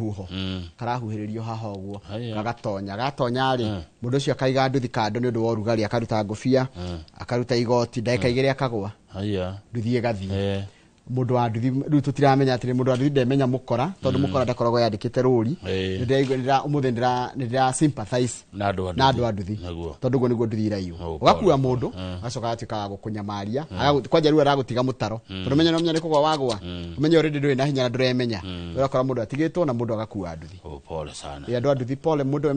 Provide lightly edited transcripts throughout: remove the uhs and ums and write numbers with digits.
rũhuho karahuhĩrĩrio haha ũguo gagatonya gatonya rĩ mũndũ ũcio akaiga nduthi kando nĩ ũndũ wa ũrugarĩ akaruta ngũbia akaruta igoti ndagĩka igĩrĩ akagwa nduthi ĩgathiĩ mũndũ wa nduthi rĩu tũtiramenya atĩrĩ mũndũ wa nduthi ndemenya mũkora tondũ mũkora ndakoragwo yandĩkĩte rũri ũmũthĩ nĩndĩra sympathize na andũ a nduthi tondũ ũguo nĩguo nduthi iraiywo ũgakua mũndũ agacoka agatuĩka wa gũkũnyamaria kwanja rĩu aragũtiga mũtaro tondũ menya no menya nĩ kũgwa wagwa ũmenye already ndũrĩ na hinya na ndũremenya ũrakora mũndũ atigĩtwo na mũndũ agakua nduthi. Pole sana. Andũ a nduthi pole mũndũ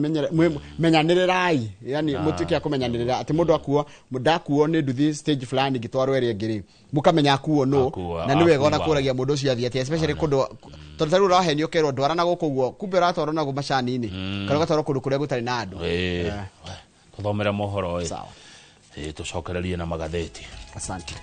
menyanĩrĩrai yani mũtuĩke a kũmenyanĩrĩra atĩ mũndũ akuo ndakuo nĩ nduthi stage fulani ngĩtwarwo ĩrĩa ĩngĩ rĩ mukamenya akuo no na nĩ wega ona kũragia mũndũ ũcio athiĩ atĩa especially kũndũ tondũ ta rĩu ũrahenio ũkerwo ndwara na gũkũ ũguo kumbe ũratwarwo na macani-inĩ kana ũgatwarwo kũndũ kũrĩa gũtarĩ na andũ. Tũthomere mohoro ĩ. Tũcokererie na magathĩti. Asante.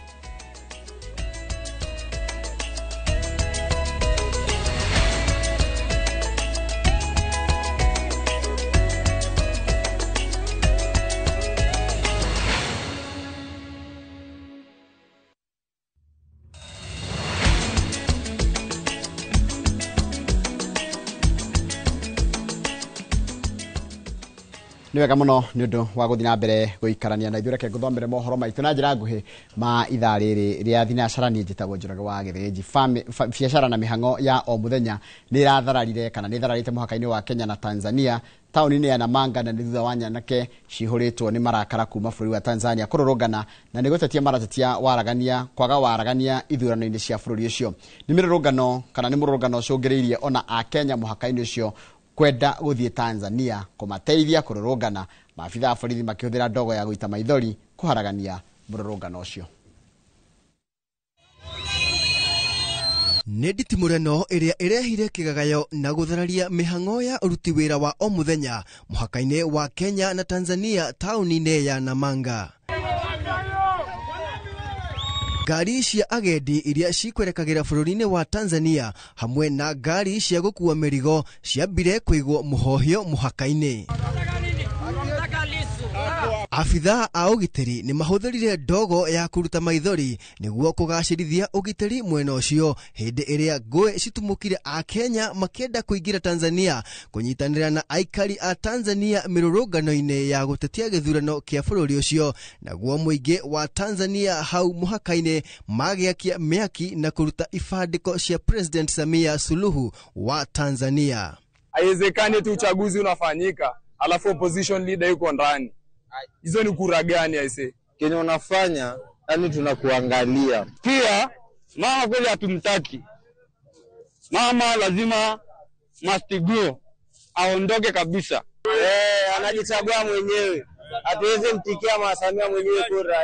Nĩ wega mũno nĩ ũndũ wa gũthiĩ na mbere gũikarania na ithuĩ reke ngũthomere mohoro maitũ na njĩra nguhĩ ma ithaa rĩrĩ rĩa thinacara. Niĩ njĩtagwo Njoroge wa Gĩthĩnji. Biacara na mĩhang'o ya o mũthenya nĩ ĩrathararire kana nĩ ĩthararĩte mũhaka-inĩ wa Kenya na Tanzania taũni-inĩ ya Namanga na nĩ thutha wa nyanake cihũrĩtwo nĩ marakara kuma bũrũri wa Tanzania kũrũrũngana na nĩ gũtetia maratetia waragania kwaga waragania ithurano-inĩ cia bũrũri ũcio. Nĩ mĩrũrũngano kana nĩ mũrũrũngano ũcũngĩrĩirie ona Akenya mũhaka-inĩ ũcio kwenda gũthiĩ Tanzania kũmateithia kũrũrũngana. Maabitha a borithi makĩhũthĩra ndogo ya gũita maithori kũharagania mũrũrũngano ũcio. Nĩ nditimũrano ĩrĩa ĩrehire kĩgagayo na gũthararia mĩhang'o ya ũruti wĩra wa o mũthenya mũhaka-inĩ wa Kenya na Tanzania taũni-inĩ ya Namanga. Ngari cia agendi iria cikwerekagĩra bũrũri-inĩ wa Tanzania hamwe na ngari cia gũkua mĩrigo ciambire kũigwo mũhohio mũhaka-inĩ. Abithaa a ũgitĩri nĩ mahũthĩrire ndogo ya kũruta maithori nĩguo kũgacĩrithia ũgitĩri mwena ũcio hĩndĩ ĩrĩa ngũĩ citumũkire Akenya makĩenda kũingĩra Tanzania kũnyitanĩra na aikari a Tanzania mĩrũrũngano-inĩ ya gũtetia gĩthurano kĩa bũrũri ũcio. Naguo mũingĩ wa Tanzania hau mũhaka-inĩ magĩakia mĩaki na kũruta ibandĩko cia President Samia Suluhu wa Tanzania. Haiwezekani tu uchaguzi unafanyika alafu opposition leader yuko ndani. Hizo ni kura gani aise? Kenye unafanya yani tunakuangalia. Pia mama kweli hatumtaki. Mama lazima must go. Aondoke kabisa. Anajichagua mwenyewe. Hatuwezi mtikia Mama Samia mwenyewe kura.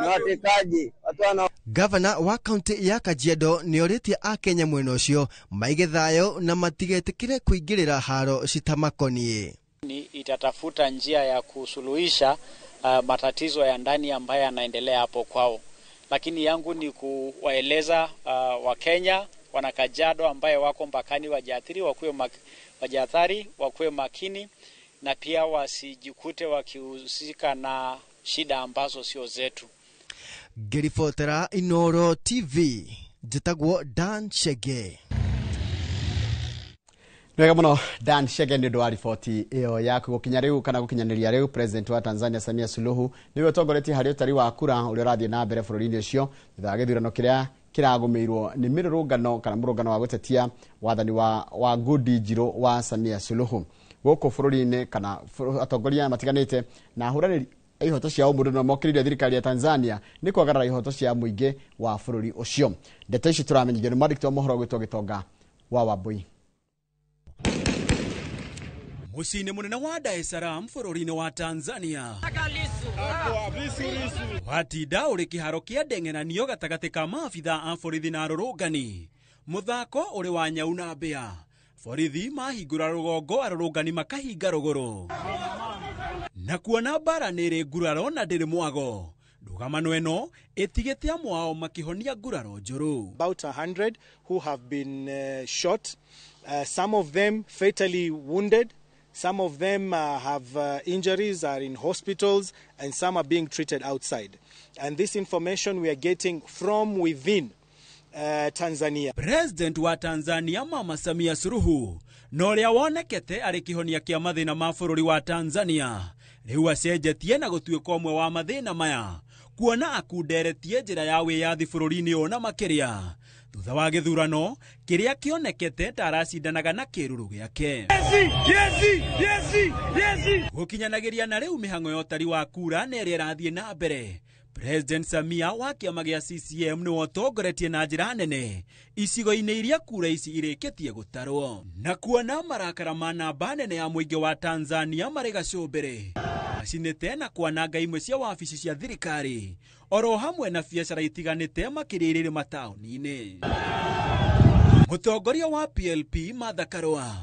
Ni watekaji. Watu wana Gavana wa kaunti ya Kajiado nĩorĩtie Akenya mwena ũcio maige thayũ na matigetĩkĩre kũingĩrĩra haro citamakoniĩ. Itatafuta njia ya kusuluhisha matatizo ya ndani ambayo yanaendelea hapo kwao. Lakini yangu ni kuwaeleza Wakenya wana Kajiado ambaye wako mpakani wajiathiri, wakuwe makini na pia wasijikute wakihusika na shida ambazo sio zetu. Ngĩribotera Inoro TV, njĩtagwo Dan Chege. Wega mũno Dan Chege nĩ ũndũ wa riboti ĩyo yaku. Gũkinya rĩu kana gũkinyanĩria rĩu, President wa Tanzania Samia Suluhu nĩwe ũtongoretie harĩ ũtari wa kura ũrĩa ũrathiĩ na mbere bũrũri-inĩ ũcio thutha wa gĩthurano kĩrĩa kĩragũmĩirwo nĩ mĩrũrũngano kana mũrũngano wa gũtetia wathani wa ngũndi njirũ wa Samia Suluhu gũkũ bũrũri-inĩ kana atongoria matiganĩte na ahũranĩri ihoto cia ũmũndũ no mokĩrĩire thirikari ya Tanzania nĩ kwagarara ihoto cia mũingĩ wa bũrũri ũcio. Ndeto ici tũramenyithio nĩ mwandĩki wa mohoro gwĩtwo Gĩtonga wa Wambui. Mũciĩ-inĩ mũnene wa Dar es Salaam bũrũri-inĩ wa Tanzania watinda ũrĩ kĩharo kĩa ndeng'eranio gatagatĩ ka maabitha a borithi na arũrũngani. Mũthako ũrĩ wa nyau na mbĩa. Borithi mahingũra rũgongo, arũrũngani makahinga rũgũrũ. Na kuona mbara nĩ ĩrĩ nguraro na ndĩrĩ mwago. Ndũgamano ĩno ĩtigĩte amwe ao makĩhonia nguraro njũru. About 100 who have been shot, some of them fatally wounded. Some of them have injuries, are in hospitals, and some are being treated outside. And this information we are getting from within Tanzania. President wa Tanzania Mama Samia Suluhu na ũrĩa wonekete arĩ kĩhonia kĩa mathĩna ma bũrũri wa Tanzania rĩu acenjetie na gũtuĩka ũmwe wa mathĩna maya kuona akunderetie njĩra ya wĩyathi bũrũri-inĩ ũyũ na makĩria thutha wa gĩthurano kĩrĩa kĩonekete ta aracindanaga na kĩruru gĩake. Gũkinyanagĩria na rĩu mĩhang'o ya ũtari wa kura na ĩrĩa ĩrathiĩ na mbere, President Samia wa kĩama gĩa CCM nĩwe ũtongoretie na njĩra nene icigo-inĩ iria kura ici irĩkĩtie gũtarwo, na kuona marakara ma namba nene ya mũingĩ wa Tanzania marĩ gacũmbĩrĩ macinĩte na kwananga imwe cia wabici cia thirikari oro hamwe na biacara itiganĩte makĩria irĩ mataũni-inĩ. Mũtongoria wa PLP Martha Karua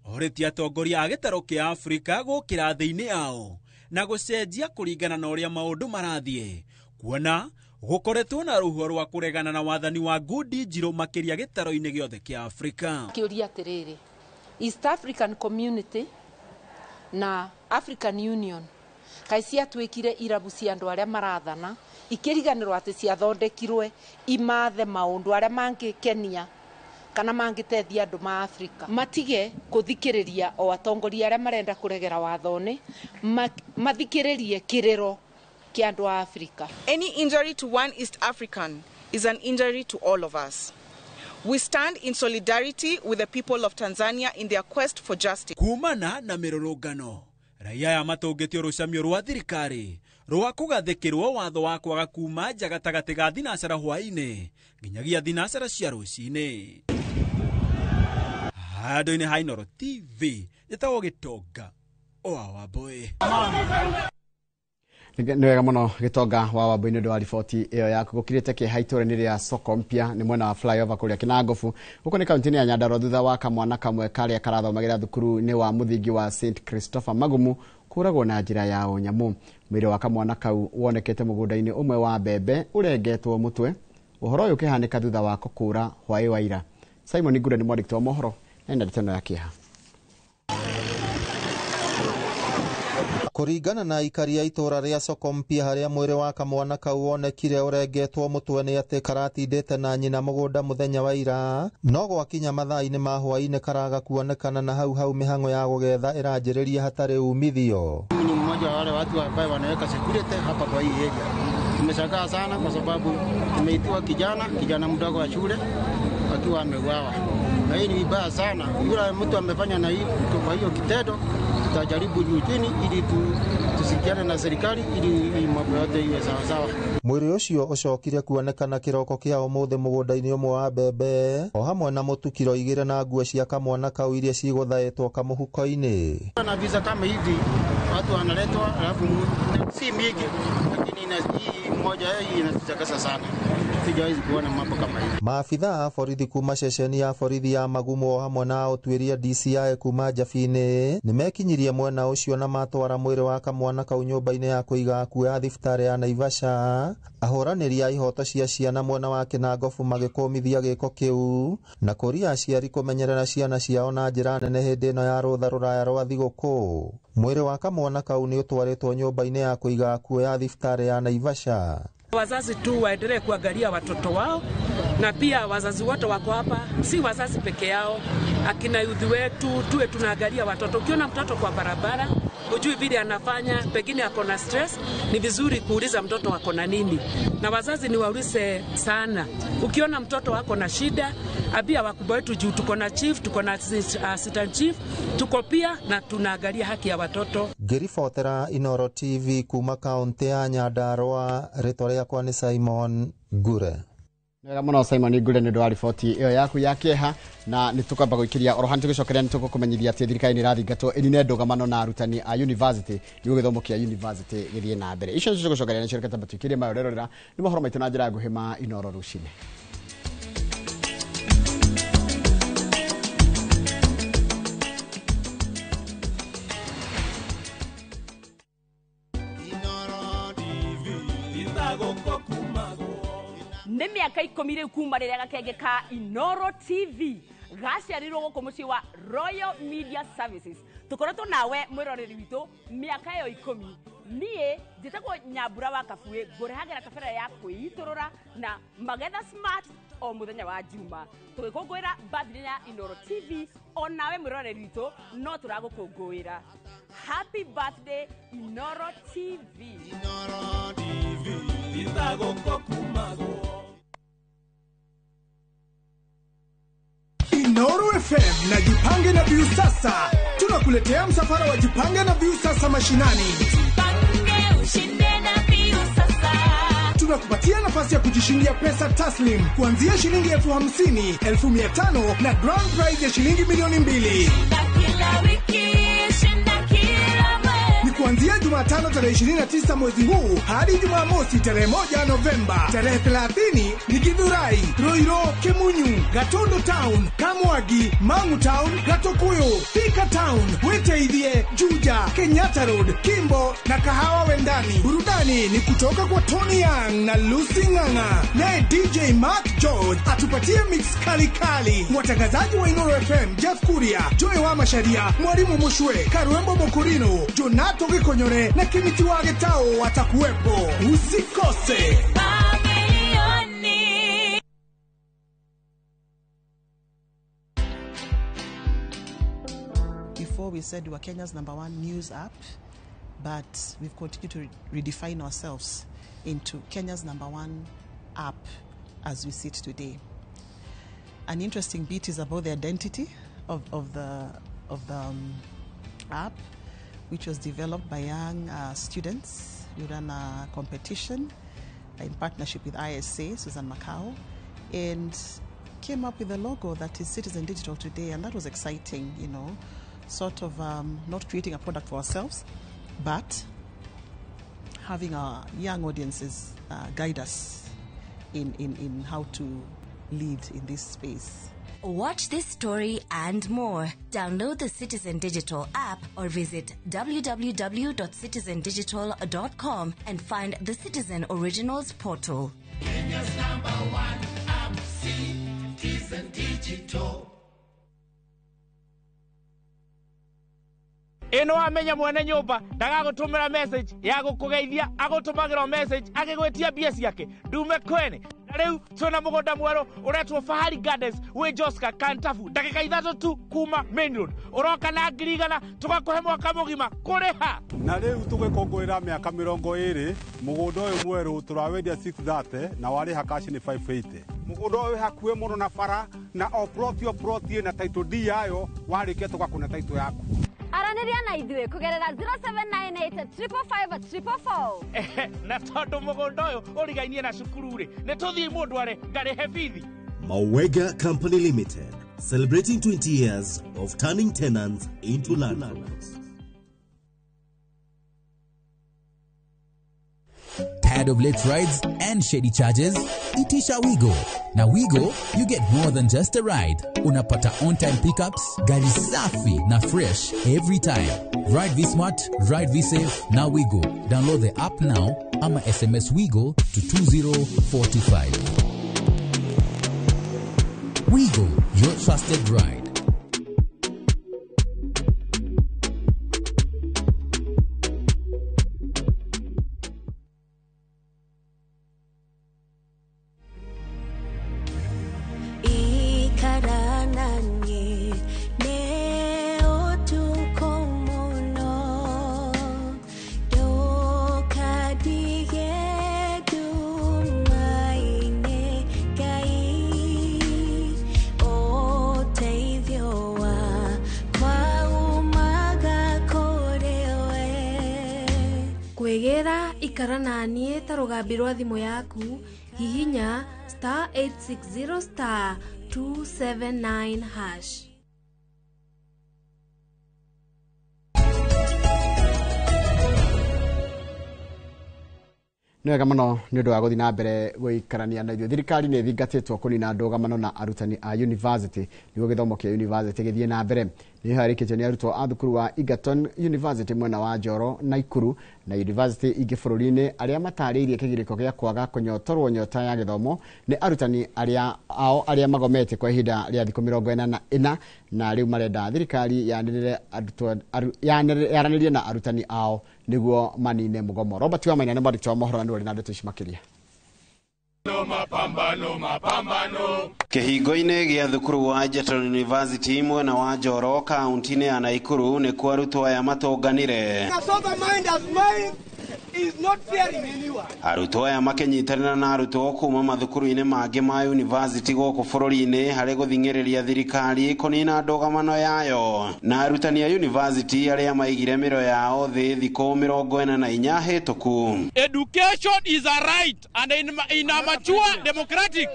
orĩtie atongoria a gĩtarũ kĩa Afrika gũkĩra thĩ-inĩ yao na gũcenjia kũringana na ũrĩa maũndũ marathiĩ, kuona gũkoretwo na rũhuho rwa kũregana na wathani wa ngundi njirũ makĩria gĩtaro-inĩ gĩothe kĩa Afrika. Kĩũria atĩrĩrĩ, East African Community na African Union kaĩ ciatuĩkire irabu cia andũ arĩa marathana ikĩriganĩrwo atĩ ciathondekirwe imathe maũndũ arĩa mangĩkenia kana mangĩteithia andũ ma Afrika, matige kũthikĩrĩria o atongoria arĩa marenda kũregera wathone, mathikĩrĩrie kĩrĩro kĩa andũ a Afrika. Any injury to one East African is an injury to all of us. We stand in solidarity with the people of Tanzania in their quest for justice. Kumana na mĩrũrũngano, raia aya matũngĩtio rũcamio rwa thirikari rwa kũgathĩkĩrwo watho wa kwaga kuma nja gatagatĩ ga thinacara hwaĩ-inĩ nginyagia thinacara cia rũcinĩ. Handũ-inĩ ha Inooro TV njĩtagwo Gĩtonga wa Wambũi. Nĩ wega mũno Gĩtonga wa Wambũi nĩ ũndũ wa riboti ĩyo yaku. Gũkirĩte kĩeha itũũra-inĩ rĩa Soko Mpya nĩ mwena wa flyover kũrĩa Kinangofu gũkũ nĩ kaunti-inĩ ya Nyandarua thutha wa kamwana kamwe karĩa karathomagĩra thukuru-inĩ wa mũthingi wa St Christopher Magumu kũragwo na njĩra ya ũnyamũ. Mwĩrĩ wa kamwana kau wonekete mũgũnda-inĩ ũmwe wa mbembe ũrengetwo mũtwe. Ũhoro ũyũ ũkĩhanĩka thutha wako kũra hwaĩ wa ira. Simon Ngure nĩ mwandĩki wa mohoro na ena ndeto ĩno ya kĩeha. Kũringana na aikari a itũũra rĩa Soko Mpya harĩa mwĩrĩ wa kamwana kau wonekire ũrengetwo mũtwe nĩ atĩ karatindĩte na nyina mũgũnda mũthenya wa ira, no gwakinya mathaa-inĩ ma hwaĩ-inĩ karaga kuonekana na hau hau mĩhang'o ya gũgetha ĩranjĩrĩria hatarĩ umithio. Mimi ni mmoja wa wale watu ambao wanaweka security hapa kwa hii area. Tumeshangaa sana kwa sababu tumeitiwa kijana mdogo wa shule akiwa ameuawa. Na hii ni vibaya sana. Yule mtu amefanya na hii kwa hiyo kitendo, tutajaribu juu chini ili tusikiane na serikali ili mambo yote iwe sawa sawa. Mwĩrĩ ũcio ũcokire kuonekana kĩroko kĩa ũmũthĩ mũgũnda-inĩ ũmwe wa mbembe o hamwe na mũtu kiro 2 na nguo cia kamwana kau iria cigũthaĩtwo kamũhuko-inĩ. Na visa kama hivi watu wanaletwa, alafu si mingi, lakini hii moja hii inatushangaza sana. Sijawahi kuona mambo kama hivi. Maabitha a borithi kuma ceceni ya borithi ya Magumu o hamwe na ũtuĩria DCI kuma Njabini nĩmekinyirie mwena ũcio na matwara mwĩrĩ wa kamwana kau nyũmba-inĩ ya kũiga akuũ ya thibitarĩ ya Naivasha. Ahũranĩri a ihoto cia ciana mwena wa Kinangofu magĩkũmithia gĩko kĩu na kũria aciari kũmenyerera ciana ciao na njĩra nene hĩndĩ ĩno ya rũtha rũraya rwa thigũkũ. Mwĩrĩ wa kamwana kau nĩ ũtwarĩtwo nyũmba-inĩ ya kũiga akuũ ya thibitarĩ ya Naivasha. Wazazi tu waendelee kuangalia watoto wao, na pia wazazi wote wako hapa, si wazazi peke yao, akina youth wetu tuwe tunaangalia watoto. Ukiona mtoto kwa barabara hujui vile anafanya, pengine ako na stress, ni vizuri kuuliza mtoto ako na nini. Na wazazi ni waulize sana. Ukiona mtoto wako na shida, abia wakubwa wetu juu tuko na chief, tuko na assistant chief, tuko pia na tunaangalia haki ya watoto. Ngĩribotera Inooro TV kuma kaunti ya Nyandarua, rĩtwa rĩakwa nĩ Simon Ngure. Wega mũno Simon Ngure nĩ ũndũ wa riboti ĩyo yaku ya kĩeha, na nĩ tũkwamba gũikĩria oro hanĩ tũgĩcokeria nĩ tũgũkũmenyithia atĩ thirikari nĩ ĩrathingatwo ĩnine ndũgamano na arutani a university nĩguo gĩthomo kĩa university gĩthiĩ na mbere. Icio nĩcio tũgũcokeria nĩcio reke tamba tũikĩrie mayo rerorera nĩ mohoro maitũ na njĩra nguhĩ ma Inooro rũcinĩ. Nĩ mĩaka 10 rĩu kuma rĩrĩa gakenge ka Inooro TV gaciarirwo gũkũ mũciĩ wa Royal Media Services. Tũkoretwo nawe mwĩroreri witũ mĩaka ĩyo 10. Niĩ njĩtagwo Nyambura wa Kabuĩ, ngũrehagĩra kabera ya kwĩitũrũra na Magetha Smart o muthenya wa Juma tugikũngũĩra birthday ya Inooro TV onawe mwĩroreri witũ no tũragũkũngũĩra. Happy birthday Inooro TV. Inooro TV itagũkũkumagwo. Inooro FM na Jipange na Viusasa. Tunakuletea msafara wa Jipange na Viusasa mashinani. Jipange ushinde na Viusasa. Tunakupatia nafasi ya kujishindia pesa taslim kuanzia shilingi 50,000, 500,000 na grand prize ya shilingi 2,000,000. Shinda kila wiki, shinda kila mwezi. Ni kuanzia Jumatano tarehe 29 mwezi huu hadi Jumamosi tarehe 1 Novemba. Tarehe 30 ni Githurai, Roiro, Kemunyu, Gatondo Town, Kamwagi, Mangu Town, Gatokuyu, Thika Town, Witeithie, Juja, Kenyatta Road, Kimbo na Kahawa Wendani. Burudani ni kutoka kwa Tony Young na Lucy Ng'ang'a. Naye DJ Mark George atupatie mix kali kali. Watangazaji wa Inooro FM Jeff Kuria, Joy wa Masharia, Mwalimu Mushwe, Karuembo Mokurino, Jonato Gikonyore na Kimiti wa Getao watakuwepo. Usikose. Before we said we were Kenya's #1 news app, but we've continued to redefine ourselves into Kenya's #1 app as we sit today. An interesting bit is about the identity of the app, which was developed by young students. We ran a competition in partnership with ISA, Susan Macau, and came up with a logo that is Citizen Digital today, and that was exciting, you know, sort of not creating a product for ourselves, but having our young audiences guide us in how to lead in this space. Watch this story and more. Download the Citizen Digital app or visit www.citizendigital.com and find the Citizen Originals portal. Kenya's #1 app, Citizen Digital. Ino amenya mwene nyumba ndagagũtũmĩra message ya gũkũgeithia, agũtũmagĩra message agĩgwĩtia mbia ciake ndume kwene. Na rĩu twĩna mũgũnda mwerũ ũretwo Fahari Gardens wĩ Joska Kantafu, ndagĩka 3 tu kuma main road. Ũroka na 100,000 tũgakũhe mwaka mũgima kũrĩha. Na rĩu tũgĩkũngũĩra mĩaka 20 mũgũnda ũyũ mwerũ tũrawendia 630 na warĩha cash nĩ 580. Mũgũnda ũyũ wĩ hakuhĩ mũno na bara na o plot o plot ĩna title deed yayo, warĩkia tũgakũne title yaku. Aranĩria na ithuĩ kũgerera 0798 555 444. Na tondũ mũgũnda ũyũ ũrigainie na cukuru rĩ, nĩ tũthiĩ mũndũ are ngarĩhe bithi. Mawega Company Limited, celebrating 20 years of turning tenants into landlords. Tired of late rides and shady charges? Itisha Wigo. Na Wigo, you get more than just a ride. Unapata on-time pickups, gari safi na fresh every time. Ride V-Smart, ride V-Safe, na Wigo. Download the app now ama SMS Wigo to 20425. Wigo, your trusted ride. Kwĩgĩra ikara na niĩ ta rũgambi rwa thimũ yaku, hihinya *860 *279#. Nĩ wega mũno nĩ ũndũ wa gũthiĩ na mbere gũikarania na ithuĩ. Thirikari nĩ ĩthingatĩtwo kũnina ndũgamano na arutani a university nĩguo gĩthomo kĩa university gĩthiĩ na mbere. Nĩ harĩkĩtio nĩ arutwo a thukuru wa Egerton University mwena wa Njoro, Naikuru na university ingĩ bũrũri-inĩ arĩa matarĩirie kĩgirĩko gĩa kwaga kũnyotorwo nyota ya gĩthomo nĩ arutani arĩa ao arĩa magomete kwa ihinda rĩa thikũ 44 na rĩu marenda thirikari yaranĩrie na arutani ao nĩguo manine mũgomo. Robert Wamaina nĩ mwandĩki wa mohoro na nĩwe ũrĩ na ndeto ici makĩria. Mapambano, mapambano. Kĩhingo-inĩ gĩa thukuru wa Egerton University mwena wa Njoro kaunti-inĩ ya Naikuru nĩkuo arutwo aya matũnganire. Arutwo aya makĩnyitanĩra na arutwo kuma mathukuru-inĩ mangĩ ma university gũkũ bũrũri-inĩ harĩ gũthing'ĩrĩria thirikari kũnina ndũgamano yayo na arutani a university arĩa maigire mĩro yao thĩ thikũ 44 hĩtũku. Education is a right, and in a mature democratic,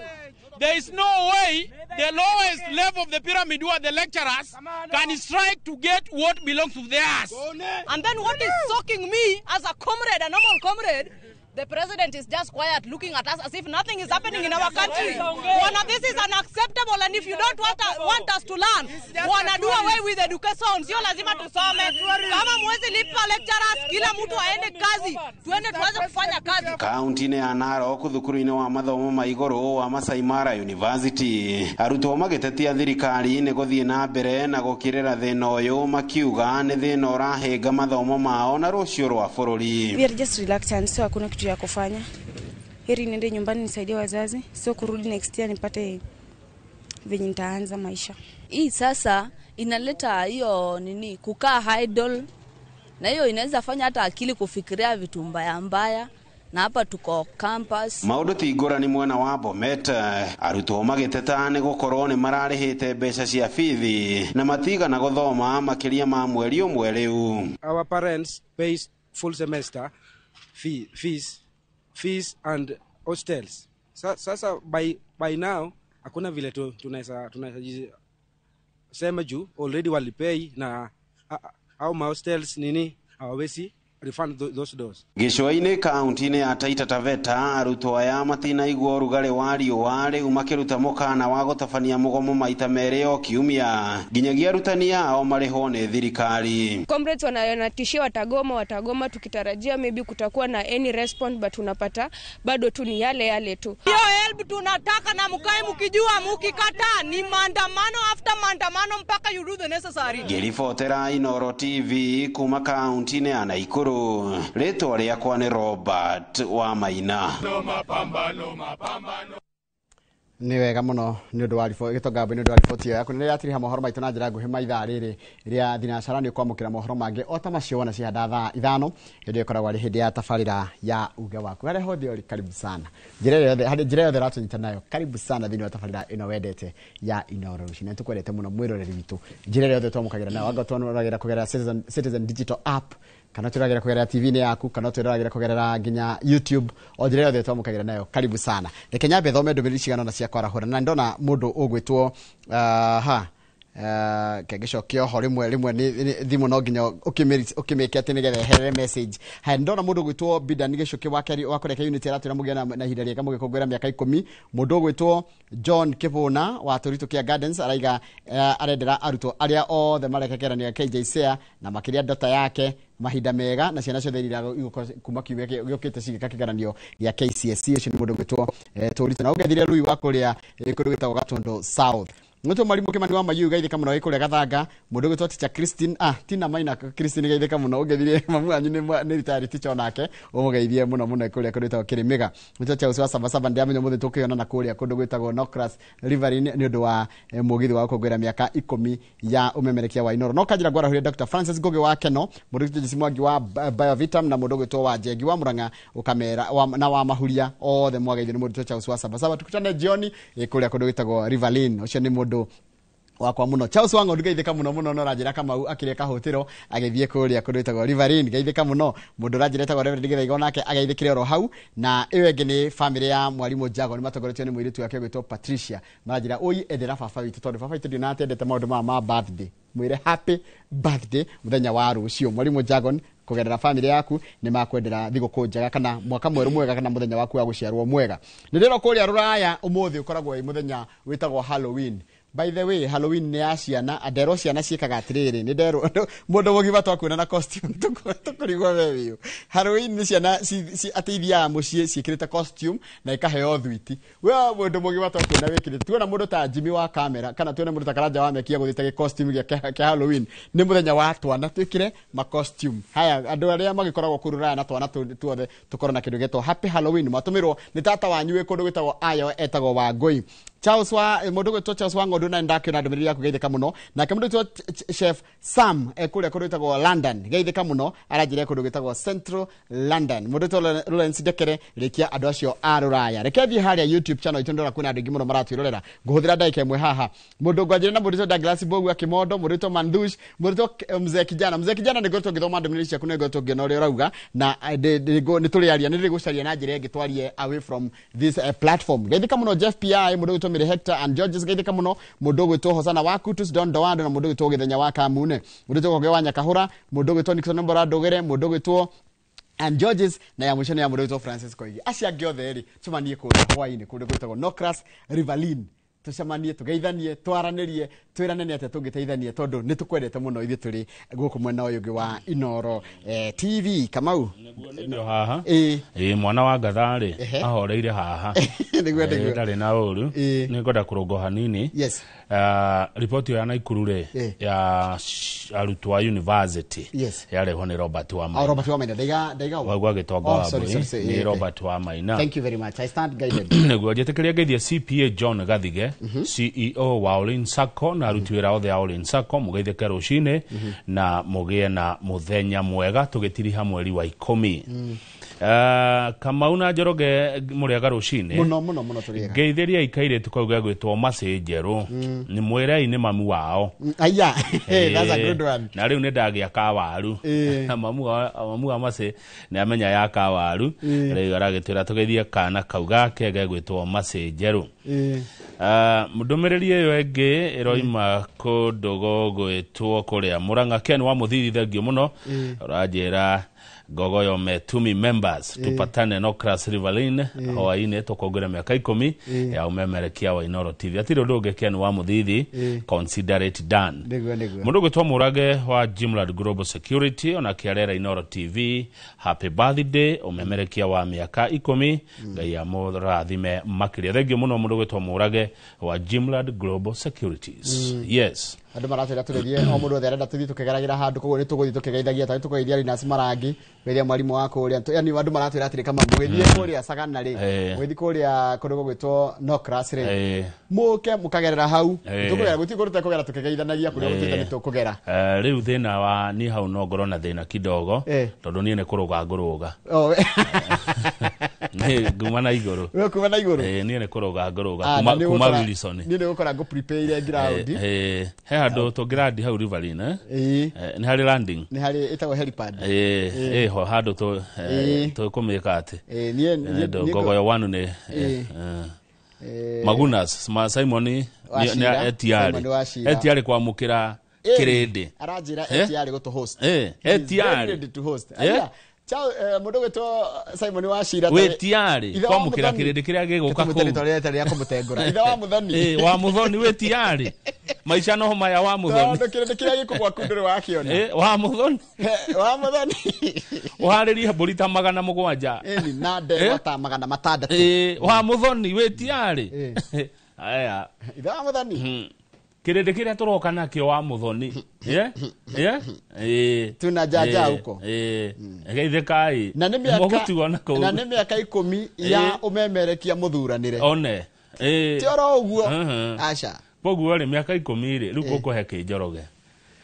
there is no way the lowest level of the pyramid, who are the lecturers, can strike to get what belongs to theirs. And then what is shocking me as a comrade, a normal comrade, the president is just quiet looking at us as if nothing is happening in our country. Bwana, this is unacceptable, and if you don't want us to learn, wana do away with education. Sio lazima tusome. Kama mwezi lipa lecturers, kila mtu aende kazi. Tuende tuanze kufanya kazi. Kaunti-inĩ ya Narok thukuru-inĩ wa mathomo ma igũrũ wa Masai Mara University, arutwo magĩtetia thirikari nĩ gũthiĩ na mbere na gũkirĩra thĩna ũyũ, makiuga nĩ thĩna ũrahĩnga mathomo mao na rũciũ rwa bũrũri. We are just reluctant, so hakuna kitu ya kufanya. Heri niende nyumbani nisaidie wazazi, sio kurudi next year nipate venye nitaanza maisha. Hii sasa inaleta hiyo nini, kukaa idle, na hiyo inaweza fanya hata akili kufikiria vitu mbaya mbaya. Na hapa tuko campus. Maũndũ ti ngũrani mwena wa Bomet, arutwo magĩteta nĩ gũkorwo nĩ mararĩhĩte mbeca cia bithi na matigana gũthoma makĩria ma mweri ũmwe rĩu. Our parents pays full semester fees and hostels. Sasa by now hakuna vile tunaweza sema juu already walipay na au ma hostels nini hawawezi refund those doors. Gĩcũa-inĩ kaunti-inĩ ya Taita Taveta, arutwo aya matinaigua ũrugarĩ wa riũa rĩu makĩruta mũkana wa gũtabania mũgomo maita merĩ o kiumia nginyagia arutani ao marĩhwo nĩ thirikari. Comrades wanatishia watagoma, tukitarajia maybe kutakuwa na any response, but unapata bado tu ni yale yale tu. Hiyo help tunataka, na mkae mkijua, mkikataa ni maandamano after maandamano mpaka you do the necessary. Ngĩribotera Inooro TV kuma kaunti-inĩ ya Naikuru, rĩtwa rĩakwa nĩ Robert wa Maina. Nĩ wega mũno nĩ ũndũ wa gĩtonga nĩ ũndũ wa riboti ĩyo yaku. Nĩ yatiriha mohoro maitũ na njĩra nguhĩ ma ithaa rĩrĩ rĩa thinacara. Nĩ ũkwamũkĩra mohoro mangĩ o ta macio wona cihanda thaa 5, hĩndĩ ĩyo ĩkoragwo arĩ hĩndĩ ya tabarĩra ya uge waku. Harĩa hothe ũrĩ, karibu sana. Njĩra yothe ũratũnyita nayo, karibu sana thĩinĩ wa tabarĩra ĩno wendete ya Inooro Rũcinĩ. Nĩ tũkwendete mũno mwĩroreri witũ. Njĩra yothe twamũkagĩra nayo, anga twanũragĩra kũgerera Citizen Digital App, kana twĩroragĩra kũgerera TV-inĩ yaku, kana twĩroragĩra kũgerera nginya YouTube, o njĩra yothe twamũkagĩra nayo, karibu sana. Reke nyambe thome ndũmĩrĩri cigana ũna cia kwarahũra, na ndona mũndũ ũgwĩtwo kĩngĩcokio ho rĩmwe rĩmwe nĩ thimũ no nginya ũkĩmĩke atĩ nĩgetha eherere message. Haya, ndona mũndũ ũgwĩtwo Bidan Gĩcũkĩ wa kũrĩa Unity aratwĩra mũgĩe na ihinda rĩega mũgĩkũngũĩra mĩaka 10. Mũndũ ũgwĩtwo John Kĩbũna wa Tũritũ Kĩa Gardens araiga arendera arutwo arĩa othe mareka kĩgeranio gĩa KJSEA na makĩria ndota yake mahinda mega, na ciana ciothe iria igũkorwo kuma kiumia gĩũkĩte cigĩka kĩgeranio gĩa KCSE. Ũcio nĩ mũndũ ũgwĩtwo Tũritũ. Na ũngethire Rui wa kũrĩa kũndũ gwĩtagwo Gatũndũ South. Mũtũ mwarimu Kimani wa Mayu geithĩka mũno kũrĩa Gathanga. Mũndũ ũgwĩtwo Teacher Christine, Tina Maina Christine geithĩka mũno, ũngethire mamu wanyu nĩ retired teacher onake, ũmũgeithie mũno mũno kũrĩa kũndũ gwĩtagwo Kĩrĩmĩga. Mũtũ Charles wa Sabasaba ndĩramenya ũmũthĩ tũkĩonana kũrĩa kũndũ gwĩtagwo Nocras Riverine nĩ ũndũ wa mũgithi wa gũkũngũĩra mĩaka 10 ya ũmemerekia wa Inooro. No kanjĩra ngwarahũria Dr. Francis Ngugi wa Keno, mũndũ ũgwĩtwo Jesse Mwangi wa Biovitam, na mũndũ ũgwĩtwo wa Njengi wa Murang'a ũkamera na wa Mahuria, othe mwageithio nĩ mũndũ Charles wa Sabasaba. Tukutane jioni kũrĩa kũndũ gwĩtagwo Riverine. Ũcio nĩ mũndũ wakwa mũno. Charles Wang'ondu geithĩka mũno mũno, no ũranjĩra Kamau akĩrĩa kahũtĩro agĩthiĩ kũrĩa kũndũ gwĩtagwo Riverine, geithĩka mũno. Mũndũ ũranjĩra etagwo Reverend Gĩthaiga onake ageithĩkĩre oro hau. Na ĩyo ĩngĩ nĩ famĩlĩ ya mwarimũ Jago, nĩ matongoretio nĩ mũirĩtu wake ũgwĩtwo Patricia. Maranjĩra ũi endera baba witũ, tondũ baba witũ ndionaga atendete maũndũ maya ma birthday. Mwĩre happy birthday mũthenya wa rũciũ. Mwarimũ Jagon kũgerera famĩlĩ yaku nĩ makwendera thigũkũ njega, kana mwaka mwerũ mwega, kana mũthenya waku wa gũciarwo mwega. Nĩ ndĩrona kũrĩa Rũraya ũmũthĩ ũkoragwo wĩ mũthenya wĩtagwo Halloween. By the way, Halloween nĩ ya ciana, nderwo ciana ciĩkaga atĩrĩrĩ, nĩ nderwo mũndũ mũgima twakuona na costume tũkũrigwo we wĩũ. Halloween nĩ ciana atĩ ithiaga mũciĩ ciĩkĩrĩte costume na ikaheo thwiti. We mũndũ mũgima twakuona wĩkĩrĩte, tuona mũndũ ta Jimmy wa kamera kana tuone mũndũ ta Karanja wa Mekia gũthiĩte gĩ costume gĩa Halloween, nĩ mũthenya wa twana twĩkĩre ma costume. Haya, andũ arĩa magĩkoragwo kũu rũraya na twana tuothe tũkorwo na kĩndũ gĩtwo happy Halloween. Matũmĩrwo nĩ tata wanyu wĩ kũndũ gwĩtagwo Ayo etagwo Wangũi. Charles wa mũndũ gwĩtwo Charles wa Ng'ondu na ndakĩona ndũmĩrĩri yaku, geithĩka mũno. Nake mũndũ gwĩtwo Chef Sam kũrĩa kũndũ gwĩtagwo London, geithĩka mũno, aranjĩra kũndũ gwĩtagwo Central London. Mũndũ gwĩtwo Lawrence Ndekere, rĩkia andũ acio a rũraya. Reke thiĩ harĩa YouTube channel itũ, ndĩrona kwĩna andũ aingĩ mũno maratwĩrorera. Ngũhũthĩra ndagĩka ĩmwe haha. Mũndũ ngwanjĩra na mũndũ gwĩtwo Douglas Mbogu Akĩmondo, mũndũ gwĩtwo Mandush, mũndũ gwĩtwo Mzee Kijana. Mzee Kijana, nĩ ngoretwo ngĩthoma ndũmĩrĩri ciaku, nĩ ngoretwo ngĩona ũrĩa ũrauga na nĩ tũrĩaria, nĩ ndĩrĩgũcaria na njĩra ĩngĩ twarie away from this platform. Geithĩka mũno Jeff PI, mũndũ gwĩtwo Mary Hector and Georges, geithĩka mũno mũndũ gwĩtwo Hosana wa Kutus Don Dowando na mũndũ gwĩtwo Gĩthenya wa Kamune, mũndũ gwĩtwo Koge wa Nyakahũra, mũndũ gwĩtwo Nixon Mbora Ndũgĩre, mũndũ gwĩtwo and Georges, na ya mũico nĩ ya mũndũ gwĩtwo Francis Koigi. Acio angĩ othe rĩ, tũcemanie kũrĩa hwaĩ-inĩ kũndũ gwĩtagwo Nocras Riverlin, tũcemanie, tũgeithanie, twaranĩrie, twĩrane nĩ atĩa tũngĩteithania, tondũ nĩ tũkwendete mũno ithuĩ tũrĩ gũkũ mwena ũyũ ũngĩ wa Inoro TV. Kamau. Ndio haha. Ĩĩ. Ĩĩ, mwana wa ngatha rĩ, ahoreire haha. Nĩguo, nĩguo. Ndarĩ na ũru. Nĩ ngwenda kũrũngwo hanini. Riboti ĩyo ya Naikuru rĩ, ya arutwo a university, yarehwo nĩ Robert wa Oh, Maina. Robert wa Maina, ndaiga ndaiga ũũ. Waigua gĩtonga Oh, wa sorry, mbũri sorry, sorry. nĩ Robert wa Maina. Thank you very much, I stand guided. Nĩguo njĩtĩkĩria ngeithie CPA John Gathige, CEO wa Olin Sacco, na aruti wĩra othe a Olin Sacco, mũgeithĩke rũcinĩ na mũgĩe na mũthenya mwega tũgĩtiriha mweri wa 10. Kamau na Njoroge, mũrĩaga rũcinĩ? Mũno mũno mũno, tũrĩega. Ngeithĩriai kairĩtu kau gegwĩtwo Macĩ Njerũ, nĩ mwĩrei nĩ mamu wao. Aya, that's a good one. Na rĩu nĩ ndagĩa kawaru. Mamu wa Macĩ nĩ amenya ya kawaru. Rĩu aragĩtwĩra tũgeithie kana kau gake gegwĩtwo Macĩ Njerũ. Ndũmĩrĩri ĩyo ĩngĩ ĩroima kũndũ gũgwĩtwo kũrĩa Mũrang'a. Ken wa Mũthiri, thengio mũno. Ũranjĩra Ngogoyo Metumi members, tupatane Nocras Riverlin hwaĩ-inĩ tũkũngũĩre mĩaka 10 ya ũmemerekia wa Inoro TV. Hatirĩ ũndũ ũngĩ, Ken wa Mũthithi, consider it done. Nĩguo, nĩguo. Mũndũ ũgwĩtwo Mũrage wa Jimlad Global Security ona kĩarera Inoro TV happy birthday, ũmemerekia wa mĩaka 10, Ngai amũrathime makĩria. Thengio mũno mũndũ ũgwĩtwo Mũrage wa Jimlad Global Securities. Yes. Andũ maratwĩra tũgerie o mũndũ othe arenda tũthiĩ tũkĩgeragĩra handũ, koguo nĩ tũgũthiĩ tũkĩgeithagia, tarĩ tũkũgeithia Linus Marangi, geithia mwarimũ wa kũrĩa, yani andũ maratwĩra atĩrĩ, kama mũgĩthiĩ kũrĩa Sagana rĩ, mũgĩthiĩ kũrĩa kũndũ gũgwĩtwo Nocras rĩ, mũke mũkagerera hau. Tũkũgera gũtirĩ kũndũ tũtekũgera tũkĩgeithanagia, kũrĩa gũtuĩte nĩ tũkũgera. Rĩu thĩna wa niĩ hau no ngorwo na thĩna kidogo, tondũ niĩ nĩ kũrũga ngũrũga. Oh, Niĩ nguma na igũrũ. We kuma na igũrũ? Niĩ nĩ kũrũga ngũrũga Ah, kuma na nĩ kuma Wilson. Niĩ nĩ gũkora ngũ prepare ground. He handũ tũngĩrandi hau Riverine, eh? Nĩ harĩ landing. Nĩ harĩ ĩtagwo helipad. Ĩho handũ tũkũmĩka atĩ. Niĩ Ngogoyo wanu nĩ Magunas ma Simon nĩ Wachira, etiarĩ Simon Wachira. Etiarĩ kwamũkĩra kĩrĩndĩ. Aranjĩra etiarĩ gũtũ host. Eh, He is very etiarĩ. ready to host. Aya, Ciao, mũndũ ũgwĩtwo Simon Wachira Wĩ tiarĩ Ithe wa kwamũkĩra Mũthoni. kĩrĩndĩ kĩrĩa gĩgũka Tũmũte kũu. rĩtwa rĩrĩa rĩa kũmũtengũra. Ithe wa Mũthoni. Wa Mũthoni wĩ tiarĩ maica no maya wa Mũthoni. Tondũ kĩrĩndĩ kĩrĩa gĩkũ gwaku ndũrĩ wakĩona. Wa Mũthoni. Wa Mũthoni. Ũharĩrie mbũri ta 700. Ĩni, na ndegwa ta 600. Wa Mũthoni wĩ tiarĩ aya. Ithe wa Mũthoni. Kĩrĩndĩ kĩrĩa tũroka nakĩo wa Mũthoni. Yeah? Tuna jaja huko. Geithĩkai. Na nĩ mĩaka Mũgũtigwo na kũu. na nĩ mĩaka 10 ya ũmemerekia mũthuranĩre. One. Ti oro ũguo. Aca. Koguo rĩ, mĩaka 10 rĩ, rĩu ngũkũhe kĩnjoroge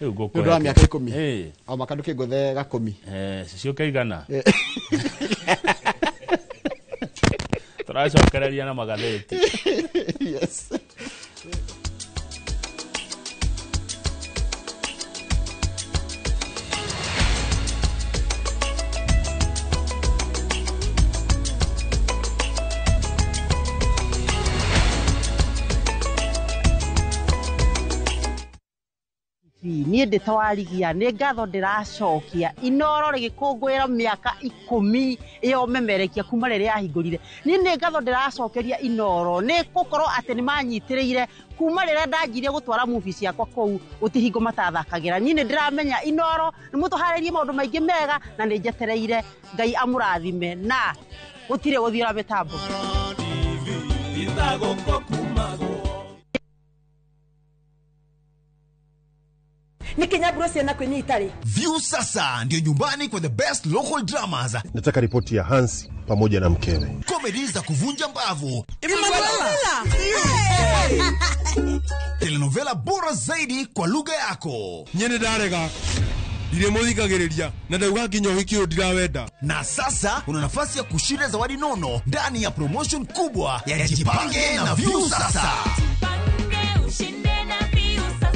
rĩu ngũkũhe Nĩ ũndũ wa mĩaka 10. O mwaka ndũkĩngũthe gakũmi. Ciũke igana. Tũracokereria na magathĩti. Yes. Niĩ ndĩ ta warigia nĩ ngatho ndĩracokia Inoro rĩgĩkũngũĩra mĩaka 10 ĩyo memerekia kuma rĩrĩa yahingũrire. Niĩ nĩ ngatho ndĩracokeria Inoro nĩ gũkorwo atĩ nĩ manyitĩrĩire kuma rĩrĩa ndanjirie gũtwara movie ciakwa kũu gũtihingo matathakagĩra. Niĩ nĩ ndĩramenya Inoro nĩ mũtũharĩrie maũndũ maingĩ mega na nĩ njetereire Ngai amũrathime na gũtirĩ gũthiũra mĩtambo. View sasa ndio nyumbani kwa the best local dramas. Nataka ripoti ya Hans pamoja na mkewe. Comedy za kuvunja mbavu. Emanuela. Telenovela bora zaidi kwa lugha yako. Nyene darega. Ndiremuthikagiriria na ndauga nginya uhiki uyu ndirawenda. Na sasa una nafasi ya kushinda zawadi nono ndani ya promotion kubwa ya Jipange na View Sasa. Jipange ushinde na View Sasa.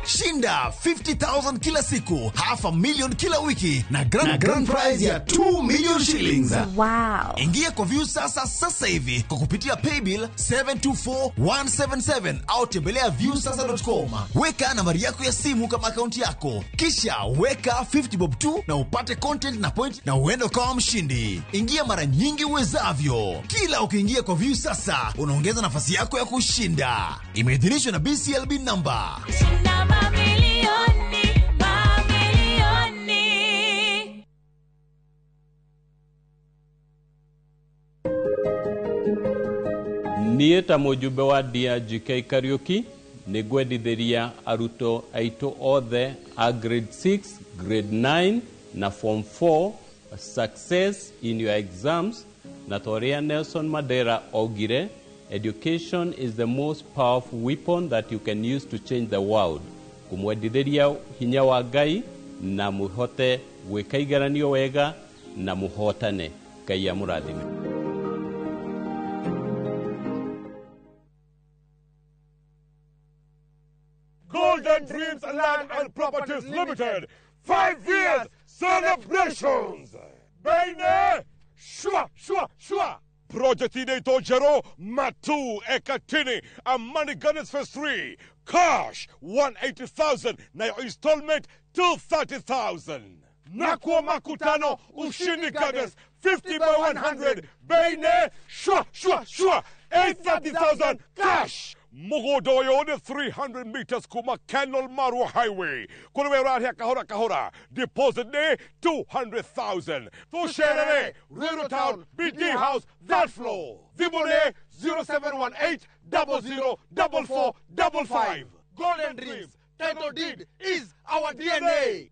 Shinda 50,000 kila siku, 500,000 kila wiki na grand prize ya 2 million shillings. Wow. Ingia kwa View Sasa sasa hivi kwa kupitia paybill 724177 au tembelea viewsasa.com. Weka nambari yako ya simu kama akaunti yako. Kisha weka 50 bob 2 na upate content na point na uende kama mshindi. Ingia mara nyingi uwezavyo. Kila ukiingia kwa View Sasa unaongeza nafasi yako ya kushinda. Imeidhinishwa na BCLB number. Shinda mamilioni, mamilioni. Niĩ ta mũjumbe wa DRGK Kariuki nĩ ngwendithĩria arutwo aitũ othe a grade 6, grade 9 na form 4 success in your exams, na ta ũrĩa Nelson Mandela augire, education is the most powerful weapon that you can use to change the world. Kumwendithĩria hinya wa Ngai na mũhote gwĩka igeranio wega na mũhotane. Ngai amũrathime. Golden Dreams Land and Properties Limited, 5 years celebrations. Bene, shua, shua, shua. Project inaitwa Jero Matu Ekatini Amani Gardens Phase 3. Cash 180,000 na your installment 230,000. Nakuwa Makutano Ushindi Gardens 50 by 100. Bene, shua, shua, shua. 830,000 cash. Mugodoyo ni 300 meters kuma Kenol Marua Highway. Kule wera kahora kahora. Deposit ni 200,000. Tusherere, Ruiru Town, BD House, that floor. Vibone 0718 00 44 55. Golden Dreams, title deed is our DNA.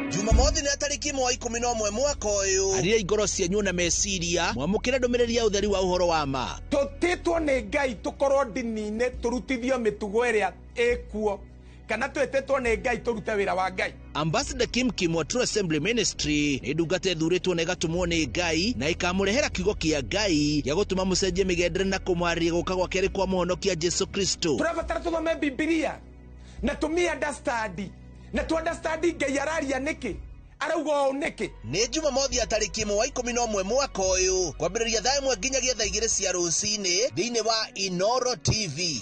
Jumamothi nĩ tarĩki 1 wa 11 mwaka ũyũ. Arĩria ngoro cianyu na meciria mwamũkĩre ndũmĩrĩri ya ũtheri wa ũhoro wa ma. Tũtĩtwo nĩ Ngai tũkorwo ndini-inĩ tũrutithio mĩtugo ĩrĩa ĩkuo kana twĩtĩtwo nĩ Ngai tũrute wĩra wa Ngai. Ambassador Kim Kim wa True Assembly Ministry nĩ ndungata ĩthurĩtwo na ĩgatũmwo nĩ Ngai na ĩkamũrehera kiugo kĩa Ngai gĩa gũtũma mũcenjie mĩgendere na kũmwarĩria gũka gwa kerĩ kwa mũhonokia Jesu Kristo. Tũrabatara tũthome Bibilia na tũmĩ understand na tu understand Ngai araria nĩkĩ arauga ũũ nĩkĩ. Nĩ Jumamothi ya tarĩki 1 wa 11 mwaka ũyũ kwambĩrĩria thaa 1 nginyagia thaa 2 cia rũcinĩ thĩinĩ wa Inoro TV.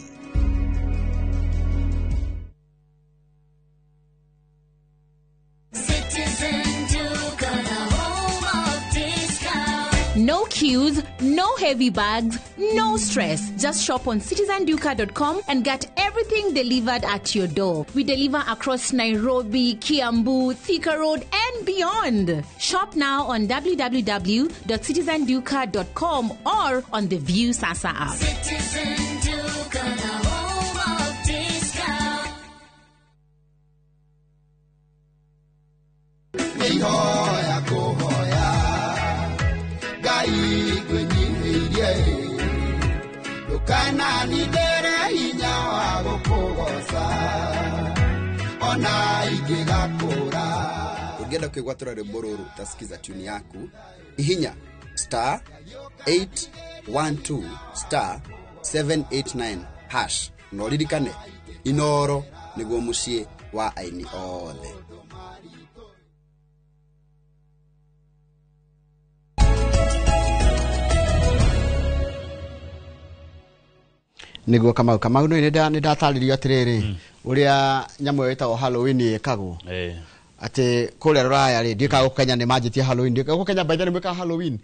Citizen Duka, the home of discount. No queues, no heavy bags, no stress. Just shop on citizenduka.com and get everything delivered at your door. We deliver across Nairobi, Kiambu, Thika Road, and beyond. Shop now on www.citizenduka.com or on the View Sasa app. Citizen Duka, the home of discount. Ũngĩenda kwĩgwatĩra rwĩmbo rũrũ utasikiza tune yaku ihinya star 812 star 789 hash na ũririkane Inoro nĩguo mũciĩ wa aini othe. Niguo Kamau no nĩ ndatarĩrio atĩrĩrĩ ũrĩa nyamũ ĩyo ĩtagwo Halloween ĩkagwo atĩ kũrĩa rũraya rĩ ndiũkaga gũkũ Kenya nĩ manjĩtie Halloween, ndiũkaga gũkũ Kenya by the way nĩ mwĩkaga Halloween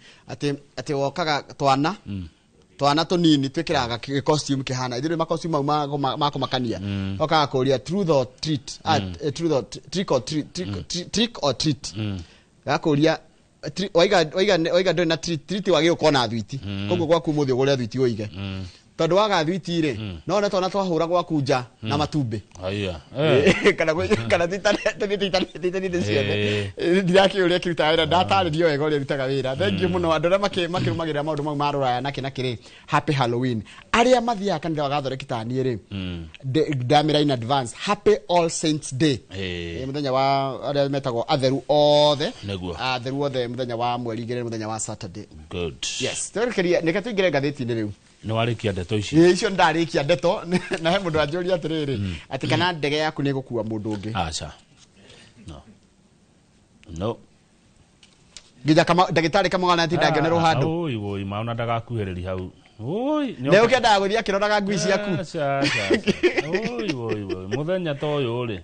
atĩ wokaga twana twana tũnini twĩkĩraga costume kĩhana ithuĩ ma costume mau ma kũmakania okaga kũria truth or treat, truth or trick or treat, trick or treat, gakũria waiga ndũrĩ na treat wagĩrĩirwo gũkorwo na thwiti, koguo gwaku ũmũthĩ ũgũre thwiti ũige tondu waga thwiti rĩ no ne twana twahũra gwaku nja na matumbĩ kana tũthiĩ ciothe ndirakĩũria kĩrutaga wĩra ndatarĩrio wega ũrĩa ĩrutaga wĩra. Thank you mũno andũ arĩa makĩrũmagĩrĩra maũndũ mau ma rũraya nakĩ na kĩrĩ. Happy Halloween. Arĩa mathiaga kanitha wa Gathoreki ta niĩ rĩ ndamĩra in advance Happy All Saints Day, mũthenya wa arĩa metagwo atheru othe, atheru othe mũthenya wa mweri 2 mũthenya wa Saturday. Good. Yes, twerekeria nĩke tũingĩre ngathĩti-inĩ rĩu. Nĩ warĩkia ndeto ici? Ĩĩ, icio ndarĩkia ndeto na he mũndũ anjũria atĩrĩrĩ atĩ kana ndege yaku nĩ ĩgũkua mũndũ ũngĩ. Aca. No. No. Nginya ndagĩtarĩ Kamau atinda ngĩonerwo handũ. Oi oi, maona ndagakuhĩrĩria hau. Oi, nĩ ũkĩendaga gũthiĩ akĩroraga ngui ciaku. Aca, aca. Oi oi oi, mũthenya ta ũyũ rĩ.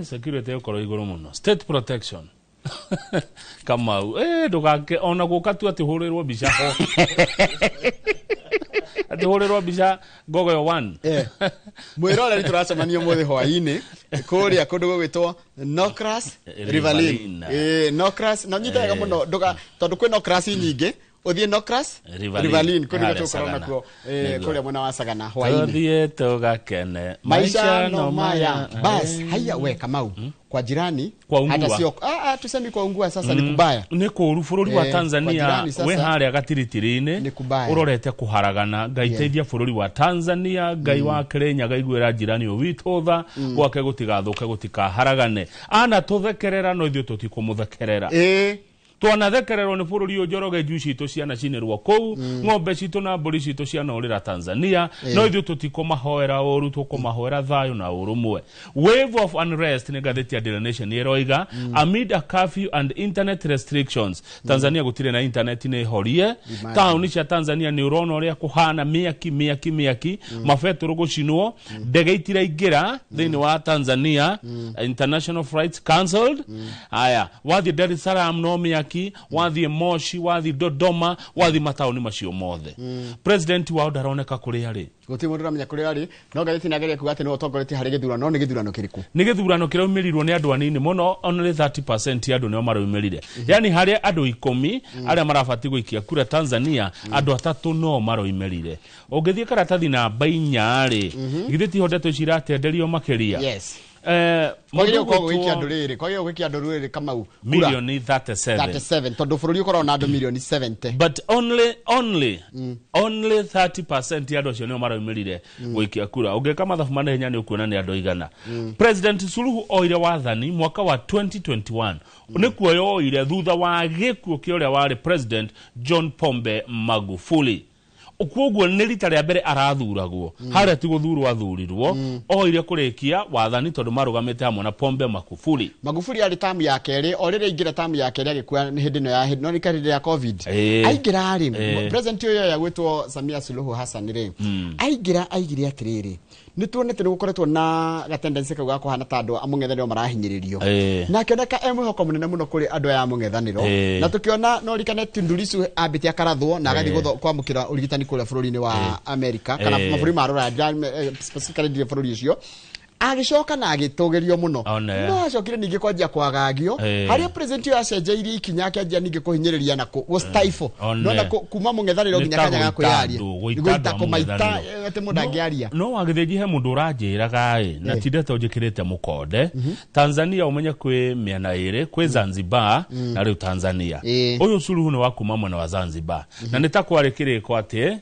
Security ĩgũkorwo igũrũ mũno. State protection. Kamau, ndũgake ona gũka tu atĩ hũrĩrwo mbica ho. Atĩ hũrĩrwo mbica Gogoyo 1. Mwĩroreri tũracemania ũmũthĩ hwaĩ-inĩ kũrĩa kũndũ gũgwĩtwo Nocras Riverlin. Nocras na nyita wega mũno ndũga tondũ kwĩ Nocras nyingĩ ũthiĩ Nocras Riverlin kũu nĩkuo tũgũkorwo nakuo kũrĩa mwena wa Sagana hwaĩ-inĩ. Tũthiĩ tũgakene maisha no maya. Bas haya we Kamau kwa jirani hata sio tusemi kwa ungua sasa ni kubaya ni kũru bũrũri wa Tanzania we harĩa gatiritiri-inĩ ũrorete kũharagana. Ngai teithia bũrũri wa Tanzania, Ngai wa Kĩrĩnyaga iguĩra jirani ũyũ witũ tha gwake gũtigathũke gũtikaharagane. Ana tũthekerera no ithuĩ tũtikũmũthekerera. Twanathekererwo nĩ bũrũri ũyũ Njoroge, njui citũ cianacinĩrwo kũu, ng'ombe citũ na mbũri citũ cianorĩra Tanzania, no ithuĩ tũtikũmahoera ũru, tũkũmahoera thayũ na ũrũmwe. Wave of unrest nĩ ngathĩti ya Daily Nation ĩroiga amid a curfew and internet restrictions. Tanzania gũtirĩ na internet nĩ horie. Taũni cia Tanzania nĩ ũrona ũrĩa kũhana mĩaki mĩaki mĩaki, mabetũrũ gũcinwo, ndege itiraingĩra thĩinĩ wa Tanzania, international flights cancelled. Aya, wathiĩ Dar es Salaam no mĩaki, wathiĩ Moshi, wathiĩ Dodoma, wathiĩ mataũni macio mothe. President wao ndaroneka kũrĩa arĩ. Gũtirĩ mũndũ ũramenya kũrĩa arĩ, no ngathĩti nĩageria kuga atĩ nĩwe ũtongoretie harĩ gĩthurano, no nĩ gĩthurano kĩrĩkũ? Nĩ gĩthurano kĩraumĩrirwo nĩ andũ anini mũno, only 30% ya andũ nĩo maraumĩrire. Yani harĩ andũ 10 arĩa marabatiĩ gũikia kura Tanzania, andũ 3 no maraumĩrire. Ũngĩthiĩ karatathi namba 4 rĩ, githĩ tiho ndeto ici iratenderio makĩria? Yes. Kwagĩrĩirwo gũkorwo gũgĩikia andũ rĩrĩ, kwagĩrĩirwo gũikia andũ rĩrĩ Kamau kura milioni 37. 37 tondũ bũrũri ũkoragwo na andũ milioni 70. But only 30% ya andũ acio nĩo maraumĩrire gũikia kura. Ũngĩka mathabu ma naihenya nĩ ũkuona nĩ andũ aigana. President Suluhu oire wathani mwaka wa 2021. Nĩ kuoya oire thutha wa gĩkuũ kĩa ũrĩa warĩ President John Pombe Magufuli. Koguo nĩ rita rĩa mbere arathuragwo harĩa ti gũthurwo athurirwo, oire kũrĩkia wathani tondũ marũgamĩte hamwe na Pombe Magufuli. Magufuli arĩ tamu ya kerĩ, o rĩrĩa aingĩra tamu ya kerĩ agĩkua hĩndĩ ĩno ya no nĩ hĩndĩ ya COVID. Aingĩra rĩ, president ũyũ ya gwĩtwo Samia Suluhu Hassan rĩ, aingĩra aigire atĩrĩrĩ, nĩ tuonete nĩ gũkoretwo na gatendency kau ga kũhana ta andũ a mũng'ethanĩro marahinyĩrĩrio na akĩoneka e mwĩhoko mũnene mũno kũrĩ andũ aya a mũng'ethanĩro, na tũkĩona no ririkane Tundu Lissu ambĩte akarathwo na agathiĩ kwamũkĩra ũrigitani kũrĩa bũrũri-inĩ wa America kana mabũrũri ma rũraya, specifically ndirĩ bũrũri ũcio. Agĩcoka na agĩtũgĩrio mũno, no acokire ningĩ kwanjia kwagagio harĩa president ũyũ acenjeirie ikinya akĩanjia ningĩ kũhinyĩrĩria na gũstifle nona kuma mũng'ethanĩro nginya kanya ga kwĩyaria gũita kũmaita atĩ mũndũ angĩaria. No wagĩthĩnji he mũndũ ũranjĩraga ĩ na ti ndeto njĩkĩrĩte mũkonde. Tanzania ũmenye kwĩ mĩena ĩrĩ, kwĩ Zanzibar na rĩu Tanzania. Ũyũ Suluhu nĩ wa kuma mwena wa Zanzibar na nĩ ta kwarĩ kĩrĩko atĩ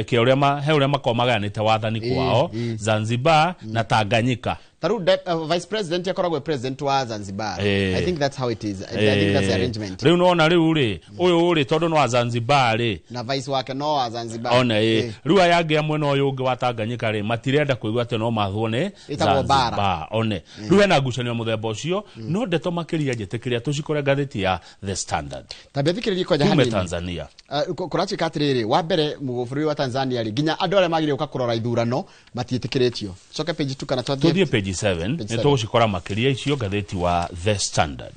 he ũrĩa makoragwo magayanĩte wathani kwao Zanzibar na Tanganyika. Taru vice president akoragwo president wa Zanzibar. I think that's how it is. I think that's the arrangement. Riu nona riu ri uyu ri tondu no wa Zanzibar ri na vice wake no wa Zanzibar. Ona riu aya angi a mwena uyu ungi wa Tanganyika ri matirenda kuigua ati no mathwo ni Zanzibar. One riu hena ngucanio muthemba ucio no ndeto makiria njitikiria tucikore ngathiti ya The Standard. Tabia thikiririe kwanja hanini Tanzania. Kuratuika atiriri wa mbere bũrũri wa Tanzania ri nginya andu aria magire guka kurora ithurano matiitikiritio. Coke page 2 kana tuthie page 7 ni tugucikora makiria icio ngathiti wa The Standard.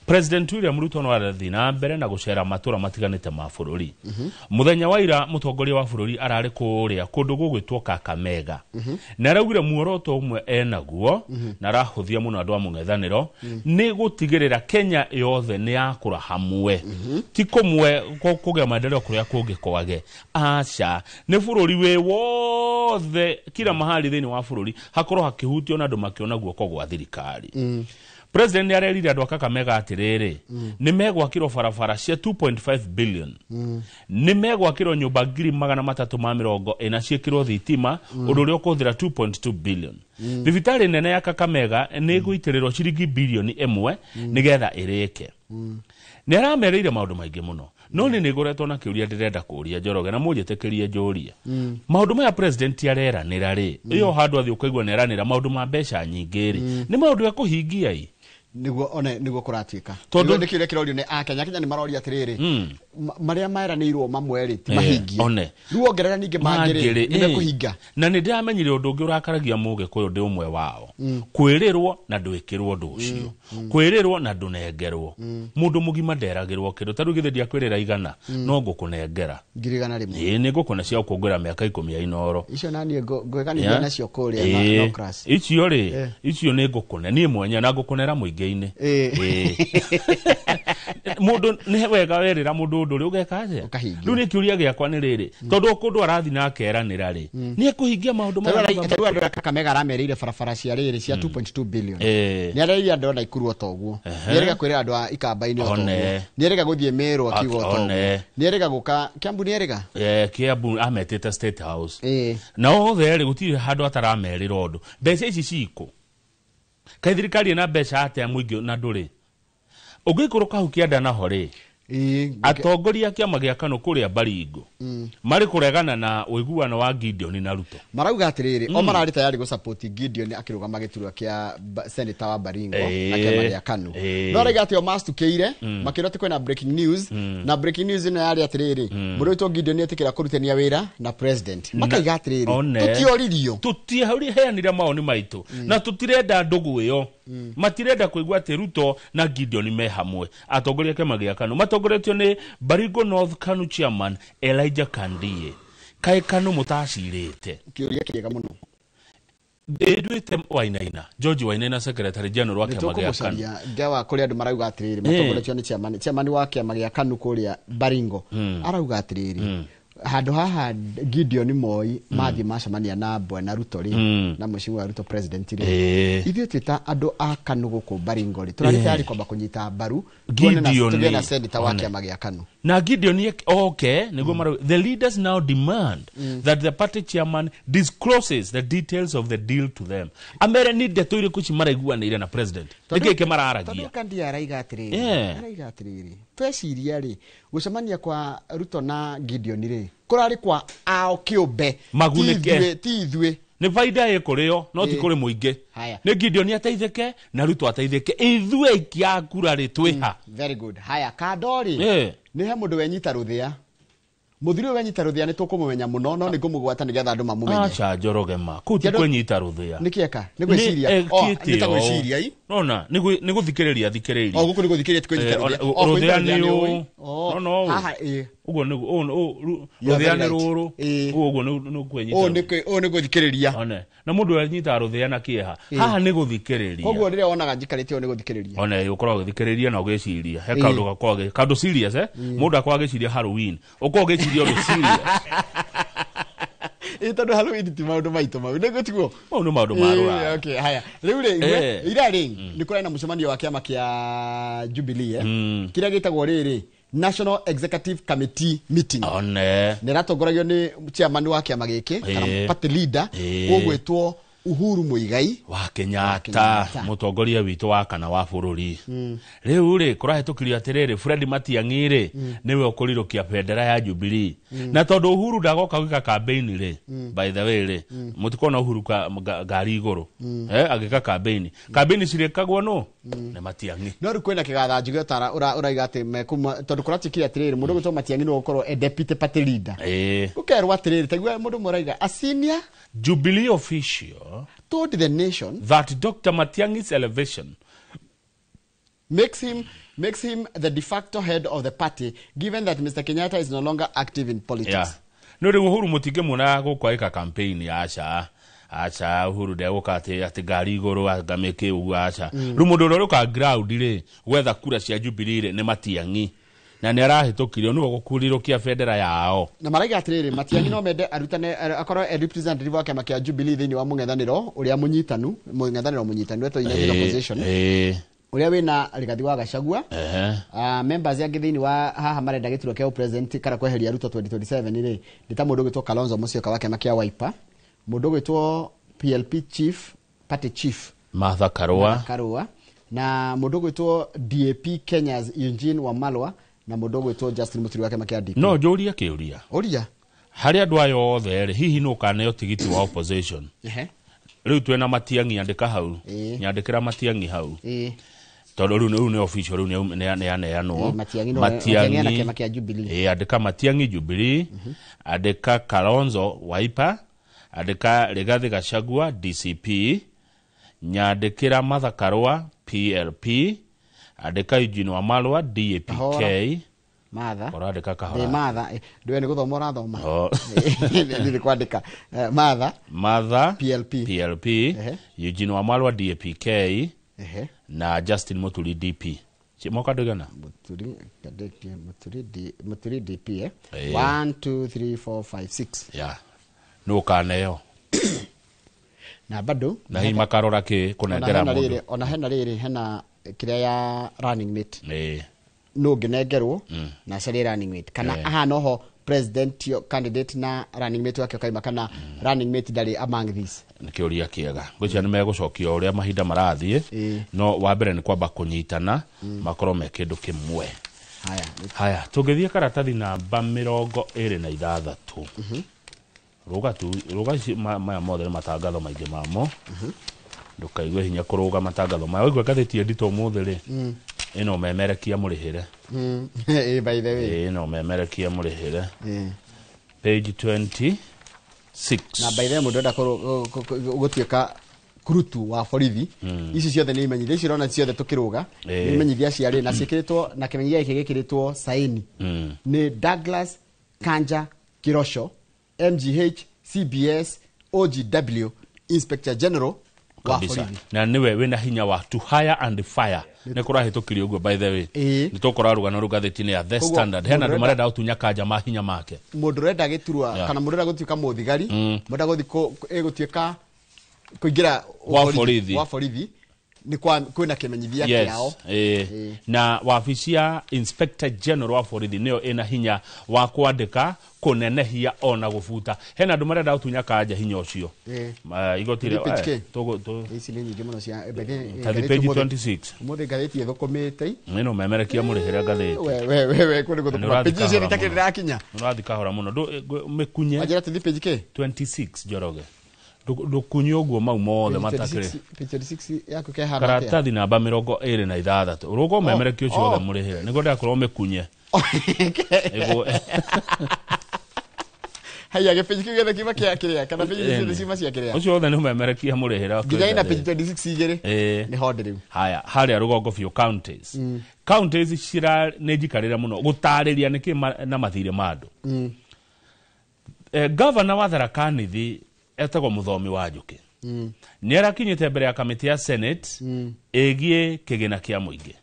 President William Ruto no arathi na mbere na gucera matura matiganite ma bururi. Muthenya wa ira mutongoria wa bururi arari kuria kundu gugwitwo Kakamega. Na araugire muoroto umwe enaguo na arahuthia muno andu a mung'ethaniro ni gutigirira Kenya yothe ni yakura hamwe. Ti kumwe kugia maendeleo kuria kungi kwage. Aca ni bururi wi wothe kila mahali thiini wa bururi hakorwo hakihutio na andu makiona guoko gwa thirikari. President ni arerire andu a Kakamega atiriri ni megwakirwo barabara cia 2.5 billion. Ni megwakirwo nyumba 340 ciikirwo thitima undu uria ukuhuthira 2.2 billion. Thibitari nene ya Kakamega ni iguitirirwo ciringi bilioni 1 nigetha irike. Ni aramereire maundu maingi muno no ni nigoretwo na kiuria ndirenda kuria Njoroge na munjitikirie njurie. Maundu maya president areranira ri iyo handu athi ukaigua neranira maundu ma mbeca nyingi ri ni maundu ya kuhingia i niguo one niguo kuratuika tondu ni kiuria kirorio ni akenya Kenya ni maroria atiriri maria maeranirwo mamwe ri ti mahingie one riu ongerera ningi mangiri ni mekuhinga. Na ni ndiramenyire undu ungi urakaragia Mugikuyu ndi umwe wao kwirirwo na ndwikirwo undu ucio kwirirwo na ndunengerwo mundu mugima nderagirwo kindu taru githi ndiakwirira igana no ngukunengera 100,000 ii ni ngukune cia ukungwira miaka 10 ya Inoro icio nanie ngwekanithia nacio kuria no class icio ri icio ni ngukune nie mwenya na ngukunera muingi. Mundu ni wega werira mundu undu ri ugeka atia riu ni kiuria giakwa ni riri tondu kundu arathi na akeranira ri ni ekuhingia maundu maya. Taru andu a Kakamega aramereire barabara cia riri cia 2.2 billion. Ni areire andu a Nakuru o toguo, ni erega kwirira andu a Ikamba-ini o toguo, ni erega guthie Meru akiuga o toguo, ni erega guka Kiambu, ni erega Kiambu ametete State House na othe ri gutire handu ataramerira undu. Mbeca ici ciku kai thirikari na mbeca atia muingi na nduri ungikuruka hau kianda naho ri atongoria kiama gia KANU kuria Baringo mari kuregana na uiguano wa Gideon na Ruto. Marauga atiriri o marari tayari gu support Gideon akirugama giturwa kia senator wa Baringo na kiama gia KANU. No rega ati o mastukeire makira ati kwina breaking news na breaking news ino yari atiriri muruto Gideon etikira kurutania wira na president makaiga atiriri tutioririo tutiheanire maoni maitu na tutirenda ndugu iyo. Matirenda kuigua ati Ruto na Gideon me hamwe. Atongoria kiama gia KANU matongoretio ni Baringo North KANU chairman Elijah Kandie. Kae KANU mutacirite kiuria kiega muno nduite Wainaina George Wainaina secretary general wa kiama gia KANU ngawa kuria andu marauga atiriri matongoretio ni chairman wa kiama gia KANU kuria Baringo arauga atiriri handu haha Gideon Moi mathi macemania na bwana Ruto ri na mheshimiwa Ruto president ri ithuĩ twĩ ta andũ a KANU gũkũ Baringo ri tũrarĩ tayari kwamba kũnyita mbaru tuone na tũgĩe na senator wa kiama gĩa KANU na Gideon okay niguo the leaders now demand that the party chairman discloses the details of the deal to them. Amere ni ndeto irĩkũ ci maraiguanĩire na president nĩkĩ kĩ mararagia tondu Kandi araiga atiriri tweciria ri gucemania kwa Ruto na Gideon ri kurari kwa ao kiumbe magunike ti ithuĩ ni faida ikurio no ti kuri muingi ni Gideon ateithike na Ruto ateithike ithuĩ aikia kura ri twiha. Very good. Haya kando ri ni he mundu wenyita ruthia muthiri uyu wenyita ruthia ni tukumumenya muno no ni ngumugwata nigetha andu mamumenye. Acha Njoroge ma kuu ti kwenyita ruthia ni kieka ni gwiciria ni ta gwiciria i nona ni guthikiriria thikiriria o guku ni guthikiriria ti kwenyita ruthia ruthia ni u no haha uguo ni ruthia ni ruru uguo ni kwenyita o ni guthikiriria one na mundu anyita ruthia na kieha haha ni guthikiriria koguo riria wonaga njikarite ni guthikiriria one ukoragwo githikiriria na ugiciria he kaundu gakoragwo kaundu serious mundu akoragwo agiciria Halloween ukoragwo ugiciria undu serious tondu Halloween ti maundu maitu mau niguo tiguo mau ni maundu ma ruraya. Okay haya riu ri ira ri ni kũrarĩ na mũcemanio wa kĩama kĩa Jubilee kĩrĩa gĩtagwo rĩrĩ National Executive Committee meeting. One nä ratongoragio nä chairman wa kĩama gĩkĩ kana party leader ũgwĩtwo Uhuru Muigai wa Kenyatta mutongoria witũ wa kana wa bũrũri. Rĩu rĩ kũrahĩtũkirio atĩrĩrĩ, Fred Matiang'i rĩ nĩwe ũkũrirũkia bendera ya Jubilee. Na tondũ Uhuru ndagoka gwĩka campaign rĩ, by the way rĩ, mũtikona Uhuru ngari igũrũ agĩka campaign. Campaign cirĩkagwo no nĩ Matiang'i. No rĩu kwĩna kĩgatha njuge ũraiga atĩ mekuma tondũ kũratuĩkire atĩrĩrĩ, mũndũ ũgwĩtwo Matiang'i nĩwe ũgũkorwo e deputy party leader. Gũkerwo atĩrĩrĩ, taigua mũndũ ũmwe ũraiga a senior Jubilee official told the nation that Dr. Matiang'i's elevation makes him the de facto head of the party, given that Mr. Kenyatta is no longer active in politics. Yeah. No rĩu Uhuru mũtingĩmuona gũkũ agĩka campaign, aca aca, Uhuru ndegũka atĩ ngari igũrũ angamĩke ũguo, aca. Rĩu mũndũ ũrĩa ũrĩũka ground rĩ gwetha kura cia Jubilee rĩ nĩ Matiang'i, na nĩ arahĩtũkirio nĩwe gũkurirũkia bendera yao. Na maraiga atĩrĩrĩ, Matiang'i no mende arutane akorwo e representative wa kĩama kĩa Jubilee thĩinĩ wa mũng'ethanĩro ũrĩa mũnyitanu, mũng'ethanĩro mũnyitanu wetwo United Opposition, ũrĩa wĩna Rigathi wa Gachagua. Members angĩ thĩinĩ wa haha marenda gĩturwa kĩa president kana kweheria Ruto 2027 rĩ nĩ ta mũndũ ũgwĩtwo Kalonzo Musyoka wa kĩama kĩa Wiper, mũndũ ũgwĩtwo PLP chief, party chief Martha Karua, na mũndũ ũgwĩtwo DAP Kenya's Eugene Wamalwa, na mũndũ ũgwĩtwo Justin Muturi wa kĩama kĩa DP. No njũrie kĩũria. Ũria. Harĩ andũ aya othe rĩ, hihi nũ ũkaneo tigiti wa opposition? Rĩu twĩna Matiang'i, andĩka hau. Nyandĩkĩra Matiang'i hau. Tondũ rĩu nĩ official, rĩu nĩ aneanwo. Matiang'i na kĩama kĩa Jubilee. Andĩka Matiang'i Jubilee, andĩka Kalonzo Wiper, andĩka Rigathi Gachagua DCP, nyandĩkĩra Martha Karua PLP, andĩka Eugene Wamalwa DAPK. Martha. Ũrandĩka kahora. Martha, ndũĩ nĩ gũthoma ũrathoma. Nĩ kwandĩka. Martha PLP, Eugene Wamalwa DAPK, na Justin Muturi DP. Moka ndũigana? Muturi DP, 1 2 3 4 5 6. Yeah. Nũ ũkaneo? Na bado na hihi makarora kĩ kũnengera mũndũ. Ona hena rĩrĩ, hena kĩrĩa ya running mate. No ngĩnengerwo na acarie running mate kana aha noho president candidate na running mate wake ũkaima, kana running mate ndarĩ among these. Nĩ kĩũria kĩega. Ngwĩciria nĩ megũcokia o ũrĩa mahinda marathiĩ, no wa mbere nĩ kwamba kũnyitana makorwo me kĩndũ kĩmwe. Haya, tũngĩthiĩ karatathi namba 26. Rũga tu, rũga maya mothe nĩ matangatho maingĩ mamo. Ndũkaigue hinya kũrũga matangatho maya. Waigua ngathĩti nditũ ũmũthĩ rĩ, ĩno memerekia mũrĩhĩre. By the way. Ĩno memerekia mũrĩhĩre. Page 26. Na by the way mũndũ enda gũtuĩka kurutu wa borithi, ici ciothe nĩ imenyithia, ici ũrona ciothe tũkĩrũga, nĩ imenyithia ciarĩ na ciĩkĩrĩtwo na kĩmenyithia gĩkĩ gĩkĩrĩtwo saini nĩ Douglas Kanja Kirosho, MGH CBS OGW Inspector General wa borithi. Na niwe wĩna hinya wa to hire and fire. Nĩ kũrahĩtũkirio ũguo by the way. Nĩ tũkora rũgano rũu ngathĩti-inĩ ya The Standard. Hena andũ marenda gũtunya Kanja mahinya make. Mũndũ ũrenda gĩturwa kana mũndũ ũrenda gũtuĩka mũthigari, mũndũ ũrenda gũthiĩ gũtuĩka kũingĩra wa borithi nĩ kwĩna kĩmenyithia kĩao. Na wabici ya Inspector General wa borithi nĩyo ĩna hinya wa kwandĩka, kũnenehia ona gũbuta. Hena andũ marenda gũtunya Kanja hinya ũcio. Igoti rĩ ici nĩ nyingĩ mũno cia page 26. Ũmũthĩ ngathĩti ĩthũkũmĩte. Ĩno memerekia mũrĩhĩre ngathĩti. We kũrĩ gũthũkũma. Page icio nĩ irakinya. Nĩ ũrathiĩ kahora mũno. Mĩkunye. Wanjĩra tũthiĩ page kĩ? 26 Njoroge. Ndũkunye ũguo mau mothe matakĩrĩ. Page 26 yaku kehana atĩa? Karatathi namba 26. Ũrũga ũmemerekie ũcio wothe mũrĩhĩre. Nĩguo ndakorwo mĩkunye. Haya, gĩpage kĩu gĩothe kiuma kĩa kĩrĩa kana page ciothe ciuma cia kĩrĩa. Ũcio wothe nĩ ũmemerekia mũrĩhĩre. Nginya ina page 26 igĩrĩ. Nĩ honde rĩu. Haya, harĩa rũgongo biũ counties. Counties cira nĩ njikarĩre mũno gũtarĩria nĩkĩ na mathirĩ ma andũ. Governor wa Tharaka Nithi etagwo Mũthomi wa Njũkĩ. Nĩ arakinyĩte mbere ya kamĩtĩ ya Senate ĩgiĩ kĩgĩna kĩa mũingĩ.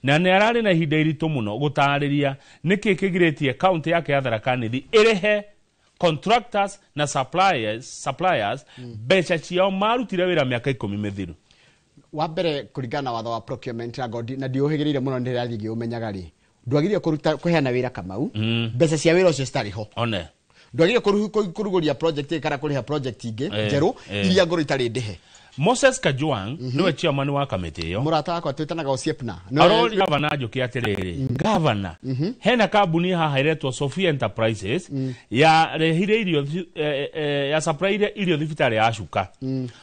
Na nĩ ararĩ na ihinda iritũ mũno gũtarĩria nĩkĩ kĩgirĩtie county yake ya Tharaka Nithi ĩrĩhe contractors na suppliers mbeca ciao marutire wĩra mĩaka 10 mĩthiru. Wa mbere kũringana na watho wa procurement na ngodi na ndiũhĩgĩrĩire mũno nĩ ndĩrathiĩ ngĩũmenyaga rĩ, ndwagĩrĩire kũruta kũheana wĩra Kamau mbeca cia wĩra ũcio citarĩ ho. One. Ndwagire kuruguria project kana kuriha project ingi njeru iria ngoro itari ndihe. Moses Kajwang niwe chairman wa kamiti iyo. Murata wakwa twitanaga Osiepna. Arori gavana Njoki atiriri. Gavana hena kambuni haha iretwo Sophia Enterprises ya rehire irio ya supplyire irio thibitarĩ ya Chuka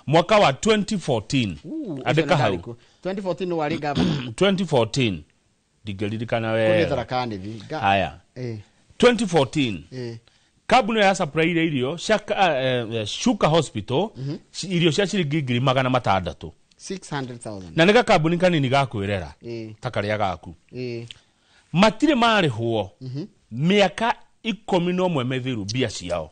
mwaka wa 2014. Andĩka hau 2014 wari gavana. 2014 ndingĩririkana wega. Haya 2014 kambuni ya supplyire irio Chuka Hospital irio cia ciringi 600,000. 600,000. Na nĩ gakambuni kanini ga kwĩrera ta karĩa gaku. Matirĩ marĩhwo mĩaka 11 mĩthiru mbia ciao.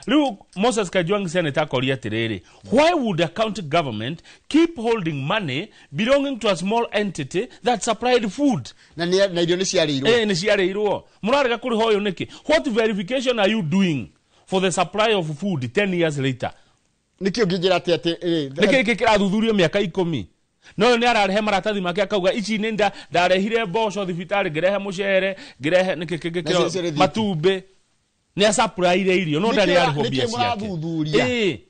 Rĩu Moses Kajwang senator akoria atĩrĩrĩ, why would the county government keep holding money belonging to a small entity that supplied food? Na irio nĩ ciarĩirwo. Nĩ ciarĩirwo. Mũrarega kũrĩha ũyũ nĩkĩ? What verification are you doing for the supply of food 10 years later? Nĩkĩ ũngĩnjĩra atĩ nĩkĩ gĩkĩ kĩrathuthurio mĩaka 10? No nĩ ararehe maratathi make akauga ici nĩ ndarehire mboco thibitarĩ, ngĩrehe mũcere, ngĩrehe nĩkĩ kĩngĩ matumbĩ. Nĩ asupplyire irio no ndarĩ arĩhwo mbia ciake.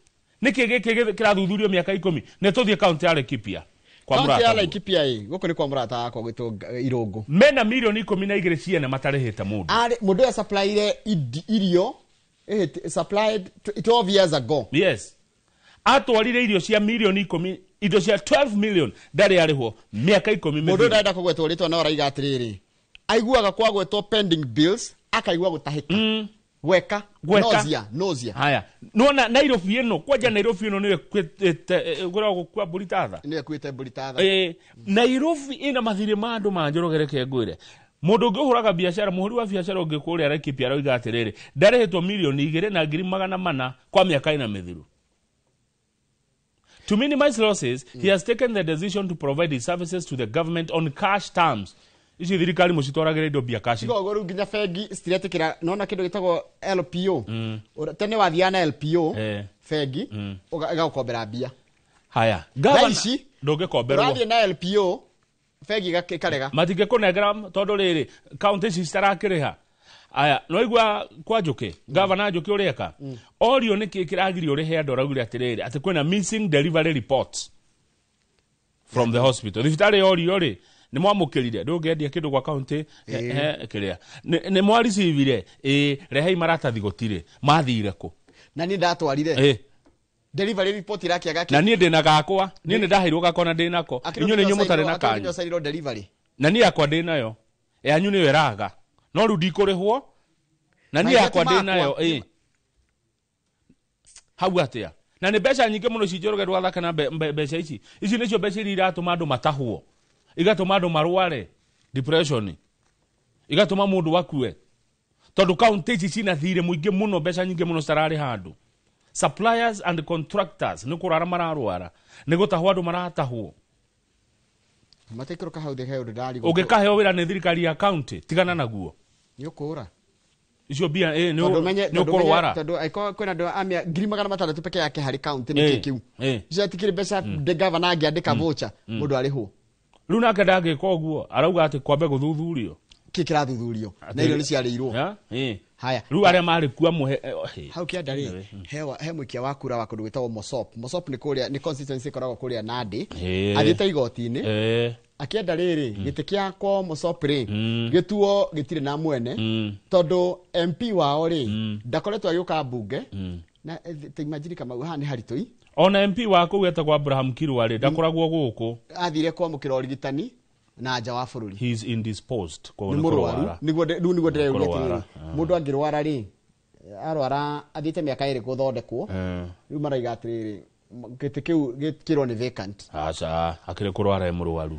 Nĩkĩ gĩkĩ kĩrathuthurio mĩaka 10? Nĩ tũthiĩ kaunti ya Laikipia. Kwa Kaunti ya mũrata. Laikipia gũkũ nĩ kwa mũrata wakwa gwĩtwo Irũngũ. Mena milioni 12 ciene matarĩhĩte mũndũ. Arĩ mũndũ ũyũ asupplyire irio supplied 12 years ago. Yes. Atwarire irio cia milioni 10, indo cia 12 million ndarĩ arĩhwo mĩaka 10 Mũndũ mĩthiru. ndarenda kũgwetwo rĩtwa no araiga atĩrĩrĩ, aiguaga kwagwetwo pending bills akaigua gũtahĩka. Gweka nausea. Haya nona Nairobi ĩno kwanja Nairobi ĩno nĩyo ĩkuĩte ngoragwo gũkua mbũri ta tha. Nĩyo ĩkuĩte mbũri ta tha. Nairobi ĩna mathirĩ ma andũ ma Njoroge reke ngwĩre. Mũndũ ũngĩ ũhũraga biacara, mũhũri wa biacara ũngĩ kũrĩa Laikipia aroiga atĩrĩrĩ, ndarĩhĩtwo milioni 2,400,000 kwa mĩaka ĩna mĩthiru. To minimize losses, he has taken the decision to provide his services to the government on cash terms. Ici thirikari mũcitwaragĩra indo mbia cash. Tiga rĩu nginya bengi citiretĩkĩra nona kĩndũ gĩtagwo LPO. Tene wathiaga na LPO bengi ĩgagũkombera mbia. Haya, gavana ndũngĩkomberwo. Ũrathiĩ na LPO bengi ĩkarega. Matingĩkũnengera tondũ rĩrĩ kaunti ici citarakĩrĩha. Aya, no igua kwa Njoki, gavana Njoki ũrĩa orio nĩkĩ kĩragirio ũrĩhe andũ araugire atĩrĩrĩ atĩ kwĩna missing delivery reports from the hospital. Thibitarĩ orio rĩ nĩ mwamũkĩrire ndũngĩendia kĩndũ gwa kaunti kĩrĩa nĩ mwaricivire rehei maratathi gũtirĩ mathire kũ. Na niĩ ndatwarire delivery report irakĩaga na niĩ ndĩna gakwa, niĩ nĩ ndaheirwo gakwa na ndĩnako, inyuĩ nĩ inyuĩ mũtarĩ na kanyu delivery na niĩ yakwa ndĩnayo yanyu nĩyo ĩraga no rĩu ndikũrĩhwo na niĩ yakwa ndĩnayo hau atĩa. Na nĩ mbeca nyingĩ mũno ici Njoroge ndũgathake na mbeca ici. Ici nĩcio mbeca iria iratũma andũ matahwo, igatũma andũ marware depression, igatũma mũndũ akue tondũ kaunti ici cina thirĩ mũingĩ mũno, mbeca nyingĩ mũno citararĩha andũ. Suppliers and contractors nĩ kũrara mararwara, nĩ gũtahwo andũ maratahwo. Matekĩrũka hau thĩ he ũndũ ndarigwo. Ũngĩkaheo wĩra nĩ thirikari ya kaunti tigana naguo nĩ ũkũra icio mbia nĩ ũkũrwara tondũ angĩkorwo kwĩna andũ a 600,000 peke yake harĩ kaunti nĩkĩ kĩu icio atikĩrĩ mbeca gavana angĩandĩka voucher mũndũ arĩhwo. Rĩu nake ndangĩka ũguo arauga atĩ kwambe gũthuthurio kĩ kĩrathuthurio na irio nĩ ciarĩirwo. Haya rĩu arĩa marĩ kuo amwe hau kĩanda rĩ he mũikia wa kura wa kũndũ gwĩtagwo Mosop. Mosop nĩ kũrĩa nĩ constituency ĩkoragwo kũrĩa Nandi. Athiĩte igoti-inĩ akĩenda rĩrĩ gĩtĩ kĩa kwa Mosop rĩ gĩtuo gĩtirĩ na mwene tondũ MP wao rĩ ndakoretwo agĩũka mbunge na imagine kama haha nĩ haritũ. Ona MP wa kũu etagwo Abraham Kirwa rĩ ndakoragwo gũkũ, athire kwamũkĩra ũrigitani na nja wa bũrũri. He is indisposed nĩ mũrwaru nĩguo rĩu nĩguo ndĩrauga atĩrĩrĩ mũndũ angĩrwara rĩ arwara athiĩte mĩaka 2 gũthondekwo rĩu maraiga atĩrĩrĩ gĩtĩ kĩu gĩkĩrwo nĩ vacant. Aca akĩrĩ kũrwara e mũrwaru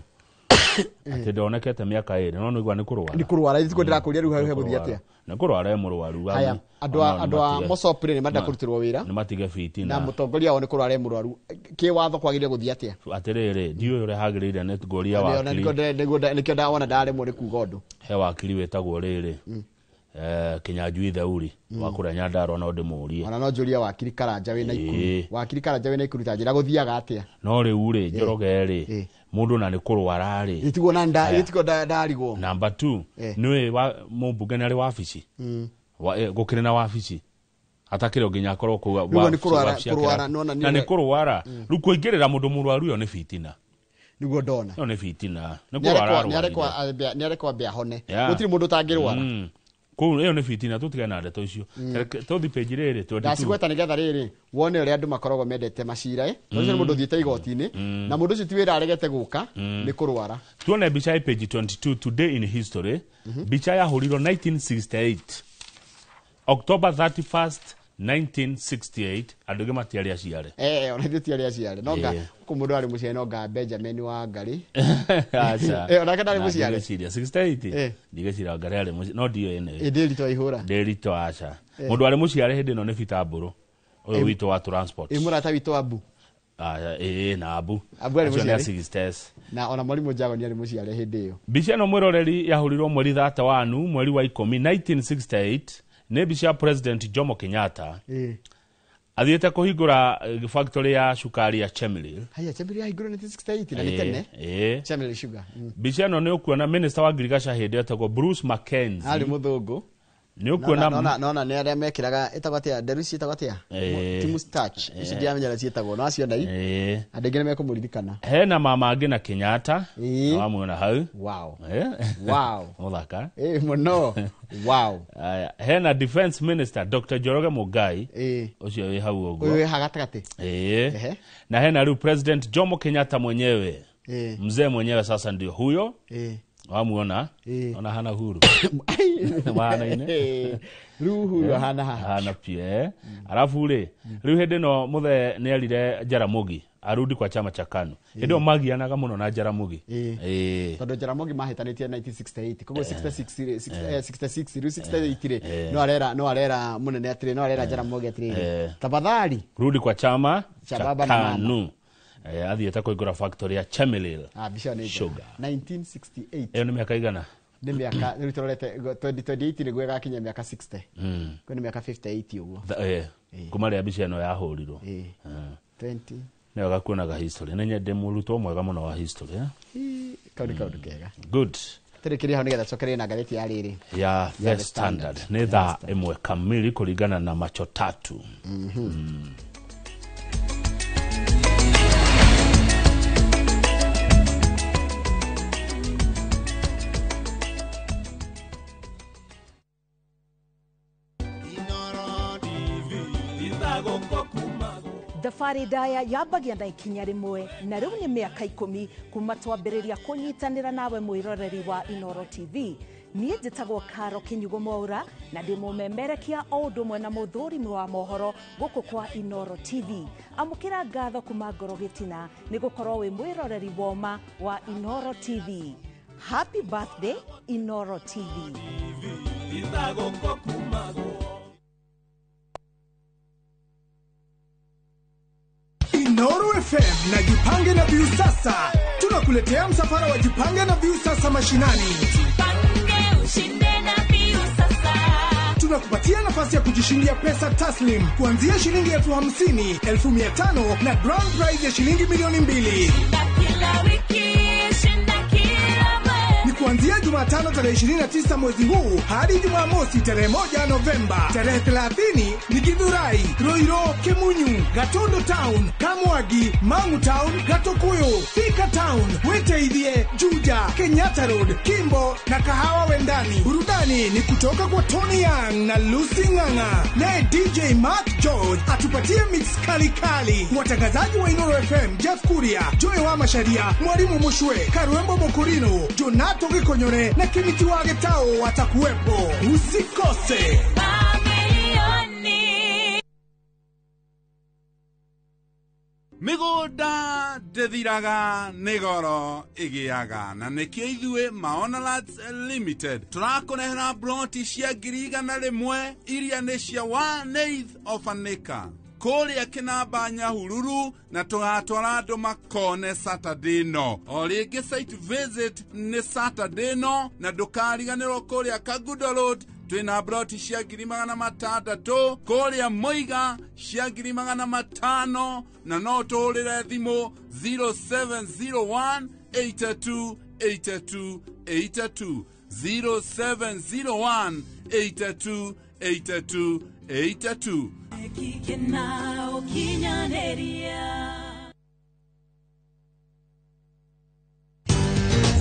atĩ ndonekete mĩaka 2 no nĩigua nĩ kũrwara. Nĩ kũrwara ithuĩ ndĩrakũria rĩu hau hegũthiĩ atĩa. Nĩ kũrwara e mũrwaru. Haya andũ a Mosop rĩ nĩ marenda kũrutĩrwo wĩra nĩ matige fiti na mũtongoria wao nĩ kũrwara e mũrwaru kĩwatho kwagĩrĩire gũthiĩ atĩa. Atĩrĩrĩ ndiũĩ ũrĩa hagĩrĩire nĩ ngũria wakiri nĩkĩo ndawona ndaremwo nĩ kuga ũndũ. He wakiri wĩtagwo rĩrĩ Kinyanjui Theuri wa kũrĩa Nyandarua no ndĩmũrie. Ona no njũrie wakiri Karanja wĩ Naikuru. Wakiri Karanja wĩ Naikuru ta njĩra gũthiaga atĩa. No rĩu rĩ Njoroge rĩ mũndũ na nĩ kũrwara rĩ gĩtigwo na gĩtigwo ndarigwo. Number 2 nĩwe mũmbunge nĩ arĩ wabici gũkĩrĩ na wabici Atakĩrĩ o nginya akorwo kũu Rĩu nĩ kũrwara, nĩwona na nĩ kũrwara. Rĩu kũingĩrĩra mũndũ mũrwaru ĩyo nĩ fitina. Nĩguo ndona. Ĩyo nĩ fitina. Nĩ kũrwara arwarire. Nĩarekwo ambe ahone. Yeah. Gũtirĩ mũndũ ũtangĩrwara. Kũu ĩyo nĩ fitina, tũtigane na ndeto icio. Tũthi page rĩrĩ 22. Ndacigweta nĩgetha rĩrĩ wone ũrĩa andũ makoragwo mendete macira tondũ ũcio nĩ mũndũ ũthiĩte igoti-inĩ na mũndũ ũcio ti wĩra aregete gũka, nĩ kũrwara. Tuone mbica ya page 22, today in history. Mbica yahũrirwo 1968, October 31st 1968. Andũ aingĩ matiarĩ aciare. Ona ithuĩ tiarĩ aciare. No nga gũkũ mũndũ arĩ mũciare, no nga Benjamin wa Ngarĩ. Aca. Onake ndarĩ mũciare. Ndigwĩciria 68, ndigwĩciria Ngarĩ arĩ mũciare, no ndiũĩ nĩ. Ndĩritũ aihũra. Ndĩritũ aca. Mũndũ arĩ mũciare hĩndĩ ĩno nĩ Peter Mbũrũ, ũyũ witũ wa transport. Mũrata witũ Abu. Ĩĩ, na Abu. Abu arĩ Acio nĩ a mũciare. 60s. Na ona Mwarimũ Njagoni arĩ mũciare hĩndĩ ĩyo. Mbica ĩno mwĩroreri yahũrirwo mweri 31 mweri wa 10 1968, nĩ mbica ya President Jomo Kenyatta athiĩte kũhingũra factory ya cukari ya Chemelil. Haya, Chemelil yahingũrwo 1968 na nĩ tene. Chemelil Sugar. Mbica ĩno nĩ ũkuona minister wa ngirigaca hĩndĩ etagwo Bruce Mackenzie. Arĩ mũthũngũ. Nĩ ũkuona Nona nĩ arĩa mekĩraga ĩtagwo atĩa, nderu ici ĩtagwo atĩa? Ti mustache. Ici ndiamenyera ciĩtagwo, no acio ndai. Andũ aingĩ nĩ mekũmũririkana. Hena mama angĩ na Kenyatta. Na wamuona hau. Wow. Wow. Mũthaka. Mũno. Wow. Aya, hena defense minister Dr. Njoroge Mugai. Ũcio wĩ hau ũguo. Ũyũ wĩ haha gatagatĩ. Na hena rĩu President Jomo Kenyatta mwenyewe. Mzee mwenyewe sasa ndio huyo. Wamuona? Ona hana huru. Mahanaine. Rĩu huru ahana haha. Hana pia. Alafu rĩ, rĩu hĩndĩ ĩno mũthee nĩ erire Jaramogi arudi kwa chama cha KANU. Hĩndĩ ĩyo magianaga mũno na Jaramogi. Tondũ Jaramogi mahĩtanĩtie 1968, koguo 66 rĩ, 66 rĩu 68 rĩ, no arera mũnene atĩrĩ, no arera Jaramogi atĩrĩrĩ, tafadhali rudi kwa chama cha cha baba na mama. KANU. Athiĩte kũhingũra factory ya Chemelil. Mbica ĩyo nĩ njega. Sugar. 1968. Ĩyo nĩ mĩaka igana? Nĩ mĩaka, rĩu tũrorete 2028 nĩguo ĩgakinya mĩaka 60. Koguo nĩ mĩaka 58 ũguo. Kuma rĩrĩa mbica ĩno yahũrirwo. 20. Nĩ wega kuonaga history. Nĩ nyende mũrutwo mwega mũno wa history. Kau nĩ kaũndũ kega. Good. Tũrĩkĩrie hau nĩgetha tũcokererie na ngathĩti ya rĩrĩ. Ya The Standard. Nĩ thaa 1 kamili kũringana na macho tatu. Thabarĩ ndaya yambagia na ikinya rĩmwe, na rĩu nĩ mĩaka 10 kuma twambĩrĩria kũnyitanĩra nawe mwĩroreri wa Inooro TV. Niĩ njĩtagwo Karo Kinyugo Mwaura na ndĩ mũmemerekia o ũndũ ũmwe na mũthũrimi wa mohoro gũkũ kwa Inooro TV. Amũkĩra ngatho kuma ngoro gĩtina nĩ gũkorwo wĩ mwĩroreri woma wa Inooro TV. Happy birthday Inooro TV. Inooro FM na Jipange na Viusasa. Tunakuletea msafara wa Jipange na Viusasa mashinani. Jipange ushinde na Viusasa. Tunakupatia nafasi ya kujishindia pesa taslim kuanzia shilingi 50,000, 500,000 na grand prize ya shilingi 2,000,000. Shinda kila wiki, shinda kila mwezi. Ni kuanzia Jumatano tarehe 29 mwezi huu hadi Jumamosi tarehe 1 Novemba. Tarehe 30 ni Githurai, Ruiru, Kimunyu, Gatundu Town, Kamwagi, Mangu Town, Gatukuyu, Thika Town, Witeithie, Juja, Kenyatta Road, Kimbo na Kahawa Wendani. Burudani ni kutoka kwa Tony Young na Lucy Ng'ang'a. Naye DJ Mark George atupatie mix kali kali. Watangazaji wa Inooro FM, Jeff Kuria, Joy wa Masharia, Mwalimu Mushwe, Karwembo Mokurino, Jonato Gikonyore na Kimiti wa Getao watakuwepo. Usikose. Mamilioni. Mĩgũnda ndĩthiraga nĩ goro ĩgĩaga, na nĩkĩo ithuĩ Maona Lands Limited tũrakũrehera broti cia 100,000 iria nĩ cia 1/8 of an acre kũrĩa Kĩnamba Nyahururu, na tũgatwara andũ makone Saturday no. O rĩngĩ site visit nĩ Saturday no, na ndũkariganĩrwo kũrĩa Kangundo Road twĩna broti cia 600,000, kũrĩa Mũiga cia 500,000, na no tũhũrĩre thimũ 0701 82 82 82, 0701 82 82 82.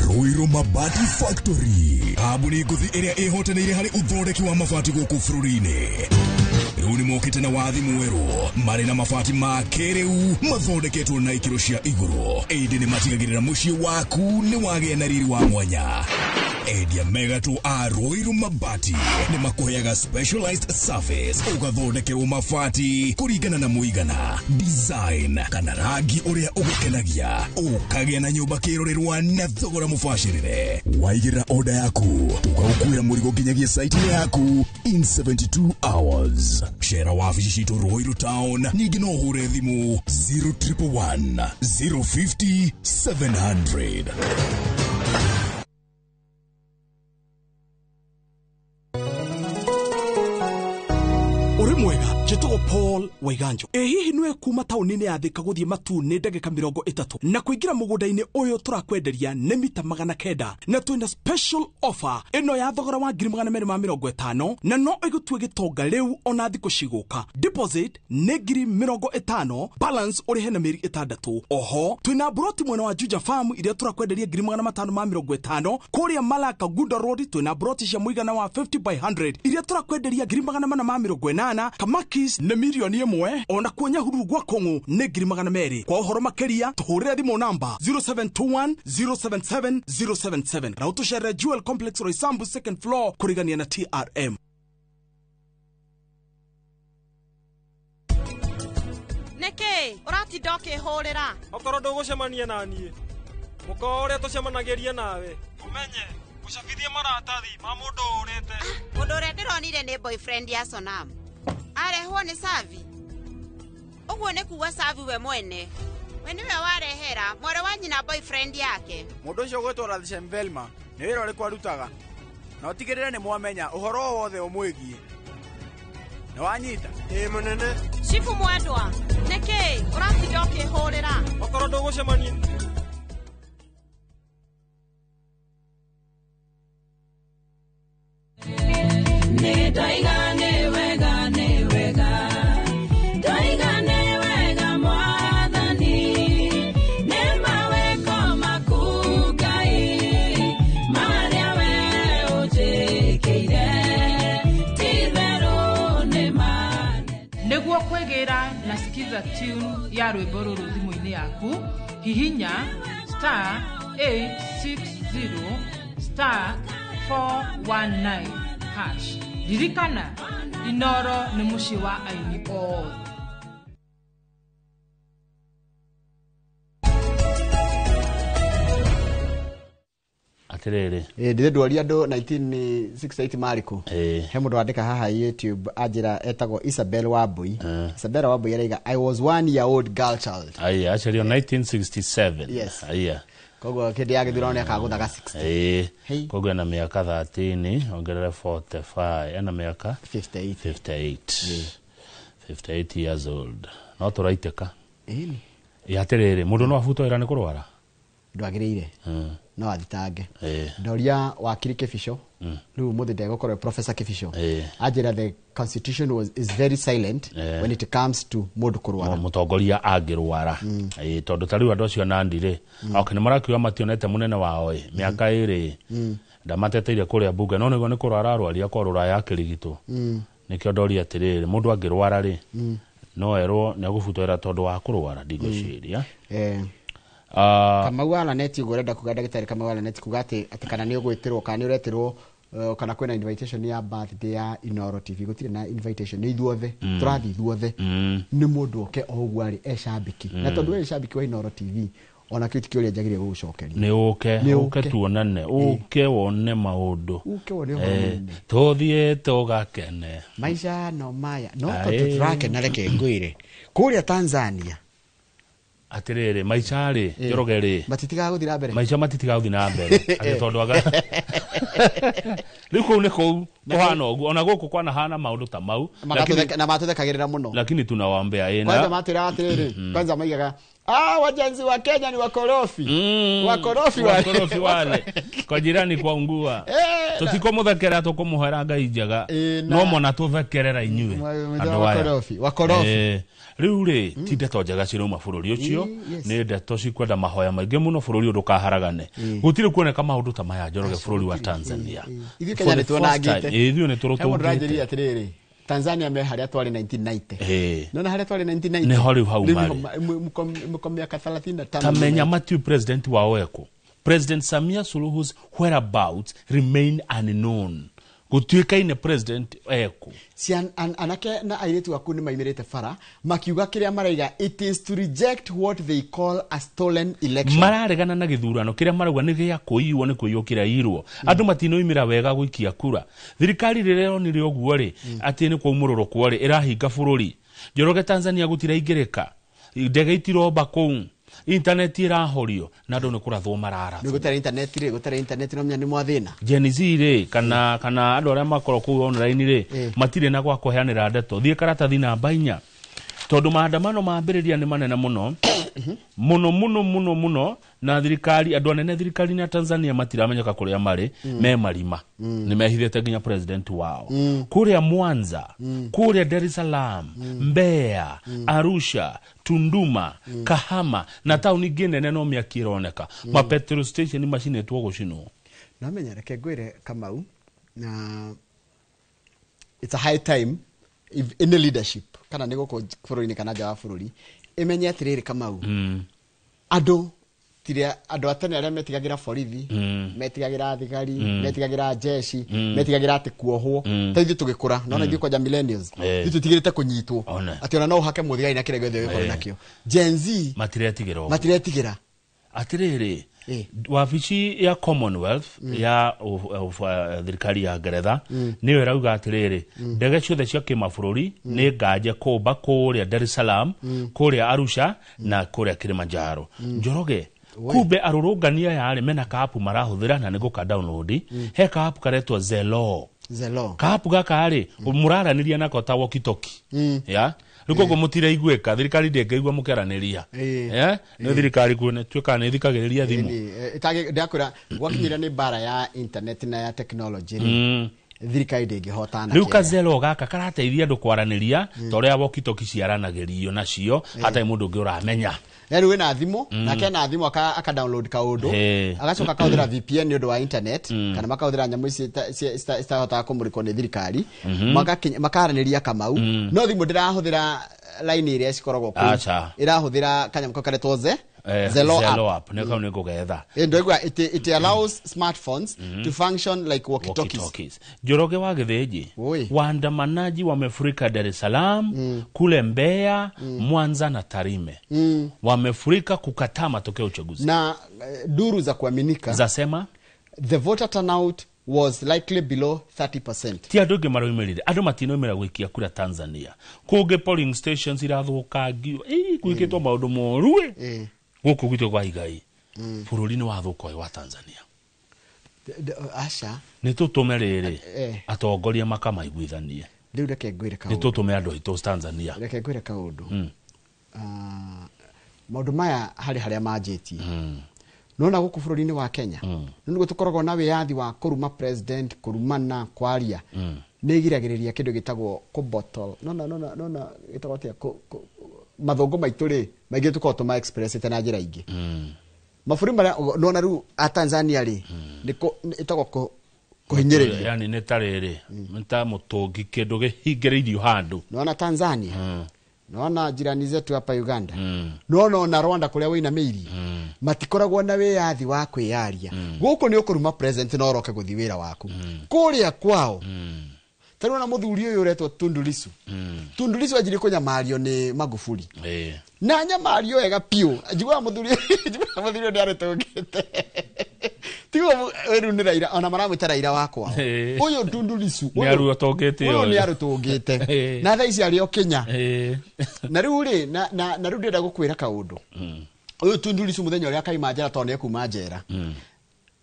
Ruiru Mabati Factory kambuni ngũthi ĩrĩa ĩhotanĩire harĩ ũthondeki wa mabati gũkũ bũrũri-inĩ. Rĩu nĩ mokĩte na wathi mwerũ marĩ na mabati ma kĩrĩu mathondeketwo na ikĩro cia igũrũ, ĩndĩ nĩ matigagĩrĩra mũciĩ waku nĩ wagĩa na riri wa mwanya. Endia megatũ a Ruiru Mabati nĩ makũheaga specialized service, ũgathondekerwo mabati kũringana na mũigana, design kana rangi ũrĩa ũgũkenagia, ũkagĩa na nyũmba kĩrorerwa na thogora mũbacĩrĩre. Waigĩrĩra order yaku tũgagũkuĩra mũrigo nginyagia site yaku in 72 hours. Cera wabici citũ Ruiru Town, ningĩ no ũhũre thimũ 0111 050 700. Uri mwega njĩtagwo Paul Waiganjo. Ĩ hihi nĩwe kuma taũni-inĩ ya Thika gũthiĩ Matuu nĩ ndagĩka 30 na kũingĩra mũgũnda-inĩ ũyũ tũrakwenderia nĩ mita 900 na twĩna special offer ĩno ya thogora wa 250,000 na no ĩgũtue gĩtonga rĩu ona thikũ cigũka. Deposit nĩ 50,000, balance ũrĩhe na mĩeri 6. Oho twĩna broti mwena wa Juja Farm iria tũrakwenderia 550,000. Kũrĩa Malaka Gunda Road twĩna broti cia mũigana wa 50 by 100 iria tũrakwenderia 480,000. Kamakis nĩ 1,000,000, ona kuo Nyahururu gwa Kong'u nĩ 200,000. Kwa ũhoro makĩria tũhũrĩre thimũ namba 0721 077 077 na ũtũcerere Jewel Complex Roysambu second floor kũrigania na TRM. Nĩkĩ ũratinda ũkĩhũrĩra? Okorwo ndũgũcemania na niĩ mũkawa ũrĩa tũcemanagĩria nawe ũmenye gũcabithia maratathi ma mũndũ ũrĩte. Mũndũ ũrĩa ndĩronire nĩ boyfriend ya Sonam arehwo nĩ Savi. Ũguo nĩ kuga Savi we mwene we nĩwe warehera mwarĩ wa nyina boyfriend yake. Mũndũ ũcio ũgwĩtwo Radishem Velma nĩ wĩra ũrĩkũ arutaga? Na ũtigĩrĩre nĩ mwamenya ũhoro o wothe ũmwĩgiĩ. Nĩ wanyita? Ĩ mũnene. Chifu mwendwa, nĩkĩ ũratinda ũkĩhũrĩra? Okorwo ndũgũcemania. Nĩ wega nĩ wega ndaiga nĩ wega mwathani nĩ mawĩko maku Ngai marĩa we ũnjĩkĩire ti-itherũ nĩ manene. Nĩguo kwĩgĩra na skiza tune ya rwĩmbo rũrũ thimũ-inĩ yaku, hihinya star 860 star 419 hash. Ririkana, Inoro nĩ mũciĩ wa aini othe. Atĩrĩrĩ, ndithĩ ndwaria andũ 1968 marĩkũ. He mũndũ wandĩka haha YouTube anjĩra etagwo Isabel Wambui. Isabel Wambui araiga I was 1 year old girl child. Aya, aciarirwo 1967. Yes. Aya. Koguo kĩndĩ ya gĩthurano nĩ akagũthaga 60. Ĩĩ. Koguo ena mĩaka 13 ongerere 45 ena mĩaka 58. 58. 58 years old. No tũraitĩka. Ĩni. Ĩ atĩrĩrĩ, mũndũ no abutwo wĩra nĩ kũrwara? Ndwagĩrĩire. No athitange. Ndoria wakiri Kĩbico rĩu mũthĩ ndegũkorwo Professor Kĩbico anjĩra the constitution is very silent when it comes to mũndũ kũrwara. Mũtongoria angĩrwara. Tondũ ta rĩu andũ acio Nandi rĩ, okay, nĩ marakiuga mationete mũnene wao ĩ mĩaka ĩrĩ ndamateteire kũrĩa bunge, no nĩguo nĩ kũrwara arwaria korwo rũraya akĩrigitwo. Nĩkĩo ndoria atĩrĩrĩ, mũndũ angĩrwara rĩ no erwo nĩ egũbutwo wĩra tondũ wa kũrwara, ndigwĩciria. Kamau wa Lanet ũguo ũrenda kuga ndagĩtarĩ Kamau wa Lanet kuga atĩ kana nĩ ũgwĩtĩrwo kana nĩ ũretirwo kana kwĩna invitation ya birthday ya Inoro TV. Gũtirĩ na invitation, nĩ ithuothe tũrathiĩ ithuothe. Nĩ mũndũ oke o ũguo arĩ e cambĩki, na tondũ we cambĩki wa Inoro TV ona kĩu ti kĩũria njagĩrĩire gũgũcokeria. Nĩ ũke ũke tuonane, ũke wone maũndũ, ũke wone ũhoro mũnene, tũthiĩ tũgakene maica no maya. No tondũ tũrakena, reke ngwĩre kũrĩa Tanzania atĩrĩrĩ, maica rĩ Njoroge rĩ matitigaga gũthiĩ na mbere, maica matitigaga gũthiĩ na mbere atĩ tondũ aga rĩu kũu nĩ kũu kũhana ũguo, ona gũkũ kwanahana maũndũ ta mau, na matũthekagĩrĩra mũno, lakini tunawambea ĩna kwanza matwĩraga atĩrĩrĩ, kwanza maigaga Wajenzi wa Kenya ni wakorofi. Wakorofi wale. Wakorofi wale. Kwa jirani kwa ungua. Tutikomũthekera tũkũmũhera Ngai njega. No mona tũthekerera inyuĩ. Wakorofi. Wakorofi. Rĩu rĩ ti ndeto njega cirauma bũrũri ũcio, nĩ ndeto cikwenda mahoya maingĩ mũno bũrũri ũyũ ndũkaharagane. Gũtirĩ kuoneka maũndũ ta maya Njoroge bũrũri wa Tanzania. Ithuĩ Kenya nĩ tuonangĩte. Ithuĩ nĩ tũrũtũngĩte. Atĩrĩrĩ, Tanzania me harĩa twarĩ 1990. Nona harĩa twarĩ 1990. Nĩho rĩu hau marĩ. Mko miaka 35. Tamenya Matthew president wao eko. President Samia Suluhu's whereabouts remain unknown. Gũtuĩkaine president eko. Anake na airĩtu aku nĩ maimirĩte bara makiuga kĩrĩa maraiga, it is to reject what they call a stolen election. Mararegana na gĩthurano kĩrĩa marauga nĩ gĩa kũiywo, nĩ kũiywo kĩraiyirwo. Andũ matinoimĩra wega gũikia kura. Thirikari rĩrĩa ĩronire ũguo rĩ, atĩ nĩ kwaumũrũrũkwo rĩ, ĩrahinga bũrũri. Njoroge Tanzania gũtiraingĩrĩka, ndege itiromba kũu, internet irahorio na andũ nĩ kũrathwo mararathwo. Nĩ gũtarĩ internet rĩ, gũtarĩ internet no menya nĩ mwathĩna. Gen Z rĩ, kana andũ arĩa makorwo kũu online rĩ, matirĩ na gwa kũheanĩra ndeto. Thiĩ karatathi namba 4, tondũ maandamano mambĩrĩria nĩ manene mũno mũno mũno mũno mũno, na thirikari, andũ anene thirikari-inĩ ya Tanzania matiramenyeka kũrĩa marĩ, me marima, nĩ mehithĩte nginya president wao. Kũrĩa Mwanza, kũrĩa Dar es Salaam, Mbeya, Arusha, Tunduma, Kahama na taũni ingĩ nene no mĩaki ĩroneka. Ma petrol station macinĩtwo gũcinwo. No menya, reke ngwĩre Kamau, na it's a high time if any leadership kana nĩ gũkũ bũrũri-inĩ kana nja wa bũrũri ĩmenye atĩrĩrĩ Kamau, andũ tiria andũ a tene arĩa metigagĩra borithi, metigagĩra thigari, metigagĩra jeshi, metigagĩra atĩ kuohwo. Ta ithuĩ tũgĩkũra, nona ithuĩ kwanja millennials, ithuĩ tũtigĩrĩte kũnyitwo atĩ ona no ũhake mũthigari na kĩrĩa gĩothe ũgĩkorwo nakĩo. Gen Z matiretigĩra. Matiretigĩra. Atĩrĩrĩ, wabici ya Commonwealth ya thirikari ya Ngeretha nĩyo ĩrauga atĩrĩrĩ, ndege ciothe cia kĩmabũrũri nĩ nganje kũmba kũrĩa Dar es Salaam, kũrĩa Arusha na kũrĩa Kilimanjaro. Njoroge, kumbe arũrũngani aya rĩ mena kaapu marahũthĩra na nĩ gũka download. He kaapu karetwo Zelo. Zelo. Kaapu gaka rĩ, mũraranĩria nako ta walkie talkie. Ya? Rĩu koguo mũtiraiguĩka, thirikari ndĩngĩigua mũkĩaranĩria. Nĩ thirikari tuĩkaga nĩ ĩthikagĩrĩria thimũ. Ndakwĩra gwakinyĩra nĩ mbara ya internet na ya technology rĩ, thirikari ndĩngĩhotana. Rĩu kazelo gaka karateithia andũ kwaranĩria ta ũrĩa walkie talkie ciaranagĩrio nacio, hatarĩ mũndũ ũngĩ ũramenya. Yaani wĩna thimũ, nake ena thimũ aka download kaũndũ, agacoka akahũthĩra VPN nĩ ũndũ wa internet, kana makahũthĩra nyamũ ici citahotaga kũmũrĩkwo nĩ thirikari, makaranĩria Kamau. No thimũ ndĩrahũthĩra line ĩrĩa cikoragwo kũu, ĩrahũthĩra kanyamũ kau karetwo Zelo app. Nĩ kau nĩ ngũgetha. Ndoigua it allows smartphones to function like walkie-talkies. Njoroge wa Gĩthĩnji, waandamanaji wamefurika Dar es Salaam, kule Mbeya, Mwanza na Tarime. Wamefurika kukataa matokeo ya uchaguzi. Na duru za kuaminika zasema the voter turnout was likely below 30%. Ti andũ aingĩ maroimĩrire, andũ matinoimĩra gũikia kura Tanzania. Kũngĩ polling stations irathũkangio, gwĩkĩtwo maũndũ moru gũkũ gwitũ kwa Igai. Bũrũri nĩ wathũka ũyũ wa Tanzania. Aca. Nĩ tũtũme rĩrĩ atongoria makamaiguithanie. Rĩu reke ngwĩre kaũndũ. Nĩ tũtũme andũ aitũ Tanzania. Reke ngwĩre kaũndũ. Maũndũ maya harĩ harĩa manjĩtie. Nona gũkũ bũrũri-inĩ wa Kenya, nĩguo tũkoragwo na wĩyathi wa kũruma president, kũrumana, kwaria. Nĩ ĩgiragĩrĩria kĩndũ gĩtagwo kũbottle. Nona gĩtagwo atĩa, mathũngũ maitũ rĩ, maingĩ tũkoragwo tũma expressĩte na njĩra ingĩ. Mabũrũri marĩa nona rĩu a Tanzania rĩ, ĩtagwo kũhinyĩrĩria. Yani nĩ ta rĩrĩ, nĩ ta mũtũngi kĩndũ kĩhingĩrĩirio handũ. Nona Tanzania, nona jirani zetu hapa Uganda, nona ona Rwanda kũrĩa wĩinamĩirie, matikoragwo na wĩyathi wa kwĩyaria. Gũkũ nĩ ũkũruma president na ũroke gũthiĩ wĩra waku. Kũrĩa kwao, ta rĩu ona mũthuri ũyũ ũretwo Tundu Lissu. Tundu Lissu anjirie kũnyamario nĩ Magufuli. Na nyamario wega piũ. Njiguaga mũthuri ũyũ nĩ arĩtũngĩte. Tigo rĩu nĩ Raila, ona maramwĩta Raila wakwa. Ũyũ Tundu Lissu, nĩ arũtũngĩte ũyũ nĩ arũtũngĩte. Na thaa ici arĩ o Kenya. Na rĩu rĩ, na rĩu ndĩrenda gũkwĩra kaũndũ. Ũyũ Tundu Lissu mũthenya ũrĩa akaima njera tondũ nĩ ekuma njera.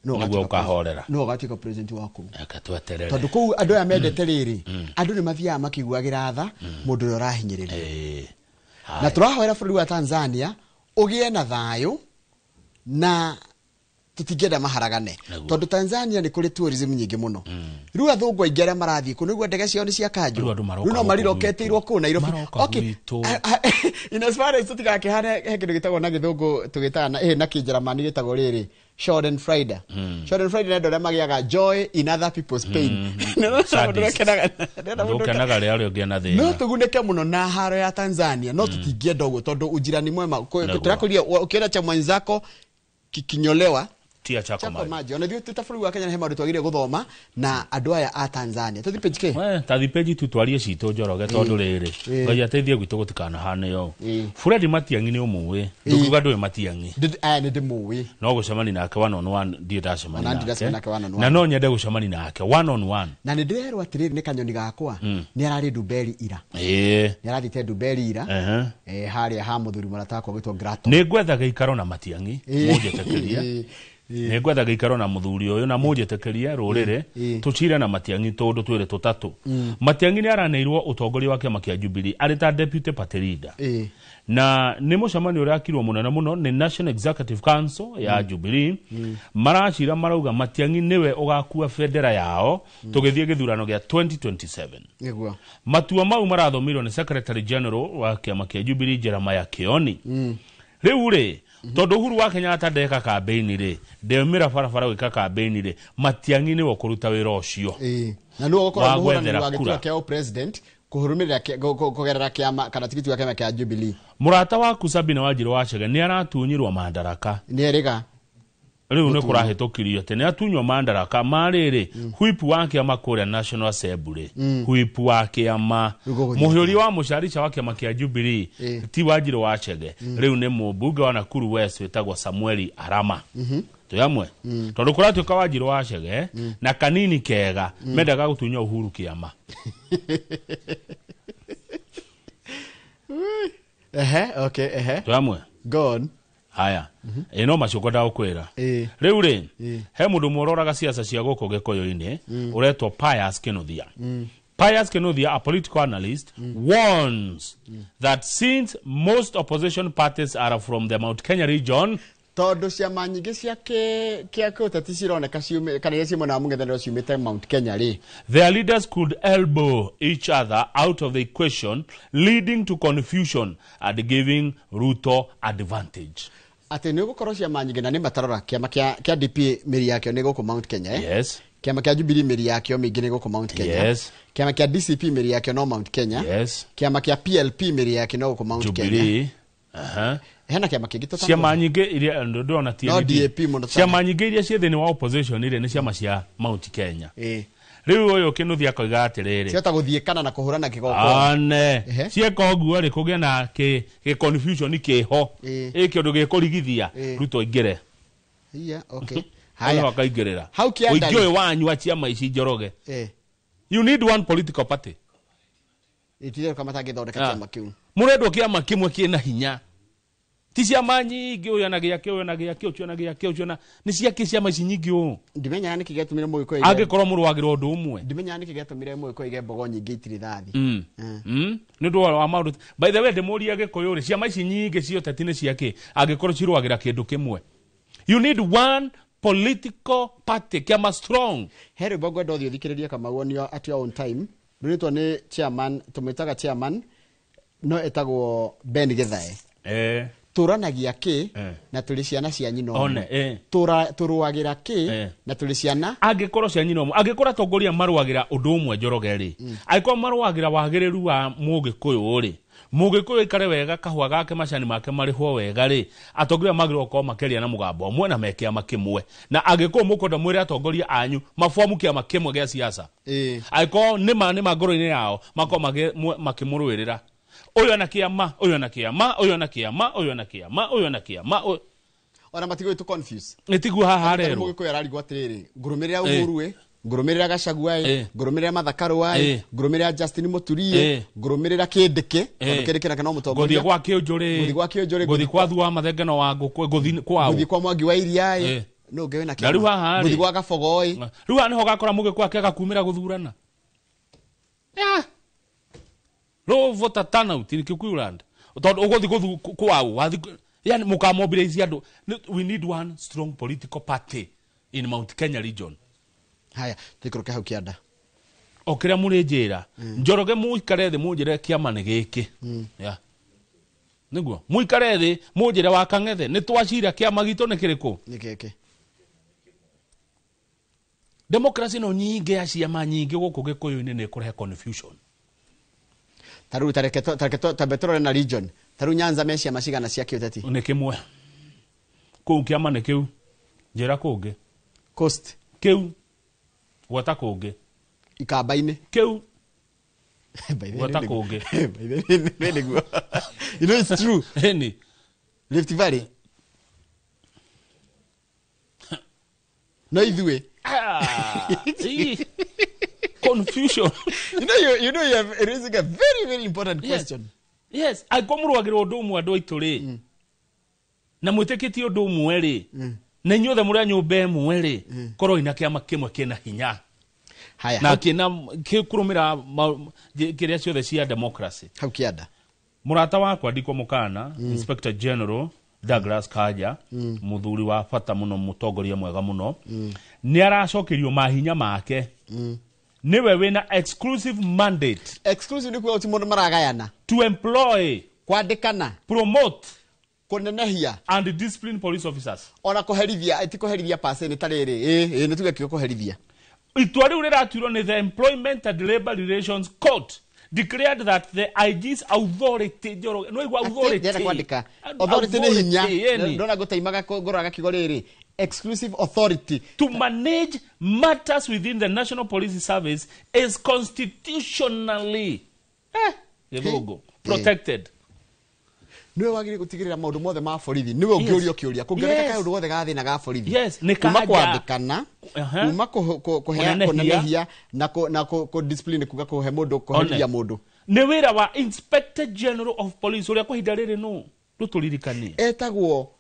Nĩguo ũkahorera. No ũgatuĩka president wa kũu. Reke tweterere. Tondũ kũu andũ aya mendete rĩrĩ, andũ nĩ mathiaga makĩiguagĩra tha mũndũ ũrĩa ũrahinyĩrĩrio. Na tũrahoera bũrũri wa Tanzania Ũgĩe na thayũ na tũtingĩenda maharagane tondũ Tanzania nĩ kũrĩ tourism nyingĩ mũno. Rĩu athũngũ aingĩ arĩa marathiĩ kũu nĩguo ndege ciao nĩ cia kanjũ, rĩu no mariroketĩirwo kũu Nairobi. Okay, in as far as tũtigakĩhane, he kĩndũ gĩtagwo na gĩthũngũ tũgĩtaga na kĩnjeramani gĩtagwo rĩrĩ Schadenfreude. Schadenfreude nĩ andũ arĩa magĩaga joy in other people's pain. Ndũkenaga rĩa ũrĩa ũngĩ na thĩna. No tũgunĩke mũno na haro ya Tanzania, no tũtingĩenda ũguo tondũ ujirani mwema tũrakũria ũkĩona cha mwenzako kikinyolewa tia chako maji. Ona ithuĩ ta bũrũri wa Kenya he maũndũ twagĩrĩire gũthoma na andũ aya a Tanzania. Tũthiĩ page k tathi page tu twarie citũ Njoroge tondũ rĩrĩ Ngai ateithie gwitũ gũtikanahane ũũ. Fred Matiang'i nĩ ũmũĩ, ndũkiuga ndũĩ Matiang'i. Aya nĩ ndĩmũĩ. No gũcemania nake one on one ndirĩ ndacemania nake, na no nyende gũcemania nake one on one. Na nĩ ndĩrerwo atĩrĩrĩ nĩ kanyoni gakwa nĩ ararĩ Ndumberi ira. Nĩ arathiĩte Ndumberi ira harĩa ha mũthuri mũrata wakwa gwĩtwo Grato. Nĩ ngwetha gĩikaro na Matiang'i mũnjĩtĩkĩrie. Nĩ ngwetha gĩikaro na mũthuri ũyũ na mũnjĩtĩkĩrie rũrĩrĩ tũcire na Matiang'i tũndũ twĩrĩ tũtatũ. Matiang'i nĩ araneirwo ũtongoria wa kĩama kĩa Jubilee arĩ ta deputy party leader. Na nĩ mũcemanio ũrakirwo mũnene mũno nĩ National Executive Council ya Jubilee. Maracira marauga Matiang'i nĩwe ũgakua bendera yao tũgĩthiĩ gĩthurano gĩa 2027. Nĩguo. Matua mau marathomirwo nĩ Secretary General wa kĩama kĩa Jubilee Jeremiah Kioni. Rĩu rĩ tondũ Uhuru wa Kenyatta ndeka campaign rĩ, ndeumĩra barabara gwĩka campaign rĩ, Matiang'i nĩwe ũkũruta wĩra ũcio. Na nĩwe ũgũkorwo mũhũrani wa gĩturwa kĩa president kũhũrũmĩrĩra kũgerera kĩama kana tigiti wa kĩama kĩa Jubilee. Mũrata waku Sabina Wanjiru wa Chege nĩ aratunyirwo mandaraka. Nĩ erĩga. Rĩu nĩ kũrahĩtũkirio atĩ nĩ atunywo mandaraka ma rĩrĩ whip wa kĩama kũrĩa National Assembly, whip wa kĩama mũhĩũri wa mũcarica wa kĩama kĩa Jubilee ti Wanjiru wa Chege, rĩu nĩ mũmbunge wa Nakuru West wĩtagwo Samuel Arama. Tuyamwe tondũ kũratuĩka Wanjiru wa Chege na kanini kega mendaga gũtunya Uhuru kĩama. Okay, Tuyamwe. Go on. Haya, ĩno macio ngwendaga gũkwĩra. Rĩu rĩ, he mũndũ mũroraga ciaca cia gũkũ Gĩkũyũ-inĩ ũretwo Pius Kinuthia. Pius Kinuthia, a political analyst, warns that since most opposition parties are from the Mount Kenya region, tondũ ciama nyingĩ cia kĩa kĩũteti cironeka kana iria ciĩ mwena wa mũng'ethanĩro ciumĩte Mount Kenya rĩ, their leaders could elbow each other out of the equation, leading to confusion and giving Ruto advantage. Atĩ nĩ ũgũkorwo ciama nyingĩ na nĩ matarora kĩama kĩa DP mĩri yakĩo nĩ gũkũ Mount Kenya. Yes. Kĩama kĩa Jubilee mĩri yakĩo mĩingĩ nĩ gũkũ Mount Kenya. Yes. Kĩama kĩa DCP mĩri yakĩo no Mount Kenya. Yes. Kĩama kĩa PLP mĩri yakĩo no gũkũ Mount Jubilee. Kenya. Hena kĩama kĩngĩ ciama nyingĩ iria ndona no DAP mũno ciama nyingĩ iria ciĩ thĩinĩ wa opposition iria nĩ ciama cia Mount Kenya. Rĩu ũyũ Kinuthia akoiga atĩrĩrĩ, ciota gũthiĩkana na kũhũrana kĩgongona one cieka ũguo rĩ kũgĩe na kĩ confusion kĩho ĩ kĩũndũ gĩkũrigithia Ruto aingĩre. Yeah, okay. Haya akaingĩrĩra ũingĩ ũyũ wanyu wa ciama ici Njoroge. You need one political party. Itire kama matangĩthondeka kĩama kĩu. Mũrendwo kĩama kĩmwe kĩna hinya. Ti ciama nyingĩ ũyũ na gĩake ũyũ na gĩake ũcio na gĩake ũcio na nĩ ciake ciama ici nyingĩ ũũ. Ndimenyaga nĩkĩ gĩatũmire mũgĩkũyũ angĩkorwo mũrũagĩra ũndũ ũmwe. Ndimenyaga nĩkĩ gĩatũmire mũgĩkũyũ aige mbogo nyingĩ itirĩ thathi. Nĩ ũndũ wa maũndũ. By the way ndĩmũrie Gĩkũyũ rĩ, ciama ici nyingĩ cia ũteti nĩ ciakĩ angĩkorwo cirũagĩra kĩndũ kĩmwe? You need one political party kĩama strong. He rwĩmbo ngwenda ũthiĩ ũthikĩrĩrie Kamau on your at your own time. Rũrĩtwo nĩ chairman, tũmwĩtaga chairman, no etagwo Ben Githae. Tũranagia kĩ na tũrĩ ciana cia nyina ũmwe. Tũrũagĩra kĩ na tũrĩ ciana angĩkorwo cia nyina ũmwe. Angĩkorwo atongoria marũagĩra ũndũ ũmwe Njoroge rĩ, angĩkorwo marũagĩra wagĩrĩru wa mũgĩkũyũ rĩ, mũgĩkũyũ aikare wega, kahũa gake macani make marĩhwo wega rĩ, atongoria magĩrĩirwo gũkorwo makĩaria na mũgambo ũmwe na me kĩama kĩmwe. Na angĩkorwo mũkwenda mwĩre atongoria anyu mabomu kĩama kĩmwe gĩa siasa, angĩkorwo nĩma ngoro-inĩ yao makorwo makĩmũrũĩrĩra ũyũ na kĩama, ũyũ na kĩama, ũyũ na kĩama, ũyũ na kĩama, ũyũ na kĩama. Ona matigũ tũ confuse. Nĩtiguo haha rerwo. Mũgĩkũyũ ararigwo atĩrĩrĩ, ngũrũmĩrĩra Uhuru ĩ, ngũrũmĩrĩra Gachagua ĩ, ngũrũmĩrĩra Martha Karua ĩ, ngũrũmĩrĩra Justin Muturi ĩ, ngũrũmĩrĩra Kindiki, tondũ Kindiki nake no mũtongoria. Ngũthiĩ kwa Kĩũnjũrĩ, ngũthiĩ kwa Kĩũnjũrĩ, ngũthiĩ kwa Thua Mathengeno wa Ngũkũ, ngũthiĩ kwa ngũthiĩ kwa Mwangi wa Iria ĩ, no ũngĩ wĩna kĩama. Na rĩu haha rĩ, ngũthiĩ kwa Gabogo ĩ. Rĩu haha nĩho ũgakora mũgĩkũyũ akĩaga kumĩra gũthurana. Low voter turnout in Kikuyu land. Tondũ ũgũthiĩ gũthu kwao, wathi Yani mukamobilize andu. We need one strong political party in Mount Kenya region. Haya, tuikũrũke hau kĩanda. O kĩrĩa mũrĩnjĩra Njoroge, mũikare thĩ mũnjĩre kĩama nĩ gĩkĩ. Yeah. Nĩguo mũikare thĩ mũnjĩre wa Kang'ethe nĩ twacira kĩama gitũ nĩ kĩrĩkũ. Nĩ gĩkĩ. Democracy no nyingĩ ya ciama nyingĩ gũkũ Gĩkũyũ-inĩ nĩ ĩkũrehe confusion. Tarĩu tareke tambe tũrore na region. Tarĩu Nyanza me ciama cigana cia kĩũteti? Nĩ kĩmwe. Kũu kĩama nĩ kĩu. Njĩra kũngĩ. Coast. Kĩu. Gwata kũngĩ. Ikamba-inĩ. Kĩu. Gwata kũngĩ. Nĩguo. You know it's true. Ĩni. Rift Valley. No ithuĩ. Confusion. You know you are raising a very, very important question. Yes, angĩkorwo mũrũagĩrĩra ũndũ ũmwe andũ aitũ rĩ, na mwĩtĩkĩtie ũndũ ũmwe rĩ, na inyuothe mũrĩ a nyũmba ĩmwe rĩ, korwo ina kĩama kĩmwe kĩna hinya. Haya. Na kĩna kĩkũrũmĩra kĩrĩa ciothe cia democracy. Hau kĩanda. Mũrata wakwa ndikwo mũkana, Inspector General Douglas Kanja, mũthuri wa bata mũno, mũtongoria mwega mũno, nĩ aracokerio mahinya make. Niwe wina exclusive mandate. Exclusive ni kuga ti mundu maragayana. To employ, kwandikana, promote, kunenehia and discipline police officers. Ona kuherithia, ti kuherithia person ta riri. Ni tuge kiugo kuherithia. Itua riu rĩratuirwo nĩ the Employment and Labor Relations Court declared that the IG's authority, Njoroge, no igua authority. Ndĩrenda kwandĩka. Authority nĩ hinya. Ndona gũtaimaga ngũraga kiugo rĩrĩ. Exclusive authority to manage matters within the National Police Service is constitutionally protected. Niwe wagire gutigirira maundu mothe ma borithi. Niwe ungiurio kiuria kungioneka kaundu gothe ga thina ga borithi. Yes, ni kuma kwandikana, kuma kuhea kunenehia na ku discipline, kuga kuhe mundu, kuherithia mundu. Ni wira wa Inspector General of Police uria kwa ihinda riri no ruturirikanie. Etagwo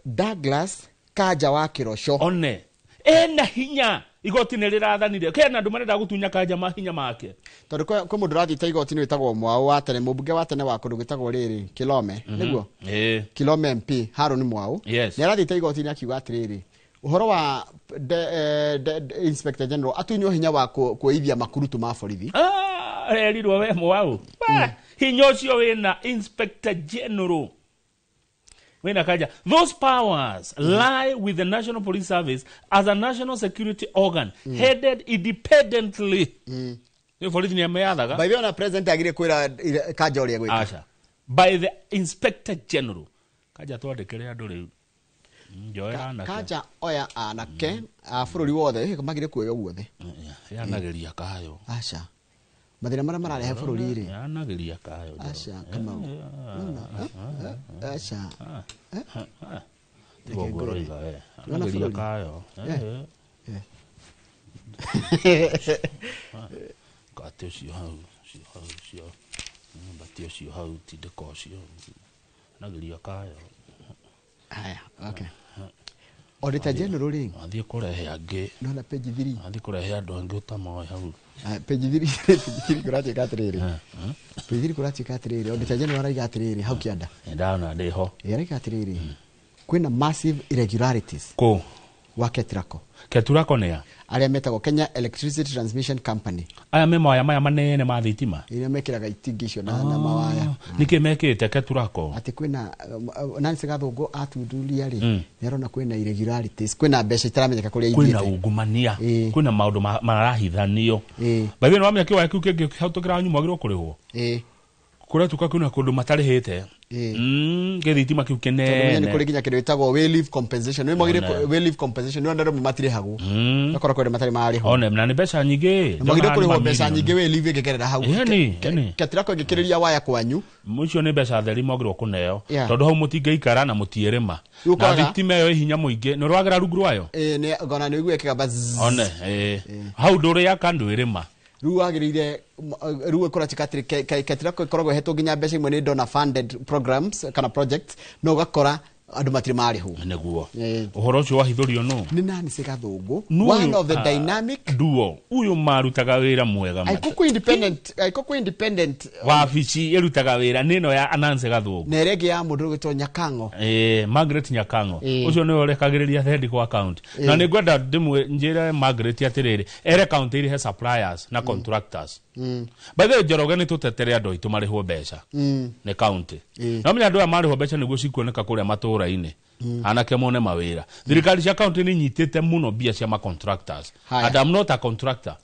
Douglas Kanja wa Kĩroco. One ena hinya igoti nĩ rĩrathanire kena andũ marenda gũtunya Kanja mahinya make. Tondũ kwĩ mũndũ ũrathiĩte igoti-inĩ wĩtagwo Mwau wa tene, mũmbunge wa tene wa kũndũ gwĩtagwo rĩrĩ Kilome, nĩguo? Kilome MP Harun Mwau. Nĩ arathiĩte igoti-inĩ akiuga atĩrĩrĩ, ũhoro wa Inspector General atunywo hinya wa kuithia makurutu ma borithi. Erirwo we Mwau. Hinya ũcio wĩna Inspector General. Wena Kanja, those powers lie with the National Police Service as a national security organ headed independently. Borithi ni ameathaga. By the way, president agire kwira Kanja uria gwika. Acha. By the Inspector General. Kanja twandikire andu riu. Njoera anake. Kanja oya anake a bururi wothe magire kuoyo guothe. Yanageria kayo. Acha. Mathina maria mararehe bururi ri. Yanageria kayo. Acha Kamau. Acha. Tigo ngoroiga we. Yanageria kayo. Gate ucio hau, ucio hau, ucio. Bati ucio hau tindĩka ucio. Yanageria kayo. Haya, okay. Auditor General ri. Athiĩ kũrehe angĩ. Nona page 3. Athiĩ kũrehe andũ angĩ ũtamoĩ hau. Page 3, page 3 kũratuĩka atĩrĩrĩ. Page 3 kũratuĩka atĩrĩrĩ. Auditor General araiga atĩrĩrĩ hau kĩanda. Ndana ndĩ ho. Araiga atĩrĩrĩ. Kwĩna massive irregularities. Kũ? Wa Ketraco. Ketraco nĩ a? Arĩa metagwo Kenya Electricity Transmission Company. Aya me mawaya maya manene ma thitima. Iria mekĩraga itingĩ icio na mawaya. Nĩkĩ mekĩte Ketraco? Atĩ kwĩna Nancy Gathũngũ atunduria rĩ, nĩ arona kwĩna irregularities, kwĩna mbeca itaramenyeka kũrĩa ithiĩte. Kwĩna ungumania, kwĩna maũndũ marahithanio. By the way, nĩwamenya kĩwaya kĩu kĩngĩ kĩhatũkĩra nyuma wagĩrĩirwo kũrĩhwo? Kũretuka kwĩna kũndũ matarĩhĩte. Gĩthitima kĩu kĩnene. Nĩ kũrĩ nginya kĩndũ gĩtagwo way leave compensation. Nĩ magĩrĩirwo way leave compensation, nĩ andũ matirĩhagwo. Gakora kwĩ andũ matarĩ marĩhwo. One na nĩ mbeca nyingĩ. Magĩrĩirwo kũrĩhwo mbeca nyingĩ way leave ĩngĩgerera hau. Ketraco ĩngĩkĩrĩria waya kwanyu. Mũcio nĩ mbeca theri mwagĩrĩirwo kũneo. Tondũ hau mũtingĩikara na mũtiĩrĩma. Na thitima ĩyo ĩ hinya mũingĩ. Nĩ ũrwagĩra rungu rwayo? Nĩ ngona nĩ ũiguo ĩkĩgamba zzz. One, hau ndũrĩaka ndwĩrĩma. Rĩu wagĩrĩire rĩu ĩkũratuĩka atĩrĩ Ketraco ĩkoragwo ĩhetwo nginya mbeca imwe nĩ donor funded programs kana projects, no ũgakora Andũ matirĩ marĩhwo. Nĩguo ũhoro ũcio wahithũrio nũ? Nĩ Nancy Gathũngũ, one of the dynamic duo uyu marutaga wĩra mwega. Aiko independent wabici ĩrutaga wĩra nĩ ĩno ya Nancy Gathũngũ na ĩrĩa ĩngĩ ya mũndũ ũgwĩtwo Nyakango. Margaret Nyakango ũcio nĩwe ũrekagĩrĩria thendi kwa account na nĩngwenda njĩre Margaret atĩrĩrĩ ere county ĩrĩhe suppliers na contractors. By the way, Njoroge nĩ tũtetere andũ aitũ marĩhwo mbeca nĩ county. No menya andũ aya marĩhwo mbeca nĩguo cikuoneka kũrĩa matũũra-inĩ. Anake mone mawĩra. Thirikari cia county nĩ inyitĩte mũno mbia cia ma contractors. And I'm not a contractor.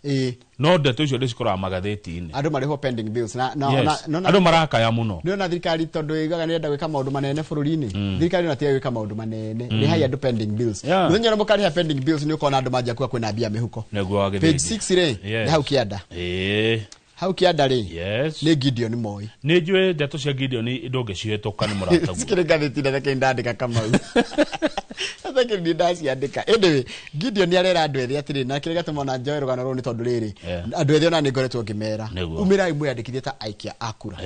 No ndeto icio ndĩcikoraga magathĩti-inĩ. Andũ marĩhwo pending bills na andũ marakaya mũno. Nĩ ona thirikari tondũ ĩgaga nĩ ĩrenda gwĩka maũndũ manene bũrũri-inĩ. Thirikari ona tiga gwĩka maũndũ manene. Rĩhai andũ pending bills. Mũthenya ũrĩa mũkarĩha pending bills nĩ ũkona andũ manjia kuga kwĩna mbia mĩhuko. Page 6 rĩ, nĩ hau kĩanda. Hau kĩanda rĩ, nĩ Gideon Moi. Nĩ njũĩ ndeto cia Gideon ndũngĩcihĩtũka nĩ mũrataguo. Cikĩrĩ ngathĩti na ndandĩka Kamau. Sasa ni ndaciandĩka. Anyway, Gideon nĩ arera andũ ethĩ atĩrĩ na kĩrĩa gĩatũma ona njoe rũgano rũrũ nĩ tondũ rĩrĩ andũ ethĩ ona nĩ ngoretwo ngĩmera umĩrai mwĩyandĩkithie ta aikia a kura.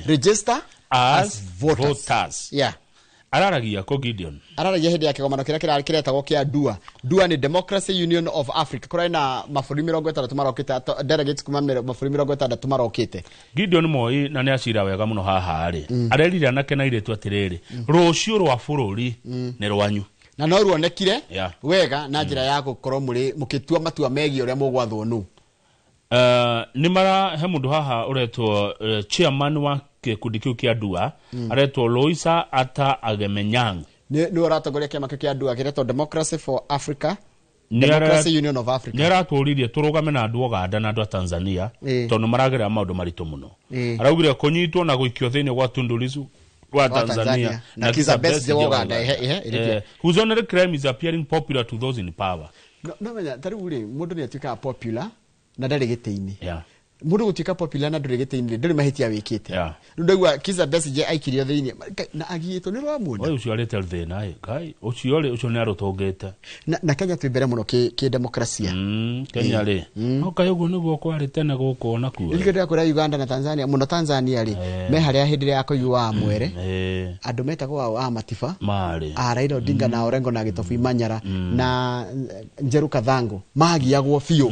Register as voters. Yeah. Araragia ko Gideon? Araragia hĩndĩ ya kĩgomano kĩrĩa kĩretagwo kĩa DUA. DUA nĩ Democracy Union of Africa. Kũrĩ na mabũrũri 60 marokĩte, delegates kuma mabũrũri 60 marokĩte. Gideon Moi na nĩ acira wega mũno haha rĩ. Arerire anake na airĩtu atĩrĩrĩ, rũciũ rwa bũrũri nĩ rwanyu. Na no ruonekire wega na njĩra ya gũkorwo mũrĩ mũkĩtua matua megiĩ ũrĩa mũgwathwo nũ. Nĩ mara he mũndũ haha ũretwo chairman wa gĩkundi kĩu kĩa DUA aretwo Loisa Ata Agemenyang. Nĩ ũratongoria kĩama kĩu kĩa DUA kĩretwo Democracy for Africa, Democracy Union of Africa. Nĩ aratũririe tũrũgame na andũ Uganda na andũ a Tanzania tondũ maragerera maũndũ maritũ mũno. Araugire kũnyitwo na gũikio thĩinĩ gwa Tundu Lissu wa Tanzania na Kizza Besigye wa Uganda, whose only crime is appearing popular to those in power. No menya ta rĩu rĩ mũndũ nĩ atuĩkaga popular na ndarĩ gĩtĩ-inĩ. Mũndũ gũtuĩka popular na ndũrĩ gĩtĩ-inĩ ndũrĩ mahĩtia wĩkĩte. Rĩu ndaigua Kizza Besigye aikirio thĩinĩ na agiĩtwo nĩ rwamuona. Ũyũ ũcio arĩte thĩna ĩ Ngai ũcio rĩ ũcio nĩ arũtũngĩte. Na Kenya twĩ mbere mũno kĩ demokrasia. Kenya rĩ no kaĩ ũguo nĩguo kwarĩ tene gũkũ ona kuo. Nĩkĩo ndĩrakwĩra Uganda na Tanzania mũno. Tanzania rĩ me harĩa hĩndĩ ĩrĩa ya kũiywo mwere andũ metagwo a Matiba marĩ a Raila Odinga na Orengo na Gitobu Manyara na Njeru Kathango magiagwo biũ.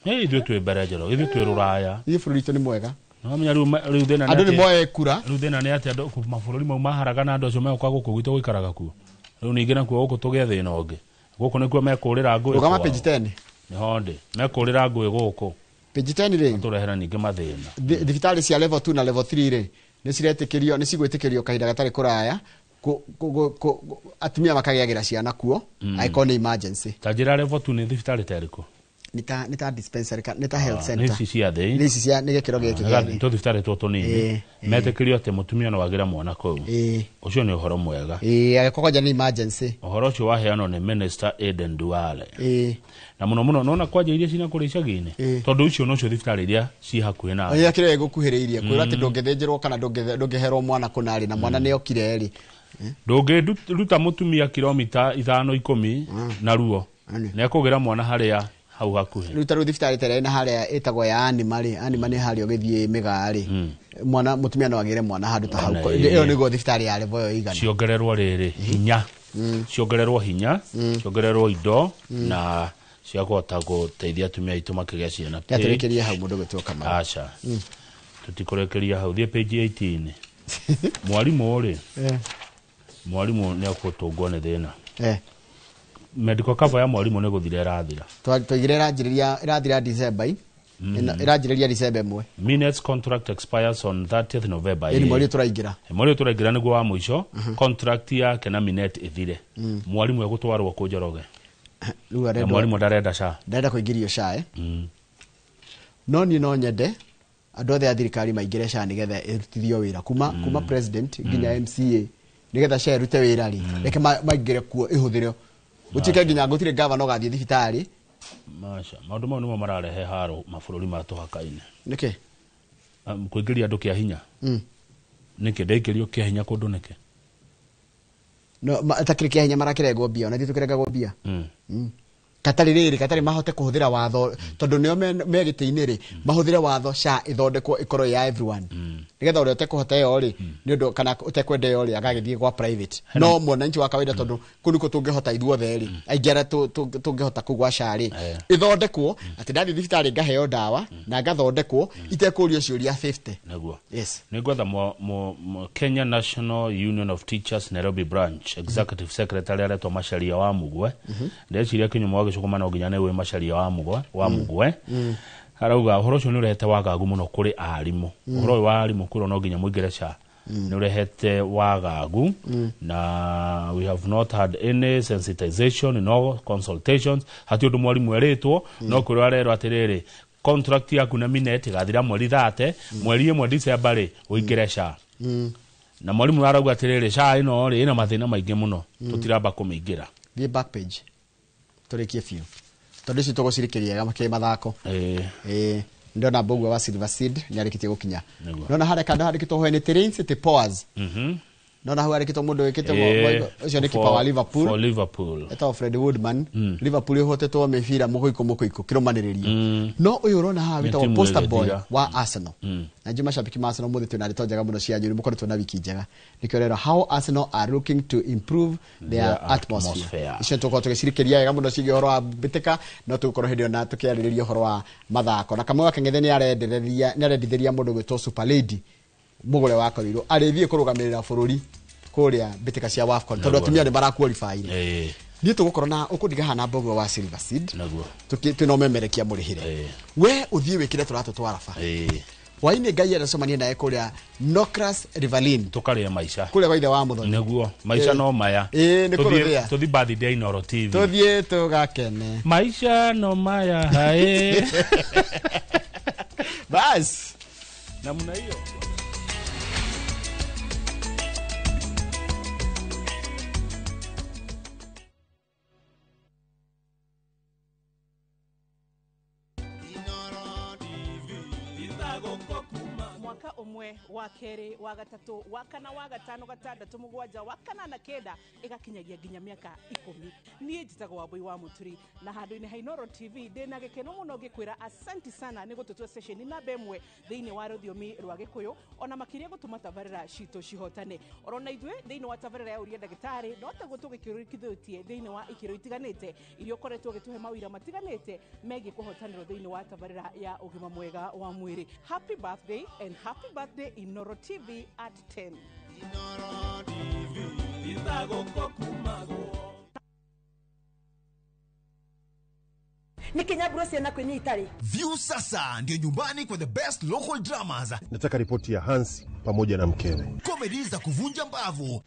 Ithuĩ twĩ mbere Njoroge, ithuĩ twĩ rũraya. Ithuĩ bũrũri witũ nĩ mwega. No menya rĩu thĩna nĩ andũ nĩ moe kura. Rĩu thĩna nĩ atĩ andũ mabũrũri mau maharagana andũ acio megũka gũkũ gwitũ gũikaraga kuo. Rĩu ningĩ nakuo gũkũ tũgĩe thĩna ũngĩ. Gũkũ nĩkuo mekũrĩra ngũĩ. Rũgama page 10. Nĩho ndĩ. Mekũrĩra ngũĩ gũkũ. Page 10 rĩ. Tũrehera ningĩ mathĩna. Thibitarĩ cia level 2 na level 3 rĩ nĩ ciretĩkĩrio nĩ cigwĩtĩkĩrio kahinda gatarĩ kũraya atumia makagĩagĩra ciana kuo angĩkorwo nĩ emergency. Ta njĩra level 2 nĩ thibitarĩ ta ĩrĩkũ? Nĩ ta dispensary nĩ ta health center. Nĩ ici cia thĩ. Nĩ ici cia nĩ gĩkĩro gĩkĩ gĩa thĩ. Tũ thibitarĩ tũtũ tũnini. Metĩkĩrio atĩ mũtumia no agĩre mwana kũu. Ũcio nĩ ũhoro mwega. Angĩkorwo kwanja nĩ emergency. Ũhoro ũcio waheanwo nĩ Minister Aden Duale. Na mũno mũno nona kwanja iria cina kũrĩa icagi-inĩ tondũ icio nocio thibitarĩ iria ci hakuhĩ nawe. Ĩrĩa kĩrĩa ĩgũkuhĩrĩirie kwĩrwo atĩ ndũngĩthĩnjĩrwo kana ndũngĩherwo mwana kũna rĩ na mwana nĩ okire rĩ. Ndũngĩruta mũtumia kilomita 5 10 na ruo. Nĩ ekũgĩra mwana harĩa hau hakuhĩ. Rĩu ta rĩu thibitarĩ ta ĩrĩa ĩna harĩa ĩtagwo ya Anima rĩ, Anima nĩ harĩa ũgĩthiĩ Mĩgaa rĩ, mwana mũtumia no agĩre mwana handũ ta hau. Ĩyo nĩguo thibitarĩ ya level ĩyo ĩigana. Ciongererwo rĩrĩ hinya. Ciongererwo hinya, ciongererwo indo na cia kũhota gũteithia atumia aitũ makĩgĩa ciana. Nĩatũrĩkĩrie hau mũndũ gwĩtwo Kamau. Aca. Tũtikũrĩkĩria hau, thiĩ page 18. Mwarimũ rĩ, mwarimũ nĩ ekũtũngwo nĩ thĩna. Medical cover ya mwarimu nĩ gũthira ĩrathira. Twaigire ĩranjĩrĩria ĩrathira December. Ĩranjĩrĩria December 1. Minutes contract expires on 30th November. Ĩni mweri tũraingĩra. Mweri tũraingĩra nĩguo wa mũico contract yake na Minet ĩthire. Mwarimu egũtwarwo kũ Njoroge? Rĩu arenda mwarimu ndarenda SHA. Ndarenda kũingĩrio SHA. No niĩ no nyende andũ othe a thirikari maingĩre SHA nĩgetha ĩrutithio wĩra kuma president nginya MCA nĩgetha SHA ĩrute wĩra rĩ reke maingĩre kuo ĩhũthĩre. Gũtuĩke nginya gũtirĩ gavana ũgathiĩ thibitarĩ. Maca, maũndũ mau nĩmo mararehe haro mabũrũri ma tũhaka-inĩ. Nĩkĩ? Kũingĩria andũ kĩa hinya. Nĩkĩ ndaingĩrio kĩa hinya kũndũ nĩkĩ? No, ta kĩrĩ kĩa hinya marakĩrengwo mbia, ona ithuĩ tũkĩrengagwo mbia. Katarĩ rĩrĩ katarĩ mahote kũhũthĩra watho tondũ nĩo me gĩtĩ-inĩ rĩ, mahũthĩre watho SHA ĩthondekwo ĩkorwo ya everyone, nĩgetha ũrĩa ũtekũhota ĩyo rĩ, nĩ ũndũ kana ũtekwenda ĩyo rĩ, agagĩthiĩ gwa private. No mwananchi wa kawaida, tondũ kũu nĩkuo tũngĩhota ithuothe rĩ, aingĩ arĩa tũngĩhota kũu gwa SHA rĩ, ĩthondekwo atĩ ndathiĩ thibitarĩ ngaheo ndawa na ngathondekwo itekũrio ciũria 50. Nĩguo. Yes. Nĩ ngwetha Kenya National Union of Teachers Nairobi Branch Executive Secretary aretwo Macharia wa Mugwe. Ndeciria kinyumo wa gĩcũkũma no nginya nĩ wĩ Macharia wa Mugwe wa Mugwe. Arauga ũhoro ũcio nĩ ũrehete wagagu mũno kũrĩ arimũ. Ũhoro ũyũ wa arimũ kwĩrwo no nginya mũingĩre SHA nĩ ũrehete wagagu, na we have not had any sensitization, no consultations, hati ũndũ mwarimũ erĩtwo, no kwĩrwo arerwo atĩrĩrĩ, contract yaku na Minet ĩgathira mweri 30, mweri 1 December rĩ, ũingĩre SHA. Na mwarimũ arauga atĩrĩrĩ, SHA ĩno rĩ, ĩna mathĩna maingĩ mũno, tũtiramba kũmĩingĩra. Thiĩ back page tũrĩkie biũ tondũ ici tũgũcirikĩria makĩ mathako. Ĩĩ, ndona Mbugua wa Silver Seed nĩ arĩkĩtie gũkinya. Nona harĩa kando handĩkĩtwo when it rains it pours. Nona hau handĩkĩtwo mũndũ wĩkĩte ũcio nĩ kipa wa Liverpool. For Liverpool. Etagwo Fred Woodman. Liverpool ĩhotetwo mĩbira mũgũikũ mũgũikũ kĩrũmanĩrĩrio. No ũyũ ũrona haha Nĩ wĩtagwo timu poster boy ĩgĩthira. wa Arsenal. Na njũ mashabiki ma Arsenal mũthĩ twĩna ndeto njega mũno cia nyũrĩ, mũkoretwo na wiki njega. Nĩkĩo rero how Arsenal are looking to improve their Their atmosphere. atmosphere. Icio tũkorwo tũgĩcirikĩria wega mũno ciĩgiĩ ũhoro wa mbĩtĩka, no tũgũkorwo hĩndĩ ĩyo na tũkĩarĩrĩria ũhoro wa mathako. Na Kamau wa Kang'ethe nĩ arendithĩria mũndũ gwĩtwo Super Lady mũgũre wa korirwo arĩthiĩ kũrũgamĩrĩra bũrũri kũrĩa mbĩtĩka cia WAFCON tondũ Nĩguo. atumia nĩ maraqualify. Niĩ tũgũkorwo na ũkũndiga haha na Mbugua wa Silver Seed. Nĩguo. Twĩna ũmemerekia mũrĩhĩre we ũthiĩ wĩkĩre tũratũ twa raba hwainĩ Ngai aracemania naye kũrĩa Nocras Rivalin Tũkarĩa maica. kũrĩa kwa ithe wa Mũthoni. Nĩguo. Maica no maya. Ĩĩ, nĩ kũrũthĩa. Tũthi birthday Inooro TV. Tũthiĩ tũgakene. Maisha no maya hae. Bas. Namna hiyo. Mwaka ũmwe, wa kerĩ, wa gatatũ, wa kana, wa gatano, gatandatũ, mũgwanja, wa kanana, kenda, ĩgakinyagia nginya mĩaka 10. Niĩ njĩtagwo Wambui wa Mũturi na handũ-inĩ ha Inooro TV ndĩna gĩkeno mũno ngĩkwĩra asanti sana nĩ gũtũtua station namba 1 thĩinĩ wa rũthiomi rwa Gĩkũyũ, ona makĩria gũtũma tabarĩra citũ cihotane. Orona ithuĩ thĩinĩ wa tabarĩra ya Ũria Ndagĩtarĩ no taguo tũgĩkĩrũkithĩtie thĩinĩ wa ikĩro itiganĩte iria ũkoretwo ũgĩtũhe mawĩra matiganĩte megiĩ kũhotanĩrwo thĩinĩ wa tabarĩra ya ũgima mwega wa mwĩrĩ. Happy birthday and happy birthday Inooro TV at 10. Nĩ kinyaburo ciana kwĩnyita rĩ. View sasa ndio nyumbani kwa the best local dramas, Nataka ripoti ya Hansi pamoja na mkewe. Comedy za kuvunja mbavu,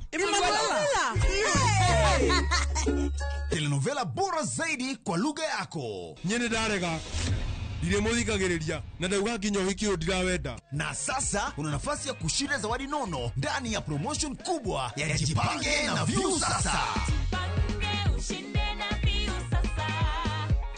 telenovela bora zaidi kwa lugha yako. Nyene ndarega ndirĩ mũthikagĩrĩria na ndauga nginya ũhiki ũyũ ndirawenda. Na sasa una nafasi ya kushinda zawadi nono ndani ya promotion kubwa ya Jipange na View Sasa.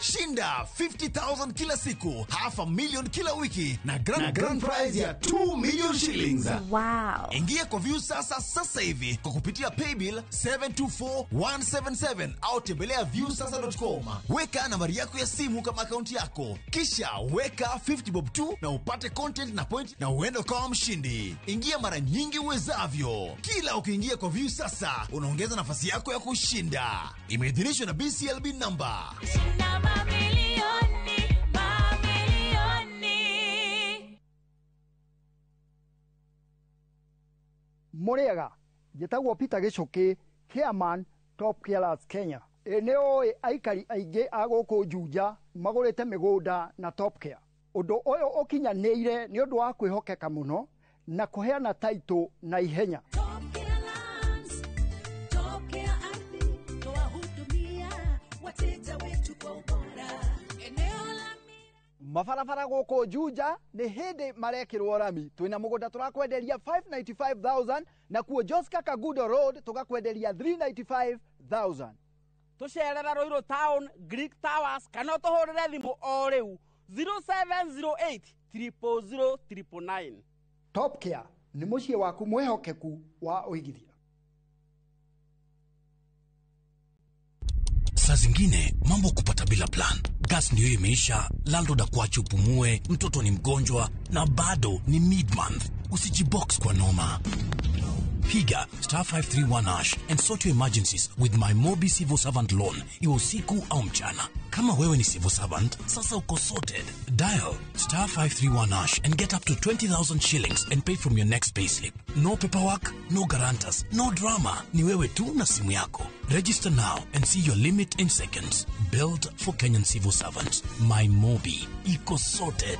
Shinda 50,000 kila siku, 500,000 kila wiki na grand prize ya 2 million shillings. Wow. Ingia kwa View Sasa sasa hivi kwa kupitia paybill 724177 au tembelea viewsasa.com. Weka nambari yako ya simu kama akaunti yako, kisha weka 50 bob tu na upate content na point na uende ukawa mshindi. Ingia mara nyingi uwezavyo. Kila ukiingia kwa View Sasa unaongeza nafasi yako ya kushinda. Imeidhinishwa na BCLB number. Mũrĩega, njĩtagwo Peter Gĩcũkĩ, chairman Top Carers Kenya. Ĩ nĩ ũĩ aikari aingĩ a gũkũ Juja magũrĩte mĩgũnda na Top Care. Ũndũ ũyũ ũkinyanĩire nĩ ũndũ wa kwĩhokeka mũno na kũheana taitũ na ihenya. Mabarabara gũkũ Juja nĩ hĩndĩ marekĩrwo rami. Twĩna mũgũnda tũrakwenderia 595,000 na kuo Joska Kagudo Road tũgakwenderia 395,000. Tũcerera Ruiru Town, Greek Towers kana ũtũhũrĩre thimũ o rĩu 0708 000 999. Top Care nĩ mũciĩ waku mwĩhokeku wa ũigithia. Saa zingine mambo kupata bila plan. Gas ndio imeisha, landlord akuache upumue, mtoto ni mgonjwa na bado ni mid-month. Usijibox kwa noma. Piga star 531 hash and sort your emergencies with my Mobi Civil Servant Loan, iwe usiku au mchana. Kama wewe ni civil servant, sasa uko sorted. Dial star 531 hash and get up to 20,000 shillings and pay from your next payslip. No paperwork, no guarantors, no drama. Ni wewe tu na simu yako. Register now and see your limit in seconds. Built for Kenyan civil servants. My Mobi. Iko sorted.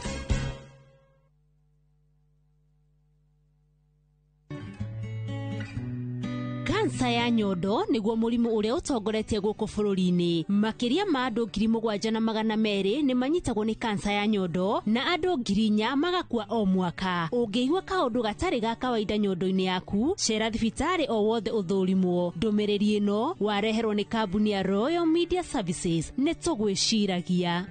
Kansa ya nyondo niguo mũrimũ ũrĩa ũtongoretie gũkũ bũrũri-inĩ. Makĩria ma andũ 7,200 nĩ manyitagwo nĩ kansa ya nyondo na andũ 4,000 magakua o mwaka. Ũngĩigua kaũndũ gatarĩ ga kawaida nyondo-inĩ yaku, cera thibitarĩ o wothe ũthũrimwo. Ndũmĩrĩri ĩno wareherwo nĩ kambuni ya Royal Media Services. Nĩ tũgwĩciragia.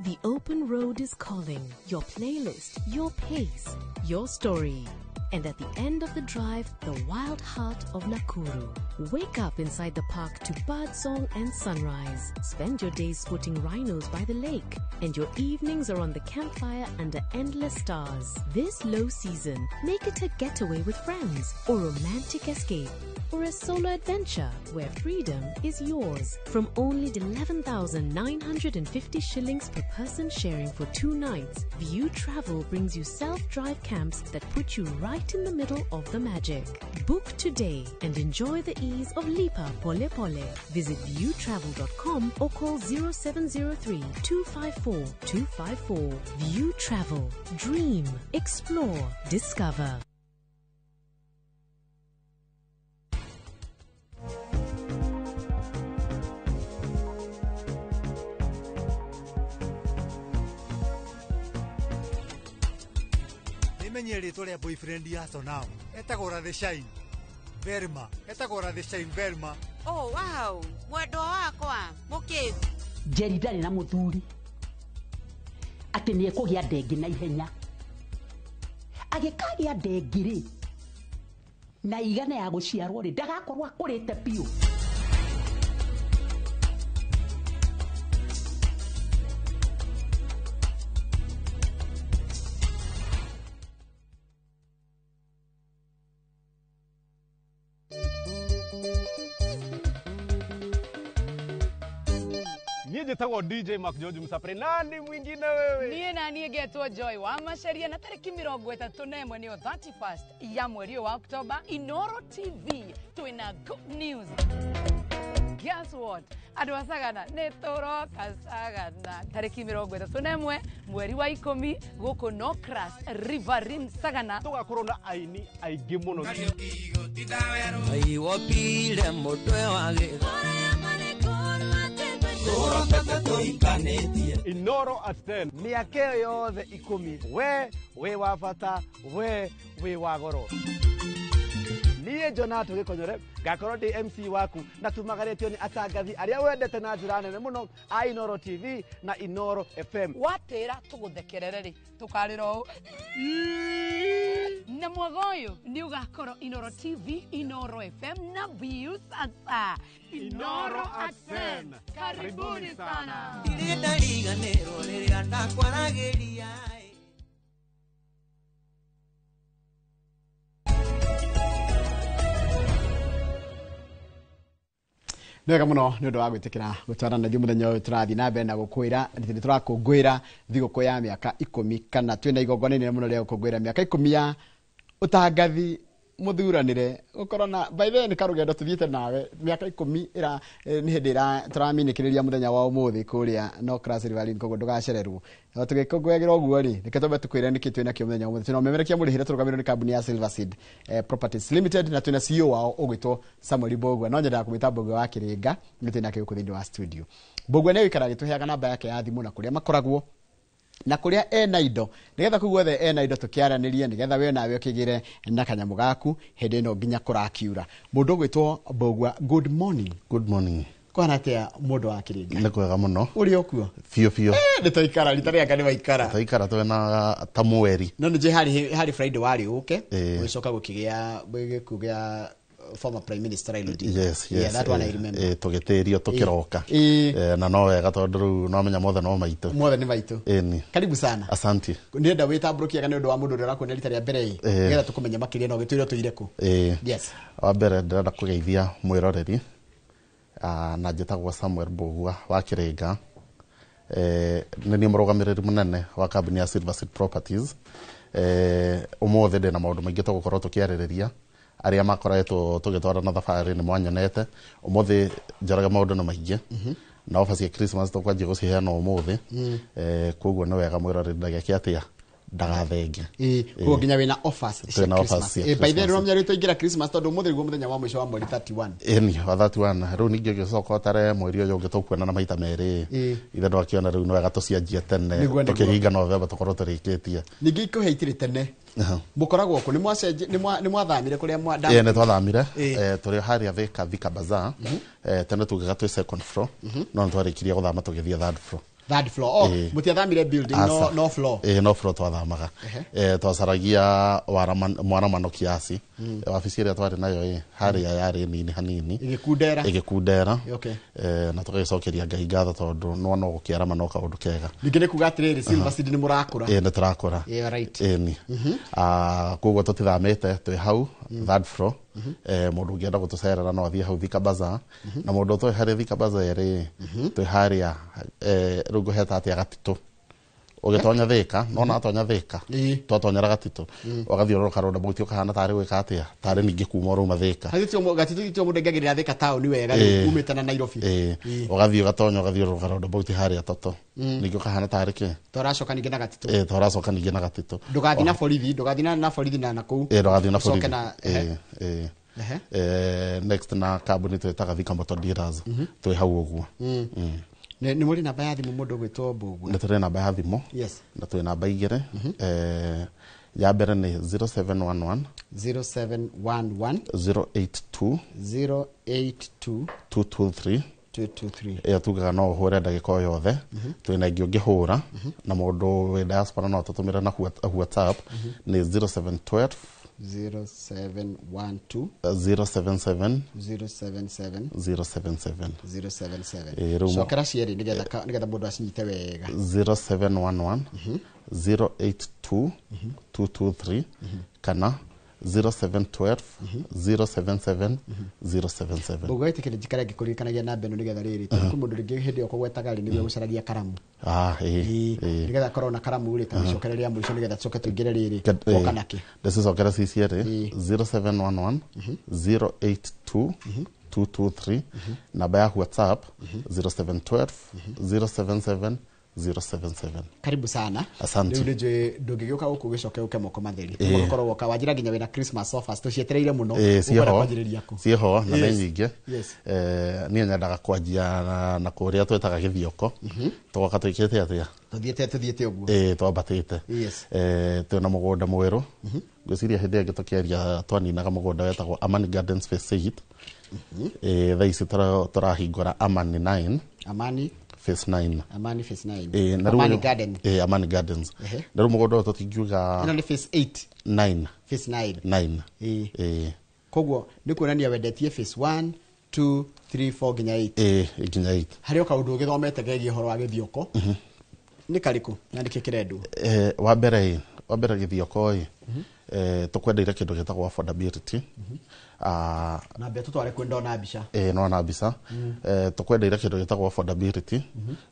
The open road is calling. Your playlist, your pace, your story. And at the end of the drive, the wild heart of Nakuru. Wake up inside the park to birdsong and sunrise. Spend your days spotting rhinos by the lake. And your evenings are on the campfire under endless stars. This low season, make it a getaway with friends, or romantic escape, or a solo adventure where freedom is yours. From only 11,950 shillings per person sharing for 2 nights, View Travel brings you self-drive camps that put you right in the middle of the magic. Book today and enjoy the ease of Lipa Pole Pole. Visit viewtravel.com or call 0703 254 254. View Travel. Dream, explore, discover. Menye rĩtwa rĩa boyfriend ya Sonam etagwo Ratheshine Verma, etagwo Ratheshine Verma. Oh wow, mwendwa wakwa mũkĩgu. Njeri ndarĩ na mũthuri atĩ nĩ ekũgĩa ndengi na ihenya. Agĩkagĩa ndengi rĩ na igana ya gũciarwo rĩ ndagakorwo akũrĩte biũ. Njĩtagwo DJ Mark George Msapre. Nani mwingine wewe? Niĩ na niĩ ngetwo Joy wa Maceria na tarĩki 31 nĩyo 31st ya mweri wa October, Inoro TV twĩna good news. Guess what? Andũ a Sagana nĩ tũroka Sagana tarĩki 31 mweri wa 10 gũkũ Nocras Riverine Sagana. Tũgakorwo na aini aingĩ mũno. Aiwopile mũtwe wa gĩtho. Inoro at 10. Mĩaka ĩyo yothe 10 we wĩ wa bata, we wĩ wa goro. Niĩ Jonato Gĩkonyore ngakorwo ndĩ MC waku na tumagarĩtio nĩ atangathi arĩa wendete na njĩra nene mũno a Inoro TV na Inoro FM. Watĩra tũgũthekerere rĩ tũkarĩra ũũ na mwaga ũyũ nĩ ũgakorwo Inoro TV, Inoro FM na View Sasa. Inoro at 10. Karibuni sana. Ndirĩ ndariganĩrwo rĩrĩa ndakwaragĩria. Nĩ wega mũno nĩ ũndũ wa gwĩtĩkĩra gũtwarana na ithuĩ mũthenya ũyũ tũrathiĩ na mbere na gũkwĩra atĩ nĩ tũrakũngũĩra thigũkũ ya mĩaka 10 kana twĩna igongona inene mũno rĩa gũkũngũĩra mĩaka 10 ya ũtangathi mũthuranĩre gũkorwo na by the way nĩ karũgendo tũthiĩte nawe mĩaka 10 ĩra nĩ hĩndĩ ĩra tũraminĩkĩrĩria mũthenya wa ũmũthĩ kũrĩa Nocras Riverine, koguo ndũgacererwo. No tũgĩkũngũyagĩra ũguo rĩ, reke twambe tũkwĩre nĩkĩ twĩna kĩo mũthenya wa ũmũthĩ. Twĩna ũmemerekia mũrĩhĩre tũrũgamĩrĩirwo nĩ kambuni ya Silver Seed Properties Limited na twĩna CEO wao ũgwĩtwo Samuel Mbũgua. No nyendaga kũmwĩta Mbũgua wa Kĩrĩnga, nĩ twĩna nake gũkũ thĩinĩ wa studio. Mbũgua nĩ agũikara agĩtũheaga namba yake ya thimũ na kũrĩa makoragwo na kuria ena indo nigetha kuu guothe ena indo tukiaranirie nigetha we nawe ukigire na kanyamu gaku hindi ino nginya kurakiura. Mundu gwitwo Mbũgua, good morning. Good morning. Kwana atia mundu wa Kiringa? Nĩ kwega mũno. Uri okuo? Biũ biũ. Nĩ twaikara rita rĩaka nĩ waikara. Twaikara twena ta mweri. No nĩ njũĩ harĩ Friday warĩ ũke, ũgĩcoka gũkĩgĩa gĩkuũ gĩa former Prime Minister Raila Odinga. Yes, yes. Yeah, that one I remember. Tũgĩtĩrio tũkĩroka. Na no wega tondũ rĩu no menya mothe no maitũ. Mothe nĩ maitũ. Ĩni. Karibu sana. Asante. Ndĩrenda wĩtambũrũkie nĩ ũndũ wa mũndũ ũrĩa ũrakuona rita rĩa mbere ĩ. Nĩgetha tũkũmenye makĩria na ũgĩtwĩre ũtũire kũ. Yes. Wa mbere ndĩrenda kũgeithia mwĩroreri na njĩtagwo Samuel Mbugua wa Kiringa. Nĩ niĩ mũrũgamĩrĩri mũnene wa kambuni ya Silver Seed Properties. Ũmũthĩ ndĩna maũndũ maingĩ tũgũkorwo tũkĩarĩrĩria. Arĩa makoretwo tũgĩtwarana thabarĩ nĩ mwanyonete. Ũmũthĩ njaraga maũndũ nĩ maingĩ. Na ofa cia Christmas tũkwanjia gũciheana ũmũthĩ. Koguo nĩ wega mwĩroreri ndageke atĩa ndagathenge. Koguo nginya wĩna offers cia Christmas. By the way, nĩũramenya rĩu twaingĩra Christmas tondũ ũmũthĩ nĩguo mũthenya wa mũico wa mweri 31. Ĩni, wa 31. Rĩu ningĩ ũgĩcoka ũtare mweri ũyũ ũngĩ tũkuonana maita merĩ. Ithe ndwakĩona rĩu nĩ wega tũcianjie tene. Tũkĩhinga November tũkorwo tũrĩkĩtie. Ningĩ ikũhe itirĩ tene. Mũkoragwo kũ? Nĩ mwathamire kũrĩa Ĩĩ, nĩ twathamire. Tũrĩ harĩa Thika, Thika Bazaar. Tene tugaga twĩ second floor. No nĩ twarĩkirie gũthama tũgĩthiĩ third floor. Third floor. Oh, mutiathamire building, no floor. No floor twathamaga. Twacaragia mwaramano kiasi. Wabici ĩrĩa twarĩ nayo harĩa yarĩ nini hanini. Ĩgĩkundera. Ĩgĩkundera. Na tũgagĩcokeria Ngai ngatho tondũ nĩwona gũkĩarama no kaũndũ kega. Ningĩ nĩ kuga atĩrĩrĩ, Silver Seed nĩ mũrakũra. Nĩ tũrakũra. Yeah, right. Ĩni. Koguo tũtithamĩte, twĩ hau third floor. Mũndũ ũngĩenda gũtũcerera no athiĩ hau Thika Bazaar. Na mũndũ ũtoĩ harĩa Thika Bazaar ĩrĩ, twĩ harĩa rĩu ngũheta atĩa Gatitũ. Ũgĩtonya Thika, nona atonya Thika, twatonyera Gatitũ, ũgathiũrũrũka roundabout ũkahana tarĩ gwĩka atĩa, tarĩ ningĩ kuma ũrauma Thika. Gatitũ titio mũndũ aingagĩrĩra Thika taũni wega rĩu umĩte na Nairobi. Ũgathiĩ ũgatonya ũgathiũrũrũka roundabout harĩa Toto. Ningĩ ũkahana tarĩ kĩ? Tũracoka ningĩ na Gatitũ. Tũracoka ningĩ na Gatitũ. Ndũgathiĩ na borithi, ndũgathiĩ na borithi na kũu. Ndũgathiĩ na borithi. Next na kambuni twĩtaga Thika Motor Dealers. Twĩ hau ũguo. Nĩ mũrĩ namba ya thimũ mũndũ ũgwĩtwo Mbugua? Nĩ tũrĩ namba ya thimũ. Yes. Na twĩ namba igĩrĩ. Ya mbere nĩ 0711 0711 082 082 223 223. Ĩyo tugaga no ũhũre ndagĩka o yothe. Twĩna ĩngĩ ũngĩhũra na mũndũ wĩ diaspora no atũtũmĩre na WhatsApp nĩ 0712 0712 077 077 077 077. Cokera cierĩ nĩgetha mũndũ acinyite wega. 0711 082 223 kana 0712 077 077. Mbugua ĩtĩkĩre njikare ngĩkũririkanagia namba ĩno nĩgetha rĩrĩ tondũ kwĩ mũndũ rĩngĩ hĩndĩ ĩyo kũgwetaga rĩ nĩguo gũcaragia karamu. Nĩgetha akorwo na karamu rĩ ta gĩcokere rĩa mũico nĩgetha tũcoke tũingĩre rĩrĩ woka nakĩ. Ndĩcicokere ci cierĩ 0711 082 223 namba ya WhatsApp 0712 077 077. Karibu sana. Asante. Rĩu nĩnjũĩ ndũngĩgĩũka gũkũ ũgĩcoke ũke moko matheri. Ũgũkorwo woka wanjĩra nginya wĩna Christmas offers tũcietereire mũno. Ũkwenda kwanjĩrĩria kũ? Ciĩho na nĩ nyingĩ. Niĩ nyendaga kwanjia na kũrĩa twĩtaga Gĩthioko. Tũgoka tũikĩte atĩa? Tũthiĩte ũguo. Twambatĩte. Twĩna mũgũnda mwerũ. Ngwĩciria hĩndĩ ĩngĩ tũkĩaria twaninaga mũgũnda wetagwo Amani Gardens Phase 8. Thaa ici tũrahingũra Amani 9. Amani Phase 9. Amani Phase 9. Amani Garden. Amani Gardens. Na rĩu mũgũnda ũyũ tũtingiuga ĩno nĩ Phase 8. 9. Phase 9. 9. Koguo nĩ kuonania wendetie Phase 1 2 3 4 nginya 8. Nginya 8. Harĩ o kaũndũ ũgĩthomete kegiĩ ũhoro wa Gĩthioko. Nĩ karĩkũ na nĩkĩ kĩrendwo? Wa mbere Gĩthioko ĩ tũkwendeire kĩndũ gĩtagwo affordability. Na mbere tũtware kwĩ ndona mbica. Nona mbica. Tũkwendeire kĩndũ gĩtagwo affordability.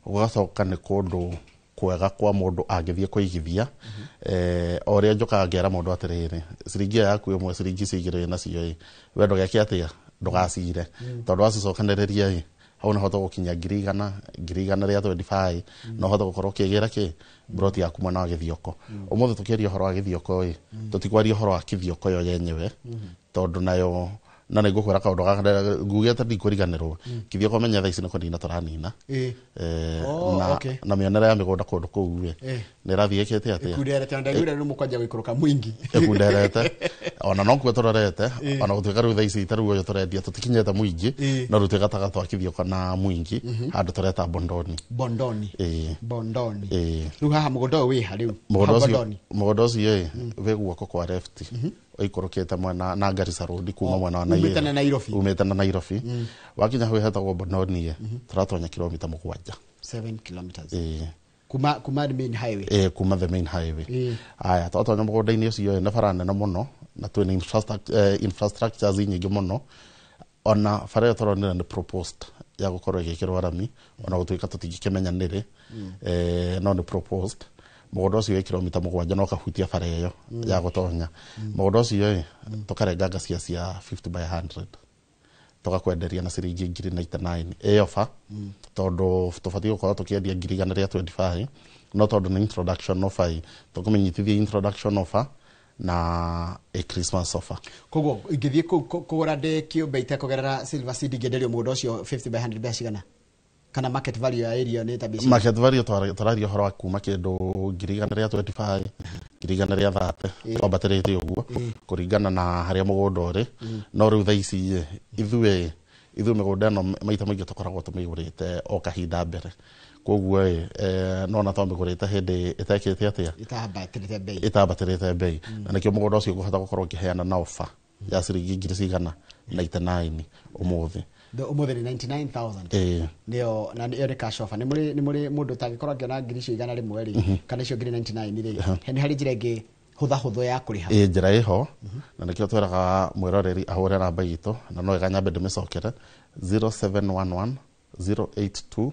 Ũgacoka nĩ kũndũ kwega kwa mũndũ angĩthiĩ kũigithia. O ũrĩa njũkaga ngera mũndũ atĩrĩrĩ, ciringi ĩyo yaku ĩmwe ciringi icio igĩrĩ nacio ĩ, we ndũgeke atĩa, ndũgacire. Tondũ wacicokanĩrĩria ĩ, hau no hote gũkinya 100,000 125,000 no hote gũkorwo ũkĩgĩra kĩ broti yaku mwena wa Gĩthioko. Ũmũthĩ tũkĩaria ũhoro wa Gĩthioko ĩ, tũtikwaria ũhoro wa Kĩthioko yo yenyewe tondũ nayo na nĩ ngũkwĩra kaũndũ gaka ngugĩte ndikũriganĩrwo. Kĩthioko menya thaa ici nĩ kũnina tũranina. Na mĩonere ya mĩgũnda kũndũ kũu ĩ nĩ ĩrathiĩ ĩkĩte atĩa? Ĩkunderete, na ndaiguire rĩu mũkwanjia gũikũrũka mũingĩ. Ĩkunderete. Ona no kuo tũrorete, ona gũtuĩka rĩu thaa ici ta rĩu ũyũ tũrendia tũtikinyĩte Mwingi, no rĩu twĩgataga twakithio na Mwingi handũ tũreta Bondoni. Bondoni. Ĩĩ. Bondoni. Ĩĩ. Rĩu haha mũgũnda ũyũ wĩ ha rĩu? Mũgũnda Hau ũcio, Bondoni. mũgũnda ũcio ĩ wĩ guoko kwa left ũikũrũkĩte mwena na Garissa Road kuma mwena wa Umĩte na Nairobi. Umĩte na Nairobi, wakinya hau hetagwo Bondoni ĩ, tũratonya kilomita 7. 7 kilometers. Ĩĩ. Kuma the main highway. Ĩĩ, kuma the main highway. Aya, twatonya mũgũnda-inĩ ũcio ĩ, nĩ bara nene mũno na twĩna infrastructures nyingĩ mũno. Ona bara ĩyo tũronire nĩ proposed ya gũkorwo ĩgĩkĩrwo rami, ona gũtuĩka tũtingĩkĩmenya nĩrĩ, no nĩ proposed. Mũgũnda ũcio wĩ kilomita 7 no ũkahutia bara ĩyo ya gũtonya mũgũnda ũcio ĩ, tũkarenga ngacia cia 50 by 100, tũgakwenderia na ciringi 99,000 ĩ offer, tondũ tũbatiĩ gũkorwo tũkĩendia 125,000, no tondũ nĩ introduction offer ĩ, tũkũmĩnyitithia introduction offer na a Christmas offer. Koguo ingĩthiĩ kũu kũgũra ndĩ kĩũmbe itekũgerera Silver Seed, ingĩenderio mũgũnda ũcio 50 by 100 mbeca cigana? Kana market value ya area nĩ ta mbeca cigana? Market value tũraria ũhoro wa kuma kĩndũ 125,000, 130,000, twambatĩrĩte ũguo kũringana na harĩa mũgũnda ũrĩ. No rĩu thaa ici ĩ, ithuĩ mĩgũnda ĩno maita maingĩ tũkoragwo tũmĩgũrĩte o kahinda mbere, koguo ĩ, no na twamĩgũrĩte hĩndĩ ĩtekĩte atĩa? Ĩtambatĩrĩte bei. Ĩtambatĩrĩte bei, na nĩkĩo mũgũnda ũcio ũkũhota gũkorwo ũkĩheana na offer ya ciringi ngiri cigana 99 ũmũthĩ. Ũmũthĩ nĩ 99,000. Ĩĩ. Nĩyo na ĩyo nĩ cash offer. Nĩ mũrĩ mũndũ ũtangĩkorwo akĩona ngiri icio 100 rĩ, kana icio ngiri 99 rĩ, nĩ harĩ njĩra ĩngĩ hũthahũthũ ya kũrĩha? Ĩ, njĩra ĩho, na nĩkĩo twĩraga mwĩroreri ahũre namba itũ, na no ĩga nyambe ndĩmĩcokere, 0711 082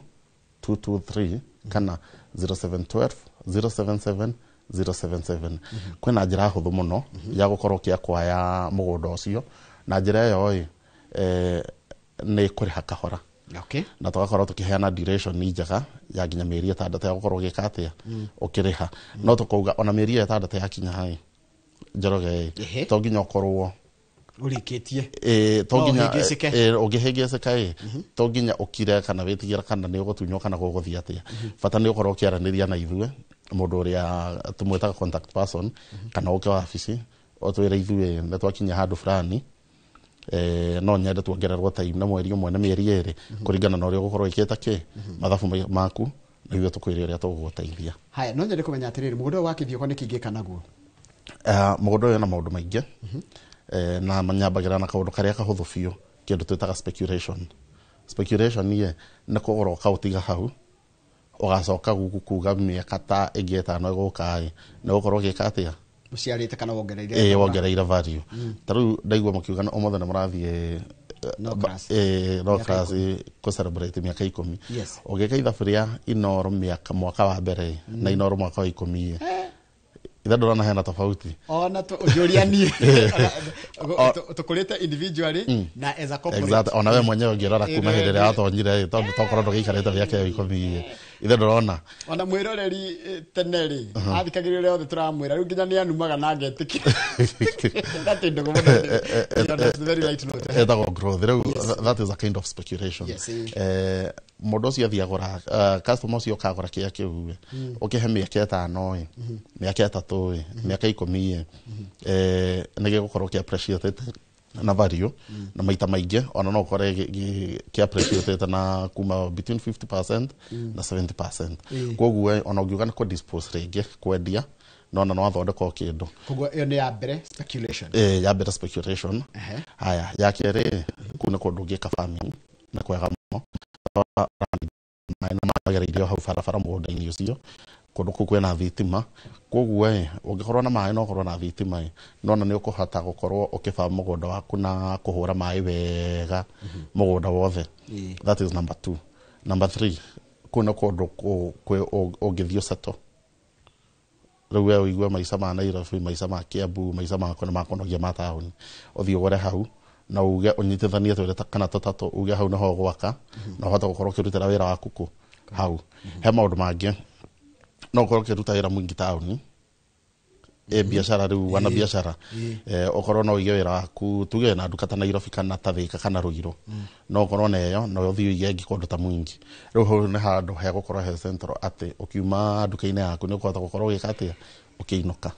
223 kana 0712 077 077. Kwĩna njĩra hũthũ mũno ya gũkorwo ũkĩakwaya mũgũnda ũcio, na njĩra ĩyo ĩ, nĩ kũrĩha kahora, na tũgakorwo tũkĩheana duration njega ya nginya mĩeri 6 ya gũkorwo ũgĩka atĩa? Ũkĩrĩha. No tũkauga ona mĩeri ĩyo 6 yakinya ĩ, Njoroge ĩ, to nginya ũkorwo ũrĩkĩtie. Ĩ, to No nginya ũhĩngĩcĩke. Ĩ, ũngĩhĩngĩcĩka ĩ, to nginya ũkire kana wĩtigĩra kana nĩ ũgũtunywo kana gũgũthiĩ atĩa. Bata nĩ ũkorwo ũkĩaranĩria na ithuĩ, mũndũ ũrĩa tũmwĩtaga contact person, kana ũke wabici ũtwĩre ithuĩ nĩ twakinya handũ fulani, no nyende tuongererwo time na mweri 1 na mĩeri 2, kũringana na ũrĩa ũgũkorwo wĩkĩte kĩ mathabu maku, na ithuĩ tũkwĩre ũrĩa tũgũgũteithia. Haya, no nyende kũmenya atĩrĩrĩ, mũgũnda ũyũ wa Kĩthioko nĩkĩ ingĩka naguo? Mũgũnda ũyũ na maũndũ maingĩ, na nyambagĩra na kaũndũ karĩa kahũthũ biũ, kĩndũ twĩtaga speculation. Speculation ĩ nĩ kũgũra ũkaũtiga hau, ũgacoka guku kuga mĩaka ta ĩngĩ 5 ĩgũka ĩ, nĩ ũgũkorwo ũgĩka atĩa? Ũciarĩte kana wongereire Ĩ, thogora? Wongereire value. Ta rĩu ndaigua mũkiuga ũmũthĩ nĩ mũrathiĩ No class. No Mĩaka class 10. kũ celebrate mĩaka 10. Ũgĩka ithabu rĩa Inooro mĩaka mwaka wa mbere na Inooro mwaka wa 10 ĩ, ithe ndũrona hena tofauti? Ona ũnjũria niĩ tũkũrĩte individually na as a corporate. Exactly. Ona we mwenyewe ũngĩrora kuma hĩndĩ ĩrĩa watonyire ĩ, tondũ tokorwo ndũgĩikarĩte mĩaka ĩyo 10 ĩ, ithe ndũrona? Ona mwĩroreri, tene rĩ, athikagĩrĩria ũrĩa othe tũramwĩra, rĩu nginya nĩ anumaga na ngetĩkĩra. That ndũgũ mũno. On a very light note. Ĩtagwo growth rĩu. That is a kind of speculation. Yes, Mũndũ ũcio athiĩ agũra, customer ũcio ũkagũra kĩrĩa kĩu ĩ, ũkĩhe mĩaka 5 ĩ, mĩaka 3 ĩ, mĩaka 10 ĩ, nĩ gĩgũkorwo kĩ appreciated na value, na maita maingĩ ona no ũkore kĩ appreciated na kuma between 50% na 70%. Koguo ona ũngiuga nĩ kũ dispose rĩngĩ kwendia, nona no wathondeka o kĩndũ. Koguo ĩyo nĩ ya mbere, speculation. Ya mbere, speculation. Haya, ya kerĩ, kũu nĩ kũndũ ũngĩka farming na kwega mũno, maĩ nĩ magereirio hau barabara mũgũnda-inĩ ũcio. Kũndũ kũu kwĩna thitima, koguo ĩ, ũngĩkorwo na maĩ na ũkorwo na thitima ĩ, nona nĩ ũkũhota gũkorwo ũkĩba mũgũnda waku na kũhũra maĩ wega mũgũnda wothe. That is number two. Number three, kũu nĩ kũndũ ũngĩthiĩ ũsettle. Rĩu we ũigue maica ma Nairobi, maica ma Kiambu, maica maku nĩ makũnogia ma taũni, ũthiĩ ũgũre hau na uge ũnyitithanie twĩrĩ kana tũtatũ, uge hau nĩho ũgwaka na ũhote gũkorwo ũkĩrutĩra wĩra waku kũ hau. He maũndũ mangĩ, no ũkorwo ũkĩruta wĩra mũingĩ taũni ĩ biacara rĩu wana biacara, ũkorwo no ũige wĩra waku tuge na nduka ta Nairobi kana ta Thika kana Ruiru, no ũkorwo na ĩyo na ũthiĩ ũige ĩngĩ kũndũ ta Mwingi. Rĩu hau nĩ handũ hegũkorwo he central, atĩ ũkiuma nduka-inĩ yaku nĩ ũkũhota gũkorwo ũgĩka atĩa? Ũkĩinũka.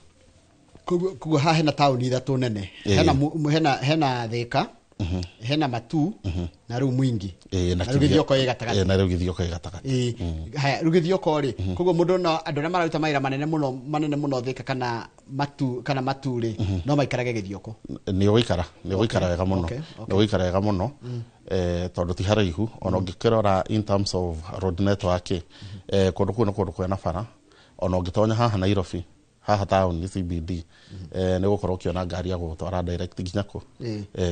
Koguo haha hena taũni ithatũ nene, hena hena Thika, hena Matu, na rĩu Mwingi, na rĩu Gĩthioko ĩ gatagatĩ. Na rĩu Gĩthioko ĩ gatagatĩ. Haya, rĩu Gĩthioko rĩ, koguo mũndũ no andũ arĩa mararuta mawĩra manene mũno manene mũno Thika kana Matu, kana Matu rĩ, no maikarage Gĩthioko. Nĩ ũgũikara, nĩ ũgũikara wega mũno, nĩ ũgũikara wega mũno, tondũ ti haraihu. Ona ũngĩkĩrora in terms of road network, kũndũ kũu nĩ kũndũ kwĩna bara. Ona ũngĩtonya haha Nairobi, haha taũni CBD, nĩ ũgũkorwo ũkĩona ngari ya gũgũtwara direct nginya kũ,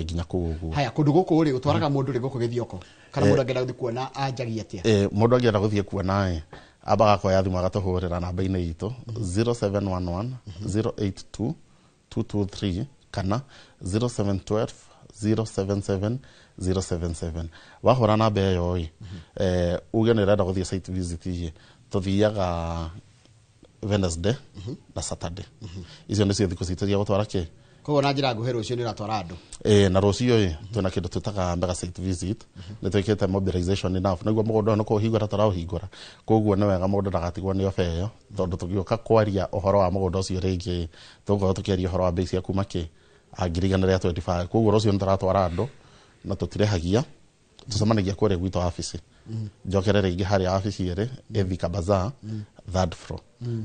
nginya kũu ũguo. Haya, kũndũ gũkũ rĩ, ũtwaraga mũndũ rĩ gũkũ Gĩthioko, kana mũndũ angĩenda gũthiĩ kuona anjagia atĩa? Mũndũ angĩenda gũthiĩ kuona ĩ, ambaga kuoya thimũ agatũhũrĩra namba-inĩ itũ 0711 082 223 kana 0712 077 077. Wahũra namba ĩyo ĩ, uge nĩ ũrenda gũthiĩ site visit ĩ, tũthiaga Wednesday na Saturday. Icio nĩcio thikũ citũ cia gũtwara kĩ. Koguo na njĩra nguhĩ rũciũ nĩ ũratwara andũ. Na rũciũ ĩ, twĩna kĩndũ twĩtaga mega site visit. Nĩ twĩkĩte mobilization enough nĩguo mũgũnda ũyũ nĩ kũũhingũra tũraũhingũra, koguo nĩ wega mũndũ ndagatigwo nĩ oba ĩyo, tondũ tũgĩũka kwaria ũhoro wa mũgũnda ũcio rĩngĩ, tũgũkorwo tũkĩaria ũhoro wa mbei cia kuma kĩ 125,000. Koguo rũciũ nĩ tũratwara andũ na tũtirĩhagia, tũcemanagia kũrĩa gwitũ wabici. Njokere rĩngĩ harĩa wabici ĩrĩ ĩ Thika Bazaar, third floor.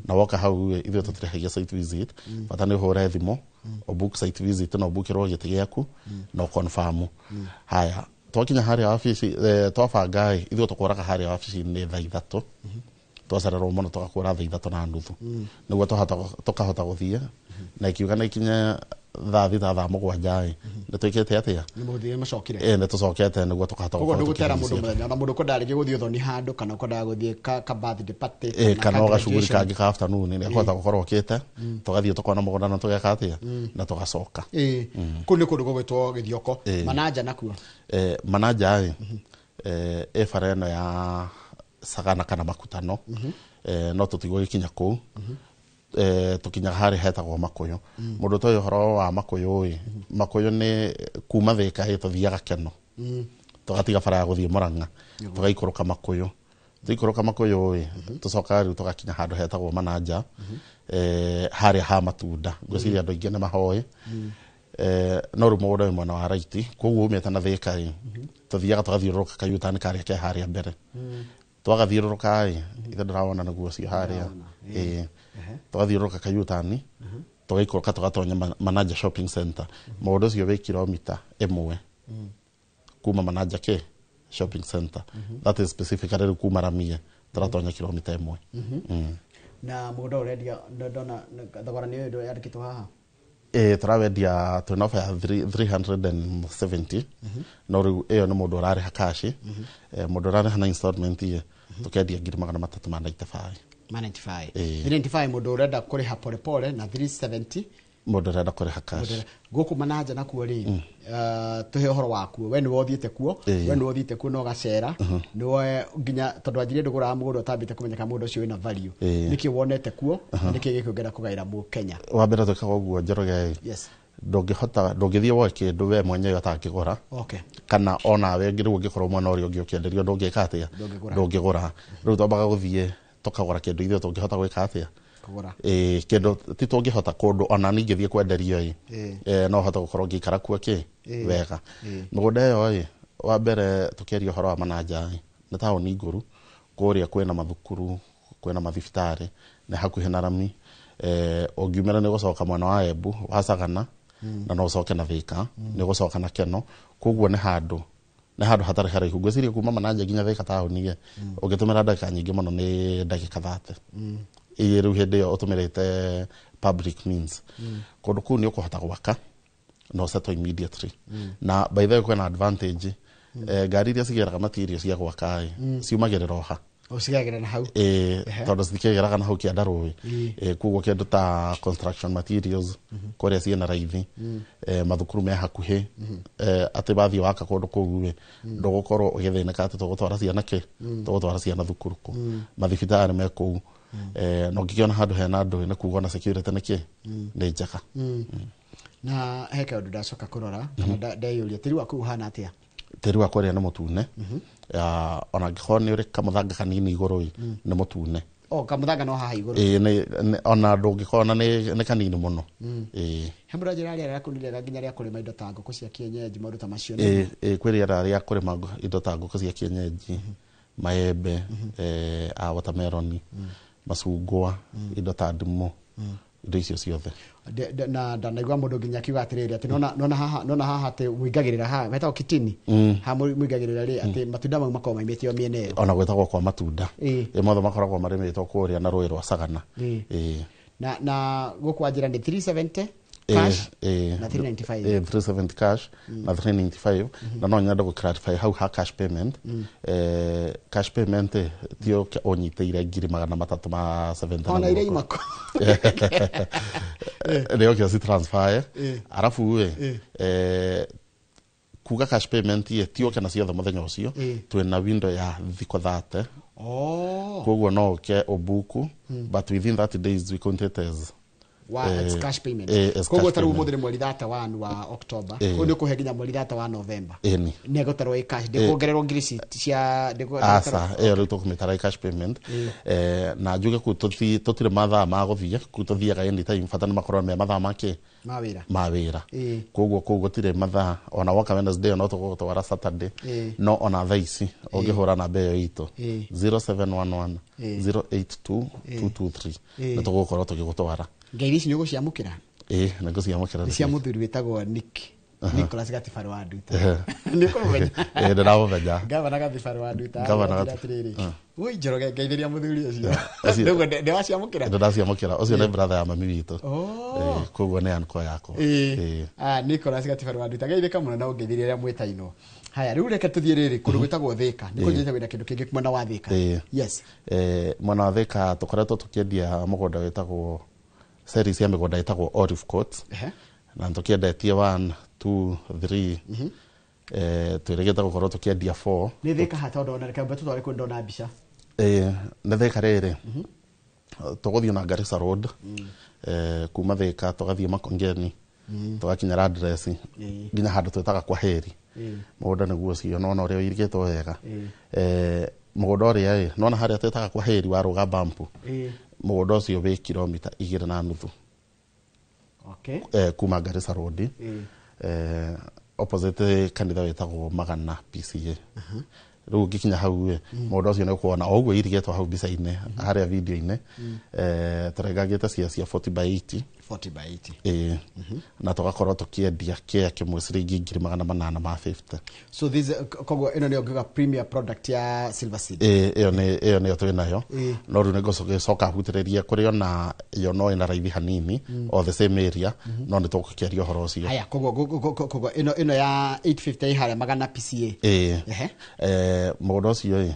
Na woka hau ĩ, ithuĩ tũtirĩhagia site visit. Bata nĩ ũhũre thimũ, ũbook site visit na ũbookĩrwo gĩtĩ gĩaku na ũconfirm. Haya, twakinya harĩa wabici, twabanga ĩ, ithuĩ tũkũraga harĩa wabici-inĩ thaa 3, twacererwo mũno tũgakũra thaa 3:30, nĩguo tũkahota gũthiĩ na ikiuga na ikinye thaa 6, thaa 7 ĩ, nĩ twĩkĩte atĩa? Nĩ mũthire macokire. Nĩ tũcokete nĩguo tũkahota Koguo gũkorwo ndũgũtera mũndũ tũkĩrigicĩria. mũthenya, ona mũndũ ũkwendaga rĩngĩ gũthiĩ ũthoni handũ, kana ũkwendaga gũthiĩ ka birthday party, kana ka o gacuguri graduation. kangĩ ka afternoon, nĩ akũhota gũkorwo okĩte, tũgathiĩ tũkona mũgũnda na tũgeka atĩa, na tũgacoka. Kũu nĩ kũndũ gũgwĩtwo Gĩthioko. Mananja nakuo? Mananja ĩ, ĩ bara ĩno ya Sagana kana Makutano, no tũtigũgĩkinya kũu, tũkinyaga harĩa hetagwo Makũyũ. Mũndũ ũtoĩ ũhoro wa Makũyũ ĩ, Makũyũ nĩ kuma Thika ĩ, tũthiaga Keno, tũgatiga bara ya gũthiĩ Mũrang'a, tũgaikũrũka Makũyũ. Tũikũrũka Makũyũ ĩ, tũcokaga rĩu tũgakinya handũ hetagwo Mananja, harĩa ha matunda. Ngwĩciria andũ aingĩ nĩ mahoĩ. No rĩu mũgũnda wĩ mwena wa right, koguo umĩte na Thika ĩ, tũthiaga tũgathiũrũrũka kayutani karĩa ke harĩa mbere. Twagathiũrũrũka ĩ, ithe ndĩrawona nĩguo ũcio harĩa, ĩ tũgathiũrũrũka kayutani, tũgaikũrũka tũgatonya Manaja Shopping Center. Mũgũnda ũcio wĩ kilomita 1 kuma Manaja kĩ Shopping Center. That is specifically rĩu kuma ramie tũratonya kilomita 1. Na mũgũnda ũrendia, ndona thogora nĩ ũyũ yandĩkĩtwo haha. Tũrawendia twĩna offer ya 370, no rĩu ĩyo nĩ mũndũ ũrarĩha cash. Mũndũ ũrarĩha na installment ĩ, tũkendia 395,000. Ma 95. Ĩĩ. 395 mũndũ ũrenda kũrĩha polepole, na 370 mũndũ ũrenda kũrĩha cash. Gũkũ Mananja nakuo rĩ, tũhe ũhoro wakuo. We nĩwe ũthiĩte kuo, we nĩwe ũthiĩte kuo na ũgacera, nĩwe nginya tondũ anjirie ndũgũraga mũgũnda ũtambĩte kũmenya kana mũgũnda ũcio wĩna value. Nĩkĩ wonete kuo na nĩkĩ gĩkĩ ũngĩenda kũgaĩra Mũkenya? Wa mbere twĩkaga ũguo, Njoroge, ndũngĩhota, ndũngĩthiĩ woe kĩndũ we mwenyewe ũtangĩgũra, kana onawe rĩu ũngĩkorwo mwena ũrĩa ũngĩ ũkĩenderio, ndũngĩka atĩa? Ndũngĩgũra. Ndũngĩgũra. Rĩu twambaga gũthiĩ tũkagũra kĩndũ ithuĩ tũngĩhota gwĩka atĩa? Kũgũra. Ĩĩ, kĩndũ ti tũngĩhota kũndũ ona ningĩthiĩ kwenderio ĩ, no hote gũkorwo ngĩikara kuo kĩ wega. Mĩgũnda ĩyo ĩ, wa mbere tũkĩaria ũhoro wa Mananja ĩ, nĩ taũni ngũru. Kũrĩa kwĩna mathukuru, kwĩna mathibitarĩ, nĩ hakuhĩ na rami. Ũngiumĩra nĩ ũgũcoka mwena wa Embu wa Sagana, na no ũcoke na Thika, nĩ ũgũcoka na Keno. Koguo nĩ handũ hatarĩ haraihu. Ngwĩciria kuma Mananja nginya Thika taũni ĩ, ũngĩtũmĩra ndagĩka nyingĩ mũno nĩ ndagĩka 30. Ĩ rĩu hĩndĩ ĩyo ũtũmĩrĩte public means. Kũndũ kũu nĩ ũkũhota gwaka na ũsettle immediately. Na by the way kwĩna advantage, ngari iria cigĩraga material cia gwaka ĩ, ciumagĩrĩra o ha. Ũcigagĩra na hau. Ĩ, tondũ citikĩgeraga na hau kĩanda rũĩ. Koguo kĩndũ ta construction materials kũrĩa ciĩna raithi. Mathukuru me hakuhĩ. Atĩ wathiĩ waka kũndũ kũu ĩ, ndũgũkorwo ũgĩthĩnĩka atĩ tũgũtwara ciana kĩ, tũgũtwara ciana thukuru kũ. Mathibitarĩ me kũu. Na ũngĩkĩona handũ hena andũ, nĩ kuga ona security nĩ kĩ, nĩ njega. Na he kaũndũ ndacoka kũrora kana ndeyũria, tĩri waku ũhana atĩa? Tĩri wa kũrĩa nĩ mũtune. Ona angĩkorwo nĩ ũrĩ kamũthanga kanini igũrũ ĩ, nĩ mũtune. O kamuthanga no haha igũrũ. Ĩĩ, ona ndũngĩkona nĩ kanini mũno. Ĩĩ. He mũndũ anjĩra rĩera rĩaku nĩ rĩega nginya rĩa kũrĩma indo ta ngũkũ cia kienyeji, maũndũ ta macio. Ĩĩ, ĩĩ, kwĩ rĩera rĩa kũrĩma indo ta ngũkũ cia kienyeji, maembe, a watermelon, macungwa, indo ta ndimũ, indo icio ciothe. Na ndanaigua mũndũ nginya akiuga atĩrĩrĩ atĩ nona haha atĩ mũingagĩrĩra haha metagwo kitini, haha mũingagĩrĩra rĩ atĩ matunda mau makoragwo maimĩte o mĩena ĩyo. Ona gwĩtagwo kwa matunda. Ĩ mothe makoragwo marĩmĩtwo kũrĩa na rũĩ rwa Sagana. Ĩĩ. Na gũkũ wanjĩra nĩ 370 cash na 395. Ĩĩ, 370 cash na 395, na no nyende gũ clarify hau ha cash payment. Cash payment ti ũke ũnyitĩire 370,000. Ona iria imako. Nĩ oke ũci transfer. Arabu ĩ, kuga cash payment ĩ ti ũke na ciothe mũthenya ũcio, twĩna window ya thikũ 30. Koguo no ũke ũbuku, but within 30 days we count it as it's cash payment. As koguo cash ta rĩu payment. ũmũthĩ nĩ mweri 31 wa October, ũyũ nĩ ũkũhe nginya mweri 30 wa November. Ĩni. Nĩ egũtarwo ĩ cash, ndĩkuongererwo ngiri cia Aca, ĩyo rĩu tũkũmĩtara ĩ cash payment. Na njuge kũu tũtirĩ mathaa ma gũthiĩ kũu, tũthiaga anytime, bata nĩ makorwo me mathaa make ma wĩra. Ma wĩra. Koguo kũu gũtirĩ mathaa, ona woka Wednesday no tũgũgũtwara Saturday. No ona thaa ici ũngĩhũra namba ĩyo itũ 0711 082 223, nĩ tũgũkorwo tũgĩgũtwara. Ngeithi ici nĩ ũgũciamũkĩra? Ĩĩ, nĩ ngũciamũkĩra. Nĩ cia mũthuri wĩtagwo Nick Nicholas Gatibarũ wa Nduta. Nĩ ũkũmũmenya? Ĩĩ, ndĩramũmenya. Gavana Gatibarũ wa Nduta. Gavana Anjĩra atĩrĩrĩ, woi Njoroge, ngeithĩria mũthuri ũcio. Nĩguo ndĩwaciamũkĩra? Ndĩraciamũkĩra. Ũcio nĩ brother ya mami witũ. Koguo nĩ uncle yakwa. Nicholas Gatibarũ wa Nduta, geithĩka mũno na ũngeithĩrie rĩrĩa mwĩtainwo. Haya, rĩu reke tũthiĩ rĩrĩ kũndũ gwĩtagwo Thĩka. Nĩ kũnjĩte wĩna kĩndũ kĩngĩ mwena wa Thĩka. Yes. Mwena wa Thĩka tũkoretwo tũkĩendia mũgũnda wĩtagwo series ya mĩgũnda ĩtagwo Olive Court. Na tũkĩendetie 1 2 3, twĩrĩgĩte gũkorwo tũkĩendia 4. Nĩ Thĩka ha, tondũ ona reke tũtware kũndũ ndona mbica. Nĩ Thĩka rĩrĩ tũgũthiĩ na Garissa Road, kuma Thĩka tũgathiĩ Makongeni, tũgakinya address nginya handũ twĩtaga kwa Heri. Mũgũnda nĩguo ũcio nona ũrĩa ũirigĩtwo wega. Mũgũnda ũrĩa ĩ nona harĩa twĩtaga kwa Heri warũga bampu, mũgũnda ũcio wĩ kilomita 2.5 kuma Garissa Road, opposite kanitha wĩtagwo Magana PCA. Rĩu ũngĩkinya hau ĩ, mũgũnda ũcio nĩ ũkuona o ũguo irigĩtwo hau mbica-inĩ harĩa video-inĩ. Tũrengangĩte cia 40 by 80. 40 by 80. Ĩĩ, na tũgakorwo tũkĩendia kĩa kĩmwe ciringi 850,000. So this koguo ĩno nĩyo ngiuga premier product ya Silver Seed. Ĩĩ, ĩyo nĩ ĩyo nĩyo twĩ nayo. No rĩu nĩngũcoka hutĩrĩrie kũrĩ ona yo no ĩna raithi hanini, o the same area, no nĩ tũgũkĩaria ũhoro ũcio. Haya, koguo ĩno ya 850 harĩa Magana PCA. Ĩĩ. Mũgũnda ũcio ĩ,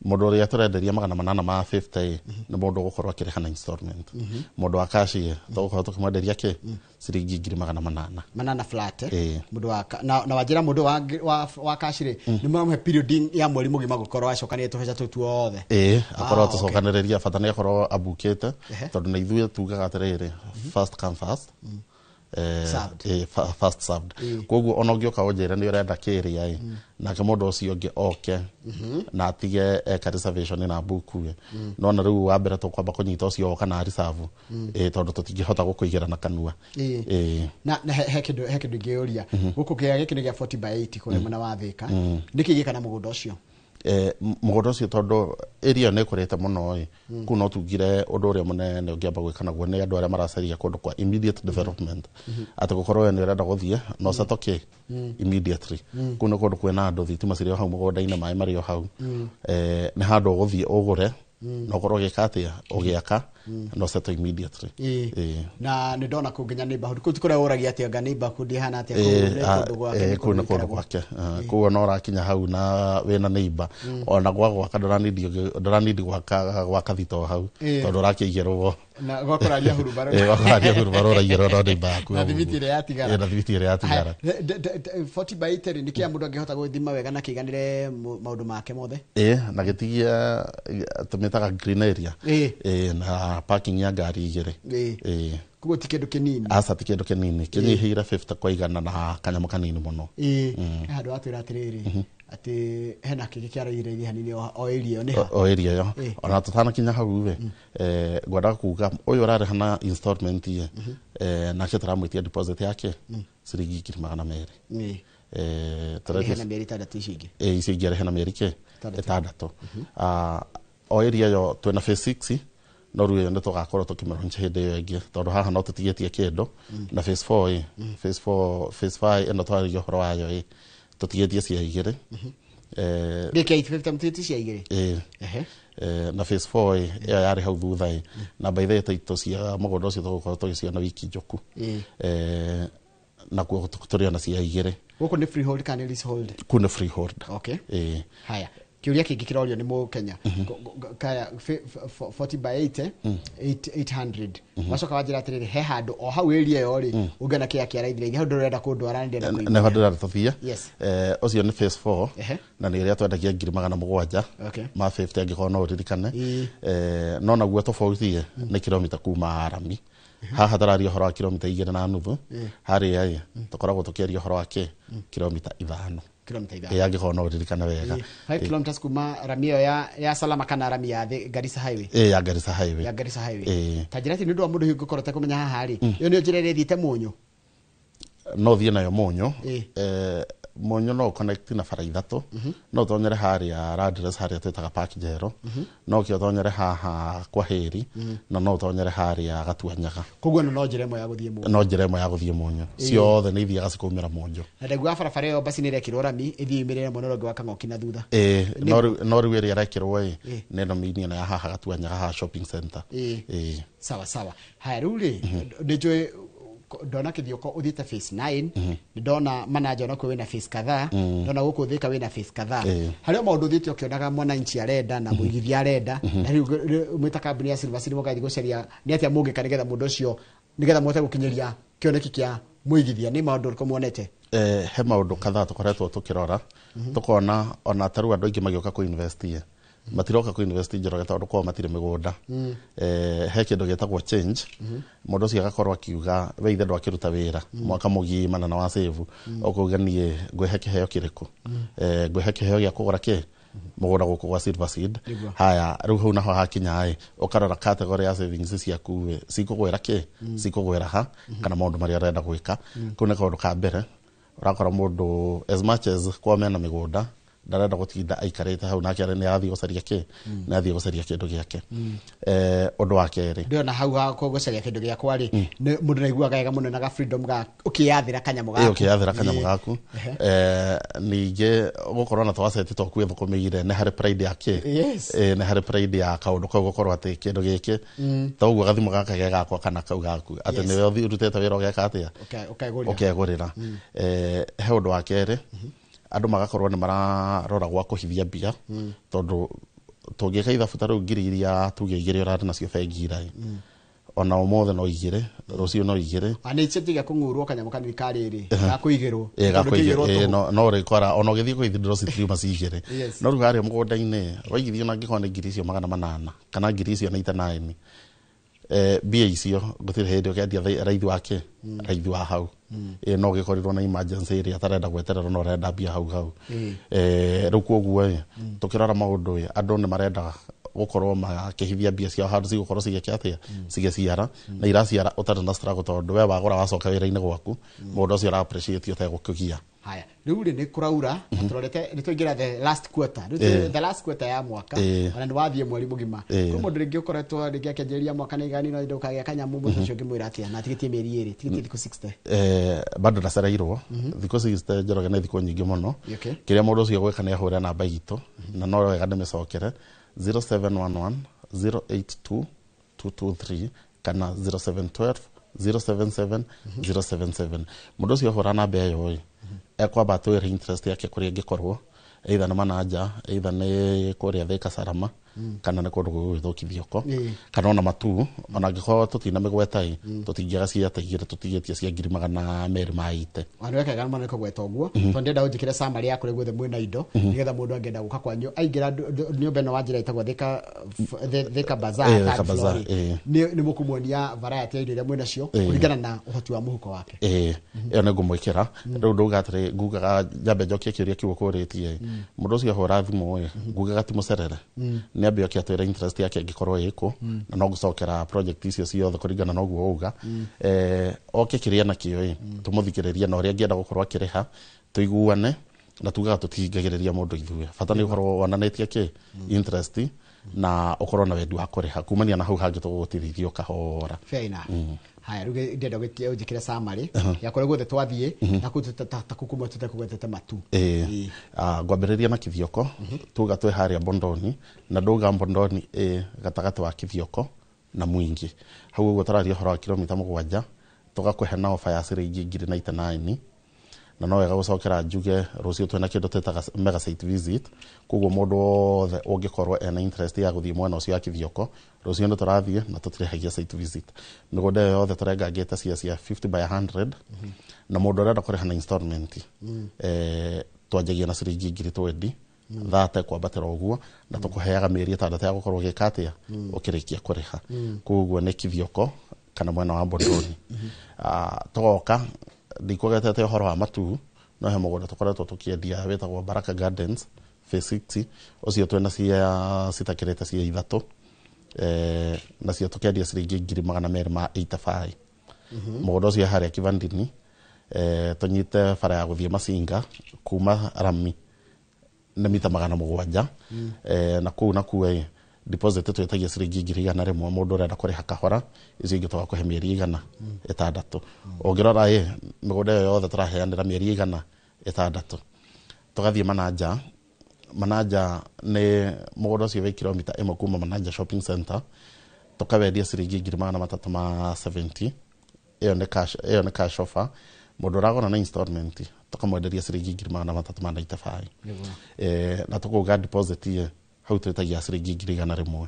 mũndũ ũrĩa tũrenderia 850 ĩ, nĩ mũndũ ũgũkorwo akĩrĩha na installment. Mũndũ wa cash ĩ, tũgũkorwo tũkĩmwenderia kĩ ciringi 800,000. Manana flat. Ĩĩ. Mũndũ wa na wanjĩra mũndũ wa cash rĩ, nĩ mũramũhe period ya mweri mũgima gũkorwo acokanĩrĩrie tũbeca tũu tuothe. Ĩĩ, akorwo tũcokanĩrĩria, bata nĩ akorwo abukĩte, tondũ na ithuĩ tugaga atĩrĩrĩ, first come first Served. First served. Koguo ona ũngĩũka ũnjĩre nĩ ũrenda kĩrĩa ĩ, nake mũndũ ũcio ũngĩ oke na atige eka reservation na buku ĩ, no na rĩu wa mbere tũkwamba kũnyita ũcio woka na reserve, tondũ tũtingĩhota gũkũigĩra na kanua. Na he kĩndũ ingĩũria gũkũ kĩa gĩkĩ nĩ gĩa 40 by 80 kũrĩa mwena wa Thĩka, nĩkĩ gĩka na mũgũnda ũcio? Mũgũnda ũcio tondũ area nĩ ĩkũrĩte mũno ĩ, kũu no tugire ũndũ ũrĩa mũnene ũngĩamba gwĩka naguo nĩ andũ arĩa maracaria kũndũ kwa immediate development, atĩ gũkorwo we nĩ ũrenda gũthiĩ no settle kĩ immediately. Kũu nĩ kũndũ kwĩna andũ, thitima cirĩ o hau mũgũnda-inĩ, maĩ marĩ o hau. Nĩ handũ ũgũthiĩ ũgũre na ũkorwo ũgĩka atĩa, ũgĩaka no settle immediately. Na nĩ ndona kũu nginya neighborhood kũu ti kũrĩa ũragia atĩ anga neighborhood ĩhana atĩa, kũu nĩ kũndũ gwake, nĩ kũu nĩ kũndũ gũikaragwo. Gwake. Koguo no ũrakinya hau na wĩna neighbor, ona gwa gwaka ndũranindi gwaka thito hau, tondũ ũrakĩigĩrwo na gwakũraria hurubaro. Gwakũraria hurubaro ũraigĩrwo no neighbor yaku na thimiti ĩrĩa yatigara. Na thimiti ĩrĩa yatigara. Haya, 40 by 80 rĩ, nĩ kĩa mũndũ angĩhota gũthima wega na kĩiganĩre maũndũ make mothe? Ĩĩ, na gĩtigia tũmĩtaga green area. Ĩĩ, na parking ya ngari 2. Ĩĩ. Koguo ti kĩndũ kĩnini. Aca, ti kĩndũ kĩnini, kĩnyihĩire 50 kwa igana na kanyamũ kanini mũno. He handũ watwĩra atĩrĩrĩ, Atĩ hena kĩngĩ kĩa raithi hanini o area ĩyo nĩ ha? O area ĩyo. Ĩ. Ona tũtanakinya hau rĩ, ngwendaga kuga ũyũ ũrarĩha na installment ĩ, nake tũramwĩtia deposit yake ciringi 200,000. Arĩhe na mĩeri 6 icio ingĩ. Ĩ, icio ingĩ arĩhe na mĩeri kĩ? 6. 6. O area ĩyo twĩna phase 6, no rĩu ĩyo nĩ tũgakorwo tũkĩmĩroncha hĩndĩ ĩyo ĩngĩ, tondũ haha no tũtigĩtie kĩndũ. Na phase 4 ĩ, phase 4, phase 5 ĩno twaragia ũhoro wayo ĩ, tũtigĩtie cia 2. Gĩkĩ 850 mũtigĩtie cia 2? Ĩ. Ehe. Na phase 4 ĩ, ĩyo yarĩ hau thutha ĩ, na by the way taitũ cia mũgũnda ũcio tũgũkorwo tũgĩciona wiki njũku. Nakuo tũrĩ ona cia 2. Gũkũ nĩ freehold kana nĩ leasehold? Kũu nĩ freehold. Okay. Ĩ. Haya, kĩũria kĩngĩ kĩrorio nĩ mũkenya. Kaya 40 by 80, 800. Wacoka wanjĩra atĩrĩrĩ, he handũ o hau area ĩyo rĩ, ũngĩona kĩrĩa kĩa raithi raithi, hau ndũrenda kũndwara, nĩ ndĩrenda kũigua. Nĩho ndĩrenda tũthiĩ. Yes. Ũcio nĩ phase 4. Na nĩ ĩrĩa twendagia 700,000 ma 50, angĩkorwo no ũririkane. No naguo tofauti ĩ, nĩ kilomita kuma rami. Haha tũraria ũhoro wa kilomita 2.5. Harĩa ĩ, tũkoragwo tũkĩaria ũhoro wa kĩ? Kilomita 5. Kilomita 5. Ĩ, angĩkorwo no ũririkane wega. 5 kilometers kuma rami ĩyo ya Salama kana rami ya Garissa Highway? Ĩ, ya Garissa Highway. Ya Garissa Highway. Ĩ. Ta njĩra atĩ nĩ ũndũ wa mũndũ hihi ũngĩkorwo ũtekũmenya haha rĩ, ĩyo nĩyo njĩra ĩrĩa ĩthiĩte Mũnyũ? No ũthiĩ nayo Mũnyũ. Mũnyũ no ũconnect na bara 3. No ũtonyere harĩa Landress, harĩa twĩtaga Park Njerũ. No ũke ũtonyere haha kwa Hĩri, na no ũtonyere harĩa Gatuanyaga. Koguo ĩno no njĩra ĩmwe ya gũthiĩ Mũnyũ? No njĩra ĩmwe ya gũthiĩ Mũnyũ. Ciothe nĩ ithiaga cikaumĩra Mũnyũ. Na ndaiguaga barabara ĩyo basi nĩ ĩrekĩrwo rami ĩthiĩ yumĩrĩre mwena ũrĩa ũngĩ wa Kang'oki na thutha. Ĩ, no rĩu ĩrĩa ĩrekĩrwo ĩ, nĩ ĩno mini ĩno ya haha Gatuanyaga, haha shopping center. Ĩ. Sawa sawa. Haya, rĩu rĩ, nĩ njũĩ ndona Kĩthioko ũthiĩte phase 9, nĩ ndona Manaja onakuo wĩna phase kadhaa, ndona gũkũ Thĩka wĩna phase kadhaa. Harĩ o maũndũ ũthiĩte ũkĩonaga mwananchi arenda na mũigithia arenda, na rĩu mwĩ ta kambuni ya Silver City mũgathiĩ gũcaria nĩ atĩa mũngĩka nĩgetha mũndũ ũcio, nĩgetha mũhote gũkinyĩria kĩoneki kĩa mũigithia, nĩ maũndũ ũrĩkũ muonete? He maũndũ kadhaa tũkoretwo tũkĩrora, tũkona ona ta rĩu andũ aingĩ magĩũka kũ invest ĩ, matiroka kũ invest Njoroge tondũ kwao matirĩ mĩgũnda. He kĩndũ gĩtagwo change. Mũndũ ũcio agakorwo akiuga we ithe ndwakĩruta wĩra mwaka mũgima na wa save, ũkauga niĩ ngwĩhe kĩheo kĩrĩkũ? Ngwĩhe kĩheo gĩa kũgũra kĩ mũgũnda gũkũ gwa Silver Seed. Haya, rĩu hau naho hakinya ĩ, ũkarora category ya savings ciaku ĩ, cikũgwĩra kĩ, cikũgwĩra ha, kana maũndũ marĩa ũrenda gwĩka. Kau nĩ kaũndũ ka mbere. Ũrakora mũndũ as much as kwa mena mĩgũnda, ndarenda gũtinda aikarĩte hau, nake nĩ arathiĩ gũcaria kĩ, nĩ athiĩ gũcaria kĩndũ gĩake. Ũndũ wa kerĩ, Ndĩrona hau ha gũcaria kĩndũ gĩakwa rĩ, nĩ mũndũ naiguaga wega mũno na ga freedom ga ũkĩyathĩra kanyamũ gaku. Ũkĩyathĩra kanyamũ gaku. Ningĩ gũkorwo na twaseti twaku ĩthũkũmĩire, nĩ harĩ pride ya kĩ? Nĩ harĩ pride ya kaũndũ kau, gũkorwo atĩ kĩndũ gĩkĩ, ta ũguo gathimũ gaka ge gakwa kana kau gaku, atĩ nĩwe ũrutĩte wĩra ũgeka atĩa? Ũkegũrĩra. Ũkegũrĩra. He ũndũ wa kerĩ, andũ magakorwo nĩ mararora gwa kũhithia mbia, tondũ tũngĩka ithabu ta rĩu ngiri iria tuge 2 ũrarĩ nacio bengi ira ĩ, ona ũmũthĩ no 2, rũciũ no 2. A nĩ icenjagia kũng'ũrwo kanyamũ kanini ka rĩrĩ gakũigĩrwo. Ĩ, Tondũ gakũigĩrwo, kĩigĩrwo ĩ, tũhũ. no ũrĩkora ona ũgĩthiĩ kũithindũrwo citiriuma ci 2. No rĩu harĩa mũgũnda-inĩ waigithio, na angĩkorwo nĩ ngiri icio 800 kana ngiri icio 99, mbia icio gũtirĩ hĩndĩ ũkendia raithi wa kĩ, raithi wa hau. Ĩ, no ũgĩkorirwo na emergency ĩrĩa atarenda gwetererwo, no ũrenda mbia hau hau. Rĩu koguo ĩ, tũkĩrora maũndũ ĩ, andũ nĩ marenda gũkorwo makĩhithia mbia ciao handũ cigũkorwo cigĩka atĩa, cigĩciara, na iraciara ũtarĩ na struggle, tondũ we wagũra wacoka wĩra-inĩ gwaku, mũndũ ũcio ũra appreciate ũtegũkũgia. Haya, rĩu rĩ, nĩ kũraura na tũrorete nĩ twaingĩra the last quarter rĩu, the last quarter ya mwaka, ona nĩ wathiĩ mweri mũgima. Kwĩ mũndũ rĩngĩ ũkoretwo rĩngĩ akĩanjĩrĩria mwaka na igani no ndũkagĩa kanyamũ, mũndũ ũcio ũngĩmwĩra atĩa na atigĩtie mĩeri 2, tigĩtie thikũ 60? Bado ndacereirwo. Thikũ 60, Njoroge, nĩ thikũ nyingĩ mũno. Kĩrĩa mũndũ ũcio gwĩka nĩ ahũre namba itũ, na no wega ndĩmĩcokere, 0711 082 223 kana 0712 077 077. Mũndũ ũcio ahũra namba ĩyo ĩ, ekwamba atwĩre interest yake kũrĩa ĩngĩkorwo, either nĩ Manaja, either nĩ kũrĩa Thika Salama. Kana nä kå ndå gå gwä two Kithioko, kana ona Matu, ona angĩkorwo tũtina mĩgweta ĩ, tũtingĩaga cia ta 2 tũtigĩtie cia 220,000 ma ite. Andå ekega mũno nĩ kũgweta ũguo, tondũ ndĩrenda ũnjĩkĩre summary ya kũrĩa guothe mwĩna indo, nĩgetha mũndũ angĩenda gũka kwanyu aingĩra nyũmba ĩno wa njĩra ĩtagwo Thika Bazaar, Thika third Bazaar, floor rĩ, nĩ mũkũmuonia variety ya indo iria mwĩnacio kũringana na ũhoti wa mũhuko wake. Ĩĩ, ĩyo nĩ ngũmwĩkĩra. Rĩu ndauga atĩrĩ, ngugaga njambe njokie kĩũria kĩu ũkũrĩtie. Mũndũ ũcio ahũra thimũ ĩ, ngugaga ti mũcerere, nĩ ambe oke atwĩre interest yake ĩngĩkorwo ĩkũ, na no ngũcokera project icio ciothe kũringana na ũguo auga. Oke kĩrĩa nakĩo ĩ, tũmũthikĩrĩrie na ũrĩa angĩenda gũkorwo akĩrĩha, tũiguane. Na tugaga tũtihingagĩrĩria mũndũ ithuĩ, bata nĩ ũkorwo wonanĩtie kĩ interest na ũkorwo na wendi wa kũrĩha. Kumania na hau hangĩ tũgũgũtirithio kahora. Fair enough. Haya, rĩu ndĩrenda ũnjĩkĩre summary ya kũrĩa guothe twathiĩ na kũu ta kũu kumwe tũtekũgwetete Matu. Ĩĩ. Ngwambĩrĩria na Kithioko. Tuga twĩ harĩa Bondoni, na ndauga Bondoni ĩ gatagatĩ wa Kithioko na Mwingi hau ũguo, tũraria ũhoro wa kilomita 7. Tũgakũhe na ofa ya ciringi 99,000. Na no wega gũcokera njuge rũciũ twĩna kĩndũ twĩtaga mega site visit, koguo mũndũ wothe ũngĩkorwo ena interest ya gũthiĩ mwena ũcio wa Kithioko, rũciũ nĩ tũrathiĩ na tũtirĩhagia site visit. Mĩgũnda ĩyo yothe tũrengangĩte cia 50 by 100, na mũndũ ũrenda kũrĩha na installment, twanjagia na ciringi 20,000 thate kwambatĩra ũguo, na tũkũheaga mĩeri 6 ya gũkorwo ũgĩka atĩa, ũkĩrĩkia kũrĩha. Koguo nĩ Kithioko kana mwena wa Bondoni. Tũgoka ndikũgetete ũhoro wa Matu, no he mũgũnda tũkoretwo tũkĩendia wĩtagwo Baraka Gardens Phase 6. Ũcio twĩna cia citakĩrĩte cia 3, nacio tũkendia ciringi 285,000. Mũgũnda ũcio harĩa Kivandini, tũnyite bara ya gũthiĩ Masinga kuma rami nĩ mita 700. Na kũu nakuo ĩ, deposit twĩtagia ciringi 100,000 mũndũ ũrenda kũrĩha kahora, icio ingĩ tũgakũhe mĩeri 600. Ũngĩrora ĩ, mĩgũnda ĩyo yothe tũraheanĩra mĩeri 600. Tũgathiĩ Manaja. Manaja nĩ mũgũnda ũcio wĩ kilomita 1 kuma Manaja Shopping Center, tũkawendia ciringi 370,000. Ĩyo nĩ cash offer. Mũndũ ũragũra na installment, tũkamwenderia ciringi 395,000. Na tũkauga deposit ĩ hau twĩtagia ciringi 100,000,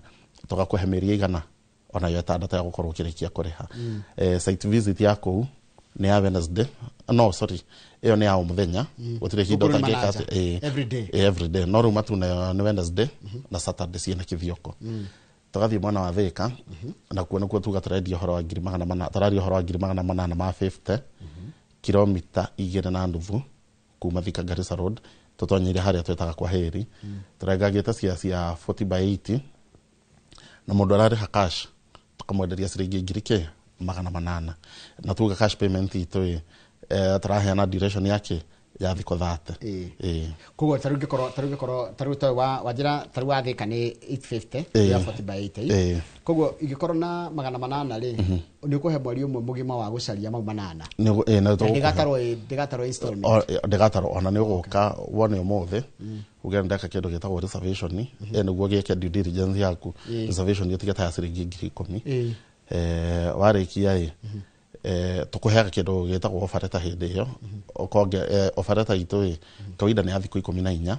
tũgakũhe mĩeri onayo 6 ya gũkorwo ũkĩrĩkia kũrĩha. Site visit ya kũu nĩ ya Wednesday, no sorry, ĩyo nĩ ya o mũthenya, gũtirĩ hinda Gũkũ nĩ ũtangĩka Manaja. atĩ, Every day. Every day. No rĩu Matu nayo nĩ Wednesday na Saturday ciĩna Kithioko. Tũgathiĩ mwena wa Thika, nakuo nĩkuo tuga tũrendia ũhoro wa 400,000, tũraria ũhoro wa 850,000, kilomita 2.5 kuma Thika Garissa Road, tũtonyeire harĩa twĩtaga kwa Heri. Tũrengangĩte cia 40 by 80, na mũndũ ararĩha cash tũkamwenderia ciringi 800,000. Na tuga cash payment itũ ĩ, tũraheana duration yake ya thikũ 30. Ĩĩ. Koguo tarĩu ngĩkorwo tarĩu toĩ wa wanjĩra tarĩu wa Thika nĩ 850 ya 40 by 80. Koguo ingĩkorwo na 800 rĩ, nĩ ũkũhe mweri ũmwe mũgima wa gũcaria mau 800? Ĩĩ, Na na tũgũkũhe. Ndĩgatarwo installment? Ndĩgatarwo. Ona nĩ ũgũka wone ũmũthĩ uge ndeka kĩndũ gĩtagwo reservation, nĩguo gĩke due diligence yaku. Reservation ĩtige ta ya ciringi 10,000. Warĩkia ĩ, tũkũheaga kĩndũ gĩtagwo offer letter hĩndĩ ĩyo. Ũkonge offer letter itũ ĩ kawaida nĩ ya thikũ 14,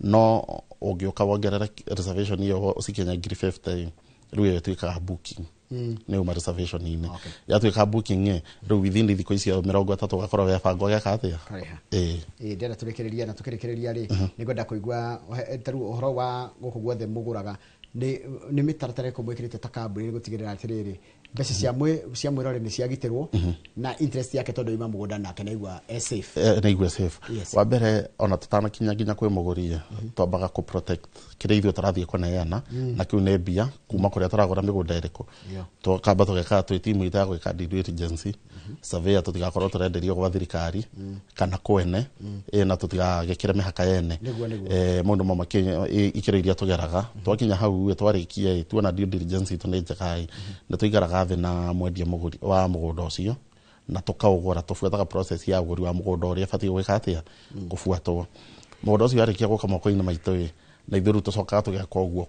no ũngĩũka wongerere reservation ĩyo ũcikinya 50,000 ĩ, rĩu ĩyo ĩtuĩkaga booking. Nĩ uma reservation-inĩ, yatuĩka booking ĩ, rĩu within thikũ icio 30 ũgakorwo webanga ũgeka atĩa. Karĩha. Ĩĩ. Ĩĩ, ndĩrenda tũrĩkĩrĩrie, na tũkĩrĩkĩrĩria rĩ, nĩngwenda kũigua tarĩu ũhoro wa gũkũ guothe mũgũraga, nĩ mĩtaratara ĩrĩkũ mwĩkĩrĩte ta kambuni gũtigĩrĩra atĩrĩrĩ, mbeca cia mwĩrore nĩ ciagitĩrwo na interest yake, tondũ ima mũgũnda nake naigua e safe? Nĩ igue safe. Wa mbere, ona tũtanakinya nginya kwĩ mũgũri, twambaga kũ protect kĩrĩa ithuĩ tũrathiĩ kũneana, na kĩu nĩ mbia kuma kũrĩa tũragũra mĩgũnda ĩrĩkũ. Tũkamba tũgeka twĩ timu itũ ya gwĩka due diligence, surveyor, tũtigakorwo tũrenderio gwa thirikari kana kwene, na tũtigagĩkĩre mĩhaka yene. Nĩguo, nĩguo. Maũndũ mamwe ikĩro iria tũgeraga twakinya hau ĩ, twarĩkia ĩ, tuona due diligence itũ nĩ njega ĩ, nĩ tũikaraga thĩ na mwendia mũgũri wa mũgũnda ũcio na tũkaũgũra. Tũbuataga process ya ũgũri wa mũgũnda ũrĩa ĩbatiĩ gwĩka atĩa, kũbuatwo. Mũgũnda ũcio warĩkia gũka moko-inĩ maitũ ĩ, na ithuĩ rĩu tũcokaga tũgeka ũguo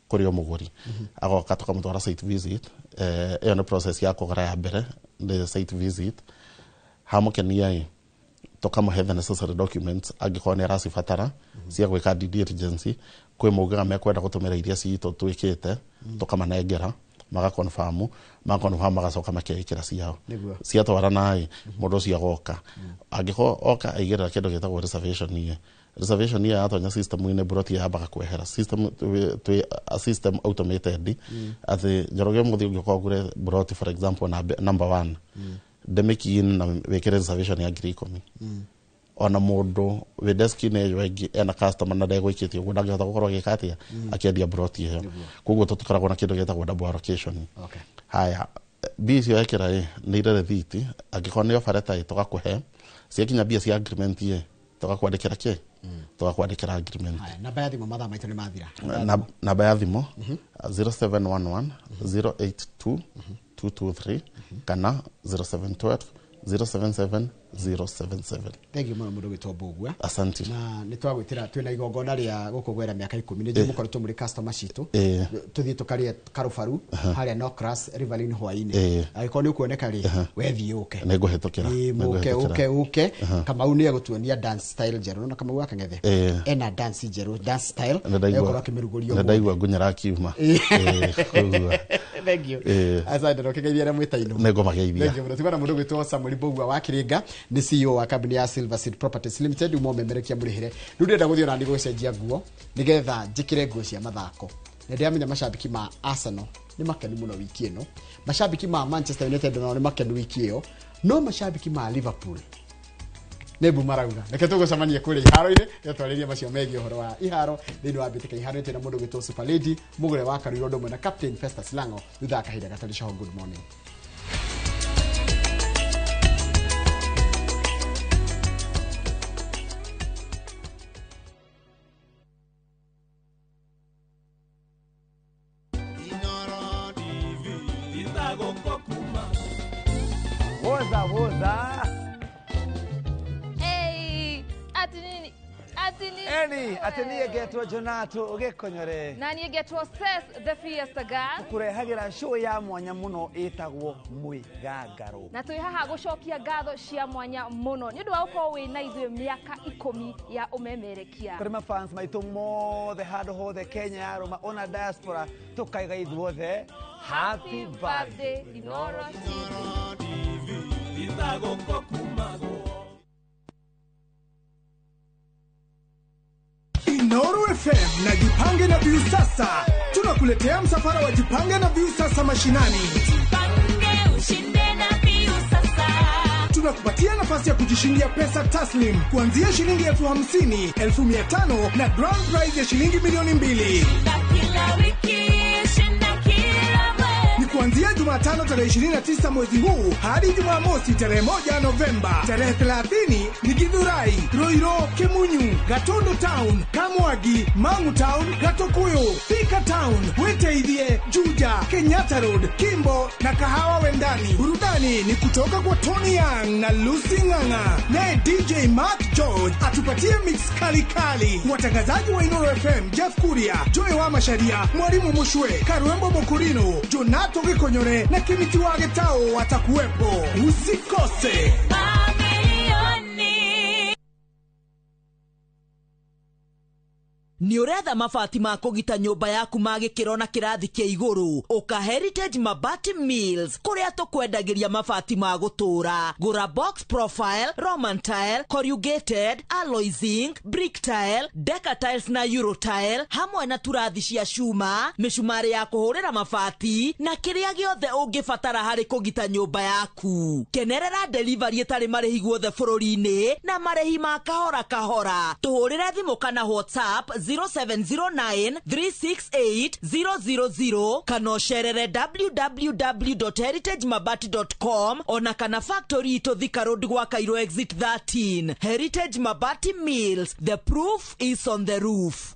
kũrĩ o mũgũri, agoka tũkamũtwara site visit. Ĩyo nĩ process ya kũgũra ya mbere, nĩ site visit. Hamũkenia ĩ, Tũkamũhe the necessary documents angĩkorwo nĩ aracibatara cia gwĩka due diligence. Kwĩ maugaga mekwenda gũtũmĩra iria citũ twĩkĩte, tũkamanengera magakonfamu, makonfamu magacoka makeĩkĩra ciao. Ciatwarana ĩ, mũndũ ũcio agoka, angĩkorwo oka aigĩrĩra kĩndũ gĩtagwo reservation ĩ, reservation ĩyo yatonya system-inĩ, broti yambaga kwehera system. Twĩ a system automated atĩ Njoroge mũthĩ ũngĩũka ũgũre broti, for example number one, ndĩmĩkiin na wĩkĩre reservation ya 10,000, ona mũndũ wĩ desk-inĩ ĩyo ĩngĩ ena customer na ndegwĩkĩte ũguo ndangĩhota gũkorwo agĩka atĩa, akĩendia broti ĩyo. Koguo tũtikoragwo na kĩndũ gĩtagwo double allocation. Haya, mbia icio ekĩra ĩ nĩ irĩ rĩthiti, angĩkorwo nĩ offer letter ĩ tũgakũhe, ciakinya mbia cia agreement ĩ tũgakwandĩkĩra kĩ, tũgakwandĩkĩra agreement. Haya, namba ya thimũ, mathaa maitũ nĩ mathira. Namba ya thimũ 0711 082 223 kana 0712 077 077. Thank you mũno, mũndũ gwĩtwo Mbũgua. Asante. Na nĩ twagwĩtĩra twĩna igongona rĩa gũkũngũĩra mĩaka 10. Nĩ njũĩ mũkoretwo mũrĩ customer citũ. Tũthiĩ tũkarĩe karubaru harĩa Nocras Riverine hwaĩ-inĩ. Angĩkorwo nĩ ũkuoneka rĩ, wethiĩ ũke. Nĩ ngũhĩtũkĩra. Ĩĩ, mũke. Nĩngũhĩtũkĩra. Ũke Kamau nĩ egũtuonia dance style njerũ na Kamau wa Kang'ethe ena dance njerũ, dance style egũkorwo akĩmĩrugũria Nĩ ũmũthĩ. ndaigua ngunyĩra akiuma. Koguo. Thank you. Asante na ũkĩgeithia arĩa mwĩtainwo. Nĩ ngũmageithia. Thank you mũno. Tigana mũndũ gwĩtwo Samuel Mbũgua wa Kĩrĩnga, nĩ CEO wa kambuni ya Silver Seed Properties Limited, uma ũmemerekia mũrĩhĩre. Rĩu ndĩrenda gũthiĩ ona gũcenjia nguo nĩgetha njĩkĩre nguo cia mathako. Na ndĩramenya macambĩki ma Arsenal nĩ makenu mũno wiki ĩno, macambĩki ma Manchester United nao nĩ makenu wiki ĩyo, no macambĩki ma Liverpool nĩ mbu marauga. Reke tũgũcemania kũrĩa iharo-inĩ nĩtwarĩrie macio megiĩ ũhoro wa iharo thĩinĩ wa mbĩtĩka iharo. Twĩna mũndũ gwĩtwo Super Lady Mũgũre wa Karuiro, ũndũ ũmwe na Captain Festus Lango, thutha wa kahinda gatarĩ coho. Good morning. Woza woza. Hey, ati nini? Ati nini? Eni atĩ niĩ ngetwo Jonato ũgĩkonyore. Na niĩ ngetwo Ses the Fiesta Girl. Kũrehagĩra show ya mwanya mũno ĩtagwo Mwĩgangaro. Na twĩ haha gũcokia ngatho cia mwanya mũno nĩ ũndũ wa gũkorwo wĩ na ithuĩ mĩaka 10 ya ũmemerekia. Kũrĩ mafans maitũ mothe handũ hothe Kenya yarũma ona diaspora, tũkaiga ithuothe happy birthday. Inoro TV. Inooro FM na Jipange na Viusasa tunakuletea msafara wa Jipange na Viusasa mashinani. Jipange ushinde na Viusasa. Tunakupatia nafasi ya kujishindia pesa taslim kuanzia shilingi 50,000, 500,000 na grand prize ya shilingi 2,000,000. Kila wiki, shinda kila mwezi. Ni kuanzia Jumatano tarehe 29 mwezi huu hadi Jumamosi tarehe 1 Novemba. Tarehe 30 ni Githurai, Ruiru, Kimunyu, Gatundu Town, Kamwagi, Mangu Town, Gatukuyu, Thika Town, Witeithie, Juja, Kenyatta Road, Kimbo na Kahawa Wendani. Burudani ni kutoka kwa Tony Young na Lucy Ng'ang'a. Naye DJ Mark George atupatie mix kali kali. Watangazaji wa Inooro FM Jeff Kuria, Joy wa Masharia, Mwalimu Mushwe, Karwembo Mokurino, Jonato Gikonyore na Kimiti wa Getao watakuwepo. Usikose. Mamilioni. Nĩ ũretha mabati ma kũgita nyũmba yaku ma gĩkĩro na kĩrathi kĩa igũrũ? Ũka Heritage Mabati Mills kũrĩa tũkwendagĩria mabati ma gũtũũra. Gũra box profile, roman tile, corrugated, alloy zinc, brick tile, deca tiles na euro tile, hamwe na turathi cia cuma, mĩcumarĩ ya kũhũrĩra mabati na kĩrĩa gĩothe ũngĩbatara harĩ kũgita nyũmba yaku. Kenerera delivery ĩtarĩ marĩhi guothe bũrũri-inĩ na marĩhi ma kahora kahora. Tũhũrĩre thimũ kana WhatsApp 0709 368 000 kana ũcerere www.heritagemabati.com ona kana factory itũ Thika Road gwa Cairo exit 13. Heritage Mabati Mills, the proof is on the roof.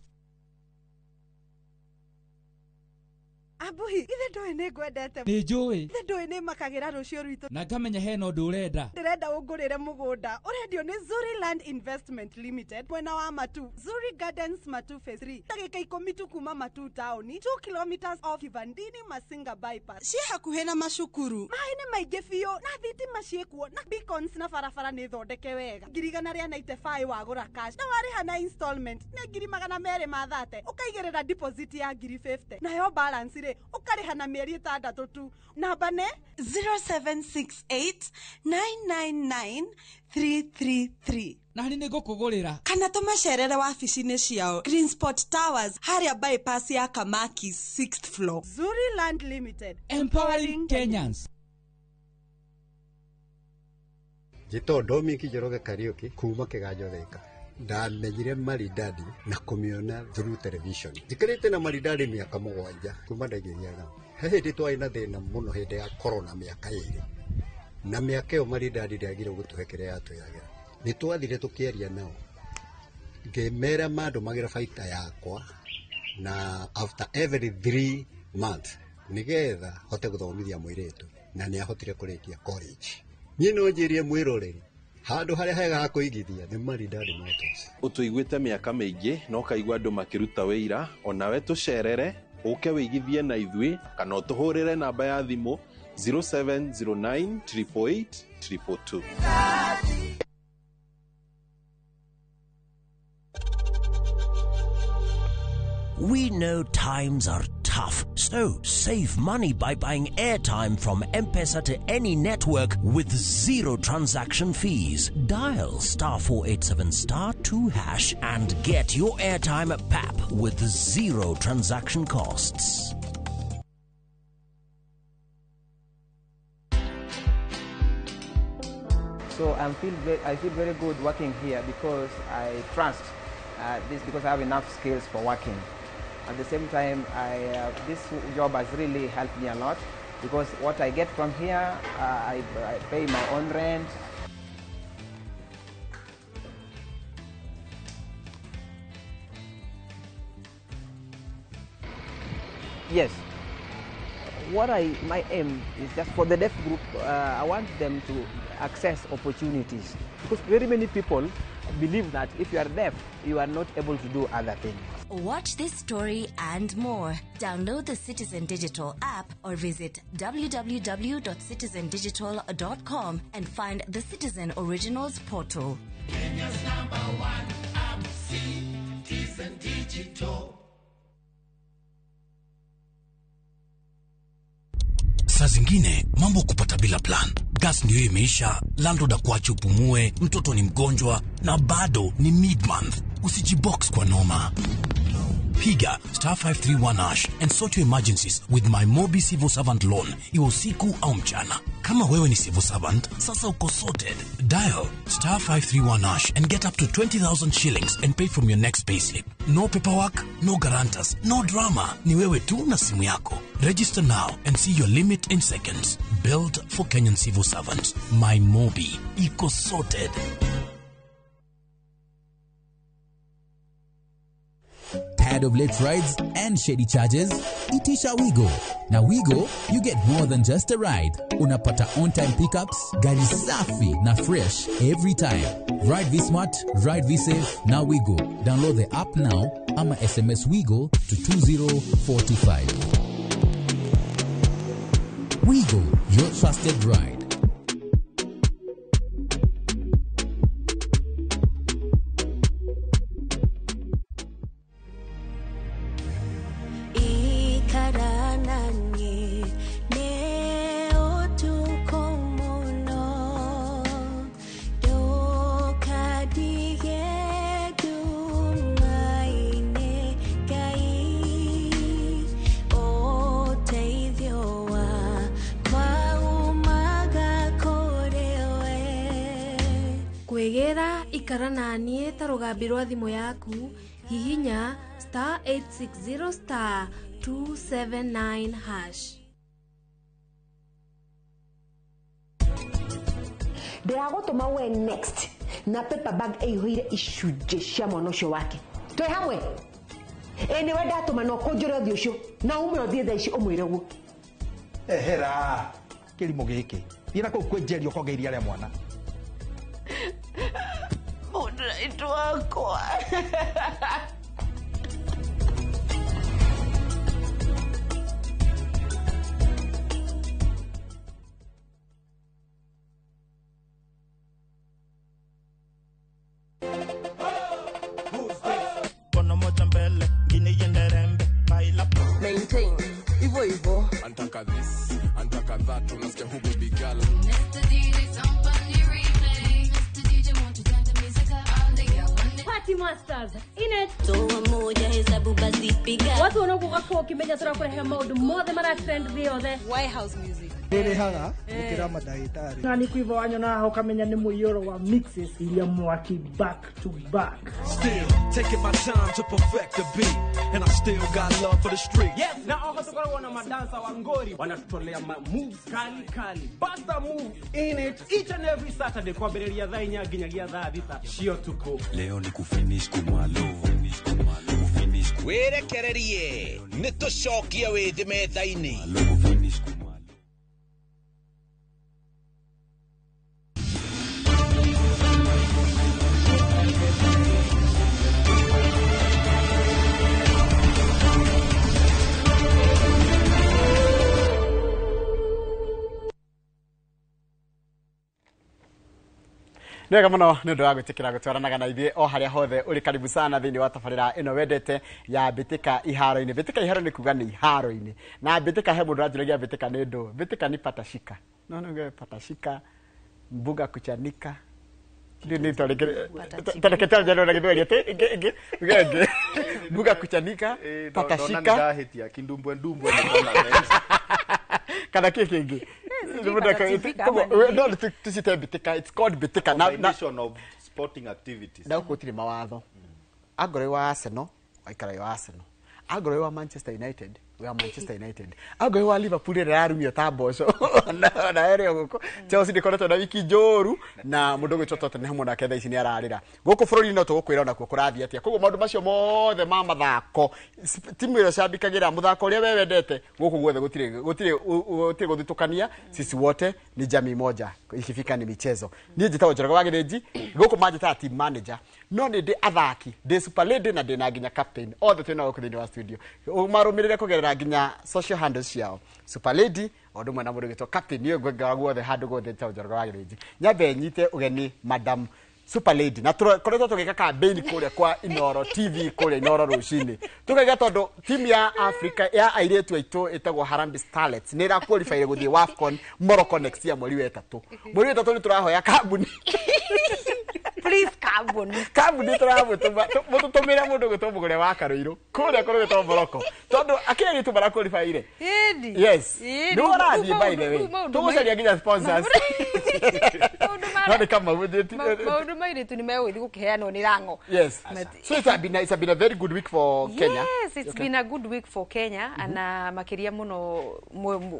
Ambuhi, ithe ndũĩ nĩ ngwendete. Nĩ njũĩ. Ithe ndũĩ nĩ makagĩra rũciũ rwitũ. Na ngamenya hena ũndũ ũrenda. Ndĩrenda ũngũrĩre mũgũnda ũrendio nĩ Zuri Land Investment Limited mwena wa Matu, Zuri Gardens Matu Phase 3, ndagĩka 10 tu kuma Matu taũni, 2 kilometers off Kivandini Masinga bypass. Ciĩ hakuhĩ na macukuru, maĩ nĩ maingĩ biũ na thitima ciĩkuo na beacons na barabara nĩ thondeke wega. 195,000 wagũra cash na warĩha na installment nĩ 230,000, ũkaigĩrĩra deposit ya 50,000 nayo balance rĩ ũkarĩha na mĩeri 6 tu. Namba nĩ 0768 999 333. Na nĩ ngũkũgũrĩra. Kana tũmacerere wabici-inĩ ciao Green Spot Towers harĩa bypass ya Kamaki 6th floor. Zuri Land Limited, empowering Kenyans. Njĩtagwo Dominic Njoroge Kariũki kuma Kĩganjo Thika. Ndamenyire Maridadi na kũmĩona through television. Njikarĩte na Maridadi mĩaka 7 kuma ndaingĩria nao. He hĩndĩ twarĩ na thĩna mũno hĩndĩ ya corona mĩaka 2. Na mĩaka ĩyo Maridadi ndĩagire gũtũhe kĩrĩa yatwĩragĩra. Nĩ twathire tũkĩaria nao. Ngĩmera mandũmagĩra baita yakwa na after every 3 months nĩgetha hote gũthomithia mũirĩtu na nĩ ahotire kũrĩkia college. Niĩ no njĩrie mwĩroreri handũ harĩa hega ha kũigithia nĩ Maridadi Motors. Ũtũiguĩte mĩaka mĩingĩ na ũkaigua andũ makĩruta wĩira, onawe tũcerere ũke wĩigithie na ithuĩ kana ũtũhũrĩre namba ya thimũ 0709 888 222. We know times are tough, so save money by buying airtime from M-Pesa to any network with zero transaction fees. Dial *487*2# and get your airtime at PAP with zero transaction costs. So I feel very good working here because I trust this, because I have enough skills for working. At the same time, this job has really helped me a lot because what I get from here, I pay my own rent. Yes. My aim is just for the deaf group, I want them to access opportunities because very many people believe that if you are deaf, you are not able to do other things. Watch this story and more. Download the Citizen Digital app or visit www.citizendigital.com and find the Citizen Originals portal. Kenya's #1 app, Citizen Digital. Saa zingine mambo kupata bila plan. Gas ndio imeisha, landlord akuache upumue, mtoto ni mgonjwa na bado ni mid-month. Usijibox kwa noma. Piga *531# and sort your emergencies with my Mobi Civil Servant Loan, iwe usiku au mchana. Kama wewe ni civil servant, sasa uko sorted. Dial *531# and get up to 20,000 shillings and pay from your next payslip. No paperwork, no guarantors, no drama. Ni wewe tu na simu yako. Register now and see your limit in seconds. Built for Kenyan civil servants. My Mobi. Iko sorted. Tired of late rides and shady charges? Itisha Wigo. Na Wigo, you get more than just a ride. Unapata on-time pickups, gari safi na fresh every time. Ride V-Smart, ride V-Safe, na Wigo. Download the app now ama SMS Wigo to 20425. Wigo, your trusted ride. Kwĩgĩra ikara naniĩ ta rũgambi rwa thimũ yaku hihinya *860*279#. Ndĩragũtũma we next na paper bag ĩihũire icunjĩ cia mwana ũcio wake. Twĩ hamwe. Ĩ nĩwe ndatũma na ũkũnjũre ũthiũ ũcio na ume ũthiĩ thaa ici ũmwĩre ũguo. Ehera kĩrimũ gĩkĩ. Thiĩ na kũu kwĩ Njeri ũkonge iria rĩa mwana. Mũndũ wakwa. Maintain. Hivyo hivyo. Antaka this, antaka that, unasikia huku big girl. Mr. DJ, somebody replay. Mr. DJ, won't you turn the music up? All the girls want it. Party Masters in it. Toa moja hesabu basi piga. Watu wanaokuwa ukimenya turakurehe maundu mothe mara trend thĩ yothe. White House music. Ndĩrĩhaga gũkĩra mandagĩtarĩ. Na nĩ kũiva wanyona ũkamenya nĩ mũiyũro wa mixes iria mwaki back to back. Still taking my time to perfect the beat and I still got love for the street. Yes, na oho tukoragwo na madansa wa ngori wanatutolea ma moves kali kali. Basta move in it each and every Saturday kwambĩrĩria thaa 4 nginyagia thaa 6 cia ũtukũ. Leo ni kufinish kumalo. Kufinish. Wĩrekererie nĩ tũcokie wĩthĩ metha-inĩ. Nĩ wega mũno nĩ ũndũ wa gwĩtĩkĩra gũtwaranaga na ithuĩ o harĩa hothe ũrĩ. Karibu sana thĩinĩ wa tabarĩra ĩno wendete ya Mbĩtĩka Iharo-inĩ. Mbĩtĩka Iharo nĩ kuga nĩ iharo-inĩ, na mbĩtĩka he mũndũ ũranjũragia mbĩtĩka nĩ ndũ. Mbĩtĩka nĩ patashika, no nĩ patashika, mbuga kuchanika mbuga kuchanika, patashika kindumbwe ndumbwe kana kĩ kĩngĩ. No tucite mbĩtĩka, it's called mbĩtĩka. Combination of sporting activities. Na gũkũ gũtirĩ mawatho. Angorwo wa Arsenal waikara wa Arsenal, angorwo wa Manchester United wa Manchester United, angorwo wa Liverpool ĩrĩa ĩrarumio ta mboco na ĩrĩ o gũkũ. Chelsea ndĩkoretwo na wiki njũru na mũndũ ũgwĩtwo Tottenham onake thaa ici nĩ ararĩra. Gũkũ bũrũri-inĩ no tũgũkwĩra onakuo kũrathiĩ atĩa. Koguo maũndũ macio mothe ma mathako, timu ĩrĩa ũcambikagĩra, mũthako ũrĩa we wendete, gũkũ guothe gũtirĩ gũthitũkania. Sisi wote ni jamii moja, ikifika ni michezo. Niĩ njĩtagwo Njoroge wa Gĩthĩnji, gũkũ manjĩtaga team manager, no nĩ ndĩ athaki, ndĩ super lady na ndĩ na nginya captain, othe twĩ nao gũkũ thĩinĩ wa studio. Marũmĩrĩre kũgerera nginya social handles ciao, super lady o ũndũ ũmwe na mũndũ ũgwĩtwo captain. Niĩ ngwengaga guothe handũ guothe njĩtagwo Njoroge wa Gĩthĩnji. Nyambe nyite ũgeni madam super lady, na tũkoretwo tũgĩka campaign kũrĩa kwa Inoro TV, kũrĩa Inoro rũcinĩ, tũkaiga tondũ timu ya Africa ya airĩtu aitũ ĩtagwo Harambee Starlets nĩ ĩraqualify gũthiĩ WAFCON Morocco next year mweri wa ĩtatũ. Mweri wa ĩtatũ nĩ tũrahoya kambuni. Please, kambuni. Kambuni tũramũtũma mũtũtũmĩre mũndũ ũgwĩtwo Mũgũre wa Karũirũ kũrĩa kũrũgĩtwo Morocco, tondũ akĩrĩtu maraqualify-ire. Yes. Nĩ ũrathiĩ, by the way. Tũgũcaria nginya sponsors. No nĩ Kamau. Maũndũ ma airĩtu nĩ megũgĩthiĩ gũkĩheanwo nĩ Lang'o. Yes. So it's been a very good week for Kenya. Yes, it's been a good week for Kenya na makĩria mũno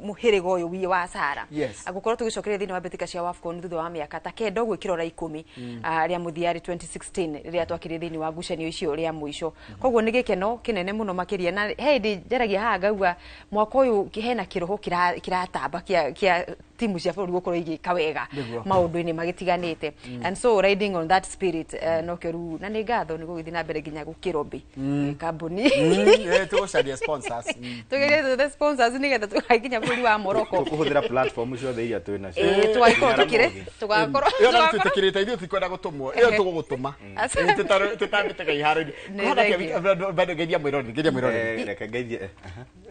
mũhĩrĩga ũyũ wĩ wa Sahara. Gũkorwo tũgĩcokeria thĩinĩ wa mbĩtĩka cia WAFCON thutha wa mĩaka ta 9 ũguo ĩkĩrora 10 rĩa mũthia rĩ 2016 rĩrĩa twakĩrĩ thĩinĩ wa ngucanio icio rĩa mũico. Koguo nĩ gĩkeno kĩnene mũno makĩria, na he hĩndĩ njaragia haha ngauga mwaka ũyũ hena kĩroho kĩratamba kĩa timu cia bũrũri gũkorwo igĩka wega maũndũ-inĩ magĩtiganĩte. And so riding on that spirit, no kĩo rĩu na nĩ ngatho nĩ gũgĩthiĩ na mbere nginya gũkĩrobĩ kambuni. Tũgũcaria sponsors. Tũgerie the sponsors nĩgetha tũgakinya bũrũri wa Morocco. Tũkũhũthĩra platform ciothe iria twĩ nacio. Tũgakorwo tũkĩrĩ tũgakorwo ĩyo na tũtĩkĩrĩte ithuĩ tũtikwenda gũtũmwo, ĩyo tũgũgũtũma tũtambĩtĩka iharo-inĩ. Bado ngeithia mwĩroreri, ngeithia mwĩroreri. Reke ngeithie.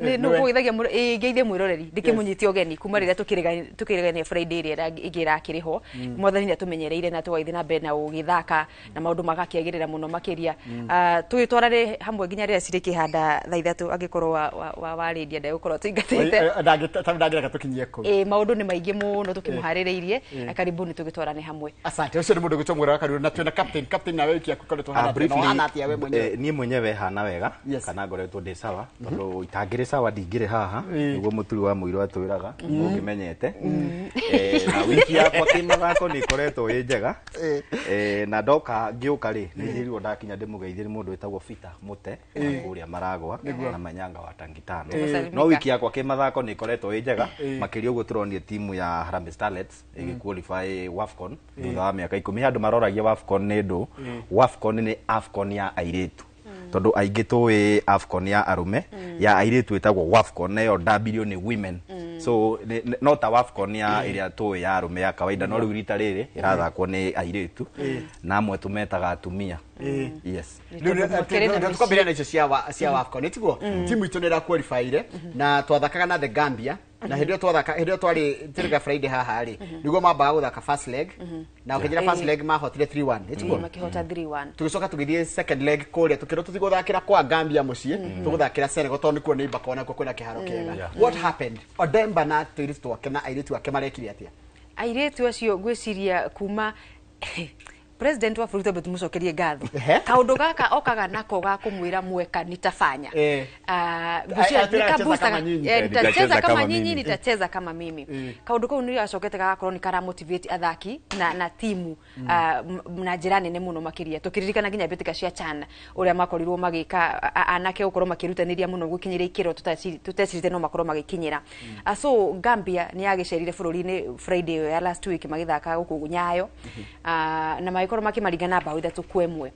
Nĩ ũkũgeithagia ngeithie mwĩroreri ndĩkĩmũnyite ũgeni kuma rĩrĩa tũkĩrĩgania Friday ĩrĩa ĩngĩ ĩrakĩrĩ ho. Mwathani nĩ atũmenyereire na tũgagĩthiĩ na mbere na gũgĩthaka na maũndũ magakĩagĩrĩra mũno makĩria. Tũgĩtwarane hamwe nginya rĩrĩa cirĩkĩhanda thaa 3 angĩkorwo wa rĩndia ndegũkorwo tũingatĩte. Ndangĩreka tũkinyie kũu. Maũndũ nĩ maingĩ mũno tũkĩmũharĩrĩirie, na karibuni tũgĩtwarane hamwe. Asante. Ũcio nĩ mũndũ ũgwĩtwo Mũgũre wa Karũirũ, na twĩna captain. Captain, nawe wiki yaku ĩkoretwo hana atĩa? Na ũhana atĩa we mwenyewe? Niĩ mwenyewe hana wega, kana ngoretwo ndĩ sawa, tondũ itangĩrĩ sawa ndingĩrĩ haha, nĩguo mũturi wa mũirũ atwĩraga ũngĩmenyete. Na wiki yakwa kĩmathako nĩ Ĩkoretwo ĩ njega. Na ndoka ngĩũka rĩ, nĩ njĩrirwo ndakinya ndĩmũgeithie nĩ mũndũ wĩtagwo Peter Mũte wa kũrĩa Maragwa na Manyanga wa Tangitano. No wiki yakwa kĩmathako nĩ ĩkoretwo ĩ njega, makĩria ũguo tũronire timu ya Harambee Starlets ĩgĩqualify WAFCON thutha wa mĩaka 10. He andũ maroragia WAFCON nĩ ndũ. WAFCON nĩ AFCON ya airĩtu, tondũ aingĩ tũĩ AFCON ya arũme, ya airĩtu ĩtagwo WAFCON, nayo W nĩ women. So no ta WAFCON ya ĩrĩa tũĩ ya arũme ya kawaida, no rĩu rita rĩrĩ ĩrathakwo nĩ airĩtu, na amwe tũmetaga atumia. Yes. Tukwambĩrĩria na icio cia WAFCON, nĩtiguo timu itũ nĩ ĩraqualifyire na twathakaga na the Gambia, na hĩndĩ ĩyo twathaka, hĩndĩ ĩyo twarĩ tĩrĩga Friday haha rĩ, nĩguo mambaga gũthaka first leg, na ũkĩnjĩra first leg mahotire 3-1, nĩtiguo? Makĩhota 3-1. Tũgĩcoka tũgĩthiĩ second leg kũrĩa, tũkĩrwo tũtigũthakĩra kwa Gambia mũciĩ, tũgũthakĩra Senegal tondũ nĩkuo neighbor kona kuo kwĩna kĩharo kĩega. What happened? Odemba na tũirĩtu twake na airĩtu ake marekire atĩa? Airĩtu acio ngwĩciria kuma president wa bũrũri twambe tũmũcokerie ngatho, kaũndũ gaka okaga nako ga kũmwĩra mweka nitafanya. Atĩra kama nyinyi. Nitacheza kama nyinyi, nitacheza kama mimi. Kaũndũ kau nĩ gacokete gagakorwo nĩ karamotivate athaki na timu na njĩra nene mũno, makĩria tũkĩririkana nginya mbĩtĩka cia CHAN ũrĩa makorirwo magĩka anake gũkorwo makĩrutanĩria mũno gũkinyĩra ikĩro tũtecirĩte no makorwo magĩkinyĩra. So Gambia nĩ yagĩcerire bũrũri-inĩ Friday ĩyo ya last week magĩthaka gũkũ Nyayo, na magĩkorwo makĩmaringa na mbaũ 3-1.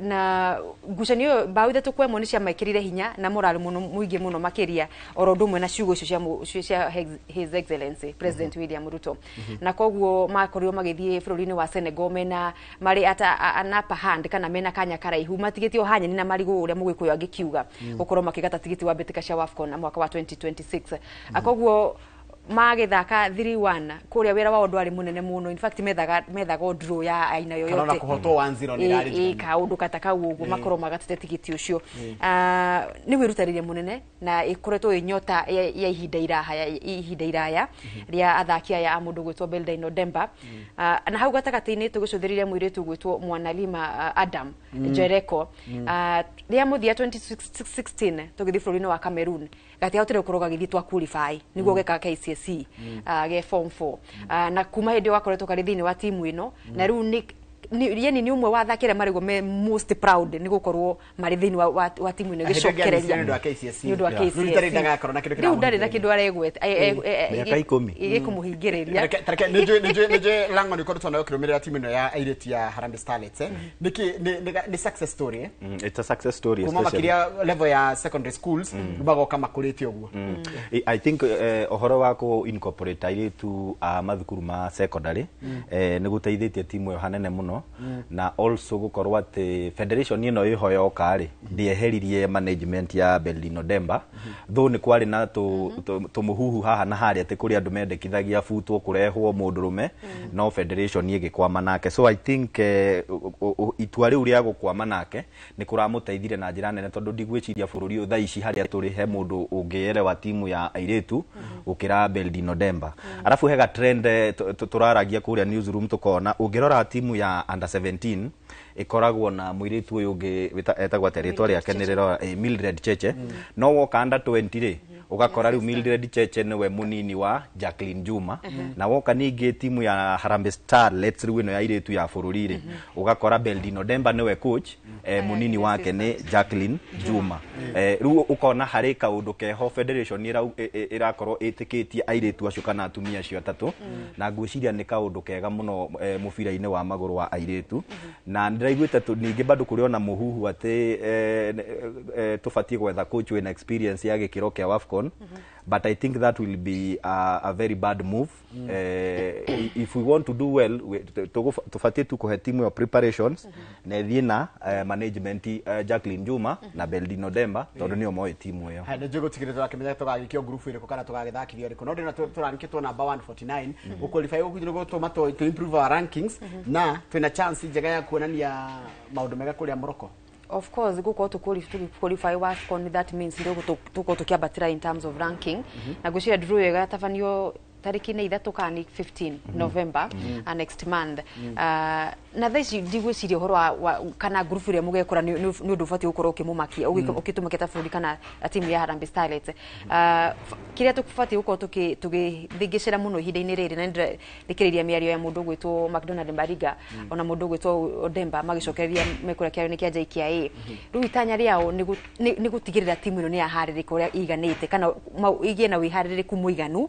Na ngucanio ĩyo mbaũ 3-1 nĩ ciamekĩrire hinya na morale mũno mũingĩ mũno makĩria, oro ũndũ ũmwe na ciugo icio cia His Excellency President William Ruto, na koguo makorirwo magĩthiĩ bũrũri-inĩ wa Senegal mena marĩ ata an upper hand kana mena kanya karaihu, matigĩtio hanyeni na marigũ ũrĩa mũgĩkũyũ angĩkiuga, gũkorwo makĩgata tigiti wa mbĩtĩka cia WAFCON mwaka wa 2026. Koguo magĩthaka 3-1 kũrĩa wĩra wao ndwarĩ mũnene mũno, in fact methaga draw ya aina Kana ona yoyote. kũhotwo 1-0 nĩ ĩrarĩ njega. Kaũndũ kata kau ũguo makorwo magatĩte tigiti ũcio. Nĩ wĩrutanĩria mũnene na ĩkoretwo ĩ nyota ya ihinda iraha ya ihinda iraya rĩa athaki aya a mũndũ gwĩtwo Beldine Odemba. Na hau gatagatĩ-inĩ tũgĩcũthĩrĩria mũirĩtu gwĩtwo Mwanalima Adam Jereko. Rĩa mũthia 2016 tũgĩthiĩ bũrũri-inĩ wa Cameroon, gatiahotire gũkorwo gagĩthiĩ twa qualify nĩguo geka KCSE ge form 4, na kuma hĩndĩ ĩyo gakoretwo karĩ thĩinĩ wa timu ĩno, na rĩu nĩ yani nĩ ũmwe wa athaki arĩa marĩguo me most proud nĩ gũkorwo marĩ thĩinĩ wa timu ĩno Hĩndĩ ĩngĩ ĩgĩcokereria nĩ ũndũ wa KCSE. Nĩ ũndũ wa Rĩu KCSE. ndarĩ ndagakorwo na kĩndũ Rĩu ndarĩ na kĩndũ aregweta Mĩaka 10. gĩkũmũhingĩrĩria. Tareke nĩ njũĩ Lango nĩ ũkoretwo nayo ũkĩrũmĩrĩra timu ĩno ya airĩtu ya Harambee Starlets, eh? Nĩkĩ nĩ success story, eh? It's a success story, Kuma especially makĩria level ya secondary schools magoka makũrĩte ũguo. I think ũhoro wa kũ incorporate airĩtu a mathukuru ma secondary nĩ gũteithĩtie timu ĩyo hanene mũno, na also gũkorwo atĩ federation ĩno ĩho yoka rĩ, ndĩeheririe management ya Beldino Demba, though nĩ kwarĩ na tũmũhuhu haha na harĩa atĩ kũrĩ andũ mendekithagia butwo kũrehwo mũndũrũme, no federation ĩgĩkwama nake. So I think itua rĩu rĩa gũkwama nake nĩ kũramũteithire na njĩra nene, tondũ ndigwĩciria bũrũri ũyũ thaa ici harĩa tũrĩ he mũndũ ũngĩelewa timu ya airĩtu gũkĩra Beldino Demba. Arabu hega trend tũraragia kũrĩa newsroom, tũkona ũngĩrora timu ya under 17 ĩkoragwo na mũirĩtu ũyũ ũngĩ etagwo atĩa rĩtwa rĩake nĩ rĩrora, Mildred Cheche, no woka under 20 rĩ, ũgakora rĩu Mildred Cheche nĩwe mũnini wa Jacqueline Juma, na woka ningĩ timu ya Harambee Starlets rĩu ĩno ya airĩtu ya bũrũri rĩ, ũgakora Beldino Demba nĩwe coach, mũnini wake nĩ Jacqueline Juma. Rĩu ũkona harĩ kaũndũ keho federation ĩrakorwo ĩtĩkĩtie airĩtu acio kana atumia acio atatũ, na ngwĩciria nĩ kaũndũ kega mũno mũbira-inĩ wa magũrũ wa airĩtu. Na ndĩraiguĩte ningĩ bado kũrĩ ona mũhuhu atĩ tũbatiĩ gwetha coach wĩna experience ya gĩkĩro kĩa WAFCON, but I think that will be a very bad move. If we want to do well, tũbatiĩ tu kũhe timu ya preparations na ĩthiĩ na management Jacqueline Juma na Beldino Demba, tondũ nĩo moĩ timu ĩyo. Haya, nĩ njũĩ gũtigĩrĩra tũgakĩmenya tũgagĩkio ngurubu ĩrĩkũ kana tũgagĩthakithio ĩrĩkũ, no ndĩna tũrankĩtwo namba 149 gũqualify gũkũ nĩ gũtũma tũ improve our rankings, na twĩna chance njega ya kuonania maũndũ mega kũrĩa Morocco. Of course, gukorwo tũqualify WAFCON, that means ndio tukorwo tukiambatĩra in terms of ranking, na ngwĩciria draw ĩyo ĩgatabanio tarĩki nĩ 3 kana nĩ 15 November, next month. Na thaa ici ndigwĩciria ũhoro wa kana ngurubu ĩrĩa mũgekora nĩ ũndũ ũbatiĩ gũkorwo ũkĩmũmakia ũkĩtũmĩke ta bũrũri kana timu ya Harambee Starlets. Kĩrĩa tũbatiĩ gũkorwo tũgĩthingĩcĩra mũno ihinda-inĩ rĩrĩ, na nĩndĩrathikĩrĩria mĩario ya mũndũ ũgwĩtwo McDonald Mariga ona mũndũ ũgwĩtwo Odemba magĩcokereria mekũrĩa kĩaro-inĩ kĩa JKIA, rĩu itanya rĩao nĩ gũtigĩrĩra timu ĩno nĩ yaharĩrĩka ũrĩa ĩiganĩte kana ĩgĩe na wĩharĩrĩku mũiganu,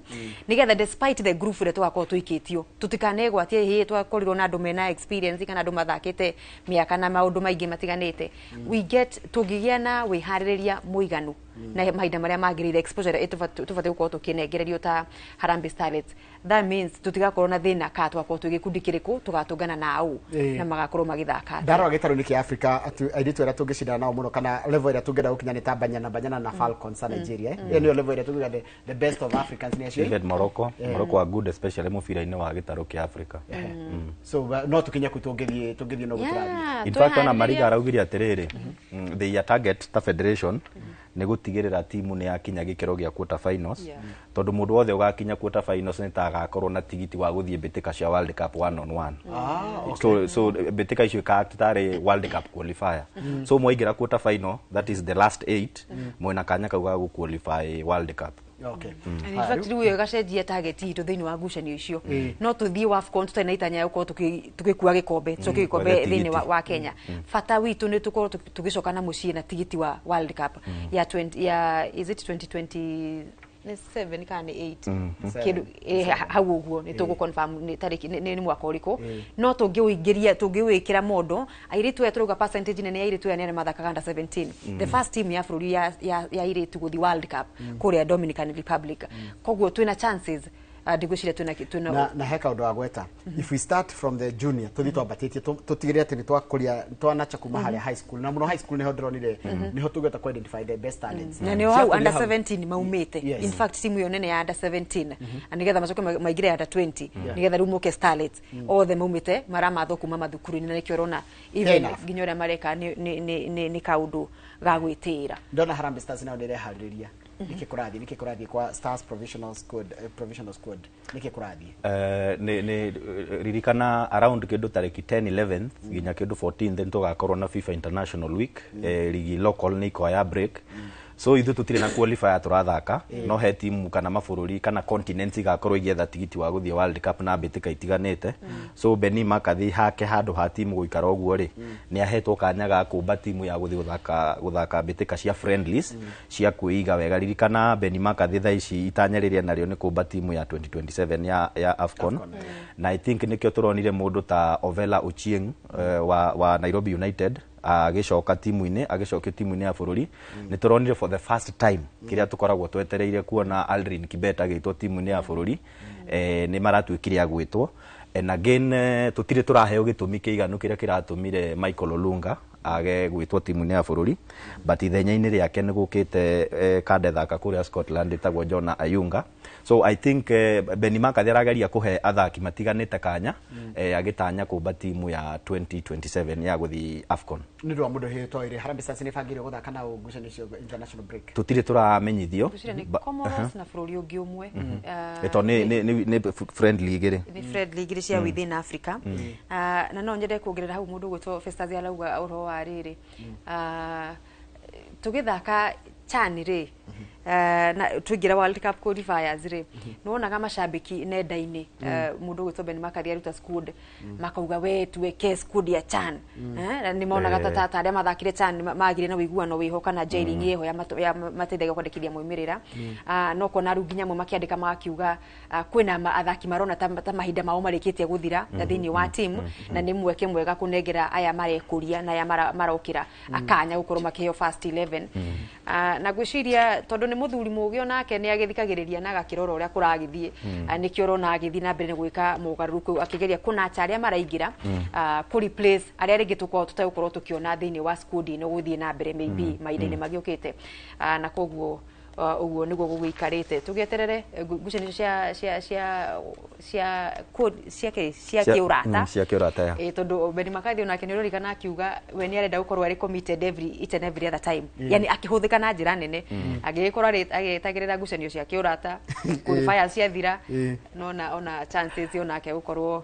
nĩgetha despite the group ĩrĩa tũgakorwo tũikĩtio tũtikanegwatie hĩ twakorirwo na andũ mena experience kana andũ mathakĩte mĩaka na maũndũ maingĩ matiganĩte. We get tũngĩgĩa na wĩharĩrĩria mũiganu na mahinda marĩa magĩrĩire, exposure ĩrĩa tũbatiĩ gũkorwo tũkĩnengererio ta Harambee Starlets, that means tũtigakorwo na thĩna ka twakorwo twĩ gĩkundi kĩrĩkũ, tũgatũngana nao na magakorwo magĩthaka atĩa. Ndarora gĩtarũ-inĩ kĩa Africa, airĩtu arĩa tũngĩcindana nao mũno kana level ĩrĩa tũngĩenda gũkinya nĩ ta Banyana na Falcons a Nigeria, eh. Ĩyo nĩyo level ĩrĩa tũngiuga the best of Africans nĩ acio. Even Morocco. Morocco are good, especially mũbira-inĩ wa gĩtarũ kĩa Africa. So no tũkinye kũ tũngĩthiĩ no gũtũrathiĩ. In fact, ona Mariga araugire atĩrĩrĩ, their target ta federation nĩ gũtigĩrĩra timu nĩ yakinya gĩkĩro gĩa quarter finals, tondũ mũndũ wothe ũgakinya quarter finals nĩ ta agakorwo na tigiti wa gũthiĩ mbĩtĩka cia World Cup one on one. So mbĩtĩka icio ikact tarĩ World Cup qualifier. So mwaingĩra quarter final, that is the last eight, mwĩna kanya kau ga gũ-qualify World Cup. And in fact, rĩu ĩyo ĩgacenjia target itũ thĩinĩ wa ngucanio icio. No tũthiĩ WAFCON tũtarĩ na itanya ya gũkorwo tũgĩkua gĩkombe, tũcokie gĩkombe Gwetha thĩinĩ tigiti. wa Kenya. Bata witũ nĩ tũkorwo tũgĩcoka na mũciĩ na tigiti wa World Cup ya 20, ya, is it 2027 kana nĩ 8? Kĩndũ hau ũguo nĩ tũgũ confirm nĩ tarĩki nĩ mwaka ũrĩkũ. No tũngĩũingĩria, tũngĩwĩkĩra mondo airĩtu aya, tũrauga percentage nene ya airĩtu aya nĩ arĩa mathakaga under 17, the first team ya bũrũri ya airĩtu gũthiĩ World Cup kũrĩa Dominican Republic. Koguo twĩna chances, ndigwĩciria twĩna Na he kaũndũ wa gweta, if we start from the junior, tũthiĩ twambatĩtie, tũtigĩrĩre atĩ nĩ twakũria twanacha kuma harĩa high school, na mũno high school nĩho ndĩronire nĩho tũngĩhota ku identify the best talents. Na nĩo hau Ciakũria under hau. 17 maumĩte. In fact, timu ĩyo nene ya under 17, na nĩgetha macoke maingĩre under 20, nĩgetha rĩu moke Starlets, othe maumĩte maramathwo kuma mathukuru-inĩ, na nĩkĩo ũrona even Enough. nginya ũrĩa mareka nĩ kaũndũ ga gwĩtĩĩra. Ndona Harambee Stars nayo nĩ ĩreharĩrĩria. Nĩkĩ kũrathiĩ kwa Stars provisional squad? Nĩkĩ kũrathiĩ? Nĩ ririkana around kĩndũ tarĩki 10, 11 nginya kĩndũ 14, then tũgakorwo na FIFA International Week. Ligi local nĩ ikoya break, so ithuĩ tũtirĩ na qualifier tũrathaka. No he timu kana mabũrũri kana continents igakorwo igĩetha tigiti wa gũthiĩ World Cup na mbĩtĩka itiganĩte. So Benny McCarthy hake handũ ha timu gũikara ũguo rĩ, nĩ ahetwo kanya ga kũmba timu ya gũthiĩ gũthaka mbĩtĩka cia friendlies cia kwĩiga wega. Ririkana Benny McCarthy thaa ici itanya rĩrĩa narĩo nĩ kũmba timu ya 2027 ya AFCON, na I think nĩkĩo tũronire mũndũ ta Ovela Ochieng wa Nairobi United agĩcoka timu-inĩ, agĩcokio timu-inĩ ya bũrũri. Nĩ tũronire for the first time kĩrĩa tũkoragwo twetereire kuona, Aldrin Kibet agĩtwo timu-inĩ ya bũrũri. Nĩ maratuĩkire a gwĩtwo. And again, tũtirĩ tũraheo gĩtũmi kĩiganu kĩrĩa kĩratũmire Michael Olunga age gwĩtwo timu-inĩ ya bũrũri, but ithenya-inĩ rĩake nĩ gũkĩte kande thaka kũrĩa Scotland ĩtagwo Jonah Ayunga. So I think Benny McCarthy arageria kũhe athaki matiganĩte kanya, agĩtanya kũmba timu ya 2027 ya gũthiĩ AFCON. Nĩ ũndũ wa mũndũ hĩtwo ĩrĩ, Harambee Stars nĩ ĩbangĩire gũthaka na ngucanio icio international break? Tũtirĩ tũramenyithio. Ngwĩciria nĩ Comoros na bũrũri ũngĩ ũmwe. Ĩto nĩ friendly igĩrĩ. Nĩ friendly igĩrĩ cia within Africa. Na no nyende kuongerera hau mũndũ ũgwĩtwo Festus arauga ũhoro wa rĩrĩ, tũgĩthaka CHAN rĩ, na tũingĩra World Cup qualifiers rĩ, nĩwonaga macambĩki nenda-inĩ, mũndũ ũgwĩtwo Ben McCarthy aruta squad, makauga we tuweke squad ya CHAN. Na nĩmonaga ta arĩa mathakire CHAN magire na ũiguano wĩho kana gelling ĩho ya mateithagia kwandĩkithia moimĩrĩra. No kuona rĩu nginya amwe makĩandĩka magakiuga, kwĩna athaki marona ta mahinda mao marĩkĩtie gũthira na thĩinĩ wa team, na nĩ mweke mwega kũnengera aya marekũria na aya marokĩra akanya gũkorwo makĩheo first 11. Na ngwĩciria tondũ nĩ mũthuri mũgĩ, onake nĩ agĩthikagĩrĩria na agakĩrora ũrĩa kũragĩthiĩ. Nĩkĩo ũrona agĩthiĩ na mbere na gwĩka mogarũrũku, akĩgeria kũnacha arĩa maraingĩra, kũ replace arĩa rĩngĩ tũkorwo tũtegũkorwo tũkĩona thĩinĩ wa squad ĩno gũthiĩ na mbere maybe mahinda-inĩ magĩũkĩte. Na koguo ũguo nĩguo gũgĩikarĩte, tũgĩeterere ngucanio cia kĩũrata. Cia kĩũrata, ya. Tondũ Benny McCarthy onake nĩ ũrorikana akiuga we nĩ arenda gũkorwo arĩ committed every each and every other time, yani akĩhũthĩka na njĩra nene, agĩgĩkorwo agĩtagĩrĩra ngucanio cia kĩũrata, qualifiers ciathira, nona ona chances onake gũkorwo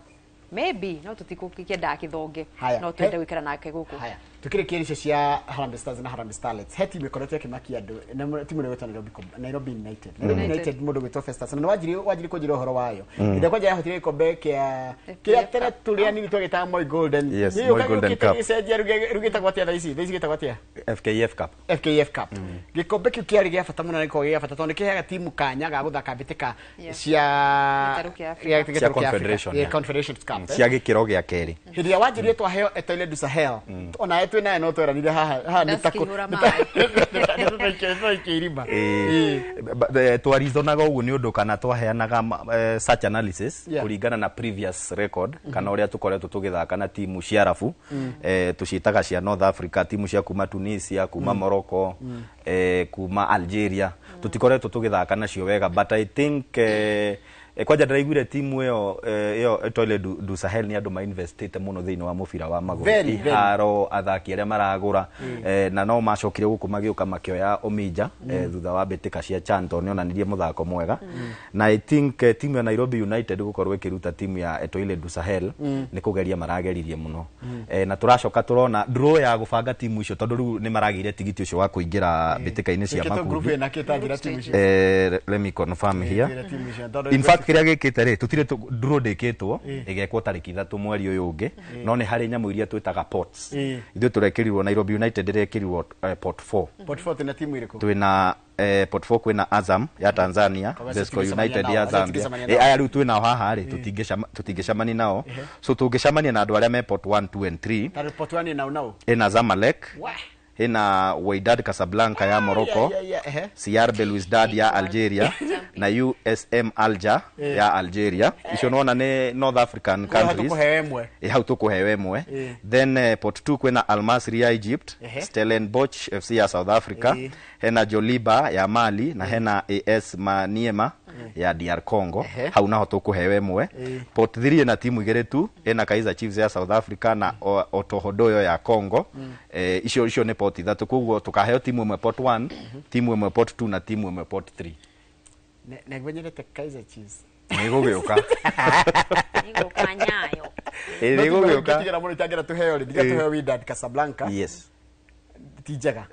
Maybe no tutikũkĩendaga kĩthonge, Haya. no twende gwĩkara nake gũkũ. Haya, tukĩrĩkia icio cia Harambee Stars na Harambee Starlets, he timu ĩkoretwo ĩkĩmakia andũ na timu ĩrĩa ĩgwĩtwo Nairobi United. Nairobi United. United, mũndũ gwĩtwo Festus na wanjiri kũnjĩra ũhoro wayo hĩndĩ ĩrĩa kwanja yahotire gĩkombe kĩa kĩrĩa tene tũrĩ anini twagĩtaga Moi Golden. Yes, Nĩ Moi yũka Golden yũkĩte Cup. ĩgĩcenjia, rĩu gĩtagwo atĩa thaa ici? Thaa ici gĩtagwo atĩa? FKF Cup. FKF Cup. Gĩkombe kĩu kĩarĩ gĩa bata mũno na gĩkoragwo gĩ gĩa bata tondũ nĩ kĩheaga timu kanya ga gũthaka mbĩtĩka cia Gĩtarũ kĩa Africa. gĩtarũ Cia kĩa Africa. Confederation, Yeah, yeah. Confederation Cup, eh. Cia gĩkĩro gĩa kerĩ. Hĩndĩ ĩrĩa wanjirie twaheo Etoile du Sahel, onawe twĩ nawe no tweranire haha haha nĩ ta Ndacikĩihũra maĩ. nĩ irima. Twarizonaga ũguo nĩ ũndũ kana twaheanaga such analysis kũringana na previous record kana ũrĩa tũkoretwo tũgĩthaka na timu cia arabu, tũciĩtaga cia North Africa, timu cia kuma Tunisia, kuma Morocco, kuma Algeria. Tũtikoretwo tũgĩthaka nacio wega, but I think kwanja ndĩraiguire timu ĩyo ĩyo Etoile du Sahel nĩ andũ mainvestĩte mũno thĩinĩ wa mũbira wa magũrũ, Very, very. Iharo, athaki arĩa maragũra, na no macokire gũkũ magĩũka makĩoya Omija thutha wa mbĩtĩka cia CHAN tondũ nĩonanirie mũthako mwega. Na I think timu ya Nairobi United gũkorwo ĩkĩruta timu ya Etoile du Sahel nĩ kũgeria marageririe mũno. Na tũracoka tũrona draw ya gũbanga timu icio tondũ rĩu nĩ maragĩire tigiti ũcio wa kũingĩra mbĩtĩka-inĩ cia Ĩkĩtwo group makundi. ĩna kĩ ta njĩra timu icio. Let me confirm here. Njĩra timu icio, tondũ In fact, kĩrĩa gĩkĩte rĩ, tũtirĩ draw ndĩkĩtwo, ĩgekwo tarĩki 3 mweri ũyũ ũngĩ, no nĩ harĩ nyamũ iria twĩtaga pots. Ithuĩ tũrekĩrirwo, Nairobi United ĩrekĩrirwo pot 4. Pot four twĩna timu ĩrĩkũ? Twĩna pot 4 kwĩna Azam ya Tanzania, Kwa Zesco tũtingĩcemania United nao, ya acio Zambia. tũtingĩcemania nao. Aya rĩu twĩnao haha rĩ, tũtingĩcemania nao. So tũngĩcemania na andũ arĩa me pot 1, 2 and 3. Ta pot one ĩna nau? Ĩna Zamalek, Wah. ĩna Wydad Casablanca ya Morocco, Yeah, yeah, ehe. CR Belouizdad ya Algeria na USM Alger ya Algeria. Icio nona nĩ North African Hau countries. tũkũheo ĩmwe. Hau tũkũheo ĩmwe. Then pot 2 kwĩna Al Masry ya Egypt, Stellenbosch FC ya South Africa, hena Joliba ya Mali na hena AS Maniema ya DR Congo. Hau naho tũkũheo ĩmwe. Pot 3 ĩna timu igĩrĩ tu, ĩna Kaizer Chiefs ya South Africa na Otohodoyo ya Congo. Icio nĩ pot ithatũ, koguo tũkaheo timu ĩmwe pot 1, timu ĩmwe pot 2 na timu ĩmwe pot 3. Nĩguo nyendete Kaizer Chiefs. Nĩ gũgĩũka. Nĩgũka nyayo. Nĩ gũgĩũka. Tigĩra mũno itangĩra tũheo rĩ, ndiga tũheo Wydad Casablanca. Ti njega.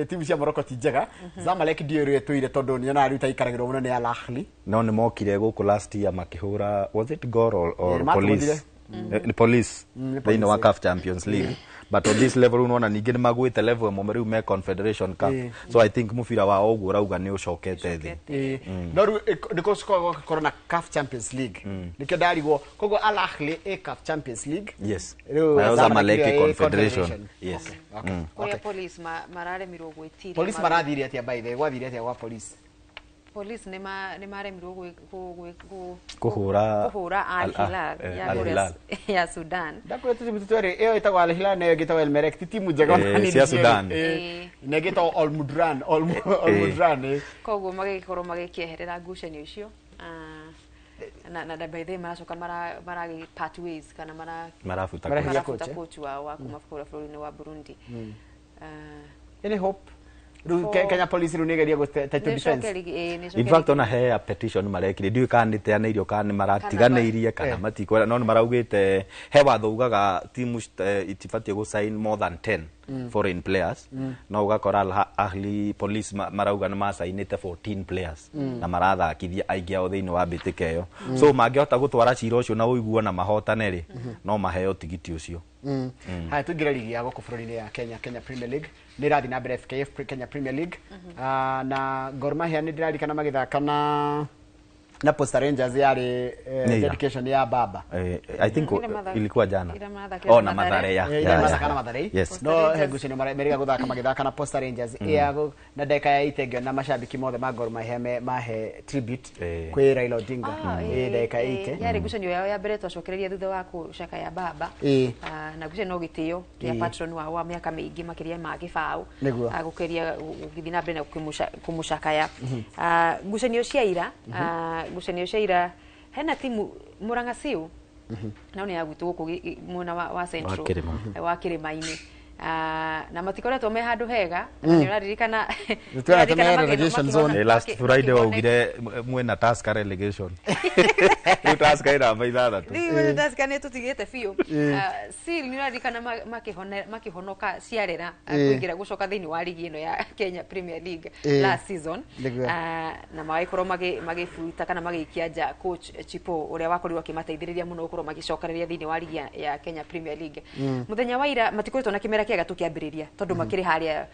Timu cia Morocco ti njega. Zamalek ndiũĩ ũrĩa ĩtũire tondũ nĩonaga rĩu ta ikaragĩrwo mũno nĩ Al Ahly. No nĩ mokire gũkũ last year makĩhũra, was it Gor or Matũgũthire. Police? Nĩ Police Nĩ thĩinĩ Police, wa eh. CAF Champions League, but on this level unaona ningĩ nĩ magwĩte level ĩmwe rĩu me Confederation Cup. So I think mũbira wao ũguo ũrauga nĩ ũcokete thĩ. No rĩu nĩ gũkorwo na CAF Champions League, nĩkĩo ndarigwo. Koguo Al Ahly ĩ CAF Champions League. Yes. Rĩu Nayo Zamalek Zamalek ĩ Confederation. Confederation. Yes. Okay. Kũrĩa police mararemirwo gwĩtiria. Police marathire atĩa, by the way? Gwathire atĩa gwa police? Police nĩ maremirwo Kũhũra kũhũra Al Hilal ya Al kũrĩa Hilal. Ya Sudan. Ndakwĩra tũtimu twĩrĩ, ĩyo ĩtagwo Al Hilal na ĩyo ĩngĩ ĩtagwo El Merreikh, ti timu njega ona hanini cia cierĩ. Sudan. Na ĩngĩ ĩtagwo Al Mudran, Al Mudran. Koguo magĩkorwo magĩkĩeherera ngucanio icio. Na by the way maracoka maragĩ part ways kana mara Marabuta Maraheria marabuta coach, eh? coach wao wa kuma kũrĩa bũrũri-inĩ wa Burundi. Any hope rĩu Kenya Police rĩu nĩgeria gũ title defense? Nĩcoke rigi- nĩcoke In fact, rigi- ona he a petition marekire, ndiũĩ kana nĩ teanĩirio kana nĩ maratiganĩirie kana matikwenda, no nĩ maraugĩte he watho ugaga timu itibatiĩ gũ sign more than 10 foreign players, no ũgakora Al Ahly Police marauga nĩ macainĩte 14 players na marathakithia aingĩ ao thĩinĩ wa mbĩtĩka ĩyo. So mangĩhota gũtwara cira ũcio na ũiguo na mahotane rĩ, no maheo tigiti ũcio. Haya, tũingĩre ligi ya gũkũ bũrũri-inĩ ya Kenya, Kenya Premier League nĩ ĩrathiĩ na mbere, FKF Kenya Premier League. Na Gor Mahia nĩ ndĩrarikana magĩthaka na Posta Rangers yarĩ Nĩ ira. dedication ya baba. I think Ile ilikuwa jana. ile mathakire Oh, na na Mathare. Mathare, yeah, Ira yeah, mathaka yeah. na Mathare. Yes. No he ngucanio merĩga gũthaka magĩthaka na Posta Rangers ya na ndagĩka ya itengio na macambĩki mothe ma Gor Mahia mahe tribute kwĩ Raila Odinga. Ndagĩka ya ite. Yarĩ ngucanio yao ya mbere twacokereria thutha wa kũcakaya baba. Na ngucanio no gĩtĩo kĩa patron wao wa mĩaka mĩingĩ makĩria ma gĩbaũ. Nĩguo. Gũkĩria gũgĩthiĩ na mbere na kũmũcakaya. Ngucanio cia ira, ngucanio cia ira hena timu Murang'a Seal no nĩ ya gwitũ gũkũ mwena wa Central. Wa kĩrĩma. Wa kĩrĩma-inĩ. Na matikoretwo me handũ hega na nĩ ũraririkana. Nĩtwĩra me relegation zone. Last Friday waugire mwena Tusker relegation, rĩu Tusker ĩ namba 6. Rĩu Tusker nĩ tũtigĩte biũ. Seal nĩ ũraririkana makĩhonoka ciarera kũingĩra gũcoka thĩinĩ wa ligi ĩno ya Kenya Premier League last season. Na magagĩkorwo magĩbuta kana magĩikia nja coach Chipo ũrĩa wakorirwo akĩmateithĩrĩria mũno gũkorwo magĩcokereria thĩinĩ wa ligi ya Kenya Premier League. Mũthenya wa ira matikoretwo na kĩmera kĩega tũkĩambĩrĩria tondũ makĩrĩ harĩa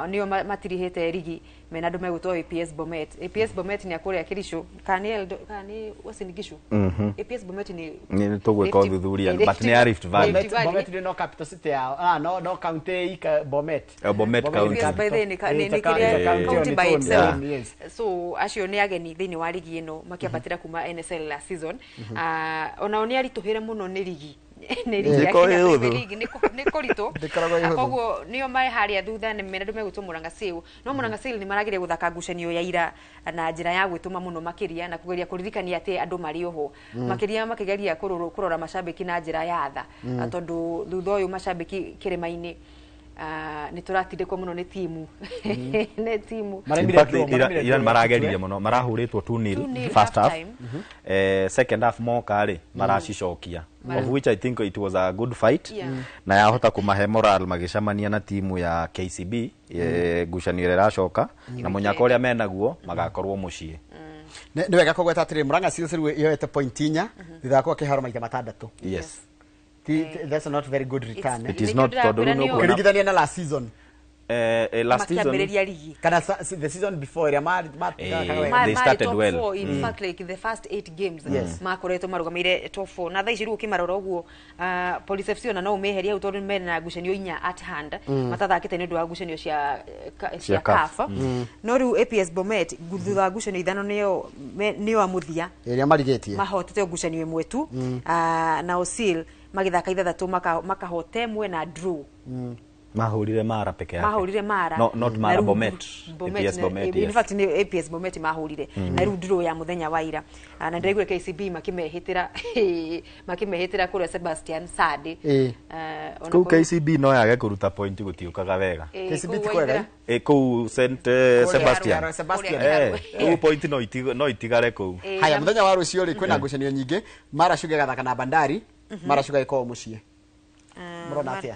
nĩo matirihĩte rigi mena andũ megwĩtwo APS Bomet. APS Bomet nĩ akũrĩa Kericho kana nĩ kana nĩ Uasin Gishu. APS Bomet nĩ Nĩ tũgwĩka ũthuthuria, but nĩ ya Rift Valley. Rift Valley. Bomet no capital city yao. Ah, no, no county ika Bomet. Bomet County. Yes, by the way, nĩ It's a kĩrĩa county on county its by own. itself. Yes. So acio nĩ ageni thĩinĩ wa ligi ĩno makĩambatĩra kuma NSL last season. Onao nĩ aritũhĩre mũno nĩ ligi ya Ndĩkoragwo Kenya ĩ Premier hũthũ. League nĩ kũritũ. Ndĩkoragwo ĩ hũthũ. Koguo nĩo marĩ harĩa thutha nĩ mena andũ megwĩtwo Murang'a Seal, no Murang'a Seal nĩ marageria gũthaka ngucanio ya ira na njĩra ya gwĩtũma mũno makĩria na kũgeria kũririkania atĩ andũ marĩ oho, makĩria makĩgeria kũrora macambĩki na njĩra ya tha. Tondũ thutha ũyũ macambĩki kĩrĩma-inĩ nĩ tũratindĩkwo mũno nĩ timu. In fact, ira nĩ marageririe mũno, marahũrĩtwo 2-0 2-0 first half. Half time. Second half moka rĩ maracicokia, of which I think it was a good fight. Na yahota kũmahe moral magĩcemania na timu ya KCB, ngucanio ĩrĩa ĩracoka na mũnyaka ũrĩa menaguo magakorwo mũciĩ. Nĩ wega kũgweta atĩrĩ Murang'a Seals rĩu yoete point 4 thutha wa kĩharo maita 6. That's not very good return. It is not, tondũ rĩu nĩ ũkuona Ũkĩringithania na last season. Last season Makĩambĩrĩria ligi. Kana the season before ĩrĩa Eh, they Marĩ started top well. four, in fact, like the first eight games makoretwo marugamĩire top four, na thaa ici rĩu ũkĩmarora ũguo, Police FC ona no ũmeherie hau tondũ mena ngucanio 4 at hand matathakĩte nĩ ũndũ wa ngucanio cia Cia CAF. CAF. No rĩu APS Bomet thutha wa ngucanio 5 nĩo a mũthia ĩrĩa marigĩtie. Mahotete o ngucanio 1 tu. Nao Seal magĩthaka 6 makahota 1 na draw. Mahũrire Mara peke yake. Mahũrire Mara. No, not Mara, Na rĩu Bomet. Bomet APS Bomet, in yes. fact nĩ APS Bomet mahũrire na rĩu draw ya mũthenya wa ira. Na ndĩraiguire KCB makĩmehĩtĩra kũrĩa Sebastian Sade. Ona Kũu kũrĩ- KCB no yage kũruta point gũtiũkaga wega. KCB kũu ti kwega, Waithera. Kũu St Sebastian. Kũrĩa Sebastian. Kũu point no itigare kũu. Haya, mũthenya wa rũciũ rĩ kwĩna ngucanio nyingĩ. Mara Sugar ĩgathaka na Bandari. Mara Sugar ĩkoragwo mũciĩ. Mũrona atĩa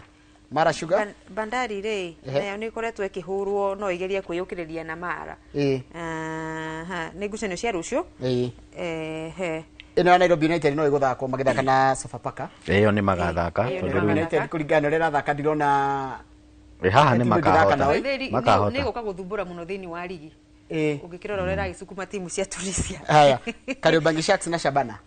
Mara Sugar? Bandari rĩ nayo nĩ ĩkoretwo ĩkĩhũrwo, no ĩgerie kwĩyũkĩrĩria na Mara. Aha, nĩ ngucanio cia rũciũ. Ehe. Ĩno ya Nairobi United no ĩgũthakwo magĩthaka na Sofapaka. Ĩyo nĩ magathaka Ĩyo nĩ tondũ Nairobi rĩu United kũringana na ũrĩa ĩrathaka ndirona haha nĩ timu ĩngĩthaka makahota. nao. Makahota. Nĩ gũka gũthumbũra mũno thĩinĩ wa ligi ũngĩkĩrora ũrĩa ĩragĩcukuma timu cia Tunisia. Haya, Kariobangi Sharks na Shabana.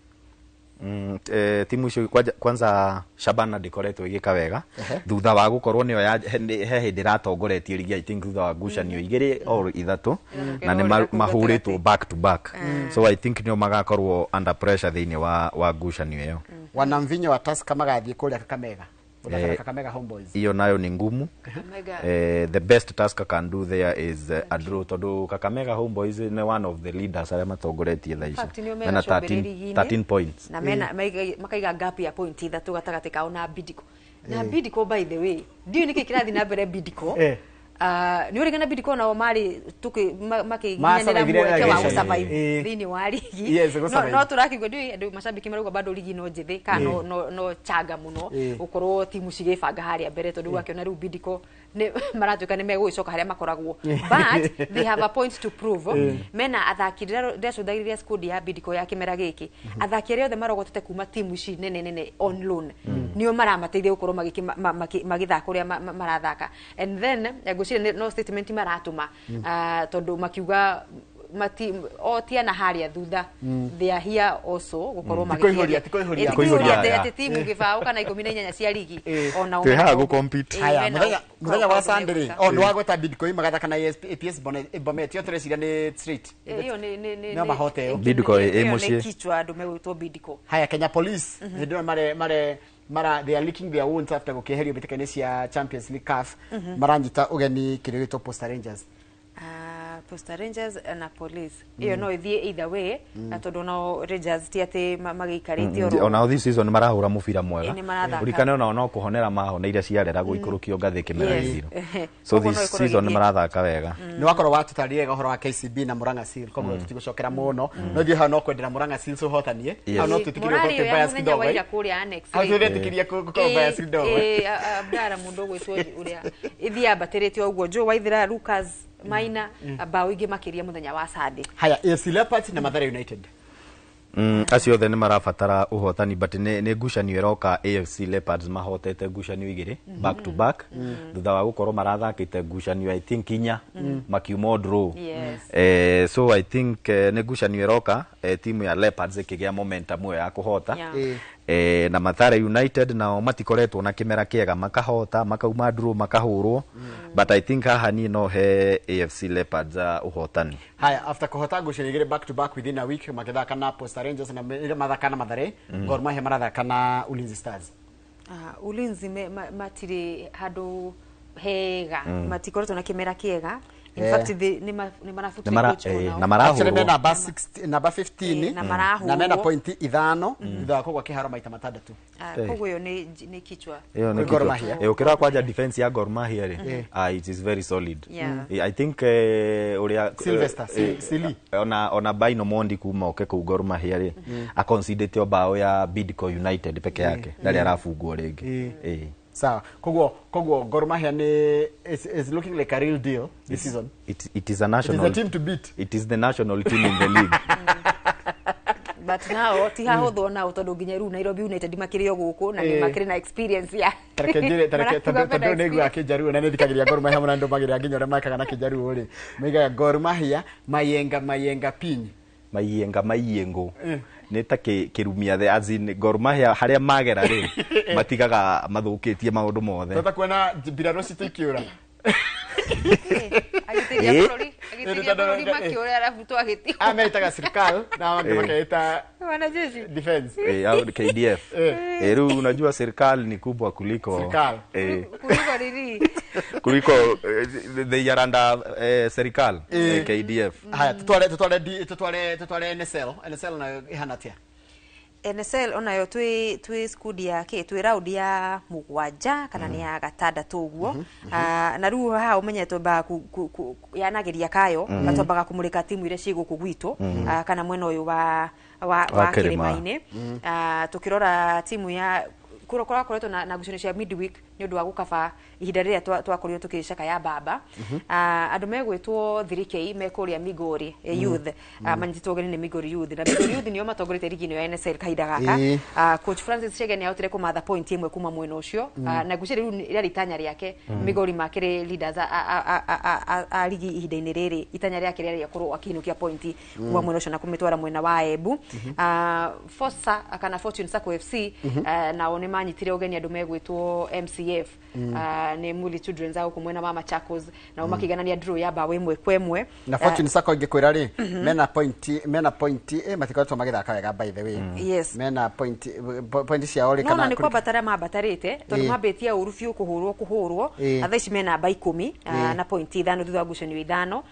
Timu icio kwanza Shabana ndĩkoretwo ĩgĩka wega thutha wa gũkorwo nĩyo he hĩndĩ ĩratongoretie ligi, I think thutha wa ngucanio 2 or 3, na nĩ mahũrĩtwo back to back, so I think nĩo magakorwo under pressure thĩinĩ wa ngucanio ĩyo. Wanamvinyo wa Tusker magathiĩ kũrĩa Kakamega gũthaka na Kakamega Homeboys. Iyo nayo ni ngumu. Kakamega. The best Tusker can do there is a draw, tondũ Kakamega Homeboys nĩ one of the leaders arĩa matongoretie thaa ici. Fact, nĩo Mena megacũmbĩrĩ 13 ligi-inĩ. 13 points. Na mena makaiga gap ya point 3 gatagatĩ kao na Bidco. Na Bidco, by the way, ndiũĩ nĩkĩ kĩrathiĩ na mbere Bidco. Nĩ ũrĩgana Bidco nao marĩ makĩginyanĩra Ma-survive mweke wa relegation. gũsurvive thĩinĩ wa ligi. Yes, no, gũsurvive. no tũrakĩigua ndiũĩ andũ macambĩki marauga bado ligi no njĩthĩ kana no changa mũno gũkorwo timu cigĩbanga harĩa mbere, tondũ wakĩona rĩu Bidco nĩ maratuĩka nĩ megũgĩcoka harĩa makoragwo, but they have a point to prove. Mena athaki, ndĩracũthagĩrĩria squad ya Bidco ya kĩmera gĩkĩ, athaki arĩa othe marogotete kuma timu ici nene nene on loan nĩo maramateithia gũkorwo magĩthaka ũrĩa marathaka. And then ngwĩciria no statement maratũma, tondũ makiuga mati o tiana harĩa thutha, they are here also gũkorwo Ti kũihũria, ti kũihũria. Ti kũihũria Kũihũria, atĩ timu 20 kana 18 cia ligi ona Twĩ haha gũ-compete. Haya, mũthenya wa Sunday rĩ, o nĩ wagweta Bidco magathaka na APS Bomet, yo tũreciria nĩ straight. Ĩyo nĩ No mahote ĩyo. Bidco ĩ ĩyo nĩ mũciĩ. kichwa andũ megwĩtwo Bidco. Haya, Kenya Police hĩndĩ ĩyo mare mare mara they are licking their wounds after gũkĩeherio mbĩtĩka-inĩ cia Champions League CAF, maranyita ũgeni kĩrĩa gĩtwo Posta Rangers. Posta Rangers na Police iyo no ithie either way, na tondu no Rangers ti ati magĩikarĩte oro. Onao this season marahũra mũbira mwega. Ĩ, nĩ marathaka. Ũririkane onao no kũhonera mahoneire ciarera gũikũrũkio ngathĩ kĩmera Yes. gĩthiru. So Koguo no this ĩkorwo season ĩgĩthiĩ. nĩ marathaka wega. Nä wakorwo watåtarire wega å horo wa KCB na Murang'a Seal, koguo tũtigũcokera mũno, no ithuĩ hau no kwendera Murang'a Seal ũhotanie. Yes. Hau no twĩtĩkĩrie Morari gũkorwo ĩyo twĩ ya bias mũthenya kidogo, wa ira eh. kũrĩa Annex Hau rĩ. twĩretĩkĩria gũkorwo bias kidogo. Abdara mũndũ ũgwĩtwo ũrĩa ĩthiĩ ambatĩrĩte ũguo Joe Waithera, Lucas Maina, bao ingĩ makĩria mũthenya wa Sunday. Haya, AFC Leopards na Mathare United. Acio othe nĩ marabatara ũhotani, but nĩ ngucanio ĩroka. AFC Leopards mahotete ngucanio igĩrĩ back to back, thutha wa gũkorwo marathakĩte ngucanio I think inya, makiuma draw. Yes. So I think nĩ ngucanio ĩroka, timu ya Leopards ĩkĩgĩa momentum ĩyo ya kũhota. Na Mathare United nao matikoretwo na kĩmera kĩega, makahota, makauma draw, makahũrwo, but I think haha niĩ no he AFC Leopards ũhotani. Haya, after kũhota ngucanio igĩrĩ back to back within a week, magĩthaka na Posta Rangers na mathaka na Mathare, Gor Mahia marathaka na Ulinzi Stars. Ulinzi matirĩ handũ hega, matikoretwo na kĩmera kĩega. In fact, nĩ marabutire coach onao. Na marahũrwo. Actually, me namba 16, namba 15. Na marahũrwo. Na mena pointi ithano thutha wa kũgwa kĩharo maita matandatũ. Koguo ĩyo nĩ kichwa. Ĩyo nĩ Kwĩ Gor kichwa. Mahia. Ũkĩrora kwanja defense ya Gor Mahia rĩ, it is very solid. I think ũrĩa Sylvester, Sili. ona Baino Mondi kuma oke kũu Gor Mahia rĩ, aconcedete o bao ya Bidco United peke yake, ndarĩ arabungwo rĩngĩ. Sawa, koguo Gor Mahia nĩ is looking like a real deal this season. It is a national It is a team to beat. It is the national team in the league. But now ti hahũthwo nao, tondũ nginya rĩu Nairobi United makĩrĩ o gũkũ na nĩ makĩrĩ na experience ya Tareke njĩre, tareke Marakuga tondũ mena nĩ nguaga kĩnjaruo na nĩ thikagĩrĩria Gor Mahia mũno, ndũmagĩrĩra nginya ũrĩa mekaga na kĩnjaruo rĩ, maigaga Gor Mahia mayenga mayenga piny. Maiyenga maiyengo nĩ ta kĩrumia the, as in Gor Mahia harĩa magera rĩ, matigaga mathũkĩtie maũndũ mothe. Tota kuona mbirarũ citũ ikĩũra. Agitĩria bũrũri, agitĩria bũrũri makĩũra arabu twagĩtigwo. Aya metaga serikal na angĩ makeita wanajeshi defense. Au KDF. Rĩu unajua serikali ni kubwa kuliko Serikali. Kuliko nini? Kuliko they are under serikali, KDF. Haya, tutware NSL. NSL nayo ĩhana atĩa? NSL onayo twĩ skudi ya kĩ, twĩ raundi ya mũgwanja kana nĩ ya gatandatũ ũguo. Na rĩu haha ũmenye twambaga yanageria kayo, twambaga kũmũrĩka timu iria ciĩ gũkũ gwitũ, kana mwena ũyũ wa Wa kĩrĩma. kĩrĩma-inĩ. Tũkĩrora timu ya kũrakoretwo na ngucanio cia midweek nĩ ũndũ wa gũkaba ihinda rĩrĩa twakorirwo tũkĩcaka ya baba. Andũ megwĩtwo 3K me kũrĩa Migori Youth. Manyitĩtwo ũgeni nĩ Migori Youth, na Migori Youth nĩo matongoretie rigi ĩno ya NSL kahinda gaka. Coach Francis Chege nĩ ahotire kũmatha point ĩmwe kuma mwena ũcio. Na ngwĩciria rĩu rĩarĩ itanya rĩake. Migori makĩrĩ leaders a rigi ihinda-inĩ rĩrĩ, itanya rĩake rĩarĩ akorwo akĩinũkia pointi kuma mwena ũcio na kũmĩtwara mwena wa Embu. Fosa kana Fortune Sacco FC, nao nĩ manyitire ũgeni andũ megwĩtwo MCF, nĩ Muli Children's gũkũ mwena wa Machakos, nao makĩiganania draw ya bao 1-1. Na Fortune Sacco ingĩkwĩra rĩ, mena point, matikoretwo magĩthaka wega, by the way. Yes. Mena point ciao rĩ No na nĩ kwambatara mambatarĩte, tondũ mambĩtie ũru biũ, kũhũrwo, na thaa ici me namba 10, na pointi 5 thutha wa ngucanio ithano.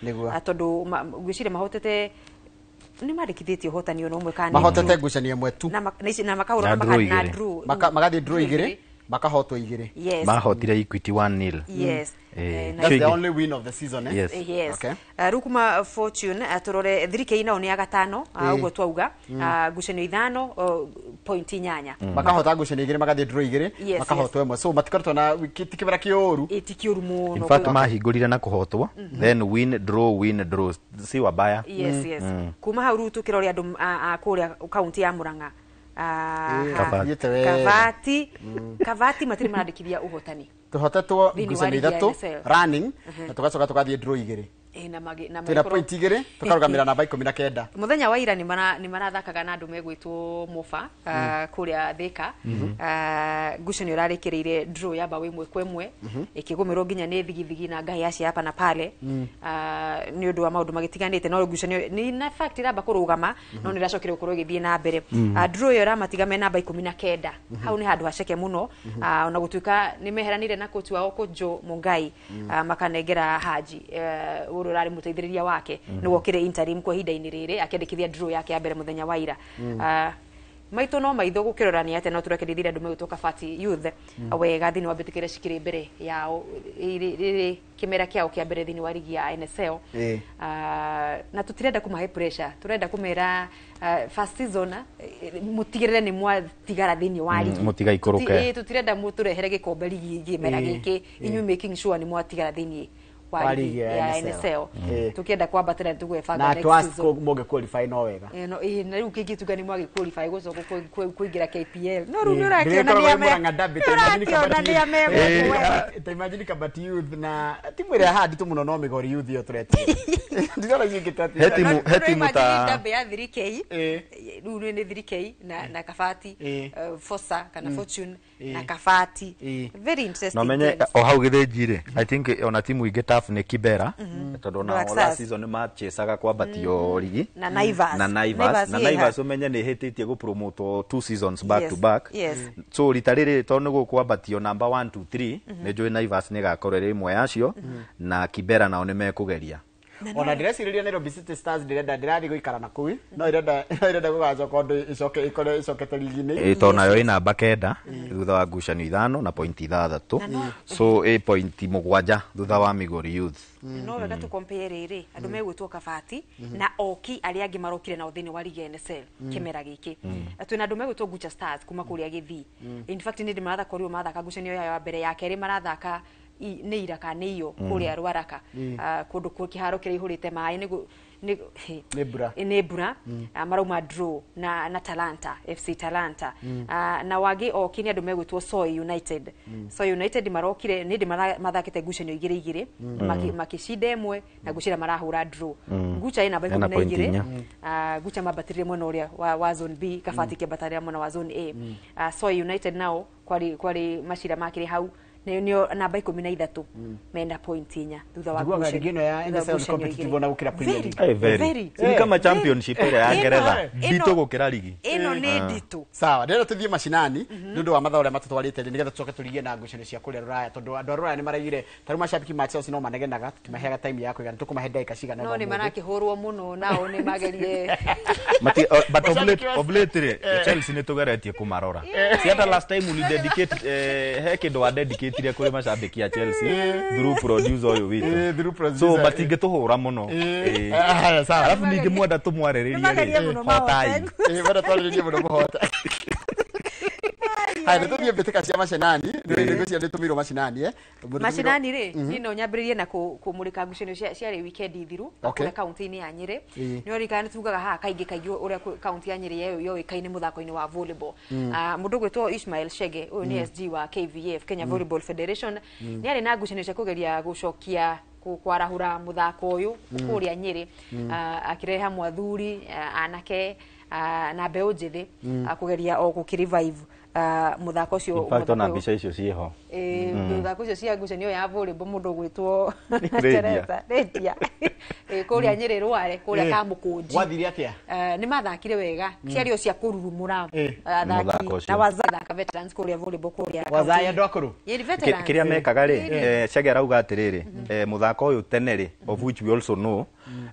Tondũ ngwĩciria mahotete, nĩ mandĩkithĩtie ũhotani ona ũmwe kana nĩ Mahotete draw. ngucanio ĩmwe tu. Na makahũrwo Na na draw na igĩrĩ. draw. Magathiĩ draw igĩrĩ, makahotwo igĩrĩ. Yes. Mahotire Equity 1-0. Yes. That's the only win of the season, eh? Yes. Yes. Okay. Rĩu kuma Fortune, tũrore 3K nao nĩ ya gatano, ũguo twauga. Ngucanio ithano, point 8. Makahota ngucanio igĩrĩ, magathiĩ draw igĩrĩ, makahotwo ĩmwe, so matikoretwo na ti kĩmera kĩũru. Ti kĩũru mũno. In fact, mahingũrire na kũhotwo, then win, draw, win, draw, si wabaya. Yes. Kuma hau rĩu tũkĩrore andũ a kũrĩa kaunti ya Murang'a. Kabati. Thiĩte wega. Kabati matirĩ marandĩkithia ũhotani Tũhotetwo Thĩinĩ wa ngucanio rigi ya ithatũ NSL. running, na tũgacoka tũgathiĩ draw igĩrĩ. Na Twĩna magĩkorwo- point igĩrĩ, tũkarũgamĩra namba 19. Mũthenya wa ira nĩ marathakaga na andũ megwĩtwo Mofa, kũrĩa Thika. Ngucanio ĩrarĩkĩrĩire draw ya bao 1-1, ĩkĩgũmĩrwo nginya nĩ thigithigi na ngai acia hapa na pale, nĩ ũndũ wa maũndũ magĩtiganĩte, no ngucanio nĩ na fact ĩramba kũrũgama, no nĩ ĩracokire gũkorwo ĩgĩthiĩ na mbere. Draw ĩyo ĩramatiga me namba 19. Hau nĩ handũ haceke mũno. Ona gũtuĩka nĩ meheranire na coach wao, coach Joe Mungai, makanengera Haji. Ũrĩa ũrarĩ mũteithĩrĩria wake nĩwe ũkĩrĩ interim kwa ihinda-inĩ rĩrĩ, akĩandĩkithia draw yake ya mbere mũthenya wa ira. Maitũ no maitho gũkĩrora nĩ atĩa, no tũrekereithire andũ megwĩtwo Kabati Youth wega thĩinĩ wa mbĩtĩka iria cikĩrĩ mbere yao rĩrĩ kĩmera kĩao kĩa mbere thĩinĩ wa rigi ya NSL. Na tũtirenda kũmahe pressure, tũrenda kũmera first season mũtigĩrĩre nĩ mwatigara thĩinĩ wa rigi. Mũtigaikũrũke. Tũtirenda mũtũrehere gĩkombe rigi kĩmera gĩkĩ, inyuĩ making sure nĩ mwatigara thĩinĩ wa rigi ya NSL. Tukienda kwambatĩra nĩ tũgwĩbanga next season. Na twa qualify no wega. No na rĩu kĩngĩtuga nĩ mwagĩ qualify gũcoka kũingĩra KPL. No rĩu nĩ ũrakĩona nĩ ame. Ta imagine Kabati Youth na timu ĩrĩa handi tu mũno no Migori Youth yo tũretie. Ndirona cingĩtati. He timu ta Ndambe ya 3K. Rĩu nĩ 3K na Kabati, Fosa kana Fortune na Kabati. Very interesting. No menye o hau gĩthĩnji rĩ, I think ona timu ingĩ tough nĩ Kibera, tondũ ona last season nĩ machesaga kwambatio rigi na Naivas. Na Naivas umenye nĩ hĩtĩtie gũpromote 2 seasons back to back. So rita rĩrĩ tondũ nĩ gũkwambatio number 1 2 3 nĩ njũĩ Naivas nĩ ĩgakorwo ĩrĩ ĩmwe yacio, na Kibera nao nĩ mekũgeria. Ona ndĩrecirĩria Nairobi City Stars ndĩrenda ndĩrathiĩ gũikara na kũu, no irenda gũgacoka ũndũ icoke ĩkorwo ĩcokete rigi-inĩ. Tondũ nayo ĩ namba 9 thutha wa ngucanio 5 na pointi 6, so ĩ pointi 7 thutha wa Migori Youth. No wega tũ compare rĩrĩ andũ megwĩtwo Kabati na Oki arĩa angĩ marokire nao thĩinĩ wa rigi ya NSL kĩmera gĩkĩ. Twĩna andũ megwĩtwo Gucha Stars kuma kũrĩa Gĩthii. In fact nĩ ndĩ marathaka ũrĩa mathaka ngucanio yao ya mbere, ya kerĩ marathaka nĩ ira kana nĩ iyo kũrĩa Rwaraka, kũndũ kĩharo kĩrĩa ihũrĩte maĩ nĩ mbura, marauma draw na Talanta FC Talanta. Na wangĩ Oki nĩ andũ megwĩtwo Soy United. Soy United marokire nĩ ndĩ mathakĩte ngucanio 2-2, makĩcinda ĩmwe na ngucira marahũra draw. Gucha ĩ namba 12, Gucha mambatĩrire mwena ũrĩa wa zone B, Kabati kĩambatĩrĩra mwena wa zone A. Soy United nao kwarĩ macira makĩrĩ hau nĩo namba 13 mena point 4 thutha wa ngucanio ya NSL competitive ona gũkĩra Premier League. Very. Ni kama championship ĩrĩa ya Ngeretha nditũ gũkĩra rigi ĩno nĩ nditũ. Sawa, ndĩrenda tũthiĩ macinani nĩ ũndũ wa mathaa ũrĩa matũtwarĩte rĩ, nĩgetha tũcoke tũrigie na ngucanio cia kũrĩa Rũraya, tondũ andũ a Rũraya nĩ maraigire ta rĩu macambĩki ma Chelsea no manegenaga, tũtimaheaga time ya kũigana, tũkũmahe ndagĩka cigana no nĩ marakĩhũrwo mũno nao nĩ magerie. But of late rĩ, Chelsea nĩ tũgeretie kũmarora. Si hata last time uli dedicate he kĩndũ wa dedicate kũrĩ macambĩki a Chelsea through producer ũyũ witũ, so matingĩtũhũra mũno. Alafu ningĩ mwenda tũmwarĩrĩrie rĩ, hotai. Mwenda twarĩrĩrie mũno mũhota. Haya, nĩ tũthiĩ mbĩtĩka cia macinani, nĩ ngwĩciria nĩ tũmĩirwo macinani. Macinani rĩ, niĩ no nyambĩrĩrie na kũmũrĩka ngucanio ciarĩ weekend thiru kũrĩa kaunti-inĩ ya Nyĩrĩ. Nĩ ũririkana nĩ tugaga haha kaingĩ kaingĩ ũrĩa kaunti ya Nyĩrĩ yoĩkaine mũthako-inĩ wa volleyball. Mũndũ ũgwĩtwo Ishmael Shege, ũyũ nĩ SG wa KVF, Kenya Volleyball Federation, nĩ arĩ na ngucanio cia kũgeria gũcokia kwarahũra mũthako ũyũ kũrĩa Nyĩrĩ, akĩrehe hamwe athuri, anake na mbeũ njĩthĩ kũgeria o gũkĩrevive mũthako ũcio. In fact ona mbica icio ciĩho mũthako ũcio cia ngucanio ya volleyball, mũndũ ũgwĩtwo Teresa Rendia kũrĩa Nyĩrĩ Rware kũrĩa Kamũkũnji. Gwathire atĩa? Nĩ mathakire wega, ciarĩ o cia kũrurumũra athaki na wathaka veterans kũrĩa volleyball kũrĩa wazaya andũ akũrũ. Kĩrĩa mekaga rĩ, Chege arauga atĩrĩrĩ, mũthako ũyũ tene rĩ, of which we also know,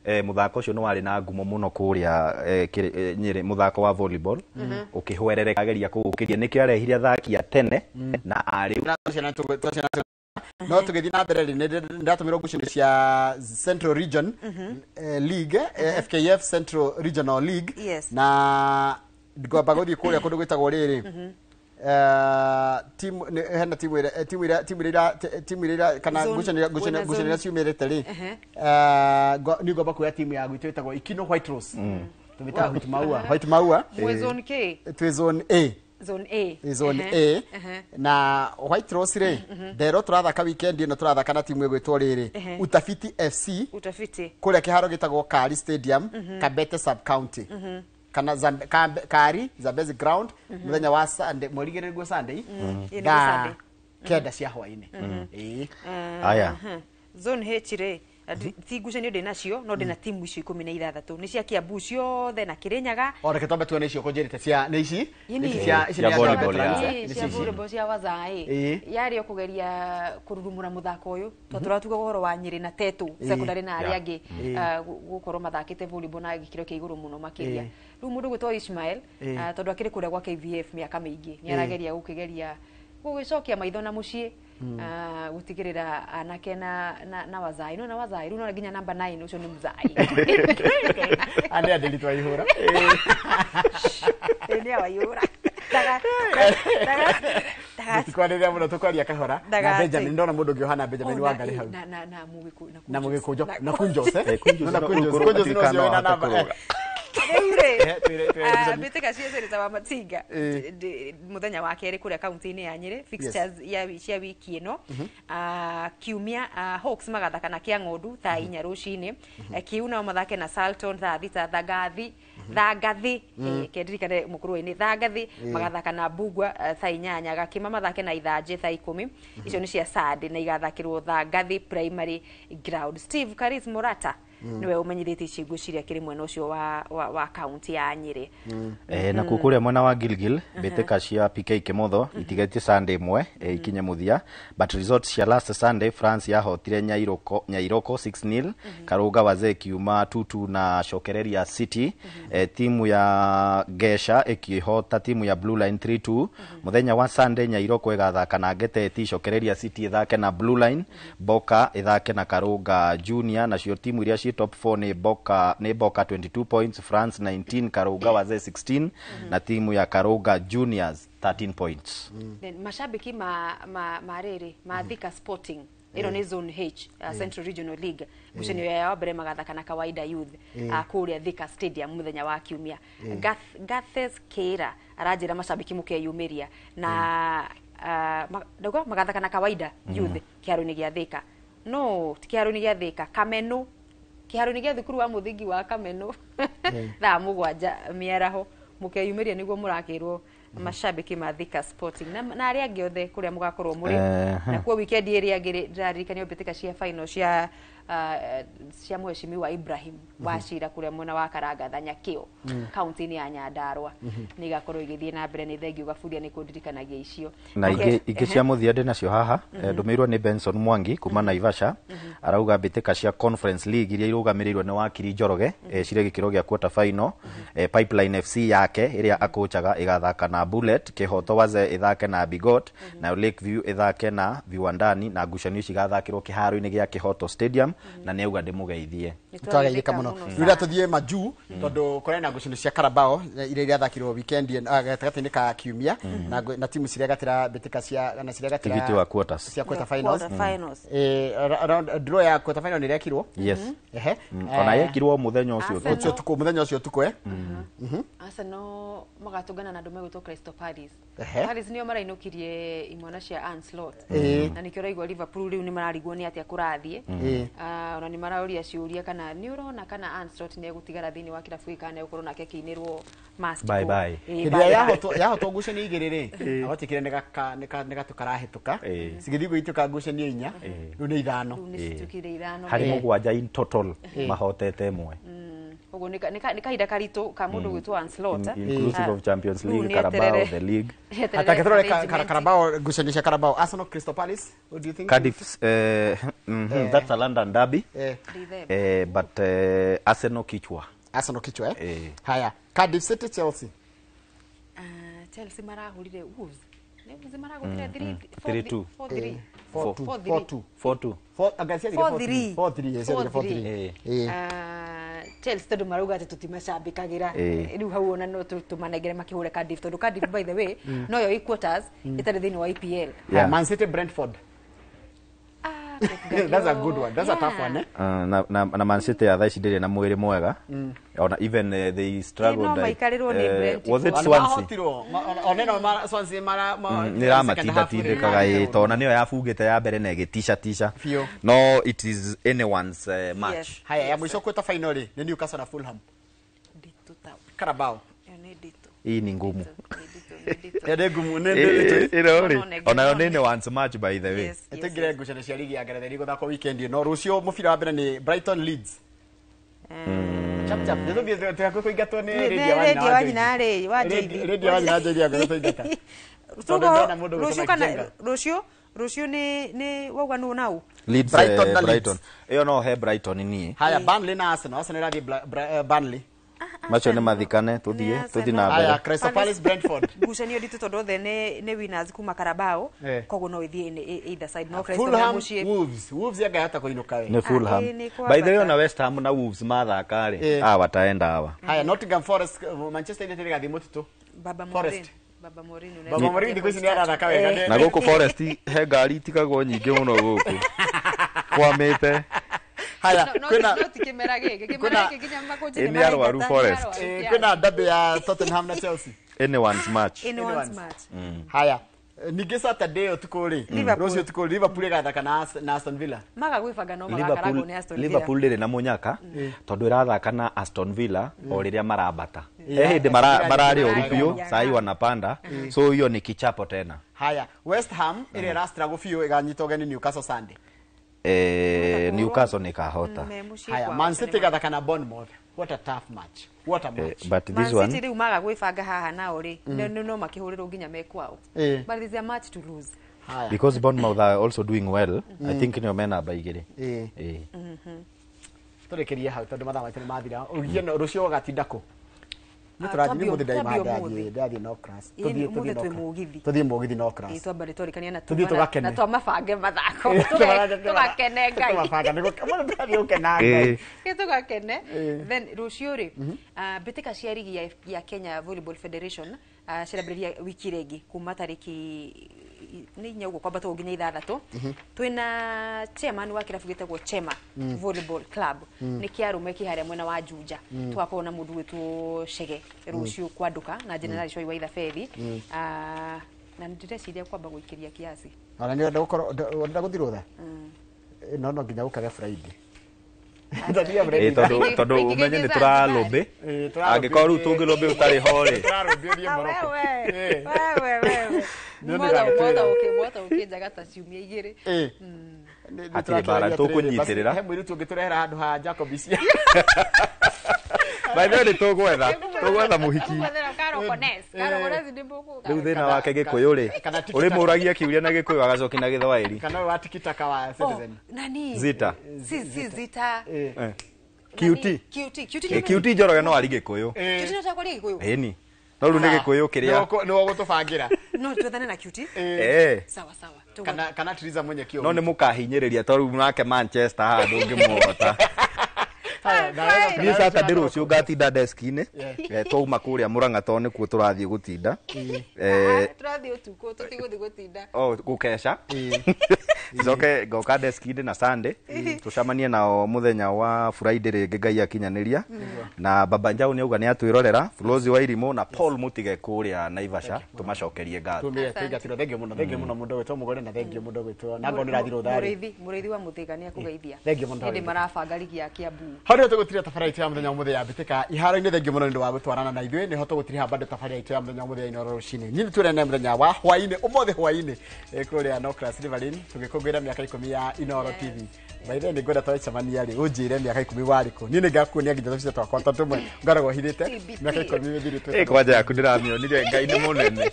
mũthako ũcio nĩ warĩ na ngumo mũno kũrĩa Nyĩrĩ, mũthako wa volleyball ũkĩhwerereka ageria kũũkĩria, nĩkĩo arehire athaki a tene na arĩu. No tũgĩthiĩ na mbere rĩ, nĩndatũmĩrwo ngucanio cia Central Region League, FKF Central Regional League, na ngwamba gũthiĩ kũrĩa kũndũ gwĩtagwo rĩrĩ, timu hena timu ĩrĩa kana ngucanio iria ciumĩrĩte rĩ, nĩ ngwamba kuoya timu ya gwitũ ĩtagwo Ikino White Rose, tũmĩtaga White Maua. White Maua mwĩ zone K, twĩ zone A. Zone A. Zone A. Na White Rose rĩ, ndero tũrathaka weekend ĩno tũrathaka na timu ĩgwĩtwo rĩrĩ Utafiti FC. Utafiti. Kũrĩa kĩharo gĩtagwo Kari Stadium, Kabete sub county. Kana Kari Zambezi ground, mũthenya wa Sunday, mweri igĩrĩ nĩguo Sunday. Thaa 9 cia hwaĩ-inĩ. Aya. Zone H rĩ, Ti ngucanio ndĩ nacio no ndĩ na timu icio 16 nĩ cia Kiambu ciothe na Kirinyaga. O reke twambe tuone icio kũnjĩrĩte cia nĩ ici cia ici cia cia volleyball cia wazaĩ yarĩ o kũgeria kũrurumũra mũthako ũyũ tondũ tũratuga ũhoro wa Nyĩrĩ na Tetu secondary na arĩa angĩ gũkorwo mathakĩte volleyball na gĩkĩro kĩa igũrũ mũno makĩria. Rĩu mũndũ gwĩtwo Ishmael tondũ akĩrĩ kũrĩa gwa KVF mĩaka mĩingĩ nĩ arageria gũkĩgeria gũgĩcokia maitho na mũciĩ gutigirira anake na wazai no na wazai rĩu no nginya namba 9 ucio ni mzai ande adelitwa ihura ni awaihura tukwarĩrĩria mũno tukwaria kahora na Benjamin ndona mũndũ ũngĩ ũhana Benjamin wa Ngarĩ hau na mũgĩkũyũ na mũgĩkũnjo na kunjose na kunjose no cio ina namba rĩu mbĩtĩka cia Senator Wamatinga mũthenya wa kerĩ kũrĩa kaunti-inĩ ya Nyĩrĩ fixtures cia wiki ĩno kiumia Hawks magathaka na Kĩang'ondu thaa 4 rũcinĩ, Kiu nao mathake na Salton thaa 6, Thangathi kendirikane mũkũrũ-inĩ Thangathi magathaka na Mbugua thaa 8, Gakima mathake na Ithanjĩ thaa 10. Icio nĩ cia Sunday na igathakĩrwo Thangathi Primary Ground. Steve Karis Morata niwe umenyithĩtie ici ngwĩciria kĩrĩ mwena ũcio wa kaunti ya Nyĩrĩ. Na kuo kũrĩa mwena wa Gilgil mbĩtĩka cia PK Kĩmotho itigetie Sunday ĩmwe ikinye mũthia, but results cia last Sunday France yahotire Nyairoko 6-0, Karũnga Wazee kiuma 2-2 na Cokereria City, timu ya Gesha ĩkĩhota timu ya Blue Line 3-2. Mũthenya wa Sunday Nyairoko ĩgathaka na Ngeteti, Cokereria City ĩthake na Blue Line, Boka ĩthake na Karũnga Junior. Nacio timu iria ci top 4 nĩ Boka 22 points, France 19, Karũnga Wazee 16 na timu ya Karũnga Juniors 13 points. Then mashabiki ma rĩrĩ ma Thika Sporting ĩno nĩ Zone H Central Regional League ngucanio ya mbere magathaka na Kawaida Youth kũrĩa Thika Stadium mũthenya wa kiumia. Gathes Kĩra aranjĩra mashabiki mũkeyumĩria na ndauga magathaka na Kawaida Youth kĩharo-inĩ gĩa Thika, no ti kĩharo-inĩ gĩa Thika, Kameno, kĩharo-inĩ gĩa thukuru wa mũthingi wa Kameno thaa 7 mĩaraho mũkeyumĩria nĩguo mũrakĩrwo mashabiki ma Thika Sporting na arĩa angĩ othe kũrĩa mũgakorwo mũrĩ. Na kuo weekend ĩrĩa ĩngĩ ndĩraririkanio mbĩtĩka cia final cia mheshimiwa Ibrahim wa Cira kũrĩa mwena wa Karangatha Nyakĩo kaunti-inĩ ya Nyandarua nĩ igakorwo igĩthiĩ na mbere. Nĩ thengiũ Gaburia nĩ kũndirikanagia icio na ingĩ cia mũthia ndĩ nacio haha. Ndũmĩirwo nĩ Benson Mwangi kuma Naivasha, arauga mbĩtĩka cia Conference League iria irũgamĩrĩirwo nĩ Wakiri Njoroge cirĩ gĩkĩro gĩa quarter final. Pipeline FC yake ĩrĩa akũchaga ĩgathaka na Bullet, Kĩhoto Wazee ĩthake na Bigot, nayo Lakeview ĩthake na Viwandani, na ngucanio ici igathakĩrwo kĩharo-inĩ gĩa Kĩhoto Stadium. Na nĩ auga ndĩmũgeithie. Twageithĩka mũno. Rĩu tũthiĩ majuu tondũ kũrĩ na ngucanio cia Carabao iria irathakirwo weekend gatagatĩ-inĩ ka kiumia na timu ciregatĩra mbĩtĩka cia na ciregatĩra tigiti wa quarters cia quarter finals. Round draw ya quarter final nĩrekirwo. Yes. Ona yekirwo mũthenya ũcio ũtukũ, mũthenya ũcio ũtukũ. Arsenal magatũngana na andũ megwĩtwo Crystal Palace. Palace nĩo marainũkirie imwana cia Ancelotti na nĩkĩo ũraigua Liverpool rĩu nĩ mararigwo nĩ atĩa kũrathiĩ. Ona nĩ maraũria ciũria kana nĩ ũrona kana Ancelotti nĩ egũtigara thĩinĩ wa kĩrabu gĩkĩ kana egũkorwo nake akĩinĩrwo mask. Bye bye. Hĩndĩ ĩrĩa yahotwo ngucanio igĩrĩ rĩ, agwatikire nĩ gatũ karahĩtũka cigĩthiĩ gũitũka ngucanio 4, rĩu nĩ 5. Rĩu nĩ citukire 5 harĩ 7 in total mahotete ĩmwe. Ũguo nĩ kahinda karitũ ka mũndũ gwĩtwo Ancelotti, inclusive of Champions League, Carabao, the league. Atake tũrore Carabao, ngucanio cia Carabao, Arsenal Crystal Palace, what do you think? Cardiff, that's a London derby. But Arsenal kichwa. Arsenal kichwa. Haya, Cardiff City Chelsea. Chelsea marahũrire Wolves. Nĩ Wolves maragũthire 3-2 4-3 4-2 4-2 4-3 4-3 4-3. Chelsea tondũ marauga atĩ tũtimacambĩkagĩra rĩu hau ona no tũmanengere makĩhũre Cardiff tondũ Cardiff by the way no yo quarters ĩtarĩ thĩinĩ wa EPL. Man City Brentford. That's a good one. That's a tough one, eh? Na Man City ya thaa ici ndĩrĩ na mwĩrĩ mwega. Ona even they struggled. Was it Swansea? Swansea mara nĩ ramatindatindĩkaga ĩ tondũ nĩyo yabungĩte ya mbere na ĩgĩtica tica. No it is anyone's match. Haya ya mũico quarter final rĩ nĩ Newcastle na Fulham. Carabao. Nĩ nditũ. Hii ni ngumu. Nĩ ngumu nĩ Ĩno rĩ, onayo nĩ once match by the way. Tũingĩre ngucanio cia ligi ya Ngeretha iria igũthakwo weekend ĩno. Rũciũ mũbira wa mbere nĩ Brighton Leeds. Chap chap. Nĩ tũthiĩ tũhakuhĩ kũingatwo nĩ Radio wa Radio wa nyina rĩ, wa Joithi. Radio wa nyina Joithi hakuhĩ tũingata. Tondũ ndĩrona mũndũ ũgwĩtwo Rũciũ Mike kana Jenga. rũciũ nĩ wauga nũ nau. Leeds, Brighton na Leeds. Brighton. Ĩyo no he Brighton niĩ. Haya, Burnley na Arsenal. Arsenal ĩrathiĩ Burnley. Macio nĩ mathikane tũthiĩ na mbere. Haya, Crystal Palace Brentford. Ngucanio nditũ tondũ othe nĩ winners kuma Carabao. Eh. Koguo no ĩthiĩ either side no Crystal Fulham mũciĩ. Wolves. Wolves yangahota kũinũka we. Nĩ Fulham. Nĩ kwa By the way bata. ona West Ham na Wolves mathaka rĩ, Eh. hawa wataenda hawa. Haya, Nottingham Forest, Manchester United ĩgathiĩ mũtitũ. Baba Forest. Mourinho. Baba Mourinho. Baba Mourinho thikũ ici nĩ arathaka wega. Na gũkũ Forest he ngari itigagwo nyingĩ mũno gũkũ. Kwamĩte. Haya, kwĩna no ti kĩmera gĩkĩ. Kĩmera gĩkĩ nginya makũnjĩ Ĩ nĩ arwaru Forest. Kwĩna derby ya Tottenham na Chelsea. Anyone's match. Anyone's match. Haya, ningĩ Saturday ũtukũ rĩ, Liverpool. rũciũ ũtukũ Liverpool ĩgathaka na Aston Villa. Maga gwĩbanga no magakaragwo nĩ Aston Villa. Liverpool ndĩrĩ na mũnyaka tondũ ĩrathaka na Aston Villa o rĩrĩa marambata. Yeah. He hĩndĩ mararĩ ũru biũ, Yeah. sai wanapanda. So hiyo ni kichapo tena. Haya, West Ham ĩrĩa ĩrastruggle biũ ĩganyita ũgeni Newcastle Sunday. Newcastle nĩ kahota. Haya, Man City ĩgathaka na Bournemouth. What a tough match. What a match. But this Man City one rĩu maga gwĩbanga haha nao rĩ, no makĩhũrĩrwo nginya me kwao. Eh. But it's a match to lose. Haya. because Bournemouth are also doing well. I think nĩo me namba 2. Eh. Eh. Tũrĩkĩrie hau tondũ mathaa maitũ nĩ mathira. Ũgie rũciũ ũgatinda kũ? Nĩ tũrathiĩ Twambie mũthĩ ndaima ũmũthĩ. ndathiĩ no class. Ĩĩ, Tũthiĩ ũmũthĩ tũthiĩ no twĩ class. mũgithi. Tũthiĩ mũgithi no class. Ĩĩ, twamba nĩ twarĩkania na Tũthiĩ tuma tũgakene. na twamabange mathako. Ĩĩ, Tũgakene Ngai. Tũmabanga nĩguo mũndũ ndathiĩ gũkena Ngai. Ĩ, tũgakene. Ĩĩ. Then rũciũ rĩ, mbĩtĩka cia rigi ya Kenya Volleyball Federation cirambĩrĩria wiki rĩngĩ kuma tarĩki nĩ 4 ũguo kwambata ũguo nginya 6. Twĩna chairman wa kĩrabu gĩtagwo Chema Volleyball Club. Nĩ kĩa arũme kĩ harĩa mwena wa Juja. Tũgakorwo na mũndũ gwĩtwo Chege rũciũ kwandũka na General Shoi wa Ithabethi. Na nĩ ndĩreciria kwamba gũikĩria kiasi. Ona nĩ ũrenda gũkorwo ũrenda gũthiĩ rũtha? No no nginya ũkage Friday. Ndathiĩ Friday. Tondũ ũmenye nĩ tũralũmbĩ. Ĩĩ, tũralũmbĩ. Angĩkorwo rĩu tũngĩlũmbĩ ũtarĩ ho rĩ. Tũralũmbĩ ũthiĩ Morocco. Wewe, wewe, wewe. Nĩ Mwatha ndĩragĩtwĩra. mwatha ũkĩnjaga ta ciumia 2. Ĩĩ. Hatirĩ mbara, tũkũnyitĩrĩra. He mũirĩtu ũngĩtũrehera handũ ha Jacob ici. By the way nĩ tũgwetha mũhiki. Tũgwethera Carol Kones. Carol Kones nĩ mũkũ. Rĩu thĩna wake Gĩkũyũ rĩ, Kana tikitaka. ũrĩmũragia kĩũria na Gĩkũyũ agacokia na Gĩthwaĩri. Kana ũyũ wa tikitaka wa Citizen. Nani? Zita. Si Zita. Eh. QT. QT. QT. QT Njoroge no ari Gĩkũyũ. QT no takwaria Gĩkũyũ. Ĩni. No rĩu nĩ Gĩkũyũ kĩrĩa. Nĩwe ũgũtũbangĩra. No twethane na QT. Eh. Sawa sawa. Kana Teresa Munyeki. No nĩ mũkahinyĩrĩria tondũ nake Manchester haha ndũngĩmuhota. Niĩ Saturday rũciũ ngatinda desk-inĩ. Twauma kũrĩa Mũrang'a tondũ nĩkuo tũrathiĩ gũtinda. Tũrathiĩ ũtukũ tũtigũthiĩ gũtinda. Oh, gũkeca. Njoke ngoka desk-inĩ na Sunday tũcemanie nao mũthenya wa Friday rĩngĩ Ngai akinyanĩria. Na Baba Njau nĩ auga nĩ atwĩrorera, Flozi wa Irimũ na Paul Mũtige kũrĩa Naivasha tũmacokerie ngatho. Tumire tũingatirwo thengio mũno thengio mũno mũndũ gwĩtwo Mũgore na thengio mũndũ gwĩtwo na ngorwo nĩ ũrathiĩ rũtha rĩ. Mũrĩithi wa Mũthĩga nĩ akũgeithia. Thengio mũno. Hĩndĩ marabanga rigi ya Kiambu. Hau nĩho tũgũtiria tabarĩra itũ ya mũthenya ũmũthĩ ya mbĩtĩka iharo-inĩ. Thengio mũno nĩ ũndũ wa gũtwarana na ithuĩ. Nĩho tũgũtiriha bado tabarĩra itũ ya mũthenya ũmũthĩ ya Inooro rũcinĩ. Nyinyi tuonane mũthenya wa hwaĩ-inĩ ũmũthĩ hwaĩ-inĩ kũrĩa Nocras Riverine tũgĩkũngũĩra mĩaka 10 ya Inooro TV. By the way nĩ ngwenda twacemania rĩ ũnjĩre mĩaka 10 warĩ kũ. Niĩ nĩngakuonia nginya tũbica twakwa tondũ tũmwe ngoragwo hithĩte mĩaka 10 mĩthiru. Ĩ kwanja yaku ndĩramĩonire Ngai nĩ mũnene.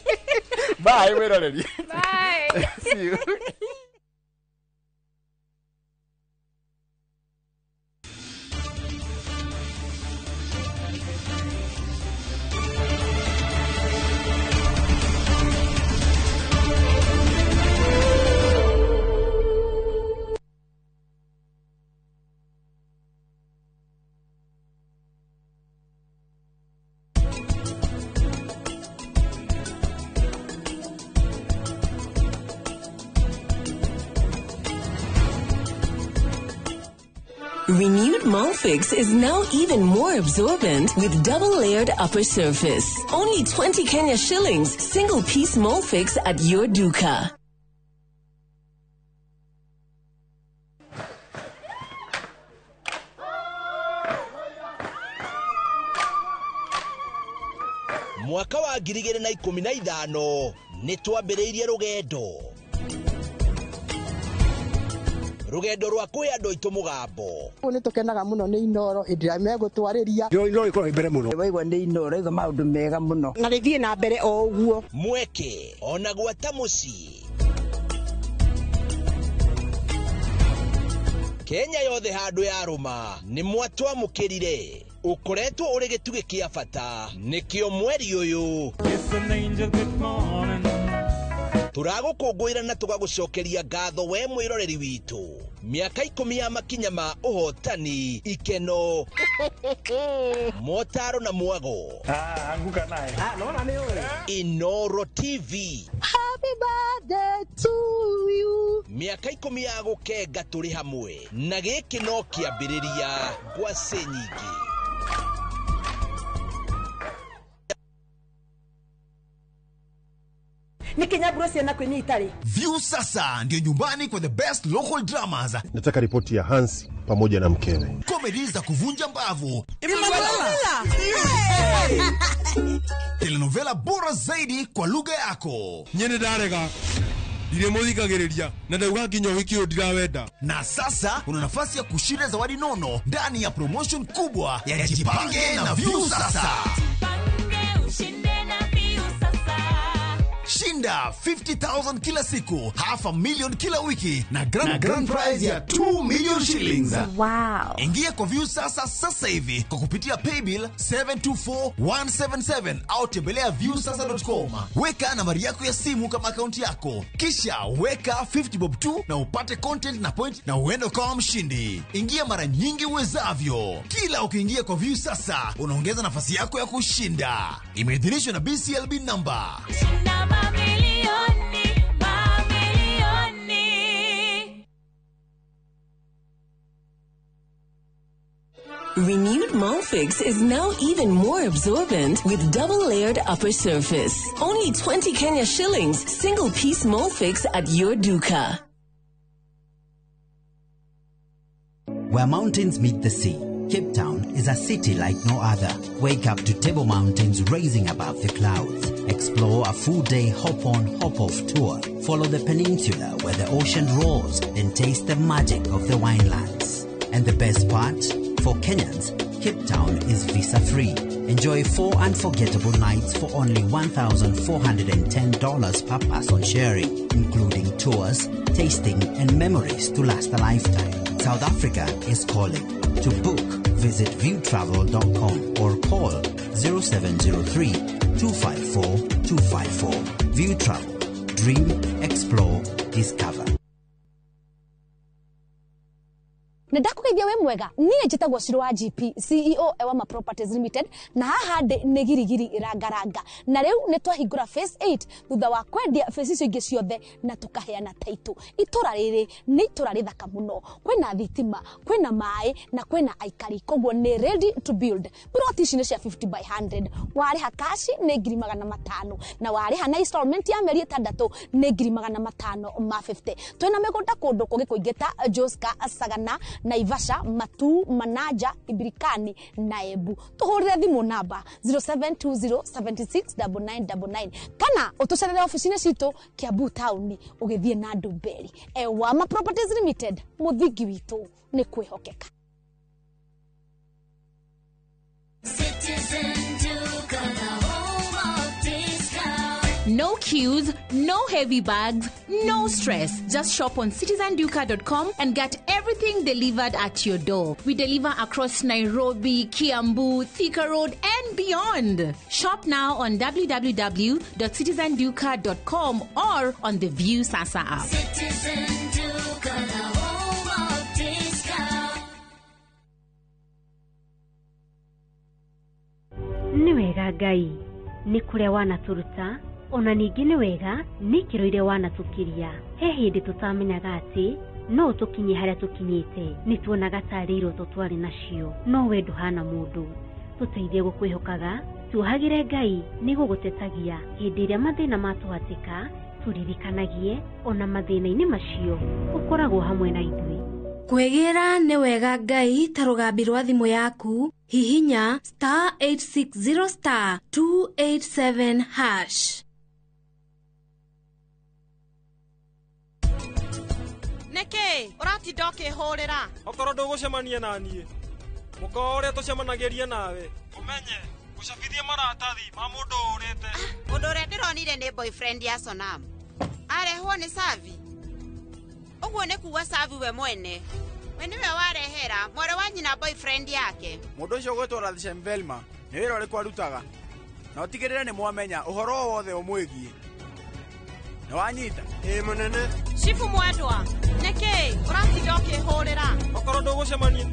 Bye mwĩroreri. Bye. See you. Renewed Molfix is now even more absorbent with double-layered upper surface. Only 20 Kenya shillings, single-piece Molfix at your duka. Mwaka wa 2015 nĩ twambĩrĩirie rũgendo rwa kũhe andũ aitũ mũgambo. Nĩ tũkenaga mũno nĩ Inooro hĩndĩ ĩrĩa megũtwarĩria. Inooro ĩkoragwo mbere mũno. Waigua nĩ Inooro ĩgo maũndũ mega mũno. Na rĩthiĩ na mbere o ũguo. Mweke ona gwata mũciĩ. Kenya yothe handũ yarũma nĩ mwatwamũkĩrire. Ũkoretwo ũrĩ gĩtugĩ kĩa bata nĩkĩo mweri ũyũ tũragũkũngũĩra na tũgagũcokeria ngatho we mwĩroreri witũ. Mĩaka 10 ya makinya ma ũhotani, ikeno, motaro na mwago. Anguka naye. Nona nĩ ũĩ. Inooro TV. Happy birthday to you. Mĩaka 10 ya gũkenga tũrĩ hamwe na gĩkĩ no kĩambĩrĩria ngwacĩ nyingĩ. View sasa ndio nyumbani kwa the best local dramas. Nataka ripoti ya Hansi pamoja na mkewe. Comedy za kuvunja mbavu. Telenovela bora zaidi kwa lugha yako. Nyene ndarega. Ndiremuthikagiriria na ndauga nginya wiki uyu ndirawenda. Na sasa una nafasi ya kushinda zawadi nono ndani ya promotion kubwa ya Jipange na View Sasa. Jipange ushinde na View Sasa. Shinda 50,000 kila siku, 500,000 kila wiki na grand prize ya 2 million shillings. Wow. Ingia kwa View Sasa sasa hivi kwa kupitia paybill 724177 au tembelea viewsasa.com. Weka nambari yako ya simu kama akaunti yako. Kisha weka 50 bob 2 na upate content na point na uende ukawa mshindi. Ingia mara nyingi uwezavyo. Kila ukiingia kwa View Sasa unaongeza nafasi yako ya kushinda. Imeidhinishwa na BCLB number. Shinda mamilioni, mamilioni. Renewed Molfix is now even more absorbent with double-layered upper surface. Only 20 Kenya shillings, single-piece Molfix at your duka. Where mountains meet the sea, Cape Town is a city like no other. Wake up to Table Mountains rising above the clouds. Explore a full-day hop-on, hop-off tour. Follow the peninsula where the ocean roars and taste the magic of the winelands. And the best part? For Kenyans, Cape Town is visa-free. Enjoy 4 unforgettable nights for only $1,410 per person sharing, including tours, tasting, and memories to last a lifetime. South Africa is calling. To book, visit viewtravel.com or call 0703 254 254. View Travel. Dream, explore, discover. Nĩndakũgeithia wĩ mwega niĩ njĩtagwo Shiro wa GP CEO Ewama Properties Limited na haha ndĩ nĩ girigiri rangaranga na rĩu nĩ twahingũra phase 8 thutha wa kwendia phase icio ingĩ ciothe na tũkaheana title. Itũra rĩrĩ nĩ itũra rĩthaka mũno, kwĩna thitima, kwĩna maĩ na kwĩna aikari, koguo nĩ ready to build. Plot ici nĩ cia 50 by 100, warĩha cash nĩ 500,000 na warĩha na installment ya mĩeri 6 nĩ 550,000. Twĩna mĩgũnda kũndũ kũngĩ kũingĩ ta Joska, Sagana, Naivasha, Matu, Manaja, Ibirikani na Embu. Tuhurire thimu namba 0720769999 kana utucerere ofici-inĩ citũ Kiambu Town ũgĩthiĩ na Ndumberi. Ewama Properties Limited, mũthingi witũ nĩ kwĩhokeka. Citizen Duka, the home of discount. No queues, no heavy bags, no stress. Just shop on citizenduka.com and get everything delivered at your door. We deliver across Nairobi, Kiambu, Thika Road, and beyond. Shop now on www.citizenduka.com or on the View Sasa app. Citizen Duka, the home of discount. Nĩ wega Ngai, nĩ kũrĩa wanatũruta, ona ningĩ nĩ wega nĩ ikĩro iria wanatũkiria. He hĩndĩ tũtamenyaga atĩ no tũkinye harĩa tũkinyĩte, nĩ tuonaga tarĩ iroto twarĩ nacio, no we ndũhana mũndũ. Tũteithie gũkwĩhokaga, tuohagĩre Ngai nĩ gũgũtetagia hĩndĩ ĩrĩa mathĩna matũhatĩka, tũririkanagie ona mathĩna-inĩ macio ũkoragwo hamwe na ithuĩ. Kwĩgĩra nĩ wega Ngai ta rũgambi rwa thimũ yaku, hihinya star 860 star 287 hash. Nĩkĩ ũratinda ũkĩhũrĩra? Okorwo ndũgũcemania na niĩ mũkawa ũrĩa tũcemanagĩria nawe ũmenye gũcabithia maratathi ma mũndũ ũrĩte. Ũndũ ũrĩa ndĩronire nĩ boyfriend ya Sonam arehwo nĩ Savi. Ũguo nĩ kuga Savi we mwene we nĩwe warehera mwarĩ wa nyina boyfriend yake. Mũndũ ũcio ũgwĩtwo Rathshem Velma nĩ wĩra ũrĩkũ arutaga? Na ũtigĩrĩre nĩ mwamenya ũhoro o wothe ũmwĩgiĩ. Nĩ wanyita? Ĩĩ mũnene. Shifu Mwendwa, nĩkĩ ũratinda ũkĩhũrĩra? Okorwo ndũgũcemania.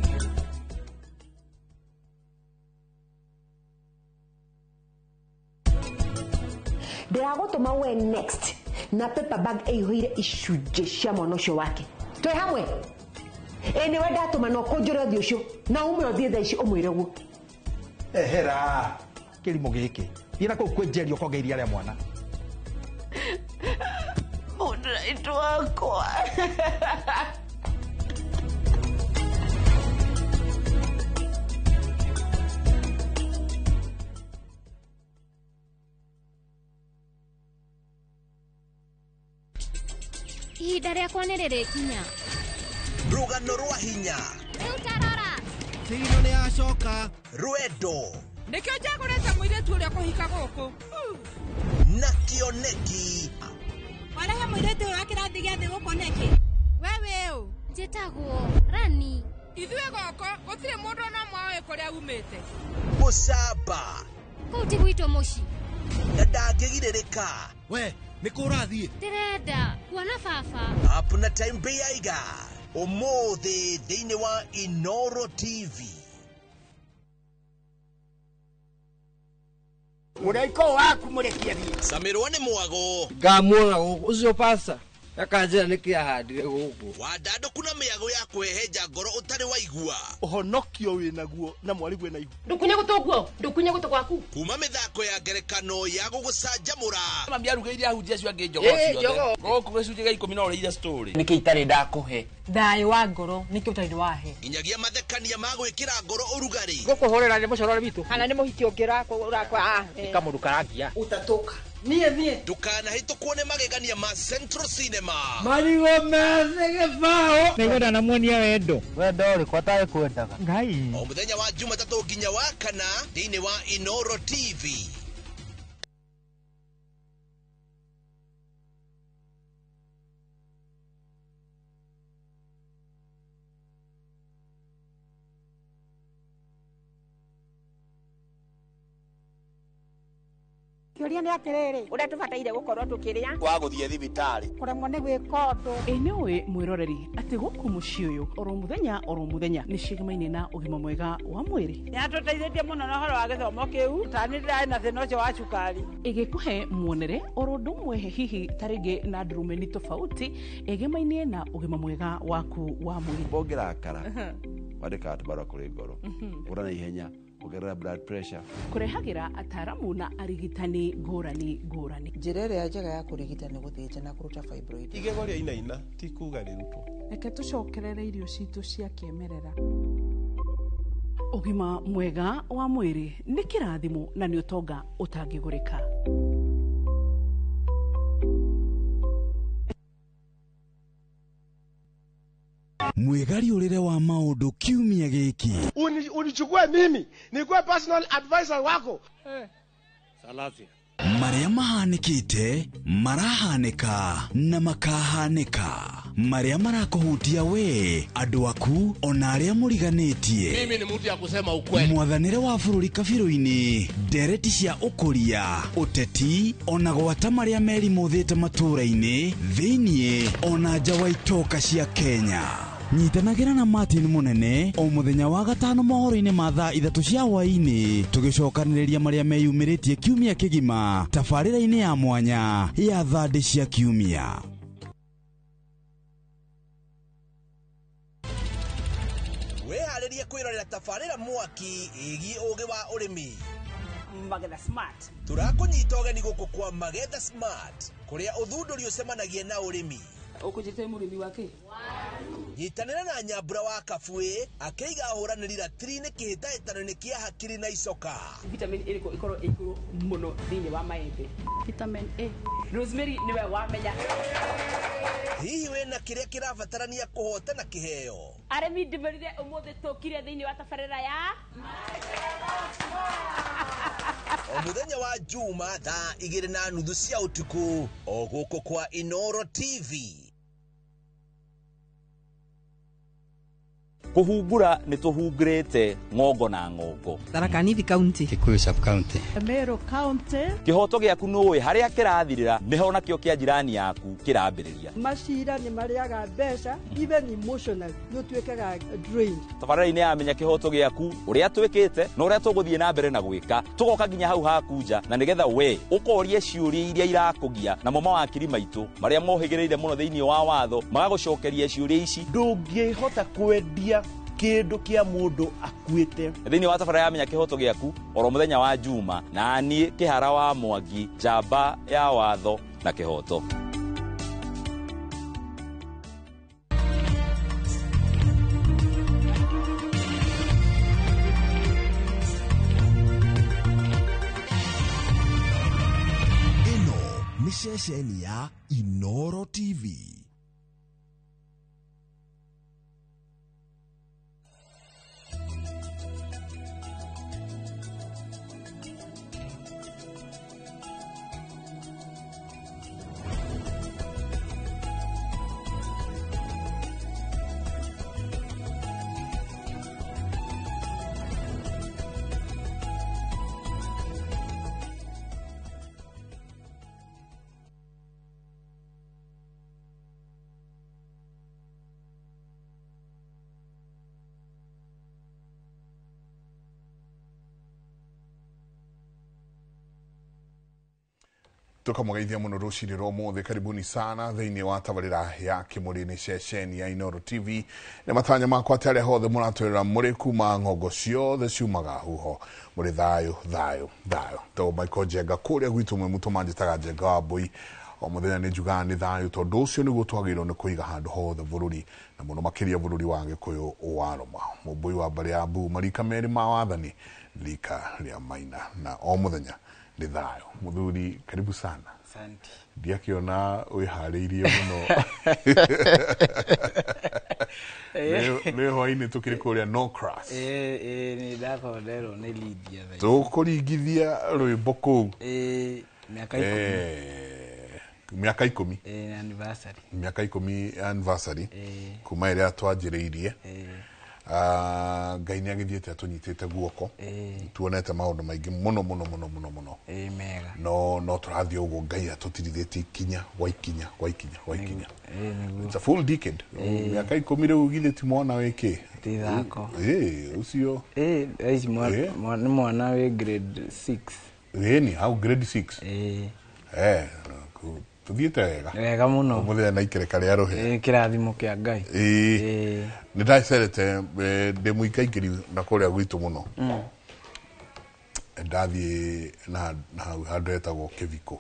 Ndĩragũtũma we next na paper bag ĩihũire icunjĩ cia mwana ũcio wake. Twĩ hamwe? Ĩ nĩwe ndatũma na ũkũnjũre ũthiũ ũcio na ume ũthiĩ thaa ici ũmwĩre ũguo. Ehera kĩrimũ gĩkĩ thiĩ na kũu kwĩ Njeri ũkonge iria rĩa mwana. Mũndũ wakwa. Ihinda rĩakwa nĩ rĩrĩkinya. Rũgano rwa hinya. Rĩu tarora. Thirino nĩ yacoka. Rwendo. Nĩkĩo njagũrĩte mũirĩtu ũrĩa kũhika gũkũ. Na kĩoneki. Warehe mũirĩtu ũyũ wa kĩrathi gĩa thĩ gũkũ nĩkĩ? We wĩ ũ? Njĩtagwo Rani. Ithuĩ gũkũ gũtirĩ mũndũ ona ũmwe ũĩ kũrĩa umĩte. Gũcamba. Kũu ti gwitũ mũciĩ. Na ndangĩgirĩrĩka. We nĩ kũ ũrathiĩ? Ndĩrenda kuona baba. Up na time Bĩaiga ũmũthĩ thĩinĩ wa Inoro TV. Mũraika waku mũrekie thiĩ. Camirwo nĩ mwago. Ngamuona gũkũ ũcio pasta akanjĩra nĩkĩ ahandire gũkũ. Wandandũku na mĩago ya kũhehenja ngoro ũtarĩ waigua. Ũhonokio wĩnaguo na mwarigwe na ihu. Ndũkunye gũtũ guo, ndũkunye gũtũ gwaku. Kuma mĩthako ya ngerekano ya gũgũcanjamũra. Mami arugĩire ahunjia acio angĩ njogoo ciothe. Gũkũ gĩcunjĩ gĩa 10 no ũrĩire story. Nĩkĩ itarĩ ndakũhe? Thayũ wa ngoro nĩkĩ ũtarĩ wahe? Nginyagia mathekania ma gwĩkĩra ngoro ũrugarĩ. Gũkũhũrĩra nĩ mũcorore witũ. Kana nĩ mũhiki ũngĩ ũrakwa. Nĩ kamũndũ karangia. Ũtatũka. Niĩ niĩ. Ndũkanahĩtũkwo nĩ magegania ma Central Cinema. Marigũ methĩ gĩbaũ. Nĩguo ndanamuonia wendo. Wendo ũrĩkũ atarĩ kwendaga? Ngai. O mũthenya wa Jumatatũ nginya wa kana thĩinĩ wa Inoro TV. Kĩũria nĩ atĩrĩrĩ, ũrĩa tũbataire gũkorwo tũkĩrĩa wa gũthiĩ thibitarĩ kũremwo nĩ gwĩka ũndũ. Ĩ nĩ ũĩ mwĩroreri atĩ gũkũ mũciĩ ũyũ oro mũthenya oro mũthenya nĩ cigemaine na ũgima mwega wa mwĩrĩ. Nĩatũteithĩtie mũno na ũhoro wa gĩthomo kĩu, ta nĩ ndĩrarĩ na thĩna ũcio wa cukari. Ĩgĩkũhe muonere oro ũndũ ũmwe hihi ta rĩngĩ na ndurumeni tofauti ĩgemainie na ũgima mwega waku wa mwĩrĩ. Ũngĩrakara wandĩkaga tũbarũa kũrĩ ngoro ũra na ihenya ongerera blood pressure. Kũrehagĩra ataaramu na arigitani ngũrani ngũrani. Njĩra ĩrĩa njega ya kũrigita nĩ gũthĩnja na kũruta fibroid. Igego rĩa inaina ti kuga rĩrutwo. Reke tũcokerere irio citũ cia kĩmerera. Ũgima mwega wa mwĩrĩ nĩ kĩrathimo na nĩ ũtonga ũtangĩgũrĩka. Mwĩgariũrĩre wa maũndũ kiumia gĩkĩ. Unichukue mimi nikuwe personal advisor wako. Salasia. Marĩa mahanĩkĩte marahanĩka na makahanĩka, marĩa marakũhutia we, andũ aku ona arĩa mũriganĩtie. Mimi ni mtu ya kusema ukweli. Mwathanĩre wa bũrũri kabirũ-inĩ, ndereti cia ũkũria, ũteti ona gwata marĩa merimũthĩte matũũra-inĩ thĩiniĩ ona nja wa itoka cia Kenya. Nyitanagĩra na Martin Mũnene o mũthenya wa gatano mohoro-inĩ ma thaa 3 cia hwaĩ-inĩ, tũgĩcokanĩrĩria marĩa meyumĩrĩtie kiumia kĩgima tabarĩra-inĩ ya mwanya ya thandĩ cia kiumia. Wĩharĩrie kwĩrorera tabarĩra mwaki ĩgiĩ ũgĩ wa ũrĩmi. Magetha Smart. Tũrakũnyita ũgeni gũkũ kwa Magetha Smart, kũrĩa ũthundũri ũcemanagia na ũrĩmi. Ũkũnjĩte mũrĩmi wa kĩ? Nyitanĩra na Nyambura wa Kabui akĩiga ahũranĩri ratiri-inĩ kĩhĩtahĩtano-inĩ kĩa hakiri na icoka. Vitamin ĩrĩkũ ĩkorwo ĩ igũrũ mũno thĩinĩ wa maembe? Vitamin A. Rosemary nĩwe wamenya. Hihi wĩna kĩrĩa kĩrabatarania kũhotana kĩheo? Arĩmi ndĩmũrire ũmũthĩ tũkire thĩinĩ wa tabarĩra ya O mũthenya wa Juma thaa 2:30 cia ũtukũ o gũkũ kwa Inoro TV. Kũhungura nĩ tũhungurĩte ng'ongo na ng'ongo. Tharaka Nithi County, Kikuyu sub county, Meru County. Kĩhoto gĩaku nũĩ harĩa kĩrathirĩra nĩho nakĩo kĩa jirani yaku kĩrambĩrĩria. Macira nĩ marĩaga mbeca, even emotional nĩ ũtuĩkaga drained. Tabarĩra-inĩ ya Menya Kĩhoto Gĩaku ũrĩa twĩkĩte na ũrĩa tũgũthiĩ na mbere na gwĩka, tũgoka nginya hau haku nja na nĩgetha we ũkorie ciũria iria irakũgia, namo mawakiri maitũ marĩa mohĩgĩrĩire mũno thĩinĩ wa watho magagũcokeria ciũria ici. Ndũngĩhota kwendia kĩndũ kĩa mũndũ akuĩte. Thĩinĩ wa tabarĩra ya Menya Kĩhoto Gĩaku oro mũthenya wa Juma, na niĩ Kĩhara wa Mwangi, njamba ya watho na kĩhoto. Ĩno nĩ ceceni ya Inoro TV. Tukamũgeithia mũno rũcinĩ rwa ũmũthĩ. Karibuni sana thĩinĩ wa tabarĩra ya Kĩmũrĩ-inĩ ceceni ya Inoro TV. Nĩ matanya makwa atĩ arĩa hothe mũratwĩrora mũrĩ kuma ng'ongo ciothe ciumaga huho mũrĩ thayũ thayũ thayũ. To Michael Njenga kũrĩa gwitũ mwe mũtũ manjĩtaga Njenga wa Mbũi. O mũthenya nĩ njugaga nĩ thayũ tondũ ũcio nĩguo twagĩrĩirwo nĩ kũiga handũ hothe bũrũri na mũno makĩria bũrũri wa Gĩkũyũ wa Roma. Mũmbũi wa mbarĩ ya Mbu, marika merĩ ma wathani, rika rĩa Maina, na o mũthenya nĩ thayũ. Mũthuri, karibu sana. Asante. Ndiakĩona wĩharĩirie mũno. Nĩ hwainĩ tũkĩrĩ kũrĩa No Crass. Nĩ ndathonderwo nĩ Lydia thaa ici. Tũkũringithia rwĩmbo kũu. Mĩaka 10. Mĩaka 10. Anniversary. Mĩaka 10 anniversary. Kuma ĩrĩa twanjĩrĩirie. Ngai nĩ agĩthiĩte atũnyitĩte guoko. Tuonete maũndũ maingĩ mũno mũno mũno mũno mũno. Mega. No tũrathiĩ ũguo Ngai atũtirithĩtie ikinya gwa ikinya gwa ikinya gwa ikinya. It's a full decade. Mĩaka 10 rĩu githĩ ti mwana wĩkĩ? Ti ithako. Ũcio. Thaa ici nĩ mwana wĩ grade 6. Ĩni, hau grade 6. Tuthiĩte wega. Wega mũno. Mũthenya na ikereka rĩa rũhĩa. Kĩrathimo kĩa Ngai. Nĩ ndacerete ndĩ mũikaikĩri na kũrĩa gwitũ mũno. Ndathiĩ na hau handũ hetagwo Kĩbiko.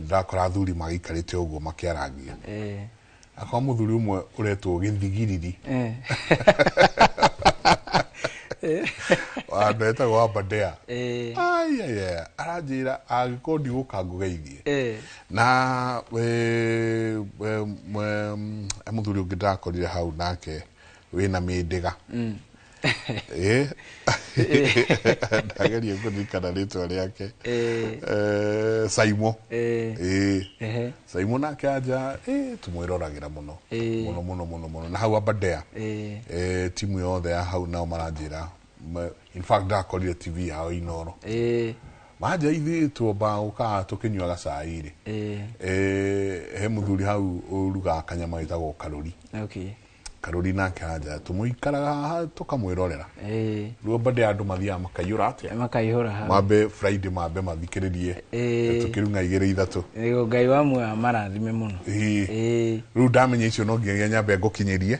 Ndakora athuri magĩikarĩte ũguo makĩarangia. Akwa mũthuri ũmwe ũretwo Gĩthigiriri. Handũ hetagwo Aberdare. Ai aranjĩra angĩkorwo ndigũka ngũgeithie. Na mũthuri ũngĩ ndakorire hau nake wĩna mĩndĩga. Ndageria kũririkana rĩtwa rĩake. Saimo. Saimo nake anja tũmwĩroragĩra mũno. Mũno mũno mũno mũno. Na hau Aberdare. Timu yothe ya hau nao maranjĩra. In fact ndakorire TV yao Inoro. Manja ithuĩ tuombaga gũkaga tũkĩnyuaga cai rĩ. He mũthuri hau ũrugaga kanyama wĩtagwo Karũri. Karũri nake anja tũmũikaraga haha tũkamwĩrorera. Rĩu Aberdare andũ mathiaga makaiyũra atĩa? Makaihũra hau. Mambe Friday mambe mathikĩrĩrie. Tũkĩrung'a 2 3. Nĩguo Ngai wa muoyo amarathime mũno. Rĩu ndamenya icio no nginyagia nyambe ngũkinyĩrie.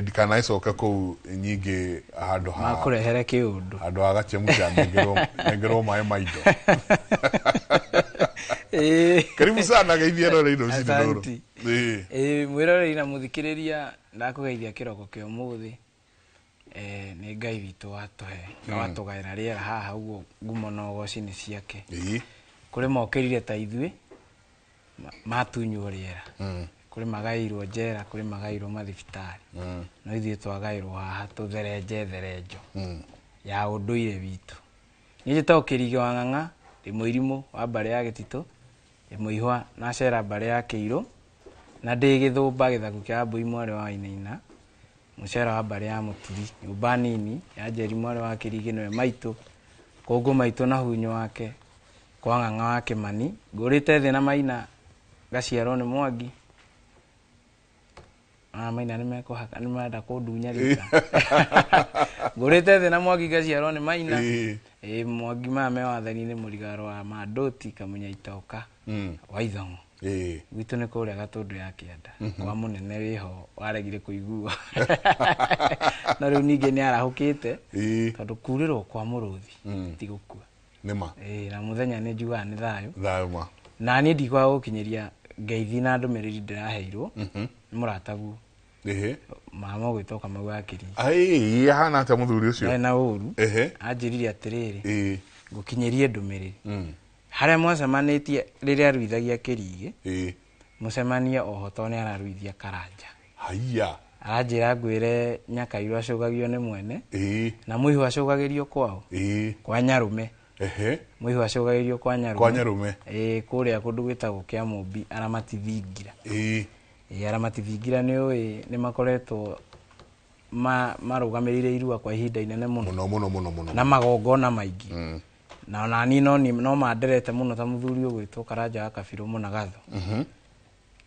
Ndikanacoke kũu nyingĩ handũ ha makũrehere kĩũndũ. Handũ ha gachemsha nengerwo maĩ ma indo. Karibu sana geithia rorei rũcinĩ rũrũ. Asante. Ĩĩ, mwĩroreri na mũthikĩrĩria, ndakũgeithia kĩroko kĩa ũmũthĩ. Nĩ Ngai witũ watũhe na watũgaĩra rĩera haha, ũguo ngumo na ũgoci nĩ ciake. Kũrĩ mokĩrire ta ithuĩ matunywo rĩera, kũrĩ magaĩirwo njera, kũrĩ magaĩirwo mathibitarĩ, no ithuĩ twagaĩrwo haha tũtherenje therenjo ya ũndũire witũ. Niĩ njĩtagwo Kĩrigĩ wa Ng'ang'a, ndĩ mũirimũ wa mbarĩ ya Gĩtitũ, ndĩ mũihwa na cera mbarĩ ya Kĩirũ, na ndĩ gĩthũmba gĩthaku kĩa Wambũi mwarĩ wa Wainaina, mũcera wa mbarĩ ya Mũturi, nyũmba nini ya Njeri mwarĩ wa Kĩrigĩ nĩwe maitũ, kũngũ maitũ na hunyũ wake, kwa Ng'ang'a wa Kĩmani, ngũrĩte thĩ na Maina, ngaciarwo nĩ Mwangi. Maina nĩmekũhaka, nĩmarenda kũndunya rita. Ngũrĩte thĩ na Mwangi, ngaciarwo nĩ Maina. Ĩĩ, Mwangi maya me wathani-inĩ, mũrigaro wa Mandũti, Kamunya Itoka, wa Ithong'o. Gwitũ nĩ kũrĩa Gatũndũ ya Kĩanda, kwa mũnene wĩho waregire kũigua, no rĩu ningĩ nĩ arahũkĩte, tondũ kurĩrwo kwa mũrũthi ti gũkua. Nĩma. Ĩĩ, na mũthenya nĩ njugaga nĩ thayũ. Thayũ ma. Na niĩ ndikwaga gũkinyĩria ngeithi na ndũmĩrĩri ndĩraheirwo nĩ mũrataguo mama ũgwĩtwo Kamau wa Kĩrigi. Ai, ahana atĩa mũthuri ũcio? Ndarĩ na ũru. Anjĩrire atĩrĩrĩ, ngũkinyĩrie ndũmĩrĩri harĩa mwacemanĩtie rĩrĩa aruithagia Kĩrigĩ, mũcemanie oho tondũ nĩ araruithia Karanja. Haiya. Aranjĩra ngwĩre Nyakairũ acũgagio nĩ mwene, na mũihũ acũgagĩrio kwao, kwa Nyarũme. Mũihũ acũgagĩrio kwa Nyarũme. Kwa Nyarũme. Ĩĩ, kũrĩa kũndũ gwĩtagwo kĩa Mũmbi, Aramati Thingira. Ĩĩ, Aramati Thingira nĩ ũĩ nĩ makoretwo marũgamĩrĩire irua kwa ihinda inene mũno. Mũno mũno mũno mũno. Na magongona maingĩ. Na ona niĩ no manderete mũno ta mũthuri ũgwĩtwo Karanja wa Kabirũ Mũnagatho.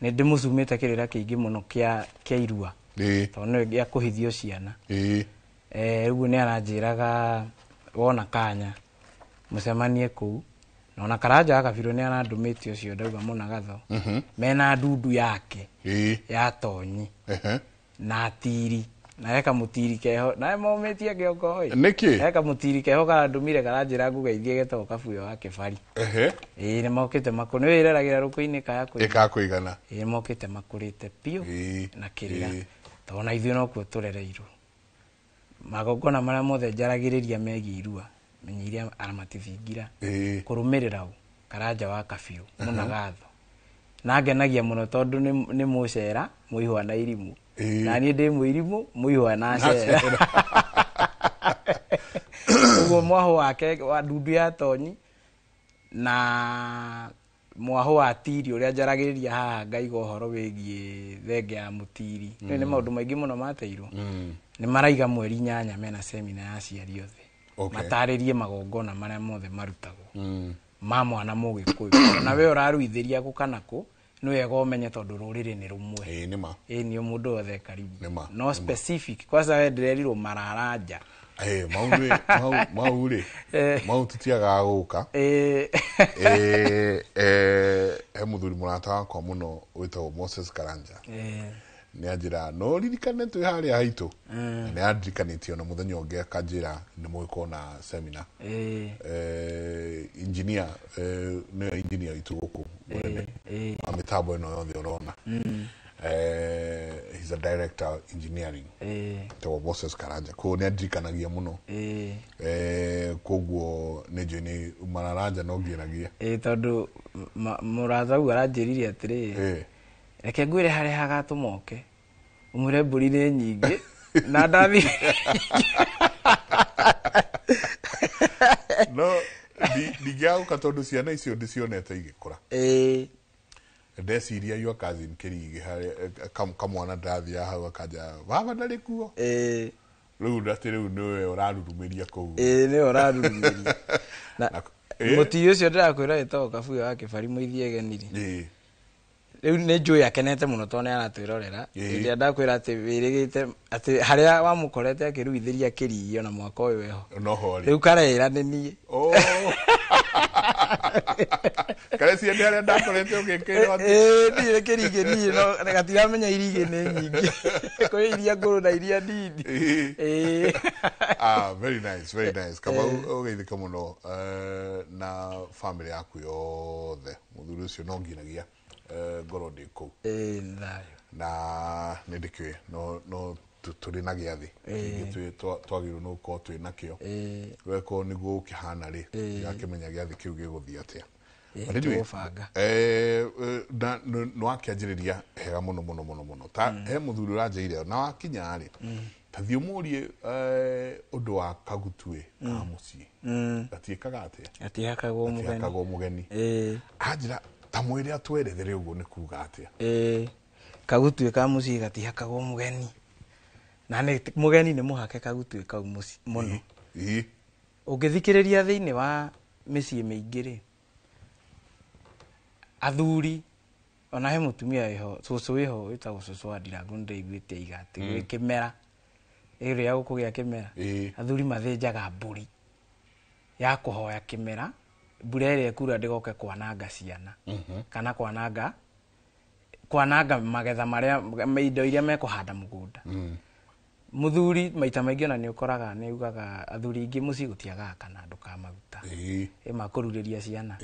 Nĩ ndĩmũcumĩte kĩrĩra kĩingĩ mũno kĩa irua. Tondũ nĩwe gĩa kũhithio ciana. Ũguo nĩ aranjĩraga wona kanya mũcemanie kũu. Na ona Karanja wa Kabirũ nĩ arandũmĩte ũcio ndauga Mũnagatho. Mena ndundu yake ya tonyi na tiri, na he kamũtiri keho, na momĩtie kĩongo ĩ. Nĩkĩ? He kamũtiri keho karandũmire karanjĩra ngũgeithie getagwo Kabuyo wa Kĩbari. Ĩĩ, nĩ mokĩte makũ, nĩ wĩreragĩra rũkũ-inĩ kaya kũigana. Ĩkakũigana. Ĩĩ, mokĩte makũrĩte biũ na kĩrĩra. Tondũ na ithuĩ nokuo tũrereirwo. Magongona marĩa mothe njaragĩrĩria megiĩ irua, menya iria Aramati Thingira, kũrũmĩrĩra ũ Karanja wa Kabirũ Mũnagatho. Na ngenagia mũno tondũ nĩ mũcera mũihwa na irimũ. Na niĩ ndĩ mũirimũ mũihwa na cera. Ũguo mwahũ wake wa ndundu ya tonyi na mwahũ wa tiri ũrĩa njaragĩrĩria haha ngaiga ũhoro wĩgiĩ thenge ya mũtiri. Nĩ maũndũ maingĩ mũno mateirwo. Nĩ maraiga mweri 8 mena semina ya aciari othe. Matarĩrie magongona marĩa mothe marutagwo ma mwana mũgĩkũyũ. Na we ũraruithĩria kũ kana kũ, nĩ wega ũmenye tondũ rũrĩrĩ nĩ rũmwe. Ĩĩ, nĩma. Ĩĩ, nĩ mũndũ wothe karibu. Nĩma. No specific, kwanza we ndĩrerirwo mararanja. Mau rĩ, mau rĩ, mau tũtiagaga gũka. He mũthuri mũrata wakwa mũno wĩtagwo Moses Karanja. Nĩ anjĩra, no ririkane twĩ harĩa haitũ. Na nĩ andirikanĩtie ona mũthenya ũngĩ akanjĩra nĩ mũgĩkorwo na seminar. Engineer, nĩwe engineer witũ gũkũ mũnene wa mĩtambo ĩno yothe ũrona. He's a director engineering. Tagwo Moses Karanja. Koguo nĩ andirikanagia mũno. Koguo nĩ njũĩ nĩ mararanja no ngĩragia. Tondũ mũrata ũguo aranjĩrire atĩrĩrĩ, reke ngwĩre harĩa hagatũma ũke, ũmwĩre mbũri nĩ nyingĩ na ndathi. No ndingĩagũka tondũ ciana icio ndicionete igĩkũra. Ndeciria your cousin Kĩrigĩ harĩa kamwana ndathiaga hau akanja baba ndarĩ kuo. Rĩu atĩ rĩu nĩwe ũrarurumĩria kũu. Ĩĩ, nĩwe ũrarurumĩria. Na mũtiri ũcio ndĩrakwĩra wĩtagwo Kabuyo wa Kĩbari mũithiĩ egenire. Rĩu nĩ njũĩ akenete mũno tondũ nĩ aratwĩrorera. Hĩndĩ ĩrĩa ndakwĩra atĩ wĩrĩgĩte atĩ harĩa wamũkorete akĩruithĩria Kĩrigĩ ona mwaka ũyũ eho. Noho rĩ. Rĩu karera nĩ niĩ. Karecia nĩ arĩa ndakorete ũgĩkĩrwo atĩ Ĩĩ ndirĩ kĩrigĩ niĩ no gatiramenya irigĩ nĩ nyingĩ. Kũrĩ iria ngũrũ na iria nini. Ĩĩ. Ah, very nice, very nice. Kamau ũgeithĩke mũno na family yaku yothe. Mũthuri ũcio no nginagia ngorwo ndĩ kũu. Ĩĩ nĩ thayũ. Na nĩ ndĩkĩũĩ no tũrĩ na gĩathĩ kĩngĩ twagĩrĩirwo nĩ gũkorwo twĩ nakĩo. Weko nĩguo ũkĩhana rĩ, ndĩrakĩmenya gĩathĩ kĩu gĩgũthiĩ atĩa. But anyway, tũgũbanga. Na nĩ wakĩanjĩrĩria hega mũno mũno mũno mũno. Ta he mũthuri ũranjĩire na wakinya rĩ, ta thiĩ ũmũrie ũndũ wa kagutuĩ ka mũciĩ. Gatiĩkaga atĩa? Gatihakagwo mũgeni. Gatihakagwo mũgeni. Anjĩra ta mwĩre atwerethere ũguo nĩ kuga atĩa? Kagutuĩ ka mũciĩ gatihakagwo mũgeni. Na nĩ mũgeni nĩ mũhake kagutuĩ kau mũno. Ũngĩthikĩrĩria thĩinĩ wa mĩciĩ mĩingĩ rĩ, athuri ona he mũtumia wĩho, cũcũ wĩho wĩtagwo cũcũ wa Ndirangu nĩndĩraiguĩte aiga atĩ gwĩ kĩmera, ĩrĩa gũkũgĩa kĩmera, athuri mathĩnjaga mbũri ya kũhoya kĩmera, mbura ĩrĩa ĩkura ndĩgoke kwananga ciana, kana kwananga magetha marĩa, indo iria mekũhanda mũgũnda. Mũthuri maita maingĩ ona nĩ ũkoraga nĩ ugaga athuri aingĩ mũciĩ gũtiagaga kana andũ ka maguta. Makũrurĩria ciana.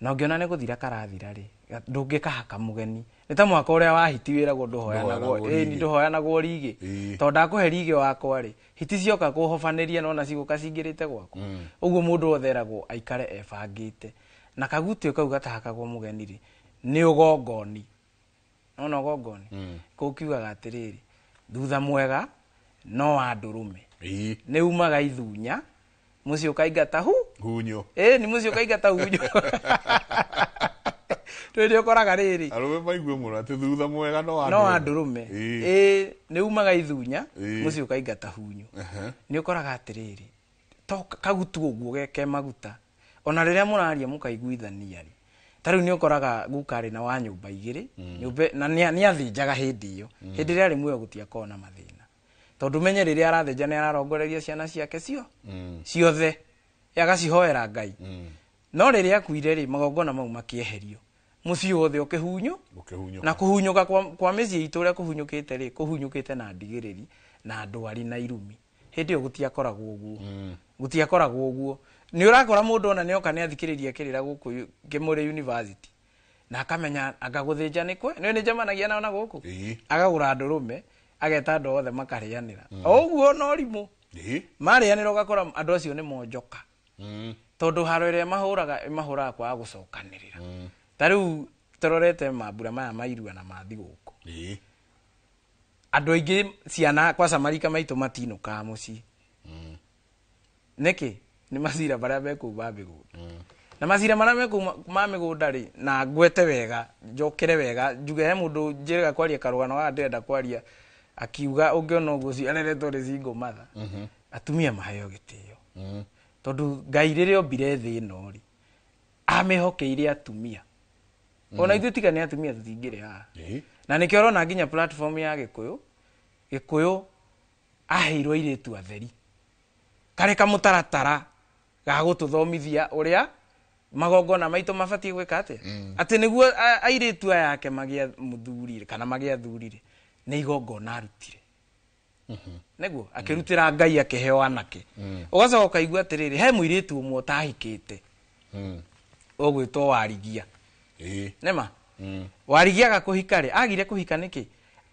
Na ũngĩona nĩ gũthira karathira rĩ, ndũngĩkahaka mũgeni. Nĩ ta mwaka ũrĩa wa hiti wĩragwo ndũhoyanagwo, ndũhoyanagwo rigĩ. Tondũ ndakũhe rigĩ wakwa rĩ, hiti cioka kũhobanĩria nona cigũka cingĩrĩte gwakwa. Ũguo mũndũ wothe eragwo aikare ebangĩte. Na kagutuĩ kau gatahakagwo mũgeni rĩ, nĩ ũgongoni. Nona ũgongoni? Kũu kiugaga atĩrĩrĩ, thutha mwega no wa ndũrũme. Nĩ umaga ithunya, mũciĩ ũkaingata hu? Hunyo. Nĩ mũciĩ ũkaingata hunyo. Rĩrĩa ũkoraga rĩrĩ. Arũme maigue mũno atĩ thutha mwega no wa No wa ndũrũme. Nĩ umaga ithunya, mũciĩ ũkaingata hunyo. Nĩ ũkoraga atĩrĩrĩ, to kagutu ũguo ke maguta. Ona rĩrĩa mũraria mũkaiguithania rĩ. Ta rĩu nĩ ũkoraga guka arĩ na wa nyũmba igĩrĩ, nyũmba na nĩ athĩnjaga hĩndĩ ĩyo. Hĩndĩ ĩrĩa arĩ muoyo gũtiakoragwo na mathĩna. Tondũ menye rĩrĩa arathĩnja nĩ ararongoreria ciana ciake ciothe, agacihoera Ngai. No rĩrĩa akuire rĩ, magongona mau makĩeherio. Mũciĩ wothe ũkĩhunyũ, na kũhunyũka kwa mĩciĩ itũ ũrĩa kũhunyũkĩte rĩ, kũhunyũkĩte na ndigĩrĩri, na ndwari na irumi. Hĩndĩ ĩyo gũtiakoragwo ũguo. Gũtiakoragwo ũguo. Nĩ ũrakora mũndũ ona nĩoka nĩ athikĩrĩria kĩrĩra gũkũ Kĩmũrĩ University. Na akamenya anga gũthĩnja nĩ kwe, nĩ njemanagia nao na gũkũ. Akagũra ndũrũme, ageta andũ othe makarĩanĩra. O ũguo no rimũ. Marĩanĩra ũgakora andũ acio nĩ monjoka. Tondũ haro ĩrĩa mahũraga, mahũraga kwaga gũcokanĩrĩra. Ta rĩu tũrorete mambura maya ma irua na ma thigũkũ. Andũ aingĩ ciana kwaca marika maitũ matinũkaga mũciĩ. Nĩkĩ? Nĩ macira marĩa mekũu ma mĩgũnda. Na macira marĩa mekũu ma mĩgũnda rĩ, na ngwete wega, njokere wega, njuge he mũndũ njĩrĩga kwaria karũgano gaka ndĩrenda kwaria, akiuga ũngĩona ũguo ũcio areretwo nĩ single mother. Atumia maheo gĩtĩo. Tondũ Ngai rĩrĩa ombire thĩ ĩno rĩ, amĩhokeire atumia. Ona ithuĩ tiga nĩ atumia tũtingĩrĩ haha. Na nĩkĩo ũrona nginya platform ya Gĩkũyũ, Gĩkũyũ aheirwo airĩtu atheri. Karĩ kamũtaratara ga gũtũthomithia ũrĩa magongona maitũ mabatiĩ gwĩka atĩa. Atĩ nĩguo airĩtu aya ake magĩa mũthuri kana magĩa athuri-rĩ, nĩ igongona arutire. Nĩguo akĩrutĩra Ngai akĩheo anake. Ũgacoka ũkaigua atĩrĩrĩ, he mũirĩtu ũmwe ũtahikĩte. Ũgwĩtwo Warigia. Nĩma? Warigia aga kũhika rĩ, agire kũhika nĩkĩ?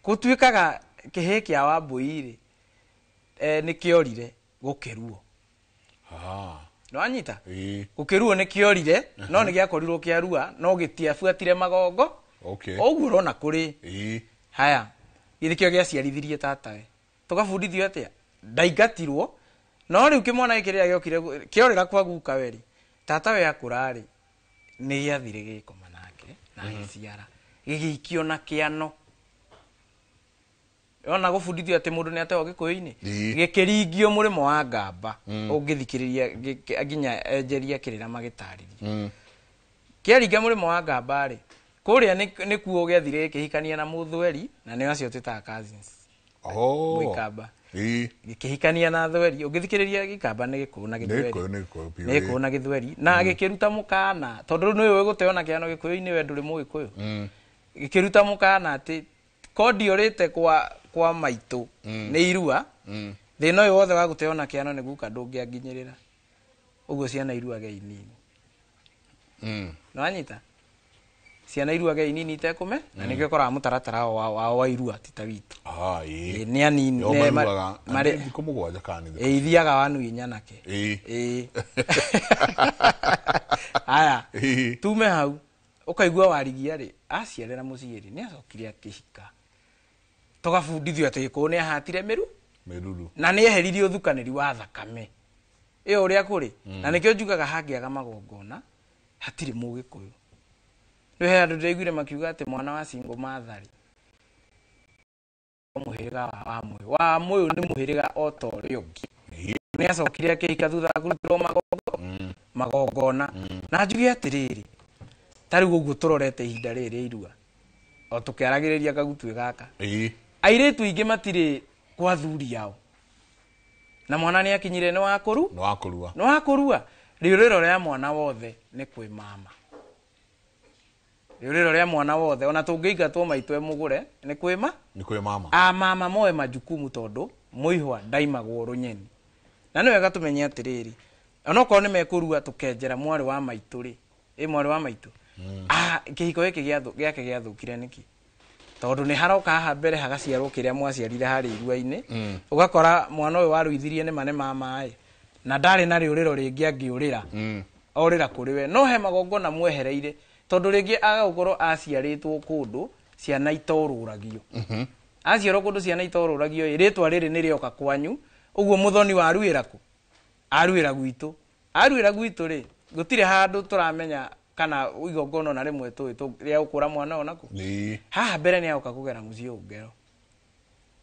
Gũtuĩkaga kĩhĩĩ kĩa Wambũi rĩ, nĩkĩorire gũkĩruo. Nĩwanyita? Gũkĩruo nĩkĩorire, no nĩgĩakorirwo kĩarua, no gĩtiabuatire magongo. Ũguo ũrona kũrĩ. Haya, githĩ kĩo gĩaciarithirie tatawe. Tũgabundithio atĩa? Ndaingatirwo, no rĩu kĩmwana gĩkĩ rĩrĩa gĩokire kĩorĩra kwa gukawe rĩ, tatawe akũra rĩ, nĩ gĩathire gĩgĩkoma nake na agĩciara. Gĩgĩikio na kĩano. Ona gũbundithio atĩ mũndũ nĩ ategwo Gĩkũyũ-inĩ. Gĩkĩringio mũrĩmo wa ngamba. Ũngĩthikĩrĩria nginya enjeria kĩrĩra magĩtarĩria. Kĩaringa mũrĩmo wa ngamba rĩ, kũrĩa nĩkuo gĩathire gĩkĩhikania na mũthweri, na nĩo acio twĩtaga cousins. Mũikamba. Gĩkĩhikania na thweri ũngĩthikĩrĩria gĩkamba nĩ gĩkũyũ na gĩthweri. Nĩ gĩkũyũ biũ. Nĩ gĩkũyũ na gĩthweri na gĩkĩruta mũkana tondũ rĩu nĩwe ũgũteo na kĩano gĩkũyũ-inĩ we ndũrĩ mũgĩkũyũ. Gĩkĩruta mũkana atĩ kondi ũrĩte kwa maitũ nĩ irua thĩna ũyũ wothe wa gũteo na kĩano nĩ guka ndũngĩanginyĩrĩra ũguo ciana iruage inini. Nĩwanyita ciana iruage inini itekũme na nĩkĩo ũkoraga mũtaratara wao wa irua ti ta witũ. Nĩ anini thikũ mũgwanja kana nĩ thikũ ithiaga wanu inyanake. Aya tume hau ũkaigua warigia rĩ aciarĩra mũciĩ rĩ nĩ acokire akĩhika tũgabundithio atĩ gĩkũyũ nĩ ahatire mĩruru na nĩ eheririe ũthukanĩri wa thakame ĩyo ũrĩa kũrĩ na nĩkĩo njugaga hangĩaga magongona hatirĩ mũgĩkũyũ. Rĩu he andũ ndĩraiguire makiuga atĩ mwana wa single mother mũhĩrĩga wa Wamũyũ. Wamũyũ nĩ mũhĩrĩga o ta ũrĩa ũngĩ. Nĩ acokire akĩhika thutha wa kũrutĩrwo magongona. Na njuge atĩrĩrĩ ta rĩu ũguo tũrorete ihinda rĩrĩ rĩa irua o tũkĩaragĩrĩria kagutuĩ gaka airĩtu aingĩ matirĩ kwa athuri ao na mwana nĩ akinyire nĩ wa kũrua rĩũrĩro rĩa mwana wothe nĩ kwĩ mama. Rĩũrĩro rĩa mwana wothe ona tũngĩingatwo maitũ emũgũre nĩ kwĩ mama. A mama moe majukumu tondũ mũihwa ndaimagwo rũnyeni. Na nĩ wega tũmenye atĩrĩrĩ onokorwo nĩ mekũrua tũkenjera mwarĩ wa maitũ rĩ mwarĩ wa maitũ kĩhiko gĩkĩ gĩake gĩathũkire nĩkĩ tondũ nĩ haroka haha mbere hagaciarwo kĩrĩa mwaciarire harĩ irua-inĩ ũgakora mwana ũyũ waruithirie nĩ ma nĩ mama ĩ na ndarĩ na rĩũrĩro rĩngĩ angĩũrĩra orĩra kũrĩ we no he magongona mwehereire tondũ rĩngĩ agagũkorwo aciarĩtwo kũndũ ciana itorũragio aciarwo kũndũ ciana itorũragio ĩ rĩtwa rĩrĩ nĩ rĩoka kwanyu ũguo mũthoni waruĩra kũ aruĩra gwitũ aruĩra gwitũ rĩ gũtirĩ handũ tũramenya kana igongona na rĩmwe tũĩ rĩa gũkũra mwana ona kũ haha mbere nĩ agoka kũgera mũciĩ ũngero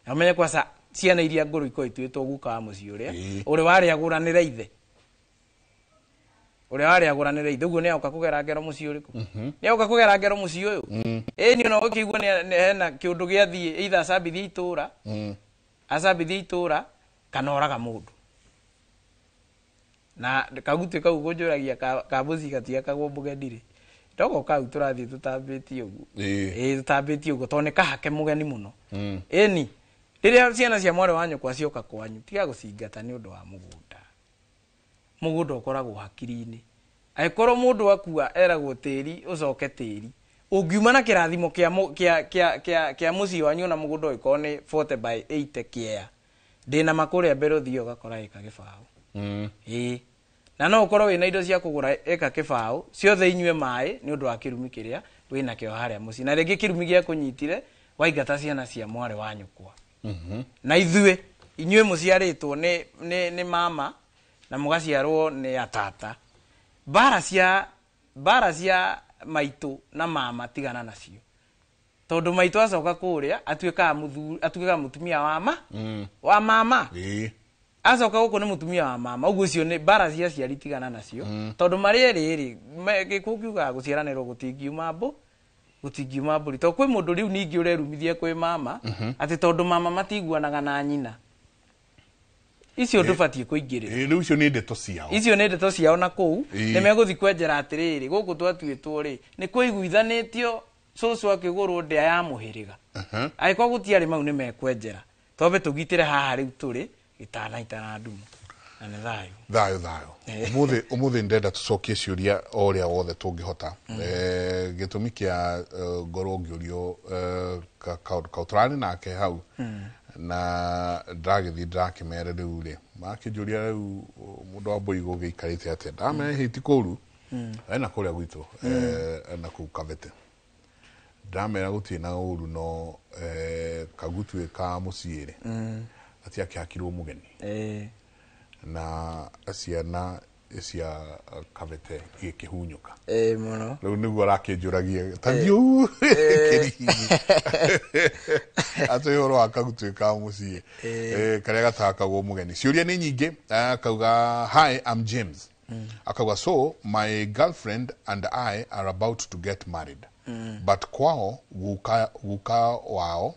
na ũmenye kwaca ciana iria ngũrũ ikorwo ituĩtwo guka wa mũciĩ ũrĩa ũrĩa warĩ agũranĩra ithe ũrĩa warĩ agũranĩra ithe ũguo nĩ agoka kũgera ngero mũciĩ ũrĩkũ nĩ agoka kũgera ngero mũciĩ ũyũ ĩni ona ũkĩigua nĩ hena kĩũndũ gĩathiĩ either acambithie itũra acambithie itũra kana oraga mũndũ na kagutuĩ kau kũnjũragia ka mũciĩ gatiakagwo mũgeni rĩ ndogo kau tũrathiĩ tũtambĩtie ũguo tũtambĩtie ũguo tondũ nĩ kahake mũgeni mũno ĩni rĩrĩa ciana cia mwarĩ wa nyũkwa cioka kwanyu tiga gũcingata nĩ ũndũ wa mũgũnda mũgũnda ũkoragwo hakiri-inĩ angĩkorwo mũndũ akua eragwo tĩri ũcoke tĩri ũngiuma na kĩrathimo kĩa mũciĩ wanyu ona mũgũnda ũngĩkorwo nĩ 40 by 80 kĩea ndĩna makũrĩa mbere ũthiĩ ũgakora ĩka gĩbaũ na no ũkorwo wĩna indo cia kũgũra ĩka kĩbaũ ciothe inyue maĩ nĩ ũndũ wa kĩrumi kĩrĩa wĩnakĩo harĩa mũciĩ na rĩngĩ kĩrumi gĩakũnyitire waingata ciana cia mwarĩ wa nyũkwa na ithuĩ inyuĩ mũciarĩtwo nĩ mama na mũgaciarwo nĩ atata mbara cia maitũ na mama tigana nacio tondũ maitũ acoka kũrĩa atuĩkaga mũtumia wa mama acoka gũkũ nĩ mũtumia wa mama ũguo ũcio nĩ mbara cia aciari tigana nacio tondũ marĩ erĩ rĩ gĩkũyũ kiugaga gũciaranĩrwo gũtingiuma mbũri tondũ kwĩ mũndũ rĩu ningĩ ũrerumithia kwĩ mama atĩ tondũ mama matiguanaga na nyina icio ndũbatiĩ kũingĩrĩra rĩu icio nĩ ndeto ciao icio nĩ ndeto ciao na kũu nĩ megũthiĩ kwenjera atĩrĩrĩ gũkũ twatuĩtwo rĩ nĩ kũiguithanĩtio cũcũ akĩgũrwo ndĩa ya mũhĩrĩga angĩkorwo gũtiarĩ mau nĩ mekwenjera twambe tũgitĩre haha rĩu tũrĩ gĩtanaitana ndumo na nĩ thayũ thayũ thayũ ũmũthĩ ndĩrenda tũcokie ciũria o ũrĩa wothe tũngĩhota gĩtũmi kĩa ngorwo ngĩũrio kaũndũ tũrarĩ nake hau na ndĩragĩthiĩ ndĩrakĩmere rĩu rĩ makĩnjũria rĩu mũndũ wa Mbũigũ gĩikarĩte atĩa ndamera hĩ ti kũũru ena kũrĩa gwitũ na kũu Kabete ndĩramera gũtirĩ na ũru no kagutuĩ ka mũciĩ rĩ atiakĩhakirwo mũgeni na ciana cia Kabete igĩkĩhunyũka mũno rĩu nĩguo arakĩnjũragia ta thiũ kĩrigi atĩ ũhoro wa kagutuĩ ka mũciĩ karĩa gatahakagwo mũgeni ciũria nĩ nyingĩ akauga hi I'm James akauga so my girlfriend and I are about to get married but kwao guka wao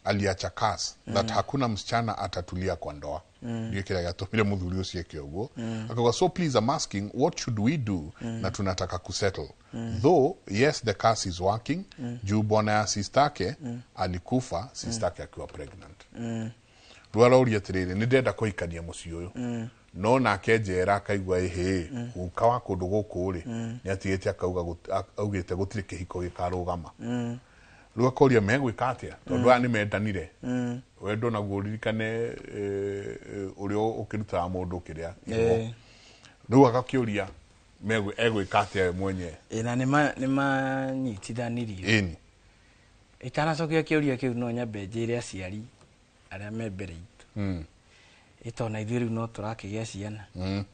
Aliacha curse that hakuna msichana atatulia kwa ndoa. Ndiyo kila gĩatũmire mũthuri ũcio eke ũguo. Akauga, so please, I'm asking, what should we do na tunataka kusettle? Though yes, the curse is working juu bwana ya sistake alikufa sistake akiwa pregnant. Rĩu arauria atĩrĩrĩ, nĩ ndĩrenda kũhikania mũciĩ ũyũ, no nake njera akaigua ĩhĩ guka wa kũndũ gũkũ rĩ nĩ atigĩte akauga augĩte gũtirĩ kĩhiko gĩkarũgama. Rĩu akoria megwĩka atĩa tondũ aya nĩ mendanire. Wendo naguo ũririkane ũrĩa ũkĩrutaga mũndũ kĩrĩa ihumo. Rĩu agakĩũria egwĩka atĩa we mwenyewe. Ĩ, na nĩ manyitithanirio. Ĩni. Itanacokia kĩũria kĩu no nyambe njĩre aciari arĩa me mbere itũ. Ĩ tondũ na ithuĩ rĩu no tũrakĩgĩa ciana. Nĩ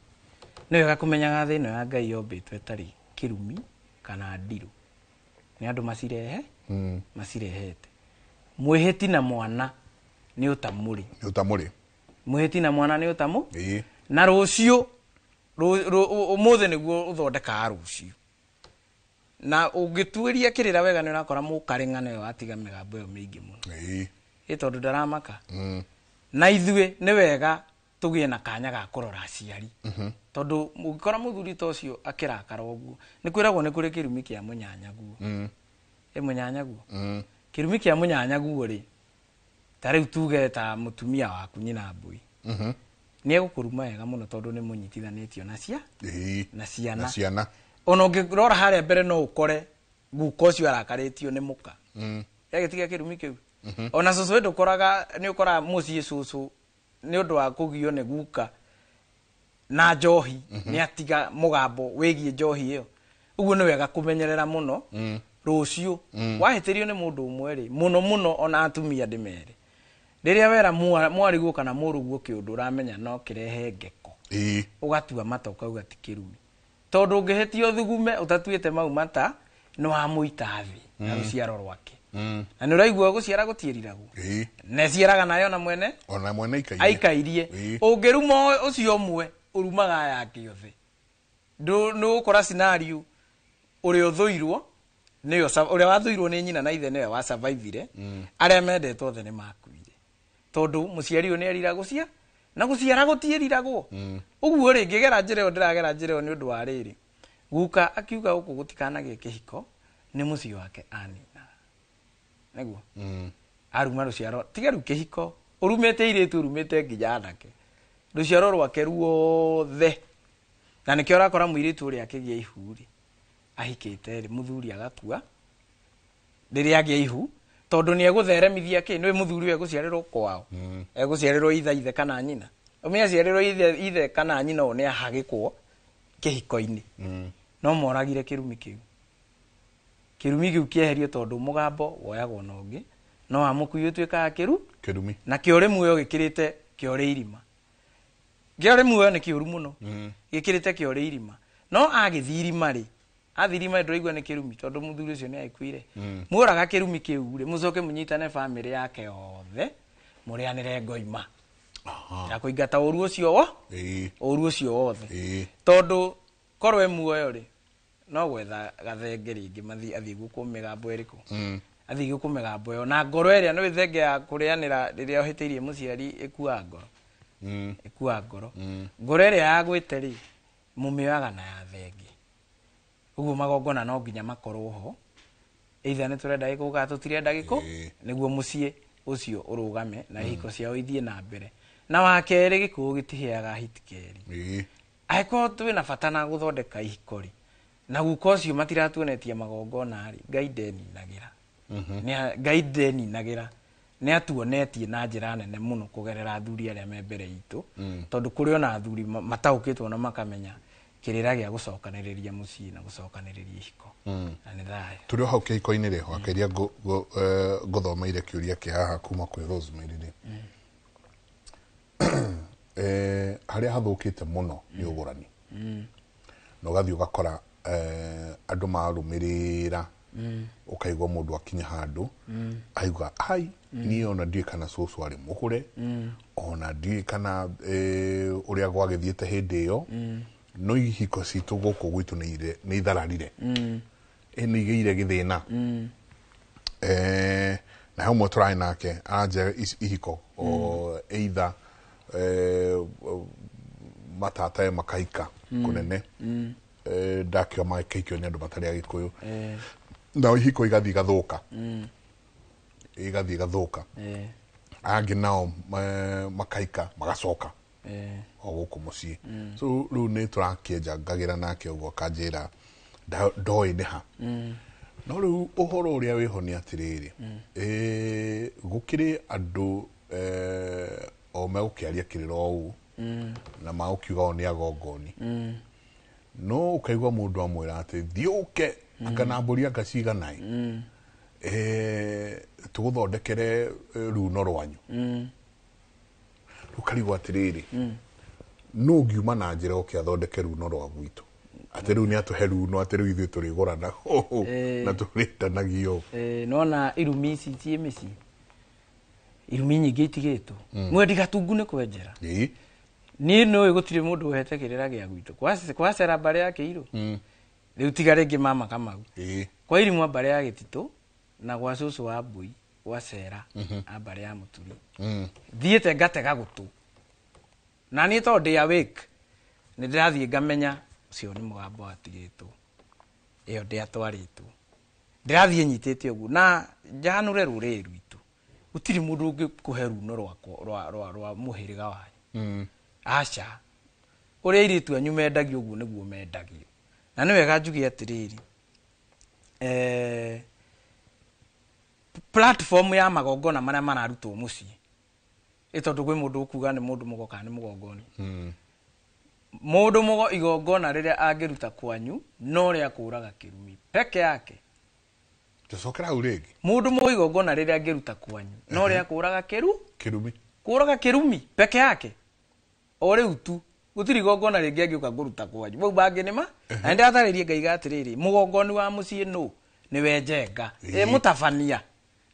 wega kũmenyaga thĩ ĩno ya Ngai yombĩtwo ĩtarĩ kĩrumi kana ndirũ. Nĩ andũ macirehe macirehete. Mwĩhĩti na mwana nĩ ũtamũrĩ. Nĩ ũtamũrĩ. Mwĩhĩti na mwana nĩ ũtamũ. Ĩĩ. Na rũciũ ũmũthĩ nĩguo ũthondekaga rũciũ. Na ũngĩtuĩria kĩrĩra wega nĩ ũrakora mũkarĩng'ano ĩyo atiga mĩgambo ĩyo mĩingĩ mũno. Ĩĩ. Ĩ tondũ ndaramaka. Na ithuĩ nĩ wega tũgĩe na kanya ga kũrora aciari. Tondũ ũngĩkora mũthuri ta ũcio akĩrakara ũguo, nĩ kwĩragwo nĩ kũrĩ kĩrumi kĩa mũnyanyaguo. Ĩ mũnyanyaguo. Kĩrumi kĩa mũnyanyaguo rĩ, ta rĩu tuge ta mũtumia waku nyina mbui. Nĩ egũkũruma wega mũno tondũ nĩ mũnyitithanĩtio na cia na ciana. Na ciana. Ona ũngĩrora harĩa mbere no ũkore guka ũcio arakarĩtio nĩ mũka. Agĩtiga kĩrumi kĩu. Ona cũcũ ndũkoraga nĩ ũkoraga mũciĩ cũcũ nĩ ũndũ wa kũgio nĩ guka na njohi nĩ atiga mũgambo wĩgiĩ njohi ĩyo. Ũguo nĩ wega kũmenyerera mũno rũciũ. Wahĩtĩrio nĩ mũndũ ũmwe rĩ, mũno mũno ona atumia ndĩmere. Rĩrĩa wera mwariguo kana mũrũguo kĩũndũ ũramenya no kĩrehe ngeko. Ũgatua mata ũkauga ti kĩrumi. Tondũ ũngĩhĩtio thugume ũtatuĩte mau mata nĩ wamũita thĩ na rũciaro rwake. Na nĩ ũraigua gũciara gũtiĩriragwo. Na ĩciaraga nayo na mwene ona mwene aikairie. Ũngĩruma ũcio ũmwe ũrumaga aya angĩ othe. Nĩ ũgũkora scenario ũrĩa ũthũirwo nĩyo ũrĩa wathũirwo nĩ nyina na ithe nĩwe wa survive-ire. Arĩa mendetwo othe nĩ makuire. Tondũ mũciari ũyũ nĩ erira gũcia na gũciara gũtiĩriragwo. Ũguo rĩ ngĩgera njĩra ĩyo ndĩragera njĩra ĩyo nĩ ũndũ wa rĩrĩ. Guka akiuga gũkũ gũtikanagĩe kĩhiko nĩ mũciĩ wake anina. Nĩguo. Aruma rũciaro tiga rĩu kĩhiko ũrumĩte airĩtu ũrumĩte nginya anake. Rũciaro rwake ruothe. Na nĩkĩo ũrakora mũirĩtu ũrĩa akĩgĩa ihu rĩ ahikĩte rĩ mũthuri agakua rĩrĩa agĩa ihu tondũ nĩ egũtheremithia kĩ nĩ mũthuri ũyũ egũciarĩrwo kwao. Egũciarĩrwo ithe kana nyina. Ũmenye aciarĩrwo ithe kana nyina ũyũ nĩ ahagĩkwo kĩhiko-inĩ. No moragire kĩrumi kĩu. Kĩrumi kĩu kĩeherio tondũ mũgambo woyagwo na ũngĩ no wa mũkui ũtuĩkaga kĩrumi na kĩorĩ muoyo gĩkĩrĩte kĩorĩ irima. Kĩorĩ muoyo nĩ kĩũru mũno. Gĩkĩrĩte kĩorĩ irima. No agĩthiĩ irima rĩ, athiĩ irima ndũraigua nĩ kĩrumi tondũ mũthuri ũcio nĩ agĩkuire. Mũraga kĩrumi kĩu rĩ, mũcoke mũnyitane bamĩrĩ yake yothe mũrĩanĩre ngoima. Ya kũingata ũru ũcio wo? Ũru ũcio wothe. Tondũ korwo e muoyo rĩ, no gwetha gathenge rĩngĩ mathiĩ athiĩ gũkũ mĩgambo ĩrĩkũ. Athiĩ gũkũ mĩgambo ĩyo na ngoro ĩrĩa nĩ thenge ya kũrĩanĩra rĩrĩa ũhĩtĩirie mũciari ĩkuaga ngoro. Ĩkuaga ngoro. Ngoro ĩrĩa yagwĩte rĩ, mũmĩoyaga na ya thenge. Ũguo magongona no nginya makorwo ho. Either nĩ tũrenda gĩkũ kana tũtirenda gĩkũ, nĩguo mũciĩ ũcio ũrũgame na ihiko ciao ithiĩ na mbere. Na wa kerĩ gĩkũyũ gĩtihĩaga hiti kerĩ. Angĩkorwo twĩna bata na gũthondeka ihiko rĩ, na guka ũcio matiratuonetie magongona rĩ, Ngai ndeninagĩra. Ngai ndeninagĩra. Nĩ atuonetie na njĩra nene mũno kũgerera athuri arĩa me mbere itũ. Tondũ kũrĩ ona athuri mataũkĩtwo na makamenya kĩrĩra gĩa gũcokanĩrĩria mũciĩ na gũcokanĩrĩria ihiko. Na nĩ thayũ. Tũrĩ o hau kĩhiko-inĩ rĩ, wakĩria ngũthomeire kĩũria kĩa haha kuma kwĩ Rosemary rĩ. Harĩa hathũkĩte mũno nĩ ũgũrani. Na ũgathiĩ ũgakora andũ marũmĩrĩra ũkaigua mũndũ akinya handũ aigua ai niĩ ona ndiũĩ kana cũcũ arĩ mũgũre ona ndiũĩ kana ũrĩa gwagĩthiĩte hĩndĩ ĩyo no ihiko citũ gũkũ gwitũ nĩ ithararire. Nĩ igĩire gĩthĩna. Na he ũmwe tũrarĩ nake aranjĩra ihiko o either matata makahika kũnene, ndakiuga makahikio nĩ andũ matarĩ Agĩkũyũ, nao ihiko igathiĩ igathũka, igathiĩ igathũka. Angĩ nao makahika magacoka o gũkũ mũciĩ. So rĩu nĩ tũrakĩenjangagĩra nake ũguo, akanjĩra ndoĩ nĩ ha. No rĩu ũhoro ũrĩa wĩho nĩ atĩrĩrĩ, gũkĩrĩ andũ o megũkĩaria kĩrĩra o ũũ na magũkiuga o nĩ agongoni, no ũkaigua mũndũ amwĩra atĩ thiĩ ũke anga na mbũri anga ciganaĩ, tũgũthondekere runo rwanyu. Rũkarigwo atĩrĩrĩ, no ngiuma na njĩra oke athondeke runo rwa gwitũ, atĩ rĩu nĩ atũhe runo, atĩ rĩu ithuĩ tũrĩgũrana na tũrĩtanagio. Nona irumi ici ciĩ mĩciĩ, irumi nyingĩ itigĩtwo. Mwendi gatungu nĩ kwenjera. Niĩ nĩũĩ gũtirĩ mũndũ ũhete kĩrĩra gĩa gwitũ. Kwacera mbarĩ ya Kĩirũ, rĩu tiga rĩngĩ mama Kamau, kwa irimũ mbarĩ ya Gĩtitũ na gwa cũcũ wa Mbui gwa Cera a mbarĩ ya Mũturi, thiĩte ngatega gũtũ. Na niĩ tondũ ndĩ awake nĩ ndĩrathiĩ ngamenya ũcio nĩ mũgambo watigĩtwo, ĩyo ndĩatwarĩtwo, ndĩrathiĩ nyitĩte ũguo. Na njahanũre rũrĩrĩ rwitũ, gũtirĩ mũndũ ũngĩkũhe runo rwakwa rwa mũhĩrĩga wanyu. Aca, ũrĩa airĩtu anyu mendagio ũguo nĩguo mendagio. Na nĩ wega njuge atĩrĩrĩ, platform ya magongona marĩa mararutwo mũciĩ, ĩ tondũ kwĩ mũndũ ũkuga nĩ mũndũ mũgo kana nĩ mũgongoni. Mũndũ mũgo igongona rĩrĩa angĩruta kwanyu no rĩa kũraga kĩrumi peke yake. Tũcokera hau rĩngĩ. Mũndũ mũgo igongona rĩrĩa angĩruta kwanyu no rĩa kũraga kĩrumi, kũraga kĩrumi peke yake. O rĩu tu gũtirĩ igongona rĩngĩ angĩũka kũruta kwanyu. Mau bangĩ nĩ ma na nĩndĩratarĩria ngaiga atĩrĩrĩ, mũgongoni wa mũciĩ nũ? Nĩ we Njenga. Mũtabania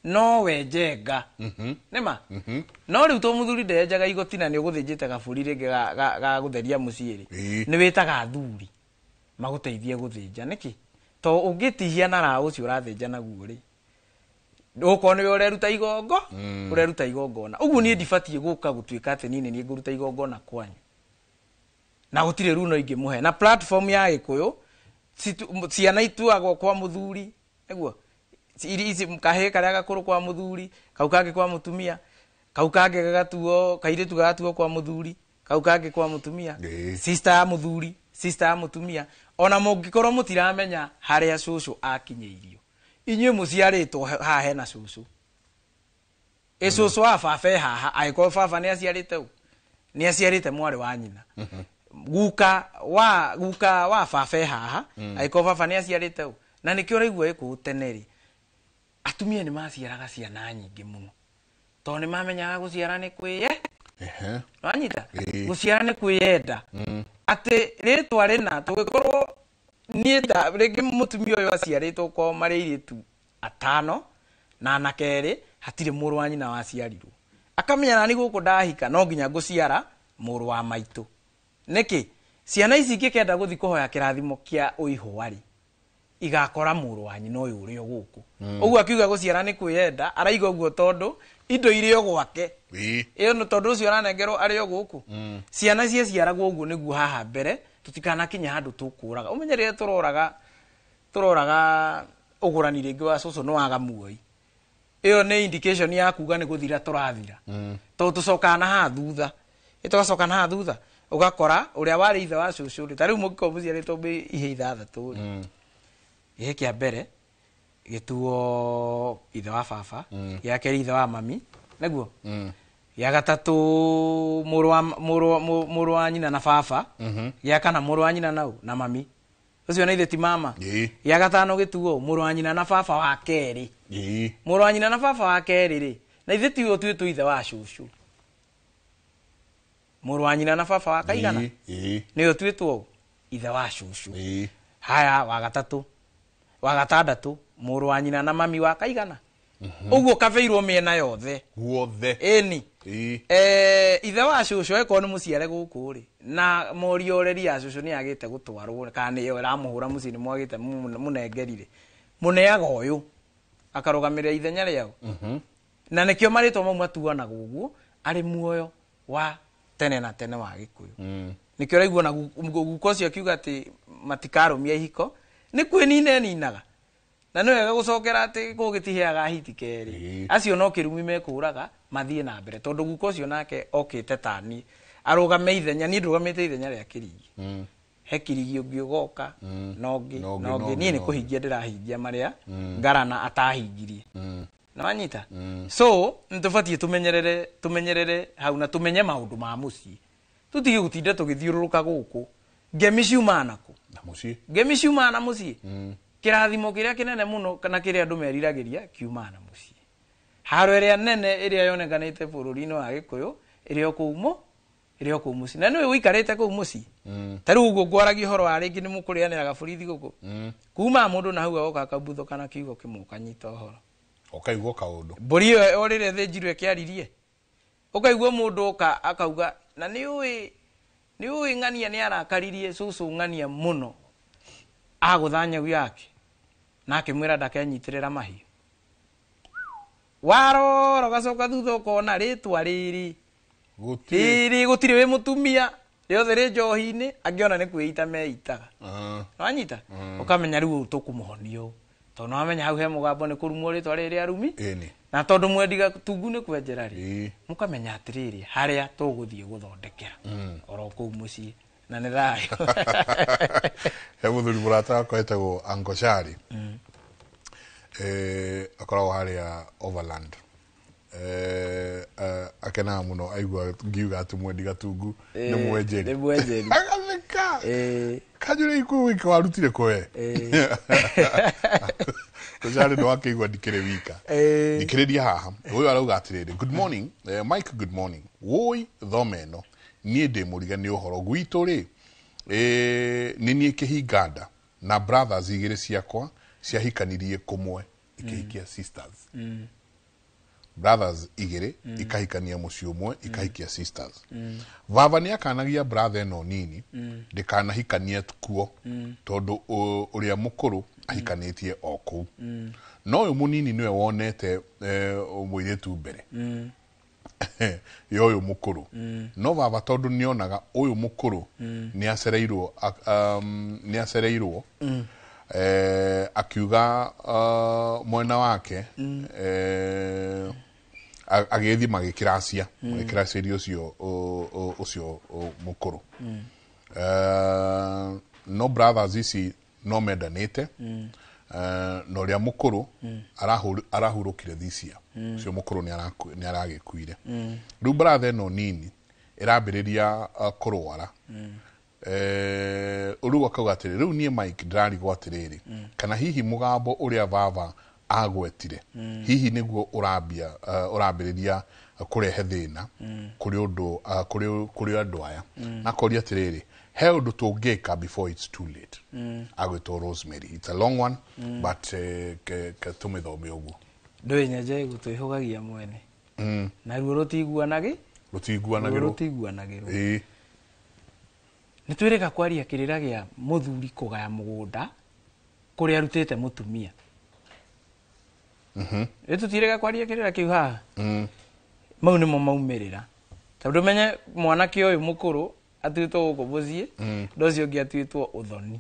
no we Njenga. Nĩ ma? No rĩu to mũthuri ndenjaga igoti na nĩ ũgũthĩnjĩte gabũri rĩngĩ ga gũtheria mũciĩ rĩ, nĩ wĩtaga athuri magũteithie gũthĩnja. Nĩkĩ? To ũngĩtihia na raha ũcio ũrathĩnja naguo rĩ, ũkorwo nĩwe ũreruta igongo, ũreruta igongona. Ũguo niĩ ndibatiĩ gũka gũtuĩka atĩ niĩ nĩ niĩ ngũruta igongona kwanyu, na gũtirĩ runo ingĩmũhe. Na platform ya Gĩkũyũ, ciana ituagwo kwa mũthuri, nĩguo ici kahĩĩ karĩa gakũrũ kwa mũthuri, kau kangĩ kwa mũtumia, kau kangĩ gagatuo kairĩtu gagatuo kwa mũthuri, kau kangĩ kwa mũtumia, sister ya mũthuri, sister ya mũtumia. Ona mũngĩkorwo mũtiramenya harĩa cũcũ akinyĩirio, inyuĩ mũciarĩtwo haha hena cũcũ. Ĩ cũcũ wa baba e haha, angĩkorwo baba nĩ aciarĩte ũ, nĩ aciarĩte mwarĩ wa nyina. Guka wa baba e haha, angĩkorwo baba nĩ aciarĩte ũ. Na nĩkĩo ũraigua Gĩkũyũ tene rĩ, atumia nĩ maciaraga ciana nyingĩ mũno, tondũ nĩ mamenyaga gũciara nĩ kwĩye. Wanyita? Gũciara nĩ kwĩyenda. Atĩ rĩtwa rĩna tũgĩkorwo niĩ rĩngĩ mũtumia ũyũ aciarĩtwo kwao marĩ airĩtu atano na anake erĩ, hatirĩ mũrũ wa nyina waciarirwo. Akamenya nani gũkũ ndahika no nginya ngũciara mũrũ wa maitũ. Nĩkĩ? Ciana ici ingĩkenda gũthiĩ kũhoya kĩrathimo kĩa ũihũa rĩ, igakora mũrũ wa nyina ũyũ ũrĩ o gũkũ. Ũguo akiuga gũciara nĩ kwĩyenda, araiga ũguo tondũ indo irĩ o gwake. Ĩyo nĩ tondũ ũcio aranengerwo arĩ o gũkũ. Ciana ciaciaragwo ũguo nĩguo haha mbere tũtikanakinye handũ tũkũraga. Ũmenye rĩrĩa tũroraga ũgũrani rĩngĩ wa cũcũ nĩ waga muoi, ĩyo nĩ indication ya kuga nĩ gũthira tũrathira. Tondũ tũcokaga na haha thutha, tũgacoka na haha thutha ũgakora ũrĩa warĩ ithe wa cũcũ rĩ, ta rĩu mũngĩkorwo mũciarĩtwo ihe ithathatũ rĩ, gĩkĩ kĩa mbere gĩtuo ithe wa baba, gĩa kerĩ ithe wa mami, nĩguo gĩa gatatũ mũrũ wa nyina na baba, gĩa kana mũrũ wa nyina nau na mami, ũcio nĩ ithe ti mama, gĩa gatano gĩtuo mũrũ wa nyina na baba wa kerĩ, mũrũ wa nyina na baba wa kerĩ rĩ, na ithe tiwe ũtuĩtwo ithe wa cũcũ, mũrũ wa nyina na baba wa kaigana nĩwe ũtuĩtwo ithe wa cũcũ. Haya, wa gatatũ, wa gatandatũ mũrũ wa nyina na mami wa kaigana. Ũguo kabeirwo mĩena yothe guothe. Ĩni ithe wa cũcũ eko nĩ mũciare gũkũ rĩ, na mũriũ ũreri ya cũcũ nĩ agĩte gũtwarwo kana nĩyo ĩramũhũra mũciĩ nĩ mwagĩte mũnengerire, mũneaga ũyũ Akarũgamĩrĩra ithenya rĩao. Na nĩkĩo marĩtwa mau matuanagwo ũguo arĩ muoyo wa tene na tene wa Gĩkũyũ. Nĩkĩo ũraigua na guka ũcio akiuga atĩ matikarũmia ihiko nĩ kwĩnina eninaga. Na nĩ wega gũcokera atĩ kũu gĩtiheaga hiti kerĩ. Acio no kĩrumi mekũraga mathiĩ na mbere tondũ guka ũcio nake okĩte tani arũgame ithenya niĩ ndũgamĩte ithenya rĩa Kĩrigi. He Kĩrigi ũngĩ ũgoka nongĩ nongĩ niĩ nĩ kũhingia ndĩrahingia marĩa Ngarana atahingirie. Na wanyita? So nĩtũbatiĩ tũmenyerere hau na tũmenye maũndũ ma mũciĩ. Tũtige gũtinda tũgĩthiũrũrũka gũkũ. Ngemi ciumaga nakũ? Na mũciĩ. Ngemi ciumaga na mũciĩ. Kĩrathimo kĩrĩa kĩnene mũno kana kĩrĩa andũ meriragĩria kiumaga na mũciĩ. Haro ĩrĩa nene ĩrĩa yonekanĩte bũrũri-inĩ wa Gĩkũyũ ĩrĩ o kũu mũciĩ. Na nĩwe ũikarĩte kũu mũciĩ. Ta rĩu ũguo ngwaragia ũhoro wa rĩngĩ nĩ mũkũrĩanĩra gabũri thigũkũ. Kuma mũndũ na hau agoka akabuthũka na kiugo kĩmwe ũkanyita ũhoro. Ũkaigua kaũndũ. Mbũri ĩyo o rĩrĩa ĩthĩnjirwo ĩkĩaririe. Ũkaigua mũndũ oka akauga na nĩ ũĩ ng'ania nĩ arakaririe cũcũ ng'ania mũno. Agũtha nyau yake na akĩmwĩra ndakenyitĩrĩra mahiũ. Warora ũgacoka thutha ũkona rĩtwa rĩrĩ rĩrĩ gũtirĩ wĩ mũtumia rĩothe rĩ njohi-inĩ angĩona nĩ kwĩita meitaga. Nĩwanyita? Ũkamenya rĩu ũyũ tũkũmũhonia ũũ. Tondũ nĩwamenya hau he mũgambo nĩ kũrumwo rĩtwa rĩrĩ rĩa rumi. Na tondũ mwendi gatungu nĩ kwenjera rĩ mũkamenya atĩrĩrĩ harĩa tũgũthiĩ gũthondekera oro kũu mũciĩ. Na nĩ thayũ. He mũthuri mũrata wakwa etagwo Uncle Shari. Akoragwo harĩa Overland. Akenaga mũno aigua ngiuga atĩ mwendi gatungu nĩ mwenjeri. Nĩ mwenjeri. Agatheka. Kanjũra ikũ wiki warutire kwe. Shari nĩ wakĩigua ndikĩrĩ wika. Thikĩrĩria haha. Ũyũ arauga atĩrĩrĩ, good morning, Mike, good morning. Woi thome ĩno. Niĩ ndĩ mũriga nĩ ũhoro gwitũ rĩ nĩ niĩ kĩhinganda na brothers igĩrĩ ciakwa ciahikanirie kũmwe ikĩhikia sisters. Brothers igĩrĩ ikahikania mũciĩ ũmwe ikahikia sisters. Baba nĩ akanagia brother ĩno nini ndĩkanahikanie kuo tondũ ũrĩa mũkũrũ ahikanĩtie o kũu. No ũyũ mũnini nĩwe wonete mũirĩtu mbere. Ya ũyũ mũkũrũ. No baba tondũ nĩonaga ũyũ mũkũrũ nĩacereirwo akiuga mwena wake agĩthiĩ magĩkĩracia magĩkĩracĩria ũcio mũkũrũ. No brothers ici no mendanĩte na ũrĩa mũkũrũ arahurũkire thisia. Ũcio mũkũrũ nĩ aragĩkuire. Rĩu brother ĩno nini ĩrambĩrĩria kũrwara. Rĩu akauga atĩrĩ rĩu niĩ Mike ndĩrarigwo atĩrĩrĩ kana hihi mũgambo ũrĩa baba agwetire hihi nĩguo ũrambĩrĩria kũrehe thĩna kũrĩ ũndũ kũrĩ andũ aya. Na akoria atĩrĩrĩ he ũndũ tũngĩka before it's too late. Agwĩtwo Rosemary. It's a long one but tũmĩthome ũguo. Ndũĩ nyenje gũtwĩhũgagia mwene. Na ruo rũtiguanagĩ? Rũtiguanagĩrwo. Rũtiguanagĩrwo. Nĩ twĩrĩga kwaria kĩrĩra gĩa mũthuri kũgaya mũgũnda kũrĩa arutĩte mũtumia. Nĩ tũtirĩga kwaria kĩrĩra kĩu haha. Mau nĩmo maumĩrĩra. Tondũ menye mwanake ũyũ mũkũrũ atuĩtwo gũkũ mũciĩ na ũcio ũngĩ atuĩtwo ũthoni.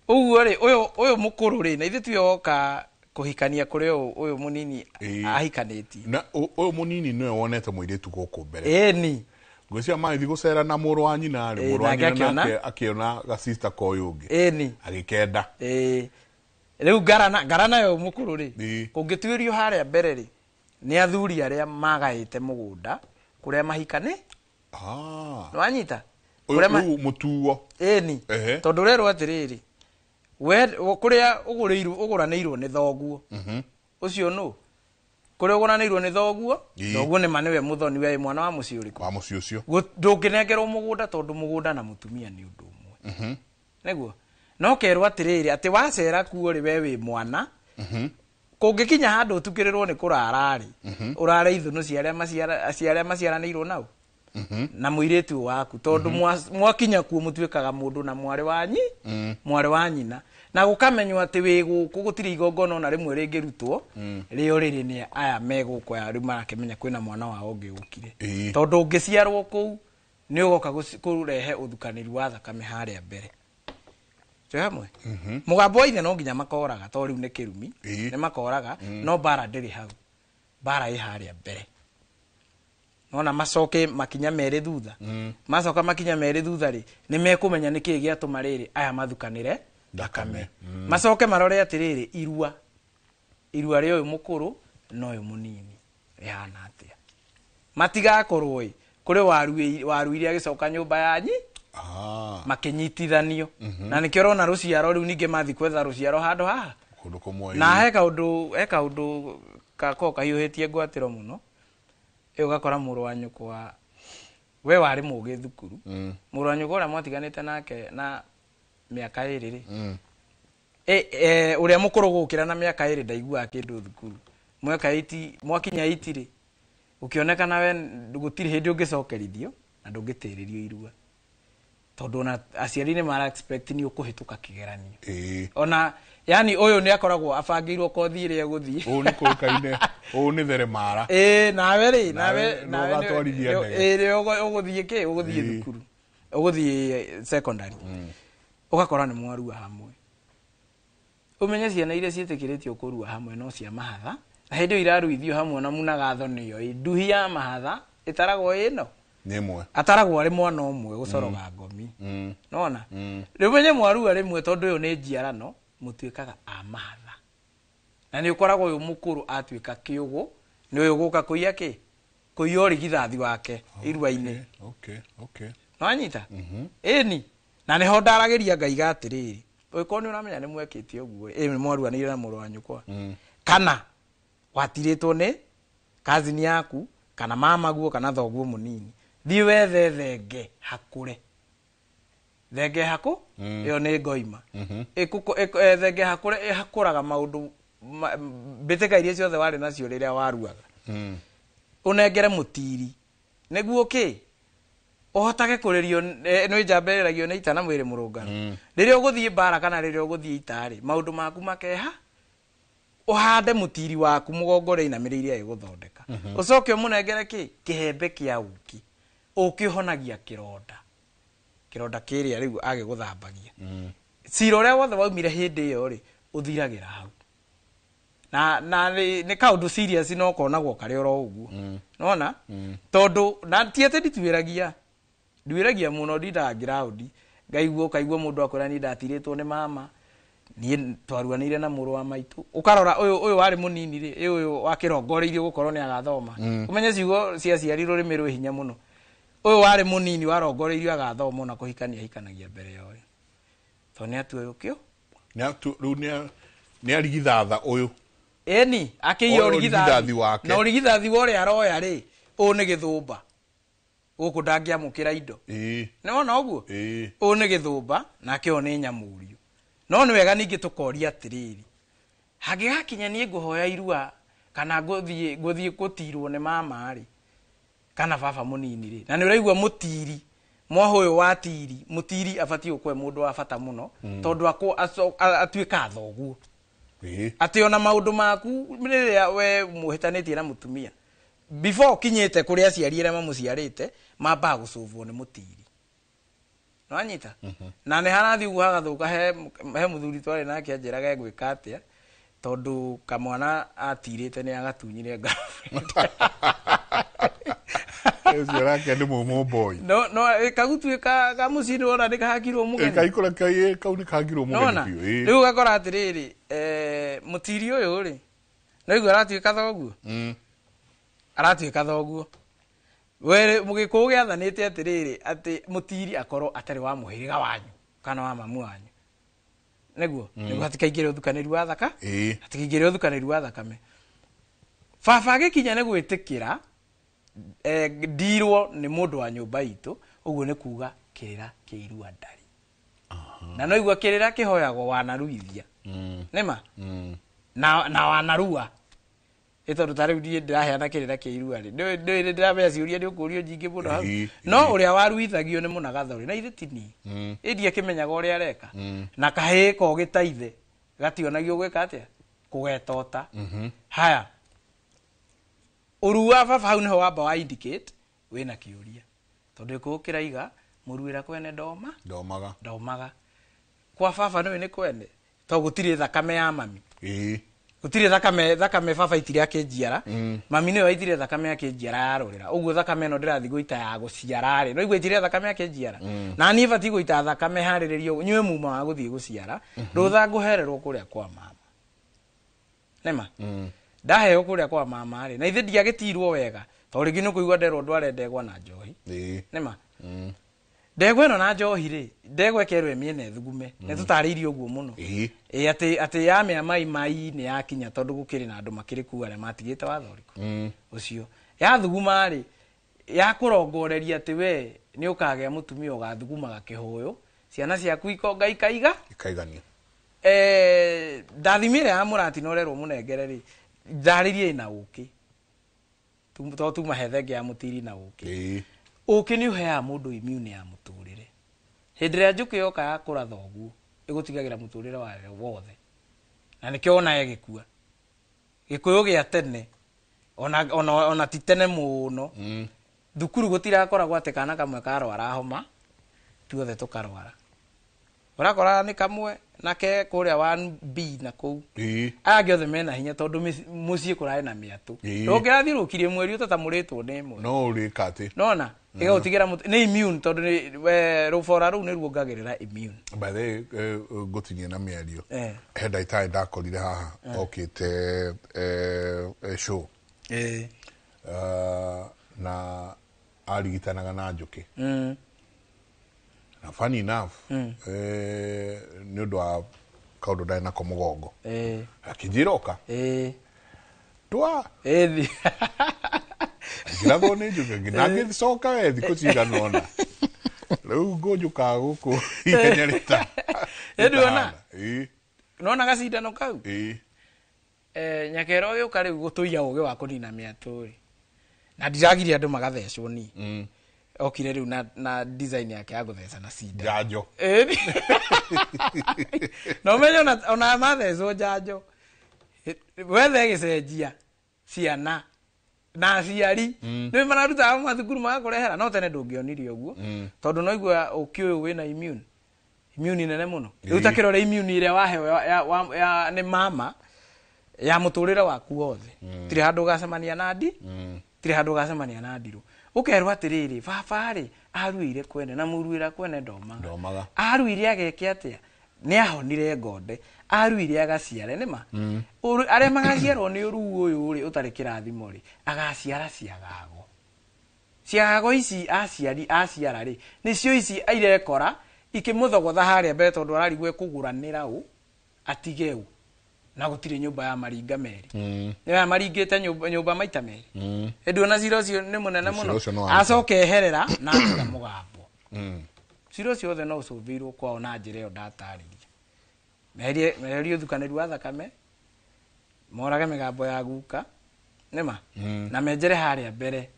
Ũguo rĩ ũyũ mũkũrũ rĩ na ithuĩ tiwe woka kũhikania kũrĩ ũyũ mũnini ahikanĩtie. Na ũyũ mũnini nĩwe wonete mũirĩtu gũkũ mbere. Ĩni. Ngwĩciria magĩthiĩ gũcera na mũrũ wa nyina rĩ, mũrũ wa nyina nake akĩona gacista ka ũyũ ũngĩ. Ĩni. Agĩkenda. Rĩu ngarana yo mũkũrũ rĩ kũngĩtuĩrio harĩa mbere rĩ nĩ athuri arĩa magaĩte mũgũnda kũrĩa mahikani. Nĩwanyita? Rĩu mũtuo. Ĩni. Tondũ ũrerwo atĩrĩrĩ we kũrĩa ũgũranĩirwo nĩ thoguo. Ũcio nũ? Kũrĩa ũgũranĩirwo nĩ thoguo, thoguo nĩ ma nĩwe mũthoni we mwana wa mũciĩ ũrĩkũ? Wa mũciĩ ũcio. Ndũngĩnengerwo mũgũnda tondũ mũgũnda na mũtumia nĩ ũndũ ũmwe. Nĩguo? No kerwo atĩrĩrĩ atĩ wacera kuo rĩ we wĩ mwana kũngĩkinya handũ ũtukĩrĩrwo nĩ kũrara rĩ ũrare ithũnũ cia arĩa maciaranĩirwo nao na mũirĩtu waku tondũ mwakinya kuo mũtuĩkaga mũndũ na mwarĩ wa nyina. Na gũkamenywo atĩ wĩ gũkũ gũtirĩ igongona ona rĩmwe rĩngĩrutwo rĩo rĩrĩ nĩ aya me gũkũ aya rĩu marakĩmenya kwĩna mwana wao ũngĩ ũkire. Tondũ ũngĩciarwo kũu nĩ ũgoka kũrehe ũthukanĩri wa thakame harĩa mbere. Twĩ hamwe? Mũgambo wa ithe no nginya makoraga tondũ rĩu nĩ kĩrumi, nĩ makoraga, no mbara ndĩrĩ hau. Mbara ĩ harĩa mbere. Nona macoke makinya merĩ thutha. Macoka makinya merĩ thutha rĩ, nĩ mekũmenya nĩkĩĩ gĩatũma rĩrĩ aya mathukanĩre thakame. Macoke marore atĩrĩrĩ irua. Irua rĩa ũyũ mũkũrũ na ũyũ mũnini rĩhana atĩa. Matigakorwo ĩ kũrĩ waruire agĩcoka nyũmba yanyi makĩnyitithanio. Na nĩkĩo ũrona rũciaro rĩu ningĩ mathiĩ kwetha rũciaro handũ haha. Kũndũ kũmwe. Na he kaũndũ gakoragwo kahiũhĩtie ngwatĩro mũno. Ĩ ũgakora mũrũ wa nyũkwa we warĩ mũgĩ thukuru. Mũrũ wa nyũkwa ũrĩa mwatiganĩte nake na mĩaka ĩrĩ rĩ. Ũrĩa mũkũrũ gũkĩra na mĩaka ĩrĩ ndaiguaga kĩndũ thukuru. Mweka 8 mwakinya 8 rĩ, ũkĩonekana we gũtirĩ hĩndĩ ũngĩcokerithio na ndũngĩtĩrĩrio irua. Tondũ ona aciari nĩ mara expect nĩ ũkũhĩtũka kĩgeranio. Ona yani ũyũ nĩ akoragwo abangĩirwo kothi ĩrĩa egũthiĩ. Ũũ nĩ kũĩkaine, ũũ nĩ theremara. Nawe rĩ, nawe ũgũthiĩ kĩ? Ũgũthiĩ thukuru. Ũgũthiĩ secondary. Ũgakora nĩ mwarua hamwe. Ũmenye ciana iria ciĩtĩkĩrĩtio kũrua hamwe no cia mahatha. Na hĩndĩ ĩyo iraruithio hamwe na munagatho nĩyo ĩ. Nduhi ya mahatha ĩtaragwo ĩno. Nĩ ĩmwe. Ataragwo arĩ mwana ũmwe gũcoroga ngomi. Nona? Rĩu ũmenye mwarua rĩmwe tondũ ũyũ nĩ njiarano mũtuĩkaga a mahatha. Na nĩ ũkoragwo ũyũ mũkũrũ atuĩka kĩũgũ, nĩ ũyũ gũka kũiya kĩ? Kũiya ũrigithathi wake irua-inĩ. Okay. Nĩwanyita? Ĩni. Na nĩho ndaragĩria ngaiga atĩrĩrĩ, ũngĩkorwo nĩ ũramenya nĩ mwekĩte ũguo, nĩ mwaruanĩire na mũrũ wa nyũkwa. Kana watirĩtwo nĩ cousin yaku, kana mamaguo, kana thoguo mũnini. Thiĩ wethe thenge hakũre. Thenge hakũ? Ĩyo nĩ ngoima. Thenge hakũre ĩhakũraga maũndũ mbĩtĩka iria ciothe warĩ nacio rĩrĩa waruaga. Ũnengere mũtiri. Nĩguo kĩ? Ũhotage kũrĩrio nĩ njamba ĩrĩragio nĩ ita na mwĩrĩ mũrũngaru. Rĩrĩa ũgũthiĩ mbara kana rĩrĩa ũgũthiĩ ita rĩ, maũndũ maku makeha. Ũhande mũtiri waku mũgongo ũrĩa inamĩrĩire agĩgũthondeka. Ũcoke ũmũnengere kĩ? Kĩhembe kĩa ũkĩ. Ũkĩ ũhonagia kĩronda. Kĩronda kĩrĩa rĩu agĩgũthambagia. Cira ũrĩa wothe waumire hĩndĩ ĩyo rĩ, ũthiragĩra hau. Na nĩ kaũndũ serious no konagwo karĩ oro ũguo. Nona? Tondũ na ti atĩ ndituĩragia. Nduĩragia mũno ndindaga ngĩraũndi. Ngaigua ũkaigua mũndũ akwĩra niĩ ndatirĩtwo nĩ mama. Niĩ twaruanĩire na mũrũ wa maitũ. Ũkarora ũyũ warĩ mũnini rĩ, ũyũ wakĩrongoreirio gũkorwo nĩ agathoma. Ũmenye ciugo cia aciari rũrĩmĩ rwĩ hinya mũno. Ũyũ warĩ mũnini warongoreirio agathoma ona kũhikania ahikanagia mbere ya ũyũ. Tondũ nĩ atua ũyũ kĩo? Rĩu nĩ arigithatha ũyũ. Ĩni, akĩiya ũrigithathi wake. Na ũrigithathi wa ũrĩa aroya rĩ, ũyũ nĩ gĩthũmba. Gũkũ ndangĩamũkĩra indo. Nĩwona ũguo? Ũyũ nĩ gĩthũmba nake ũyũ nĩ nyamũriũ. No nĩ wega ningĩ tũkoria atĩrĩrĩ, hangĩgakinya niĩ ngũhoya irua kana ngũthiĩ gũtirwo nĩ mama rĩ, kana baba mũnini rĩ, na nĩ ũraigua mũtiri, mwaha ũyũ wa tiri, mũtiri abatiĩ gũkorwo e mũndũ wa bata mũno, tondũ atuĩkaga thoguo. Atĩ ona maũndũ maku rĩrĩa we mũhĩtanĩtie na mũtumia, before ũkinyĩte kũrĩ aciari arĩa mamũciarĩte, mambaga gũcũvwo nĩ mũtiri. Nĩwanyita? Na nĩ harathiĩ ũguo hagathũka he mũthuri twarĩ nake anjĩraga egwĩka atĩa, tondũ kamwana atirĩte nĩ agatunyire girlfriend. Ũcio nake nĩ mũmũ boy. No kagutuĩka kamũciĩ nĩwona nĩ kahakirwo mũgeni. Kaikũra kau nĩ kahakirwo mũgeni biũ. Rĩu ũgakora atĩrĩrĩ, mũtiri ũyũ rĩ, no igua aratuĩka thoguo. Aratuĩka thoguo. Were mũgĩkũyũ gĩathanĩte atĩrĩrĩ atĩ mũtiri akorwo atarĩ wa mũhĩrĩga wanyu kana wa mamu wanyu. Nĩguo? Nĩguo hatikaingĩre ũthukanĩri wa thaka? Hatikaingĩre ũthukanĩri wa thakame. Baba agĩkinya nĩ gwĩtĩkĩra ndirwo nĩ mũndũ wa nyũmba itũ, ũguo nĩ kuga kĩrĩra kĩa irua ndarĩ. Na no igua kĩrĩra kĩhoyagwo wanaruithia. Nĩma? Na wanarua. Ĩ tondũ ta rĩu niĩ ndĩraheana kĩrĩra kĩa irua rĩ, nĩ ndĩramenya ciũria nĩ ũkũrio nyingĩ mũno hau. No ũrĩa waruithagio nĩ mũnagatho rĩ, na ithe ti niĩ. Ĩ ndiakĩmenyaga ũrĩa areka. Na kahĩĩ kogĩ ta ithe gationagio gwĩka atĩa, kũgetota. Haya, ũruu wa baba hau nĩho wamba wa indicate wĩna kĩũria, tondũ gĩkũyũ kĩraiga mũruĩra kwene ndoma ndomaga. Ndomaga kwa baba nĩwe nĩ kwene, to gũtirĩ thakame ya mami. Gũtirĩ thakame, thakame baba itire akĩnjiara. Mami nĩwe waitire thakame akĩnjiara yarũrĩra ũguo. Thakame ĩno ndĩrathiĩ gũita ya gũciara rĩ, no igua itire thakame akĩnjiara. Na niĩ batiĩ gũita thakame harĩrĩrio nyue muma wa gũthiĩ gũciara. Rũtha ngũhererwo kũrĩa kwa mama nĩma. Ndaheo kũrĩa kwa mama rĩ, na ithe ndiagĩtirwo wega, tondũ rĩngĩ nĩ ũkũigua nderwo ndware ndegwa na njohi. Nĩma ndegwa ĩno na njohi rĩ, ndegwa ĩkerwo ĩmĩene thugume. Nĩ tũtarĩirie ũguo mũno. Ĩ atĩ yamĩa mai mai nĩ yakinya, tondũ gũkĩrĩ na andũ makĩrĩ kuo arĩa matigĩte watho ũrĩkũ ũcio. Yathuguma rĩ, yakũrongoreria atĩ we nĩ ũkagĩa mũtumia ũgathugumaga kĩhũyũ, ciana ciaku ikonga ikaiga ikaigania. Ndathimi ĩrĩa ya mũratina ũrerwo mũnengere rĩ, ndarĩrie ĩna ũkĩ. To tuma he thenge ya mũtiri na ũkĩ. Ũkĩ nĩ ũheaga mũndũ immune ya mũtũrĩre. Hĩndĩ ĩrĩa njũkĩ yoka ya kũratha ũguo, ĩgũtigagĩra mũtũrĩre wayo wothe, na nĩkĩo ona ĩgĩkua gĩkũyũ gĩa tene, ona ti tene mũno. Thukuru gũtirakoragwo atĩ kana kamwe karwara homa tuothe tũkarwara. Ũrakora nĩ kamwe nake kũrĩa 1B na kũu, aya angĩ othe mena hinya, tondũ mũciĩ kũrarĩ na mĩatũ. Ndũngĩrathiũrũkirie mweri ũtatamũrĩtwo nĩ ĩmwe. No ũrĩka atĩ nona ĩgagũtigĩra nĩ immune, tondũ rũbora rũu nĩ ruongagĩrĩra immune. By the way, ngũtinie na mĩario. He ndagĩtarĩ ndakorire haha okĩte show. Na arigitanaga na njũkĩ. Na funny enough, nĩ ũndũ wa kaũndũ ndarĩ nako mũgongo, akĩnjĩra oka twa ngĩrathwo nĩ njũkĩ na ngĩcoka we thikũ cigana ũna. Rĩu ngũnjũkaga gũkũ ihenya rĩta Ĩ, ndũona? Nona gacindano kau. Nyakero gĩũka rĩu gũtũiya ũgĩ wa kũnina mĩatũ rĩ, na ndiragiria andũ magathecwo ni. Okire rĩu na design yake ya gũtheca na cindano. Njanjo. Ĩni. Na ũmenye ona mathecwo njanjo wethe ĩgĩcenjia ciana na aciari nĩ mararutaga mathukuru magakũrehera, no tene ndũngĩonire ũguo. Tondũ no igua ũkĩ ũyũ wĩna immune nene mũno. Rĩu ta kĩrore immune ĩrĩa waheo nĩ mama ya mũtũrĩre waku wothe. Tirĩ handũ ũgacemania na ndi tirĩ handũ ũgacemania na ndirũ. Ũkerwo atĩrĩrĩ, baba rĩ aruire kwene na mũruĩra kwene ndomaga. Ndomaga. Aruire ageke atĩa, nĩ ahonire ngonde, aruire agaciare nĩma. Arĩa magaciarwo nĩ ũruu ũyũ rĩ ũtarĩ kĩrathimo rĩ, agaciara ciagago. Ciagago ici aciari aciara rĩ, nĩcio ici irekora ikĩmũthogotha harĩa mbere, tondũ ararigwo ekũgũranĩra ũ atige ũ, na gũtirĩ nyũmba ya maringa merĩ. Nĩ maringĩte nyũmba maita merĩ. Ĩndĩ ona cira ũcio nĩ mũnene Cira mũno. ũcio nĩ wa Acoka eherera na atiga mũgambo. Cira ũcio wothe no ũcũthĩirwo kwao na njĩra ĩyo ndatarĩria. Meherie ũthukanĩru wa thakame, morage mĩgambo ya guka nĩma. Na menjere harĩa mbere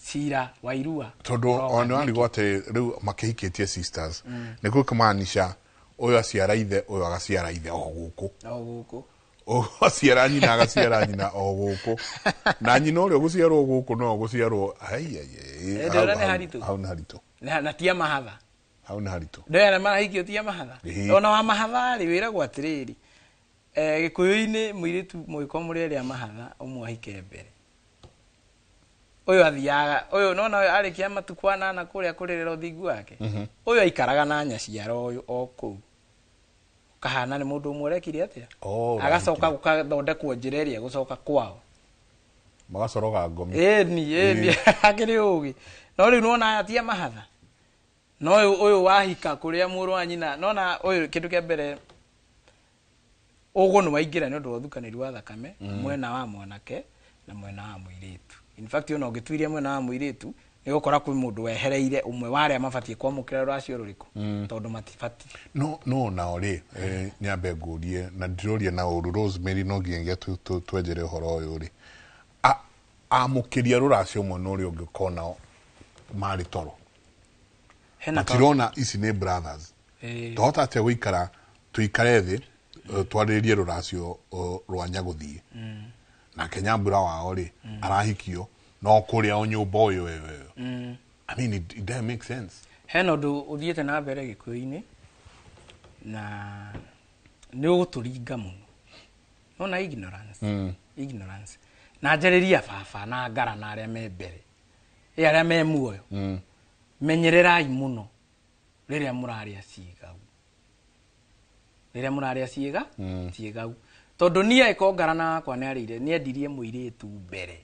cira wa irua. Tondũ ona warigwo atĩ rĩu makĩhikĩtie sisters, nĩ kũmaanisha ũyũ aciara ithe, ũyũ agaciara ithe o gũkũ. O gũkũ. Ũyũ aciara nyina, agaciara nyina o gũkũ, na nyina ũrĩa ũgũciarwo gũkũ no ũgũciarwo. Ai, ai, ai. Eh, ndĩrona nĩ haritũ. Hau nĩ haritũ. Na ti a mahatha. Hau nĩ haritũ. Ndĩ arĩa marahikio ti a mahatha. Ona wa mahatha rĩ, wĩragwo atĩrĩrĩ, gĩkũyũ-inĩ mũirĩtu mũgĩkorwo mũrĩ erĩ a mahatha, ũmwe ahike mbere, ũyũ athiaga ũyũ nona ũyũ arĩkia matukũ anana kũrĩa kũrĩrĩra ũthingu wake. Ũyũ aikaraga na nyaciara ũyũ o kũu, kahana nĩ mũndũ ũmwe ũrekire atĩa. Oh, agacoka gũkathondekwo njĩra ĩrĩa gũcoka kwao. Magacoroga ngomi. Ĩni akĩrĩ ũgĩ, no rĩu nĩwona aya ti a mahatha, no ũyũ wahika kũrĩa mũrũ wa nyina nona ũyũ, kĩndũ kĩa mbere ũgũ nĩ waingĩra nĩ ũndũ wa ũthukanĩri wa thakame. Mwena wa mwanake na mwena wa mũirĩtu, in fact ona ũngĩtuiria mwena wa mũirĩtu nĩ ũgũkora kwĩ mũndũ wehereire ũmwe wa arĩa mabatiĩ kwamũkĩra rũracio rũrĩkũ. Tondũ matibatiĩ. No nao rĩ, nyambe ngũrie na ndiroria na ũru, Rosemary, no nginyagia twenjere ũhoro ũyũ rĩ. Amũkĩria rũracio mwena ũrĩa ũngĩ ũkona marĩ toro. Matirona ici nĩ brothers. Twahota atĩa gũikara tũikare thĩ twarĩrĩrie rũracio rwa Nyagũthiĩ. Nake Nyambura wao rĩ arahikio no kũrĩa o nyũmba ũyũ ĩyo. I mean, it doesn't make sense. Hena ũndũ ũthiĩte na mbere Gĩkũyũ-inĩ na nĩ ũgũtũringa mũno. Nona ignorance. Ignorance. Na njarĩria baba na ngara na arĩa me mbere. Arĩa me muoyo. Menyererai mũno rĩrĩa mũrarĩa ciĩgau. Rĩrĩa mũrarĩa ciĩga, ciĩgau. Tondũ niĩ ĩko ngara na wakwa nĩ arĩire, nĩ endirie mũirĩtu mbere.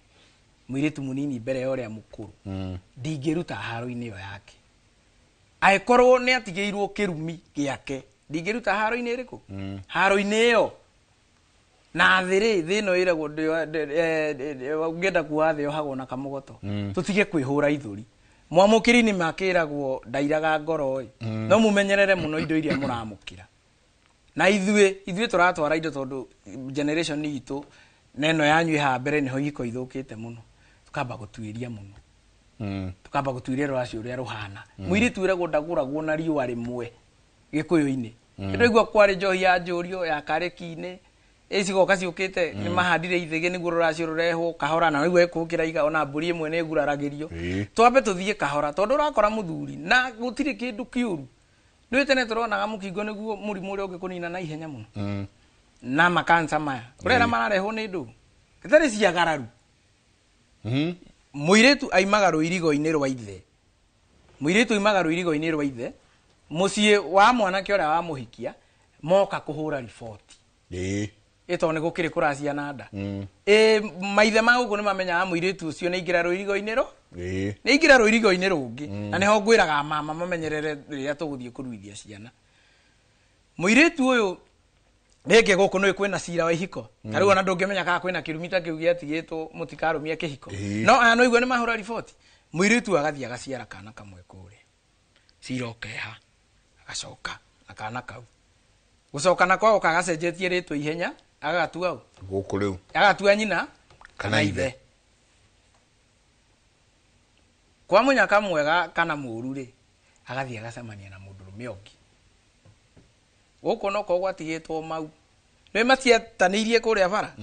Mũirĩtu mũnini mbere ya ũrĩa mũkũrũ. Ndingĩruta haro-inĩ ĩyo yake. Angĩkorwo nĩ atigĩirwo kĩrumi gĩake, ndingĩruta haro-inĩ ĩrĩkũ? Haro-inĩ ĩyo. Na thĩ rĩ, thĩ ĩno ĩragwo ũngĩenda kuoha thĩ yohagwo na kamũgoto. Tũtige kwĩhũra ithũri. Mwamũkĩri nĩ makĩragwo ndairaga ngoro ĩ. No mũmenyerere mũno indo iria mũramũkĩra. Na ithuĩ tũratwara indo tondũ generation itũ na ĩno yanyu ĩhaha mbere nĩho ihiko ithũkĩte mũno. Tũkamba gũtuĩria mũno. Tũkamba gũtuĩria rũracio ũrĩa rũhana. Mũirĩtu ĩragwo ndagũragwo na riũa rĩmwe Gĩkũyũ-inĩ. Ndĩraigua kwarĩ njohi ya njũrio ya kareki-inĩ. Icigoka ciũkĩte nĩ mahandire ithĩgĩ nĩguo rũracio rũrehwo kahora na nĩguo ĩkũkĩra iga ona mbũri ĩmwe nĩ ĩguraragĩrio. Twambe tũthiĩ kahora tondũ ũrakora mũthuri na gũtirĩ kĩndũ kĩũru. Nĩ tene tũronaga mũkingo nĩguo mũrimũ ũrĩa ũngĩkũnina na ihenya mũno. Na makansa maya. Ũrera mararehwo nĩ ndũ. Gĩtarĩ ciagararu. Mũirĩtu aimaga rũirigo-inĩ rwa ithe. Mũirĩtu aimaga rũirigo-inĩ rwa ithe. Mũciĩ wa mwanake ũrĩa wamũhikia moka kũhũra riboti. Ĩto nĩ gũkĩrĩ kũracia na nda. Maithe ma gũkũ nĩ mamenyaga mũirĩtu ũcio nĩ aingĩra rũirigo-inĩ rũ. Nĩ aingĩra rũirigo-inĩ rũngĩ. Na nĩho ngwĩraga mama mamenyerere rĩrĩa tũgũthiĩ kũruithia ciana. Mũirĩtu ũyũ rĩngĩ gũkũ nĩ kwĩna cira wa ihiko. Ta rĩu ona ndũngĩmenya kana kwĩna kĩrumi ta kĩu gĩatigĩtwo mũtikarũmie kĩhiko. No aya no igua nĩ mahũra riboti. Mũirĩtu agathiĩ agaciara kana kamwe kũrĩa. Cira ũkeha. Agacoka na kana kau. Gũcoka nako agoka agacenjetie rĩtwa ihenya agatua ũ? Gũkũ rĩu. Agatua nyina kana ithe. Kwa mũnyaka mwega kana mũũru rĩ, agathiĩ agacemania na mũndũrũme ũngĩ. Gũkũ no ko gwatigĩtwo mau. Nĩ matiatanĩirie kũrĩa bara.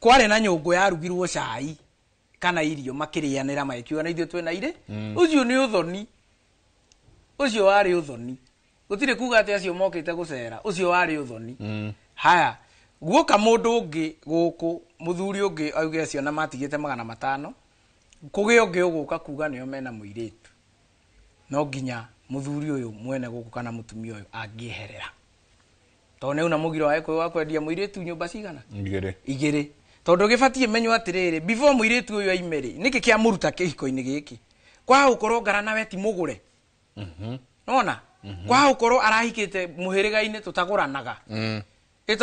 Kwarĩ na nyũngũ yarugirwo cai kana irio makĩrĩanĩra magĩkiuga na ithuĩ twĩna irĩ. Ũcio nĩ ũthoni. Ũcio warĩ ũthoni. Gũtirĩ kuga atĩ acio mokĩte gũcera, ũcio warĩ ũthoni. Haya, guoka mũndũ ũngĩ gũkũ, mũthuri ũngĩ auge acio na matigĩte 500, kũgĩe ũngĩ ũgũka kuga nĩo mena mũirĩtu. No nginya mũthuri ũyũ mwene gũkũ kana mũtumia ũyũ angĩeherera. Tondũ nĩ una mũgiro wa Gĩkũyũ wa kwendia mũirĩtu nyũmba cigana? Igĩrĩ. Tondũ gĩbatiĩ menywo atĩrĩrĩ, before mũirĩtu ũyũ aime rĩ, nĩkĩ kĩamũruta kĩhiko-inĩ gĩkĩ? Kwaga gũkorwo ngara nawe ti mũgũre. Nona? Kwaga gũkorwo arahikĩte mũhĩrĩga-inĩ tũtagũranaga. Ĩ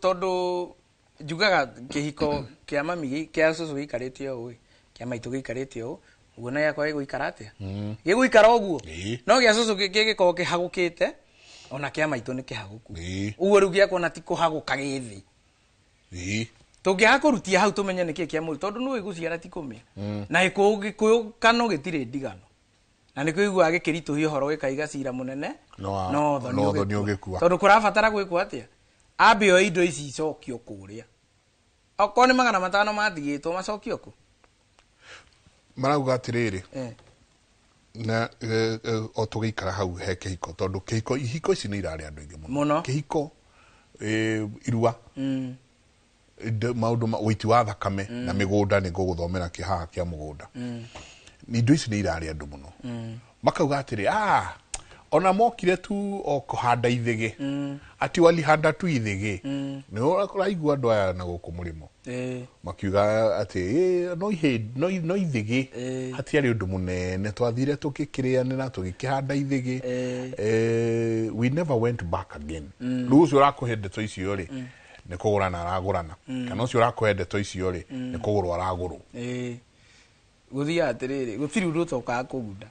tondũ njugaga kĩhiko kĩa mami kĩa cũcũ gĩikarĩte ũũ ĩ, kĩa maitũ gĩikarĩte ũũ, ũguo na gĩakwa gĩgũikara atĩa? Gĩgũikara ũguo. No gĩa cũcũ gĩgĩkorwo kĩhagũkĩte, ona kĩa maitũ nĩ kĩhagũku. Ũguo rĩu gĩakwa ona ti kũhagũka gĩthĩ. Tũngĩaga kũrutia hau tũmenye nĩkĩ kĩa mũndũ, tondũ nĩũĩ gũciara ti kũmĩa. Na Gĩkũyũ kano gĩtirĩ ndigano. Na nĩkĩo ũiguaga gĩkĩritũhia ũhoro gĩkaiga cira mũnene, no thoni ũgĩkua. Tondũ kũrabatara gwĩkwo atĩa? Ambe oe indo ici icokio kũrĩa. Okorwo nĩ 500 matigĩtwo macokio kũ? Marauga atĩrĩrĩ, na o tũgĩikara hau he kĩhiko, tondũ kĩhiko ihiko ici nĩ irarĩa andũ aingĩ mũno. Kĩhiko irua, maũndũ ũiti wa thakame na mĩgũnda nĩ ngũgũthomera kĩhaha kĩa mũgũnda. Indo ici nĩ irarĩa andũ mũno. Makauga atĩrĩ, ona mokire tu o kũhanda ithĩgĩ. Ati walihanda tu ithĩgĩ. Nĩ ũraigua andũ aya na gũkũ mũrĩmo. Makiuga atĩ no ithĩgĩ. Hatiarĩ ũndũ mũnene twathire tũgĩkĩrĩanĩra tũgĩkĩhanda ithĩgĩ. We never went back again. Rĩu ũcio ũrakũhe ndeto icio rĩ, nĩ kũgũrana aragũrana. Kana ũcio ũrakũhe ndeto icio rĩ, nĩ kũgũrwo aragũrwo. Gũthiaga atĩrĩrĩ, gũtirĩ ũndũ ũtokaga kũgunda.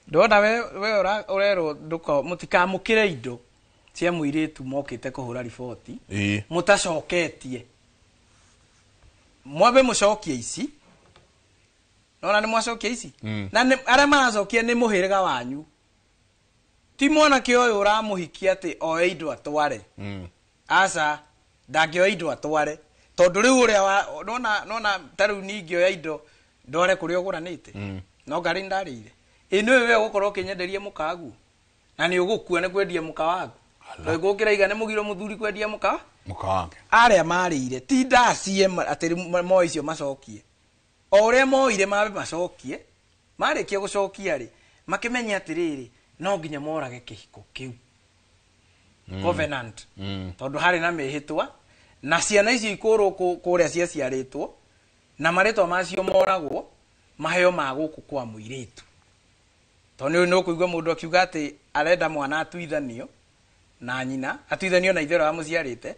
Ndona we ũrerwo mũtikamũkĩre indo cia mũirĩtu mokĩte kũhũra riboti, mũtacoketie. Mwambe mũcokie ici. Nona nĩ mwacokia ici. Na arĩa maracokia nĩ mũhĩrĩga wanyu. Ti mwanake ũyũ ũramũhikia atĩ oe indo atware. Aca ndangĩoya indo atware. Tondũ rĩu ũrĩa nona ta rĩu niĩ ingĩoya indo ndware kũrĩa ũgũranĩte. No ngari ndarĩire. Ĩ nĩwe we ũgũkorwo ũkĩnyenderia mũka wagu. Na nĩ ũgũkua nĩ kwendia mũka waku. Tondũ gũkĩraiga nĩ mũgiro mũthuri kwendia mũka mũka wake. Arĩa marĩire ti ndacie atĩ moe icio macokie. O ũrĩa moire mambe macokie, marĩkia gũcokia rĩ, makĩmenye atĩrĩrĩ, no nginya morage kĩhiko kĩu. Covenant. Tondũ harĩ na mĩhĩtwa na ciana icio ikũrwo kũrĩa ciaciarĩtwo na marĩtwa macio moragwo maheo ma gũkũ kwa mũirĩtu. Tondũ nĩ ũkũigua mũndũ akiuga atĩ arenda mwana atuithanio na nyina, atuithanio na ithe ũrĩa wamũciarĩte,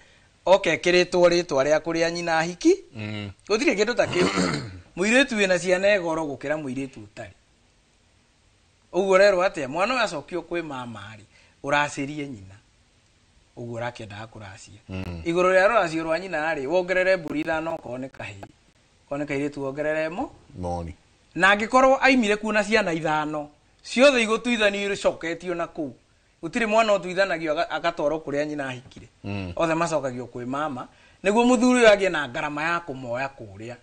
oke ekĩrĩtwo rĩtwa rĩa kũrĩa nyina ahiki. Gũtirĩ kĩndũ ta kĩu. Mũirĩtu wĩna ciana e goro gũkĩra mũirĩtu ũtarĩ. Ũguo ũrerwo atĩa? Mwana ũyũ acokio kwĩ mama rĩ, ũracĩrie nyina. Ũguo ũrakĩendaga kũracia. Igũrũ rĩa rũracio rwa nyina rĩ, wongerere mbũri ithano okorwo nĩ kahĩĩ. Okorwo nĩ kairĩtu wongerere moni. Na angĩkorwo aimire kuo na ciana ithano, ciothe igũtuithanio icoketio na kũu. Gũtirĩ mwana ũtuithanagio agatwarwo kũrĩa nyina ahikire. Othe macokagio kwĩ mama nĩguo mũthuri ũyũ agĩe na ngarama ya kũmoya kũrĩa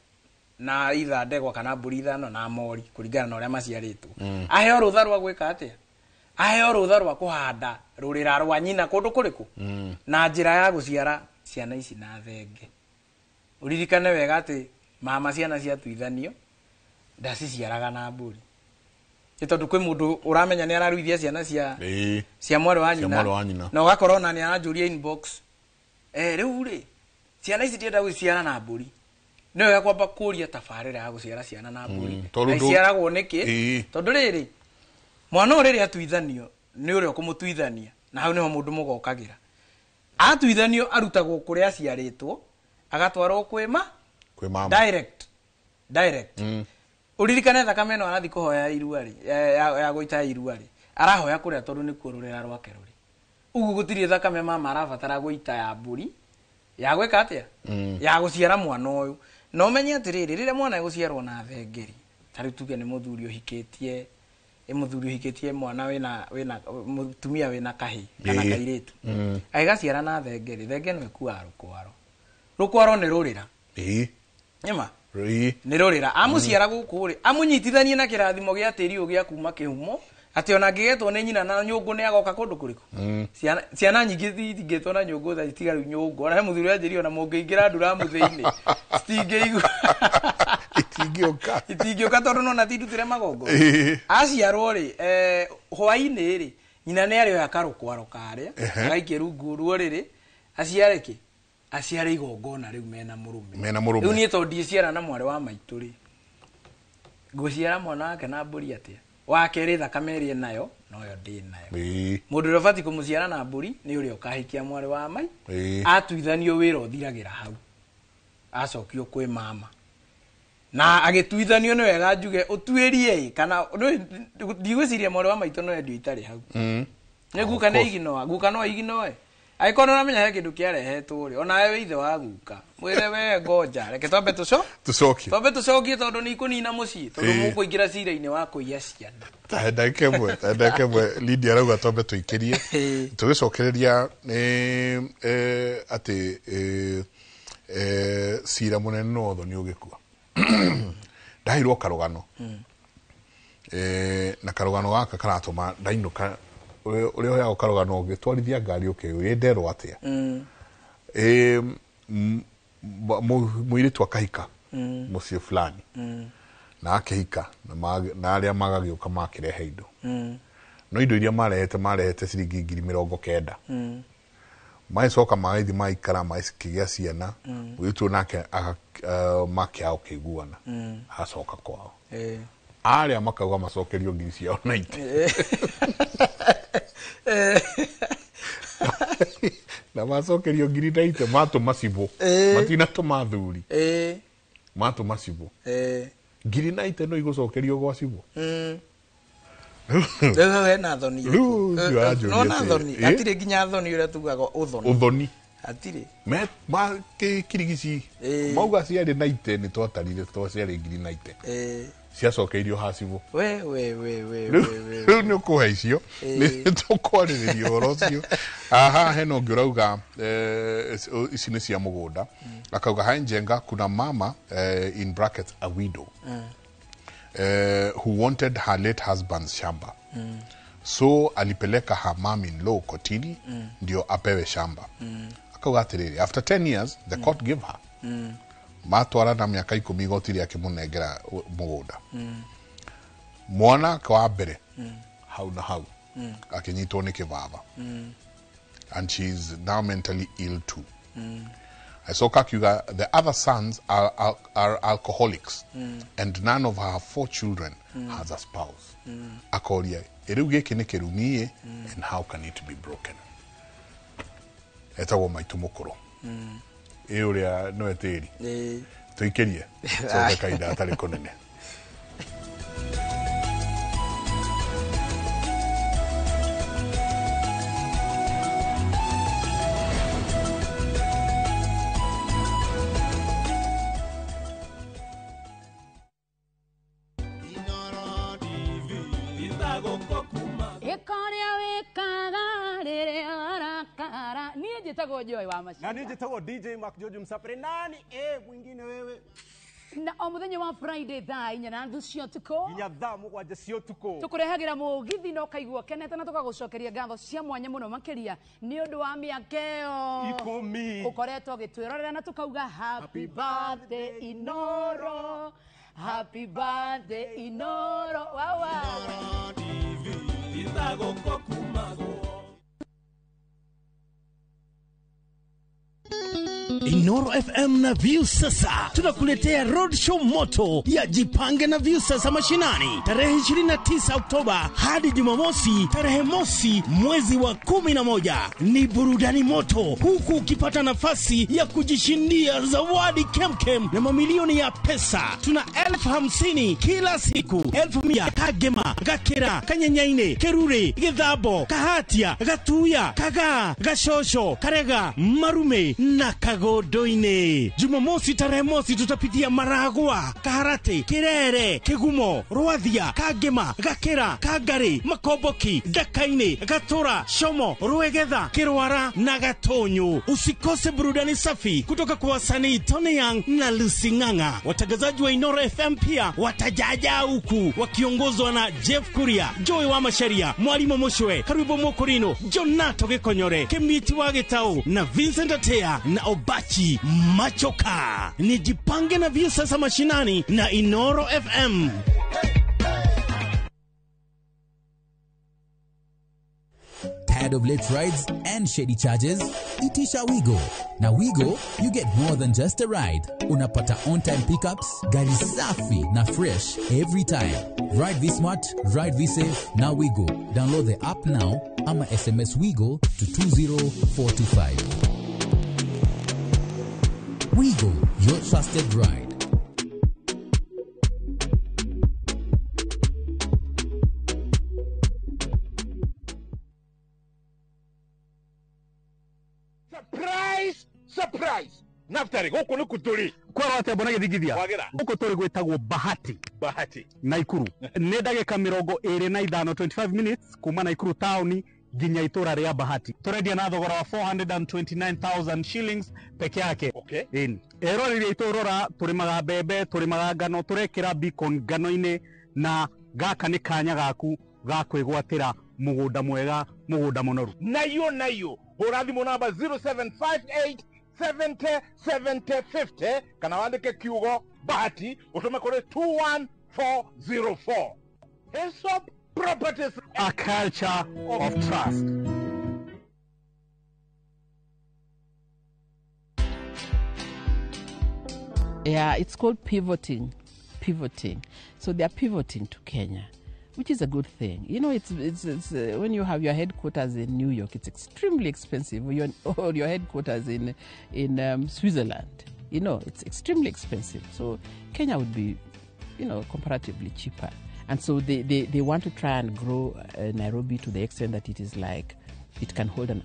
na itha ndegwa kana mbũri ithano na mori kũringana na ũrĩa maciarĩtwo. Aheo rũtha rwa gwĩka atĩa? Aheo rũtha rwa kũhanda rũrĩra rwa nyina kũndũ kũrĩkũ? Na njĩra ya gũciara ciana ici na thenge. Ũririkane wega atĩ mama ciana ciatuithanio ndaciciaraga na mbũri. Nĩ tondũ kwĩ mũndũ ũramenya nĩ araruithia ciana cia mwarĩ wa nyina. Na ũgakorwo ona nĩ aranjũria inbox. Rĩu rĩ, ciana ici ndienda gũciara na mbũri. Nĩ wega kwamba kũria tabarĩra ya gũciara ciana na mbũri. Na iciaragwo nĩkĩ? Tondũ rĩrĩ, mwana ũyũ rĩrĩa atuithanio nĩ ũrĩa ũkũmũtuithania, na hau nĩho mũndũ mũgokagĩra. Atuithanio arutagwo kũrĩa aciarĩtwo, agatwarwo kwĩ mama. Direct. Ũririkane thakame ĩno arathiĩ kũhoya irua rĩ, ya gũita irua rĩ, arahoya kũrĩa tondũ nĩkuo rũrĩra rwake rũrĩ. Ũguo gũtirĩ thakame mama arabatara gũita ya mbũri ya gwĩka atĩa? Ya gũciara mwana ũyũ. Na ũmenye atĩrĩrĩ, rĩrĩa mwana egũciarwo na thengeri, ta rĩu tuge nĩ mũthuri ũhikĩtie, mũthuri ũhikĩtie mwana wĩna mũtumia wĩna kahĩĩ kana kairĩtu. Agĩgaciara na thengeri, thenge no ĩkuaga rũkwaro. Rũkwaro nĩ rũrĩra. Nĩma? Nĩ rũrĩra. Amũciara gũkũ rĩ, amũnyitithanie na kĩrathimo gĩa tĩri ũyũ gĩa kuma kĩhumo, atĩ ona angĩgetwo nĩ nyina na nyũngũ nĩ agoka kũndũ kũrĩkũ? Ciana nyingĩ itingĩtwo na nyũngũ thaa ici tiga rĩu nyũngũ. Ona he mũthuri wanjĩrire ona mũngĩingĩra nduramu thĩinĩ, citingĩigua. Itingĩũka. Itingĩũka tondũ nona ti ndutĩre magongona. Aciarwo rĩ, hwaĩ-inĩ rĩ, nyina nĩ arĩoya karũkwaro karĩa, agaikia rungu ruo rĩrĩ, aciare kĩ? Aciare igongona rĩu mena mũrũme. Mena mũrũme. Rĩu niĩ tondũ ndiĩciara na mwarĩ wa maitũ rĩ, ngũciara mwana wake na mbũri atĩa? Wa kerĩ thakame ĩrĩa nayo noyo ndĩ nayo. Mũndũ ũrĩa ũbatiĩ kũmũciara na mbũri nĩ ũrĩa ũkahikia mwarĩ wa mai. Atuithanio wĩra ũthiragĩra hau. Acokio kwĩ mama. Na agĩtuithanio nĩ wega njuge ũtuĩrie kana ndigwĩciria mwarĩ wa maitũ no endio itarĩ hau. Nĩ guka nĩ iginoa, guka no iginoe. Angĩkorwo nĩ ũramenya he kĩndũ kĩarehetwo rĩ, onawe wĩ ithe wa guka, mwĩre we ngoja, reke twambe tũcokie. Twambe tũcokie tondũ nĩ ikũnina mũciĩ, tondũ mũkũingĩra cira-inĩ wa kũiya ciana. Ta ndagĩka ĩmwe Lydia arauga twambe tũikĩrie. Tũgĩcokereria atĩ cira mũnene no ũthoni ũgĩkua. Ndaheirwo karũgano. Na karũgano gaka karatũma ndainũka ũrĩa ũheagwo karũgano ũgĩtwarithia ngari ũkĩũria nderwo atĩa. Mũirĩtu akahika mũciĩ fulani. Na akĩhika na arĩa magagĩũka makĩrehe indo. No indo iria marehete ciringi 90,000. Magĩcoka magĩthiĩ maikara magĩkĩgĩa ciana. Mũirĩtu ũyũ nake makĩaga gũkĩiguana. Acoka kwao. Arĩa makauga macokerio ngiri ciao 90. Na macokerio ngiri 90 matũma cibũ. Matinatũma thuri. Matũma cibũ. Ngiri 90 no igũcokerio gwa cibũ. Rĩu hena thoni. No na thoni. Hatirĩ nginya thoni ũrĩa tugaga ũthoni. Ũthoni. Hatirĩ. Me ma kirigici mauga ciarĩ 90 nĩ twatarire to ciarĩ ngiri 90. Ciacokeirio hacibũ. We we we we we. Rĩu nĩ ũkũhe icio nĩ tũkwarĩrĩria ũhoro ũcio. Aha hena ũngĩ ũrauga ici nĩ cia mũgũnda. Akauga hai Njenga kuna mama in brackets a widow who wanted her late husband's shamba. So alipeleka her mom in law kotini ndio apewe shamba. Akauga atiriri after 10 years the court gave her. Matwara na miaka 10 igoti rĩakĩmũnengera mũgũnda. Mwana wa mbere hau na hau akĩnyitwo nĩ kĩbaba. And she's now mentally ill too. Acoka akiuga the other sons are alcoholics and none of her 4 children has a spouse. Akoria rĩu gĩkĩ nĩ kĩrumi and how can it be broken? Etagwo maitũ mũkũrũ. Ĩ ũrĩa no etĩri tũikĩrie coke kahinda atarĩ kũnene. Na nĩ njĩtagwo DJ Mark George Msapere. Nani mwingine wewe? Na o mũthenya wa Friday thaa 4:30 cia ũtukũ nginya thaa 7 cia ũtukũ tũkũrehagĩra mũgithi na ũkaigua kenete na tũkagũcokeria ngatho cia mwanya mũno makĩria nĩ ũndũ wa mĩaka ĩyo 10 ũkoretwo ũgĩtwĩrorera na tũkauga happy birthday Inoro, happy birthday Inoro. Wawa Inoro FM na Viusasa tunakuletea roadshow moto ya Jipange na Viusasa mashinani tarehe 29 Oktoba hadi Jumamosi tarehe 1 mwezi wa 11. Ni burudani moto huku ukipata nafasi ya kujishindia zawadi kemkem na mamilioni ya pesa. Tuna 50,000 kila siku, 100,000 Kagema, Gakera, Kanyanyaine, Kerure, Githabo, Kahatia, Gatuya, Kagaa, Gashosho, Karega, Marume na Kagodoine. Jumamosi tarehe 1 tutapitia Maragua, Kaharate, Kirere, Kigumo, Rwathia, Kagema, Gakera, Kagari, Makoboki, Dakaine, Gatora, Shomo, Ruegetha, Kirwara na Gatonyo. Usikose burudani safi kutoka kwa wasanii Tony Young na Lucy Ng'ang'a. Watangazaji wa Inoro FM pia watajaja huku wakiongozwa na Jeff Kuria, Joy wa Masharia, Mwalimu Moshwe, Karibu Mokorino, Jonato Gekonyore, Kemiti wa Gitau na Vincent Atea na Obachi Machoka. Ni Jipange na Viusasa mashinani na Inoro FM. Tired of late rides and shady charges? Itisha Wigo. Now Wigo, you get more than just a ride. Unapata on-time pickups, gari safi na fresh every time. Ride V-Smart, ride V-Safe, now Wigo. Download the app now ama SMS Wigo to 20425. Wigo, your trusted ride. Surprise! Surprise! Naftari, gũkũ nĩ kũtũrĩ. Kwara atĩa mbona gĩthingithia? Gũkũ tũrĩ gwĩtagwo Bahati. Bahati. Naikuru. Nĩ ndagĩka 25, 25 minutes kuma Naikuru taũni nginya itũra rĩa Bahati. Tũrendia na thogora wa 429,000 shillings peke yake. Okay. Ĩni. Eroreri aitũ rora, tũrĩmaga mbembe, tũrĩmaga ngano, tũrekĩra beacon ngano-inĩ, na gaka nĩ kanya gaku ga kwĩgwatĩra mũgũnda mwega, mũgũnda mũnoru. Nayo nayo, hũra thimũ namba 0758 70 70 50 kana wandĩke kiugo Bahati ũtũme kũrĩ 21404. Hesop Properties, a culture of trust. Yeah, it's called pivoting. Pivoting. So they are pivoting to Kenya, which is a good thing. You know, it's when you have your headquarters in New York, it's extremely expensive. Or your headquarters in Switzerland, you know, it's extremely expensive. So Kenya would be, you know, comparatively cheaper. And so they want to try and grow Nairobi to the extent that it is like it can hold an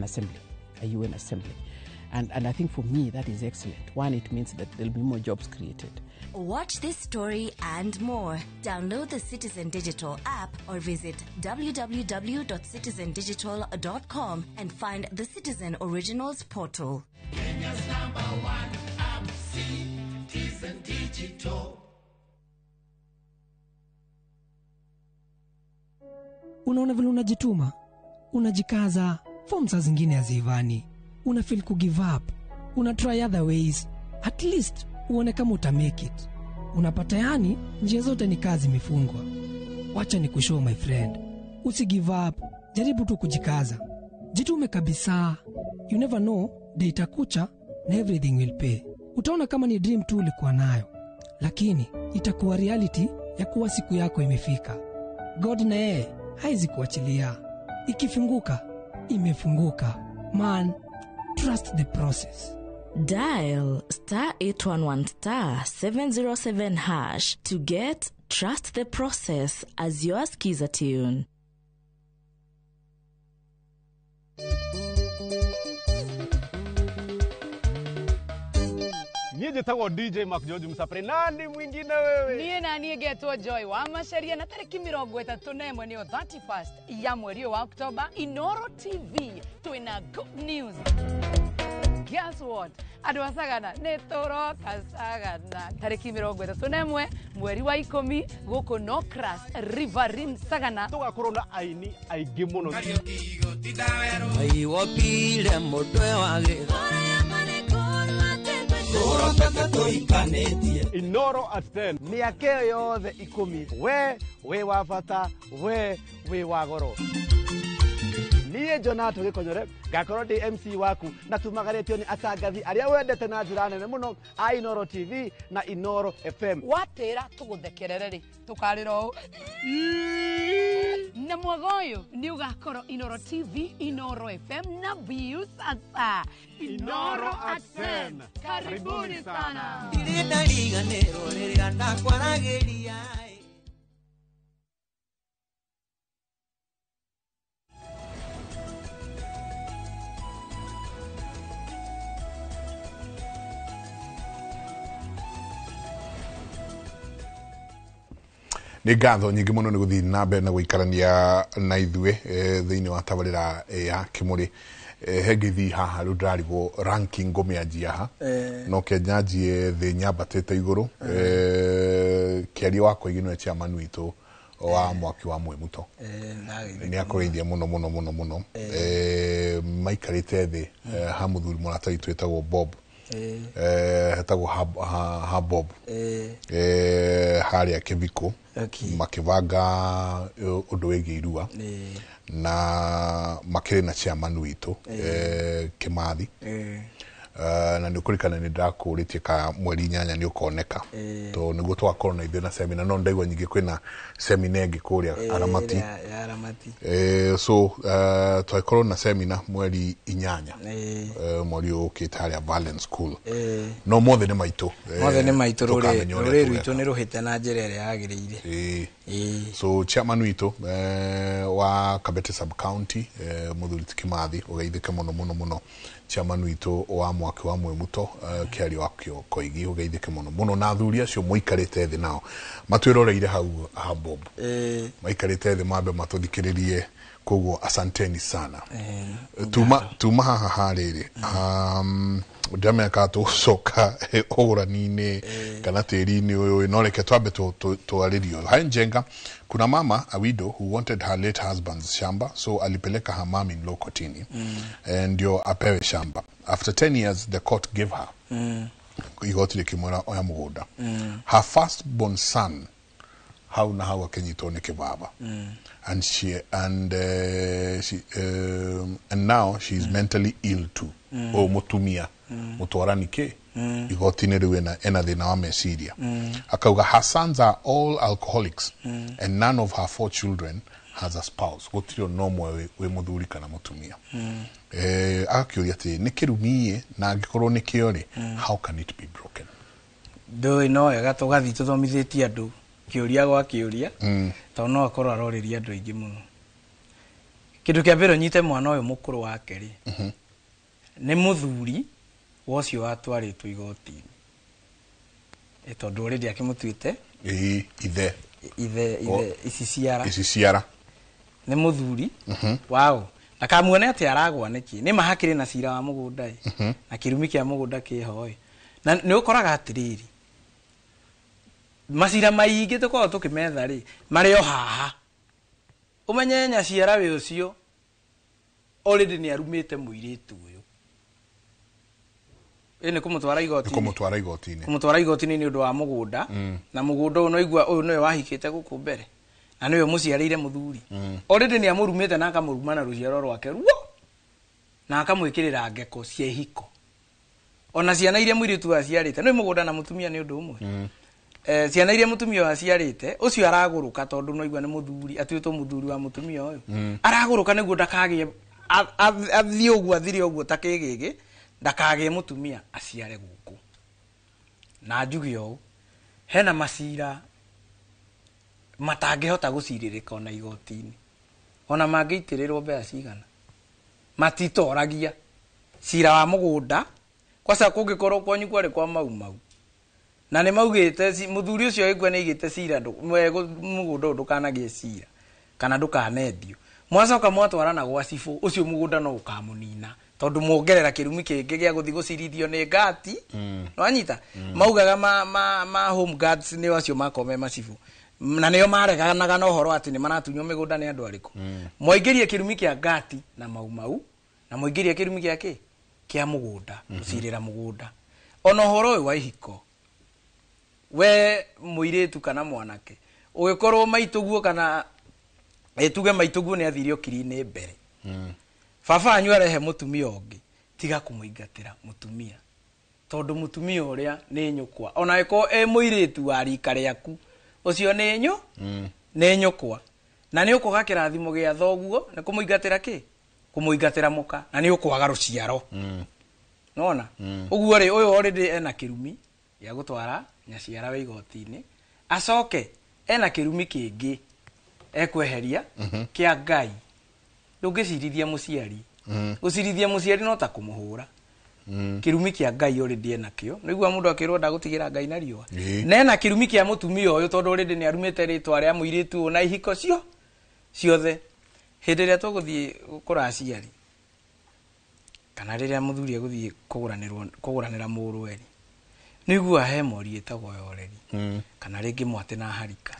assembly, a UN assembly. And I think for me, that is excellent. One, it means that there'll be more jobs created. Watch this story and more. Download the Citizen Digital app or visit www.citizendigital.com and find the Citizen Originals portal. Kenya's number one app, Citizen Digital. Unaona vile unajituma, unajikaza, form saa zingine haziivani, una feel ku give up, una try other ways, at least uone kama uta make it. Unapata yani njia zote ni kazi imefungwa. Wacha ni kushow my friend, usi give up, jaribu tu kujikaza, jitume kabisa. You never know, day itakucha na everything will pay. Utaona kama ni dream tu ulikuwa nayo, lakini itakuwa reality ya kuwa siku yako imefika. God na yeye haizi kuachilia. Ikifunguka, imefunguka. Man, trust the process. Dial star 811 star 707 hash to get Trust the Process as your skiza tune. Niĩ njĩtagwo DJ Mark George Msapre, nani mwingine wewe? Niĩ na niĩ ngetwo Joy wa Macaria na tarĩki 31 nĩyo 31st ya mweri wa Oktoba, Inoro TV twĩna good news. Guess what? Andũ a Sagana nĩ tũroka Sagana tarĩki 31 mweri wa 10 gũkũ Nocras Riverine Sagana. Tũgakorwo na aini aingĩ mũno. Aiwopile mũtwe wa gĩtha. Inoro at 10. Mĩaka ĩyo yothe 10 we wĩ wa bata, we wĩ wa goro. Niĩ Jonato Gĩkonyore ngakorwo ndĩ MC waku na tumagarĩtio nĩ atangathi arĩa wendete na njĩra nene mũno a Inoro TV na Inoro FM. Watĩra tũgũthekerere rĩ tũkarĩra ũũ na mwaga ũyũ nĩ ũgakorwo Inoro TV, Inoro FM na Viusasa. Inoro at 10. Karibuni sana. Ndirĩ ndariganĩrwo rĩrĩa ndakwaragĩria. Nĩ ngatho nyingĩ mũno nĩ gũthiĩ na mbere na gũikarania na ithuĩ thĩinĩ wa tabarĩra ya Kĩmũrĩ. He ngĩthiĩ haha rĩu ndĩrarigwo ranking ngũmĩanjia ha, no ke nyanjie thĩ nyambatĩte igũrũ. Kĩaria wa Koigi nĩwe chairman witũ wa mwaki wa Mwĩmuto, nĩ akũgeithia mũno mũno mũno mũno. Maikarĩte thĩ ha mũthuri mũrata witũ wĩtagwo Bob, hetagwo ha Bob harĩa Kĩbiko, makĩbanga ũndũ wĩgiĩ irua na makĩrĩ na chairman witũ Kĩmathi. Na nĩ ũkũririkana nĩ ndĩrakũrĩtie ka mweri 8 nĩ ũkoneka, to nĩguo tũgakorwo na ithuĩ na semina, no ndaigua nyingĩ kwĩna semina ĩngĩ kũrĩa Aramati. So twakorwo na semina mweri 8 mweri ũkĩte harĩa Valence School. No mothe nĩ maitũ, mothe nĩ maitũ, rũrĩ rwitũ nĩ rũhĩte na njĩra ĩrĩa yagĩrĩire. So chairman witũ wa Kabete sub county mũthuri ti Kĩmathi, ũgeithĩke mũno mũno mũno. Chairman witũ wa mwaki wa Mwĩmuto Kĩaria wa Koigi, ũgeithĩke mũno mũno. Na athuri acio mũikarĩte thĩ nao matwĩroreire hau ha Bob, maikarĩte thĩ mambe matũthikĩrĩrie, koguo asanteni sana. Tuma haha harĩrĩ ndĩramenya kana tũgũcoka ũgũrani-inĩ kana tĩri-inĩ ũyũ, no reke twambe twarĩrio. Hai Njenga, kuna mama a widow who wanted her late husband's shamba, so alipeleka her mom in law kotini ndio apewe shamba. After 10 years the court gave her igoti rĩkĩmwĩra oya mũgũnda. Her first born son hau na hau akĩnyitwo nĩ kĩbaba, and she and she and now she is mentally ill too. O mũtumia mũtwarani kĩ igoti-inĩ rĩu ena thĩna wa meciria. Akauga her sons are all alcoholics and none of her 4 children has a spouse. Gũtirĩ ona ũmwe wĩ mũthuri kana mũtumia. Agakĩũria atĩ nĩ kĩrumi na angĩkorwo nĩ kĩo rĩ, how can it be broken? Ndũĩ, no wega tũgathiĩ tũthomithĩtie andũ kĩũria gwa kĩũria, tondũ no akorwo arorĩria andũ aingĩ mũno. Kĩndũ kĩa mbere ũnyite mwana ũyũ mũkũrũ wake rĩ, nĩ mũthuri Wocio watwarĩtwo igoti-inĩ. Tondũ already akĩmũtuĩte Ĩĩ, ithe. Ithe ici ciara. Ici ciara. Nĩ mũthuri wao. Ndakamuone atĩ aragwa nĩkĩ. Nĩ ma hakĩrĩ na cira wa mũgũnda ĩ. Na kĩrumi kĩa mũgũnda kĩho ĩ. Na nĩ ũkoraga atĩrĩrĩ, macira maingĩ tũkoragwo tũkĩmetha rĩ, marĩ o haha. Ũmenye nyaciara wĩ ũcio already nĩ arumĩte mũirĩtu ũyũ. Ĩ nĩ kũmũtwara igoti-inĩ. Kũmũtwara igoti-inĩ. Kũmũtwara igoti-inĩ nĩ ũndũ wa mũgũnda. Na mũgũnda ũyũ no igua ũyũ nĩwe wahikĩte gũkũ mbere. Na nĩwe mũciarĩire mũthuri. Already nĩ amũrumĩte na akamũruma na rũciaro rwake ruo. Na akamwĩkĩrĩra ngeko cia ihiko. Ona ciana iria mũirĩtu aciarĩte, nĩ mũgũnda na mũtumia nĩ ũndũ ũmwe. Ciana iria mũtumia ũyũ aciarĩte, ũcio aragũrũka tondũ no igua nĩ mũthuri, atuĩtwo mũthuri wa mũtumia ũyũ. Aragũrũka nĩguo ndakagĩe, athiĩ ũguo, athire ũguo ta kĩgĩgĩ, ndakagĩe mũtumia aciare gũkũ. Na njuge ũũ, hena macira matangĩhota gũcirĩrĩka ona igoti-inĩ. Ona mangĩitĩrĩrwo mbeca cigana. Matitoragia. Cira wa mũgũnda, kwaca kũngĩkorwo kwanyu kwarĩ kwa Mau Mau. Na nĩ maugĩte, mũthuri ũcio agĩkua nĩ aigĩte cira, mũgũnda ũyũ ndũkanagĩe cira, kana ndũkanendio. Mwacoka mwatwarana gwa cibũ, ũcio mũgũnda no ũkamũnina. Tondũ mwongerera kĩrumi kĩngĩ gĩa gũthiĩ gũcirithio nĩ ngati. Nĩwanyita? Maugaga ma home guards nĩo acio makorwo me macibũ. Na nĩo mareganaga na ũhoro atĩ nĩ maratunywo mĩgũnda nĩ andũ arĩkũ. Mwaingĩrie kĩrumi kĩa ngati na Mau Mau, na mwaingĩrie kĩrumi gĩa kĩ? Kĩa mũgũnda, gũcirĩra mũgũnda. Ona ũhoro ũyũ wa ihiko, we mũirĩtu kana mwanake, ũgĩkorwo maitũguo kana tuge maitũguo nĩ athire ũkiri-inĩ mbere. Baba wanyu arehe mũtumia ũngĩ, tiga kũmũingatĩra mũtumia. Tondũ mũtumia ũrĩa nĩ nyũkwa. Ona ĩkorwo e mũirĩtu wa rika rĩaku, ũcio nĩ nĩ nyũkwa. Na nĩ ũkwaga kĩrathimo gĩa thoguo, nĩ kũmũingatĩra kĩ? Kũmũingatĩra mũka. Na nĩ ũkwaga rũciaro. Nĩwona? Ũguo rĩ, ũyũ already ena kĩrumi gĩa gũtwara nyaciara wa igoti-inĩ. Acoke ena kĩrumi kĩngĩ ekweheria kĩa Ngai. Ndũngĩcirithia mũciari. Gũcirithia mũciari no ta kũmũhũra. Kĩrumi kĩa Ngai already ena kĩo. Nĩguo mũndũ akĩrwo ndagũtigĩra Ngai na riũa. Na ena kĩrumi kĩa mũtumia ũyũ tondũ already nĩ arumĩte rĩtwa rĩa mũirĩtu ũyũ na ihiko ciothe. Hĩndĩ ĩrĩa tũgũthiĩ kũra aciari, kana rĩrĩa mũthuri egũthiĩ kũgũranĩra mũrũwe rĩ, nĩiguaga he mori ĩtagwo ya ũreri, kana rĩngĩ mwatĩ na harika.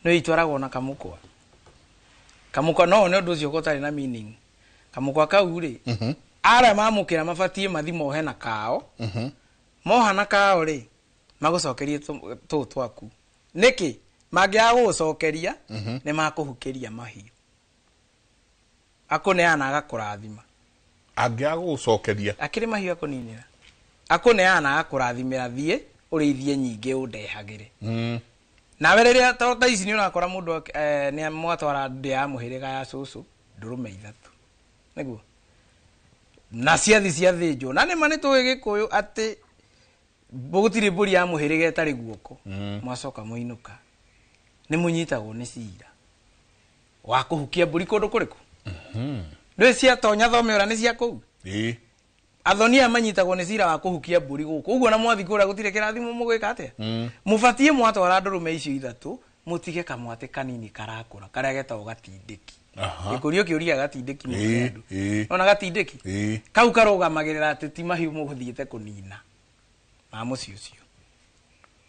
Nĩ itwaragwo na kamũkwa. Kamũkwa no nĩ ũndũ ũcio ũtarĩ na meaning. Kamũkwa kau rĩ, arĩa mamũkĩra mabatiĩ mathi mohe na kao. Moha na kao rĩ, magũcokerie tũũ twaku. Nĩkĩ? Mangĩaga gũgũcokeria, nĩ makũhukĩria mahiũ. Akũneana agakũrathima. Angĩaga gũgũcokeria. Akĩrĩ mahiũ akũninĩra. Akũneana agakũrathimĩra thiĩ, ũrĩithie nyingĩ ũndehagĩre. Nawe rĩrĩa ta ici nĩ ũrakora mũndũ nĩ mwatwara ndĩa ya mũhĩrĩga ya cũcũ, ndũrũme ithatũ. Nĩguo? Na ciathi ciathĩnjwo. Na nĩma nĩ tũĩ Gĩkũyũ atĩ gũtirĩ mbũri ya mũhĩrĩga ĩtarĩ guoko. Mwacoka mũinũka. Nĩ mũnyitagwo nĩ cira wa kũhukia mbũri kũndũ kũrĩkũ? Ndũĩ ciatonya thome ũrĩa nĩ cia kũu? Athoni aya manyitagwo nĩ cira wa kũhukia mbũri gũkũ. Ũguo na mwathi kũrĩa gũtirĩ kĩrathimo mũgwĩka atĩa? Mũbatiĩ mwatwara ndũrũme icio ithatũ, mũtige kamwatĩ kanini karakũra, karĩa getagwo gatindĩki. Gĩkũrio kĩũria gatindĩki mũno andũ. Ona gatindĩki? Kau karũgamagĩrĩra atĩ ti mahiũ mũgũthiĩte kũnina ma mũciĩ ũcio.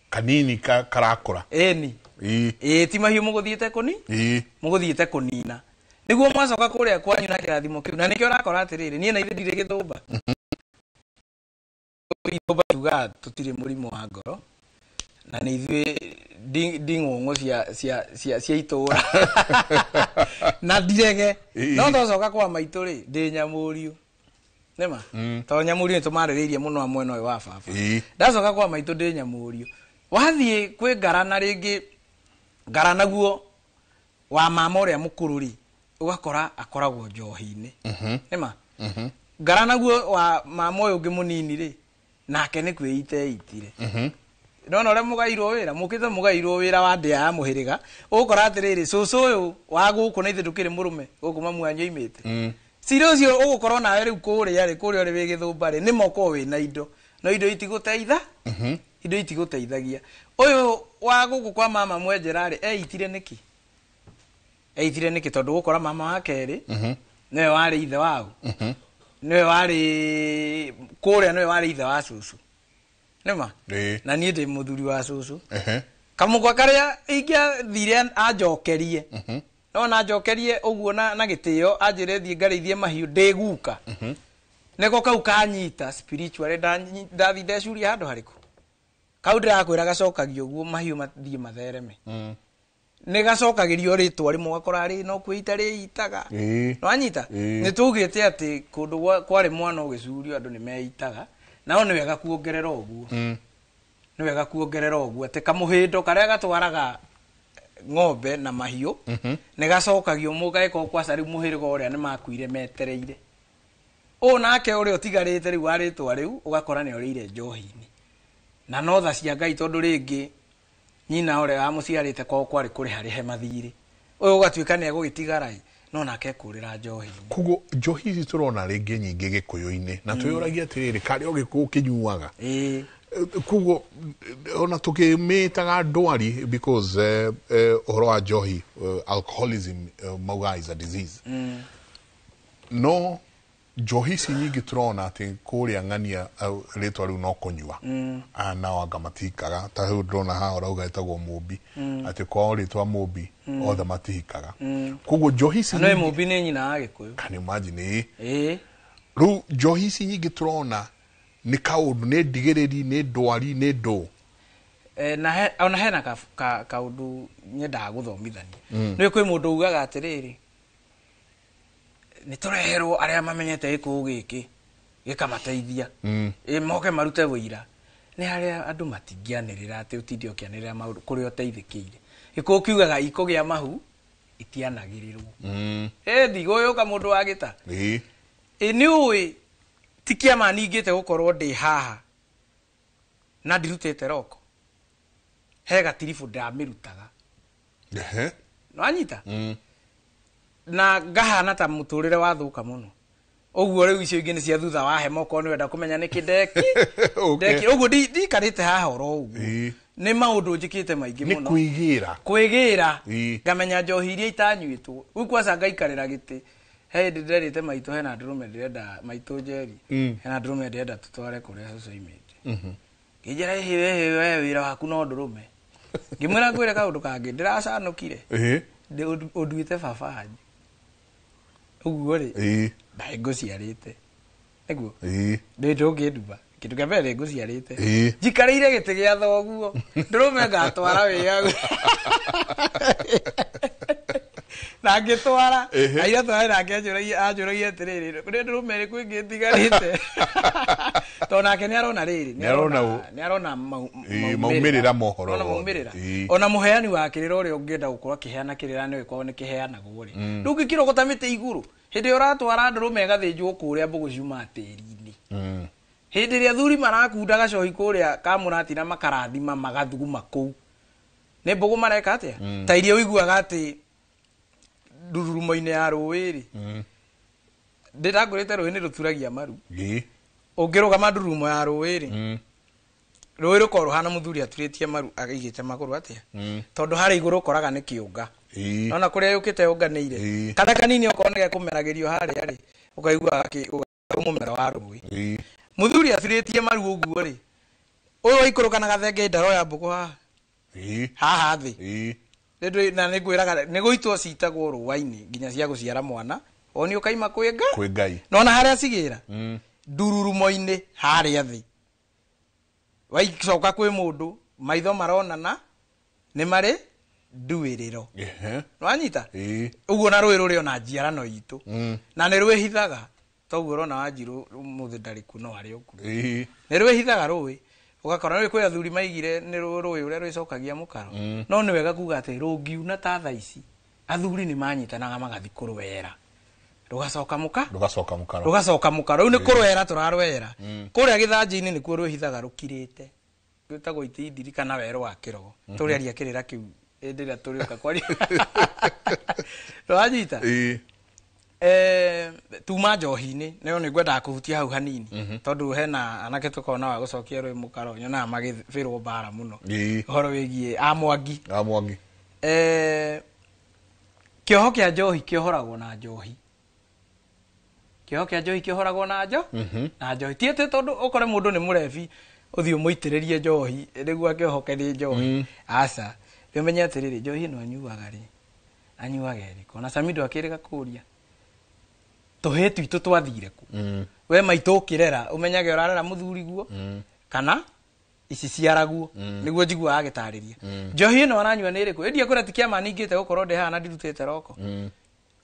Kanini karakũra. Ĩni. Ĩĩ ti mahiũ mũgũthiĩte kũni? Mũgũthiĩte kũnina. Nĩguo mwacoka kũrĩa kwanyu na kĩrathimo kĩu. Na nĩkĩo ũrakora atĩrĩrĩ, niĩ na ithe ndirĩ gĩthũmba. Gĩthũmba tugaga tũtirĩ mũrimũ wa ngoro. Na nĩ ithuĩ nding'ũng'ũ cia itũũra. Na ndirege. No twacoka kwa maitũ rĩ, ndĩ nyamũriũ. Nĩma? Tondũ nyamũriũ nĩ tũmarĩrĩirie mũno mwena ũyũ wa baba. Ndacoka kwa maitũ ndĩ nyamũriũ. Wathiĩ kwĩ ngarana rĩngĩ, ngarana guo wa mama ũrĩa mũkũrũ rĩ, ũgakora akoragwo njohi-inĩ. Nĩma? Ngarana guo wa mama ũyũ ũngĩ mũnini rĩ, nake nĩ kwĩita eitire. Nona ũrĩa mũgairwo wĩra, mũkĩte mũgairwo wĩra wa ndĩa ya mũhĩrĩga, ũgũkora atĩrĩrĩ, cũcũ ũyũ wa gũkũ na ithuĩ ndũkĩrĩ mũrũme, gũkũ mamu wanyu oimĩte. Cira ũcio ũgũkorwo nawe rĩu kũrĩa rĩ, kũrĩa ũrĩ wĩ gĩthũmba rĩ, nĩ mokorwo wĩna indo, no indo itigũteitha, indo itigũteithagia. Ũyũ wa gũkũ kwa mama mwenjera rĩ, eitire nĩkĩ? Eitire nĩkĩ? Tondũ gũkora mama wa kerĩ nĩwe warĩ ithe wao, nĩwe warĩ kũrĩa, nĩwe warĩ ithe wa cũcũ, nĩma? Na niĩ ndĩ mũthuri wa cũcũ. Kamũkwa karĩa ingĩathire anjokerie, no na anjokerie ũguo na gĩtĩo, anjĩre thiĩ ngarĩithie mahiũ ndĩ guka, nĩko kau kanyita spiritually, ndathi ndecuria handũ harĩkũ. Kau ndĩrakwĩra gacokagio ũguo mahiũ mathiĩ mathereme. Nĩ gacokagĩrio rĩtwa rĩmwe, ũgakora rĩ no kwĩita rĩitaga. Nĩwanyita? Nĩ tũgĩte atĩ kũndũ kwarĩ mwana ũgĩcurio andũ nĩ meitaga, nao nĩ wega kuongerera ũguo. Nĩ wega kuongerera ũguo atĩ kamũhĩndo karĩa gatwaraga ng'ombe na mahiũ nĩ gacokagio mũgagĩkorwo kwaca rĩu mũhĩrĩga ũrĩa nĩ makuire metereire. Ũũ nake ũrĩa ũtigarĩte rĩu wa rĩtwa rĩu ũgakora nĩ orĩire njohi-inĩ. Na no tha cia Ngai, tondũ rĩngĩ nyina ũrĩa wamũciarĩte kwao kwarĩ kũrĩha rĩhe mathirĩ, ũyũ ũgatuĩka nĩ egũgĩtigara ĩ, no nake ekũrĩra njohi-inĩ. Koguo njohi ici tũrona rĩngĩ nyingĩ gĩkũyũ-inĩ, na twĩyũragia atĩrĩrĩ, karĩ o gĩkũyũ kĩnyuaga? Koguo ona tũkĩmĩtaga ndwari, because ũhoro wa njohi, alcoholism, maugaga is a disease. No njohi ici nyingĩ tũrona atĩ kũrĩa ng'ania, rĩtwa rĩu no kũnyua. Nao anga matihikaga, ta rĩu ndĩrona haha ũrauga ĩtagwo Mũmbi, atĩ kwao rĩtwa Mũmbi, othe matihikaga. Koguo njohi ici Na nĩ Mũmbi nĩ nyina wa Gĩkũyũ. Can you imagine? Rĩu njohi ici nyingĩ tũrona nĩ kaũndũ, nĩ ndigĩrĩri, nĩ ndwari, nĩ ndũ. Na ona hena kaũndũ nyendaga gũthomithania. Nĩ kwĩ mũndũ ugaga atĩrĩrĩ, nĩ tũreherwo arĩa mamenyete gĩkũyũ gĩkĩ gĩkamateithia, moke marute wũira. Nĩ harĩa andũ matingĩanĩrĩra atĩ ũtinde ũkĩanĩrĩra maũndũ kũrĩa ũteithĩkĩire. Gĩkũyũ kiugaga ikũgĩa mahu itianagĩrĩrwo. Ndigũyũka mũndũ wa gĩta. Nĩ ũĩ ti kĩama ningĩte gũkorwo ndĩ haha na ndirutĩte roko, he gatiribũ ndamĩrutaga. Nĩwanyita? Na ngahana ta mũtũrĩre wathũka mũno ũguo. Rĩu icio ingĩ nĩ cia thutha wa hema, okorwo nĩ wenda kũmenya nĩkĩ ndeki ndeki ũguo ndikarĩte haha oro ũguo, nĩ maũndũ njĩkĩte maingĩ Nĩ mũno. Kwĩgĩra. Kwĩgĩra, ngamenya njohi iria itanyuĩtwo rĩu kwaca ngaikarĩra gĩtĩ. He hĩndĩ ndĩrerĩte maitũ hena ndũrũme ndĩrenda, maitũ Njeri, hena ndũrũme ndĩrenda tũtware kũrĩa cũcũ aimĩte. Ngĩnjĩra, ĩhĩ we wĩra waku no ndũrũme. Ngĩmwĩra ngwĩre kaũndũ kangĩ ndĩracanũkire. Ũnduĩte baba wanyu ũguo rĩ, ndaĩ ngũciarĩte nĩguo ndĩ ndũngĩnduma kĩndũ kĩa mbere ngũciarĩte, njikarĩire gĩtĩ gĩa thoguo, ndũrũme ngatwara wĩyagu na ngĩtwara. Aira twarĩ nake anjũragia atĩrĩrĩ, kũrĩa ndũrũme ĩrĩkũ ĩngĩ ĩtigarĩte? Tondũ nake nĩ arona rĩrĩ, Nĩ arona nĩ arona maumĩrĩra mohoro Arona wothe. maumĩrĩra. Ona mũheani wa kĩrĩra ũrĩa ũngĩenda gũkorwo akĩheana kĩrĩra nĩ kwao nĩ kĩheanagwo rĩ, ndũngĩkĩrogota mĩtĩ igũrũ hĩndĩ ĩrĩa ũratwara ndũrũme ĩgathĩnjwo kũrĩa mbũgũ ciumaga tĩri-inĩ, hĩndĩ ĩrĩa athuri marakunda gacohi kũrĩa kamũratina makarathima magathuguma kũu nĩ mbũgũ mareka atĩa, ta iria ũiguaga atĩ ndururumo-inĩ ya rũĩ rĩ, ndĩrangũrĩte rũĩ nĩ rũturagia maru. Ũngĩrũgama ndururumo ya rũĩ rĩ, rũĩ rũkorwo rũhana mũthuri aturĩtie maru aigĩte magũrũ atĩa, tondũ harĩa igũrũ ũkoraga nĩ kĩũnga. Nona kũrĩa yũkĩte yũnganĩire kana kanini, okorwo nĩ gekũmeragĩrio harĩa rĩ, ũkaigua mũmero wa rũĩ. Mũthuri aturĩtie maru ũguo rĩ, ũyũ waikũrũka na gathenge ndaroya mbũgũ haha haha thĩ. Na nĩ ngwĩraga nĩ gũitwo citagwo rũa-inĩ nginya cia gũciara mwana oni ũkaima kwĩ nga Kwĩ Ngai. Nona harĩa cigĩra ndururumo-inĩ harĩa thĩ, waicoka kwĩ mũndũ maitho maronana nĩ marĩ nduĩrĩro. Nĩwanyita? Ũguo na rũĩ rũrĩ ona njiarano itũ, na nĩ rwĩhithaga toguo ũrona Wanjirũ ũmũthĩ ndarĩ kuo no arĩ o kuo. Nĩ rwĩhithaga rũĩ, ũgakora nĩ kwĩ athuri maigire nĩ rũĩ ũrĩa rwĩcokagia mũkaro. No nĩ wega kuga atĩ rũngiuna ta thaa ici, athuri nĩ manyitanaga magathi kũrwera rũgacoka mũka Rũgacoka mũkaro. Rũgacoka mũkaro. Rĩu nĩ kũrwera tũrarwera kũrĩa gĩthanjĩ-inĩ, nĩkuo rwĩhithaga rũkirĩte, rwĩtagwo itindiri kana werũ wa kĩrogo. Tũrĩaria kĩrĩra kĩu hĩndĩ ĩrĩa tũrĩũka kwaria. Nĩwanyita? Tuma njohi-inĩ nayo nĩ ngwendaga kũhutia hau hanini tondũ hena anake tũkorwo na wa gũcokia rwĩ mũkaro nyonaga magĩbĩrwo mbara mũno ũhoro wĩgiĩ a Mwangi. A Mwangi. Kĩoho kĩa njohi kĩohoragwo na njohi. Kĩoho kĩa njohi kĩohoragwo na na njohi. Ti atĩ tondũ ũkore mũndũ nĩ mũrebi ũthiĩ ũmũitĩrĩrie njohi nĩguo akĩohoke nĩ njohi. Aca. Rĩu menye atĩrĩrĩ, njohi ĩno anyuaga rĩ, anyuaga ĩrĩkũ? Ona Samido akĩrĩga kũria tũhĩ twitũ twathire kũ? We maitũ ũkĩrera ũmenyage ũrarera mũthuri guo kana ici ciaraguo nĩguo njiguaga agĩtarĩria. Njohi ĩno aranyua nĩ ĩrĩkũ? Ĩndia kũrĩa ti kĩama ningĩte gũkorwo ndĩ haha na ndirutĩte roko.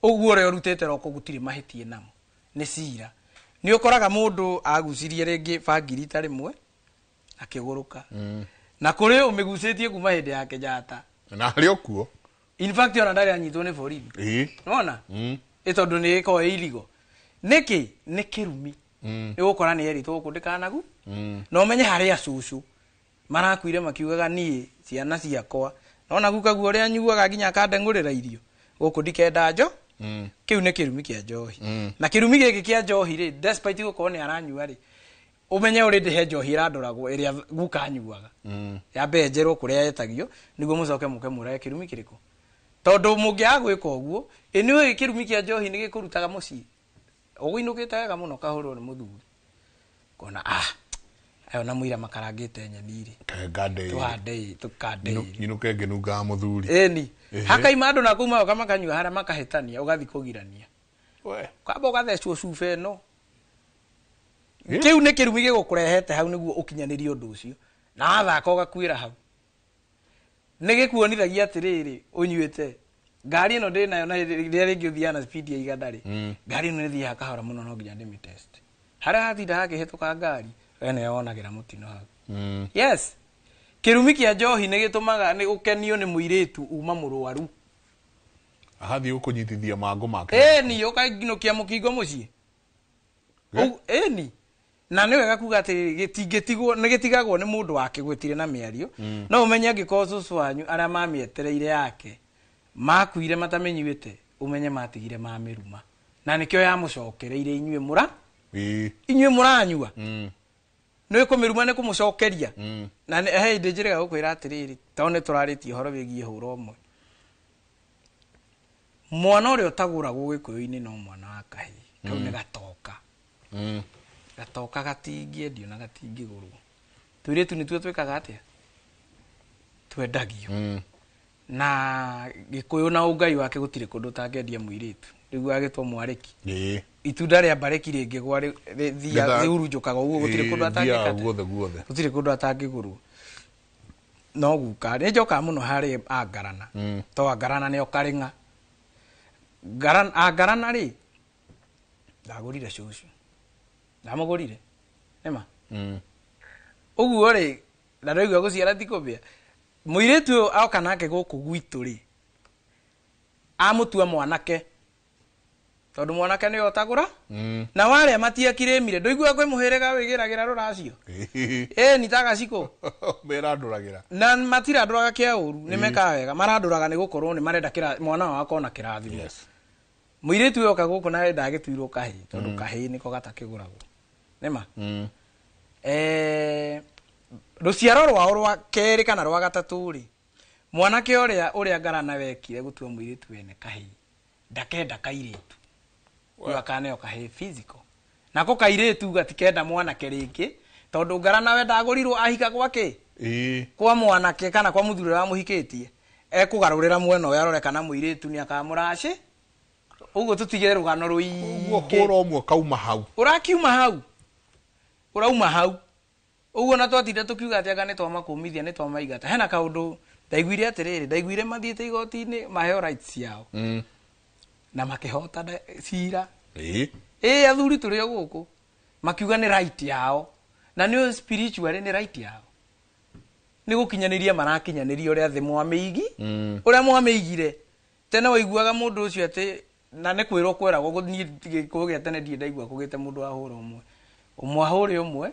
Ũguo ũrĩa ũrutĩte roko gũtirĩ mahĩtie namo, nĩ cira. Nĩ ũkoraga mũndũ agucirie rĩngĩ bangiri rita rĩmwe akĩgũrũka. Na kũrĩ ũmĩgucĩtie kuma hĩndĩ ya Kenyatta. Na harĩ o kuo. In fact ona ndarĩ anyitwo nĩ borithi. Nĩwona? Ĩ tondũ nĩ ĩkoragwo ĩ irigo. Nĩkĩ? Nĩ kĩrumi. Nĩ ũgũkora nĩ erĩtwo gũkũ ndĩkanagu. Na ũmenye harĩ acũcũ marakuire makiugaga niĩ ciana ciakwa. Nona guka guo ũrĩa anyuaga nginya akandeng'ũrĩra irio. Gũkũ ndikenda njo. Kĩu nĩ kĩrumi kĩa njohi. Na kĩrumi gĩkĩ kĩa njohi rĩ, despite gũkorwo nĩ aranyua rĩ, ũmenye ũrĩ ndĩhe njohi ĩrandoragwo ĩrĩa guka anyuaga. Ya mbe njerwo kũrĩa etagio nĩguo mũcoke mũke mũrage kĩrumi kĩrĩkũ. Tondũ mũngĩaga gwĩka ũguo, ĩ nĩũĩ kĩrumi kĩa njohi nĩ gĩkũrutaga mũciĩ. Ũgũinũkĩte wega mũno ũkahũrwo nĩ mũthuri. Ũkona ayo na mũira makarangĩte nyeni rĩ. Tũhande ĩ, tũkande ĩ. Nyinũke ngĩnungaga mũthuri. Ĩni. Hakaima andũ na kũu magoka makanyua harĩa makahĩtania ũgathiĩ kũgirania. Kamba ũgathecwo cuba ĩno. Kĩu nĩ kĩrumi gĩgũkũrehete hau nĩguo ũkinyanĩrie ũndũ ũcio. Na wathaka ũgakuĩra hau. Nĩ gĩkuonithagia atĩrĩrĩ, ũnyuĩte. Ngari ĩno ndĩ nayo na rĩrĩa rĩngĩ ũthiaga na speed ya 100 rĩ, ngari ĩno ĩthiaga kahora mũno no nginya ndĩmĩtest. Harĩa hatinda hakĩhĩtũka ngari, we nĩwe wonagĩra mũtino hau. Yes. Kĩrumi kĩa njohi nĩ gĩtũmaga nĩ ũkenio nĩ mũirĩtu uma mũrwaru. Agathiĩ gũkũnyitithia mangũ make. Ĩni, ũkainũkia mũkingo mũciĩ. Ĩni. Na nĩ wega kuga atĩ gĩtingĩtigwo, nĩ gĩtigagwo nĩ mũndũ wakĩgwĩtire na mĩario. No ũmenye angĩkorwo cũcũ wanyu arĩa mamĩetereire yake makuire matamenyuĩte, ũmenye matigire mamĩruma. Na nĩkĩo yamũcokereire inyuĩ mũra. Inyuĩ mũranyua. Nĩ kũmĩruma nĩ kũmũcokeria. Na he hĩndĩ njĩrĩga gũkwĩra atĩrĩrĩ, tondũ nĩ tũrarĩtie ũhoro wĩgiĩ hũra ũmwe. Mwana ũrĩa ũtagũragwo gĩkũyũ-inĩ no mwana wa kahĩĩ. Kau nĩ gatoka. Gatoka gatingĩendio na gatingĩgũrwo. Tũirĩtu nĩtuo twĩkaga atĩa? Twendagio. Na gĩkũyũ na ũngai wake gũtirĩ kũndũ ũtangĩendia mũirĩtu. Rĩu agĩtwo mwarĩki. Itunda rĩa mbarĩki rĩngĩgwa rĩhurunjũkaga ũguo gũtirĩ kũndũ atangĩka. Guothe. Gũtirĩ kũndũ atangĩgũrwo. No guka nĩ njokaga mũno harĩ angarana. To angarana nĩo karĩng'a. Angarana rĩ, ndagũrire cũcũ. Ndamũgũrire. Nĩma? Ũguo rĩ, na ndaigua gũciara ti kũbĩa. Mũirĩtu ũyũ oka nake gũkũ gwitũ rĩ, amũtua mwanake. Tondũ mwanake nĩwe ũtagũra. Na warĩa matiakirĩmire, ndũiguaga kwĩ mũhĩrĩga wĩgĩragĩra rũracio? Ĩni ta gacikũ. Merandũragĩra. Na matirandũraga kĩa ũru, nĩ mekaga wega. Marandũraga nĩ gũkorwo nĩ marenda mwana wao akona kĩrathimo. Mũirĩtu ũyũ oka gũkũ na ndagĩtuirwo kahĩĩ, tondũ kahĩĩ nĩko gatakĩgũragwo. Nĩma? Rũciaro rwao rwa kerĩ kana rwa gatatũ rĩ, mwanake ũrĩa ũrĩa ngarana wekire gũtua mũirĩtu wene kahĩĩ, ndakenda kairĩtu. Rĩu akaneo kahĩĩ physical. Nako kairĩtu gatikenda mwanake rĩngĩ, tondũ ngarana we ndagũrirwo ahika gwake? Kwa mwanake kana kwa mũthuri ũrĩa wamũhikĩtie. Ekũgarũrĩra mwena ũyũ arore kana mũirĩtu nĩ akamũracĩ. Ũguo tũtige rũgano rũingĩ. Ũguo hũra ũmwe kauma hau. Ũrakiuma hau. Ũrauma hau. Ũguo na twatinda tũkiuga atĩ anga nĩ twamakũmithia, nĩ twamaigata. Hena kaũndũ ndaiguire atĩrĩrĩ, ndaiguire mathiĩte igoti-inĩ maheo rights ciao. Na makĩhota cira. Ĩ athuri tũrĩ o gũkũ. Makiuga nĩ right yao. Na nĩ spiritually nĩ right yao. Nĩ gũkinyanĩria marakinyanĩria ũrĩa thĩ mwamĩigi. Ũrĩa mwamĩigire. Tene waiguaga mũndũ ũcio atĩ na nĩ kwĩrwo kweragwo, niĩ gĩkũyũ gĩa tene ndirĩ ndaigua kũgĩte mũndũ ahũra ũmwe. Ũmwe ahũre ũmwe.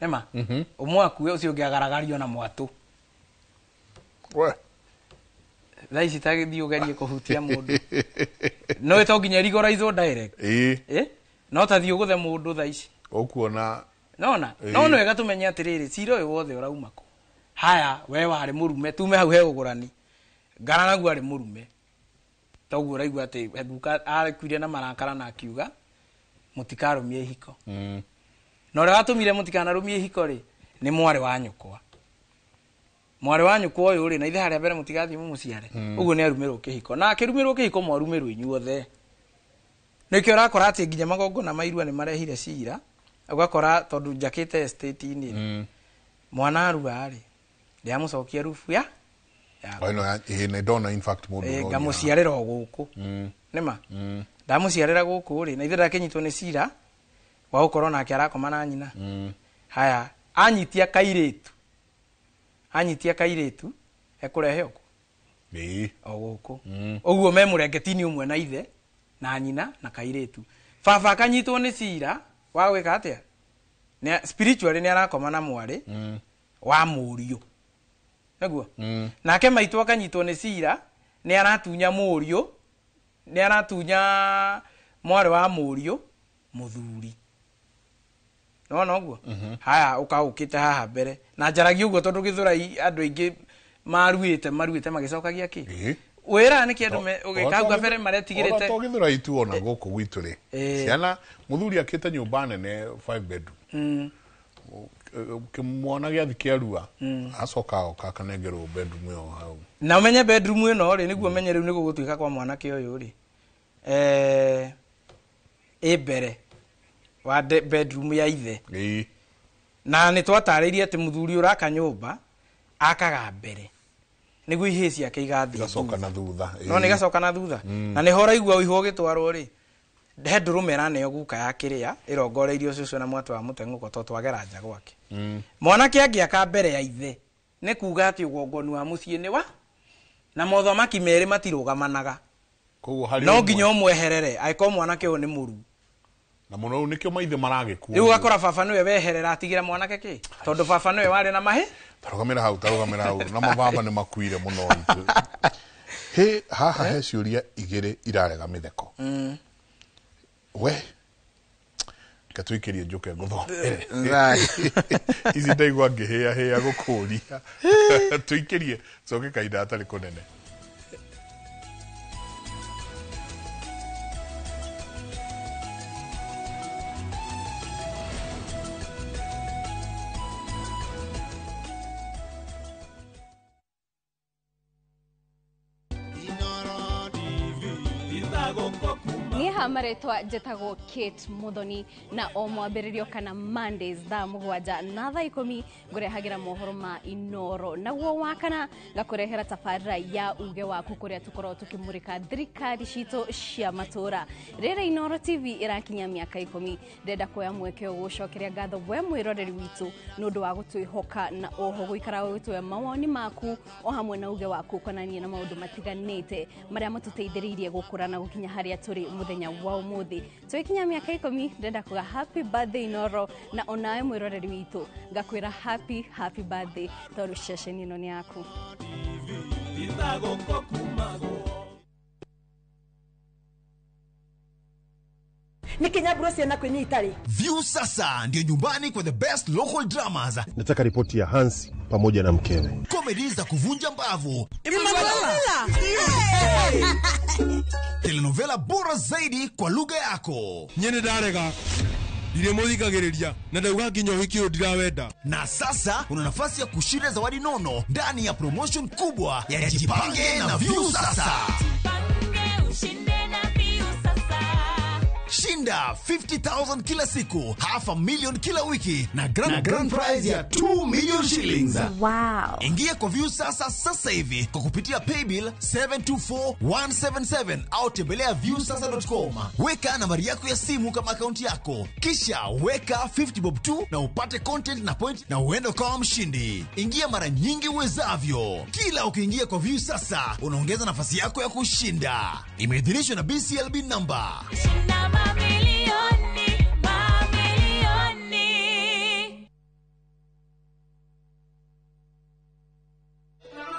Nĩma? Ũmwe akue, ũcio ũngĩ agaragario na mwatũ. We. Thaa ici ta gĩthiĩ ũgerie kũhutia mũndũ. No to nginya rigoraizwo direct. Ĩĩ. No ta thiĩ ũgũthe mũndũ thaa ici. Ũkuona. Nona. No nĩ wega tũmenye atĩrĩrĩ, cira ũyũ wothe ũrauma kũ. Haya, we warĩ mũrume, tume hau he ũgũrani. Ngara naguo arĩ mũrume. Toguo ũraigua atĩ guka akuire na marakara na akiuga mũtikarũmie ihiko. Na ũrĩa watũmire mũtikanarũmie ihiko rĩ, nĩ mwarĩ wa nyũkwa. Mwarĩ wa nyũkwa ũyũ rĩ, na ithe harĩa mbere mũtigathiĩ mũmũciare. Ũguo nĩ arumĩrwo kĩhiko. Na akĩrumĩrwo kĩhiko mwarumĩrwo inyuothe. Nĩkĩo ũrakora atĩ nginya magongona ma irua nĩ marehire cira. Ũgakora tondũ njakĩte estate-inĩ. Mwana arua rĩ, ndĩamũcokia rubu ya Ĩĩ, ndona in fact mũndũ ngamũciarĩra o gũkũ. Nĩma? Ndamũciarĩra gũkũ rĩ, na ithe ndakĩnyitwo nĩ cira wa gũkorwo nake arakoma na nyina. Haya, anyitia kairĩtu. Anyitia kairĩtu ekũrehe ũkũ. Ĩĩ. O gũkũ. Ũguo me mũrengetini ũmwe na ithe na nyina na kairĩtu. Baba akanyitwo nĩ cira wa gwĩka atĩa? Spiritually nĩ arakoma na mwarĩ wa mũriũ. Nĩguo? Nake maitũ akanyitwo nĩ cira nĩ aratunya mũriũ, nĩ aratunya mwarĩ wa mũriũ mũthuri. Nĩwona ũguo? Haya, ũkaũkĩte haha mbere. Na njaragia ũguo tondũ Gĩthũrai andũ aingĩ maruĩte magĩcokagia kĩ? Wĩra nĩkĩ andũ ũgĩka hau kabere maretigĩrĩte. To Gĩthũrai tu ona gũkũ gwitũ rĩ. Ciana mũthuri akĩte nyũmba nene 5 bedroom. Kĩmwana gĩathi kĩarua acoka oka akanengerwo bedroom ĩyo hau. Na ũmenye bedroom ĩno rĩ, nĩguo ũmenye rĩu nĩgũgũtuĩka kwa mwanake ũyũ rĩ. Ĩ mbere wa bedroom ya ithe. Na nĩ twatarĩirie atĩ mũthuri ũraka nyũmba akaga mbere nĩguo ihĩĩ ciake igathiĩ igacoka na thutha. No nĩ igacoka na thutha. Na nĩho ũraigua ũihũ ũgĩtwarwo rĩ, he ndũrũme ĩraneo guka ya kĩrĩa ĩrongoreirio cũcũ na mwatũ wa mũteng'ũko tondũ twagera nja gwake. Mwanake angĩaka mbere ya ithe nĩ kuga atĩ ũgongoni wa mũciĩ nĩ wa na mothamaki merĩ matirũgamanaga. No nginya ũmweherere angĩkorwo mwanake ũyũ nĩ mũru. Na mũno nĩkĩo maithe maragĩkua. Rĩu ũgakora baba nĩwe weherera atigĩra mwanake kĩ? Tondũ baba nĩwe warĩ na mahĩ. Tarũgamĩra hau, tarũgamĩra hau. Na mababa nĩ makuire mũno. Hĩ, haha he ciũria igĩrĩ irarega mĩtheko. We ngatwĩkĩrie njũke ngũthomere. Ici ndaigua ngĩhĩahĩa gũkũria. Tũikĩrie coke kahinda hatarĩ kũnene. Maretwa njetagwo Kate Muthoni na o mwambĩrĩrio kana Mondays thaa 7 na thaa 10 ngũrehagĩra mohoro ma Inoro naguo wakana ngakũrehera tabarĩra ya uge waku kũrĩa tũkoragwo tũkĩmũrĩka thirikari citũ cia matũra. Rĩrĩa Inoro TV ĩrakinya mĩaka 10 ndĩrenda kuoya mweke ũyũ gũcokeria ngatho we mwĩroreri witũ nĩ ũndũ wa gũtwĩhoka na oho gũikara ũgĩtũhe mawoni maku o hamwe na uge waku ũkonainie na maũndũ matiganĩte marĩa matũteithĩrĩirie gũkũra na gũkinya harĩa tũrĩ mũthenya wa ũmũthĩ. Tũgĩkinya mĩaka 10 ndĩrenda kuga happy birthday Inoro na onawe mwĩroreri witũ ngakwĩra happy happy birthday tondũ ceceni ĩno nĩ yaku. Nikinyaburo ciana kwĩnyita rĩ. View sasa ndio nyumbani kwa the best local dramas. Nataka ripoti ya Hansi pamoja na mkewe. Comedy za kuvunja mbavu. Telenovela bora zaidi kwa lugha yako. Nyene ndarega. Ndiremuthikagiriria na ndauga nginya ũhiki ũyũ ndirawenda. Na sasa una nafasi ya kushinda zawadi nono ndani ya promotion kubwa ya Jipange na View Sasa. Ushinde na View Sasa. Shinda 50,000 kila siku, 500,000 kila wiki na grand prize ya 2 million shillings. Wow. Ingia kwa View Sasa sasa hivi kwa kupitia paybill 724177 au tembelea viewsasa.com. Weka nambari yako ya simu kama akaunti yako, kisha weka 50 bob tu na upate content na point na uende ukawa mshindi. Ingia mara nyingi uwezavyo. Kila ukiingia kwa View Sasa unaongeza nafasi yako ya kushinda. Imeidhinishwa na BCLB number. Shinda mamilioni, mamilioni.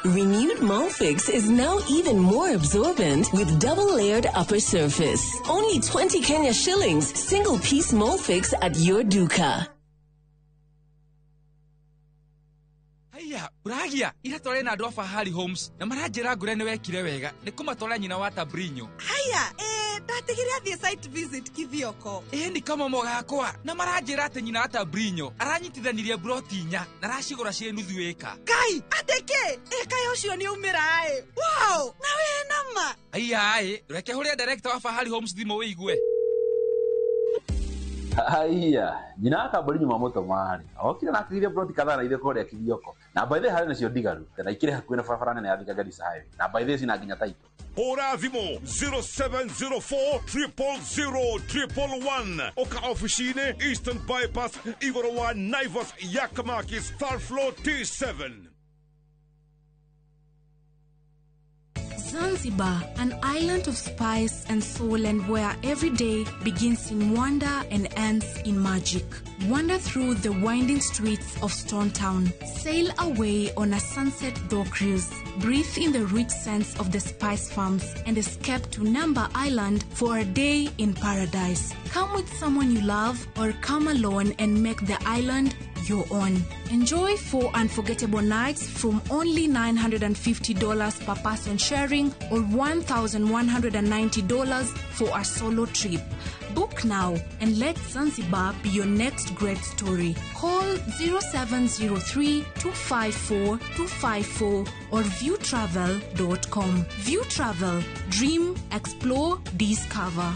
Renewed Molfix is now even more absorbent with double layered upper surface. Only 20 Kenya shillings, single piece Molfix at your duka. Haiya, uragia ira tware na andu a Fahari Homes na maranjira ngure ni wekire wega ni kumatwara nyina wa Tabrinyo. Haya, ndatigire athie site visit Kithioko. Ni kamomo gakwa na maranjira ati nyina wa Tabrinyo aranyitithanirie broti inya na aracigura ciĩ nuthu ĩka. Kai, ateke, ĩka ucio ni umira ĩ. Wow, na we nama. Haiya ĩ, reke huria director wa Fahari Homes thimũ wĩigue. Haiya, nyina wa Kaburi nyuma mũtũmarĩ okire na akĩgiria broti kadhaa na ithe kũrĩa Kithioko na by the way harĩ nacio ndigaru na ikĩrĩ hakuhĩ na barabara nene ya Thika Garissa Highway na by the way cina nginya taito. Hũra thimũ 0704 000 111 oka ofici-inĩ Eastern Bypass igũrũ wa Naivas ya Kamakis third floor T7. Zanzibar, an island of spice and soul, and where every day begins in wonder and ends in magic. Wander through the winding streets of Stone Town. Sail away on a sunset dhow cruise. Breathe in the rich scents of the spice farms and escape to Namba Island for a day in paradise. Come with someone you love or come alone and make the island your own. Enjoy 4 unforgettable nights from only $950 per person sharing or $1,190 for a solo trip. Book now and let Zanzibar be your next great story. Call 0703 254 254 or viewtravel.com. View Travel. Dream, explore, discover.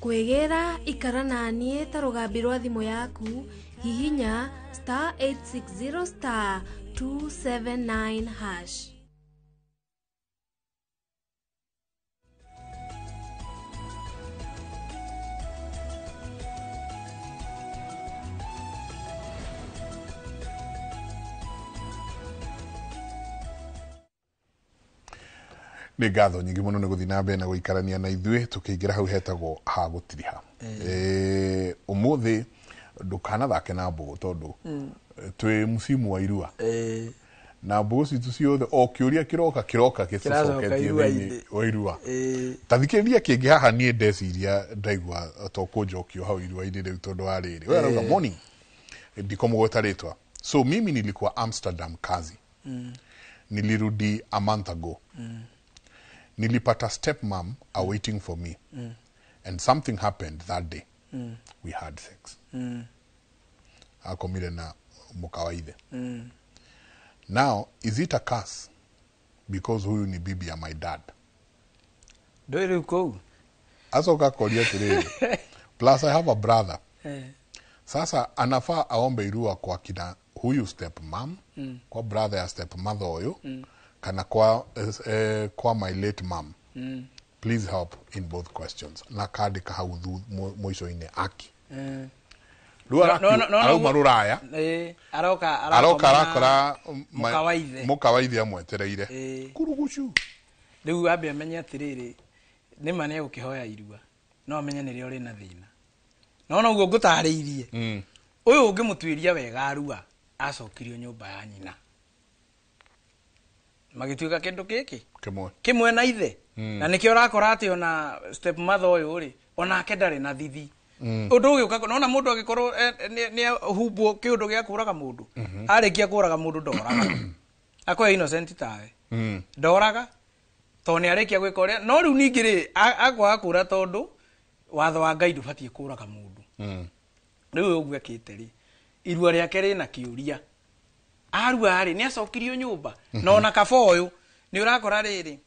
Kwĩgĩra ikara naniĩ ta rũgambi rwa thimũ yaku hihinya star 860 star 279 hash. Nĩ ngatho nyingĩ mũno nĩ gũthiĩ na mbere na gũikarania na ithuĩ tũkĩingĩra hau hetagwo ha gũtiriha. Ũmũthĩ ndũkanathake na mbũgũ tondũ twĩ msimu wa irua na mbũgũ citũ ciothe o kĩũria kĩroka kĩroka gĩtũcoketie thĩinĩ wa irua. Ta thikĩrĩria kĩngĩ haha niĩ ndeciria ndaigua to kũnjokio hau irua-inĩ rĩu tondũ wa rĩrĩ we arauga morning ndikomũgweta rĩtwa. So mimi nilikuwa Amsterdam kazi. Nilirudi a month ago. Nilipata stepmom are waiting for me. And something happened that day. We had sex. Akomire na mukawaithe. Now, is it a curse? Because huyu ni bibi ya my dad. Ndũĩ kũu. Acoka akoria atĩrĩrĩ. Plus I have a brother. Sasa anafaa aombe irua kwa kina huyu stepmom, kwa brother ya stepmother ũyũ, kana kwa, kwa my late mom. Please help in both questions. Na kandĩka hau mũico-inĩ aki. Rĩu arauma rũraya aroka arakora mũkawaithe amwetereire kurugucu. Rĩu ambe amenye atĩrĩrĩ nĩma nĩ egũkĩhoya irua no amenye nĩrĩo rĩna thĩna. No noguo ngũtarĩirie ũyũ ũngĩmũtuĩria wega arua acokirio nyũmba ya nyina magĩtuĩka kĩndũ gĩkĩ kĩmwe na ithe. Na nĩkĩo ũrakora atĩ ona step mother ũyũ rĩ onake ndarĩ na thithi. Ũndũ ũgĩũka nona mũndũ agĩkorwo nĩ humbwo kĩũndũ gĩa kũraga mũndũ arĩkia kũraga mũndũ ndoraga akoya innocent tawe ndoraga tondũ nĩ arĩkia gwĩka ũrĩa. No rĩu ningĩ rĩ akwaga kũra tondũ watho wa Ngai ndũbatiĩ kũraga mũndũ. Rĩu ũguo ekĩte rĩ irua rĩake rĩna kĩũria arua rĩ nĩ acokirio nyũmba na ona kaba ũyũ nĩ ũrakora rĩrĩ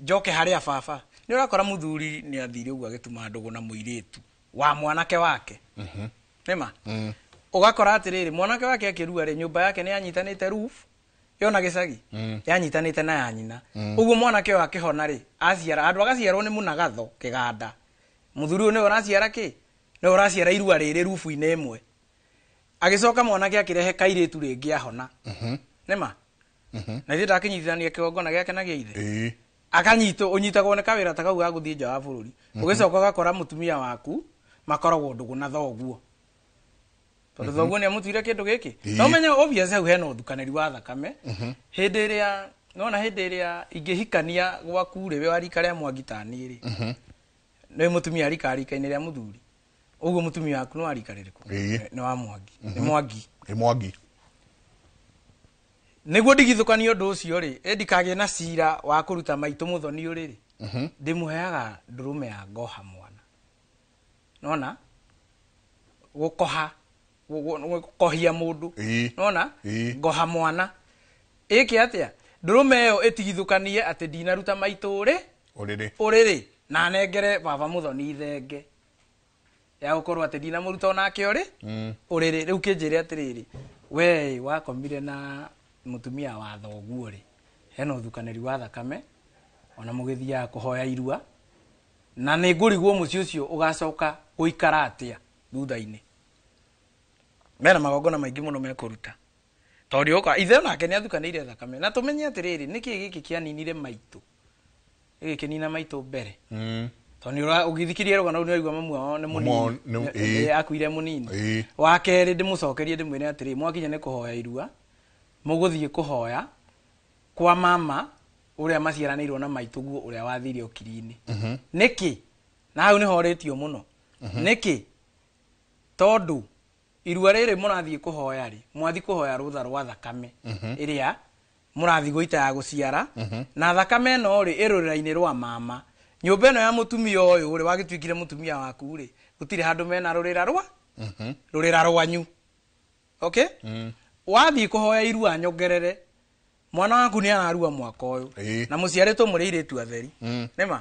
njoke harĩa baba nĩ ũrakora mũthuri nĩ athire ũguo agĩtuma ndũgũ na mũirĩtu wa mwanake wake. Nĩma ũgakora atĩrĩrĩ mwanake wake akĩrua rĩ nyũmba yake nĩ yanyitanĩte roof Yona gĩcagi yanyitanĩte na ya nyina. Ũguo mwanake ũyũ akĩhona rĩ, aciara andũ agaciarwo nĩ mũnagatho kĩganda. Mũthuri ũyũ nĩwe ũraciara kĩ? Nĩwe ũraciara irua rĩrĩ rubu-inĩ ĩmwe. Agĩcoka mwanake akĩrehe kairĩtu rĩngĩ ahona. Nĩma? Na ithuĩ ndakĩnyitithania kĩgongona gĩake na gĩa ithe. Akanyitwo ũnyitagwo nĩ kawĩra ta kau ga gũthiĩ nja wa bũrũri. Ũgĩcoka ũgakora mũtumia waku makoragwo ndũgũ na thoguo. Tondũ thoguo nĩ amũtuire kĩndũ gĩkĩ. Na ũmenye obvious hau hena ũthukanĩri wa thakame. Hĩndĩ ĩrĩa nona hĩndĩ ĩrĩa ingĩhikania gwaku rĩ, wĩ wa rika rĩa Mwangi ta niĩ rĩ, nĩ mũtumia rika-inĩ rĩa mũthuri. Ũguo mũtumia waku nĩ wa rika rĩrĩkũ? Nĩ wa Mwangi. Nĩ Mwangi. Nĩ Mwangi. Nĩguo ndigithũkanie ũndũ ũcio rĩ, ĩ ndikagĩe na cira wa kũruta maitũ mũthoni ũrĩ rĩ, ndĩmũheaga ndũrũme ya ngoha mwana. Nona? Gũkoha, gũkohia mũndũ. Nona? Ngoha mwana. Ĩke atĩa? Ndũrũme ĩyo ĩtigithũkanie atĩ ndinaruta maitũ rĩ, Ũrĩrĩ. Ũrĩrĩ. Na nengere baba mũthoni thenge. Ya gũkorwo atĩ ndinamũruta onake ũrĩ? Ũrĩrĩ. Rĩu kĩnjĩre atĩrĩrĩ, we wakomire na mũtumia wa thoguo rĩ, hena ũthukanĩri wa thakame, ona mũgĩthiaga kũhoya irua, na nĩ ngũrigwo mũciĩ ũcio ũgacoka gũikara atĩa thutha-inĩ. Mena magongona maingĩ mũno mekũruta. Tondũ ũka ithe onake nĩ athukanĩire thakame. Na tũmenye atĩrĩrĩ, nĩkĩ gĩkĩ kĩaninire maitũ? Gĩkĩ kĩnina maitũ mbere. Tondũ nĩ ũgĩthikiria rũgano rũu nĩ waigua mamu wao nĩ mũnini. Akuire mũnini. Wa kerĩ ndĩmũcokerie ndĩmwĩre atĩrĩ, mwakinya nĩ kũhoya irua, mũgũthiĩ kũhoya kwa mama ũrĩa maciaranĩirwo na maitũ guo ũrĩa wathire ũkiri-inĩ. Nĩkĩ? Na hau nĩho ũrĩtio mũno. Nĩkĩ? Tondũ irua rĩrĩ mũrathiĩ kũhoya rĩ, mwathiĩ kũhoya rũtha rwa thakame ĩrĩa mũrathiĩ gũita ya gũciara, na thakame ĩno rĩ ĩrũrĩra-inĩ rwa mama. Nyũmba ĩno ya mũtumia ũyũ rĩ, wagĩtuĩkire mũtumia waku rĩ, gũtirĩ handũ mena rũrĩra rwa rũrĩra rwanyu. Okay? Wathiĩ kũhoya irua nyongerere, mwana waku nĩ ararua mwaka ũyũ, na mũciarĩtwo mũrĩ airĩtu atheri. Nĩma?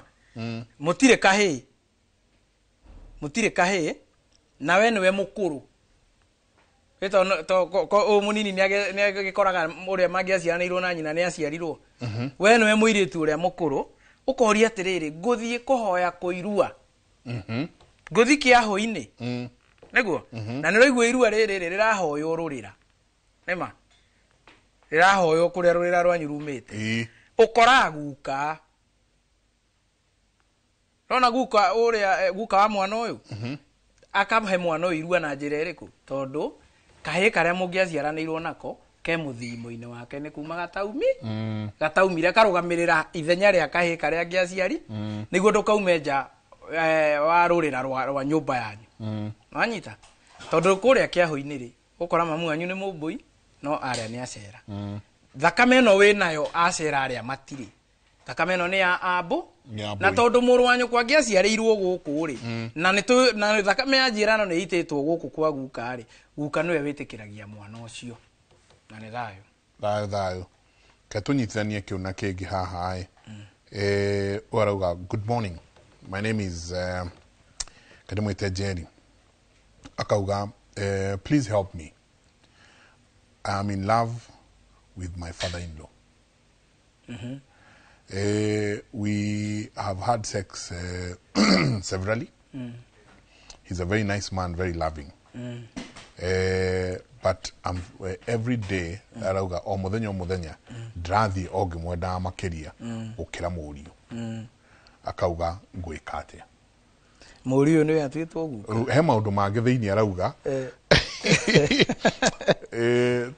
Mũtirĩ kahĩĩ. Mũtirĩ kahĩĩ, na we nĩwe mũkũrũ. Ũyũ mũnini nĩ agĩkoraga ũrĩa mangĩaciaranĩirwo na nyina nĩ aciarirwo. We nĩwe mũirĩtu ũrĩa mũkũrũ, ũkoria atĩrĩrĩ, ngũthiĩ kũhoya kũirua. Ngũthiĩ kĩahũ-inĩ. Nĩguo? Na nĩ ũraigua irua rĩrĩ rĩ, rĩrahoywo rũrĩra. Nĩma? Rĩrahoywo kũrĩa rũrĩra rwanyu rumĩte. Ũkoraga guka. Nona guka ũrĩa guka wa mwana ũyũ, akahe mwana ũyũ irua na njĩra ĩrĩkũ? Tondũ kahĩĩ karĩa mũngĩaciaranĩirwo nako ke mũthimo-inĩ wake nĩ kuma gataumi, gataumire karũgamĩrĩra ithenya rĩa kahĩĩ karĩa angĩaciari, nĩguo ndũkaume nja wa rũrĩra rwa nyũmba yanyu. Wanyita? Tondũ kũrĩa kĩahũ-inĩ rĩ, ũkora mamu wanyu nĩ mũmbũi, no arĩa nĩ acera. Thakame ĩno wĩnayo acera arĩa matirĩ. Thakame ĩno nĩ ya ambũ, na tondũ mũrũ wa nyũkwa angĩaciarĩirwo gũkũ rĩ, na na thakame ya njirano nĩ ĩitĩtwo gũkũ kwa guka rĩ, guka nĩwe wĩtĩkĩragia mwana ũcio. Na nĩ thayũ. Thayũ thayũ. Ke tũnyitithanie kĩu na kĩngĩ haha ĩ. Ũyũ arauga, good morning. My name is Kadimwite Jerry. Akauga, please help me. I am in love with my father-in-law. We have had sex severally. He's a very nice man, very loving. But every day, arauga, o muthenya o muthenya, ndĩrathiĩ o ngĩmwendaga makĩria gũkĩra mũriũ. Akauga ngwĩka atĩa? Mũriũ nĩwe atuĩtwo guka. He maũndũ mangĩ thĩinĩ arauga.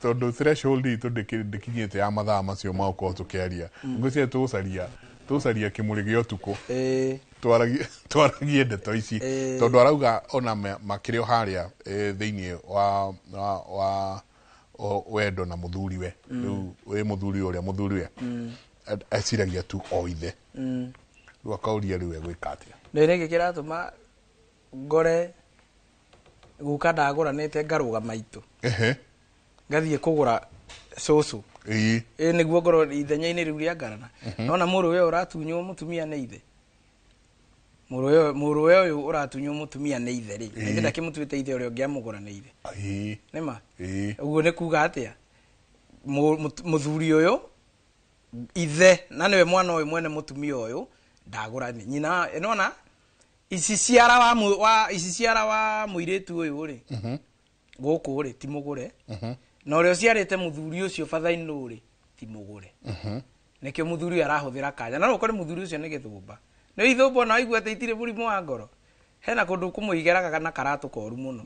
Tondũ threshold itũ ndĩkinyĩte ya mathaa macio ma gũkorwo tũkĩaria. Ngwĩciria tũgũcaria kĩmũrĩ gĩa ũtukũ. Twaragie ndeto ici. Tondũ arauga ona makĩrĩ o harĩa thĩinĩ wa wendo na mũthuriwe. Rĩu wĩ mũthuri ũrĩa mũthuriwe. Eciragia tu o ithe. Rĩu akauria rĩu egwĩka atĩa? Nĩ nĩkĩ kĩratũma ngore guka ndagũranĩte ngarũga maitũ. Ngathiĩ kũgũra cũcũ. Nĩguo ngorwo ithenya-inĩ rĩu rĩa ngarana. Nona mũrũ ũyũ ũratunywo mũtumia nĩ ithe. Mũrũ ũyũ ũratunywo mũtumia nĩ ithe rĩ. Ithe ndakĩmũtuĩte ithe ũrĩa ũngĩ amũgũranĩire. Nĩma? Ũguo nĩ kuga atĩa? Muthuri uyu ithe na niwe mwana uyu mwene mutumia uyu ndagura nyina nona ici ciara wa ici ciara wa muiritu uyu ri guku ri ti mugure na uria uciarite muthuri ucio father-in-law ri ti mugure nikio muthuri arahuthira kanya na no ukore muthuri ucio ni githumba ni ithumba na aigua ati itire murimu wa ngoro hena kundu kumuigeraga kana karatu koru muno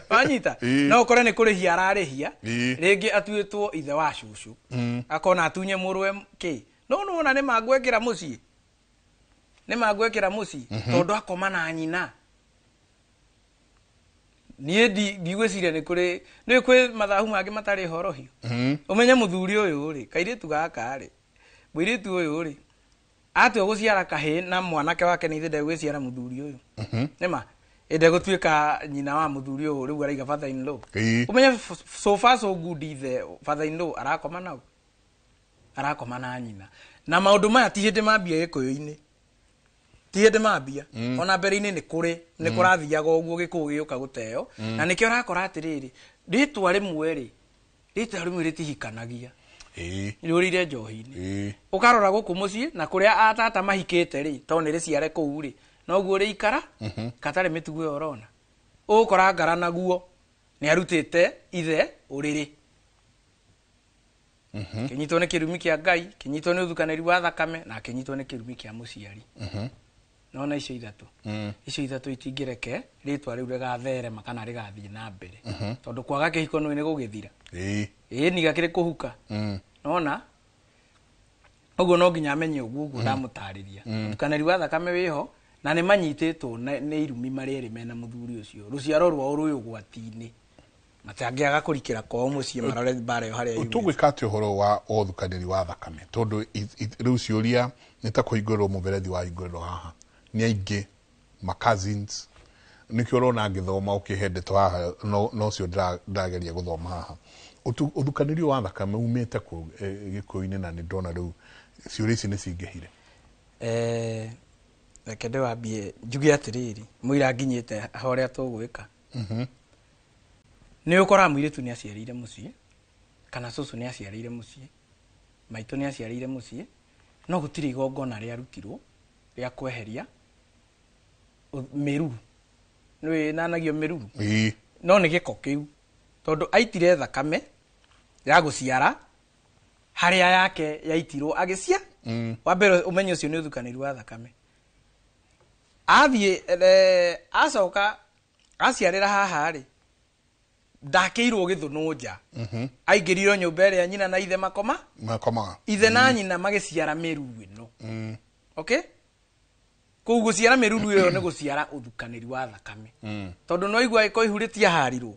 wanyita no ukore ni kurihia ararihia ringi atuitwo ithe wa cucu akona atunye murwe ki no no na ni mangwekira mucii ni mangwekira mucii tondu akoma na nyina nie ndigwiciria ni kuri ni kwi mathahu mangi matari horohio umenye muthuri uyu ri kairitu gaka ri mwiritu uyu ri atua guciara kahi na mwanake wake ni ithe ndegwiciara muthuri uyu nima ende gutuika nyina wa muthuri uyu riu araiga father in law umenye so far so good ithe father in law arakoma nau arakoma na nyina na maundu maya ti hindi mambia gikuyu-ini ti hindi mambia ona mbere-ini ni kuri ni kurathiaga uguo gikuyu giuka guteo na nikio urakora atiriri ritwa rimwe ri ritwa rimwe ritihikanagia rurire njohi-ini ukarora guku mucii na kuria atata mahikite ri to ni riciare kuu ri noguo riikara katari mitugo ĩyo ũrona ũgũkora ngara naguo nĩ arutĩte ithe ũrĩrĩ kĩnyitwo nĩ kĩrumi kĩa Ngai kĩnyitwo nĩ ũthukanĩri wa thakame na kĩnyitwo nĩ kĩrumi kĩa mũciari nona icio ithatũ icio ithatũ itingĩreke rĩtwa rĩu rĩgatherema kana rĩgathiĩ na mbere tondũ kwaga kĩhiko nĩ gũgĩthira ĩĩ niga kĩrĩ kũhuka nona ũguo no nginya amenye ũguo ũguo ndamũtarĩria ũthukanĩri wa thakame wĩho na nĩ manyitĩtwo nĩ irumi marĩ erĩ mena mũthuri ũcio rũciaro rwao rwĩ ũgwati-inĩ matangĩaga kũrikĩra kwao mũciĩ marore mbara ĩyo harĩa yumĩte. Tũgwĩka atĩa ũhoro wa ũthukanĩri wa thakame tondũ rĩu ciũria nĩ ta kũhingũrĩrwo mũberethi wahingũrĩrwo haha nĩ aingĩ ma cousins nĩkĩo ũrona ngĩthoma ũkĩhe ndeto haha no cio ndĩrageria gũthoma haha ũthukanĩri wa thakame umĩte kũ gĩkũyũ-inĩ na nĩ ndona rĩu ciũria ici nĩ cingĩhire. Reke ndĩwambie njuge atĩrĩrĩ mũira nginyĩte harĩa tũgwĩka nĩ ũkoraga mũirĩtu nĩ aciarĩire mũciĩ kana cũcũ nĩ aciarĩire mũciĩ maitũ nĩ aciarĩire mũciĩ no gũtirĩ igongona rĩarutirwo rĩa kweheria mĩruru nĩ nanagio mĩruru no nĩ gĩko kĩu tondũ aitire thakame ya gũciara harĩa yake yaitirwo agĩcia wa mbere ũmenye ũcio nĩ ũthukanĩri wa thakame athiĩ acoka aciarĩra haha rĩ ndakĩirwo gĩthũnũ nja aingĩrirwo nyũmba ĩrĩa nyina na ithe makoma makomaga ithe na nyina magĩciara mĩruru ĩno okay kũu gũciara mĩruru ĩyo nĩ gũciara ũthukanĩri wa thakame tondũ no igua ĩko ihu rĩtiaharirwo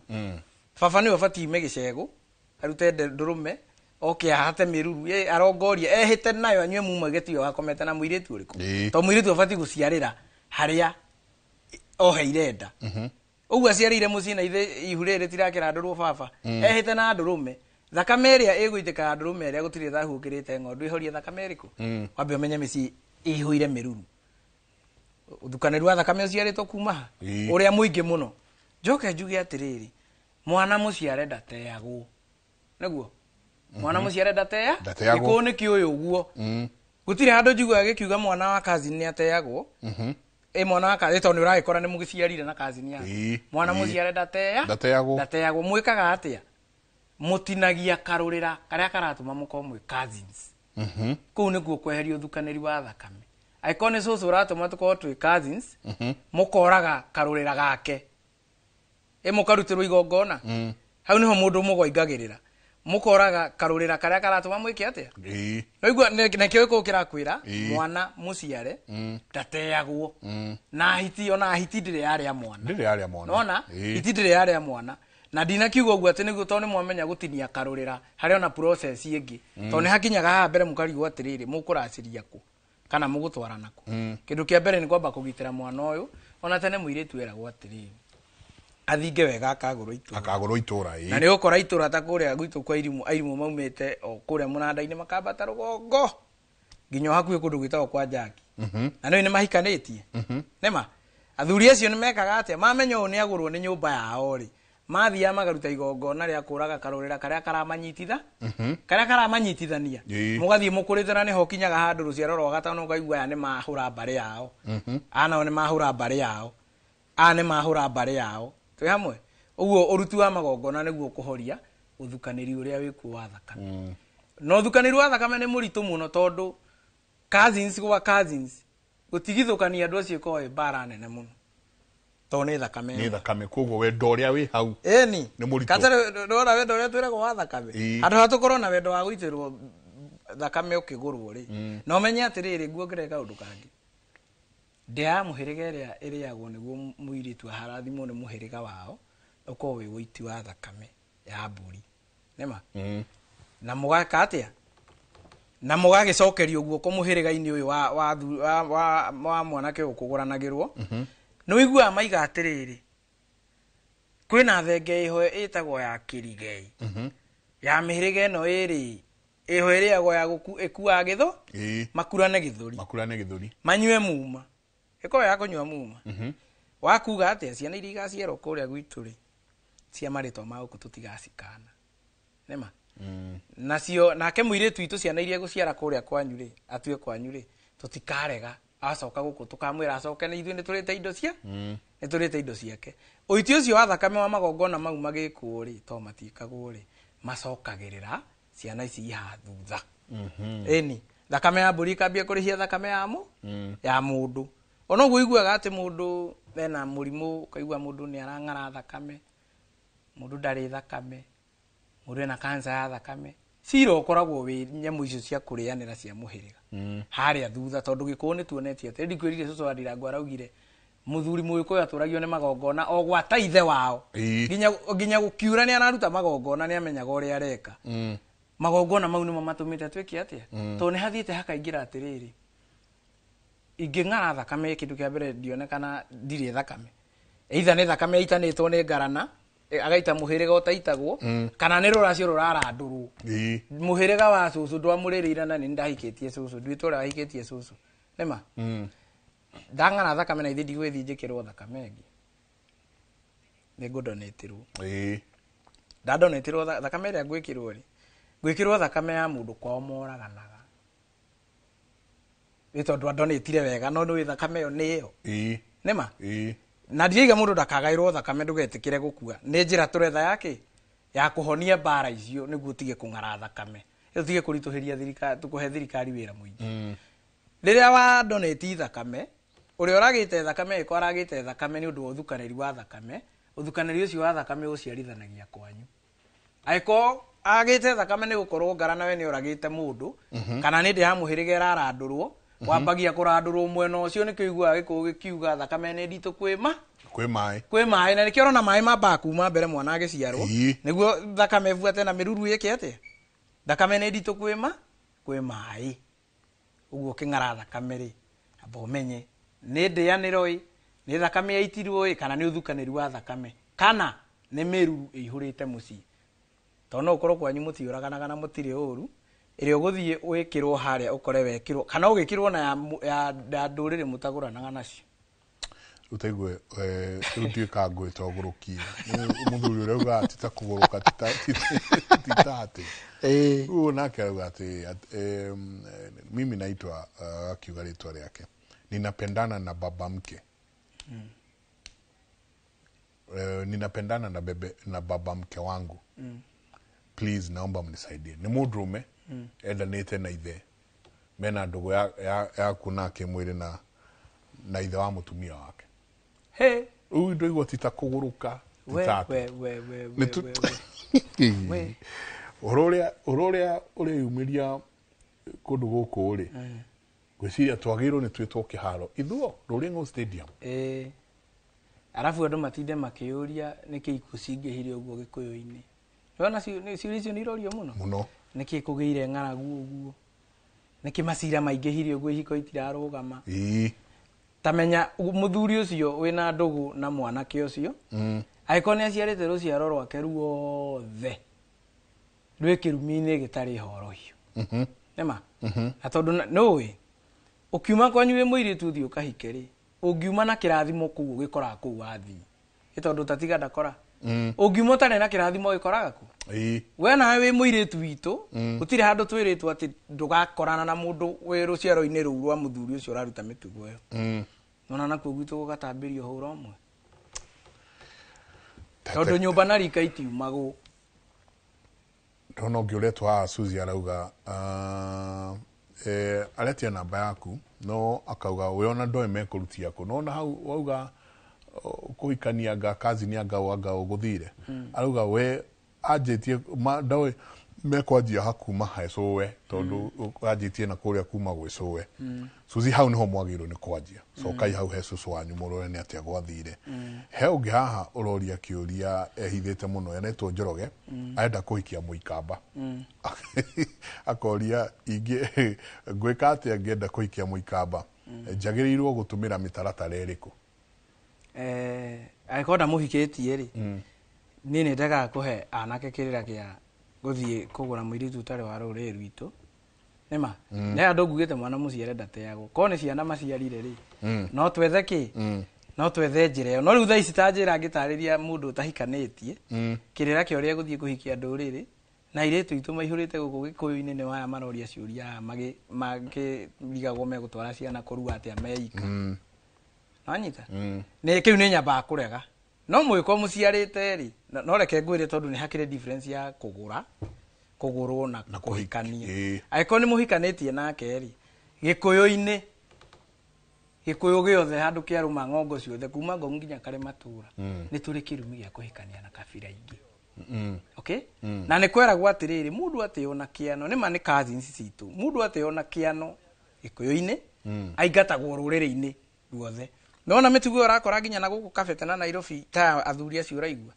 baba nĩwe ũbatiĩ ime gĩcegũ arute ndũrũme oke ahate mĩruru arongorie ehĩte nayo anyue muma gĩtio akomete na mũirĩtu ũrĩkũ tondũ mũirĩtu abatiĩ gũciarĩra harĩa oheire nda ũguo aciarĩire mũciĩ na ithe ihu rĩrĩ rĩtirakĩra ndũrũ baba ehĩte na ndũrũme thakame ĩrĩa ĩgũitĩka ya ndũrũme ĩrĩa gũtirĩ thahu ũkĩrĩte ng'ondu ĩhorie thakame ĩrĩkũ wambe ũmenye mĩciĩ ĩihũire mĩruru ũthukanĩri wa thakame ũciarĩtwo kuma ha ũrĩa mũingĩ mũno njoke njuge atĩrĩrĩ mwana mũciare ndateagwo nĩguo mwana mũciare ndatea gĩkũyũ nĩ kĩũĩ ũguo gũtirĩ handũ njiguaga gĩkiuga mwana wa cousin nĩ ateagwo ĩ mwana wa cousin tondũ nĩ ũragĩkora nĩ mũgĩciarire na cousin yaku mwana mũciare ndatea ndateagwo mwĩkaga atĩa mũtinagia karũrĩra karĩa karatũma mũkorwo mwĩ cousins kũu nĩkuo kweheria ũthukanĩri wa thakame angĩkorwo nĩ cũcũ ũratũma tũkorwo twĩ cousins mũkoraga karũrĩra gake ĩ mũkarutĩrwo igongona hau nĩho mũndũ mũgwaingagĩrĩra mũkoraga karũrĩra karĩa karatũma mwĩke atĩa noigua nekĩo gĩkũyũ kĩrakwĩra mwana mũciare ndateagwo na hiti ona hiti ndĩrĩ yarĩa mwana nona hiti ndĩrĩ yarĩa mwana na ndinakiuga ũguo atĩ nĩguo tondũ nĩmwamenya gũtinia karũrĩra harĩ ona process ĩngĩ tondũ nĩ hakinyaga haha mbere mũkarigwo atĩrĩrĩ mũkũracĩria kũ kana mũgũtwarana kũ kĩndũ kĩa mbere nĩ kwamba kũgitĩra mwana ũyũ ona tene mũirĩtu eragwo atĩrĩrĩ athinge wega akagũrwo itũra akagũrwo itũra na nĩ ũkora itũra ta kũrĩa gwitũ kwa irimũ airimũ maumĩte o kũrĩa mũnanda-inĩ makambata rũgongo nginya hakuhĩ kũndũ gwĩtagwo kwa Jaki na nĩũĩ nĩ mahikanĩtie nĩma athuri acio nĩ mekaga atĩa mamenya ũũ nĩ agũrwo nĩ nyũmba yao rĩ Mathiaga makaruta igongona rĩa kũraga karũrĩra karĩa karamanyititha karĩa karamanyitithania. Mũgathiĩ mũkũrĩte na nĩho ũkinyaga handũ rũciaro rwa gatano ũkaigua aya nĩ mahũra mbarĩ yao, aya nao nĩ mahũra mbarĩ yao, aya nĩ mahũra mbarĩ yao. Twĩ hamwe? Ũguo ũruti wa magongona nĩguo kũhoria ũthukanĩri ũrĩa wĩkuo wa thakame. Na ũthukanĩri wa thakame nĩ mũritũ mũno tondũ cousins gwa cousins gũtigithũkania andũ acio ĩkoragwo ĩ mbara nene mũno tondũ nĩ thakame Nĩ thakame, koguo wendo ũrĩa wĩ hau ĩni nĩ mũritũ. Katarĩ ndona wendo ũrĩa twĩragwo wa thakame. Handũ ha tũkorwo na wendo wa gũitĩrwo thakame ũkĩgũrwo rĩ, na ũmenye atĩrĩrĩ, nguongerere kaũndũ kangĩ. Ndĩa ya mũhĩrĩga ĩrĩa ĩrĩagwo nĩguo mũirĩtu aharathimwo nĩ mũhĩrĩga wao ũkorwo wĩ ũiti wa thakame ya mbũri. Nĩma? Na mũgaka atĩa? Na mũgagĩcokerio guoko mũhĩrĩga-inĩ ũyũ wa mwanake ũyũ kũgũranagĩrwo. Nĩ ũiguaga maiga atĩrĩrĩ, kwĩna thenge ĩho ĩtagwo ya kĩrigei ya mĩhĩrĩga ĩno ĩrĩ ĩho ĩrĩagwo ya ĩkuaga gĩthũ makurane gĩthũri, makurane gĩthũri, manyue muma, ĩkorwo ya kũnyua muma. Wakuga atĩa ciana iria igaciarwo kũrĩa gwitũ rĩ cia marĩtwa ma gũkũ tũtigacikana. Nĩma? Nacio nake mũirĩtu witũ ciana iria egũciara kũrĩa kwanyu rĩ, atue kwanyu rĩ, tũtikarega acoka gũkũ tũkamwĩra acoke nĩ ithuĩ nĩ tũrĩte indo cia nĩ tũrĩte indo ciake. Ũiti ũcio wa thakame wa magongona mau magĩkwo rĩ, to matiĩkagwo rĩ, macokagĩrĩra ciana ici ihaha thutha. Ĩni thakame ya mbũri ĩkambia kũrĩhia thakame ya mũ ya mũndũ. Ona ũguo ũiguaga atĩ mũndũ ena mũrimũ, ũkaigua mũndũ nĩ arang'ara thakame, mũndũ ndarĩ thakame, mũndũ ena cancer ya thakame. Cira ũkoragwo wĩ nyamũ icio cia kũrĩanĩra cia mũhĩrĩga harĩa thutha, tondũ gĩkũyũ nĩ tuonetie atĩ ndikwĩrire cũcũ wa Ndirango araugire mũthuri mũgĩkũyũ atũragio nĩ magongona o gwata ithe wao. Nginya gũkiura nĩ araruta magongona, nĩ amenyaga ũrĩa areka. Magongona mau nĩmo matũmĩte twĩke atĩa? Tondũ nĩ hathiĩte hakaingĩra atĩrĩrĩ, ingĩng'ara thakame kĩndũ kĩa mbere ndionekana ndirĩ thakame, either nĩ thakame ĩitanĩtwo nĩ ngarana agaita mũhĩrĩga ũtaitagwo, kana nĩ rũracio rũrarandũrwo. Mũhĩrĩga wa cũcũ ndwamũrĩrĩire na nĩ ndahikĩtie cũcũ, nduĩte ũrĩa wahikĩtie cũcũ. Nĩma? Ndang'ara thakame na ithe ndigũgĩthiĩ njĩkĩrwo thakame ĩngĩ, nĩ ngũdonĩtĩrwo. Ndadonĩtĩrwo thakame ĩrĩa ngwĩkĩrwo rĩ, ngwĩkĩrwo thakame ya mũndũ kwao moraganaga. Nĩ tondũ andonĩtire wega, no nĩũĩ thakame ĩyo nĩ ĩyo. Nĩma? Na ndiraiga mũndũ ndakagaĩrwo thakame ndũgetĩkĩre gũkua. Nĩ njĩra tũretha yake ya kũhonia mbara icio nĩguo ũtige kũng'ara thakame, ũtige kũritũhĩria thirikari, kũhe thirikari wĩra mũingĩ. Rĩrĩa wa donate thakame, ũrĩa ũragĩte thakame ĩko aragĩte thakame nĩ ũndũ wa ũthukanĩri wa thakame, ũthukanĩri ũcio wa thakame ũciarithanagia kwanyu. Angĩkorwo agĩte thakame nĩ gũkorwo ngara nawe nĩ ũragĩte mũndũ, kana nĩ ndĩ ya mũhĩrĩga ĩrarandũrwo, wambagia kũrandũrwo mwena ũcio, nĩkĩo ũiguaga gĩkũyũ gĩkiuga thakame nĩ nditũ kwĩ ma kwĩ maĩ, kwĩ maĩ, na nĩkĩo ũrona maĩ mambaga kuma mbere mwana agĩciarwo, nĩguo thakame ĩbuate na mĩruru ĩke atĩa? Thakame nĩ nditũ kwĩ ma kwĩ maĩ. Ũguo ũkĩng'ara thakame rĩ, amba ũmenye nĩ ndĩanĩro ĩ, nĩ thakame yaitirwo ĩ, kana nĩ ũthukanĩri wa thakame, kana nĩ mĩruru ĩihũrĩte mũciĩ. Tondũ no ũkorwo kwanyu mũtiũraganaga na mũtirĩ ũru, ĩrĩa ũgũthiĩ wĩkĩrwo harĩa ũkore wekĩrwo, kana ũgĩkĩrwo na ya ndũrĩrĩ mũtagũranaga nacio. Ũtaigue rĩu ndiũĩ kana ngwĩta ũgũrũkie. Mũthuri ũrĩa ugaga ti ta kũgũrũka, ti ta atĩ. Rĩu nake arauga atĩ mimi naitwa, akiuga rĩtwa rĩake, ninapendana na baba mke. Ninapendana na bebe na baba mke wangu. Please naomba mnisaidie. Nĩ mũndũrũme endanĩte na ithe, mena ndũgũ ya kuona kĩmwĩrĩ na ithe wa mũtumia wake. Rĩu ndũigua ti ta kũgũrũka, ti ta atĩ. Ũhoro ũrĩa ũreyumĩria kũndũ gũkũ rĩ, ngwĩciria twagĩrĩirwo nĩ twĩtwo kĩharo ithuo Rũrĩng'o Stadium. Arabu andũ matinde makĩyũria nĩkĩ ikuũ cingĩhire ũguo gĩkũyũ-inĩ. Nĩwona ciũria icio nĩ irorio mũno? Mũno. Nĩkĩ kũgĩire ng'aragu ũguo? Nĩkĩ macira maingĩhire ũguo ihiko itirarũgama? Ta menya mũthuri ũcio wĩna ndũgũ na mwanake ũcio, angĩkorwo nĩ aciarĩte rũciaro rwake ruothe rwĩ kĩrumi-inĩ gĩtarĩ horohio. Nĩma? Na tondũ nĩũĩ, ũkiuma kwanyu wĩ mũirĩtu ũthiĩ ũkahike rĩ, ũngiuma na kĩrathimo kũu ũgĩkoraga kũu wathiĩ. Nĩ tondũ ũtatiga ndakora. Ũngiuma ũtarĩ na kĩrathimo gĩkoraga kũ? We nawe wĩ mũirĩtu witũ, gũtirĩ handũ twĩrĩtwo atĩ ndũgakorana na mũndũ wĩ rũciaro-inĩ rũu rwa mũthuri ũcio ũraruta mĩtugo ĩyo. Nona nakuo gwitũ gũgatambĩrio hũra ũmwe. Tondũ nyũmba na rika itiumagwo. Ndona ũngĩ ũretwo haha Suzy arauga aretia namba yaku no akauga we ona ndoĩ mekũrutia kũ, no ona hau wauga kũhikania anga cousin anga anga ũgũthire. Arauga we anjĩtie ndoĩ mekwanjia ha kuma he cũwe tondũ anjĩtie na kũrĩa kuma gwĩ cũwe. Suzy hau niho mwagĩrĩirwo nĩ kwanjia. Cokai hau he cũcũ wanyu mũrore nĩ atĩa gwathire. He ũngĩ haha ũroria kĩũria ehithĩte mũno enetwo Njoroge, arenda kũhikia mũikamba. Akoria ingĩ ngwĩka atĩa ngĩenda kũhikia mũikamba, njagĩrĩirwo gũtũmĩra mĩtaratara ĩrĩkũ? Angĩkorwo ndamũhikĩtie rĩ, niĩ nĩ ndegaga kũhe anake kĩrĩra kĩa gũthiĩ kũgũra mũirĩtu ũtarĩ wa rũrĩrĩ rwitũ. Nĩma nĩ andũ ngugĩte mwana mũciare ndateagwo, korwo nĩ ciana maciarire rĩ, no twethe kĩ, no twethe njĩra ĩyo. No rĩu thaa ici ta njĩra ngĩtarĩria mũndũ ũtahikanĩtie kĩrĩra kĩa ũrĩa gũthiĩ kũhikia ndũrĩrĩ na airĩtu aitũ maihũrĩte gũkũ gĩkũyũ-inĩ nĩ waya maroria ciũria haha makĩrigagwo megũtwara ciana kũrua atĩa meika. Wanyita? Nĩ kĩu nĩ nyambaga kũrega. No mũgĩkorwo mũciarĩte rĩ, no reke ngwĩre tondũ nĩ hakĩrĩ difference ya kũgũra, kũgũrwo na kũhikania. Angĩkorwo nĩ mũhikanĩtie nake rĩ, gĩkũyũ-inĩ, gĩkũyũ gĩothe handũ kĩarũma ng'ongo ciothe kuma Ngong nginya Karĩmatũra, nĩ tũrĩ kĩrumi gĩa kũhikania na kabira ingĩ. Okay? Na nĩ kweragwo atĩrĩrĩ, mũndũ atĩo na kĩano, nĩ ma nĩ cousins citũ, mũndũ atĩo na kĩano gĩkũyũ-inĩ, aingatagwo rũrĩrĩ-inĩ ruothe. Nona mĩtugo ũrakora nginya na gũkũ Kabete na Nairobi ta athuri acio ũraigua.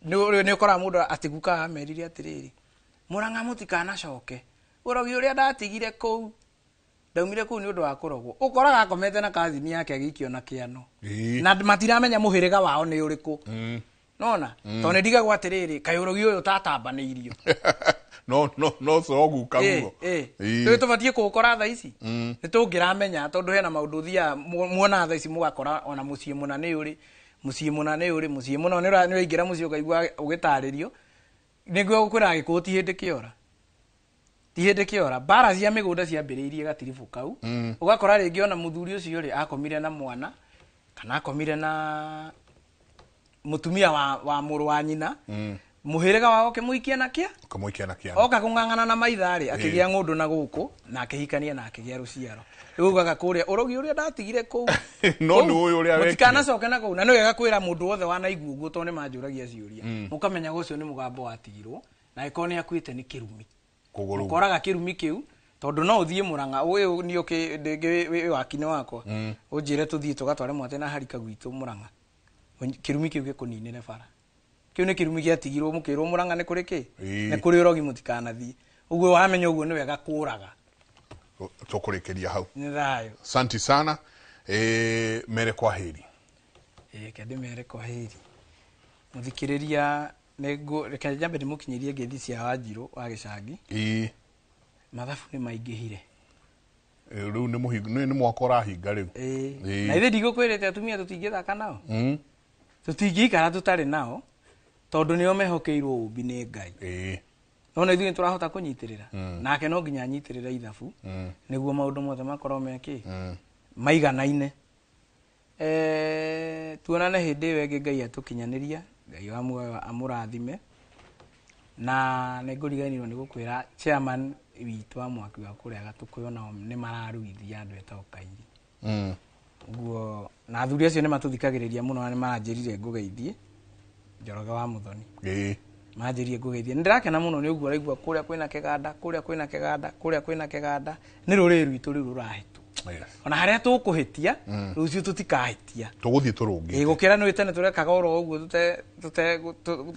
Nĩ ũkoraga mũndũ atĩ guka amerire atĩrĩrĩ, Mũrang'a mũtikanacoke, ũrogi ũrĩa ndatigire kũu, ndaumire kũu nĩ ũndũ wa kũrogwo. Ũkoraga akomete na cousin yake agĩikio na kĩano. Na matiramenya mũhĩrĩga wao nĩ ũrĩkũ. Nona? Tondũ nĩ ndigagwo atĩrĩrĩ, kaĩ ũrogi ũyũ ũtatambanĩirio. No no no so guka guo. Tũĩ tũbatiĩ kũũkora thaa ici. Nĩ tũngĩramenya tondũ hena maũndũ ũthiaga muonaga thaa ici mũgakora ona mũciĩ mũna nĩ ũrĩ, mũciĩ mũna nĩ ũrĩ, mũciĩ mũna nĩ ũraingĩra mũciĩ ũkaigua ũgĩtarĩrio. Nĩguo gũkwĩraga gĩkũyũ ti hĩndĩ kĩora. Ti hĩndĩ kĩora. Mbara cia mĩgũnda ciambĩrĩirie gatiribũ kau. Ũgakora rĩngĩ ona mũthuri ũcio rĩ, akomire na mwana kana akomire na mũtumia wa mũrũ wa nyina. Mũhĩrĩga wao ũkĩmũikia na kĩa? Ũkamũikia na kĩa. Oka kũng'ang'ana na maitha rĩ, akĩgĩa ng'ũndũ na gũkũ, na akĩhikania na akĩgĩa rũciaro. Rĩu ugaga kũrĩa, ũrogi ũrĩa ndatigire kũu. No nĩ ũyũ ũrĩa wekire. Mũtikanacoke na kũu. Na nĩ wega kwĩra mũndũ wothe wanaigua ũguo tondũ nĩ manjũragia ciũria. Mũkamenya ũcio nĩ mũgambo watigirwo, na angĩkorwo nĩ akuĩte nĩ kĩrumi. Kũgũrũ. Ũkoraga kĩrumi kĩu, tondũ no ũthiĩ Mũrang'a, ũyũ niĩ wĩ wakinĩ wakwa. Ũnjĩre tũthiĩ tũgatware mwate na harika gwitũ Mũrang'a. Kĩrumi kĩu gĩkũninĩre bara. Kĩu nĩ kĩrumi gĩatigirwo mũkĩrwo Mũrang'a nĩ kũrĩ kĩ? Nĩ kũrĩ ũrogi mũtikanathiĩ. Ũguo wamenya ũguo nĩ wega kũraga. Tũkũrĩkĩria hau. Nĩ thayũ. Asante sana. Mere kwa heri. Reke ndĩmere kwa heri. Mũthikĩrĩria reke nyambe ndĩmũkinyĩrie ngeithi cia Wanjirũ wa gĩcagi. Mathabu nĩ maingĩhire. Rĩu nĩ mwaka ũrahinga rĩu. Na ithe ndigũkwĩrĩte atumia tũtingĩthaka nao. Tũtingĩikara tũtarĩ nao tondũ nĩo mehokeirwo ũmbi nĩ Ngai. No na ithuĩ nĩtũrahota kũnyitĩrĩra. Nake no nginya anyitĩrĩre ithabu nĩguo maũndũ mothe makorwo me kĩ? Maiganaine. Tuonane hĩndĩ ĩyo ĩngĩ Ngai atũkinyanĩria, Ngai wa muoyo amũrathime. Na nĩ ngũriganĩrwo nĩ gũkwĩra chairman witũ wa mwaki wa kũrĩa Gatũkũyũ nao nĩ mararuithia andũ etagwo Kairi. Ũguo na athuri acio nĩ matũthikagĩrĩria mũno na nĩ maranjĩrire ngũgeithie Njoroge wa Mũthoni. Manjĩrire ngũgeithie. Nĩ ndĩrakena mũno nĩ ũguo ũraigua kũrĩa kwĩna kĩganda, kũrĩa kwĩna kĩganda, kũrĩa kwĩna kĩganda. Nĩ rũrĩrĩ rwitũ rĩu rũrahĩtwo. Ona harĩa tũkũhĩtia, rũciũ tũtikahĩtia. Tũgũthiĩ tũrũngĩte. Gũkĩra nĩ tene tũrekaga oro ũguo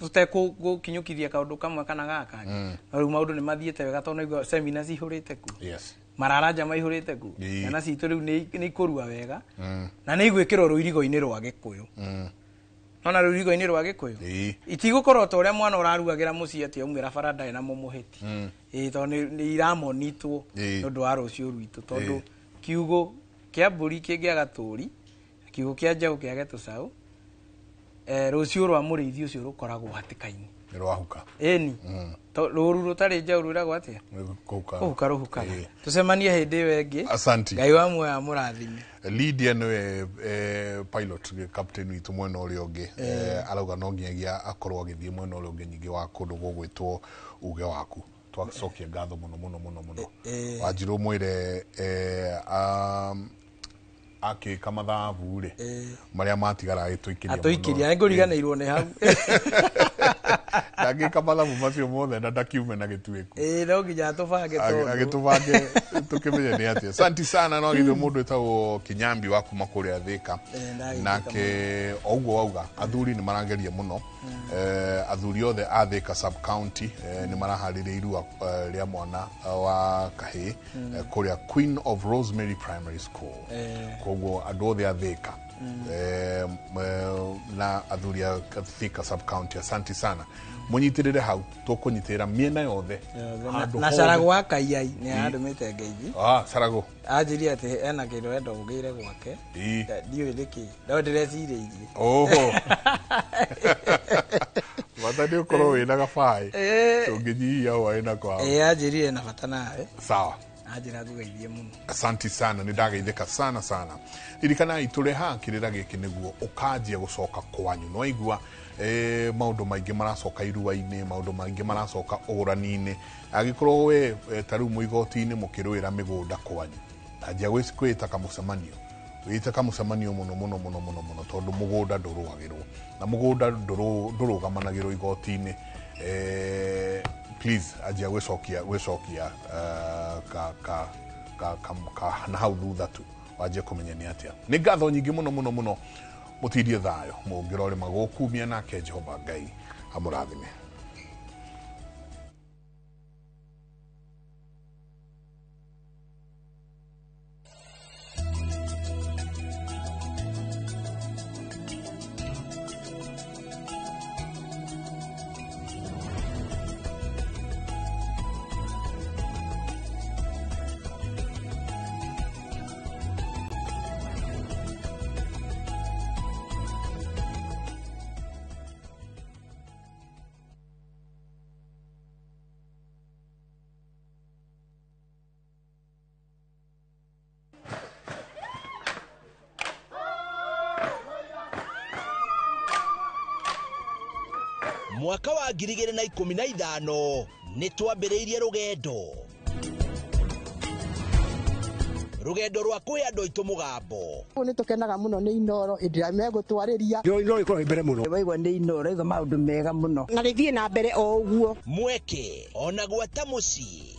tũtegũkinyũkithia kaũndũ kamwe kana gaka. No rĩu maũndũ nĩ mathiĩte wega tondũ naigua seminar cihũrĩte kuo. Mararanja maihũrĩte kuo. Ciana citũ rĩu nĩ ikũrua wega. Na nĩ igwĩkĩrwo rũirigo-inĩ rwa Gĩkũyũ. Nona rũirigo-inĩ rwa Gĩkũyũ. Itigũkorwo ta ũrĩa mwana ũraruagĩra mũciĩ atĩ aumĩra bara ndarĩ na mũmũhĩti. Tondũ nĩ iramonitwo nĩ ũndũ wa rũciũ rwitũ tondũ kiugo kĩa mbũri kĩngĩaga tũri, kiugo kĩa njaũ kĩage tũcaũ, Rũciũ rwa mũrĩithi ũcio rũkoragwo hatĩka-inĩ. Nĩ rwahuka. Ĩni. Rũru rũtarĩ njaũ rwĩragwo atĩa? Kũhuka. Kũhuka rũhukaga. Tũcemanie hĩndĩ ĩyo ĩngĩ. Asanti. Ngai wa muoyo amũrathime. Lydia nĩwe pilot captain witũ mwena ũrĩa ũngĩ. Arauga no nginyagia akorwo agĩthiĩ mwena ũrĩa ũngĩ nyingĩ wa kũndũ gũgwĩtwo uge waku. Twacokia ngatho mũno mũno mũno mũno. Wanjirũ mwĩre akĩka mathabu rĩ marĩa matigara agĩtũikĩria. Atũikĩria, nĩngũriganĩirwo nĩ hau. Ndangĩka mathabu macio mothe na ndakiume na gĩtuĩku. Ĩĩ no nginya atũbange tondũ. Agĩtũbange tũkĩmenye nĩ atĩa. Asante sana no agithio mũndũ wĩtagwo Kinyambi wa kuma kũrĩa Thĩka. Nake o ũguo wauga athuri nĩ marageria mũno. Athuri othe a Thĩka sub county nĩ maraharĩria irua rĩa mwana wa kahĩĩ kũrĩa Queen of Rosemary Primary School. Koguo andũ othe a Thĩka na athuri a Thika sub county, asante sana. Mũnyitĩrĩre hau, tũkũnyitĩrĩra mĩena yothe. Handũ Na hothe. Carago wa Kaiyai nĩ arandũmĩte ngeithi. Carago. Anjĩrire atĩ ena kĩndũ enda ũgĩre gwake. Ndiũĩ nĩkĩ. No ndĩrecirĩirie. Oho. Bata nĩ ũkorwo wĩna gabaĩ. Tũngĩnyihia hwaĩ na kwao. Anjĩrire ena bata nawe. Sawa. Anjĩra ngũgeithie mũno. Asante sana, nĩ ndageithĩka sana sana. Ririkanai tũrĩ haha kĩrĩra gĩkĩ nĩguo ũkanjia gũcoka kwanyu. No igua maũndũ maingĩ maracoka irua-inĩ, maũndũ maingĩ maracoka ũgũrani-inĩ. Angĩkorwo we ta rĩu mũigoti-inĩ mũkĩrũĩra mĩgũnda kwanyu, anjia kwĩta kamũcemanio. Wĩte kamũcemanio mũno mũno mũno mũno mũno tondũ mũgũnda ndũrũagĩrwo. Na mũgũnda ndũrũgamanagĩrwo igoti-inĩ. Please anjia gwĩcokia ka na hau thutha tu wanjie kũmenya nĩ atĩa. Nĩ ngatho nyingĩ mũno mũno mũno. Mũtindie thayũ mũngĩrorĩma gũkumia nake Jehova Ngai amũrathime. Mwaka wa 2015 nĩ twambĩrĩirie rũgendo rwa kwĩ andũ aitũ mũgambo. Nĩ tũkenaga mũno nĩ Inooro hĩndĩ ĩrĩa megũtwarĩria. Inooro ĩkoragwo mbere mũno. Waigua nĩ Inooro igua maũndũ mega mũno. Na rĩthiĩ na mbere o ũguo. Mweke ona gwata mũciĩ.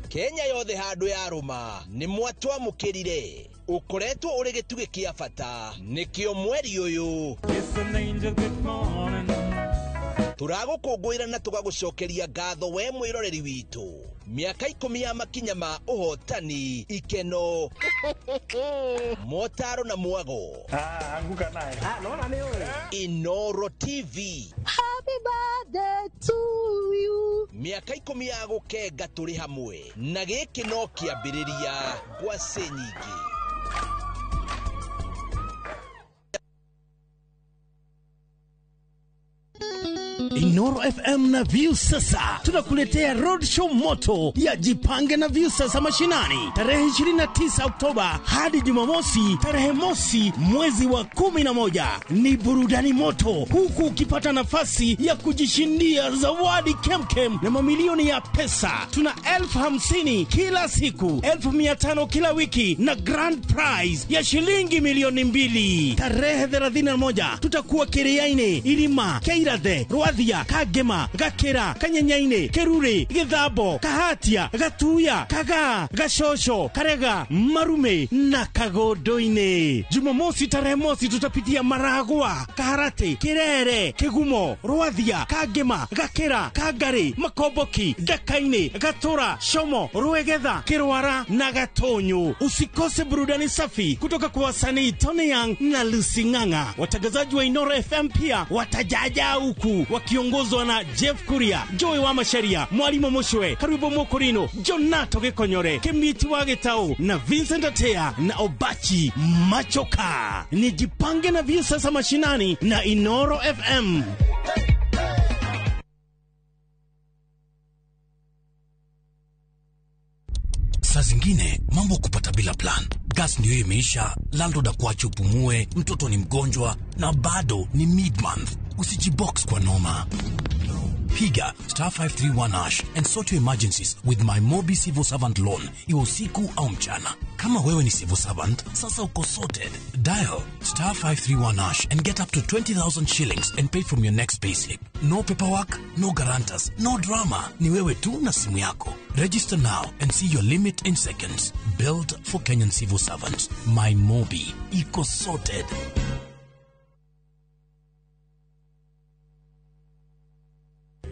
Kenya yothe handũ yarũma nĩ mwatwamũkĩrire. Ũkoretwo ũrĩ gĩtugĩ kĩa bata nĩkĩo mweri ũyũ tũragũkũngũĩra na tũgagũcokeria ngatho we mwĩroreri witũ. Mĩaka 10 ya makinya ma ũhotani, ikeno, motaro na mwago. Anguka naye. Inooro TV. Happy birthday to you. Mĩaka 10 ya gũkenga tũrĩ hamwe na gĩkĩ no kĩambĩrĩria ngwacĩ nyingĩ. Inooro FM na Viusasa tunakuletea roadshow moto ya Jipange na Viusasa mashinani tarehe 29 Oktoba hadi Jumamosi tarehe mosi mwezi wa 11. Ni burudani moto huku ukipata nafasi ya kujishindia zawadi kemkem na mamilioni ya pesa. Tuna 50,000 kila siku, 500,000 kila wiki na grand prize ya shilingi 2,000,000. Tarehe 31 tutakuwa Kiriaini, Irima, Keirathe, Rwathia, Kagema, Gakira, Kanyenyaine, Kerure, Githabo, Kahatia, Gatuya, Kagaa, Gashosho, Karega, Marume na Kagodoine. Jumamosi tarehe mosi tutapitia Maragua, Kaharate, Kirere, Kigumo, Rwathia, Kagema, Gakira, Kagari, Makoboki, Dakaine, Gatura, Shomo, Ruegetha, Kirwara na Gatonyo. Usikose burudani safi kutoka kwa wasanii Tony Young na Lucy Ng'ang'a. Watangazaji wa Inooro FM pia watajaja huku Wakiongozwa na Jeff Kuria, Joy wa Macharia, Mwalimu Mushwe, Karibu Mokorino, Jonato Gikonyore, Kemiti wa Gitau na Vincent Atea na Obachi Machoka. Ni Jipange na Viusasa mashinani na Inoro FM. Saa zingine mambo kupata bila plan. Gas ndio imeisha, landlord akuache upumue, mtoto ni mgonjwa na bado ni mid-month. Usijibox kwa noma. Piga star 531 hash and sort your emergencies with my Mobi Civil Servant Loan. Iwe usiku au mchana. Kama wewe ni civil servant, sasa uko sorted. Dial star 531 hash and get up to 20,000 shillings and pay from your next payslip. No paperwork, no guarantors, no drama. Ni wewe tu na simu yako. Register now and see your limit in seconds. Built for Kenyan civil servants. My Mobi. Iko sorted.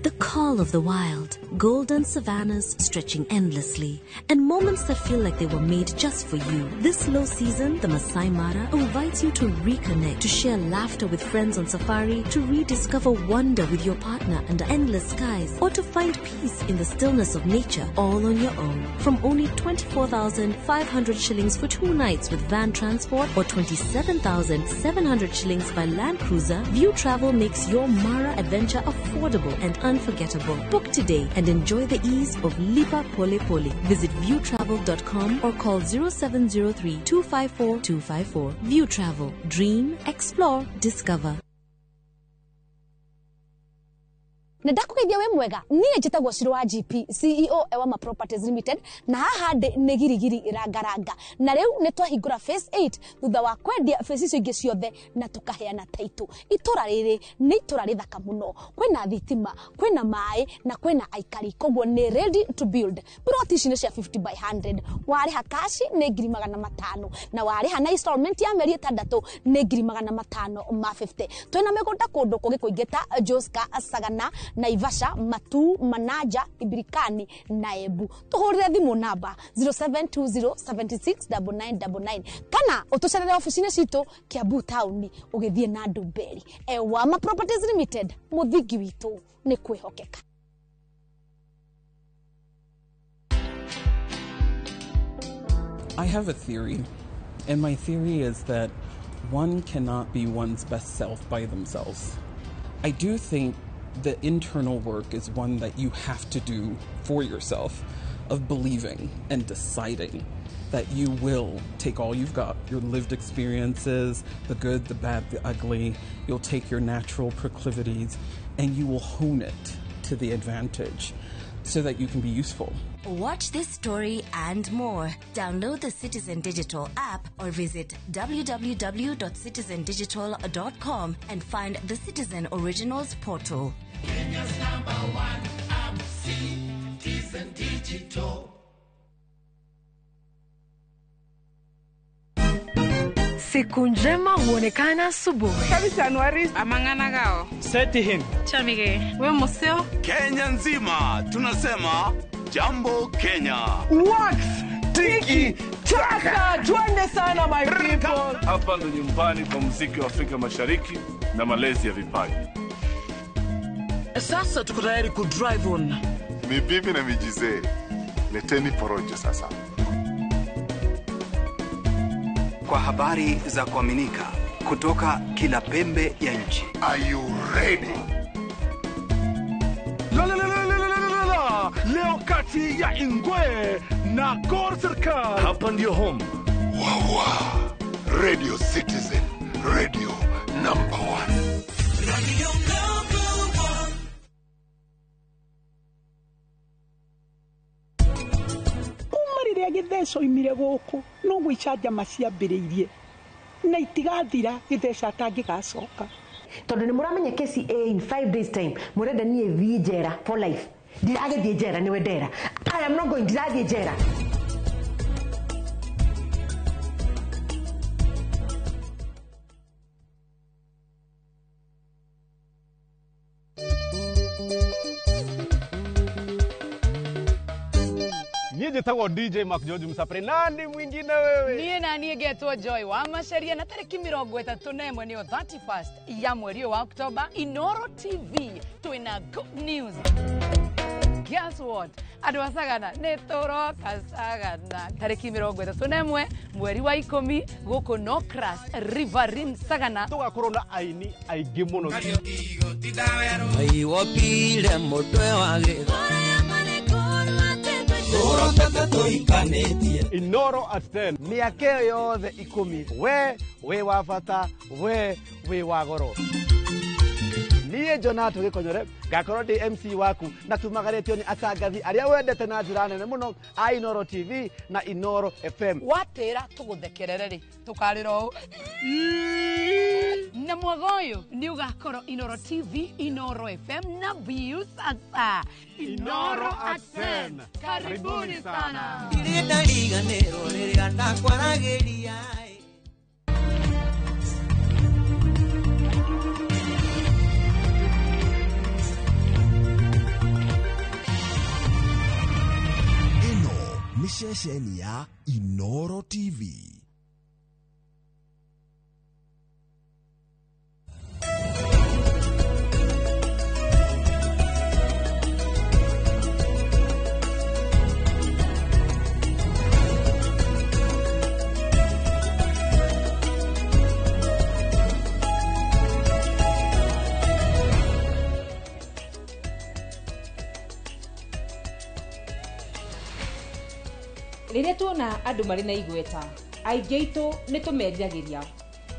The call of the wild, golden savannas stretching endlessly, and moments that feel like they were made just for you. This low season, the Masai Mara invites you to reconnect, to share laughter with friends on safari, to rediscover wonder with your partner under endless skies, or to find peace in the stillness of nature all on your own. From only 24,500 shillings for 2 nights with van transport or 27,700 shillings by Land Cruiser, View Travel makes your Mara adventure affordable and unforgettable. Book today and enjoy the ease of Lipa Pole Pole. Visit viewtravel.com or call 0703 254 254. View Travel. Dream, explore, discover. Na ndakugeithia we mwega niĩ njĩtagwo Shiro wa GP CEO Ewama Properties Limited na haha ndĩ nĩ girigiri rangaranga na rĩu nĩ twahingũra phase 8 thutha wa kwendia phase icio ingĩ ciothe na tũkaheana title. Itũra rĩrĩ nĩ itũra rĩthaka mũno, kwĩna thitima, kwĩna maĩ na kwĩna aikari, koguo nĩ ready to build. Plot ici nĩ cia 50 by 100, warĩha cash nĩ 500,000 na warĩha na installment ya mĩeri 6 nĩ 550,000. Twĩna mĩgũnda kũndũ kũngĩ kũingĩ ta Joska, Sagana, Naivasha, Matu, Manaja, Ibirikani na Embu. Tuhurire thimu namba 0720769999 kana utucerere ofici-inĩ citũ Kiambu town ũgĩthiĩ na Ndumberi. Ewama Properties Limited, mũthingi witũ nĩ kwĩhokeka. I have a theory, and my theory is that one cannot be one's best self by themselves. I do think the internal work is one that you have to do for yourself, of believing and deciding that you will take all you've got, your lived experiences, the good, the bad, the ugly. You'll take your natural proclivities and you will hone it to the advantage so that you can be useful. Watch this story and more. Download the Citizen Digital app or visit www.citizendigital.com and find the Citizen Originals portal. Kenya's number one app, Citizen Digital. Siku njema huonekana asubuhi. Seti Chamige. We museo. Kenya nzima tunasema Jambo Kenya. Wax tiki taka, twende sana my people. Hapa ndo nyumbani kwa muziki wa Afrika Mashariki na malezi ya vipaji. Sasa tuko tayari ku drive on. Ni bibi na mijizee. Leteni porojo sasa. Kwa habari za kuaminika kutoka kila pembe ya nchi. Are you ready? La la la la la la la. Leo kati ya Ingwe na Gor Serikal. Hapa ndio home. Wawa. Radio Citizen, radio number 1. Radio number 1. Kuma rĩrĩa gĩtheco imire gũkũ no gwĩcanjama ciambĩrĩirie na itigathira gĩtheco atangĩgacoka tondũ nĩ mũramenya kesi A in 5 days time mũrenda niĩ thiĩ njera for life. Ndiragĩthiĩ njera nĩwe ndera. I am not going, ndirathiĩ njera. Niĩ njĩtagwo DJ Mark George Msapre. Nani mwingine wewe? Niĩ na niĩ ngetwo Joy wa Maceria na tarĩki 31 nĩyo 31st ya mweri ũyũ wa Oktoba, Inoro TV twĩna good news. Guess what? Andũ a Sagana nĩ tũroka Sagana tarĩki 31 mweri wa 10 gũkũ Nocras Riverine Sagana. Tũgakorwo na aini aingĩ mũno. Waiwopire mũtwe wa gĩtho. Inoro at 10. Mĩaka ĩyo yothe 10 we wĩ wa bata, we wĩ wa goro. Niĩ Jonato Gĩkonyore ngakorwo ndĩ MC waku na tumagarĩtio nĩ atangathi arĩa wendete na njĩra nene mũno a Inoro TV na Inoro FM. Watĩra tũgũthekerere rĩ tũkarĩra ũũ na mwaga ũyũ nĩ ũgakorwo Inoro TV, Inoro FM na Viusasa. Inoro at 10. Karibuni sana. Ndirĩ ndariganĩrwo rĩrĩa ndakwaragĩria. Nĩ ceceni ya Inoro TV. Rĩrĩa tuona andũ marĩ na igweta aingĩ aitũ nĩ tũmeriragĩria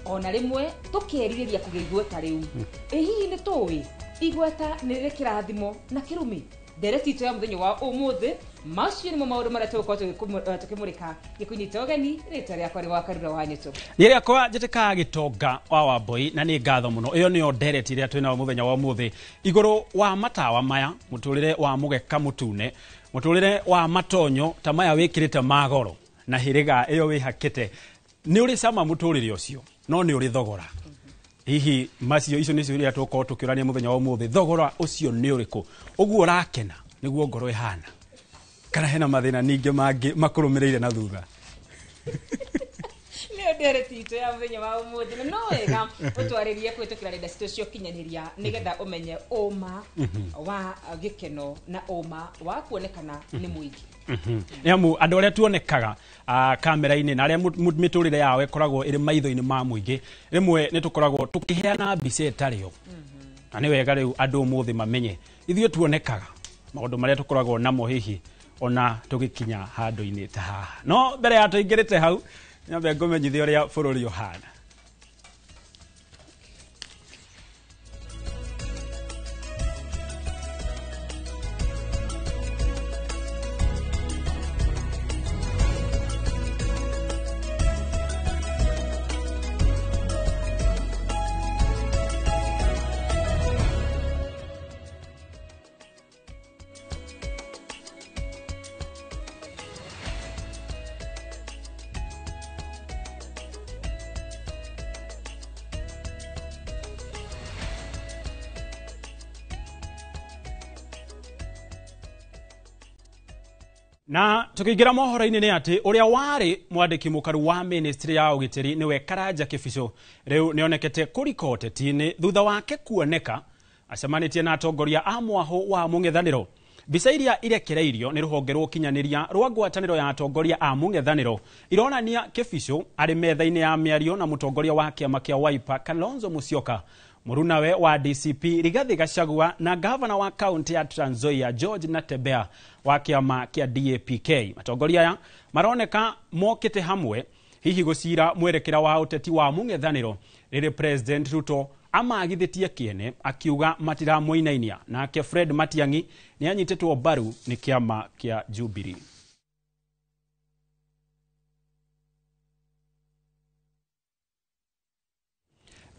ona rĩmwe tũkerirĩria kũgĩa igweta rĩu. Ĩ hihi nĩ tũĩ igweta nĩ rĩrĩ kĩrathimo na kĩrumi? Ndereti itũ ya mũthenya wa ũmũthĩ macio nĩmo maũndũ marĩa tũgũkorwo tũkĩmũrĩka. Gĩkunyita ũgeni, rĩtwa rĩakwa nĩ Wakarura wa Nyũtũ. Niĩ rĩakwa njĩtĩkaga Gĩtonga wa Wambui na nĩ ngatho mũno. Ĩyo nĩyo ndereti ĩrĩa twĩnayo mũthenya wa ũmũthĩ igũrũ wa matawa maya, mũtũrĩre wa mũgeka mũtune, mũtũrĩre wa matonyo ta maya wĩkĩrĩte magoro na hĩrĩga ĩyo wĩhakĩte. Nĩ ũrĩ cama mũtũrĩre ũcio no nĩ ũrĩ thogora. Hihi macio icio nĩcio iria tũgũkorwo tũkĩũrania mũthenya wa ũmũthĩ, thogora ũcio nĩ ũrĩkũ? Ũguo ũrakena nĩguo ngoro ĩhana, kana hena mathĩna ningĩ mangĩ makũrũmĩrĩire na thutha? Nĩyo ndereti itũ ya mũthenya wa ũmũthĩ na no wega ũtwarĩrie kũhĩtũkĩra nenda citũ cia ũkinyanĩria nĩgetha ũmenye ũma wa gĩkeno na ũma wa kuonekana nĩ mũingĩ. Nĩ amu andũ arĩa tuonekaga kamera-inĩ na arĩa mĩtũrĩre yao ĩkoragwo ĩrĩ maitho-inĩ ma mũingĩ, rĩmwe nĩ tũkoragwo tũkĩheana mbica ĩtarĩ yo. Na nĩ wega rĩu andũ ũmũthĩ mamenye ithuĩ tuonekaga maũndũ marĩa tũkoragwo namo hihi ona tũgĩkinya handũ-inĩ ta haha. No mbere ya tũingĩrĩte hau, nyambe ngũmenyithie ũrĩa bũrũri ũhana. Na tukiingira mohoro-inĩ nĩ atĩ ũrĩa warĩ mwandĩki mũkaru wa ministry ya ũgitĩri nĩwe Karanja Kĩbicũ rĩu nĩonekete kũrika ũteti-inĩ thutha wake kuoneka acemanĩtie na atongoria a mwahũ wa mũng'ethanĩro. Mbica iria irekereirio nĩ rũhonge rwa ũkinyanĩria rwa ngwatanĩro ya atongoria a mũng'ethanĩro ironania Kĩbicũ arĩ metha-inĩ ya mĩario na mũtongoria wa kĩama kĩa Wiper Kalonzo Musyoka, mũrunawe wa DCP Rigathi Gachagua na gavana wa kaunti ya Trans Nzoia George Natembeya wa kĩama kĩa DAPK. Atongoria aya maroneka mokĩte hamwe hihi gũcira mwerekera wa ũteti wa mũng'ethanĩro rĩrĩ President Ruto amagithĩtie kĩene akiuga matiramũinainia. Nake Fred Matiang'i nĩ anyitĩtwo mbaru nĩ kĩama kĩa Jubilee.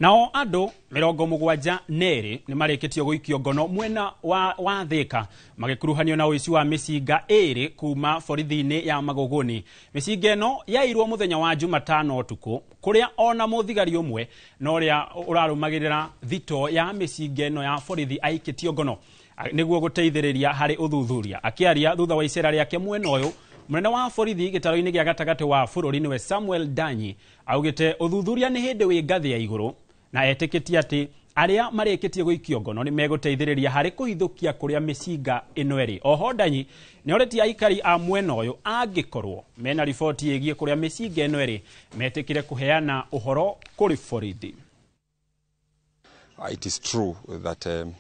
Nao andũ 72 nĩ marĩkĩtio gũikio ngono mwena wa Thika magĩkuruhanio na ũici wa mĩcinga 2 kuma borithi-inĩ ya Magogoni. Mĩcinga ĩno yairwo mũthenya wa Jumatano ũtukũ kũrĩa ona mũthigari ũmwe na ũrĩa ũrarũmagĩrĩra thito ya mĩcinga ĩno ya borithi aikĩtio ngono nĩguo gũteithĩrĩria harĩ ũthuthuria. Akĩaria thutha wa icera rĩake mwena ũyũ, Munene wa borithi gĩtaro-inĩ gĩa gatagatĩ wa bũrũri nĩwe Samuel Danyi augĩte ũthuthuria nĩ hĩndĩ wĩ ngathĩ ya igũrũ na etĩkĩtie atĩ arĩa marĩkĩtie gũikio ngono nĩ megũteithĩrĩria harĩ kũhithũkia kũrĩa mĩcinga ĩno ĩrĩ. Oho Danyi nĩ orĩtie aikari a mwena ũyũ angĩkorwo mena riboti ĩgiĩ kũrĩa mĩcinga ĩno ĩrĩ metĩkĩre kũheana ũhoro kũrĩ borithi. It is true that an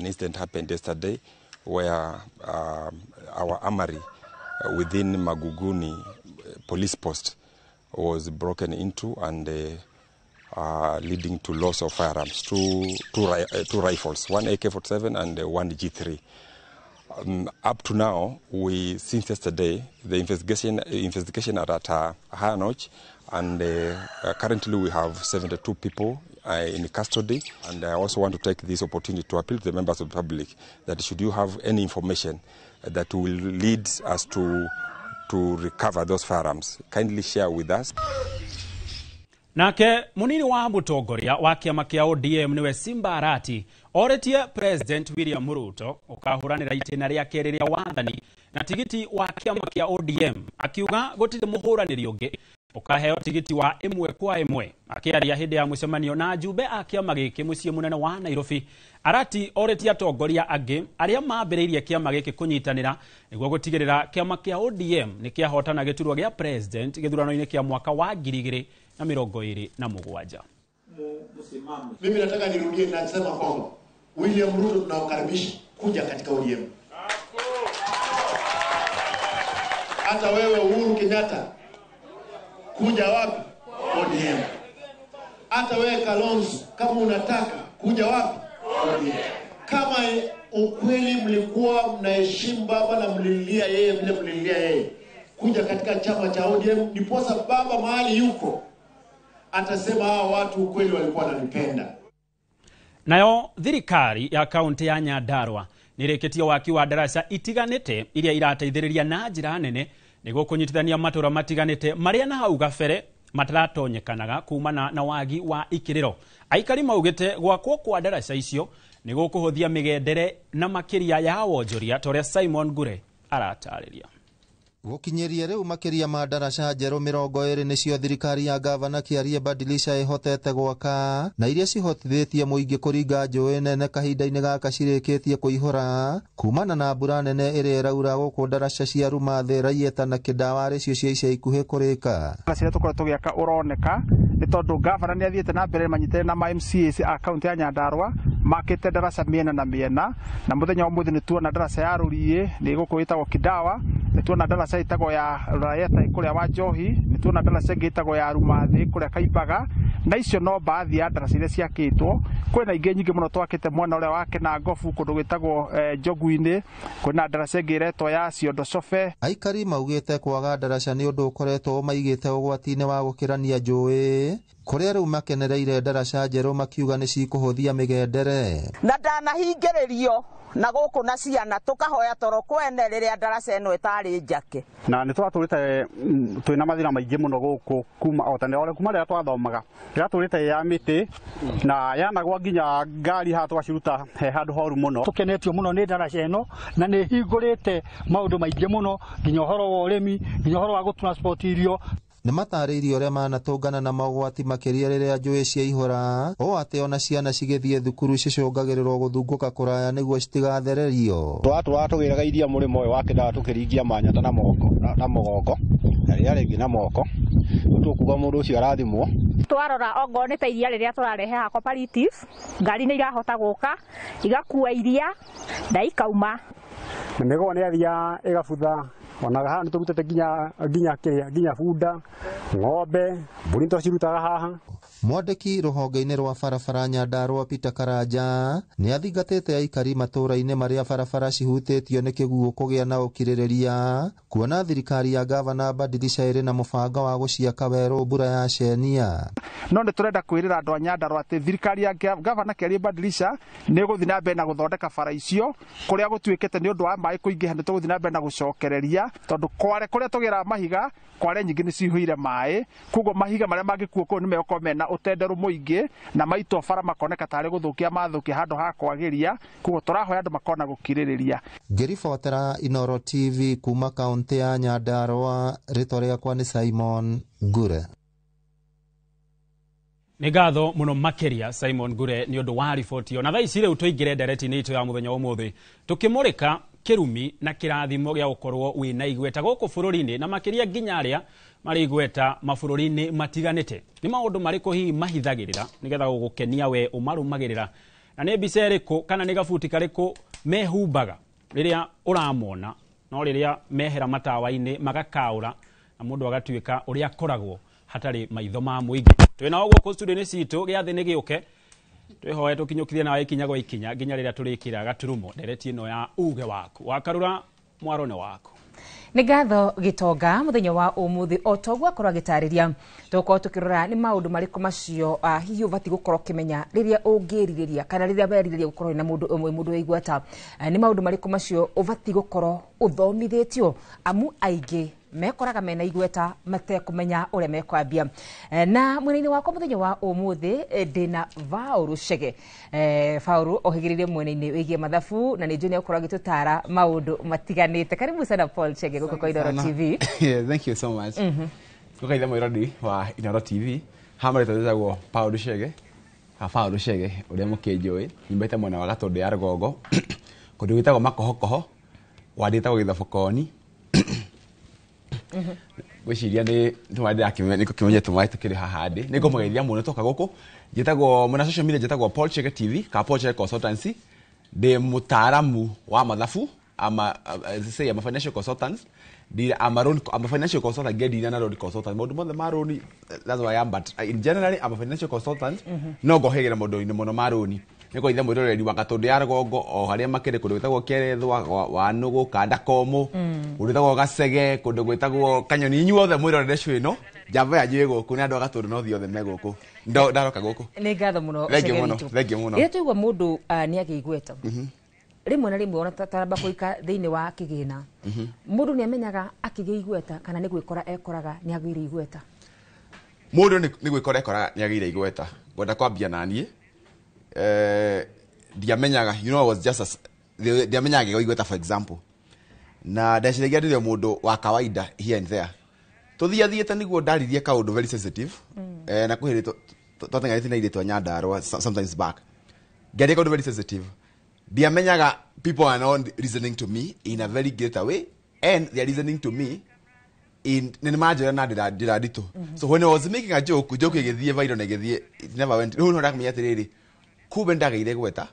incident happened yesterday where our armory within Maguguni police post was broken into and leading to loss of firearms, two rifles, one AK-47 and one G3. Up to now, since yesterday, the investigation are at a higher notch, and currently we have 72 people in custody. And I also want to take this opportunity to appeal to the members of the public that should you have any information that will lead us to recover those firearms, kindly share with us. Nake munini wa mutongoria wa kiama kia ODM niwe Simba Arati oretie President William Ruto ukahuranira itena ria keri ria wathani na tigiti wa kiama kia ODM akiuga gutire muhuraniri ungi ukaheo tigiti wa imwe kwa imwe. Akiaria hindi ya mucemanio na njumbe a kiama giki mucii munene wa Nairobi, Arati oretie atongoria angi aria mambiriirie kiama giki kunyitanira niguo gutigirira kiama kia ODM ni kiahotana giturwa gia president githurano-ini kia mwaka wa 2027. Mimi nataka nirudie na nasema kwamba William Ruto tunawakaribisha kuja katika ODM. Hata wewe Uhuru Kenyatta kuja wapi? ODM. Hata wewe Kalonzo kama unataka kuja wapi? ODM. Kama ukweli mlikuwa mnaheshimu baba na mlilia yeye vile mlilia yeye, kuja katika chama cha ODM, ndiposa baba mahali yuko atasema hawa watu ukweli walikuwa wananipenda. Nayo thirikari ya kaunti ya Nyandarua nĩrĩkĩtie waki wa ndaraca itiganĩte iria irateithĩrĩria na njĩra nene nĩguo kũnyitithania matũra matiganĩte marĩa na hau gabere mataratonyekanaga kumana na wagi wa ikĩrĩro. Aikari maugĩte gwakwo kwa ndaraca icio nĩguo kũhũthia mĩgendere na makĩria ya wonjoria ta ũrĩa Simon Ngure aratarĩria. Gũkinyĩria rĩu makĩria ma ndaraca njerũ 20 nĩcio thirikari ya gavana Kĩarie Badilisha ĩhotete gwaka na iria cihotithĩtie mũingĩ kũringa njũĩ nene kahinda-inĩ gaka cirĩkĩtie kũihũra kumana na mbura nene ĩrĩa ĩraura gũkũ ndaraca cia Rumathĩ, Raieta na Kĩndawa cio cia ica ikuhĩ kũrĩka. Ndaraca iria tũkoretwo tũgĩaka ũroneka nĩ tondũ gavana nĩ athiĩte na mbere manyitĩte na ma MCAs a kaunti ya Nyandarua makĩte ndaraca mĩena na mĩena, na mũthenya wa ũmũthĩ nĩ tuona ndaraca ya Rũriĩ nĩ gũkũ ĩtagwo Kĩndawa, nĩ tuona ndaraca ĩtagwo ya Raieta kũrĩa wa Njohi, nĩ tuona ndaraca ĩngĩ ĩtagwo ya Rumathĩ kũrĩa Kaimbaga, na icio no baadhi ya ndaraca iria ciakĩtwo. Kwĩna ingĩ nyingĩ mũno twakĩte mwena ũrĩa wa Kĩnangobu kũndũ gwĩtagwo Njogu-inĩ, kwĩna ndaraca ĩngĩ ĩretwo ya Ciondo Cobe. Aikari maugĩte kwaga ndaraca nĩ ũndũ ũkoretwo ũmaigĩte ũgwati-inĩ wa gũkĩrania njũĩ kũrĩa rĩu makenereire ndaraca njerũ makiuga nĩ cikũhũthia mĩgendere. Na ndanahingĩrĩrio na gũkũ na ciana tũkahoya toro kwene rĩrĩa ndaraca ĩno ĩtarĩ njake. Na nĩ twatũrĩte twĩna mathĩna maingĩ mũno gũkũ kuma o tene o kuma rĩrĩa twathomaga ĩratũrĩte ya mĩtĩ na yanagwa nginya ngari haha twaciruta he handũ horu mũno. Tũkenetio mũno nĩ ndaraca ĩno na nĩ hingũrĩte maũndũ maingĩ mũno nginya ũhoro wa ũrĩmi nginya ũhoro wa gũtransport irio. Nĩ matarĩirie ũrĩa manatũngana na mogwati makĩria rĩrĩa njũĩ ciaihũra o atĩ ona ciana cigĩthiĩ thukuru cicũngagĩrĩrwo gũthungũka kũraya nĩguo citigathererio. Twatũraga tũgĩraga iria mũrĩmo ũyũ wa Kĩndawa tũkĩringia manyata na moko na mũgongo na rĩrĩa rĩngĩ na moko tũkuga mũndũ ũcio arathimwo. Twarora ongorwo nĩ ta iria rĩrĩa tũrarehe haha cooperative ngari nĩ irahota gũka igakua iria na ikauma na mĩgũa nĩ yathiaga ĩgabutha ona haha nĩ tũrutĩte nginya kĩrĩa nginya bunda ng'ombe mbũri nĩtwacirutaga haha. Mwandĩki rũhonge-inĩ rwa barabara Nyandarua Peter Karanja nĩ athingatĩte aikari matũũra-inĩ marĩa barabara cihutĩtio nĩ kĩguũ kũgĩa na ũkirĩrĩria kuona thirikari ya gavana Badilisha ĩrĩ na mũbango wa gũciaka werũ mbura ya cenia. No nĩ tũrenda kwĩrĩra andũ a Nyandarua atĩ thirikari ya gavana Kĩarie Badilisha nĩ ĩgũthiĩ na mbere na gũthondeka bara icio kũrĩa gũtuĩkĩte nĩ ũndũ wa maĩ kũingĩha nĩ tũgũthiĩ na mbere na gũcokereria tondũ kware kũrĩa tũgĩraga mahiga kware nyingĩ nĩ cihũire maĩ koguo mahiga marĩa mangĩkuo kũu nĩ megũkorwo mena ũtenderũ mũingĩ na maitwo bara makoneka tarĩ gũthũkia mathũkia handũ ha kwagĩria. Koguo tũrahoya andũ makorwo na gũkirĩrĩria. Ngĩribotera Inooro TV kuma kaunti ya Nyandarua, rĩtwa rĩakwa nĩ Simon Ngure. Nĩ ngatho mũno makĩria Simon Ngure nĩ ũndũ wa riboti ĩyo. Na thaa ici rĩu tũingĩre ndereti-inĩ itũ ya mũthenya wa ũmũthĩ tũkĩmũrĩka kĩrumi na kĩrathimo gĩa gũkorwo wĩna igweta gũkũ bũrũri-inĩ na makĩria nginya arĩa marĩ igweta mabũrũri-inĩ matiganĩte. Nĩ maũndũ marĩkũ hihi mahithagĩrĩra nĩgetha gũgũkenia we ũmarũmagĩrĩra, na nĩ mbica ĩrĩkũ kana nĩ gabuti karĩkũ mehumbaga rĩrĩa ũramona, no rĩrĩa mehera matawa-inĩ magakaũra na mũndũ agatuĩka ũrĩa akoragwo hatarĩ maitho ma mũingĩ. Twĩnao gũkũ studio-inĩ citũ gĩathĩ nĩ gĩũke twĩhoe tũkinyũkithie nawe ikinya gwa ikinya nginya rĩrĩa tũrĩkĩra gaturumo ndereti ĩno ya uge waku. Wakarura mwaro nĩ waku. Nĩ ngatho Gĩtonga mũthenya wa ũmũthĩ o toguo akorwo agĩtarĩria tũgũkorwo tũkĩrora nĩ maũndũ marĩkũ macio hihi ũbatiĩ gũkorwo ũkĩmenya rĩrĩa ũngĩrirĩria kana rĩrĩa werirĩria gũkorwo na mũndũ ũmwe mũndũ wĩ igweta. Nĩ maũndũ marĩkũ macio ũbatiĩ gũkorwo ũthomithĩtio, amu aingĩ mekoraga mena igweta matekũmenya ũrĩa mekwambia. Na mwena-inĩ wakwa mũthenya wa ũmũthĩ ndĩna Paul Chege. Paul ohĩgĩrĩire mwena-inĩ wĩgiĩ mathabu na nĩ njũĩ nĩ egũkorwo agĩtũtara maũndũ matiganĩte. Karibu sana Paul Chege gũkũ kwa Inooro TV. Yeah, thank you so much. Gũkaitha mwĩrori wa Inooro TV haha marĩtwa njĩtagwo Paul Chege, Paul Chege ũrĩa mũkĩnjũĩ, nyumĩte mwena wa Gatũndũ ya rũgongo kũndũ gwĩtagwo Makohokoho, ward ĩtagwo Gĩthobokoni. Ngwĩciria nĩ nĩkũkĩmenye tũmaĩ tũkĩrĩ haha ndĩ nĩ ngũmũgeithia mũno toka gũkũ. Njĩtagwo mwena social media njĩtagwo Paul Chege TV ka Paul Chege Consultancy. Ndĩ mũtaaramu wa mathabu, say I'm a financial consultant. I'm a financial consultant, get na loan consultant. Maũndũ mothe ma loan, that's why I am, but in generally I'm a financial consultant. No ngohĩgĩra maũndũ-inĩ mũno ma loan. Nĩ ngũgeithia mwĩroreri wa Gatũndũ ya rũgongo o harĩa makĩrĩ kũndũ gwĩtagwo Kĩerethwa, Wanũgũ, Kanda Komũ, kũndũ gwĩtagwo Gacege, kũndũ gwĩtagwo Kanyoni. Inyuothe mwĩrorere show ĩno, njamba yanyu ĩ gũkũ, nĩ andũ a Gatũndũ no othe me gũkũ. Ndaroka gũkũ. Nĩ ngatho mũno Thank you mũno, thank you mũno. Rĩrĩa twaigua mũndũ nĩ agĩa igweta rĩmwe na rĩmwe ona taramba kũika thĩinĩ wa kĩgĩna, mũndũ nĩ amenyaga akĩgĩa igweta kana nĩ gwĩkora ekoraga nĩ agĩire igweta? Mũndũ nĩ gwĩkora ekoraga nĩ agĩire igweta. Ngwenda kwambia na niĩ ndiamenyaga, you know, I was just ndiamenyaga ngĩgĩa igweta, for example, na ndeciragia ndĩrĩ mũndũ wa kawaida here and there. Tũthiathiĩte nĩguo ndaririe kaũndũ very sensitive, na kwĩ hĩndĩ twateng'erete na airĩtu a Nyandarua sometimes back, ngĩaria kaũndũ very sensitive. Ndiamenyaga people are not listening to me in a very greater way, and they are listening to me in nĩ manjĩra na njĩra nditũ. So when I was making a joke, joke ĩgĩthiĩ viral na ĩgĩthiĩ, it never went. Rĩu no ndamenya atĩrĩrĩ, kumbe ndagĩire gweta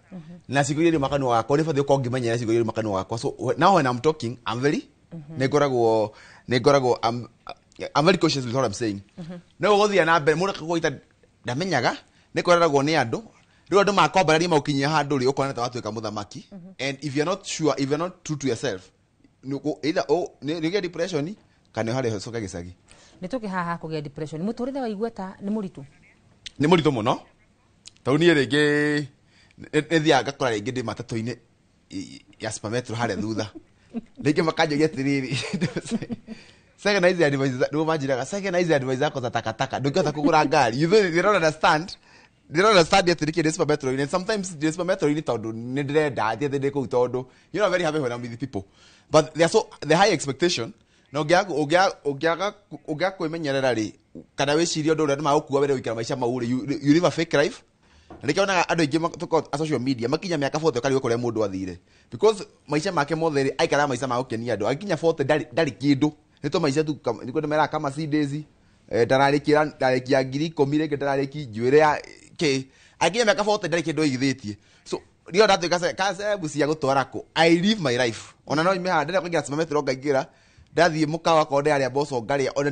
na ciugo iria makanua gakwa nĩ batiĩ gũkorwo ngĩmenyera ciugo iria makanua gakwa. So now when I'm talking, I'm very nĩ ngoragwo I'm very cautious with what I'm saying. No gũthiĩ na mbere mũndũ akagwita ndamenyaga nĩ kwereragwo nĩ andũ. Rĩu andũ makwambararia maũkinyia handũ rĩ, ũkona ta watuĩka mũthamaki. And if you're not sure, if you're not true to yourself, either nĩ ũgĩa depression kana harĩ ũcoke gĩcagi. Nĩ tũkĩ haha kũgĩa depression. Mũtũrĩre wa igweta nĩ mũritũ? Nĩ mũritũ mũno. Tondũ niĩ rĩngĩ nĩ thiaga ngakora rĩngĩ ndĩ matatũ-inĩ ya Super Metro harĩa thutha. Rĩngĩ makanjũria atĩrĩrĩ, second hizi advice nĩguo manjĩraga, second hizi advice zako za takataka, ndũngĩhota kũgũra ngari. You they don't understand. They don't understand atĩ nĩkĩ ndĩ Super Metro-inĩ. And sometimes ndĩ Super Metro-inĩ tondũ nĩ ndĩrenda atĩ ndĩ kũu tondũ you know I'm very happy when I'm with the people. But they are so the high expectation. Na ũngĩaga kwĩmenyerera rĩ, kana wĩcirie ũndũ ũrĩa andũ magũkua wĩre gũikara maica mau rĩ, you live a fake life. Na nĩkĩo wonaga andũ aingĩ tũkoragwo a social media makinya mĩaka 40 ũkarigwo kũrĩa mũndũ athire, because maica make mothe rĩ, aikaraga maica ma gũkenia andũ. Akinya 40 ndarĩ kĩndũ, nĩ tũmaica tu nĩkuo andũ meraga kama Mercedes, ndararĩkia 10,000 rĩngĩ ndararĩki njuĩrĩ ya kĩ. Akinya mĩaka 40 ndarĩ kĩndũ aigithĩtie. So rĩo ndatuĩka ka celeb cia gũtwara kũ, I live my life. Ona no nyume haha ndĩrenda kũingĩra Super Metro ngaingĩra, ndathiĩ mũkawa akorwo ndĩrarĩa mboco ngarĩa, ona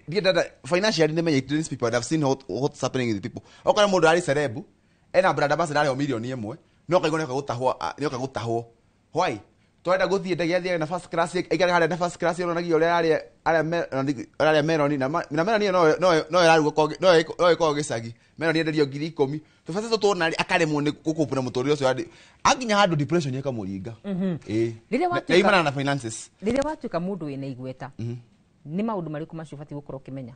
ndiendaga financially nĩmenyete these people, and I've seen what's happening with people. Okorwo mũndũ arĩ celeb ena brand ambassador arĩho 1 million, no kaigua nĩoka gũtahwo. Why? Twenda gũthiĩ ndege athiage na first class, aikare harĩa na first class, yonagia ũrĩa ararĩa meloni, na meloni ĩyo no ĩrarugwo, no ĩkoragwo gĩcagi. Meloni enderio 10,000. Tũbeca tũtũ tuona rĩ, akaremwo nĩ gũkũpũna mũtũrĩre ũcio, akinya handũ depression ĩkamũringa. Ĩĩ. Rĩrĩa Imana na finances. Rĩrĩa watuĩka mũndũ wĩna igweta, nĩ maũndũ marĩkũ macio ũbatiĩ gũkorwo ũkĩmenya?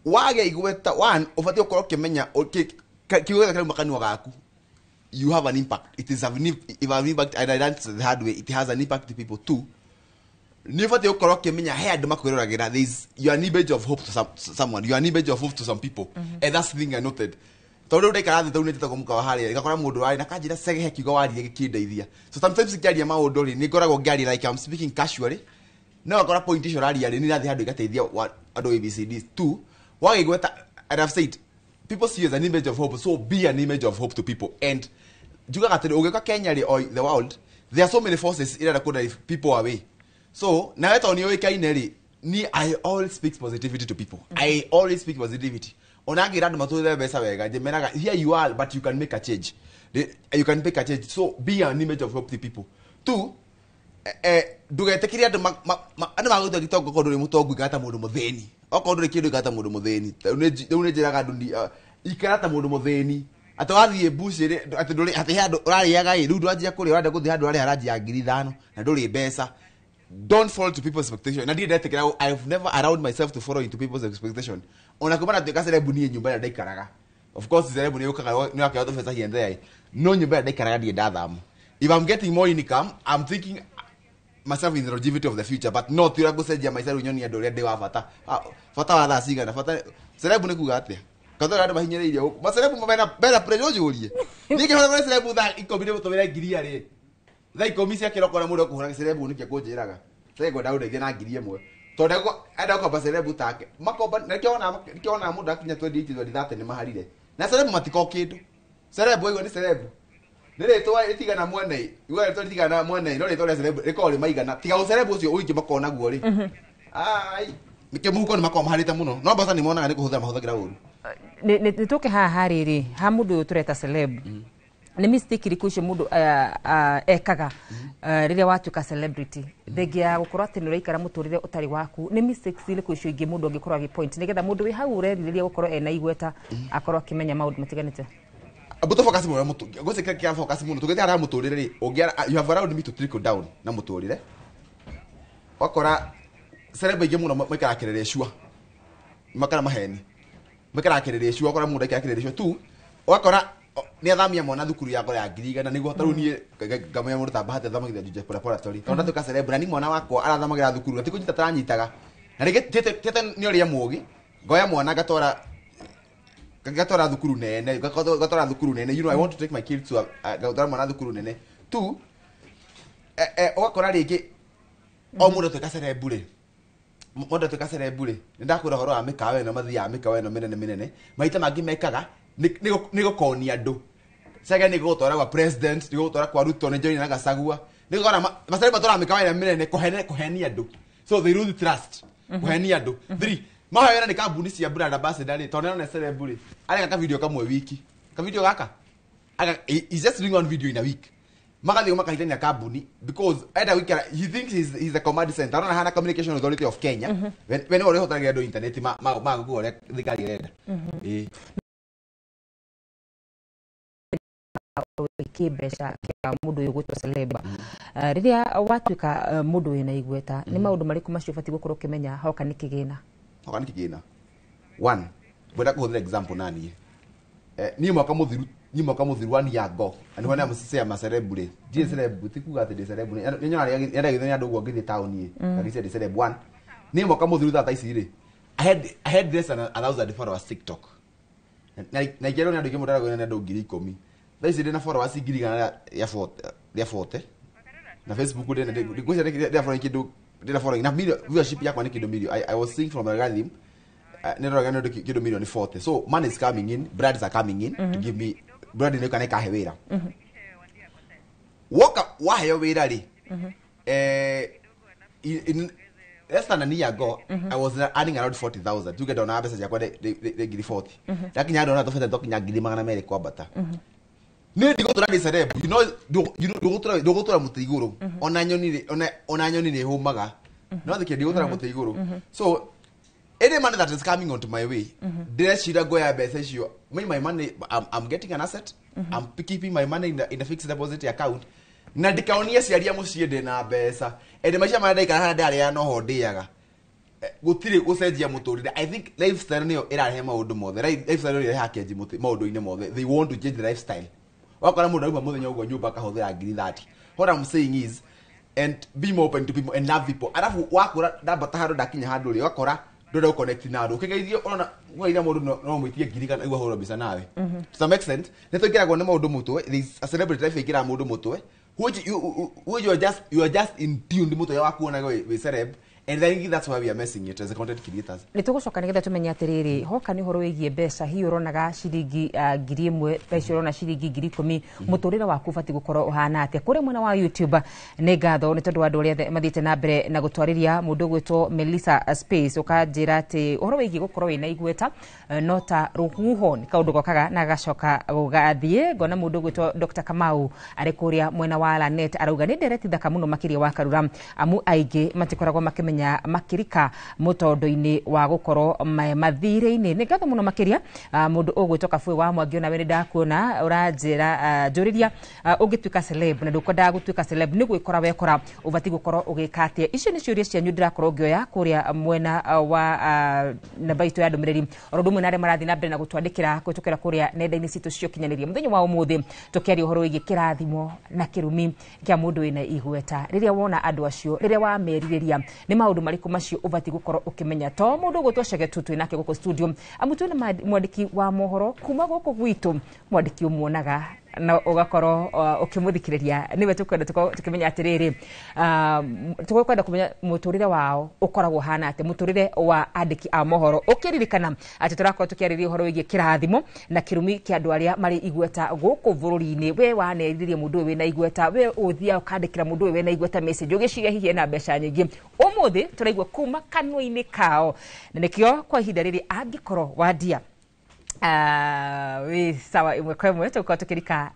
Wagĩa igweta one ũbatiĩ gũkorwo ũkĩmenya kiugo gĩothe kĩrauma kanua gaku you have an impact. It is an if an impact, and I learned the hard way, it has an impact to people too. Nĩ ũbatiĩ gũkorwo ũkĩmenya he andũ makwĩroragĩra. There is, you are an image of hope to someone, you are an image of hope to some people. And that's the thing I noted, tondũ rĩu ndaikara thĩ, tondũ nĩnjĩtagwo mũkawa harĩa, ngakora mũndũ warĩ na kanjĩra cegehe kiugo waririe gĩkĩndeithia. So sometimes ngĩaria maũndũ rĩ, nĩ ngoragwo ngĩaria like I'm speaking casually, no akora point icio ũraria rĩ, nĩ irathiĩ handũ igateithia andũ ABCD. Two, wagĩgweta, and I've said people see you as an image of hope, so be an image of hope to people. And njugaga atĩrĩ, ũgĩũka Kenya rĩ or the world, there are so many forces irenda kũ drive people away. So nawe tondũ nĩ ũĩkaine rĩ, ni I always speak positivity to people. I always speak positivity. Ona ngĩra andũ matũrĩre mbeca wega, njĩmeraga here you are, but you can make a change. You can make a change. So be an image of hope to people. Two, ndũgetĩkĩre andũ andũ magũtua gĩtongo okorwo ndũrĩ mũtongu, ikara ta mũndũ mũthĩni. Okorwo ndũrĩ kĩndũ, ikara ta mũndũ mũthĩni. Rĩu nĩ njĩraga andũ ikara ta mũndũ mũthĩni, atĩ wathiĩ mbucĩrĩ atĩ ndũrĩ atĩ he handũ ũrarĩaga ĩ, rĩu ndwanjia kũrĩa, ũrenda gũthiĩ handũ ũrarĩha ranji ya 5,000 na ndũrĩ mbeca. Don't fall to people's expectation. Na ndirĩ ndetĩkĩra, I've never allowed myself to follow into people's expectation. Ona kuma natuĩka celeb, niĩ nyũmba ĩrĩa ndaikaraga, of course celeb nĩ yũkaga nĩ wakĩoya tũbeca here and there, no nyũmba ĩrĩa ndaikaraga ndirĩ ndathama. If I'm getting more income, I'm thinking myself in the longevity of the future, but not ũrĩa ngũcenjia maica rĩu nyonie andũ ũrĩa ndĩ wa bata. Ah, bata wa thaa cigana? Bata celeb nĩ kuga atĩa? Kathora andũ mahinyĩrĩirie gũkũ maceleb mena pressure. Ũnjũrie niĩ ngĩhũra celeb thaa 10 nĩ gũtũmĩra ngiri arĩ thaa 10 cia kĩroko na mũndũ ekũhũra celeb nĩkĩo kũnjĩraga sasa ngwenda ũndeithie na 1,000 tondũ enda gũkomba celeb take makomba. Nĩkĩo wonaga mũndũ akinya 28 20 nĩ maharire na celeb matiko kĩndũ. Celeb waigua nĩ celeb nĩ rĩtwa rĩtigana mwene, igua rĩtwa rĩtigana mwene, no rĩtwa rĩa celeb rĩkoragwo rĩ maigana tiga ũceleb ũcio ũingĩ makoragwo naguo rĩ, ai nĩkĩo mũhuko nĩ makoragwo maharĩte mũno, no mbeca nĩ monaga nĩ kũhũthĩra mahũthagĩra ũru. Nĩ tũke haha harĩrĩ ha mũndũ ũyũ tũreta celeb, nĩ mistake irĩkũ icio mũndũ ekaga rĩrĩa watuĩka celebrity, thengia ya gũkorwo atĩ nĩ ũraikara mũtũrĩre ũtarĩ waku? Nĩ mistakes irĩkũ icio ingĩ mũndũ angĩkorwo agĩ point nĩgetha mũndũ wĩ hau ũrerirĩria gũkorwo ena igweta akorwo akĩmenya maũndũ matiganĩte? Mbuto focus mũno mũtũ ngwĩciria kĩrĩa kĩa focus mũno tũgĩthiĩ harĩa mũtũrĩre rĩ, ũngĩ you have allowed me to trickle down na mũtũrĩre, wakora celeb aingĩ mũno maikaraga kĩrĩrĩcua, makara maheni maikaraga kĩrĩrĩcua. Wakora mũndũ aikara kĩrĩrĩcua tu, ũgakora nĩ athamia mwana thukuru ya ngoro ya 100,000 nĩguo tarĩu niĩ ngamenya mũndũ ta Bahati athomagithia Juja Preparatory tondũ ndatuĩka celeb na ni mwana wakwa arathamagĩra thukuru na ti kũnyita taranyitaga na rĩngĩ tete nĩ ũrĩa mũgĩ, ngoya mwana ngatwara thukuru nene, ngatwara thukuru nene. You know, I want to take my kids to ngatwara mwana thukuru nene tu. Ũgakora rĩngĩ o mũndũ atuĩka celeb rĩ, mũndũ atuĩka celeb rĩ, nĩ ndakwĩra ũhoro wa mĩkawa ĩno, mathiaga mĩkawa ĩno mĩnene mĩnene, maita mangĩ mekaga nĩ gũkonia andũ cege, nĩ gũgũtwara gwa president, nĩ gũgũtwara kwa Ruto, nĩ Johnny na Gachagua, nĩ gũkora maceleb matwaraga mĩkawa ĩrĩa mĩnene kũhenia andũ, so they lose trust kũhenia andũ. Three, mahoya wĩra nĩ kambuni cia brand ambassador rĩ, tondũ nĩarona celeb rĩ, areka ka video kamwe wiki, ka video gaka he's just doing one video in a week, magathiĩ makahitania kambuni because enda gũikara, he thinks he's the command center, arona hana Communication Authority of Kenya we nĩwe ũrĩa ũhotagĩra andũ internet ma Google ũrĩa thirikari ĩrenda. Ĩĩ. Kĩmbeca kĩa mũndũ ũyũ gwĩtwo celeb, rĩrĩa watuĩka mũndũ wĩna igweta, nĩ maũndũ marĩkũ macio ũbatiĩ gũkorwo ũkĩmenya hoka nĩ kĩgĩna? Hoka nĩ kĩgĩna, one, ngwenda kũhũthĩra example na niĩ, niĩ mwaka mũthiru one year ago, and when I'm say I'm a celeb rĩ, ndirĩ celeb, ti kuga atĩ ndĩ celeb, nĩ nyonaga nĩendagithio nĩ andũ ũguo ngĩthiĩ taũni ĩ ngagĩcia ndĩ celeb. One, niĩ mwaka mũthiru thaa ta ici rĩ, I had less than 1,000 followers TikTok, na ikĩrwo nĩ andũ aingĩ mũno, ndaragwo nĩ andũ 10,000. Thaa ici ndĩna followers 140,000 na Facebook ndĩna ngwĩciria ndĩna following kĩndũ, ndĩna following na million, viewership yakwa nĩ kĩndũ million. I was seeing from algorithm, nĩ ndoraga nĩ kĩndũ million 40. So money is coming in, brands are coming in to give me brand nĩ kana ĩkahe wĩra. Woka waheo wĩra rĩ, in less than a year ago I was earning around 40,000. Tuge ndona mbeca ciakwa nĩ 40,000, ndakinya ndona tũbete twakinya 200,000 kwambata. Nĩ ndigũtũra ndĩ celeb, you know, ndũgũtũra mũtĩ igũrũ, ona nyoni rĩ, ona nyoni nĩ hũmaga, no thikĩ ndigũtũra mũtĩ igũrũ. So any money that is coming onto my way, ndĩrecira ngoya mbeca icio, my money, I'm getting an asset. I'm keeping my money in a fixed deposit account na ndikaonie aciari a mũciĩ ndĩ na mbeca, ende maica marĩa ndaikara harĩa ndarĩa noho ndĩaga. Gũtirĩ gũcenjia mũtũrĩre. I think lifestyle nĩyo ĩrarehe maũndũ mothe. Lifestyle nĩyo ĩrehaga kĩanji maũndũ-inĩ mothe. They want to change the lifestyle. Wakora mũndũ auma mũthenya ũguo nyũmba akahũthĩra ngiri 30. What I'm saying is, and be more open to people and love people. Arabu wakũra, ndambata handũ, ndakinya handũ rĩ, ũgakora ndũrenda gũconnect na andũ. Ũkĩgeithio, ũrona ũgeithia mũndũ, no mwĩtie ngiri kana nĩguo ahũrwo mbica nawe. To some extent nĩ tũingĩragwo nĩ maũndũ mũtwe. There is a celebrity life ĩingĩraga mũndũ mũtwe, which you are just in tune mũtwe waku wonaga wĩ celeb, and I think that's why we are messing it as a content creators. Nä tå gå coka nä getha tå menye atä rä rä hoka nä å horo wä giä mbeca. Hihi å ronaga ciringi 1000, thaa ici å rona ciringi 10,000, må tå rä re waku ũbatiĩ gũkorwo ũhana atĩa? Kũrĩa mwena wa YouTube, nĩ ngatho nĩ tondũ wa andũ arĩa othe mathiĩte na mbere na gũtwarĩria. Mũndũ ũgwĩtwo Melissa Space ũkanjĩra atĩ ũhoro wĩgiĩ gũkorwo wĩna igweta no ta rũhuho, nĩ kaũndũ gokaga na gagacoka gũgathiĩ. Ngona mũndũ ũgwĩtwo Dr. Kamau arĩ kũrĩa mwena wa Lanet arauga nĩ ndereti thaka mũno makĩria wa Karura, amu aingĩ matikoragwo makĩmenya makĩrika mũtondo-inĩ wa gũkorwo mathirĩ-inĩ. Nĩ ngatho mũno makĩria. Mũndũ ũgwĩtwo Kabue wa Mwangi, onawe nĩ ndakuona ũranjĩra, njũrĩria, ũngĩtuĩka celeb na ndũkwendaga gũtuĩka celeb, nĩ gwĩkora wekora, ũbatiĩ gũkorwo ũgĩka atĩa? Icio nĩ ciũria cianyu ndĩrakorwo ngĩoya kũrĩa mwena wa namba itũ ya ndũmĩrĩri, oro ũndũ ũmwe na arĩa marathiĩ na mbere na gũtwandĩkĩra kũhĩtũkĩra kũrĩa nenda-inĩ citũ cia ũkinyanĩria. Mũthenya wa ũmũthĩ tũkĩaria ũhoro wĩgiĩ kĩrathimo na kĩrumi kĩa mũndũ wĩna igweta. Rĩrĩa wona andũ acio, rĩrĩa wamerirĩria, nĩ maũndũ marĩkũ macio ũbatiĩ gũkorwo ũkĩmenya? To mũndũ ũgwĩtwo Chege tu twĩ nake gũkũ studio, amu twĩna mwandĩki wa mohoro kuma gũkũ gwitũ, mwandĩki ũmuonaga na ũgakorwo ũkĩmũthikĩrĩria. Nĩwe tũkwenda tũkorwo tũkĩmenya atĩrĩrĩ, tũkwenda kũmenya mũtũrĩre wao ũkoragwo ũhana atĩa, mũtũrĩre wa andĩki a mohoro, ũkĩririkana atĩ tũrakorwo tũkĩarĩria ũhoro wĩgiĩ kĩrathimo na kĩrumi kĩa andũ arĩa marĩ igweta gũkũ bũrũri-inĩ. We wanerirĩria mũndũ ũyũ wĩna igweta, we ũthiaga ũkandĩkĩra mũndũ ũyũ wĩna igweta message ũgĩciria hihi ena mbeca nyingĩ. Ũmũthĩ tũraigua kuma kanua-inĩ kao, na nĩkĩo kwa ihinda rĩrĩ angĩkorwo wandia wĩ sawa, ĩmwe kwa ĩmwe tũgũkorwo tũkĩrika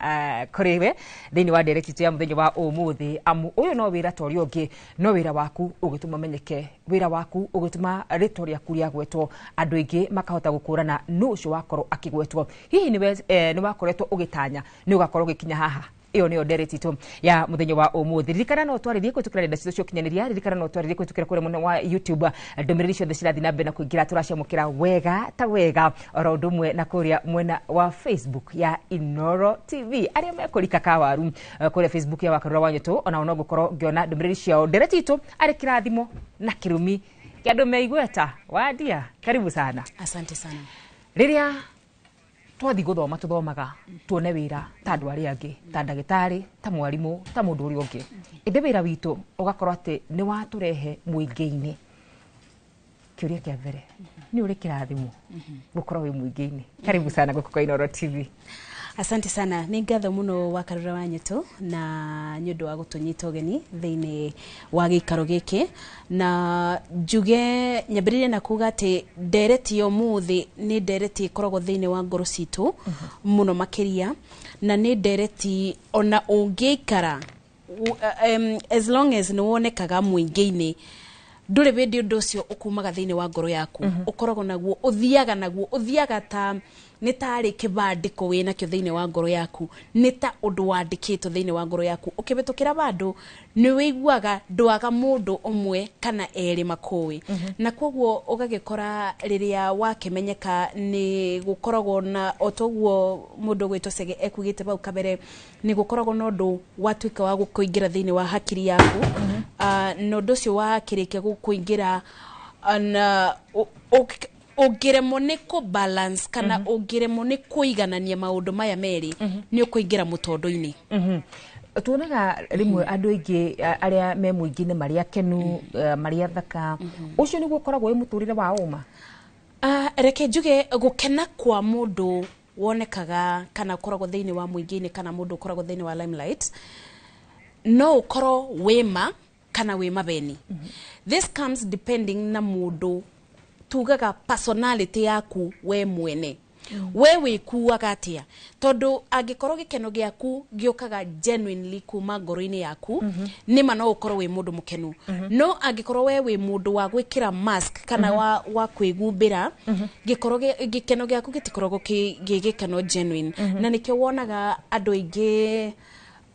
kũrĩ we thĩinĩ wa ndereti itũ ya mũthenya wa ũmũthĩ, amu ũyũ no wĩra ta ũrĩa ũngĩ, no wĩra waku ũgĩtũma menyeke, wĩra waku ũgĩtũma rĩtwa rĩaku rĩagwetwo, andũ aingĩ makahota gũkũrana nũ ũcio wakorwo akĩgwetwo. Hihi nĩwe nĩ wakoretwo ũgĩtanya nĩ ũgakorwo ũgĩkinya haha? Ĩyo nĩyo ndereti itũ ya mũthenya wa ũmũthĩ. Ririkana no twarĩrie kũhĩtũkĩra nenda citũ cia ũkinyanĩria. Ririkana no twarĩrie kũhĩtũkĩra kũrĩa mwena wa YouTube. Ndũmĩrĩri ciothe cirathiĩ na mbere na kũingĩra, tũraciamũkĩra wega ta wega, oro ũndũ ũmwe na kũrĩa mwena wa Facebook ya Inoro TV. Arĩa mekũrika kawaru kũrĩa Facebook ya Wakarura wa Nyũtũ, onao no ngũkorwo ngĩona ndũmĩrĩri ciao. Ndereti itũ arĩ kĩrathimo na kĩrumi kĩa andũ me igweta. Wandia, karibu sana. Asante sana. Rĩrĩa twathi gũthoma, tũthomaga tuone wĩra ta andũ arĩa angĩ, ta ndagĩtarĩ, ta mwarimũ, ta mũndũ ũrĩa ũngĩ, ĩndĩ wĩra witũ ũgakorwo atĩ nĩ watũrehe mũingĩ-inĩ. Kĩũria kĩa mbere, nĩ ũrĩ kĩrathimo gũkorwo wĩ mũingĩ-inĩ? Karibu sana gũkũ kwa Inooro TV. Asante sana. Nĩ ngatho mũno Wakarura wa Nyĩtũ na nĩ ũndũ wa gũtũnyita ũgeni thĩinĩ wa gĩikaro gĩkĩ, na njuge nyambĩrĩrie na kuga atĩ ndereti ya ũmũthĩ nĩ ndereti ĩkoragwo thĩinĩ wa ngoro citũ mũno makĩria, na nĩ ndereti ona ũngĩikara as long as nĩ wonekaga mũingĩ-inĩ, ndũrĩ hĩndĩ ũndũ ũcio ũkumaga thĩinĩ wa ngoro yaku. Ũkoragwo naguo, ũthiaga naguo, ũthiaga ta nĩ tarĩ kĩbandĩko wĩ nakĩo thĩinĩ wa ngoro yaku, nĩ ta ũndũ wandĩkĩtwo thĩinĩ wa ngoro yaku. Ũkĩhĩtũkĩra bandũ nĩ wĩiguaga ndwaga mũndũ ũmwe kana erĩ makũĩ, na koguo ũgagĩkora rĩrĩa wakĩmenyeka nĩ gũkoragwo na o toguo mũndũ ũgwĩtwo Chege ekugĩte bau kabere, nĩ gũkoragwo na ũndũ watuĩka wa gũkũingĩra thĩinĩ wa hakiri yaku. Na ũndũ ũcio wakĩrĩkia gũkũingĩra na ũngĩremwo nĩ kũ balance kana ũngĩremwo nĩ kũiganania maũndũ maya merĩ, nĩ ũkũingĩra mũtondo-inĩ. Tuonaga rĩmwe andũ aingĩ arĩa me mũingĩ-inĩ marĩ akenu, marĩ athaka. Ũcio nĩguo ũkoragwo wĩ mũtũrĩre wa ũma? Reke njuge gũkena kwa mũndũ wonekaga kana ũkoragwo thĩinĩ wa mũingĩ-inĩ kana mũndũ ũkoragwo thĩinĩ wa limelight no ũkorwo wĩma kana wĩ mabeni. This comes depending na mũndũ, tugaga personality yaku we mwene, we wĩkuaga atĩa, tondũ angĩkorwo gĩkeno gĩaku gĩũkaga genuinely kuma ngoro-inĩ yaku, nĩma no ũkorwo wĩ mũndũ mũkenu. No angĩkorwo we wĩ mũndũ wa gwĩkĩra mask kana wa kwĩgumbĩra, gĩkorwo gĩkeno gĩaku gĩtikoragwo gĩ gĩkeno genuine. Na nĩkĩo wonaga andũ aingĩ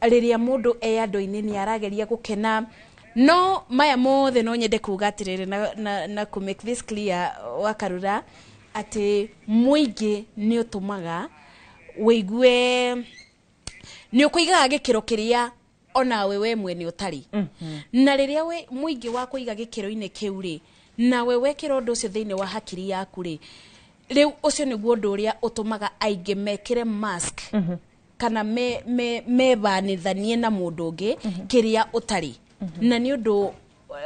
rĩrĩa mũndũ e andũ-inĩ nĩ arageria gũkena. No maya mothe no nyende kuga atiriri na ku make this clear, Wakarura, ati mũingĩ nĩ ũtũmaga wĩigue nĩ ũkũigaga gĩkĩro kĩrĩa onawe we mwene ũtarĩ. Na rĩrĩa we mũingĩ wa kũiga gĩkĩro-inĩ kĩu rĩ, nawe wekĩra ũndũ ũcio thĩinĩ wa hakiri yaku rĩ, rĩu ũcio nĩguo ũndũ ũrĩa ũtũmaga aingĩ mekĩre mask kana mebanithanie na mũndũ ũngĩ kĩrĩa ũtarĩ. Na nĩ ũndũ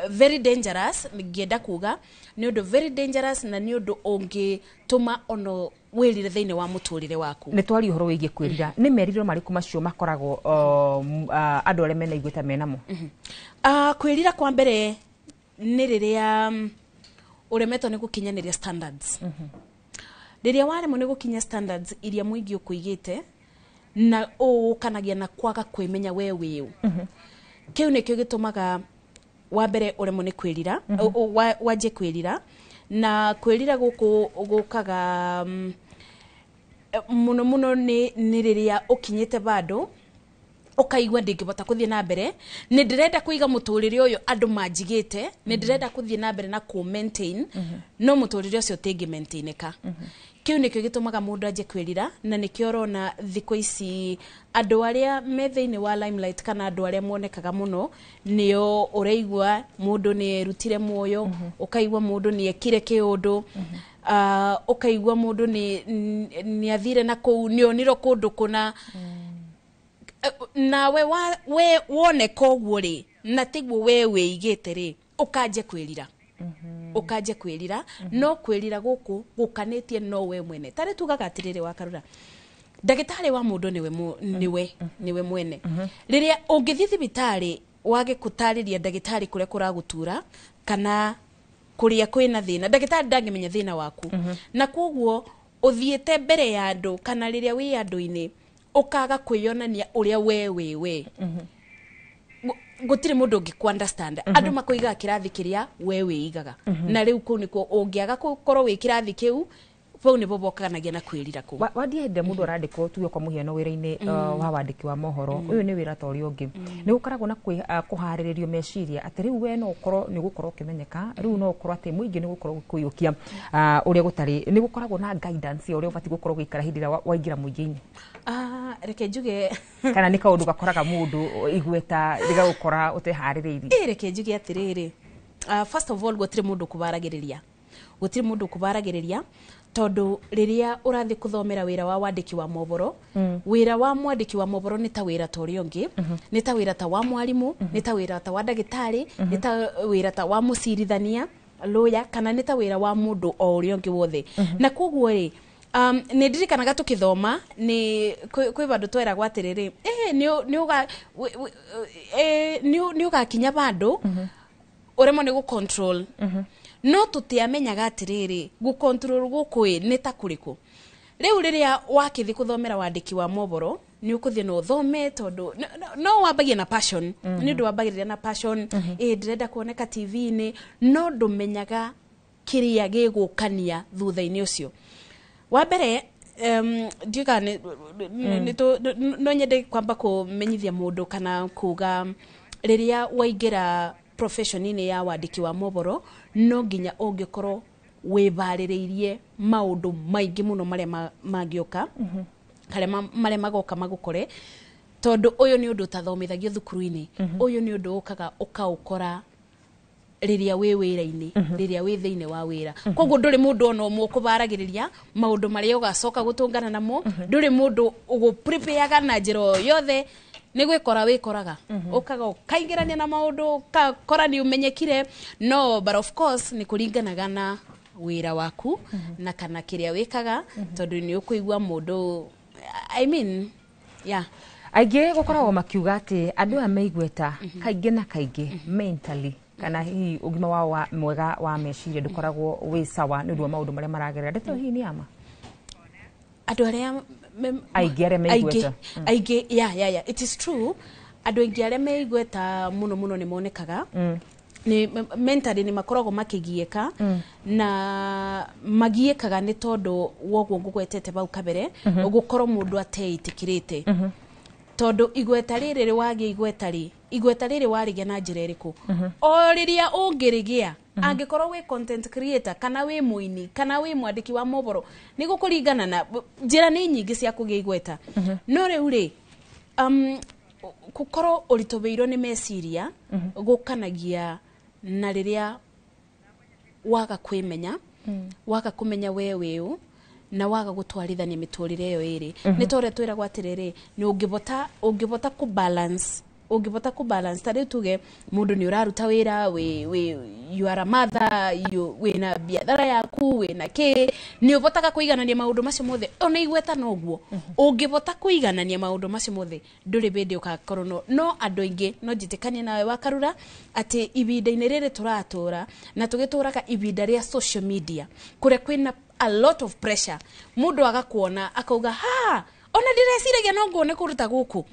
very dangerous, ngĩenda kuga nĩ ũndũ very dangerous, na nĩ ũndũ ũngĩtũma ono wĩrire thĩinĩ wa mũtũrĩre waku. Nĩ twaria ũhoro wĩgiĩ kwĩrira, nĩ merirĩrio marĩkũ macio makoragwo andũ arĩa mena igweta menamo? Kwĩrira kwa mbere nĩ rĩrĩa ũremetwo nĩ gũkinyanĩria standards. Rĩrĩa waremwo nĩ gũkinya standards iria mũingĩ ũkũigĩte, na ũũkanagia na kwaga kwĩmenya we wĩũ. Kĩu nĩkĩo gĩtũmaga wa mbere ũremwo nĩ kwĩrira, wanjie kwĩrira. Na kwĩrira gũkũ gũkaga mũno mũno nĩ rĩrĩa ũkinyĩte bandũ ũkaigua ndingĩbota kũthiĩ na mbere, nĩ ndĩrenda kũiga mũtũrĩre ũyũ andũ manjigĩte, nĩ ndĩrenda kũthiĩ na mbere na kũ maintain, no mũtũrĩre ũcio ũtĩngĩ maintainĩka. Kĩu nĩkĩo gĩtũmaga mũndũ anjie kwĩrira, na nĩkĩo ũrona thikũ ici andũ arĩa me thĩinĩ wa limelight kana andũ arĩa monekaga mũno nĩo ũraigua mũndũ nĩ erutire muoyo, ũkaigua mũndũ nĩ ekire kĩũndũ, ũkaigua mũndũ nĩ athire na kũu, nĩ onirwo kũndũ kũna. Nawe we woneka ũguo rĩ, na tiguo we wĩigĩte rĩ, ũkanjia kwĩrira. Ũkanjia kwĩrira. No kwĩrira gũkũ gũkanĩtie no we mwene. Tarĩ tugaga atĩrĩrĩ, Wakarura, ndagĩtarĩ wa mũndũ nĩwe mwene. Rĩrĩa ũngĩthiĩ thibitarĩ wage gũtarĩria ndagĩtarĩ kũrĩa kũragũtura kana kũrĩa kwĩna thĩna, ndagĩtarĩ ndangĩmenya thĩna waku. Na koguo ũthiĩte mbere ya andũ kana rĩrĩa wĩ andũ-inĩ ũkaga kwĩyonania ũrĩa we wĩwe, gũtirĩ mũndũ ũngĩ ku understand. Andũ makũigaga kĩrathi kĩrĩa we wĩigaga. Na rĩu kũu nĩkuo ũngĩaga gũkorwo wĩ kĩrathi kĩu, bau nĩbo bokanagia na kwĩrira kũu. Wandia, hĩndĩ ĩrĩa mũndũ arandĩkwo, tuge kwa mũhiano wĩra-inĩ wa wandĩki wa mohoro, ũyũ nĩ wĩra ta ũrĩa ũngĩ, nĩ gũkoragwo na kũharĩrĩrio meciria atĩ rĩu we no ũkorwo nĩ ũgũkorwo ũkĩmenyeka, rĩu no ũkorwo atĩ mũingĩ nĩ gũkorwo gũkũiyũkia ũrĩa gũtarĩ, nĩ gũkoragwo na guidance ya ũrĩa ũbatiĩ gũkorwo ũgĩikara hĩndĩ ĩrĩa waingĩra mũingĩ-inĩ? Reke njuge, kana nĩ kaũndũ gakoraga mũndũ igweta rĩgagũkora ũteharĩrĩirie? Reke njuge atĩrĩrĩ, first of all, gũtirĩ mũndũ kũbaragĩrĩria, gũtirĩ mũndũ kũbaragĩrĩria, tondũ rĩrĩa ũrathiĩ kũthomera wĩra wa wandĩki wa mohoro, wĩra wa mwandĩki wa mohoro nĩ ta wĩra ta ũrĩa ũngĩ, nĩ ta wĩra ta wa mwarimũ, nĩ ta wĩra ta wa ndagĩtarĩ, nĩ ta wĩra ta wa mũcirithania lawyer, kana nĩ ta wĩra wa mũndũ o ũrĩa ũngĩ wothe. Na koguo rĩ, nĩ ndirikanaga tũkĩthoma nĩ kwĩ vandũ tweragwo atĩrĩrĩ, nĩ ũgakinya vandũ ũremwo nĩ gũ control. No tũtiamenyaga atĩrĩrĩ, gũ control gũkũ ĩ nĩ ta kũrĩkũ. Rĩu rĩrĩa wakĩthiĩ kũthomera wandĩki wa mohoro, nĩ ũkũthiĩ na ũthome, tondũ no wambagia na passion, nĩ ũndũ wambagĩrĩria na passion, ĩ ndĩrenda kuoneka TV-inĩ, no ndũmenyaga kĩrĩa gĩgũkania thutha-inĩ ũcio. Wa mbere, ndiũĩ kana no nyende kwamba kũmenyithia mũndũ kana kuga rĩrĩa waingĩra profession-inĩ ya wandĩki wa mohoro, no nginya ũngĩkorwo wĩbarĩrĩirie maũndũ maingĩ mũno marĩa mangĩũka, marĩa magoka magũkore, tondũ ũyũ nĩ ũndũ ũtathomithagio thukuru-inĩ. Ũyũ nĩ ũndũ ũkaga ũkaũkora rĩrĩa wĩ wĩra-inĩ, rĩrĩa wĩ thĩinĩ wa wĩra. Koguo ndũrĩ mũndũ ona ũmwe ũkũbaragĩrĩria maũndũ marĩa ũgacoka gũtũngana namo, ndũrĩ mũndũ ũgũ-prepareaga na njĩra o yothe, nĩ gwĩkora wĩkoraga. Ũkaga ũkaingĩrania na maũndũ, ũgakora nĩ ũmenyekire, no but of course nĩ kũringanaga na wĩra waku na kana kĩrĩa wĩkaga, tondũ nĩ ũkũigua mũndũ, I mean, yeah. Aingĩ gũkoragwo makiuga atĩ andũ aya me igweta kaingĩ na kaingĩ mentally kana hihi ũgima wao wa mwega wa meciria ndũkoragwo wĩ sawa nĩ ũndũ wa maũndũ marĩa maragerera. Ndeto hihi nĩ ama? Andũ arĩa aingĩ arĩa me igweta. Aingĩ, yeah, it is true. Andũ aingĩ arĩa me igweta mũno mũno nĩ monekaga nĩ mentally nĩ makoragwo makĩgiĩka, na magiĩkaga nĩ tondũ woguo ngũgwetete bau kabere, gũkorwo mũndũ ateĩtĩkĩrĩte, tondũ igweta rĩrĩ rĩwagĩa igweta rĩ Igweta rĩrĩ warĩgĩa na njĩra ĩrĩkũ? O rĩrĩa ũngĩrĩgĩa, angĩkorwo wĩ content creator kana wĩ mũini kana wĩ mwandĩki wa mohoro, nĩ gũkũringana na njĩra nĩ nyingĩ cia kũgĩa igweta. No rĩu rĩ, gũkorwo ũritũhĩirwo nĩ meciria gũkanagia na rĩrĩa waga kwĩmenya, waga kũmenya we wĩũ, na waga gũtwarithania mĩtũrĩre ĩyo ĩrĩ. Nĩ ta ũrĩa twĩragwo atĩrĩrĩ, nĩ ũngĩbota kũ balance, ũngĩbota kũ balance, ta rĩu tuge mũndũ nĩ ũraruta wĩra, wĩ you are a mother, you wĩna biathara yaku, wĩna kĩ, nĩ ũbotaga kũiganania maũndũ macio mothe. Ona igweta noguo, ũngĩbota kũiganania maũndũ macio mothe, ndũrĩ bĩndĩ ũgakorwo no andũ aingĩ. No njĩtĩkanie nawe Wakarura atĩ ibinda-inĩ rĩrĩ tũratũra na tũgĩtũraga ibinda rĩa social media, kũrĩa kwĩna a lot of pressure, mũndũ agakuona akauga, ha, ona ndĩreciragia no nguone kũruta gũkũ.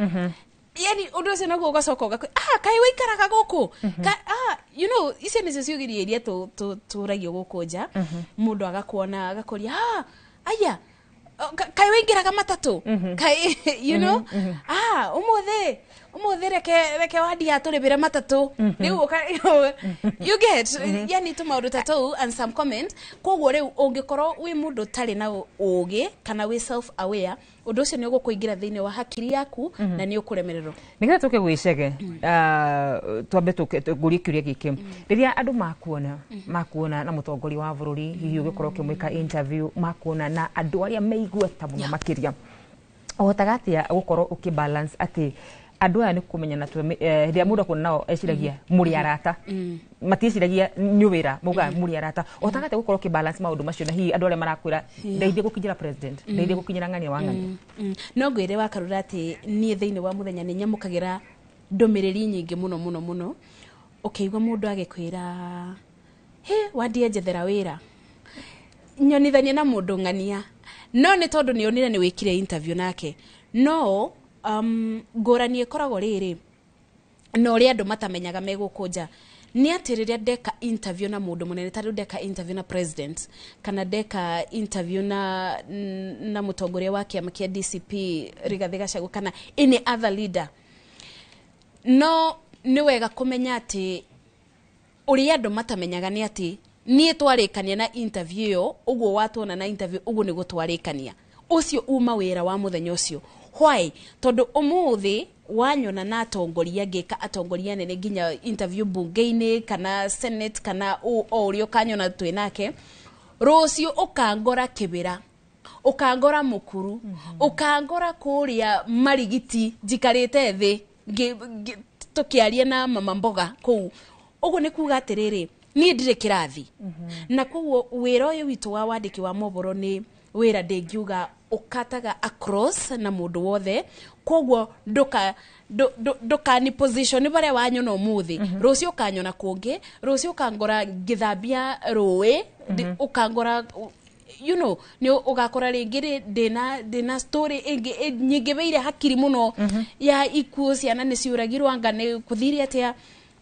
Yani ũndũ ũcio naguo ũgacoka ũgakwe, ah, kaĩ wĩikaraga gũkũ? Ah, you know, icio nĩcio ciũgiria iria tũragio gũkũ nja. Mũndũ agakuona agakũria, ah, aya, kaĩ wĩingĩraga matatũ? Kaĩ, you know, ah, ũmũthĩ reke wandia tũrĩbĩre matatũ rĩu you get, yani tũmaũndũ ta tũu and some comment. Koguo rĩu ũngĩkorwo wĩ mũndũ ũtarĩ na ũgĩ kana wĩ self aware, ũndũ ũcio nĩ ũgũkũingĩra thĩinĩ wa hakiri yaku na nĩ ũkũremererwo. Nĩgetha tũke gwĩ Chege, twambe ngũrie kĩũria gĩkĩ. Rĩrĩa andũ makuona na mũtongoria wa bũrũri, hihi ũgĩkorwo ũkĩmwĩka interview, makuona na andũ arĩa me igweta mũno makĩria, ũhotaga atĩa gũkorwo ũkĩ balance atĩ andũ aya nĩ kũmenyana hĩndĩ ĩrĩa mũndũ akuona nao eciragia mũrĩ arata, matiĩciragia nĩ wĩra, maugaga mũrĩ arata. Ũhotaga atĩa gũkorwo ũkĩ balance maũndũ macio na hihi andũ arĩa marakwĩra, ndeithie gũkinyĩra president, ndeithie gũkinyĩra ng'ania wa ng'ania? No ngwĩre Wakarura atĩ niĩ thĩinĩ wa mũthenya nĩ nyamũkagĩra ndũmĩrĩri nyingĩ mũno mũno mũno. Ũkĩigua mũndũ agĩkwĩra, he, wandie njethera wĩra, nyonithanie na mũndũ ng'ania, no nĩ tondũ nĩ onire nĩ wĩkire interview nake. No ngũrani ĩkoragwo rĩrĩ na ũrĩa andũ matamenyaga me gũkũ nja nĩ atĩ rĩrĩa ndeka interview na mũndũ mũnene, ta rĩu ndeka interview na president kana ndeka interview na mũtongoria wa kĩama kĩa DCP Rigathĩ Gachagua kana any other leader, no nĩ wega kũmenya atĩ ũrĩa andũ matamenyaga nĩ atĩ niĩ twarĩkania na interview ĩyo, ũguo watuona na interview, ũguo nĩguo twarĩkania, ũcio uma wĩra wa mũthenya ũcio. Why? Tondũ ũmũthĩ wanyona na atongoria, ngĩka atongoria nene nginya interview bunge-inĩ kana senate kana o ũrĩa ũkanyona twĩ nake, rũciũ ũkangora kĩbĩra, ũkangora mũkuru, ũkangora kũrĩa marigiti njikarĩte thĩ tũkĩaria na mama mboga kũu. Ũguo nĩ kuga atĩrĩrĩ, niĩ ndirĩ kĩrathi. Na koguo wĩra ũyũ witũ wa wandĩki wa mohoro nĩ wĩra ndĩngiuga ũkataga across na mũndũ wothe. Koguo ndũkani position barĩa wanyona ũmũthĩ, rũciũ ũkanyona kũngĩ, rũciũ ũkangora ngĩthambia rũĩ, ũkangora, you know, nĩ ũgakora rĩngĩ ndĩna story ĩngĩ nyingĩbĩire hakiri mũno ya ikuũ, ciana nĩ ciũragirwo, anga nĩ kũthire atĩa.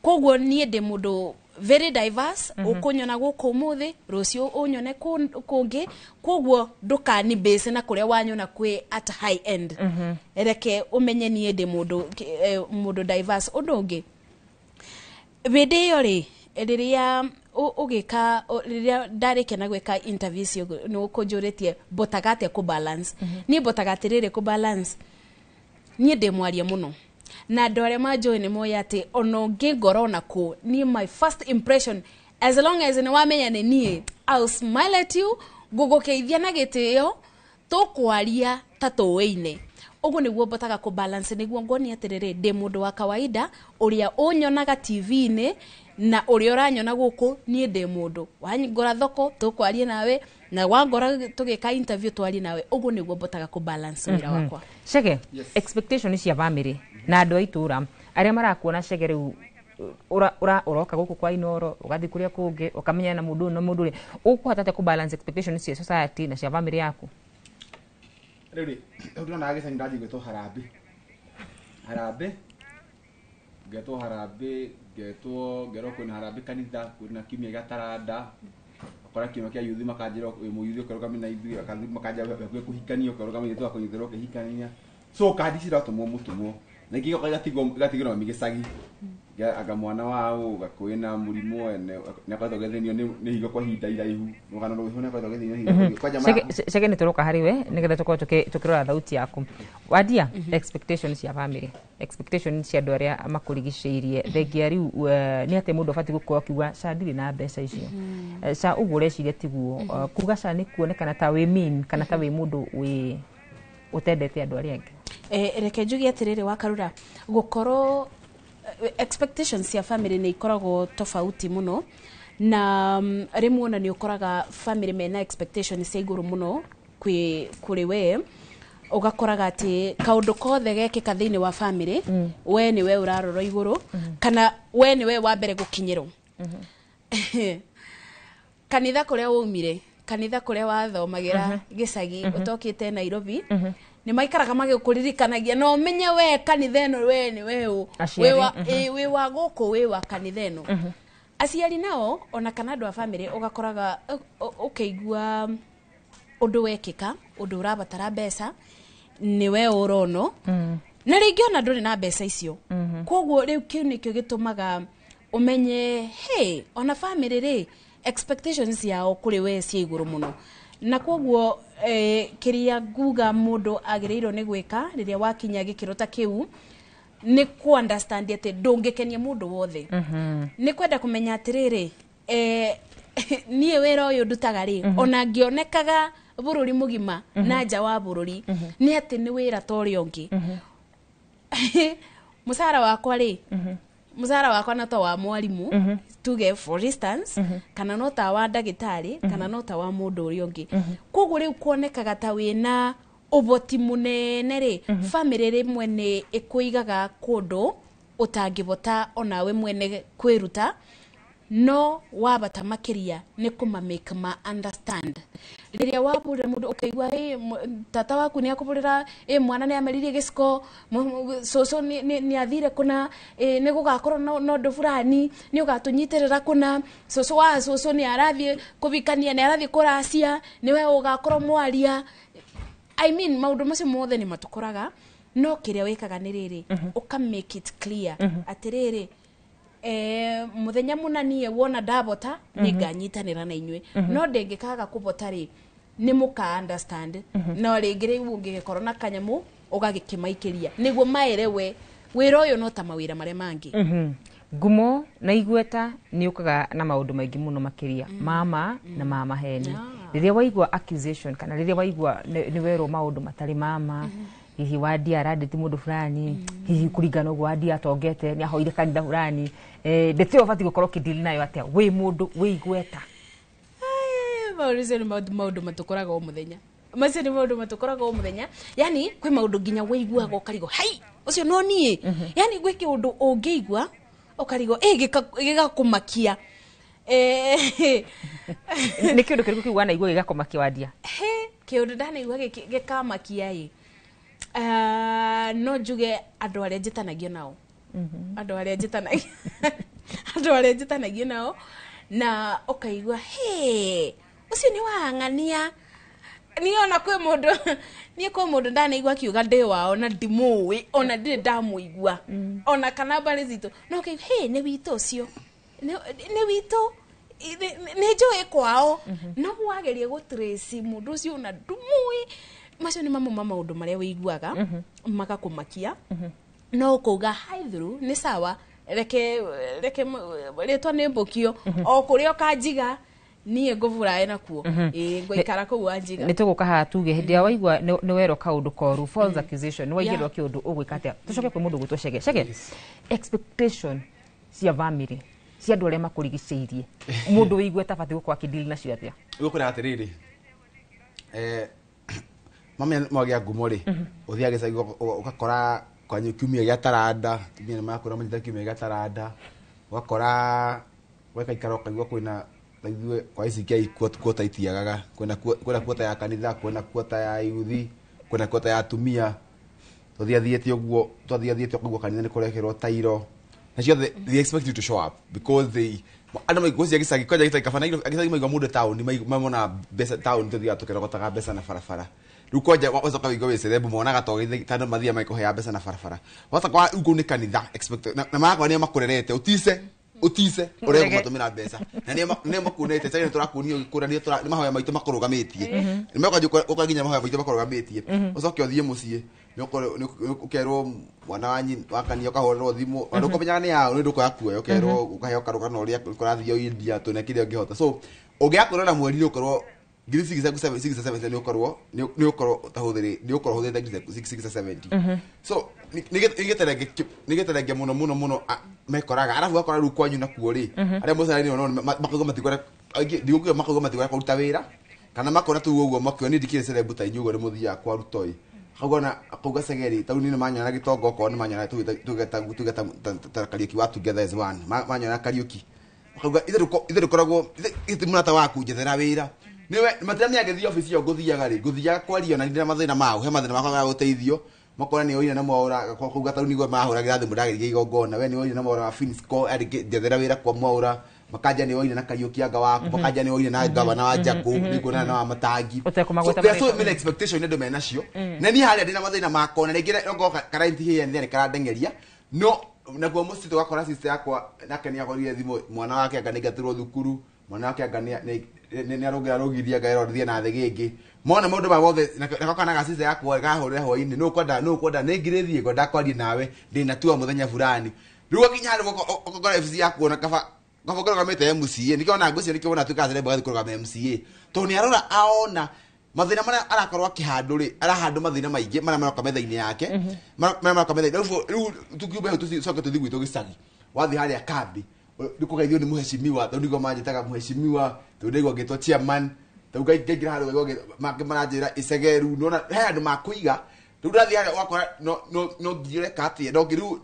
Koguo niĩ ndĩ mũndũ very diverse. Ũkũnyona gũkũ ũmũthĩ, rũciũ ũnyone kũngĩ. Koguo ndũkani base na kũrĩa wanyona kwĩ at high end. Reke ũmenye niĩ ndĩ mũndũ diverse. Ũndũ ũngĩ, hĩndĩ ĩyo rĩ, rĩrĩa ũgĩka, rĩrĩa ndarĩkia na gwĩka interview icio, nĩ ũkũnjũrĩtie mbotaga atĩa kũ balance. Niĩ mbotaga atĩrĩrĩ kũ balance, niĩ ndĩ mwaria mũno na andũ arĩa manjũĩ nĩ moĩ atĩ ona ũngĩngora ona kũ, niĩ my first impression, as long as nĩ wamenya nĩ niĩ, I'll smile at you, ngũgũkeithia na gĩtĩo, tũkwaria ta tũĩine. Ũguo nĩguo mbotaga kũ balance, nĩguo ngonia atĩrĩrĩ, ndĩ mũndũ wa kawaida ũrĩa ũnyonaga TV-inĩ na ũrĩa ũranyona gũkũ. Niĩ ndĩ mũndũ wangora thoko tũkwaria nawe, na wangora tũgĩka interview twarie nawe. Ũguo nĩguo mbotaga kũ balance wĩra wakwa. Chege, expectation cia family na andũ a itũra arĩa marakuona Chege rĩu ũroka gũkũ kwa Inooro, ũgathiĩ kũrĩa kũngĩ, ũkamenyana na mũndũ ũyũ na mũndũ ũrĩa, ũkũhota atĩa kũ balance expectation cia society na cia family yaku? Rĩu rĩ, rĩu ndĩrona gĩcagi ndathiĩ gwĩtwo harambĩ, harambĩ ngetwo harambĩ, ngetwo ngerwo kwĩna harambĩ kanitha, kwĩna kiumia gĩa taranda, ũkora kiumia kĩa yuthi makanjĩra wĩ mũyuthi ũkerũgame na ithuĩ, makanjĩra hakuhĩ kũhikania ũkerũgame ithuĩ tũgakũnyitĩrĩra ũkĩhikania. So kandi ciratũmwo mũtũmwo Na ingĩ igatigwo igatigwo na mami gĩcagi. Anga mwana wa uga kwĩna mũrimũ ene nĩakoretwo agĩthĩnio nĩ higo kwa ihinda iraihu. Rũgano rũu nĩakoretwo agĩthĩnio nĩ higo. Kwanja Chege nĩ tũroka harĩ we nĩgetha tũkorwo tũkĩrora thauti yaku. Wadia, expectation cia family, expectation cia andũ arĩa makũrigicĩirie thengia rĩu nĩ atĩ mũndũ abatiĩ gũkorwo akiuga ca ndirĩ na mbeca icio. Ca ũguo ũreciria tiguo. Kuga ca nĩ kuonekana ta wĩ mean kana ta wĩ mũndũ wĩ ũtendete andũ arĩa angĩ. Reke njuge atĩrĩrĩ Wakarura, gũkorwo expectations cia family nĩ ikoragwo tofauti mũno na rĩmwe ona nĩ ũkoraga family mena expectations cia igũrũ mũno kũrĩ we, ũgakoraga atĩ kaũndũ kothe gekĩka thĩinĩ wa family we nĩwe ũrarorwo igũrũ kana we nĩwe wa mbere gũkinyĩrwo. Kanitha kũrĩa waumire, kanitha kũrĩa wathomagĩra gĩcagi ũtokĩte Nairobi, nĩ maikaraga magĩkũririkanagia na ũmenye we kanitha ĩno we nĩ we ũ wĩ wa gũkũ, wĩ wa kanitha ĩno. Aciari nao ona kana andũ a family ũgakoraga ũkĩigua ũndũ wekĩka, ũndũ ũrabatara mbeca, nĩ we ũrono na rĩngĩ ona ndũrĩ na mbeca icio. Koguo rĩu kĩu nĩkĩo gĩtũmaga ũmenye hey, ona family rĩ expectations yao kũrĩ we cia igũrũ mũno. Na koguo kĩrĩa nguga mũndũ agĩrĩirwo nĩ gwĩka rĩrĩa wakinya gĩkĩro ta kĩu nĩ ku understand atĩ ndũngĩkenia mũndũ wothe. Nĩ kwenda kũmenya atĩrĩrĩ, niĩ wĩra ũyũ ndutaga rĩ, ona ngĩonekaga bũrũri mũgima na nja wa bũrũri, nĩ atĩ nĩ wĩra ta ũrĩa ũngĩ. Mũcara wakwa rĩ, mũcara wakwa no ta wa mwarimũ, tuge for instance, kana no ta wa ndagĩtarĩ, kana no ta wa mũndũ ũrĩa ũngĩ. Koguo rĩu kuonekaga ta wĩna ũboti mũnene rĩ, family rĩmwe nĩ ĩkũigaga kũndũ ũtangĩbota onawe mwene kwĩruta, no wabata makĩria nĩ kũma make ma understand. Rĩrĩa wabũrĩra mũndũ ũkaigua tata waku nĩ akũbũrĩra, mwana nĩ ameririe gĩciko, cũcũ nĩ athire kũna, nĩ gũgakorwo na ũndũ fulani, nĩ ũgatũnyitĩrĩra kũna, cũcũ wa cũcũ nĩ arathiĩ kũbikania, nĩ arathiĩ kũracia, nĩwe ũgakorwo mwaria. I mean maũndũ macio mothe nĩ matũkoraga, no kĩrĩa wĩkaga nĩ rĩrĩ, ũka make it clear atĩrĩrĩ, mũthenya mũna niĩ wona ndabota nĩ nganyitanĩra na inyuĩ, no ndĩngĩkaga kũbota rĩ nĩ mũka understand. No rĩngĩ rĩu ũngĩgĩkorwo na kanyamũ ũgagĩkĩmaikĩria nĩguo maerewe wĩra ũyũ no ta mawĩra marĩa mangĩ. Ngumo na igweta nĩ ũkaga na maũndũ maingĩ mũno makĩria mama na mama heni. Rĩrĩa waigua accusation kana rĩrĩa waigua nĩ werwo maũndũ matarĩ mama, hihi Wadia arandĩti mũndũ fulani, hihi kũringana ũguo Wadia atongete nĩ ahoire kanitha fulani, ndĩtĩ ũbatiĩ gũkorwo ũkĩdeal nayo atĩa wĩ mũndũ wĩ igweta? Maũndũ nĩ maũndũ matũkoraga o mũthenya. Macio nĩ maũndũ matũkoraga o mũthenya. Yani kwĩ maũndũ nginya wĩiguaga ũkarigwo hai ũcio no niĩ. Yani gwĩ kĩũndũ ũngĩigua ũkarigwo gĩgakũmakia. Nĩ kĩũndũ kĩrĩkũ kĩu wanaigua gĩgakũmakia Wadia? Kĩũndũ ndanaigua gĩkamakia ĩ, no njuge andũ arĩa njĩtanagio nao, andũ arĩa njĩtanagio nao, na ũkaigua he ũcio nĩ wang'ania. Niĩ ona kwĩ mũndũ, niĩ kwĩ mũndũ ndanaigua akiuga ndĩ wao na ndimũĩ, ona ndirĩ ndamũigua, ona kana mbarĩ citũ, no ũkaigua he nĩ witũ ũcio, nĩ witũ, nĩ njũĩ kwao. No wageria gũtrace mũndũ ũcio ona ndũmũĩ. Macio nĩ mamwe ma maũndũ marĩa wĩiguaga magakũmakia, no ũkauga hi through nĩ sawa, reke rĩtwa nĩ mbũkio o kũrĩa ũkanjiga niĩ ngũburae nakuo, ngũikara kũu wanjiga. Nĩ tũgũka haha tuge hĩndĩ ĩrĩa waigua nĩ werwo kaũndũ koru, false accusation, nĩ waigĩrwo kĩũndũ ũgwĩka atĩa? Tũcoke kwĩ mũndũ ũgwĩtwo Chege. Chege, expectation cia family cia andũ arĩa makũrigicĩirie, mũndũ wĩ igweta abatiĩ gũkorwo akĩdeal nacio atĩa? Ũgũkora atĩrĩrĩ, mami mwagĩa ngumo rĩ, ũthiaga gĩcagi ũgakora kwanyu kiumia gĩa taranda, atumia nĩ marakũra manyita kiumia gĩa taranda, ũgakora wekaikara ũkaigua kwĩna ithuĩ kwa ici kĩa kuota itiagaga, kwĩna kuota ya kanitha, kwĩna kuota ya yuthi, kwĩna kuota ya atumia. Tũthiathiĩte ũguo, twathiathiĩte ũkaigua kanitha nĩ kũrekerwo tairo. Na ciothe they expect you to show up because they andũ maigua gĩcagi kwanja gĩcagi kabana gĩcagi maigua mũndũ taũni mamona mbeca taũni tũthiaga tũkĩrogotaga mbeca na barabara. Rĩu kwanja wacoka wĩigua wĩ celeb monaga to tondũ mathiaga magĩkũheaga mbeca na barabara. Wacoka wa rĩu kũu nĩ kanitha expect na magakorwo nĩo makũrerete ũtice ũtice ũrege kũmatũmĩra mbeca na nĩo makuonete sasa tũrakuonia ũgĩkũra nĩo nĩ mahoya maitũ makũrũgamĩtie. Nĩ mekwanja ũka nginya mahoya maitũ makũrũgamĩtie. Ũcoke ũthiĩ mũciĩ nĩ ũkerwo mwana wa nyina wa kanitha ũkahũrĩrwo thimũ ona ndũkũmenyaga nĩ yaũ nĩ ndũkoya kuoya ũkerwo ũkaheo karũgano ũrĩa kũrathiĩ India tũne kĩrĩa ũngĩhota. So ũngĩaga kwĩrora mweri nĩ ũkorwo ngiri 670 nĩ ũkorwo nĩ ũkorwo ũtahũthĩrĩ nĩ ũkorwo ũhũthĩrĩte ngiri 670. So nĩ gĩterenge mũno mũno mũno mekoraga arabu wakora rĩu kwanyu nakuo rĩ arĩa mũcarainĩ ono makauga matikwenda aingĩ ndigũkiuga makauga matikwenda kũruta wĩra kana makona tu ũguo makiuga niĩ ndikĩrĩ celeb ta inyuĩ ũguo nĩ mũthiaga kwa Ruto ĩ akauga akauga Segeri tau niĩ nĩ manyona gĩtonga okorwo nĩ manyona tuge ta Kariuki wa Together as One manyona Kariuki akauga ithe ndũkoragwo ithe mũrata waku njethera wĩra niwe matiramenya ngĩthiĩ obici ĩyo ngũthiaga rĩ ngũthiaga kwaria na ndĩna mathĩna mao he mathĩna makwa ma gũteithio makona nĩ oire na Mwaura kuga tau niguo mahũragĩra thimũ ndagĩrĩria igongona we nĩ oire na Mwaura wa Finsco njethera wĩra kwa Mwaura makanja nĩ oire na Kariuki anga waku makanja nĩ oire na gavana wa Jago nĩkuonana na wa Matangi. So there are so many expectation nĩ andũ menacio na niĩ harĩa ndĩna mathĩna makwa na rĩngĩ ngoka karainti hiya nĩ karandengeria no nakuo mũciĩ tũgakora sister yakwa nake nĩ agorire thimũ mwana wake anga nĩaingatirwo thukuru mwana wake anga nĩ arũngĩra rũgithia anga erwo thiĩ na thĩ gĩngĩ mona maũndũ ma mothe nako kana ga sister yakwa gahũrĩra hwainĩ nũ ũkwenda nĩ ngirĩthiĩ ngwenda kwaria nawe ndĩna tua mũthenya fulani rĩu akinya handũ ũgakora FC yaku ona kaba kaba kũrũgamĩte MCA nĩkĩo ona ngwĩciria nĩkĩo wona atuĩkaga celeb agathiĩ kũrũgama MCA tondũ nĩ arora aona mathĩna marĩa arakorwo akĩhandũ rĩ arahandũ mathĩna maingĩ marĩa maroka metha-inĩ yake marĩa maroka metha-inĩ rĩu tukiume hau tũcoke tũthiĩ gwitũ gĩcagi wathiĩ harĩa kambi nĩ kũgeithio nĩ mũheshimiwa tondũ nĩguo manjĩtaga mũheshimiwa tondũ ndaigua ngĩtwo chairman tondũ ngaingĩra handũ ngaigua mangĩ maranjĩra icegeru nĩwona he handũ makũiga rĩu ndathiĩ harĩa ũgakora no ngiri ũreka atĩa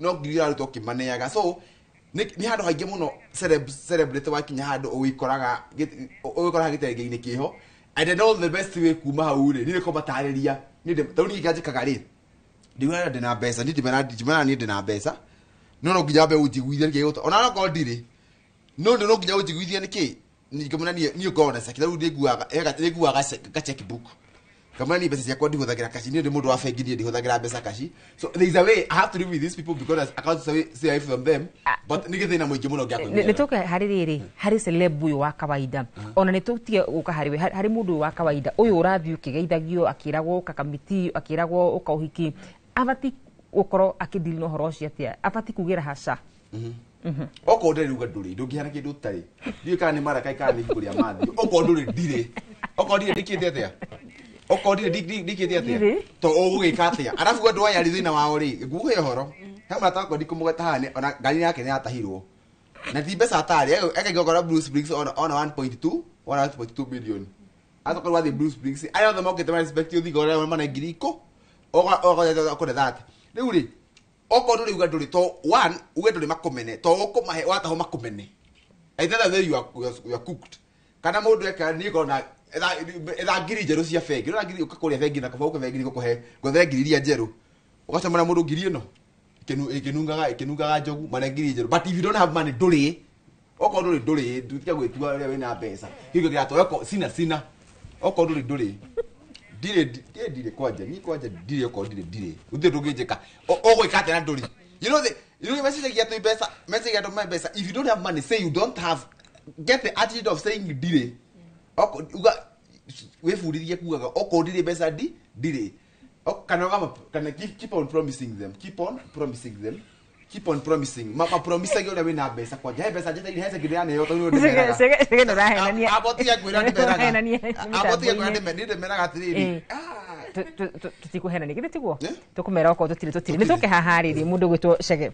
no ngiri ũraruta ũkĩmaneaga so nĩ handũ haingĩ mũno celebrity wakinya handũ ũgĩkoraga gĩtenge-inĩ kĩho. And I know the best way kuma hau rĩ niĩ nĩkũmatarĩria tondũ niĩ nganjĩkaga rĩ ndiugaga ndĩna mbeca niĩ ndimeraga niĩ ndĩna mbeca no nginya wambe ũnjiguithie nĩkĩ gĩgũtũma ona okorwo ndirĩ no no nginya ũnjiguithie nĩkĩ ngamwĩra niĩ ngoragwo na ceki rĩu nĩnguaga ka checkbook ngamwĩra niĩ mbeca ciakwa ndihũthagĩra kaci niĩ ndĩ mũndũ wa bengi niĩ ndihũthagĩra mbeca kaci. So there is a way I have to live with these people because I can't stay away from them but nĩ gĩthĩna mũingĩ mũno gĩa kwĩmenyerera. Nĩ tũke harĩ rĩrĩ harĩ celeb ũyũ wa kawaida ona nĩ tũtige gũka harĩ we harĩ mũndũ ũyũ wa kawaida ũyũ ũrathiĩ ũkĩgeithagio akĩragwo ũka kamiti akĩragwo ũka ũhiki abati gũkorwo akĩndiri na ũhoro ũcio atĩa abati kugĩra haca. Okorwo ndĩrĩ uga ndũrĩ ndũngĩhana kĩndũ ũtarĩ ndiũĩ kana nĩ maraka kana nĩ ibuku rĩa Matthew okorwo ndũrĩ ndirĩ okorwo ndirĩ ndĩkĩte atĩa okorwo ndirĩ ndĩkĩte atĩa to ũgũgĩka atĩa arabu andũ aya rĩ thĩna wao rĩ nguhe ũhoro he mũrata wakwa ndikũmũgweta haha ona ngari yake nĩ yatahirwo na ti mbeca atarĩ ekaigua ũkora Blue Springs ona 1.2 million acoka rĩu wathiĩ Blue Springs arĩa othe mokĩte ma respect ũthiĩ ũgore mana ngiri ikũ ũkore 30 rĩu rĩ okorwo ndũrĩ uga ndũrĩ to one uge ndũrĩ makũmene to ũkũmahe watahwo makũmene either the way you are cooked kana mũndũ eka niĩ ngona etha ngiri njerũ cia bengi ũrona ngiri ũka kũrĩa bengi na kaba ũke bengi nĩgũkũhe ngwethere ngiri iria njerũ ũgacemania mũndũ ngiri ĩno ĩkĩnungaga njogu mana ngiri njerũ but if you don't have money ndũrĩ okorwo ndũrĩ ndũrĩ tiga gwĩtua ũrĩa wĩna mbeca kĩu kĩratwa okorwo sina okorwo ndũrĩ ndũrĩ ndirĩ kwanja niĩ kwanja ndirĩ okorwo ndirĩ ndirĩ gũtirĩ ndũngĩnjĩka ũgwĩka atĩa na ndũrĩ you know the you know message ya mbeca message ya mbeca if you don't have money say you don't have get the attitude of saying ndirĩ uga wĩbundithie kugaga okorwo ndirĩ mbeca ndirĩ kana keep on promising them keep on promising them keep on promising mapromisage ũrĩa wĩna mbeca kwanja he mbeca njetereire he ceki ndĩraneo tondũ nĩ ndĩmeraga Cege ndũrahenania abotiga kwĩra ndĩmeraga abotiga kwĩra ndĩmeraga atĩrĩrĩ tũtikũhenania githĩ tiguo tũkũmera okorwo tũtirĩ nĩ tũke haha rĩrĩ mũndũ ũgwĩtwo Chege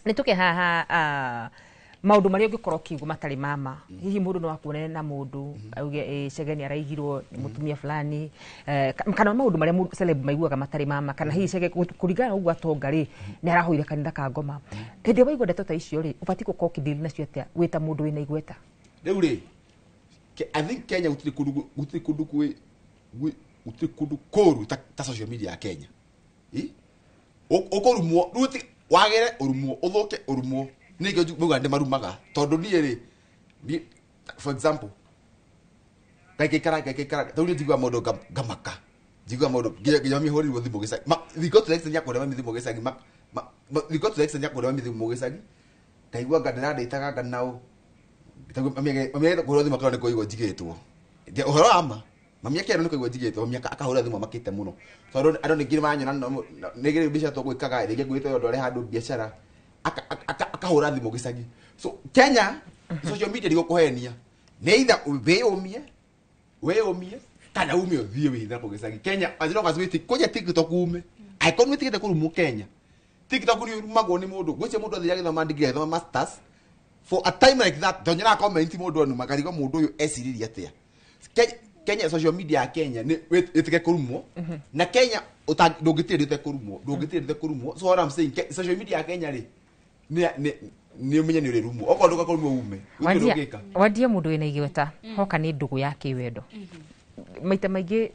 nĩ tũke haha maũndũ marĩa ũngĩkorwo ũkĩigua matarĩ mama hihi mũndũ no akuonane na mũndũ auge Chege nĩ araigirwo nĩ mũtumia fulani kana maũndũ marĩa celeb maiguaga matarĩ mama kana hihi Chege kũringana na ũguo atonga rĩ nĩ arahoire kanitha ka ngoma hĩndĩ ĩrĩa waigua ndeto ta icio rĩ ũbatiĩ gũkorwo ũkĩndiri nacio atĩa wĩ ta mũndũ wĩna igweta rĩu rĩ I think Kenya gũtirĩ kũndũ gũtirĩ kũndũ kũũru ta social media ya Kenya ũkũrumwo rĩu wagĩre ũrumwo ũthũke ũrumwo nĩkĩo mauga nĩ marumaga tondũ niĩ rĩ for example ngaikaikara tondũ niĩ njiguaga maũndũ ngamaka Njigua maũndũ nginya mami ahũrĩirwo thimũ gĩcagi. They got to the extent ya kũhũrĩra mami thimũ gĩcagi. They got to the extent ya kũhũrĩra mami thimũ gĩcagi. Ngaigua anga ndĩrandĩtaga anga naũ. Mami agĩte kũhũrĩrwo thimũ akorwo nĩ kũigua njigĩtwo. Ũhoro wa ma. Mami akĩerwo nĩ kũigua njigĩtwo, mami akahũrĩra thimũ amakĩte mũno. Tondũ andũ ningĩ nĩ maranyona nĩ mbica tũgwĩkaga, rĩngĩ ngwĩte ũndũ arĩ handũ biacara, akahũra thimũ gĩcagi. So Kenya social media ndigũkũhenia. Nĩ either wĩyũmie kana ume ũthiĩ wĩhithe kũ gĩcagi. Kenya as long as wĩ kũnja TikTok ume. Angĩkorwo nĩ wĩtigĩte kũrumwo Kenya, TikTok nĩ ũrumagwo nĩ mũndũ. Gwĩciria mũndũ athire agĩthoma degree, agĩthoma masters for a time like that, ndonyonaga comment mũndũ anuma ngarigwo mũndũ ũyũ eciririe atĩa. Kenya social media ya Kenya nĩ wĩtĩke kũrumwo. Na Kenya ndũngĩtĩrĩte kũrumwo, ndũngĩtĩrĩte kũrumwo. So what I'm saying, social media ya Kenya rĩ nĩ ũmenye nĩ ũrĩrumwo. Okorwo ndũgakũrumwo ume. Gũtirĩ ũngĩka. Wandia mũndũ wĩna igweta hoka nĩ ndũgũ ya kĩwendo. Maita maingĩ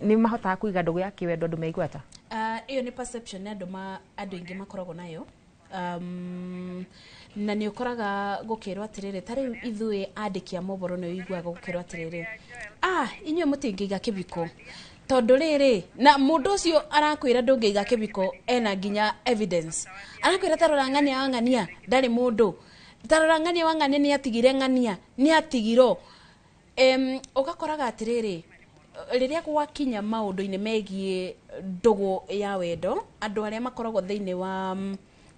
nĩ mahotaga kũiga ndũgũ ya kĩwendo andũ me igweta? Ĩyo nĩ perception nĩ andũ aingĩ makoragwo nayo. Na nĩ ũkoraga gũkĩrwo atĩrĩrĩ, ta rĩu ithuĩ andĩki a mohoro nĩ ũiguaga gũkĩrwo atĩrĩrĩ, inyuĩ mũtingĩiga kĩbiko tondũ rĩrĩ, na mũndũ ũcio arakwĩra ndũngĩiga kĩbiko ena nginya evidence. Arakwĩra ta rora ng'ania wa ng'ania ndarĩ mũndũ, ta rora ng'ania wa ng'ania nĩ atigire ng'ania nĩ atigirwo. Ũgakoraga atĩrĩrĩ, rĩrĩa gwakinya maũndũ-inĩ megiĩ ndũgũ ya wendo, andũ arĩa makoragwo thĩinĩ wa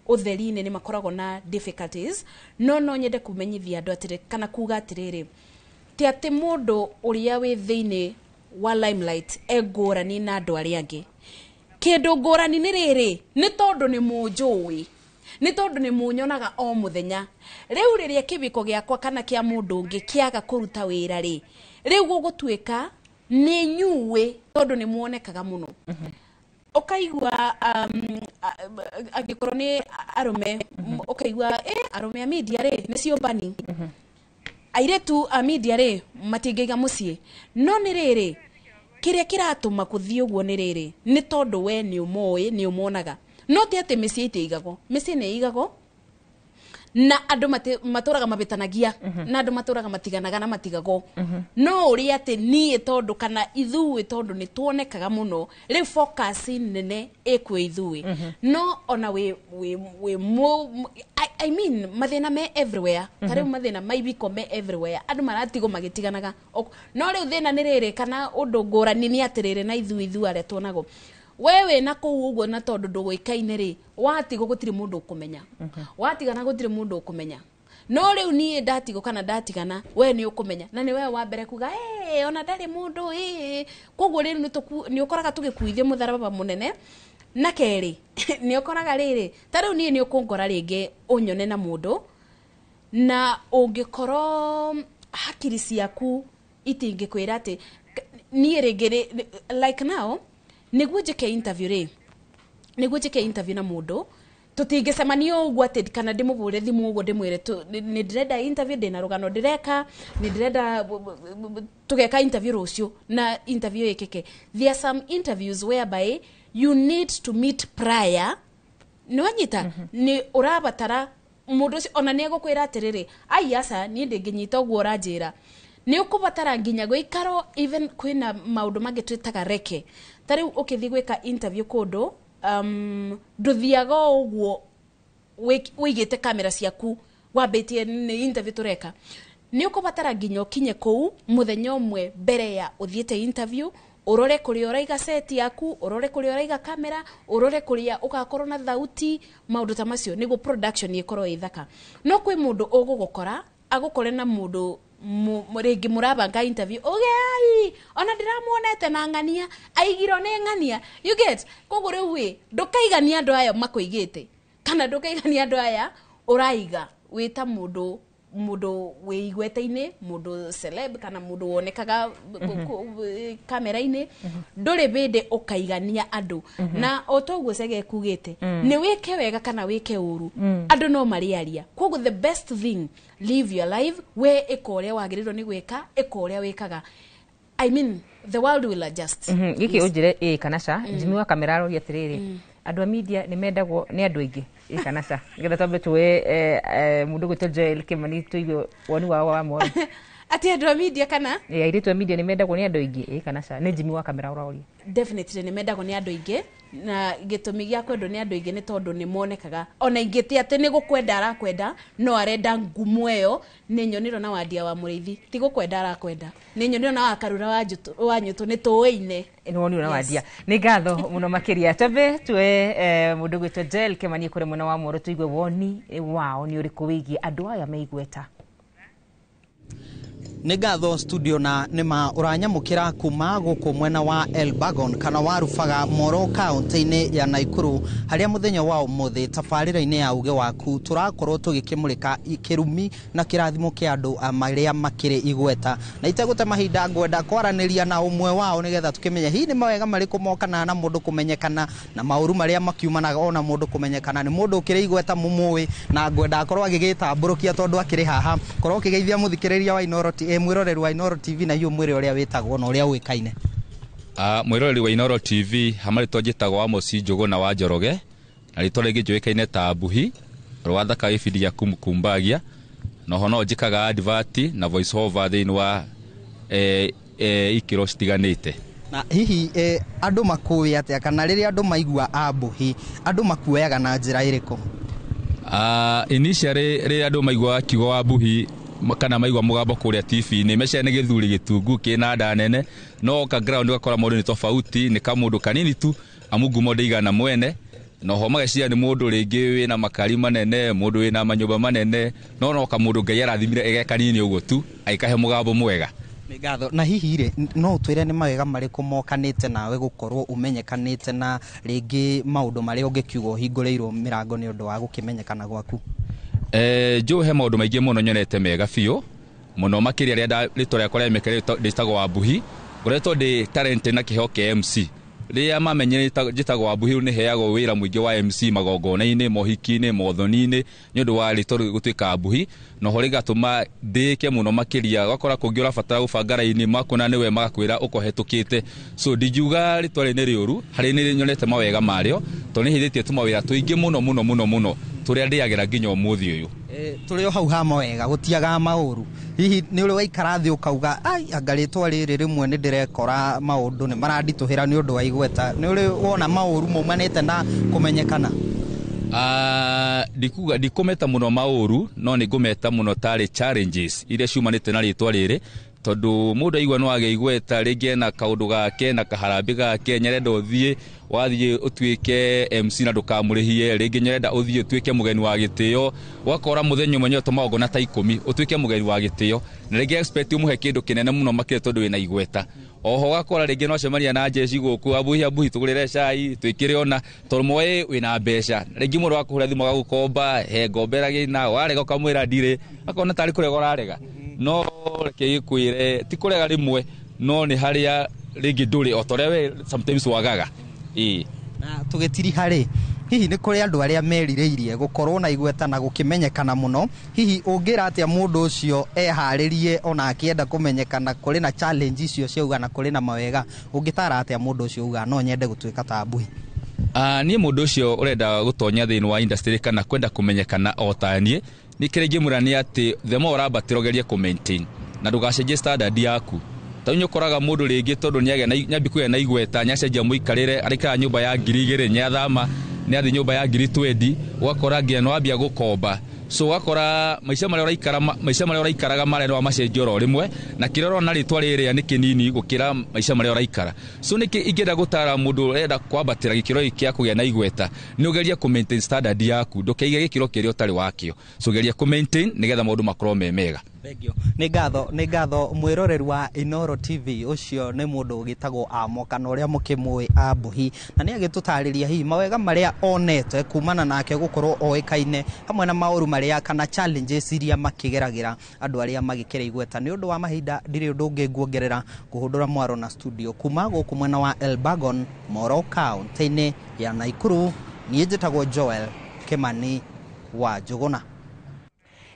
ũtheri-inĩ nĩ makoragwo na difficulties. No nyende kũmenyithia andũ atĩrĩ, kana kuga atĩrĩrĩ, ti atĩ mũndũ ũrĩa wĩ thĩinĩ wa limelight e ngũrani na andũ arĩa angĩ. Kĩndũ ngũrani nĩ rĩrĩ, nĩ tondũ nĩ mũnjũĩ, nĩ tondũ nĩ mũnyonaga o mũthenya. Rĩu rĩrĩa kĩbiko gĩakwa kana kĩa mũndũ ũngĩ kĩaga kũruta wĩra rĩ, rĩu gũgũtuĩka nĩ nyuĩ tondũ nĩ muonekaga mũno. Ũkaigua angĩkorwo nĩ arũme, ũkaigua arũme a media rĩ nĩ ciũmbani, airĩtu a media rĩ matingĩiga mũciĩ. No nĩ rĩrĩ, kĩrĩa kĩratũma kũthiĩ ũguo nĩ rĩrĩ, nĩ tondũ we nĩ ũmoĩ, nĩ ũmonaga. No ti atĩ mĩciĩ ĩtĩigagwo, mĩciĩ nĩ ĩigagwo na andũ matũraga mabĩtanagia, na andũ matũraga matiganaga na matigagwo. No ũrĩa atĩ niĩ tondũ kana ithuĩ tondũ nĩ tuonekaga mũno, rĩu focus nene ĩkwĩ ithuĩ. No ona wĩ I mean mathĩna me everywhere. Ta rĩu mathĩna ma ibiko me everywhere, andũ maratigwo magĩtiganaga. No rĩu thĩna nĩ rĩrĩ, kana ũndũ ngũrani nĩ atĩrĩrĩ, na ithuĩ arĩa tuonagwo we wĩna kũu ũguo, na tondũ ndũgũĩkaine rĩ, watigwo gũtirĩ mũndũ ũkũmenya, watigana gũtirĩ mũndũ ũkũmenya. No rĩu niĩ ndatigwo kana ndatigana, we nĩ ũkũmenya, na nĩ we wa mbere kuga ona ndarĩ mũndũ. Koguo rĩu nĩ ũkoraga tũgĩkuithio mũtharaba mũnene. Na kerĩ nĩ ũkoraga rĩrĩ, ta rĩu niĩ nĩ ũkũngora rĩngĩ ũnyone na mũndũ, na ũngĩkorwo hakiri ciaku itingĩkwĩra atĩ niĩ rĩngĩ like now nĩguo njĩke interview rĩ, nĩguo njĩke interview na mũndũ, tũtingĩcemania ũguo atĩ kana ndĩmũhũre thimũ ũguo ndĩmwĩre nĩ ndĩrenda interview, ndĩna rũgano ndĩreka, nĩ ndĩrenda tũgeka interview rũciũ na interview ĩkĩke. There are some interviews whereby you need to meet prior. Nĩ wanyita, nĩ ũrabatara mũndũ ũcio ona nĩ egũkwĩra atĩrĩrĩ, ai aca niĩ ndĩngĩnyita ũguo ũranjĩra. Nĩ ũkũbatara nginya gũikarwo, even kwĩna maũndũ mangĩ twĩtaga reke. Ta rĩu ũkĩthiĩ gwĩka interview kũndũ, ndũthiaga o ũguo wĩigĩte kamera ciaku wambĩtie nĩ interview tũreka. Nĩ ũkũbatara nginya ũkinye kũu mũthenya ũmwe mbere ya ũthiĩte interview, ũrore kũrĩa ũraiga set yaku, ũrore kũrĩa ũraiga kamera, ũrore kũrĩa ũgakorwo na thauti, maũndũ ta macio nĩguo production ĩkorwo ĩ thaka. No kwĩ mũndũ ũgũgũkora, agũkore na mũndũ rĩngĩ mũrabanga interview, uge ai ona ndĩramuonete na ng'ania, aigirwo nĩ ng'ania, you get. Koguo rĩu ĩ ndũkaigania andũ aya makũigĩte, kana ndũkaigania andũ aya ũraiga wĩ ta mũndũ wĩ igweta-inĩ, mũndũ celeb kana mũndũ wonekaga kamera-inĩ, ndũrĩ bĩndĩ ũkaigania andũ. Na o toguo Chege kugĩte, nĩ wĩke wega kana wĩke ũru, andũ no marĩaria. Koguo the best thing, live your life, we ĩka ũrĩa wagĩrĩirwo nĩ gwĩka, ĩka ũrĩa wĩkaga. I mean, the world will adjust. Gĩkĩ ũnjĩre ĩĩ kana ca, Jimmy wa kamera aroria atĩrĩrĩ, andũ a media nĩ mendagwo nĩ andũ aingĩ, ĩĩ kana ca? Nĩgetha twambe tuoe mũndũ gwĩtwo Joel Kimani tũigue woni wao wa moni. Atĩ andũ a media kana? Ĩ, airĩtu a media nĩ mendagwo nĩ andũ aingĩ, ĩ kana ca? Nĩ Jimmy wa kamera ũroria. Definitely nĩ mendagwo nĩ andũ aingĩ, na gĩtũmi gĩa kwendwo nĩ andũ aingĩ nĩ tondũ nĩ monekaga ona ingĩ ti atĩ nĩ gũkwenda arakwenda, no arenda ngumo ĩyo. Nĩ nyonirwo na Wandia wa Mũrĩithi, ti gũkwenda arakwenda, nĩ nyonirwo na Wakarura wa wa Nyũtũ, nĩ tũĩine. Nĩ wonirwo na Wandia. Nĩ ngatho mũno makĩria. Twambe tuoe mũndũ gwĩtwo Joel Kĩmani kũrĩ mwena wa Moro, tũigue woni wao nĩ ũrĩkũ wĩgiĩ andũ aya me igweta. Nĩ ngatho studio, na nĩma ũranyamũkĩra kuma gũkũ mwena wa Elbagon kana wa Rubaga, Moro, kaunti-inĩ ya Naikuru, harĩa mũthenya wa ũmũthĩ tabarĩra-inĩ ya uge waku tũrakorwo tũgĩkĩmũrĩka kĩrumi na kĩrathimo kĩa andũ marĩa makĩrĩ igweta. Na itegũte mahinda, ngwenda kwaranĩria na ũmwe wao nĩgetha tũkĩmenye hihi nĩ mawega marĩkũ mokanaga na mũndũ kũmenyekana na maũru marĩa makiumanaga ona mũndũ kũmenyekana. Nĩ mũndũ ũkĩrĩ igweta mũmũĩ, na ngwenda akorwo agĩgĩtambũrũkia tondũ akĩrĩ haha. Korwo ũkĩgeithia mũthikĩrĩria wa Inooro, mwĩroreri wa Inooro TV, na hihi ũmwĩre ũrĩa wĩtagwo na ũrĩa ũĩkaine. Mwĩroreri wa Inooro TV, hamarĩtwa njĩtagwo Amos Njũgũna wa Njoroge, na rĩtwa rĩngĩ njũĩkaine ta Mbuhi rwathaka gĩbindi gĩa Kumkumbagia, na oho no njĩkaga advert na voice over thĩinĩ wa ikĩro citiganĩte. Na hihi andũ makũĩ atĩa, kana rĩrĩa andũ maigua Ambuhi, andũ makuoyaga na njĩra ĩrĩkũ? Initially rĩrĩa andũ maiguaga kiugo wa Mbuhi kana maigua mũgambo kũrĩa TV-inĩ, meciria nĩ gĩthuri gĩtungu kĩna nda nene, no ka ground ũgakora mũndũ nĩ tofauti, nĩ kamũndũ kanini tu, amu ngumo ndĩigana mwene. Na oho mageciria nĩ mũndũ rĩngĩ wĩna makari manene, mũndũ wĩna manyũmba manene, no kamũndũ Ngai arathimire ege kanini ũguo tu, agĩkahe mũgambo mwega. Nĩ ngatho. Na hihi rĩ, no ũtwĩre nĩ mawega marĩkũ mokanĩte nawe gũkorwo ũmenyekanĩte, na rĩngĩ maũndũ marĩa ũngĩkiuga ũhingũrĩirwo mĩrango nĩ ũndũ wa gũkĩmenyekana gwaku? Njũĩ he maũndũ maingĩ mũno nyonete mega biũ mũno makĩria rĩrĩa rĩtwa rĩakwa rĩamekire rĩtagwo Wambuhi. Ngoretwo ndĩ talent na kĩheo kĩa MC. Rĩrĩa mamenyire njĩtagwo Wambuhi, rĩu nĩheagwo wĩra mũingĩ wa MC magongona-inĩ, mohiki-inĩ, mothoni-inĩ, nĩ ũndũ wa rĩtwa rĩu gũtuĩka Wambuhi. Na oho rĩgatũma ndĩke mũno makĩria, ũgakora kũngĩ ũrabatara gũbanga raini, makona nĩwe magakwĩra ũkohetũkĩte. So ndingiuga rĩtwa rĩrĩ nĩ rĩũru, harĩ nĩ nyonete mawega marĩo, tondũ nĩ hithĩtie tũmawĩra tũingĩ mũno mũno mũno mũno tũrĩa ndĩagĩra nginya ũmũthĩ ũyũ. Tũrĩ o hau ha mawega, gũtiagaga maũru. Hihi nĩ ũrĩ waikara thĩ ũkauga, ai, anga rĩtwa rĩrĩ rĩmwe nĩ ndĩrekora maũndũ nĩ maranditũhĩra nĩ ũndũ wa igweta? Nĩ ũrĩ wona maũru maumanĩte na kũmenyekana? Ndikuga ndikũmeta mũno maũru, no nĩ ngũmeta mũno tarĩ challenges iria ciumanĩte na rĩtwa rĩrĩ, tondũ mũndũ aigua no agĩa igweta, rĩngĩ ena kaũndũ gake na kaharambĩ gake, nyarenda ũthiĩ wathiĩ ũtuĩke MC na ndũkamũrĩhie, rĩngĩ nyarenda ũthiĩ ũtuĩke mũgeni wa gĩtĩo, ũgakora mũthenya ũmwe nĩoto magongona ta 10 ũtuĩke mũgeni wa gĩtĩo, na rĩngĩ expect ũmũhe kĩndũ kĩnene mũno makĩria tondũ wĩna igweta. Oho ũgakora rĩngĩ no acemania na njeci gũkũ, Abuhi Abuhi tũgũrĩre cai twĩkĩre ona, tondũ moĩ wĩna mbeca. Rĩngĩ mũndũ akũhũra thimũ agagũkomba, he ngombera gĩna, warega ũkamwĩra ndirĩ, akona tarĩ kũrega ũrarega. No reke gĩkwĩre ti kũrega rĩmwe, no nĩ harĩa rĩngĩ ndũrĩ o ta ũrĩa we sometimes wagaga. Ĩĩ. Na tũgĩtiriha rĩ, hihi nĩ kũrĩ andũ arĩa merirĩirie gũkorwo na igweta na gũkĩmenyekana mũno? Hihi ũngĩra atĩa mũndũ ũcio eharĩrie ona akĩenda kũmenyekana, kũrĩ na challenge icio ciauga na kũrĩ na mawega? Ũngĩtara atĩa mũndũ ũcio uga no nyende gũtuĩka ta Mbuhi? Niĩ mũndũ ũcio ũrenda gũtonya thĩinĩ wa industry kana kwenda kũmenyekana o ta niĩ, nĩ kĩrĩa ingĩmwĩra nĩ atĩ the more ũrambatĩra ũgerie kũ maintain na ndũgacenjie standard yaku. Ta rĩu nĩũkoraga mũndũ rĩngĩ tondũ nĩambia kũgĩa na igweta, nĩacenjia mũikarĩre, araikara nyũmba ya 2000, nĩathama, nĩathiĩ nyũmba ya 20,000, ũgakora nginya nĩwambia gũkomba. So ũgakora maica marĩa ũraikara, maica marĩa ũraikaraga marĩa nĩwamacenjia oro rĩmwe, na kĩrĩa ũrona rĩtwa rĩrĩa nĩ kĩnini gũkĩra maica marĩa ũraikara. So nĩkĩ ingĩenda gũtara mũndũ ũrenda kwambatĩra gĩkĩro gĩkĩ gĩa kũgĩa na igweta, nĩ ũgerie kũ maintain standard yaku, ndũkeige gĩkĩro kĩrĩa ũtarĩ wakĩo. So geria kũ maintain nĩgetha maũndũ makorwo me mega. Thengiũ. Nĩ ngatho, nĩ ngatho mwĩroreri wa Inooro TV. Ũcio nĩ mũndũ ũgĩtagwo Amo, kana ũrĩa mũkĩmũĩ Ambuhi, na nĩ agĩtũtarĩria hihi mawega marĩa onete kumana nake gũkorwo oĩkaine, hamwe na maũru marĩa kana challenges iria makĩgeragĩra andũ arĩa magĩkĩra igweta. Nĩ ũndũ wa mahinda ndirĩ ũndũ ũngĩ nguongerera kũhũndũra mwaro na studio kuma gũkũ mwena wa Elbagon, Moro, kaunti-inĩ ya Naikuru. Niĩ njĩtagwo Joel Kimani wa Njũgũna.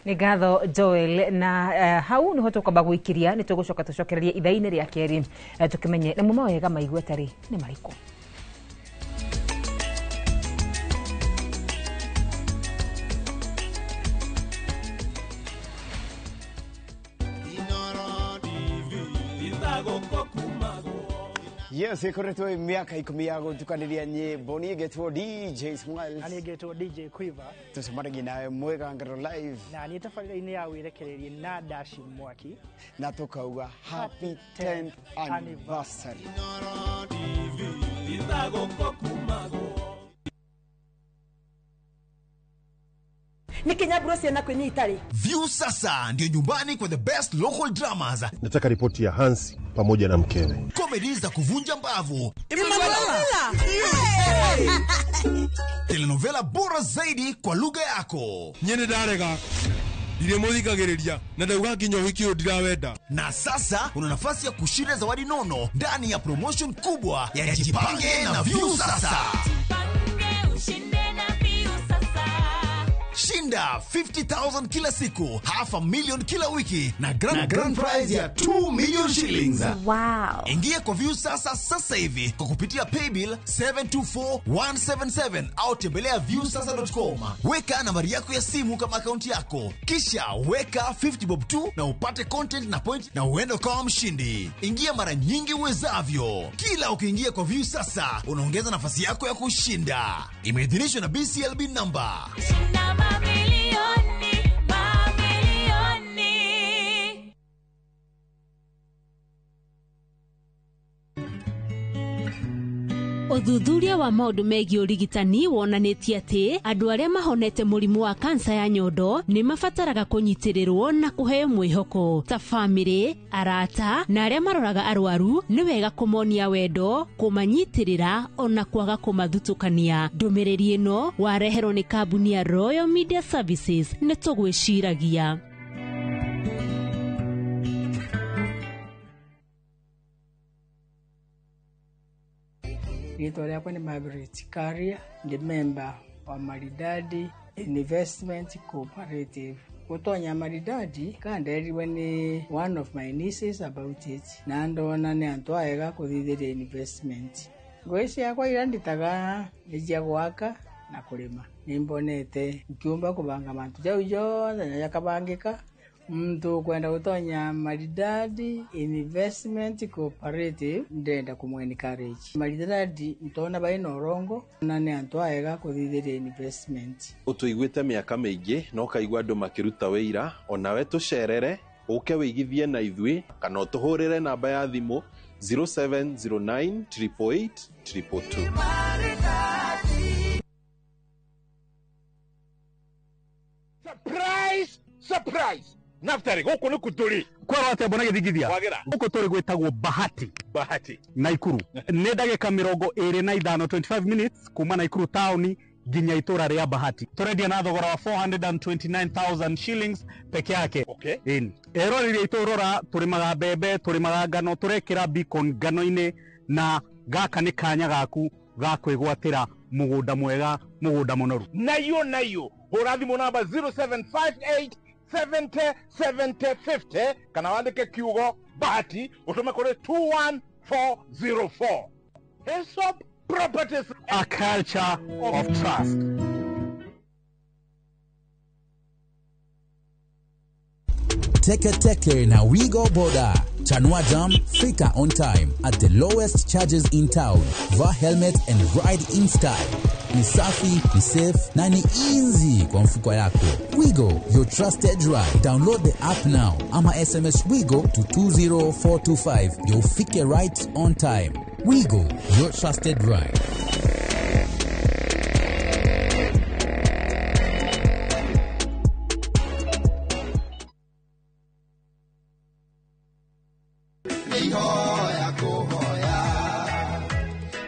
Nĩ ngatho Joel, na hau niho tũkwamba gwĩkiria, nĩ tũgũcoka tũcokererie ithaa-inĩ rĩa kerĩ, tũkĩmenye namo mawega ma igweta rĩ nĩ marĩkũ. Yes, ikoretwo miaka 10 ya gutukaniria nyimbo. Niĩ ngetwo DJ Smiles. Na niĩ ngetwo DJ Quiver. Tucemanagia nawe Mwĩgangaro live. Na niĩ tabarĩra-inĩ ya wĩrekererie na Dashi Mwaki. Na tukauga happy 10th anniversary. Nikinyaburo ciana kwenye itari. View sasa ndio nyumbani kwa the best local dramas. Nataka ripoti ya Hansi pamoja na mkewe. Comedy za kuvunja mbavu. Emanuela. Telenovela bora zaidi kwa lugha yako. Nyene ndarega. Ndire muthikagiriria na ndauga nginya uhiki uyu ndirawenda. Na sasa una nafasi ya kushinda zawadi nono ndani ya promotion kubwa ya Jipange na View sasa. Jipange ushinde na View sasa. Shinda 50,000 kila siku, 500,000 kila wiki na grand prize ya 2 million shillings. Wow. Ingia kwa View sasa sasa hivi kwa kupitia paybill 724177 au tembelea viewsasa.com. Weka nambari yako ya simu kama akaunti yako. Kisha weka 50 bob tu na upate content na point na uende kama mshindi. Ingia mara nyingi uwezavyo. Kila ukiingia kwa View sasa unaongeza nafasi yako ya kushinda. Imeidhinishwa na BCLB number. Shinda mamilioni, mamilioni. Ũthuthuria wa maũndũ megiĩ ũrigitani wonanĩtie atĩ andũ arĩa mahonete mũrimũ wa kansa ya nyondo nĩ mabataraga kũnyitĩrĩrwo na kũheo mwĩhoko. Ta bamĩrĩ, arata na arĩa maroraga arwaru nĩ wega kũmonia wendo, kũmanyitĩrĩra ona kwaga kũmathutũkania. Ndũmĩrĩri ĩno wareherwo nĩ kambuni ya Royal Media Services. Nĩ tũgwĩciragia. Rĩtwa rĩakwa nĩ Margaret Karia, ndi member wa Maridadi Investment Cooperative. Gũtonya Maridadi kanderirwe nĩ one of my nieces about it na ndona nĩ antũ aega kũthithĩria investment. Ngũĩ ciakwa iria nditaga nĩ cia gwaka na kũrĩma. Nĩ mbonete nkiumba kũbanga mantu jau jonthe na jakabangĩka. Mtu kwenda gutonya Maridadi Investment Cooperative ndenda kumwe encourage. Maridadi ntona baina orongo na nĩ antu aega kuthithiria investment. Utuiguite miaka miingi no kaigua andu makiruta wira onawe tucerere uke wigithie na ithuĩ kana utuhurire namba ya thimu 0709 888 222. Surprise! Surprise! Naftari, gũkũ nĩ kũtũrĩ kwerwo atĩa mbona gĩthingithia Wagĩra. Gũkũ tũrĩ gwĩtagwo Bahati. Bahati Naikuru. Nĩ ndagĩka 25 25 minutes kuma Naikuru taũni nginya itũra rĩa Bahati. Tũrendia na thogora wa 429,000 shillings peke yake. Okay. Ĩni. Eroreri aitũ rora, tũrĩmaga mbembe, tũrĩmaga ngano, tũrekĩra beacon ngano-inĩ na gaka nĩ kanya gaku ga kwĩgwatĩra mũgũnda mwega, mũgũnda mũnoru. Nayo nayo hũra thimũ namba 0758 70 70 50 kana wandĩke kiugo Bahati ũtũme kũrĩ 21404. Hesop Properties, a culture of trust. Teke Teke na Wigo Boda. Chanua Jam, fika on time at the lowest charges in town. Vaa helmet and ride in style. Ni safi, ni safe na ni easy kwa mfuko yako. Wigo, your trusted ride. Download the app now ama SMS Wigo to 20425. You'll fike right on time. Wigo, your trusted ride. Nĩihoya kũhoya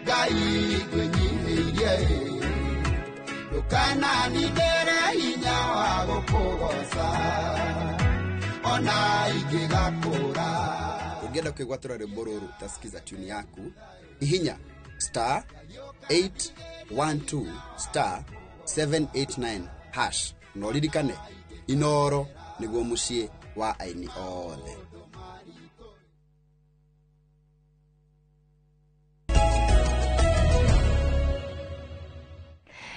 Ngai ngwĩnyihĩirie ndũkananindĩre hinya wa gũkũgoca ona ingĩgakũra. Ũngĩenda kwĩgwatĩra rwĩmbo rũrũ utasikiza tune yaku ihinya star 812 star 789 hash na ũririkane Inoro nĩguo mũciĩ wa aini othe.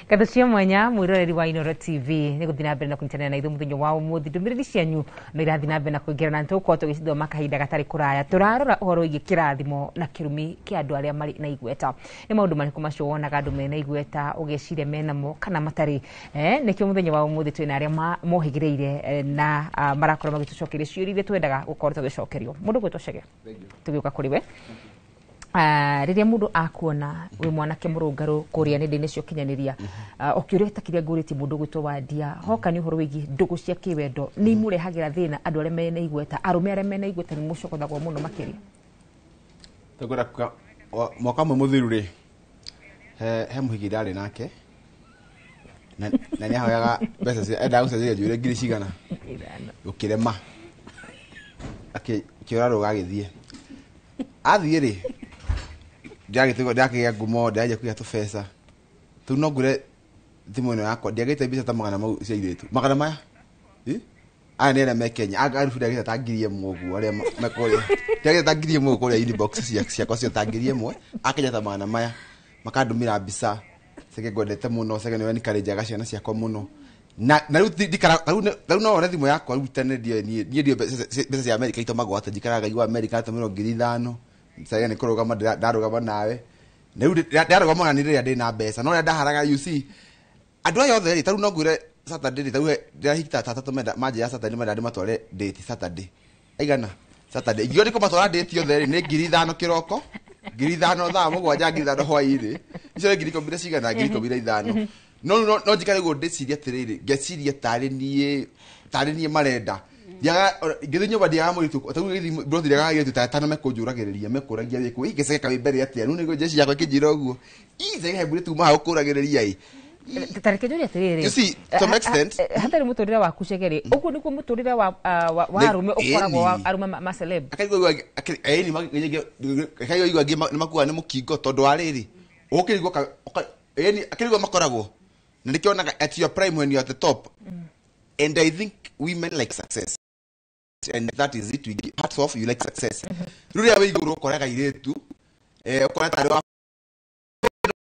Ngatho cia mwanya mwiroreri wa Inoro TV nĩ gũthiĩ na mbere na kũnyitanĩra na ithuĩ mũthenya wa ũmũthĩ. Ndũmĩrĩri cianyu no irathiĩ na mbere na kũingĩra na nĩtũgũkorwo tũgĩcithoma kahinda gatarĩ kũraya. Tũrarora ũhoro wĩgiĩ kĩrathimo na kĩrumi kĩa andũ arĩa marĩ na igweta. Nĩ maũndũ marĩkũ macio wonaga andũ mena igweta ũgeciria menamo kana matarĩ? Nĩkĩo mũthenya wa ũmũthĩ twĩna arĩa mohĩgĩrĩire na marakorwo magĩtũcokeria ciũria iria twendaga gũkorwo tũgĩcokerio. Mũndũ gwĩtwo Chege, tũgĩũka kũrĩ we. Rĩrĩa mũndũ akuona wĩ mwanake mũrũngarũ kũrĩa nenda-inĩ cia ũkinyanĩria, ũkĩũria ta kĩrĩa ngũrĩtie mũndũ gwĩtwo Wandia, hoka nĩ ũhoro wĩgiĩ ndũgũ cia kĩwendo nĩ imũrehagĩra thĩna andũ arĩa mena igweta, arũme arĩa mena igweta nĩ mũcokothagwo mũno makĩria? Tũkwenda kuga mwaka ũmwe mũthiru rĩ, he mũhiki ndarĩ nake na nĩ ahoyaga mbeca cia endaga gũcenjeria njuĩrĩ ngiri cigana gũkĩrema akĩũra rũga agĩthiĩ athiĩ rĩ ndakĩgĩa ngumo ndĩranjia kũgĩa tũbeca tũu no ngũre thimũ ĩno yakwa ndiagĩte mbeca ta magana mau cia airĩtu magana maya aya nĩ arĩa me Kenya arabu ndiagĩte ta 1,000 ũguo arĩa me kũrĩa ndiagĩte ta 1,000 kũrĩa inbox ciakwa cio ta 1,000 akenya ta magana maya makandũmĩra mbica Chege ngwendete mũno Chege nĩwe encourageaga ciana ciakwa mũno na rĩu ndikara rĩu no wone thimũ yakwa rĩu tene ndiĩ niĩ ndiĩ mbeca cia Amerika itũmagwo atĩa njikaraga ngaigua Amerika atũmĩrwo 5,000 Chege nĩ kũrũgama ndarũgama nawe na rĩu ndarũgama na rĩrĩa ndĩna mbeca no rĩrĩa ndaharaga you see andũ aya othe rĩ ta rĩu no ngwĩre Saturday rĩ ta rĩu ndĩrahiki ta atatũ menda manjĩra Saturday menda ndĩmatware date Saturday aigana Saturday ingiuga nĩ kũmatwara date othe rĩ nĩ 5,000 kĩroko 5,000 thaa 7 5,000 hwaĩ-inĩ icio nĩ 10,000 cigana 15,000 no no njikare ũguo ndĩcirie atĩrĩrĩ ngeciria tarĩ niĩ marenda ngĩthiĩ nyũmba ndiaga mũirĩtu ta rĩu ngĩthiĩ broti ndiagaga airĩtu ta atano mekũnjũragĩrĩria mekũragia wĩkũ ĩ Chege kawĩ mbere atĩa rĩu nĩguo jeshi yakwa ĩkĩnjĩra ũguo ĩ Chege he mũirĩtu uma hau ũkũragĩrĩria ĩ Ta reke njũrie atĩrĩrĩ, you see to some extent hatarĩ mũtũrĩre waku Chege rĩ, ũguo nĩguo mũtũrĩre wa arũme ũkoragwo wa arũme ma celeb? Akaigua angĩ nĩ makuaga nĩ mũkingo tondũ wa rĩrĩ ũkĩrigwo ĩni akĩrigwo makoragwo na nĩkĩonaga at your prime when you are at the top. And I think women like success and that is it, we give hats off, you like success. Rĩrĩa wĩ igũrũ ũkoraga airĩtu ũkora tarĩ wa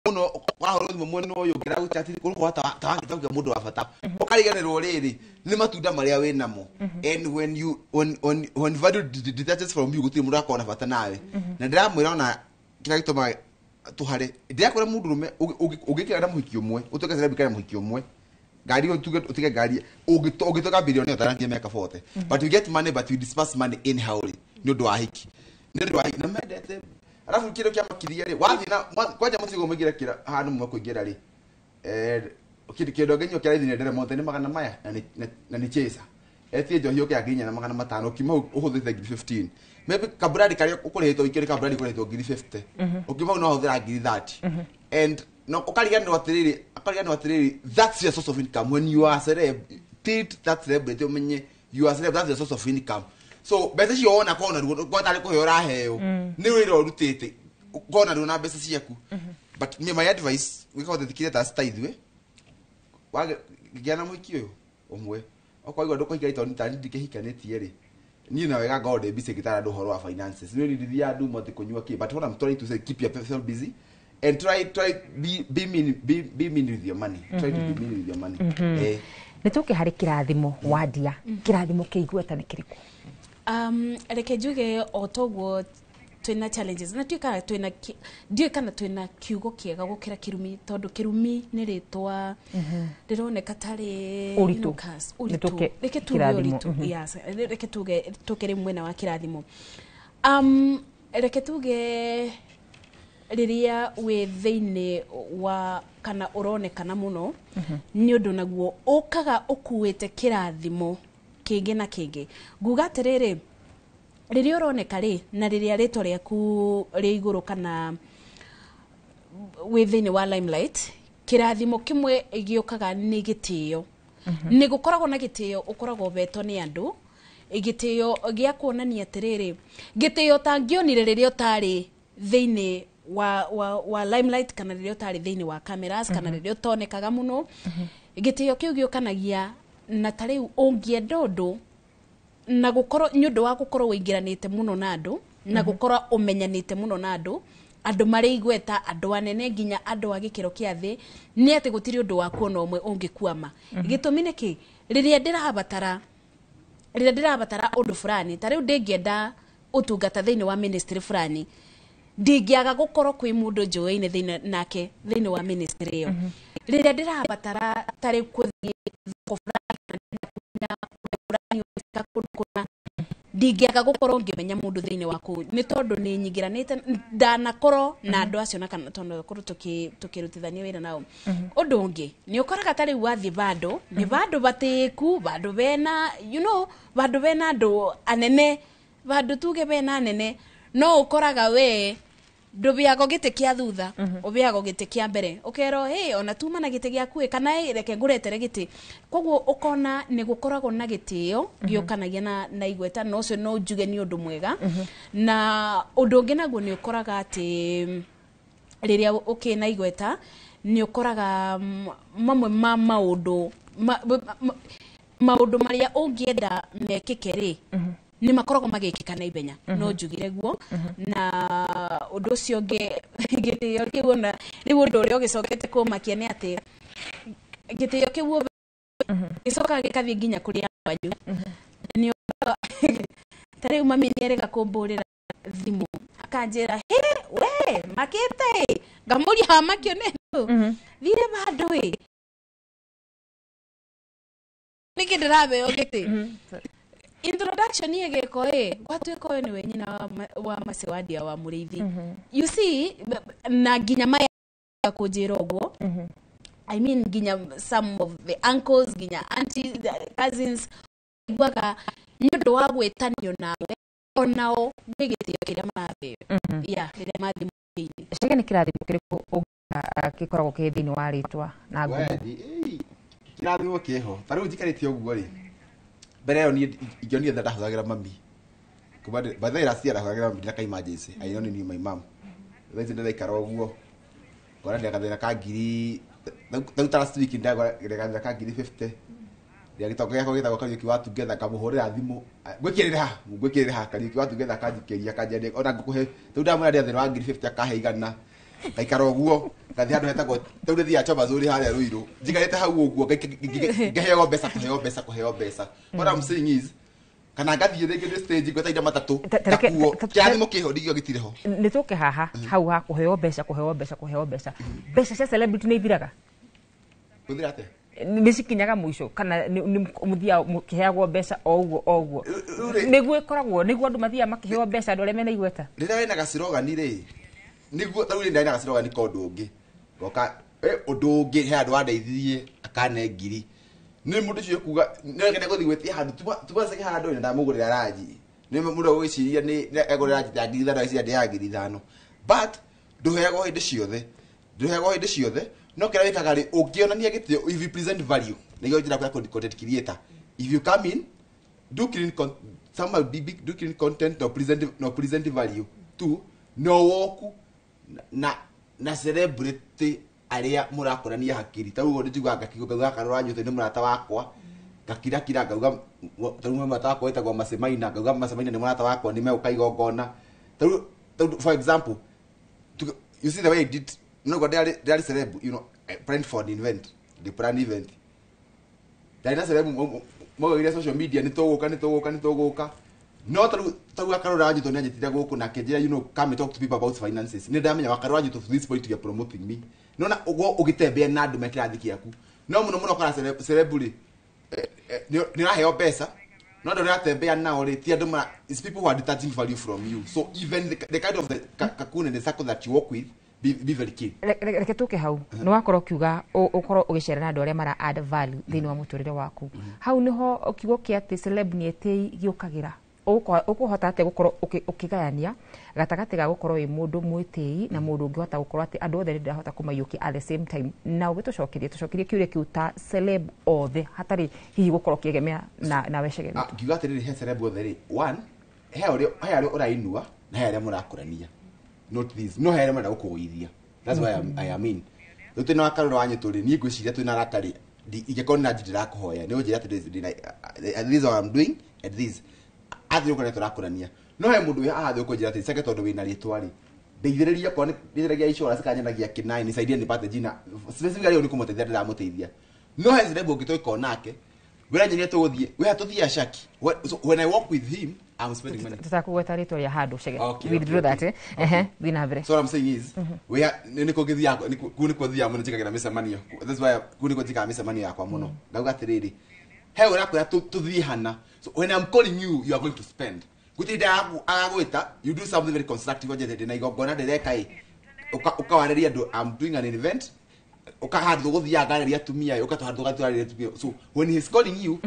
mũno wahũrwo thimũ mwena ũyũ ũngĩra gũchat ũgũkora ta wangĩtauga mũndũ wa bata ũkariganĩrwo rĩrĩ nĩ matunda marĩa wĩ namo and when you when value detaches from you gũtirĩ mũndũ akorwo na bata nawe na ndĩramwĩra ona kĩrĩa gĩtũmaga tũhare ndĩrakwĩra mũndũrũme ũngĩkĩra na mũhiki ũmwe ũtuĩke celebrity na mũhiki ũmwe ngari ũtige ngari ũngĩtuĩka billionaire ũtarakinyia mĩaka 40 but you get money but you disperse money anyhow nĩ ũndũ wa hiki nĩ ũndũ wa hiki na mendete arabu kĩndũ kĩa makĩria rĩ wathiĩ na kwanja mũcigo mũingĩre kĩra handũ mũmwe kũingĩra rĩ kĩndũ angĩnyua kĩraithi nĩ ndere mothe nĩ magana maya na nĩ chaser etie njohi ũkĩa 4,500 ũkiuma hau ũhũthĩte 15,000 maybe kabrandi karĩa ũkũrĩhĩtwo ikĩrĩ kabrandi ũkũrĩhĩtwo 50,000 ũkiuma hau no ũhũthĩra 30,000 and no ũkariganĩrwo atĩrĩrĩ that's your source of income when you are celeb treat that celebrity ũmenye you are celeb, that's your source of income. So mbeca icio wona kona ruo kwa tarĩ kũheo ũraheo nĩ wĩra ũrutĩte kona ruo na mbeca ciaku. But me my advice wĩka ũthikire ta ta ithuĩ wagĩa na mũhiki ũyũ ũmwe okorwo igua ndũkũhika tondũ ta ndikĩhikanĩtie rĩ niĩ na wega ngorwo ndĩ busy ngĩtara andũ ũhoro wa finances nĩ ndithiaga nduma atĩ kũnyua kĩ but what I'm trying to say, keep yourself busy and try be mean with your money. Try to be mean with your money. Nĩ tũke harĩ kĩrathimo Wandia, kĩrathimo kĩa igweta nĩ kĩrĩkũ? Reke njuge o toguo twĩna challenges na tuĩkaga twĩna ndiũĩ kana twĩna kiugo kĩega gũkĩra kĩrumi tondũ kĩrumi nĩ rĩtwa rĩroneka tarĩ ũritũ. Reke tuge ũritũ, yes, reke tuge tũkĩrĩ mwena wa kĩrathimo. Reke tuge rĩrĩa wĩ thĩinĩ wa kana ũronekana mũno nĩ ũndũ naguo ũkaga ũkuĩte kĩrathimo kĩngĩ na kĩngĩ. Nguga atĩrĩrĩ, rĩrĩa ũroneka rĩ na rĩrĩa rĩtwa rĩaku rĩ igũrũ kana wĩ thĩinĩ wa limelight, kĩrathimo kĩmwe gĩũkaga nĩ gĩtĩo. Nĩ gũkoragwo na gĩtĩo ũkoragwo ũhetwo nĩ andũ, gĩtĩo gĩa kuonania atĩrĩrĩ, gĩtĩo ũtangĩonire rĩrĩa ũtarĩ thĩinĩ wa limelight kana rĩrĩa ũtarĩ thĩinĩ wa cameras kana rĩrĩa ũtonekaga mũno. Gĩtĩo kĩu gĩũkanagia na ta rĩu ũngĩenda ũndũ na gũkorwo nĩ ũndũ wa gũkorwo ũingĩranĩte mũno na andũ na gũkorwo ũmenyanĩte mũno na andũ, Andũ marĩ igweta, andũ anene, nginya andũ a gĩkĩro kĩa thĩ, nĩ atĩ gũtirĩ ũndũ waku ona ũmwe ũngĩkwama. Gĩtũmi nĩ kĩ? Rĩrĩa ndĩrabatara ũndũ fulani, ta rĩu ndĩngĩenda ũtungata thĩinĩ wa ministry fulani, ndingĩaga gũkorwo kwĩ mũndũ njũĩ-inĩ thĩinĩ nake thĩinĩ wa ministry ĩyo. Rĩrĩa ndĩrabatara ta rĩu kũthiĩ thoko fulani kana ndĩrenda kũmenya ũndũ fulani ũgwĩka kũndũ kũna, ndingĩaga gũkorwo ngĩmenya mũndũ thĩinĩ wa kũu, nĩ tondũ nĩ nyingĩranĩte, ndanakorwo na andũ acio na kana tondũ korwo tũkĩrutithania wĩra nao. Ũndũ ũngĩ nĩ ũkoraga ta rĩu wathiĩ vandũ, nĩ vandũ batĩĩku, vandũ bena vandũ bena andũ anene, vandũ tuge bena anene, no ũkoraga we ndũbĩagwo gĩtĩ kĩa thutha, ũbĩagwo gĩtĩ kĩa mbere, ũkerwo, "Hey, ona tuma na gĩtĩ gĩaku ĩ, kana ĩ, reke ngũretere gĩtĩ." Koguo ũkona nĩ gũkoragwo na gĩtĩo gĩũkanagia na igweta, na ũcio no njuge nĩ ũndũ mwega. Na ũndũ ũngĩ naguo nĩ ũkoraga atĩ rĩrĩa ũkĩna igweta, nĩ ũkoraga mamwe ma maũndũ maũndũ marĩa ũngĩenda mekĩke rĩ, nĩ makoragwo magĩkĩka na ihenya, no njugire guo. Na ũndũ ũcio ũngĩ, gĩtĩo kĩu, ona rĩu ũndũ ũrĩa ũgĩcokete kũmakia nĩ atĩ gĩtĩo kĩu gĩcokaga gĩkathiĩ nginya kũrĩ andũ anyu. Nĩ ũkoraga ta rĩu mami nĩ erĩga kũmbũrĩra thimũ, akanjĩra, "Hĩ we makĩte ĩ?" Ngamũria, "Hamakio nĩ ndũ thire bandũ ĩ, nĩkĩ ndĩrabeo gĩtĩ introduction ĩgĩko ĩ, gwatuĩka ũyũ nĩwe nyina wa Macewadia wa Mũrĩithi?" You see, na nginya maya kũnjĩra ũguo, I mean, nginya some of the uncles, nginya aunties, the cousins, iguaga nĩ ũndũ wa gwĩtanio nawe, onao gwĩ gĩtĩo kĩrĩa marabeo ya rĩrĩa mathiĩ mũciĩ-inĩ. Chege, nĩ kĩrathimo kĩrĩkũ gĩkoragwo kĩ thĩinĩ wa rĩtwa na ngumo? Kĩrathimo kĩho, ta rĩu njikarĩte ũguo rĩ, mbere ĩyo niĩ ingĩonire tha ndahũthagĩra mami kuma by the way, last year ndahũthagĩra mami ndĩna ka emergency. I only knew my mom. Thaa ici ndĩraikara ũguo, ngona ndĩna gathĩna ka ngiri, rĩu ta last week ndagora gathĩna ka ngiri 50. Ndĩra gĩtongo gĩakwa gĩtagwo Kariũki wa Together, ngamũhũrĩra thimũ, "Ngwĩkĩrĩre ha, ngwĩkĩrĩre ha?" Kariũki wa Together akanjikĩria, akanjĩra, "Ona ngũkũhe." Rĩu ndamwĩra ndĩ thĩna wa ngiri 50, akahe 100. Ngaikara ũguo, ngathiĩ handũ hetagwo, rĩu nĩthiaga Choma Zuri harĩa Ruiru, njikarĩte hau ũguo, ngaheo mbeca, kũheo mbeca, kũheo mbeca. What I'm saying is, kana ngathiĩ rĩngĩ ndĩ stage ngweta matatũ, ngakuo. Kĩrathimo kĩho, ndingĩo gĩtirĩ ho. Nĩ tũke haha hau ha kũheo mbeca, kũheo mbeca, kũheo mbeca. Mbeca cia celebrity nĩ ithiraga? Gũthira atĩa? Nĩ cikinyaga mũico, kana nĩ mũthiaga mũkĩheagwo mbeca o ũguo o ũguo? Nĩguo ĩkoragwo, nĩguo andũ mathiaga makĩheo mbeca, andũ arĩa mena igweta? Rĩrĩa wĩna gacirogani rĩ, nĩguo ta rĩu ndarĩ na gacirogani ka ũndũ ũngĩ, ngoka ũndũ ũngĩ, he andũ andeithirie akane ngiri, nĩ mũndũ ũcio kuga nĩ gũthiĩ gwĩtia handũ tuma handũ na ndamũgũrĩra ranji, nĩ mũndũ ũgwĩciria nĩ egũrĩra ranji ta 5,000, agĩciria ndĩ ya 5,000. But ndũheagwo hĩndĩ ciothe, ndũheagwo hĩndĩ ciothe. No kĩrĩa wĩkaga rĩ, ũngĩonania gĩtĩo, if you present value, nĩguo njĩra ya content creator, if you come in, do clean somehow be big, do clean content, no present value tu, no woku na celebrity arĩa mũrakũrania hakiri. Ta ũguo nĩnjiguaga ngakiuga, ngauga Karũra Nyũtũ nĩ mũrata wakwa, ngakirakira, ngauga ta rĩu mũrata wakwa wĩtagwo Macemaina, ngauga Macemaina nĩ mũrata wakwa, nĩ megũka igongona. Ta rĩu for example, you see the way I did, no go ndĩrarĩ celeb. I planned for an event, the plan event, ndarĩ na celeb maugire social media, nĩ tũgũka, nĩ tũgũka, nĩ tũgũka. No ta rĩu Akarũra Nyũtũ nĩ anyitire gũkũ na akĩnjĩra, "Come and talk to people about finances." Nĩ ndamenya Wakarũra Nyũtũ, to this point you are promoting me. Nona ũguo ũgĩtembea na andũ me kĩrathi kĩaku, no mũno mũno kora celeb rĩ, nĩ ũraheo mbeca, no andũ ũratembea nao rĩ, ti andũ mara, it's people who are detaching value from you. So even the kind of the cocoon and the circle that you work with, be very keen. Reke tũke hau. Nĩ wakorwo ũkiuga ũkorwo ũgĩcera na andũ arĩa mara add value thĩinĩ wa mũtũrĩre waku. Hau nĩho kiugo kĩa atĩ celeb nĩ etĩi gĩũkagĩra. Ũkũhota atĩa gũkorwo ũkĩgayania gatagatĩ ga gũkorwo wĩ mũndũ mwĩtĩi na mũndũ ũngĩhota gũkorwo atĩ andũ othe nĩ ndĩrahota kũmaiyũkia at the same time? Na ũgĩtũcokerie, tũcokerie kĩũria kĩu ta celeb othe, hatarĩ hihi gũkorwo ũkĩegemea na we Chege. Ah, ngiuga atĩrĩrĩ, he celeb othe rĩ, one, he arĩa ũrainua na he arĩa mũrakũrania, not this, no he arĩa marenda gũkũgũithia. That's why I am in. Rĩu twĩna Wakarũra wa Nyũtũ rĩ, niĩ ngwĩciria twĩna arata rĩ, ingĩkorwo nĩ na ndĩrakũhoya nĩ ũnjĩra atĩ this is what I'm doing and this athiĩ ũkore tũrakũrania. No he mũndũ wĩ haha thĩ ũkũnjĩra atĩ, "Chege, tondũ wĩna rĩtwa rĩ, Ndeithĩrĩria okorwo nĩ ndeithĩrĩria insurance kanyenagia kĩnai nisaidie nipate jina specifically ũyũ nĩ kũmũteithia ndĩramũteithia. No he celeb ũngĩtũĩka onake wĩra nyonia tũgũthiĩ wĩha tũthiĩ Ashaki. So when I work with him, I'm spending money. Tutakugweta rĩtwa rĩa handũ Chege. Okay, Withdraw okay, that, eh. Ehe, thiĩ na mbere. So what I'm saying is, we are nĩ kũ ngĩthiaga kũu nĩkuo thiaga mũno njĩkagĩra mĩcemanio. That's why kũu nĩkuo njĩkaga mĩcemanio yakwa mũno. Ngauga atĩrĩrĩ, he ũrakwĩra tũthiĩ hana. So when I'm calling you, you are going to spend. Gũtirĩ hĩndĩ agagwĩta, you do something very constructive. Wanjĩte ndĩna igongona ndĩreka ĩ, ũkawarĩria andũ, I'm doing an event, ũka handũ tũgũthiaga ngarĩria atumia ĩ, ũka handũ tũgatwarĩria atumia. So when he's calling you,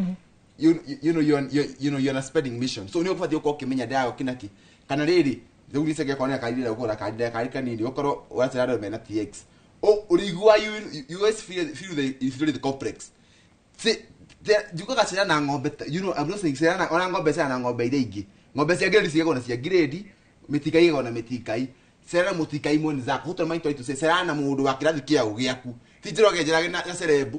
you know you're, you're, you know you're on a spending mission. So nĩ ũbatiĩ gũkorwo ũkĩmenya ndĩrago kĩnaki kana rĩrĩ rĩu nicenge korwo nĩ akarire gũkũra karire kari kanini ũkorwo ũracera andũ mena TX ũrĩigua you always feel the inferiority complex. See, njugaga cera na ng'ombe I'm not saying cera na ona ng'ombe, cera na ng'ombe iria ingĩ. Ng'ombe cia grade cigagwo na cia grade, mĩtikai ĩgagwo na mĩtikai. Cera na mũtikai mwenzako. What am I trying to say? Cera na mũndũ wa kĩrathi kĩao gĩaku. Ti njĩra ũkenjera na celeb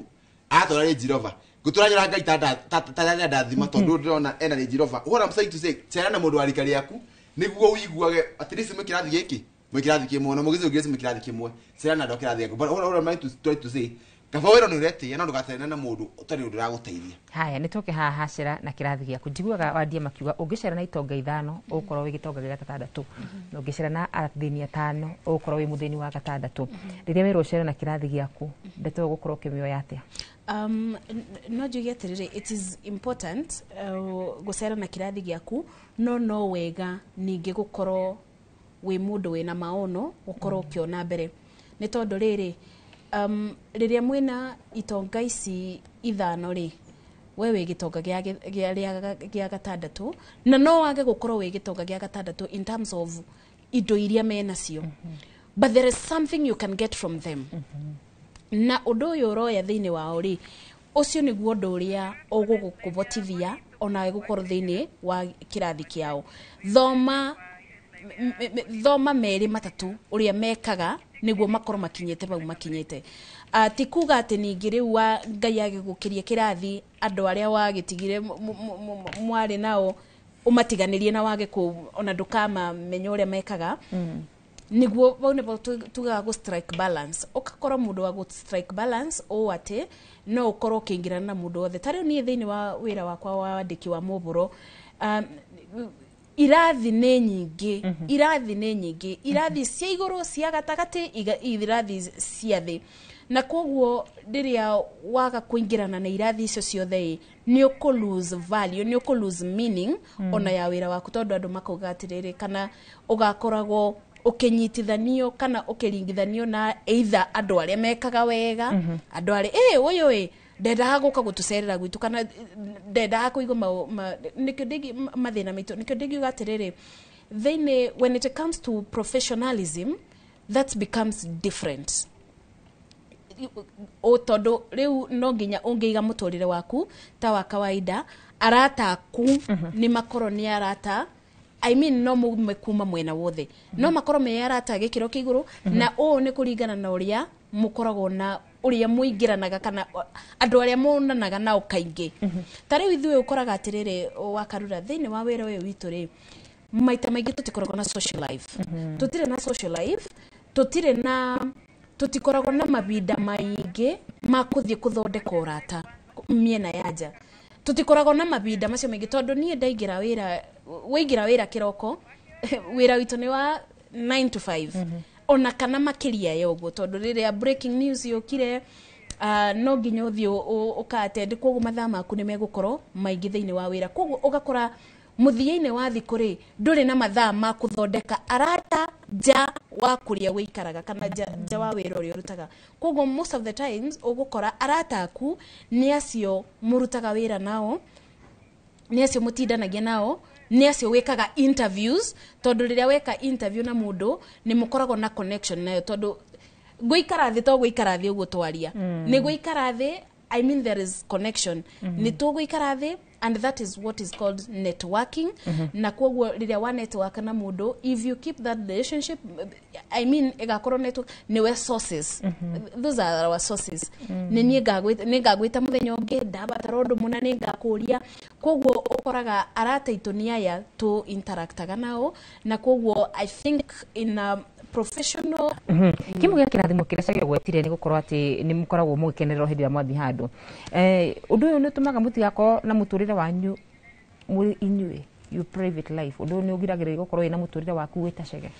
atwara Range Rover. Ngũtũra njĩra Ngai ta ndathima tondũ ndĩrona ena Range Rover. What I'm saying to say, cera na mũndũ wa rika rĩaku nĩguo ũiguage at least mwĩ kĩrathi gĩkĩ, mwĩ kĩrathi kĩmwe, na mũgĩcũngĩrĩcie mwĩ kĩrathi kĩmwe. Cera na andũ a kĩrathi gĩaku. But what am I to try to say, kaba wĩra nĩ ũretĩĩa no ndũgacerane na mũndũ ũtarĩ ũndũ ũragũteithia. Haya, nĩ tũke haha cera na kĩrathi gĩaku. Njiguaga wandia makiuga ũngĩcera na itonga ithano ũgũkorwo wĩ gĩtonga gĩa gatandatũ, na ũngĩcera na athĩni atano ũgũkorwo wĩ mũthĩni wa gatandatũ. Rĩrĩa werwo ũcere na kĩrathi gĩaku, ndeto ĩyo ũgũkorwo ũkĩmĩoya atĩa? No njuge atĩrĩrĩ, it is important gũcera na kĩrathi gĩaku, no wega ningĩ gũkorwo wĩ mũndũ wĩna maono, gũkorwo ũkĩona mbere, nĩ tondũ rĩrĩ, rĩrĩa mwĩna itonga ici ithano rĩ, we wĩ gĩtonga gĩa gatandatũ, na no wage gũkorwo wĩ gĩtonga gĩa gatandatũ in terms of indo iria menacio, but there is something you can get from them. Na ũndũ ũyũ ũroya thĩinĩ wao rĩ, ũcio nĩguo ũndũ ũrĩa ũgũkũbotithia onawe gũkorwo thĩinĩ wa kĩrathi kĩao. Thoma thoma merĩ matatũ ũrĩa mekaga nĩguo makorwo makinyĩte bau makinyĩte. Ti kuga atĩ ningĩ rĩu wa Ngai agĩgũkĩria kĩrathi, andũ arĩa wagĩtigire mwarĩ nao ũmatiganĩrie na wage kũ ona ndũkamamenya ũrĩa mekaga. Niguo bau nĩbo tugaga gũ strike balance, ũgakorwo mũndũ wa gũ strike balance ũũ atĩ no ũkorwo ũkĩingĩrana na mũndũ wothe. Ta rĩu niĩ thĩinĩ wa wĩra wakwa wa wandĩki wa mohoro, irathi nĩ nyingĩ, irathi nĩ nyingĩ, irathi cia igũrũ, cia gatagatĩ, irathi cia thĩ, na koguo rĩrĩa waga kũingĩrana na irathi icio ciothe ĩ, nĩ ũkũ lose value, nĩ ũkũ lose meaning ona ya wĩra waku, tondũ andũ makauga atĩrĩrĩ, kana ũgakoragwo ũkĩnyitithanio kana ũkĩringithanio na either andũ arĩa mekaga wega, andũ arĩa ĩ ũyũ ĩ ndendaga gũka gũtũcerera gwitũ, kana ndendaga kũigua nĩkĩo mathĩna maitũ. Nĩkĩo ndingiuga atĩrĩrĩ, thĩinĩ when it comes to professionalism, that becomes different, o tondũ rĩu no nginya ũngĩiga mũtũrĩre waku ta wa kawaida, arata aku nĩ makorwo nĩ arata, I mean, no mume kuma mwena wothe, no makorwo me arata a gĩkĩro kĩa igũrũ, na ũũ nĩ kũringana na ũrĩa mũkoragwo na ũrĩa mũingĩranaga kana andũ arĩa monanaga nao kaingĩ. Ta rĩu ithuĩ ũkoraga atĩrĩrĩ, wakarura thĩinĩ wa wĩra ũyũ witũ rĩ, maita maingĩ tũtikoragwo na social life, tũtirĩ na social life, tũtirĩ na tũtikoragwo na mahinda maingĩ ma kũthiĩ kũthondeka ũrata mĩena ya nja. Tũtikoragwo na mahinda macio maingĩ tondũ niĩ ndaingĩra wĩra, waingĩra wĩra kĩroko, wĩra witũ nĩ wa 9 to 5 ona kana makĩria ya ũguo, tondũ rĩrĩa breaking news yũkire, no nginya ũthiĩ ũka-attend. Koguo mathaa maku nĩ megũkorwo maingĩ thĩinĩ wa wĩra. Koguo ũgakora mũthia-inĩ wa thikũ rĩ, ndũrĩ na mathaa ma kũthondeka arata nja wa kũrĩa wĩikaraga kana nja wa wĩra ũrĩa ũrutaga. Koguo most of the times ũgũkora arata aku nĩ acio mũrutaga wĩra nao, nĩ acio mũtindanagia nao, nĩ acio wĩkaga interviews, tondũ rĩrĩa weka interview na mũndũ nĩ mũkoragwo na connection nayo, tondũ gũikara thĩ to gũikara thĩ ũguo twaria, nĩ gũikara thĩ, I mean, there is connection, nĩ tũgũikara thĩ, and that is what is called networking. Na koguo rĩrĩa wa network na mũndũ, if you keep that relationship, I mean, ĩgakorwo network nĩwe sources. Those are our sources. Nĩ niĩ nĩ ngagwĩta mũthenya ũngĩ ndabatara ũndũ mũna, nĩ ngakũria. Koguo ũkoraga arata aitũ nĩ aya tũ interactaga nao, na koguo I think in a Professional. Kimwe gĩa kĩrathimo kĩrĩa Cage gwetire nĩ gũkorwo atĩ nĩ mũkoragwo mũgĩkenererwo hĩndĩ ĩrĩa mwathiĩ handũ. Ũndũ ũyũ nĩ ũtũmaga mũtigakorwo na mũtũrĩre wanyu mũrĩ inyuĩ, your private life. Ũndũ ũyũ nĩ ũgiragĩrĩria gũkorwo wĩna mũtũrĩre waku wĩ ta Chege?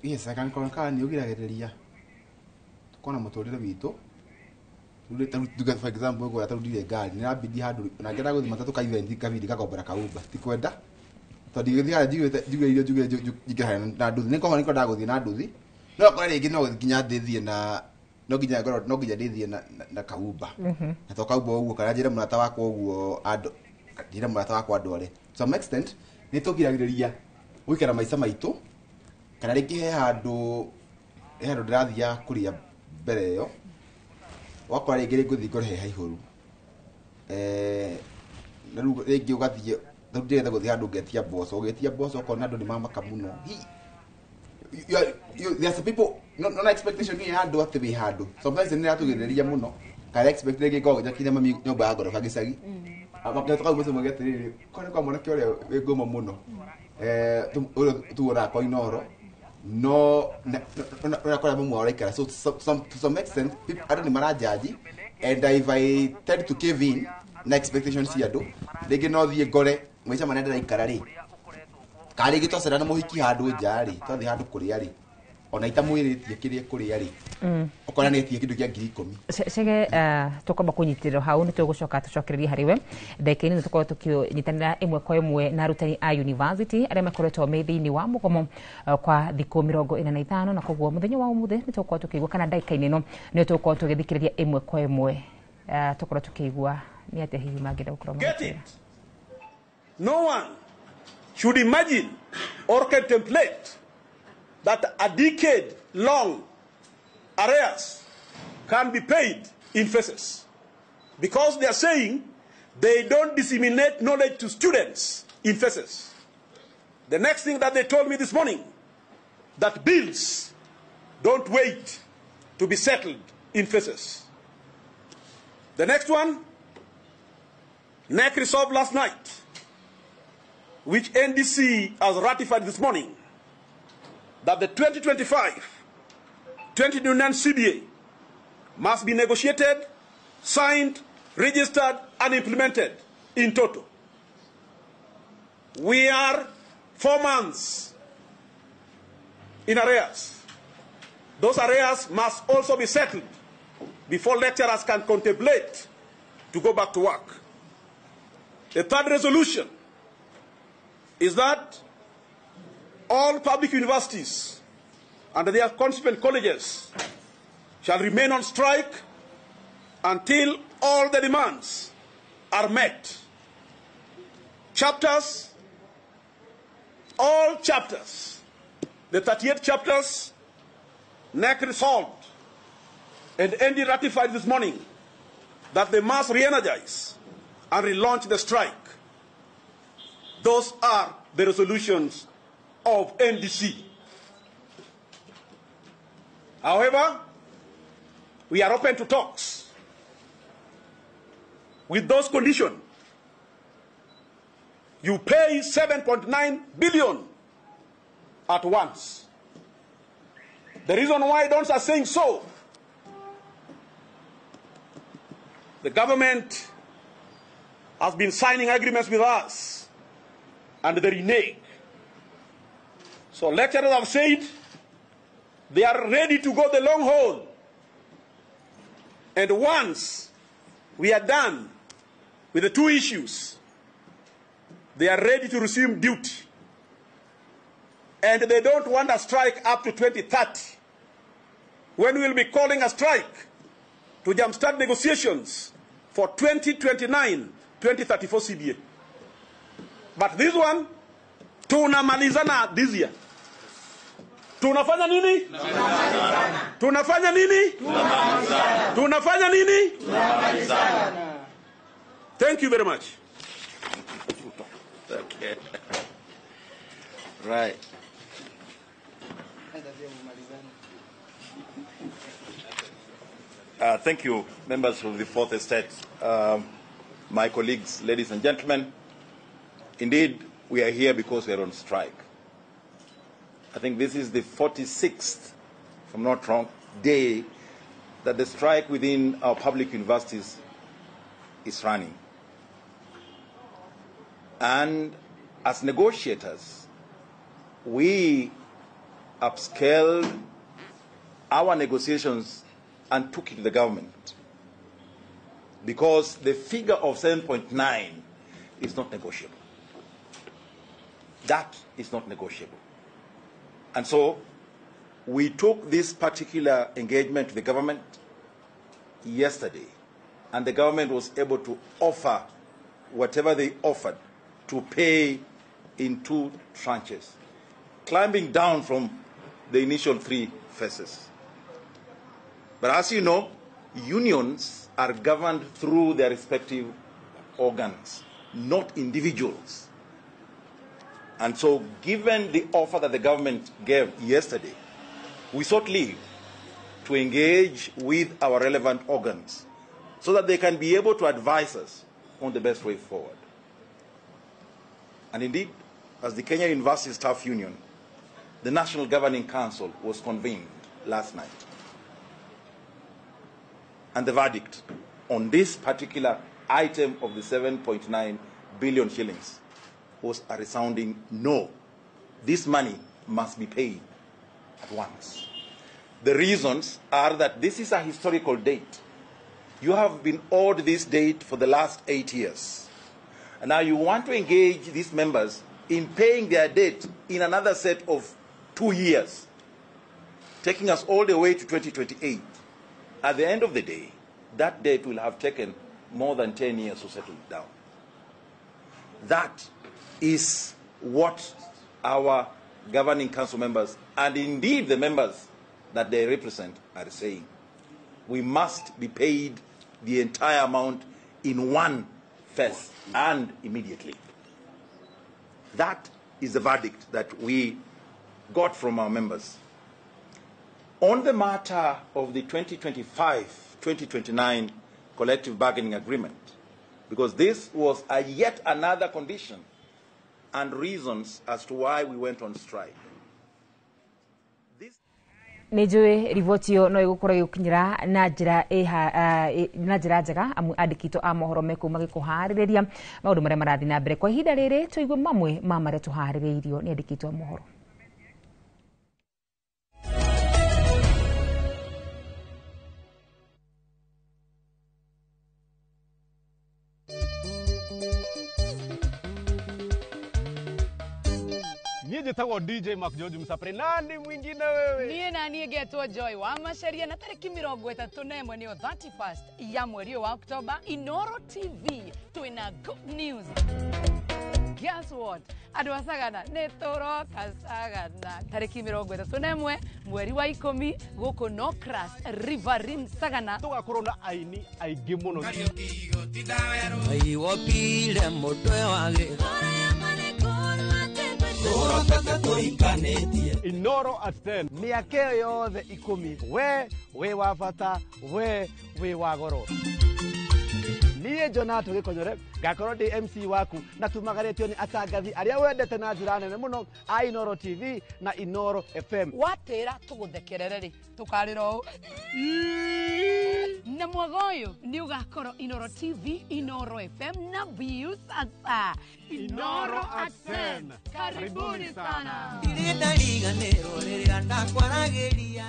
Yes, I can concur. Nĩ ũgiragĩrĩria tukona mũtũrĩre witũ. Rĩu for example ũguo ta rĩu ngari nĩ rabidi handũ na ngĩenda gũthiĩ matatũ ka event kabidi ngakombora ka Uber, tikwenda tondũ ndigĩthiĩ harĩa njiguĩte njuge irio njuge njingĩre harĩa na nduthi. Nĩ korwo nĩkwendaga gũthiĩ na nduthi, no akore rĩngĩ no nginya ndĩthiĩ na no nginya ngorwo no nginya ndĩthiĩ na ka Uber. Na to ka Uber ũguo, kana njĩre mũrata wakwa ũguo andũ, njĩre mũrata wakwa andware. To some extent nĩ tũgiragĩrĩria gũikara maica maitũ, kana rĩngĩ he handũ ndĩrathiaga kũrĩa mbere ĩyo, wakora rĩngĩ rĩngũthiĩ ngore he haihũru. Na rĩu rĩngĩ ũgathiĩ, rĩu ndĩrenda gũthiĩ handũ ngetia mboco, ũgĩtia mboco ũkona andũ nĩ mamaka mũno. There's people, no expectation ya andũ atĩ wĩ handũ. Sometimes nĩ ĩratũgirĩrĩria mũno, kana expect rĩngĩ ngorwo njakire mami nyũmba ya ngoroba gĩcagi. Makĩhota kau mũciĩ mwege atĩrĩrĩ, korwo nĩ kwa mwanake ũrĩa wĩ ngumo mũno, ũrĩa tuonaga kwa Inooro, no ũrakora mamwe ũraikara. So to some extent andũ nĩ marajaji, and if I tend to cave in na expectations cia andũ, rĩngĩ no thiĩ ngore maica marĩa ndĩraikara rĩ, kana rĩngĩ twacera na mũhiki handũ nja rĩ, twathiĩ handũ kũrĩa rĩ, ona itamwĩrĩtie kĩrĩa kũrĩa rĩ, ũkona nĩ etie kĩndũ kĩa 10,000. Chege, tũkwamba kũnyitĩrĩra hau, nĩ tũgũcoka tũcokererie harĩ we ndagĩka-inĩ. Nĩ tũkorwo tũkĩnyitanĩra ĩmwe kwa ĩmwe na arutani a university arĩa makoretwo me thĩinĩ wa mũgomo kwa thikũ 45, na koguo mũthenya wa ũmũthĩ nĩ tũgũkorwo tũkĩigua, kana ndagĩka-inĩ ĩno nĩ tũgũkorwo tũgĩthikĩrĩria ĩmwe kwa ĩmwe, tũkorwo tũkĩigua nĩ atĩa hihi mangĩenda gũkorwo Get it. No one should imagine or contemplate that a decade-long arrears can be paid in phases, because they are saying they don't disseminate knowledge to students in phases. The next thing that they told me this morning, that bills don't wait to be settled in phases. The next one, NEC resolved last night, which NDC has ratified this morning, that the 2025-2029 CBA must be negotiated, signed, registered, and implemented in total. We are 4 months in arrears. Those arrears must also be settled before lecturers can contemplate to go back to work. The third resolution is that all public universities and their consequent colleges shall remain on strike until all the demands are met. Chapters, all chapters, the 38 chapters, NEC resolved and ND ratified this morning that they must re-energize and relaunch the strike. Those are the resolutions of NDC. However, we are open to talks with those conditions. You pay 7.9 billion at once. The reason why don't are saying so, the government has been signing agreements with us and they renege. So lecturers have said they are ready to go the long haul. And once we are done with the two issues, they are ready to resume duty. And they don't want a strike up to 2030, when we will be calling a strike to jumpstart negotiations for 2029-2034 CBA. But this one, tunamalizana this year. Tunafanya nini? Tunafanya nini? Tunafanya nini? Thank you very much. Okay. Right. Thank you, members of the Fourth Estate, my colleagues, ladies and gentlemen. Indeed, we are here because we are on strike. I think this is the 46th, if I'm not wrong, day that the strike within our public universities is running. And as negotiators, we upscaled our negotiations and took it to the government, because the figure of 7.9 is not negotiable. That is not negotiable. And so we took this particular engagement to the government yesterday, and the government was able to offer whatever they offered to pay in 2 tranches, climbing down from the initial 3 phases. But as you know, unions are governed through their respective organs, not individuals. And so, given the offer that the government gave yesterday, we sought leave to engage with our relevant organs so that they can be able to advise us on the best way forward. And indeed, as the Kenya University Staff Union, the National Governing Council was convened last night. And the verdict on this particular item of the 7.9 billion shillings was a resounding no. This money must be paid at once. The reasons are that this is a historical date. You have been owed this date for the last 8 years. And now you want to engage these members in paying their debt in another set of 2 years, taking us all the way to 2028. At the end of the day, that debt will have taken more than 10 years to settle it down. That is what our governing council members, and indeed the members that they represent, are saying. We must be paid the entire amount in one phase and immediately. That is the verdict that we got from our members. On the matter of the 2025-2029 collective bargaining agreement, because this was a yet another condition and reasons as to why we went on strike. Nä njå riboti ä yo no ä gå korwo ä gå kinyä na njä ra njega amu andä a mohoro mekå magä kå harä rä ria maå ndå marä a marathiä na mbere kwa ihinda rä rä tå igue mamwe ma marä a tå harä rä irio nä andä a mohoro. Njitagwo DJ Mark George Msapre. Nani mwingine wewe? Niĩ na niĩ ngetwo Joy wa Maceria na tarĩki 31 nĩyo 31st ya mweri wa Oktoba, Inoro TV twĩna good news. Guess what? Andũ a Sagana nĩ tũroka Sagana tarĩki 31 mweri wa 10 gũkũ Nocras Riverine Sagana. Tũgakorwo na aini aingĩ mũno. Aiwopile mũtwe wage Inoro at 10. Mĩaka ĩyo yothe 10 we wĩ wa bata, we wĩ wa goro. Niĩ Jonato Gĩkonyore ngakorwo ndĩ MC waku na tumagarĩtio nĩ atangathi arĩa wendete na njĩra nene mũno a Inoro TV na Inoro FM. Watĩra tũgũthekerere rĩ tũkarĩra ũũ na mwaga ũyũ nĩ ũgakorwo Inoro TV, Inoro FM na Viusasa. Inoro at 10. Karibuni sana. Ndirĩ ndariganĩrwo rĩrĩa ndakwaragĩria.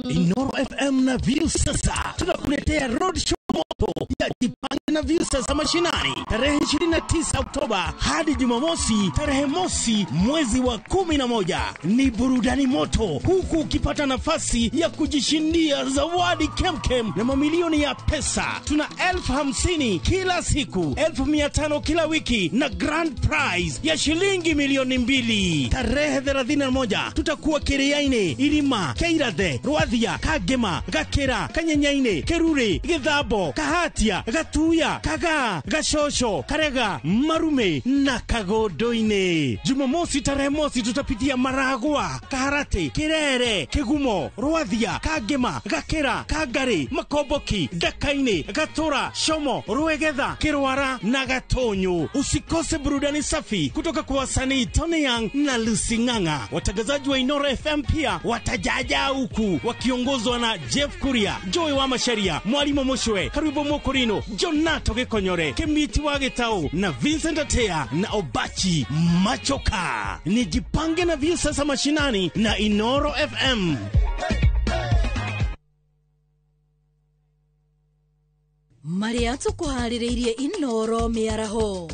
Inoro FM na Viusasa tunakuletea road show moto ya Jipange na Viusasa mashinani tarehe 29 Oktoba hadi Jumamosi tarehe mosi mwezi wa 11. Ni burudani moto huku ukipata nafasi ya kujishindia zawadi kemkem na mamilioni ya pesa. Tuna 50,000 kila siku, 500,000 kila wiki na grand prize ya shilingi 2,000,000. Tarehe 31 tutakuwa Kiriaini, Irima, Keirathe, Rwathia, Kagema, Gakera, Kanyenyaine, Kerure, Githambo, Kahatia, Gatuya Gakuya, Kagaa, Gashosho, Karega, Marume na Kagodoine. Jumamosi tarehe mosi tutapitia Maragua, Kaharati, Kirere, Kigumo, Rwathia, Kagema, Gakera, Kagari, Makoboki, Dakaine, Gatura, Shomo, Ruegetha, Kirwara na Gatonyo. Usikose burudani safi kutoka kwa wasanii Tony Young na Lucy Ng'ang'a. Watangazaji wa Inoro FM pia watajaja huku wakiongozwa na Jeff Kuria, Joy wa Masharia, Mwalimu Mushwe, Karibu Mokorino, Jonato Gikonyore, Kemiti wa Gitau na Vincent Atea na Obachi Machoka. Nijipange na Viusasa mashinani na Inoro FM. Maria tukuharĩrĩirie Inoro mĩaraho.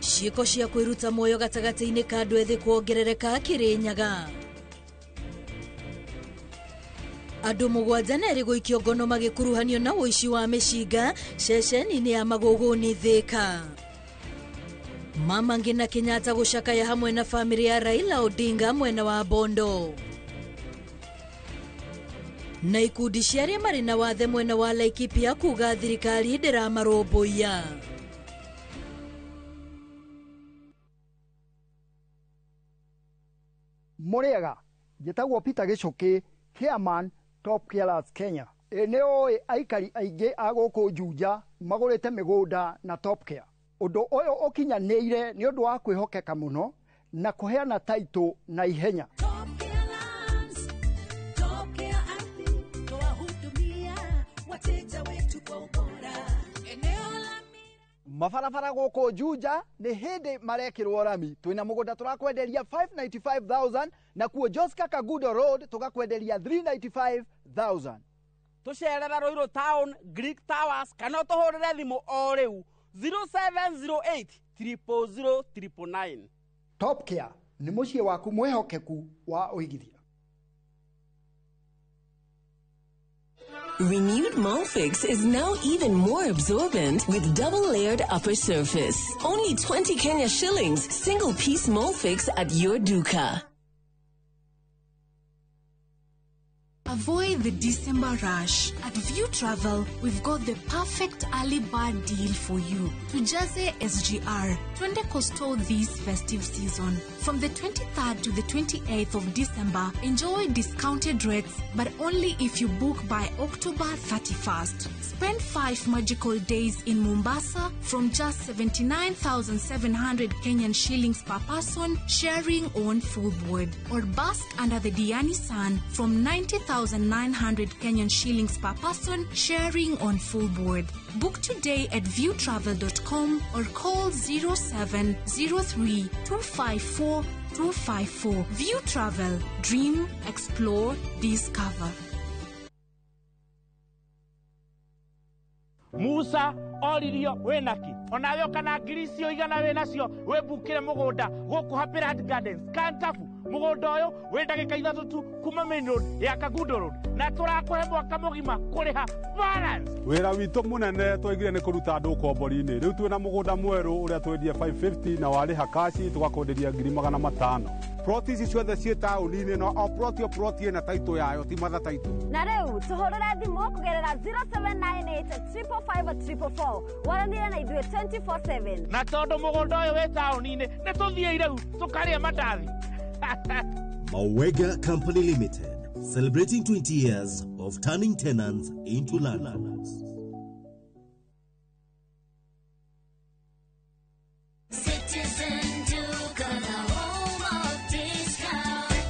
Ciĩko cia kwĩruta muoyo gatagatĩ-inĩ ka andũ ethĩ kuongerereka Kĩrĩnyaga. Andũ 72 gũikio ngono magĩkuruhanio na ũici wa mĩcinga ceceni-inĩ ya Magũgũni Thĩka. Mama Ngina Kenyatta gũcakaya hamwe na bamĩrĩ ya Raila Odinga mwena wa Bondo. Na ikundi cia arĩa marĩ na wathe mwena wa Laikipia kuga thirikari ndĩramarũmbũiya. Mũrĩega, njĩtagwo Peter Gĩcũkĩ, chairman Top Carers Kenya. Ĩ nĩ ũĩ aikari aingĩ a gũkũ Juja magũrĩte mĩgũnda na Top Care. Ũndũ ũyũ ũkinyanĩire nĩ ũndũ wa kwĩhokeka mũno na kũheana taitũ na ihenya. Mabarabara gũkũ Juja nĩ hĩndĩ marekĩrwo rami. Twĩna mũgũnda tũrakwenderia 595,000 na kuo Joska Kagudo Road tũgakwenderia 395,000. Tũcerera Ruiru Town, Greek Towers kana ũtũhũrĩre thimũ o rĩu 0708 000 999. Top Care nĩ mũciĩ waku mwĩhokeku wa ũigithia. Renewed Molfix is now even more absorbent with double-layered upper surface. Only 20 Kenya shillings, single-piece Molfix at your duka. Avoid the December rush. At View Travel, we've got the perfect early bird deal for you. Tujaze SGR, twende Coastal this festive season. From the 23rd to the 28th of December, enjoy discounted rates, but only if you book by October 31st. Spend 5 magical days in Mombasa from just 79,700 Kenyan shillings per person, sharing on full board. Or bask under the Diani sun from 90,900 Kenyan shillings per person, sharing on full board. Book today at viewtravel.com or call 0703 254 254. View Travel. Dream, explore, discover. Musa oririo wĩnaki onawe ũkana ngiri icio igana wĩnacio wĩmbukĩre mũgũnda gũkũ Happy Land Gardens Kantafu. Mũgũnda ũyũ wĩ ndagĩka 3 tu kuma main road ya Kagundo Road na tũrakũhe mwaka mũgima kũrĩha balance. Wĩra witũ mũnene twaigire nĩ kũruta andũ ũkombori-inĩ. Rĩu twĩna mũgũnda mwerũ ũrĩa twendie 550 na warĩha kaci tũgakwenderia 500,000. Ploti ici ciothe ciĩ taũni-inĩ no o ploti o ploti ĩna taitũ yayo ti matha taitũ. Na rĩu tũhũrĩre thimũ kũgerera 0798 555 444 waranĩre na ithuĩ 24/7. Na tondũ mũgũnda ũyũ wĩ taũni-inĩ nĩ tũthiĩ rĩu tũkarĩe mandathi. Mawega Company Limited, celebrating 20 years of turning tenants into landlords.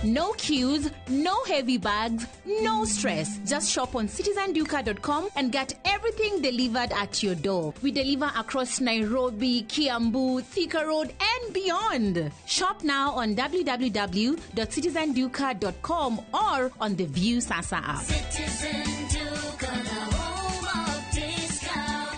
No queues, no heavy bags, no stress. Just shop on citizenduka.com and get everything delivered at your door. We deliver across Nairobi, Kiambu, Thika Road, and beyond. Shop now on www.citizenduka.com or on the View Sasa app. Citizen Duka, the home of discount.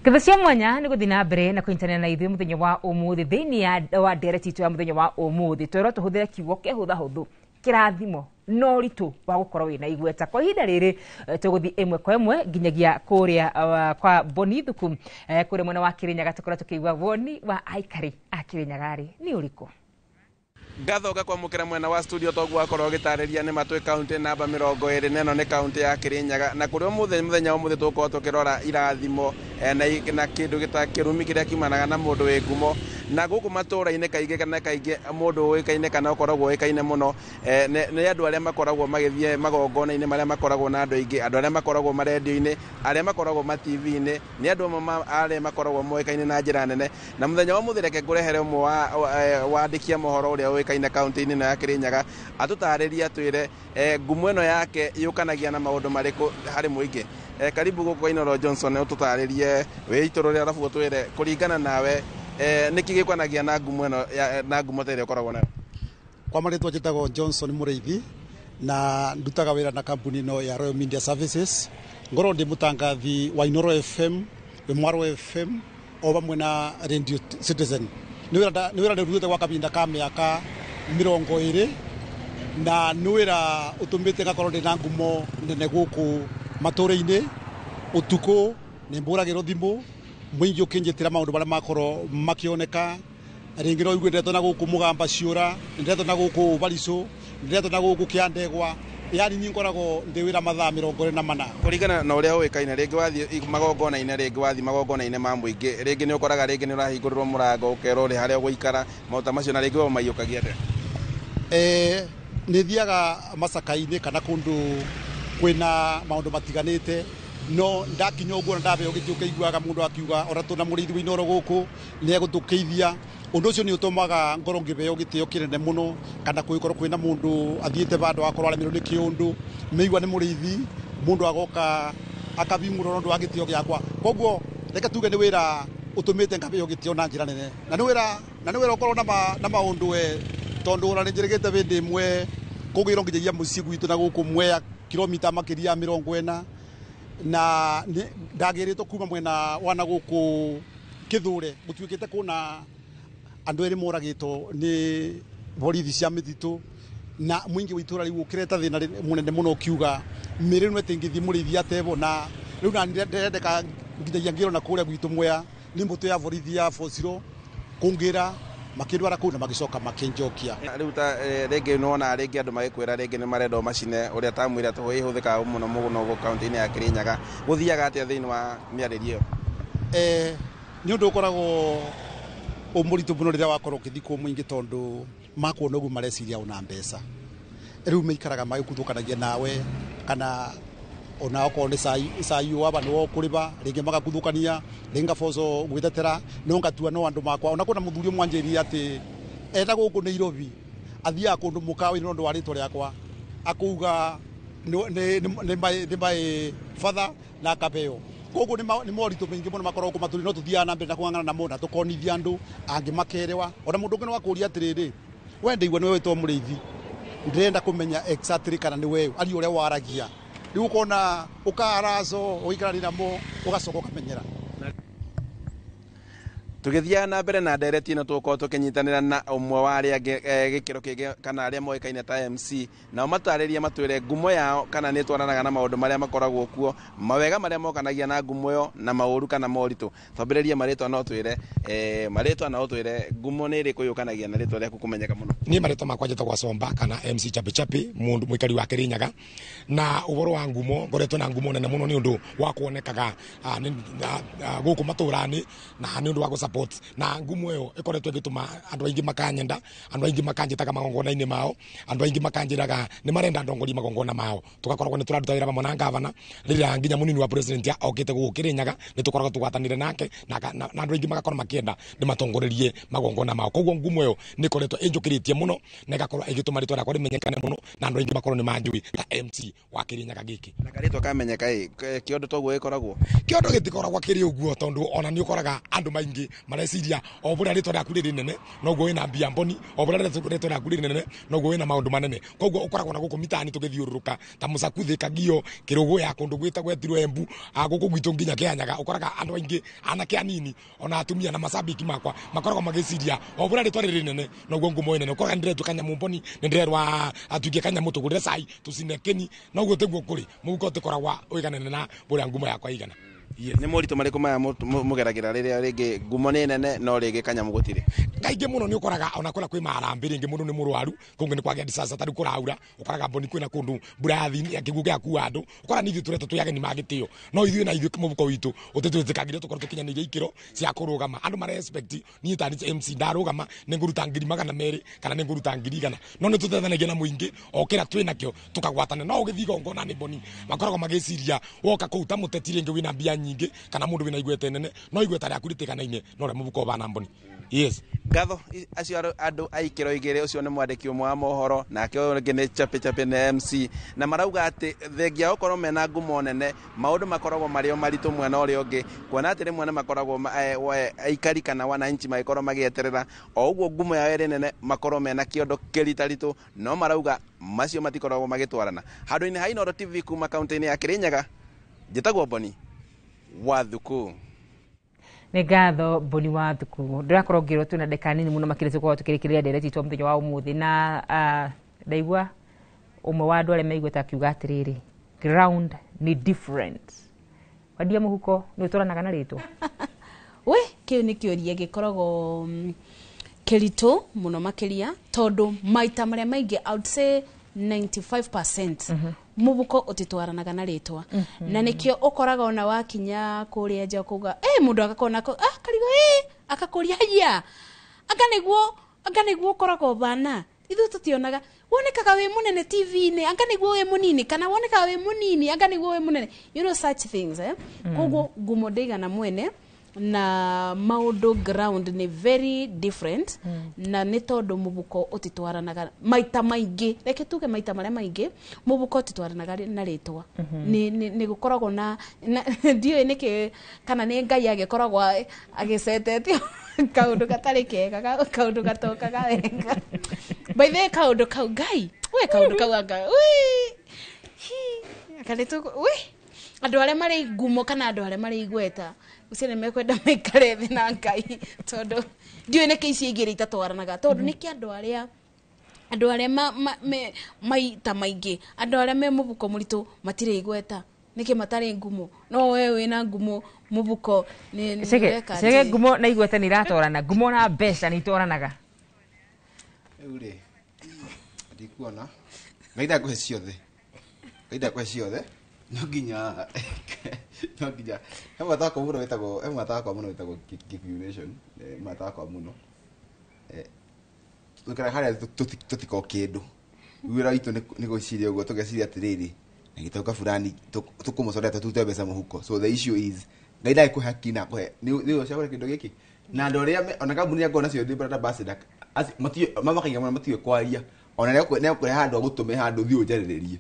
Ngatho cia mwanya nĩ gũthiĩ na mbere na kũnyitanĩra na ithuĩ mũthenya wa ũmũthĩ thĩinĩ wa ndereti itũ ya mũthenya wa ũmũthĩ. Twerwo tũhũthĩre kiugo kĩhũthahũthũ kĩrathimo na ũritũ wa gũkorwo wĩna igweta. Kwa ihinda rĩrĩ tũgũthiĩ ĩmwe kwa ĩmwe nginyagia kũrĩa kwa Boni Thuku kũrĩa mwena wa Kĩrĩnyaga, tũkorwo tũkĩigua woni wa aikari a Kĩrĩnyaga rĩ nĩ ũrĩkũ. Ngatho ngakwamũkĩra mwena wa studio toguo akorwo ũgĩtarĩria nĩ matwĩ kaunti namba 24 ĩno nĩ kaunti ya Kirinyaga, na kũrĩa ũmũthĩ mũthenya wa ũmũthĩ tũgũkorwo tũkĩrora irathimo na kĩndũ gĩta kĩrumi kĩrĩa kiumanaga na mũndũ wĩ ngumo. Na gũkũ matũũra-inĩ kaingĩ kana kaingĩ mũndũ ũĩkaine kana ũkoragwo ũĩkaine mũno nĩ andũ arĩa makoragwo magĩthiĩ magongona-inĩ marĩa makoragwo na andũ aingĩ, andũ arĩa makoragwo marendio-inĩ, arĩa makoragwo ma TV-inĩ, nĩ andũ amwe arĩa makoragwo moĩkaine na njĩra nene. Na mũthenya wa ũmũthĩ reke ngũrehere ũmwe wa wandĩki a mohoro ũrĩa ũĩkaine kaunti-inĩ ĩno ya Kirinyaga atũtarĩrie atwĩre ngumo ĩno yake yũkanagia na maũndũ marĩkũ harĩ mũingĩ. Karibu gũkũ Inooro Johnson ũtũtarĩrie wĩitũrũre arabu ũtwĩre kũringana nawe nĩkĩ gĩũkanagia na ngumo ĩno na ngumo ta ĩrĩa ũkoragwo nayo. Kwa marĩtwa njĩtagwo Johnson Mũrĩithi na ndutaga wĩra na kambuni ĩno ya Royal Media Services. Ngorwo ndĩ mũtangathi wa Inooro FM, Mwaro FM o vamwe na Radio Citizen. Nĩ wĩra ndĩrutĩte gwa kahinda ka mĩaka 20 na nĩ wĩra ũtũmĩte ngakorwo ndĩ na ngumo nene gũkũ matũũra-inĩ. Ũtukũ nĩ mbũragĩrwo thimũ mũingĩ ũkĩnjĩtĩra maũndũ marĩa makorwo makĩoneka. Rĩngĩ no igue ndeto na gũkũ Mũgamba ciũra, ndeto na gũkũ Baricũ, ndeto na gũkũ Kĩandegwa, yani niĩ ngoragwo ndĩ wĩra mathaa 24. Kũringana na ũrĩa ũĩkaine, rĩngĩ wathiĩ magongona-inĩ, rĩngĩ wathiĩ magongona-inĩ ma mũingĩ, rĩngĩ nĩ ũkoraga rĩngĩ nĩ ũrahingũrĩrwo mũrango ũkerwo ũrĩ harĩa ũgũikara, maũndũ ta macio, na rĩngĩ we ũmaiyũkagia atĩa? Nĩ thiaga macaka-inĩ kana kũndũ kwĩna maũndũ matiganĩte, no ndakinya ũguo na ndabeo gĩtĩ ũkĩiguaga mũndũ akiuga ona tũna mũrĩithi wa Inooro gũkũ nĩ egũtũkĩithia. Ũndũ ũcio nĩ ũtũmaga ngorwo ngĩbeo gĩtĩo kĩnene mũno, kana kũgĩkorwo kwĩna mũndũ athiĩte vandũ akorwo aremerwo nĩ kĩũndũ, mĩigua nĩ mũrĩithi, mũndũ agoka akabimũrwo nĩ ũndũ wa gĩtĩo gĩakwa. Koguo reke tuge nĩ wĩra ũtũmĩte ngabeo gĩtĩo na njĩra nene, na nĩ wĩra ũkorwo na maũndũ we, tondũ ona nĩ njĩrĩgĩte hĩndĩ ĩmwe kũgĩrwo nginyagia mũciĩ gwitũ na gũkũ Mwea kilomita makĩria ya 40, na ndagĩrĩtwo kuma mwena wa na gũkũ Kĩthũre gũtuĩkĩte kũna andũ erĩ moragĩtwo nĩ borithi cia mĩtitũ, na mũingĩ wa itũũra rĩu ũkĩreta thĩna mũnene mũno ũkiuga mĩrĩ ĩno ĩtĩngĩthiĩ mũrĩithi atebo, na rĩu na ndĩrendeka nginyagia ngĩrwo na kũrĩa gwitũ Mwea nĩ mbũtũ ya borithi ya bociro kũngĩra makĩndwara kũu na magĩcoka makĩnjokia. Rĩu ta rĩngĩ nĩwona rĩngĩ andũ magĩkwĩra rĩngĩ nĩ marenda ũmacine ũrĩa tamwĩra ĩhũthĩkaga mũno mũno gũkũ kaunti-inĩ ya Kirinyaga, gũthiaga atĩa thĩinĩ wa mĩarĩrio ĩyo? Nĩ ũndũ ũkoragwo mũritũ mũno rĩrĩa wakorwo ũkĩthiĩ kũu mũingĩ, tondũ makuona ũguo mareciria ona mbeca. Rĩu maikaraga magĩkuthũkanagia nawe, kana ona okorwo nĩ cai waba nĩwe ũkũrĩba, rĩngĩ magakuthũkania, rĩngĩ ngaboco gwĩtetera, no ngatua no andũ makwa. Ona kwĩna mũthuri ũmwe anjĩrire atĩ enda gũkũ Nairobi athiaga kũndũ mũkawa-inĩ nĩ ũndũ wa rĩtwa rĩakwa, akauga nĩ my father na akabeo. Koguo nĩ moritũ maingĩ mũno makoragwo kũ matũũra-inĩ, no tũthiaga na mbere na kũng'ang'ana namo na tũkonithia andũ angĩ makerewa. Ona mũndũ ũngĩ no akũria atĩrĩrĩ, we ndĩigua nĩwe wĩtwo mũrĩithi, ndĩrenda kũmenya exactly kana nĩ we ari ũrĩa waragia. Rĩu ũkona ũkaraco ũgĩikarania namo ũgacoka ũkamenyera. Tũgĩthiaga na mbere na ndereti ĩno tũgũkorwo tũkĩnyitanĩra na ũmwe wa arĩa angĩ gĩkĩro kĩngĩ kana arĩa moĩkaine ta MC, nao matarĩrie matwĩre ngumo yao kana nĩ ĩtwaranaga na maũndũ marĩa makoragwo kuo, mawega marĩa mokanagia na ngumo ĩyo na maũru kana moritũ. Twambĩrĩrie marĩtwa no twĩre marĩtwa na ũtwĩre ngumo nĩ ĩrĩkũ yũkanagia na rĩtwa rĩaku kũmenyeka mũno. Niĩ marĩtwa makwa njĩtagwo Somba kana MC Chapi Chapi, mũndũ mũikari wa Kirinyaga. Na ũhoro wa ngumo, ngoretwo na ngumo nene mũno nĩ ũndũ wa kuonekaga gũkũ matũũra-inĩ na nĩ ũndũ wa gũ na ngumo ĩyo ĩkoretwo ĩgĩtũma andũ aingĩ makanyenda, andũ aingĩ makanjĩtaga magongona-inĩ mao, andũ aingĩ makanjĩraga nĩ marenda ndongorie magongona mao. Tũgakoragwo nĩ tũraruta wĩra hamwe na ngavana, rĩrĩa nginya mũnini wa president okĩte gũkũ Kirinyaga nĩ tũkoragwo tũgwatanĩire nake na andũ aingĩ magakorwo makĩenda nĩ matongorerie magongona mao. Koguo ngumo ĩyo nĩ ĩkoretwo ĩnjũkĩrĩtie mũno na ĩgakorwo ĩgĩtũma rĩtwa rĩakwa rĩmenyekane mũno na andũ aingĩ makorwo nĩ manjũĩ ta MC wa Kirinyaga gĩkĩ. Na karĩtwa kamenyeka ĩ kĩondo toguo gĩkoragwo? Kĩondo gĩtikoragwo kĩrĩ ũguo, tondũ ona nĩ ũkoraga andũ maingĩ mareciria o bũrĩa rĩtwa rĩaku rĩrĩ nene noguo wĩna mbia mboni, o bũrĩa rĩtwa rĩaku rĩrĩ nene noguo wĩna maũndũ manene. Koguo ũkoragwo na gũkũ mitaani tũgĩthiũrũrũka ta Mũcakuthĩ, Kagio, Kĩrũgũya, kũndũ gwĩtagwo Etirwo Embu, gũkũ gwitũ nginya Kĩanyaga, ũkoraga andũ aingĩ anake anini ona atumia na macabiki makwa makoragwo magĩciria o bũrĩa rĩtwa rĩrĩ nene noguo ngumo ĩ nene. Ũkoraga nĩndĩretwo kanyamũ mboni, nĩndĩrerwa atuĩke kanyamũ tũgũrĩre cai tũcine kĩni, noguo tiguo kũrĩ mũhuko ũtĩkoragwa ũiganene na bũrĩa ngumo yakwa ĩigana. Nĩ moritũ marĩkũ maya mũgeragĩra rĩrĩa rĩngĩ ngumo nĩ nene no rĩngĩ kanyamũ gũtirĩ? Kaingĩ mũno nĩ ũkoraga ona kũrĩa kwĩ maharambĩ, rĩngĩ mũndũ nĩ mũrwaru, kũngĩ nĩ kwagĩa disaster, ta rĩu kũraura, ũkoraga mboni kwĩna kũndũ mbura yathi kĩguũ gĩakua andũ, ũkora nĩ ithuĩ tũretwo twĩ ageni ma gĩtĩo, no ithuĩ na ithuĩ mũhuko witũ ũtĩtwĩtĩkagĩria tũkorwo tũkinyanĩirie ikĩro cia kũrũgama. Andũ mara expect niĩ ta MC ndarũgama nĩ ngũruta 200,000 kana nĩ ngũruta 100,000, no nĩ tũteithanagia na mũingĩ o kĩrĩa twĩ nakĩo tũkagwatana. No ũgĩthiĩ igongona nĩ mboni makoragwo magĩciria woka kũu ta mũteti rĩngĩ wĩna mbia nyingĩ kana mũndũ wĩna igweta nene, no igweta rĩaku rĩtiganaine na ũrĩa mũhuko ũbana mboni. Yes. Ngatho acio andũ a ikĩro igĩrĩ, ũcio nĩ mwandĩki ũmwe wa mohoro nake ũyũ ũngĩ nĩ Chape Chape na MC, na marauga atĩ thengia gũkorwo mena ngumo nene, maũndũ makoragwo marĩ o maritũ mwena ũrĩa ũngĩ, kuona atĩ rĩmwe nĩ makoragwo aikari kana wananchi magĩkorwo magĩeterera o ũguo ngumo yao ĩrĩ nene makorwo mena kĩondo kĩritaritũ, no marauga macio matikoragwo magĩtwarana. Handũ-inĩ ha Inooro TV kuma kaunti-inĩ ya Kirinyaga, njĩtagwo Boni wa Thuku. Nĩ ngatho Boni wa Thuku. Ndĩrakorwo ngĩrwo twĩna ndagĩka nini mũno makĩria tũkorwo tũkĩrĩkĩrĩria ndereti itũ mũthenya wa ũmũthĩ, na ndaigua ũmwe wa andũ arĩa meiguĩte akiuga atĩrĩrĩ, ground ni different. Wendia mũhuko nĩ ũtwaranaga na rĩtwa? We kĩu nĩ kĩũria gĩkoragwo kĩritũ mũno makĩria, tondũ maita marĩa maingĩ I would say 95% mũhuko ũtitwaranaga na rĩtwa. Na nĩkĩo ũkoraga ona wakinya kũrĩa nja ũkauga mũndũ agakona karigo akakũria haya, anga nĩguo ũkoragwo ũbana, ithuĩ tũtionaga, wonekaga wĩ mũnene TV-inĩ, anga nĩguo wĩ mũnini, kana wonekaga wĩ mũnini, anga nĩguo wĩ mũnene, you know such things. Koguo ngumo ndĩigana mwene na maũndũ ground nĩ very different. Na nĩ tondũ mũbuko ũtitwaranaga maita maingĩ, reke tuge maita marĩa maingĩ mũbuko ũtitwaranaga na rĩtwa. Nĩ gũkoragwo na ndiũĩ nĩkĩ, kana nĩ Ngai agĩkoragwo agĩcetetio kaũndũ gatarĩ kega, kaũndũ gatokaga wega. By the way, kaũndũ kau Ngai, we kaũndũ kau anga we andũ arĩa marĩ ngumo kana andũ arĩa marĩ igweta ucio nĩ mekwenda maikare thĩ na Ngai, tondũ ndiũĩ nĩkĩ icio igĩrĩ itatwaranaga, tondũ nĩkĩ andũ arĩa maita maingĩ andũ arĩa me mũbuko mũritũ matirĩ igweta, nĩkĩ matarĩ ngumo, no we wĩna ngumo mũbuko nĩ ũreka atĩ? Chege, ngumo na igweta nĩ iratwarana, ngumo na mbeca nĩ itwaranaga? Rĩu rĩ, ndikuona Ngai ndakũhe ciothe, Ngai ndakũhe ciothe, no nginya he mũrata wakwa mũno wĩtagwo, he mũrata wakwa mũno wĩtagwo Kikuyu Nation, mũrata wakwa mũno, tũikaraga harĩa tũtiko kĩndũ, wĩra witũ nĩ gwĩciria ũguo, tũgeciria atĩrĩrĩ, na gĩtauka fulani tũkũmũcorera tũrute mbeca mũhuko. So the issue is Ngai ndagĩkũhe haki na akũhe nĩ ũcagũre kĩndũ gĩkĩ, na andũ arĩa ona kambuni yakwa nacio ndĩ brand ambassador mamakagia mũno, matiũĩ kwaria, ona nĩekũrehe handũ agũtũme handũ ũthiĩ ũnjarĩrĩrie.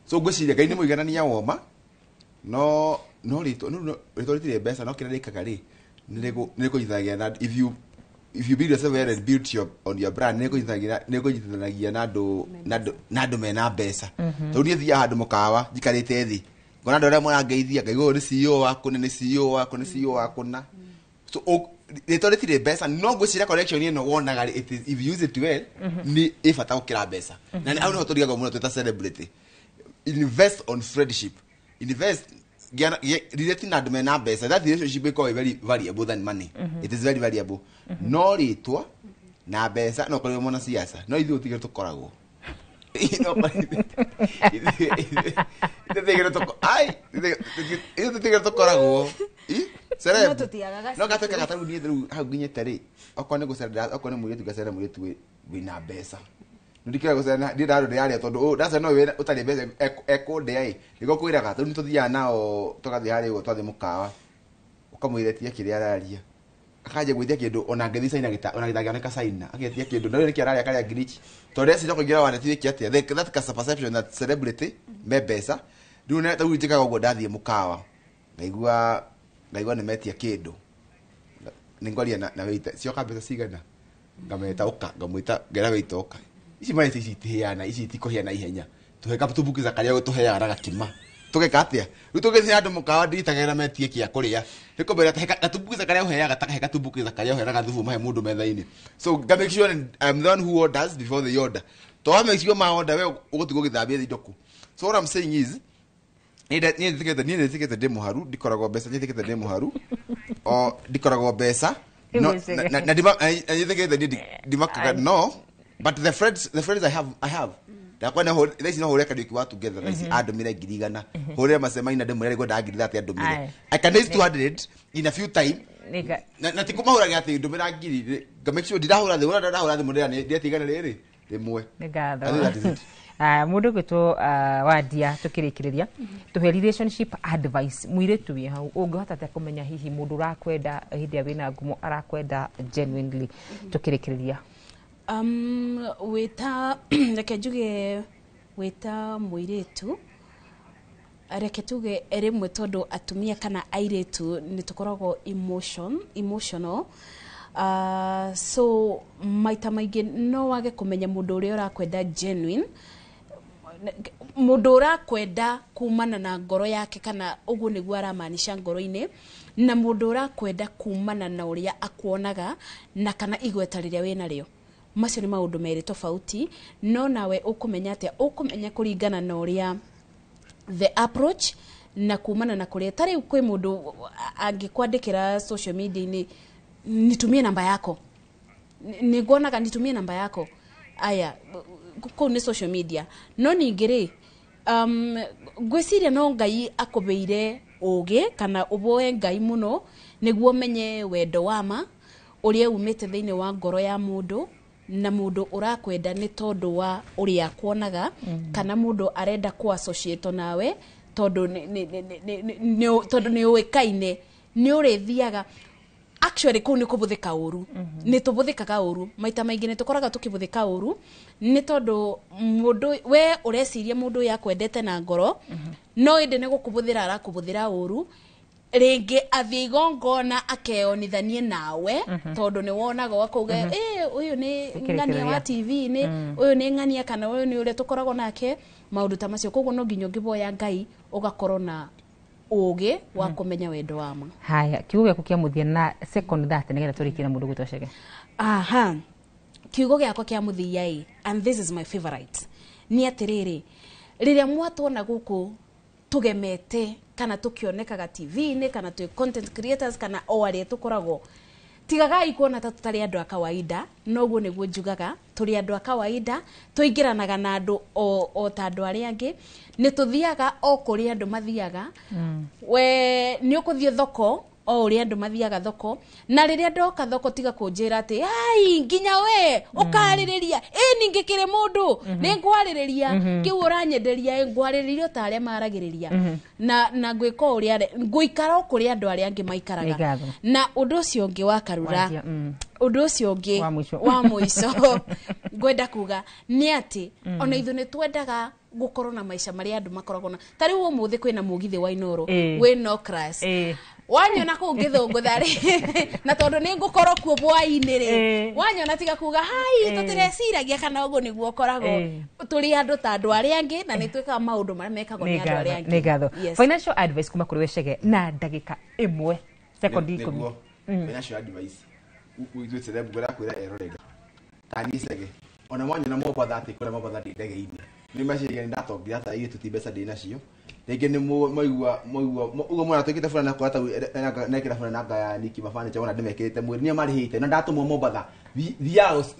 So ngwĩciria Ngai nĩ mũiganania woma, no rĩtwa rĩtirĩ mbeca, no kĩrĩa rĩkaga rĩ nĩ rĩkũnyitithanagia na if you build yourself well and build your on your brand, nĩ rĩkũnyitithanagia na andũ mena mbeca. Tondũ niĩ thiaga handũ mũkawa njikarĩte thĩ, ngona andũ arĩa marangeithia, ngaigua ũyũ nĩ CEO waku, nĩ CEO waku, nĩ CEO waku na so rĩtwa rĩtirĩ mbeca, no ngwĩciria connection ĩno wonaga if you use it well nĩ ĩ bata gũkĩra mbeca. Na hau nĩho tũrigagwo mũno twĩ ta celebrity. Invest on friendship, invest relate na andũ mena mbeca. That relationship ĩkoragwo very valuable than money. It is very valuable. No rĩtwa na mbeca no ũkorwo mwana siasa, no ithuĩ tũtigĩrĩ tũkoragwo ithuĩ tũkoragwo celeb, no gatuĩkaga ta rĩu niĩ rĩu hau nginyĩte rĩ, okorwo nĩ gũcerera, okorwo nĩ mũirĩtu ngacerera mũirĩtu wĩna mbeca, ndikira gũcerera ndiĩ ndarũ ndĩrarĩa, tondũ ndacerera no wĩna ũtarĩ mbeca ekũndĩa ĩ, nĩguo kwĩraga tondũ nĩtũthiaga nao tũgathiĩ harĩa ũguo twathiĩ mũkawa, ũkamwĩra etie kĩrĩa araria, akanjia gwĩtia kĩndũ ona ngĩthiĩ China ona gĩtangĩoneka China, agetia kĩndũ na rĩu nĩkĩo araria karĩa ngirichi, tondũ eciria kũingĩra wallet wĩke atĩa, that perception that celebrity me mbeca. Rĩu rĩu njĩkaga ũguo, ndathiĩ mũkawa ngaigua nĩmetia kĩndũ, nĩngwaria na waiter, cioka mbeca cigana, ngameta ũka, ngamwĩta ngera waiter ũka, ici marĩte ici itihĩana, ici itikũhĩa na ihenya, tũhe tumbukiza karĩa tũheaga na gakima, tũgeka atĩa rĩu tũgĩthiĩ handũ mũkawa nditagĩrĩra metie kĩa kũrĩa, nĩkũmera gatumbukiza karĩa ũheaga ta kahe gatumbukiza karĩa ũheaga thubu mahe mũndũ metha-inĩ. So nga make sure I'm the one who orders before they order, to wa make sure ma order we ũgũtigwo ũgĩthambia indo kũ. So what I'm saying is Niĩ nĩtĩkĩte ndĩ mũharu, ndikoragwo mbeca, nĩtĩkĩte ndĩ mũharu o ndikoragwo mbeca no na nĩtĩkĩte niĩ ndimakaga no, but the friends I have ndakwa na thaa ici no hũre Kariũki wa together thaa ici andũmĩre 100,000, hũrĩre macemaina ndĩmwĩre ngwenda 30,000 andũmĩre. I can raise 200 in a few time na ti kũmahũraga atĩ ndũmĩra ngiri, nga make sure ndirahũra thimũ, ũrĩa ndahũra thimũ ndĩretia 101. Nĩ ngatho. I think that is it. Mũndũ ũgwĩtwo Wandia, tũkĩrĩkĩrĩria, tũhe relationship advice. Mũirĩtu wĩ hau, ũngĩhota atĩa kũmenya hihi mũndũ ũrakwenda hĩndĩ ĩrĩa wĩna ngumo arakwenda genuinely? Tũkĩrĩkĩrĩria. Wĩta reke njuge wĩta mũirĩtu, reke tuge rĩmwe tondũ atumia kana airĩtu nĩ tũkoragwo emotional, so maita maingĩ no wage kũmenya mũndũ ũrĩa ũrakwenda genuine, mũndũ ũrakwenda kumana na ngoro yake kana ũguo nĩguo aramaanisha ngoro-inĩ, na mũndũ ũrakwenda kumana na ũrĩa akuonaga na kana igweta rĩrĩa wĩnarĩo. Macio nĩ maũndũ merĩ tofauti. No nawe ũkũmenya atĩa? Ũkũmenya kũringana na ũrĩa the approach na kumana na kũrĩa ta rĩu kwĩ mũndũ angĩkwandĩkĩra social media-inĩ, "Nitumie namba yako, nĩnguonaga, nitumie namba yako." Aya, kũu nĩ social media. No ningĩ rĩ, ngwĩciria no Ngai akũbĩire ũgĩ kana ũboe Ngai mũno nĩguo ũmenye wendo wa ma ũrĩa umĩte thĩinĩ wa ngoro ya mũndũ, na mũndũ ũrakwenda nĩ tondũ wa ũrĩa akuonaga, kana mũndũ arenda kũ associate nawe tondũ tondũ nĩ ũĩkaine, nĩ ũrĩthiaga. Actually kũu nĩ kũbũthĩka ũru, nĩ tũbũthĩkaga ũru maita maingĩ, nĩ tũkoraga tũkĩbũthĩka ũru nĩ tondũ mũndũ we ũreciria mũndũ ũyũ akwendete na ngoro, no ĩndĩ nĩ gũkũbũthĩra arakũbũthĩra ũru. Rĩngĩ athiĩ igongona akeyonithanie nawe tondũ nĩ wonaga ũgakauga, "Ĩ, ũyũ nĩ ng'ania wa TV-inĩ, ũyũ nĩ ng'ania kana ũyũ nĩ ũrĩa tũkoragwo nake," maũndũ ta macio. Koguo no nginya ũngĩboya Ngai ũgakorwo na ũgĩ wa kũmenya wendo wa ma. Haya, kiugo gĩaku kĩa mũthia na second that nĩgetha tũrĩkie na mũndũ gwĩtwo Chege. Aha, kiugo gĩakwa kĩa mũthia ĩ, and this is my favorite, nĩ atĩrĩrĩ, rĩrĩa mwatwona gũkũ tũgemete kana tũkĩonekaga TV-inĩ kana twĩ content creators kana o arĩa tũkoragwo, tigagai kuona ta tũtarĩ andũ a kawaida. Noguo nĩguo njugaga, tũrĩ andũ a kawaida, tũingĩranaga na andũ o ta andũ arĩa angĩ, nĩ tũthiaga o kũrĩa andũ mathiaga. We nĩ ũkũthiĩ thoko o ũrĩa andũ mathiaga thoko, na rĩrĩa ndoka thoko tiga kũnjĩra atĩ ai nginya we ũkarĩrĩria ĩ ningĩ kĩrĩ mũndũ nĩ ngwarĩrĩria kĩu ũranyenderia, ĩ ngwarĩrĩria o ta arĩa maragĩrĩria na ngwĩka o ũrĩa ngũikara o kũrĩa andũ arĩa angĩ maikaraga. Nĩ ngatho. Na ũndũ ũcio ũngĩ wa Karura, Wanjia, ũndũ ũcio ũngĩ Wa mũico. wa mũico ngwenda kuga nĩ atĩ ona ithuĩ nĩ twendaga gũkorwo na maica marĩa andũ makoragwo na. Ta rĩu ũmũthĩ kwĩna mũgithi wa Inoro wĩ no crash. Wanyona kũu ngĩthũngũtha rĩ, na tondũ nĩ ngũkorwo kuo bwainĩ rĩ, wanyona tiga kuga hai, tũtireciragia kana ũguo nĩguo ũkoragwo. Tũrĩ andũ ta andũ arĩa angĩ na nĩ twĩkaga maũndũ marĩa mekagwo nĩ andũ arĩa angĩ. Nĩ ngatho. Yes. Financial advice kuma kũrĩ we Chege na ndagĩka 1, sekondi 10. Nĩguo. Financial advice ithuĩ celeb ngwĩra eroreri tani Cege ona mwanyona Mombatha atĩ kũrĩa Mombatha ndĩ ndege-inĩ nĩ maciria nĩ ndatongira ata ithuĩ ti mbeca ndĩ nacio rĩngĩ nĩ maigua maigua ũguo mwana twĩkĩte burana kora tau nekĩra burana nanga ya Niki Mafurniture wona ndĩmekĩrĩte mwĩrĩ nĩo marĩhĩte na ndatũmwo Mombatha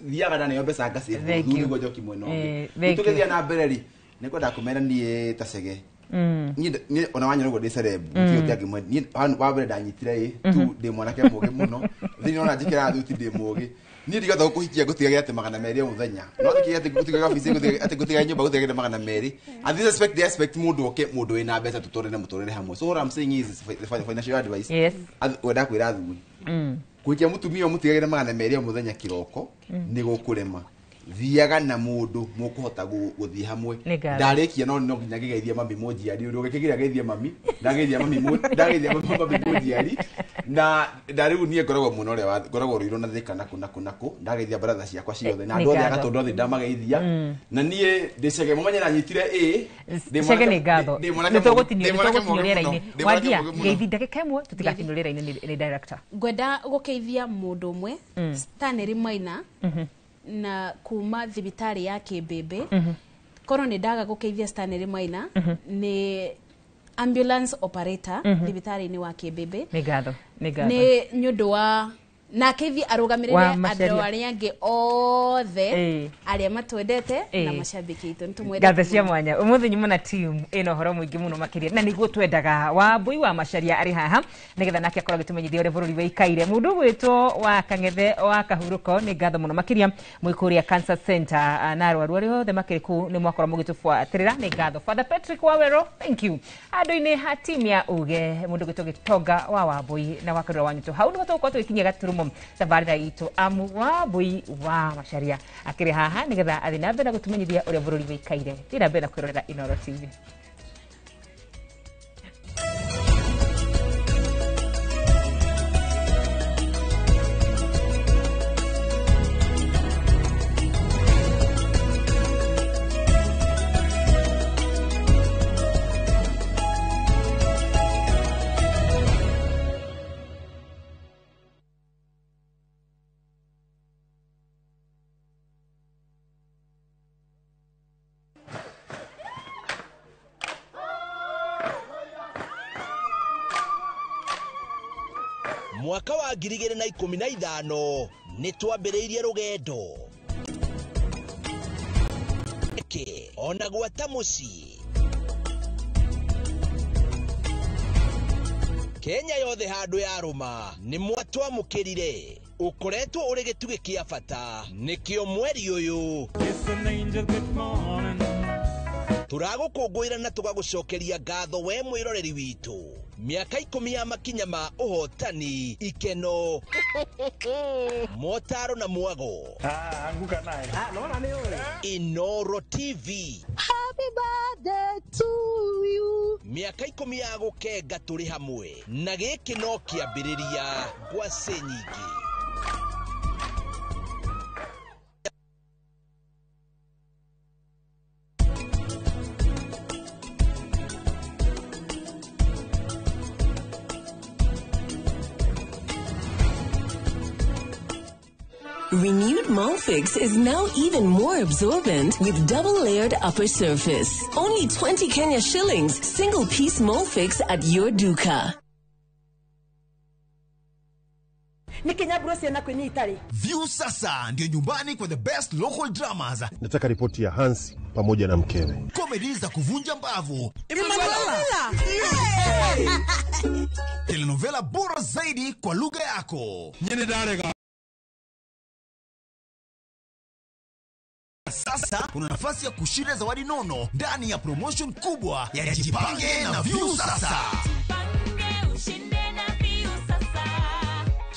thiaga na neo mbeca ngacĩbu Thank you. nĩguo njoki mwena ũngĩ. Thank you. Tũgĩthiĩ na mbere rĩ, nĩ kwenda kũmera niĩ ta Cege niĩ ona wanyona ũguo ndĩ celeb gũtirĩ ũngĩ niĩ wa mbere ndanyitire ĩ tu ndĩ mwanake mũgĩ mũno thĩinĩ ona njĩkĩraga thuti ndĩ mũgĩ. Niĩ ndigota gũkũhikia ngũtigagĩra atĩ 200 o mũthenya, no thikiria atĩ ngũtigagĩra obici, atĩ ngũtigagĩra nyũmba, ngũtigagĩra 200. And this expect the expect mũndũ oke, mũndũ wĩna mbeca, tũtũrĩre mũtũrĩre hamwe. So what I'm saying is the financial advice, wenda kwĩra athuri kũhikia mũtumia ũmũtigagĩre 200 o mũthenya kĩroko nĩ gũkũrema. Thiaga na mũndũ mũkũhota gũthiĩ hamwe. Nĩ ngatho. Ndarĩkia no nginya ngĩgeithie mami mũnjiari ũrĩa ũgĩkĩgira geithie mami, ndageithia mami ndageithia mami mũnjiari na rĩu niĩ ngoragwo mũno ũrĩa ngoragwo rũirũ na Thĩka nakũ nakũ nakũ, ndageithia baratha ciakwa ciothe na Nĩ andũ othe ngatho. agatũndũ othe ndamageithia na niĩ ndĩ Cege mũmenye nanyitire ĩ ndĩ Chege mwanake- nĩ ngatho. ndĩ mwanake Nĩ tũgũtinio ndĩ nĩ mwanake tũgũtinio mũũgĩ rĩera-inĩ. mũno. Ndĩ mwanake Wandia mũũgĩ mũno. ngeithi ndagĩka 1 tũtigatinio rĩera-inĩ nĩ director. Ngwenda gũkeithia mũndũ ũmwe, Stanley Maina, na kuma thibitarĩ ya Kĩmbĩmbĩ. Korwo nĩ ndaga gũkeithia Stanley Maina nĩ ambulance operator thibitarĩ-inĩ wa Kĩmbĩmbĩ. Nĩ ngatho, nĩ ngatho. Nĩ nĩ ũndũ wa nake ithi Wa arũgamĩrĩre Macharia. andũ arĩa angĩ othe arĩa matwendete na macambĩki aitũ, nĩ tũmwendete Ngatho cia mũno. Mwanya umuthi nyuma na team ĩna ũhoro mũingĩ mũno makĩria, na nĩguo twendaga Wambui wa Macharia arĩ haha nĩgetha nake akorwo agĩtũmenyithia ũrĩa bũrũri wĩikaire. Mũndũ ũgwĩtwo wa Kang'ethe wa Kahurũko, nĩ ngatho mũno makĩria mwĩ kũrĩa Cancer Center, na arwaru arĩa othe makĩrĩ kũu nĩ mwakorwo mũgĩtũbuatĩrĩra, nĩ ngatho. Father Patrick Wawero, thank you. Andũ-inĩ ha team ya uge, mũndũ ũgwĩtwo Gĩtonga wa Wambui na wa Karura wa Nyũtũ, hau nĩho tũgũkorwo tũgĩkinyia gaturumo tabarĩra itũ, amu Wambui wa Macharia akĩrĩ haha nĩgetha athiĩ na mbere na gũtũmenyithia ũrĩa bũrũri wĩikaire. Thiĩ na mbere na kwĩrorera Inooro TV. Mwaka wa 2015 nĩ twambĩrĩirie rũgendo Eke, ona gwata mũciĩ Kenya yothe handũ yarũma nĩ mwatwamũkĩrire. Ũkoretwo ũrĩ gĩtugĩ kĩa bata, nĩkĩo mweri ũyũ tũragũkũngũĩra na tũgagũcokeria ngatho we mwĩroreri witũ. Mĩaka 10 ya makinya ma ũhotani, ikeno, motaro na mwago. Anguka naye. Inooro TV. Happy birthday to you. Mĩaka 10 ya gũkenga tũrĩ hamwe, na gĩkĩ no kĩambĩrĩria ngwacĩ nyingĩ. Renewed Molfix is now even more absorbent with double-layered upper surface. Only 20 Kenya shillings, single-piece Molfix at your duka. Nĩ ciana kwĩnyita rĩ. View sasa ndio nyumbani kwa the best local dramas, Nataka ripoti ya Hansi pamoja na mkewe. Comedy za kuvunja mbavu, Emanuela! Telenovela bora zaidi kwa lugha yako. Nyene ndarega. Sasa una nafasi ya kushinda zawadi nono ndani ya promotion kubwa ya Jipange na View Sasa.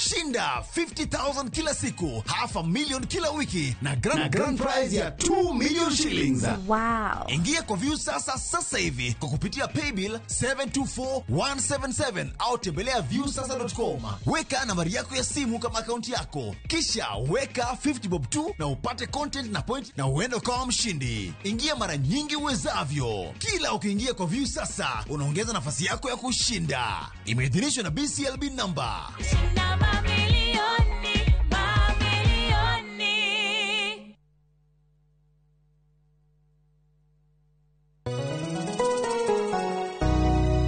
Shinda 50,000 kila siku, 500,000 kila wiki na grand prize ya 2 million shillings. Wow. Ingia kwa View Sasa sasa hivi kwa kupitia paybill 724177 au tembelea viewsasa.com. Weka nambari yako ya simu kama akaunti yako, kisha weka 50 bob tu na upate content na point na uende ukawa mshindi. Ingia mara nyingi uwezavyo. Kila ukiingia kwa View Sasa unaongeza nafasi yako ya kushinda. Imeidhinishwa na BCLB number. Shinda mamilioni, mamilioni.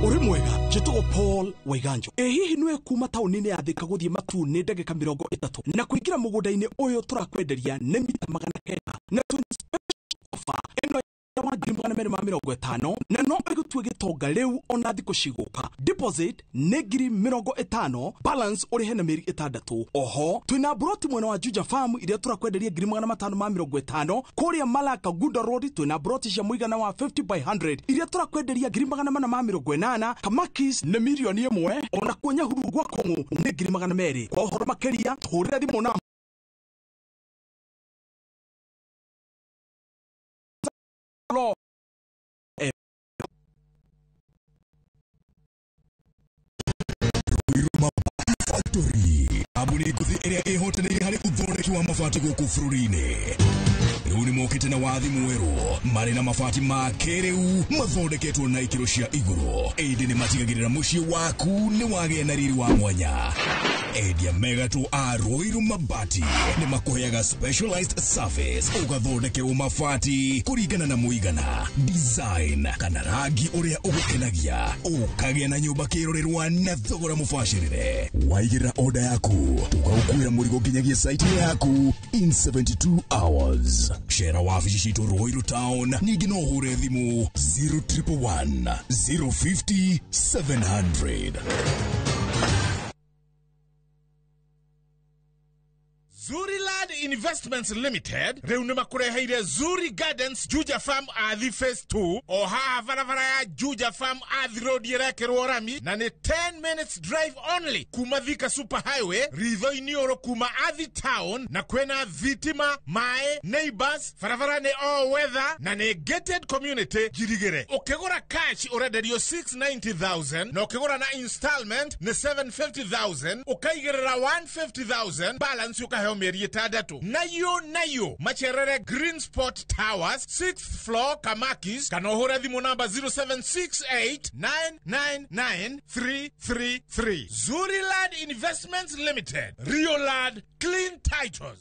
Uri mwega, njĩtagwo Paul Waiganjo. Ĩ hihi nĩwe kuma taũni-inĩ ya Thika gũthiĩ Matuu nĩ ndagĩka 30 na kũingĩra mũgũnda-inĩ ũyũ tũrakwenderia nĩ mita 900 na twĩna special offer ĩno ya 250,000 na no ĩgũtue gĩtonga rĩu ona thikũ cigũka. Deposit nĩ 50,000, balance ũrĩhe na mĩeri 6. Oho twĩna broti mwena wa Juja Farm iria tũrakwenderia 550,000. Kũrĩa Malaka Gunda Road twĩna broti cia mũigana wa 50 by 100 iria tũrakwenderia 480,000. Kamakis nĩ 1,000,000, ona kuo Nyahururu gwa Kong'ũ nĩ 200,000. Kwa ũhoro makĩria tũhũrĩre thimũ na law. Factory kambuni ngũthi ĩrĩa ĩhotanĩire harĩ ũthondeki wa mabati gũkũ bũrũri-inĩ. Rĩu nĩ mokĩte na wathi mwerũ marĩ na mabati ma kĩrĩu mathondeketwo na ikĩro cia igũrũ. Ĩndĩ nĩ matigagĩrĩra mũciĩ waku nĩ wagĩa na riri wa mwanya. Endia megatũ a Ruiru Mabati nĩ makũheaga specialized service ũgathondekerwo mabati kũringana na mũigana, design kana rangi ũrĩa ũgũkenagia, ũkagĩa na nyũmba kĩrorerwa na thogora mũbacĩrĩre. Waigĩrĩra oda yaku tũgagũkuĩra mũrigo nginyagia site yaku in 72 hours. Cera wabici citũ Ruiru Town, ningĩ no ũhũre thimũ 0111 050 700. Zuriland Investments Limited rĩu nĩ makũreheire Zuri Gardens Juja Farm Athi Phase 2 o haha barabara ya Juja Farm Athi Road ĩrekĩrwo rami na nĩ 10 minutes drive only kuma Thika Super Highway ritho-inĩ ũrũ kuma Athi Town, na kwĩna thitima, maĩ, neighbors, barabara nĩ all weather na nĩ gated community njirigĩre. Ũkĩgũra cash ũrenderio 690,000 na ũkĩgũra na installment nĩ 750,000, ũkaigĩrĩra 150,000 balance ũkaheo mĩeri ĩtandatũ. Nayo macerere Green Spot Towers 6th floor Kamakis, kana ũhũre thimũ namba 0768999333. Zuriland Investments Limited, Rioland Clean Titles.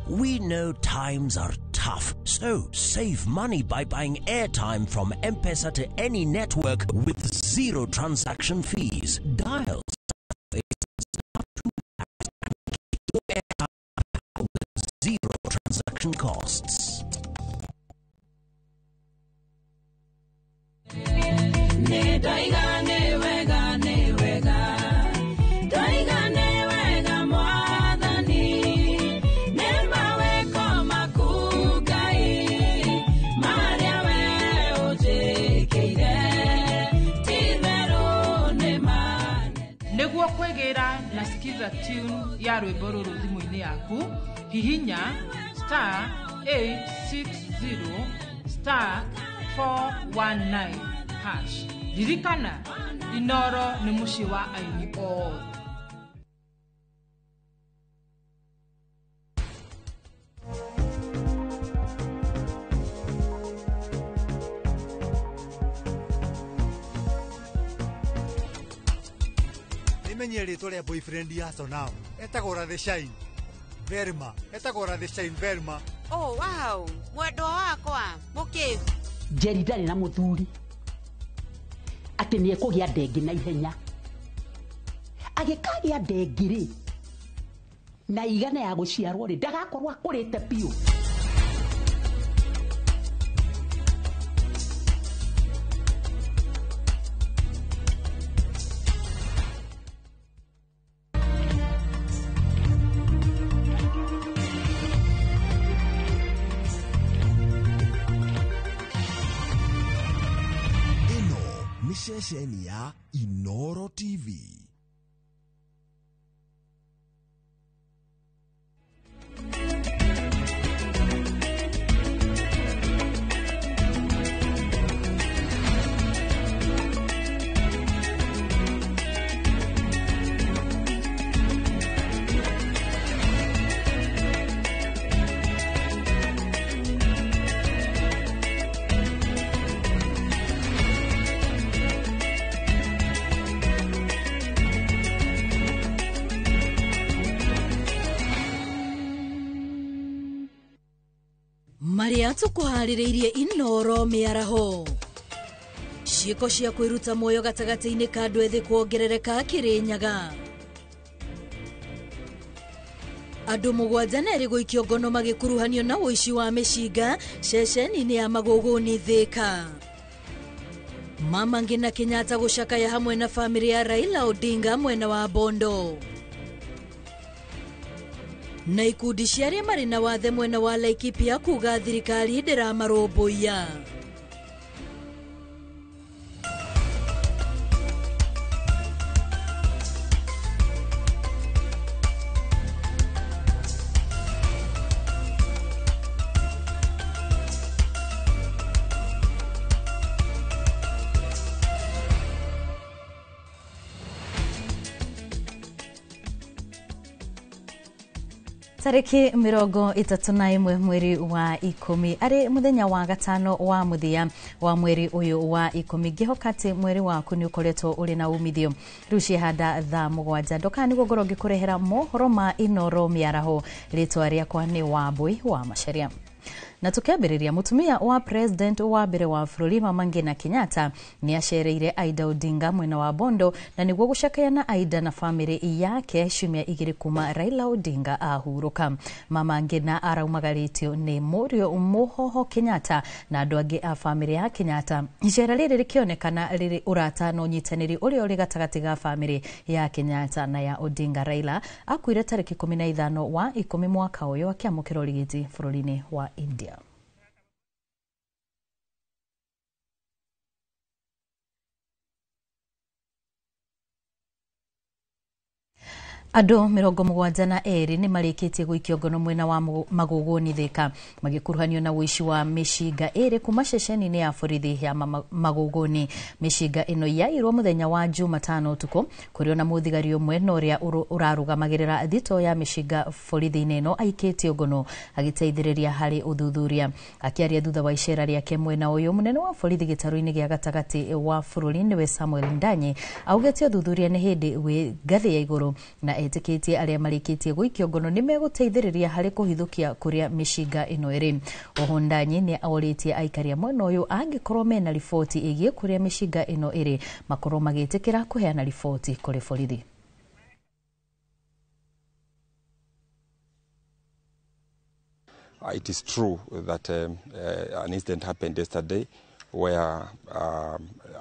We know times are tough, so save money by buying airtime from M-Pesa to any network with zero transaction fees. Dial *2 with zero transaction costs. Nĩguo kwĩgĩra na skiza tune ya rwĩmbo rũrũ thimũ-inĩ yaku, hihinya star 860 star 419 hash. Ririkana, Inoro nĩ mũciĩ wa aini othe. Nimenyie rĩtwa rĩa boyfriend ya Sonam. Etagwo The Shine Verma. Etagwo The Shine Verma. Oh wow, mwendwa wakwa mũkĩ Njeri ndarĩ na mũthuri atĩ nĩ ekũgĩa ndengi na ihenya. Agĩkagĩa ndengi rĩ na igana ya gũciarwo rĩ ndagakorwo akũrĩte biũ. Ceceni ya Inoro TV. Marĩa tũkũharĩrĩirie Inoro mĩaraho. Ciĩko cia kwĩruta muoyo gatagatĩ-inĩ ka andũ ethĩ kuongerereka Kĩrĩnyaga. Andũ 72 gũikio ngono magĩkuruhanio na ũici wa mĩcinga ceceni-inĩ ya Magũgũni Thĩka. Mama Ngina Kenyatta gũcakaya hamwe na bamĩrĩ ya Raila Odinga mwena wa Bondo. Na ikundi cia arĩa marĩ na wathe mwena wa Laikipia kuga thirikari ndĩramarũmbũiya. Tarĩki 31 mweri wa 10 arĩ mũthenya wa gatano wa mũthia wa mweri ũyũ wa 10 ngĩhoka atĩ mweri waku nĩ ũkoretwo ũrĩ na umithio. Rĩu ciehanda thaa 7 ndoka nĩguo ngorwo ngĩkũrehera mohoro ma Inoro mĩaraho. Rĩtwa rĩakwa nĩ Wambui wa Macharia. Na tukiambĩrĩria, mũtumia wa president wa mbere wa bũrũri Mama Ngina Kenyatta nĩ acereire Aida Odinga mwena wa Bondo na nĩguo gũcakaya na Aida na famĩlĩ yake ciumia 2 kuma Raila Odinga ahurũka. Mama Ngina araumagarĩtio nĩ mũriũ Mũhoho Kenyatta na andũ angĩ a famĩlĩ ya Kenyatta. Icera rĩrĩ rĩkĩonekana rĩrĩ ũrata na ũnyitanĩri ũrĩa ũrĩ gatagatĩ ga famĩlĩ ya Kenyatta na ya Odinga. Raila akuire tarĩki 15 wa 10 mwaka ũyũ akĩamũkĩra ũrigiti bũrũri-inĩ wa India. Andũ 72 nĩ marĩkĩtie gũikio ngono mwena wa Magũgũni Thika magĩkuruhanio na ũici wa mĩcinga 2 kuma ceceni-inĩ ya borithi ya Magũgũni. Mĩcinga ĩno yairwo mũthenya wa Jumatano ũtukũ kũrĩ ona mũthigari ũmwe na ũrĩa ũrarũgamagĩrĩra thito ya mĩcinga borithi-inĩ ĩno aikĩtio ngono agĩteithĩrĩria harĩ ũthuthuria. Akĩaria thutha wa icera rĩake mwena ũyũ, mũnene wa borithi gĩtarũ-inĩ gĩa gatagatĩ wa bũrũri nĩwe Samuel Ndanyi augĩte ũthuthuria nĩ hĩndĩ wĩ ngathĩ ya igũrũ na etĩkĩtie arĩa marĩkĩtie gũikio ngono nĩ megũteithĩrĩria harĩ kũhithũkia kũrĩa mĩcinga ĩno ĩrĩ. Oho Ndanyi nĩ orĩtie aikari a mwena ũyũ angĩkorwo mena riboti ĩgiĩ kũrĩa mĩcinga ĩno ĩrĩ makorwo magĩtĩkĩra kũheana riboti kũrĩ borithi. It is true that an incident happened yesterday where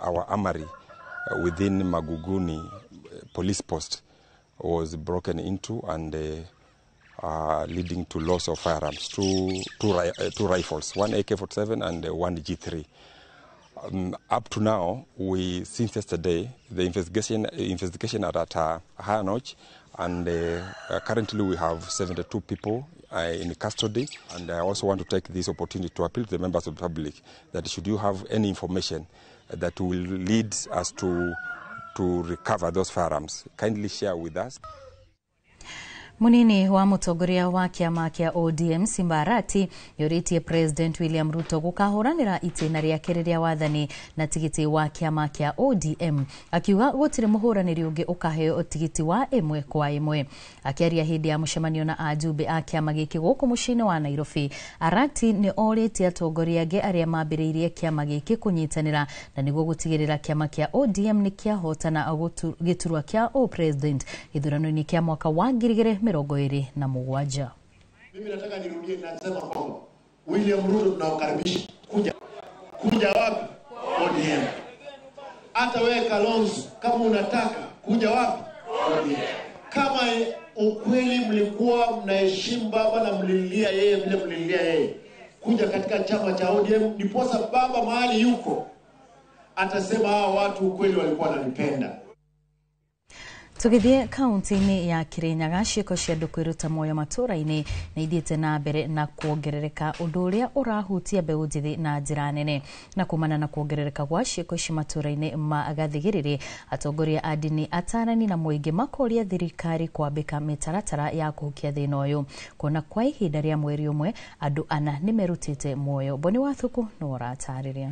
our armory within Maguguni police post was broken into and leading to loss of firearms, two rifles, one AK-47 and one G3. Up to now, since yesterday, the investigation are at a higher notch, and currently we have 72 people in custody. And I also want to take this opportunity to appeal to the members of the public that should you have any information that will lead us to recover those firearms, kindly share with us. Munini wa mũtongoria wa kĩama kĩa ODM Simba Arati nĩorĩtie President William Ruto gũkahũranĩra itĩna rĩake rĩrĩa wathani na tigiti wa kĩama kĩa ODM, akiuga gũtirĩ mũhũranĩri ũngĩ ũkaheo tigiti wa ĩmwe kwa ĩmwe. Akĩaria hĩndĩ ya mũcemanio na ajumbe a kĩama gĩkĩ gũkũ mũciĩ-inĩ wa Nairobi, Arati nĩ orĩtie atongoria angĩ arĩa mambĩrĩirie kĩama gĩkĩ kũnyitanĩra na nĩguo gũtigĩrĩra kĩama kĩa ODM nĩ kĩahotana gĩturwa kĩa o-president gĩthurano-inĩ kĩa mwaka wa 2027. Mimi nataka nirudie na nasema kwamba William Ruto tunawakaribisha kuja wapi? ODM. Hata wewe Kalonzo kama unataka kuja wapi? ODM. Kama ukweli mlikuwa mnaheshimu baba na mlilia yeye vile mlilia yeye, kuja katika chama cha ODM, ndiposa baba mahali yuko atasema hawa watu ukweli walikuwa wananipenda. Tũgĩthiĩ kaunti-inĩ ya Kirinyaga, ciĩko cia andũ kwĩruta muoyo matũũra-inĩ nĩ ithiĩte na mbere na kuongerereka, ũndũ ũrĩa ũrahutia mbeũ njĩthĩ na njĩra nene. Na kumana na kuongerereka gwa ciĩko ici matũũra-inĩ ma gathigĩrĩrĩ, atongoria a ndini, atarani na mũingĩ makoria thirikari kwambĩka mĩtaratara ya kũhukia thĩna ũyũ, kuona kwa ihinda rĩa mweri ũmwe andũ 4 nĩ merutĩte muoyo. Boni Wathuku nĩwe ũratarĩria.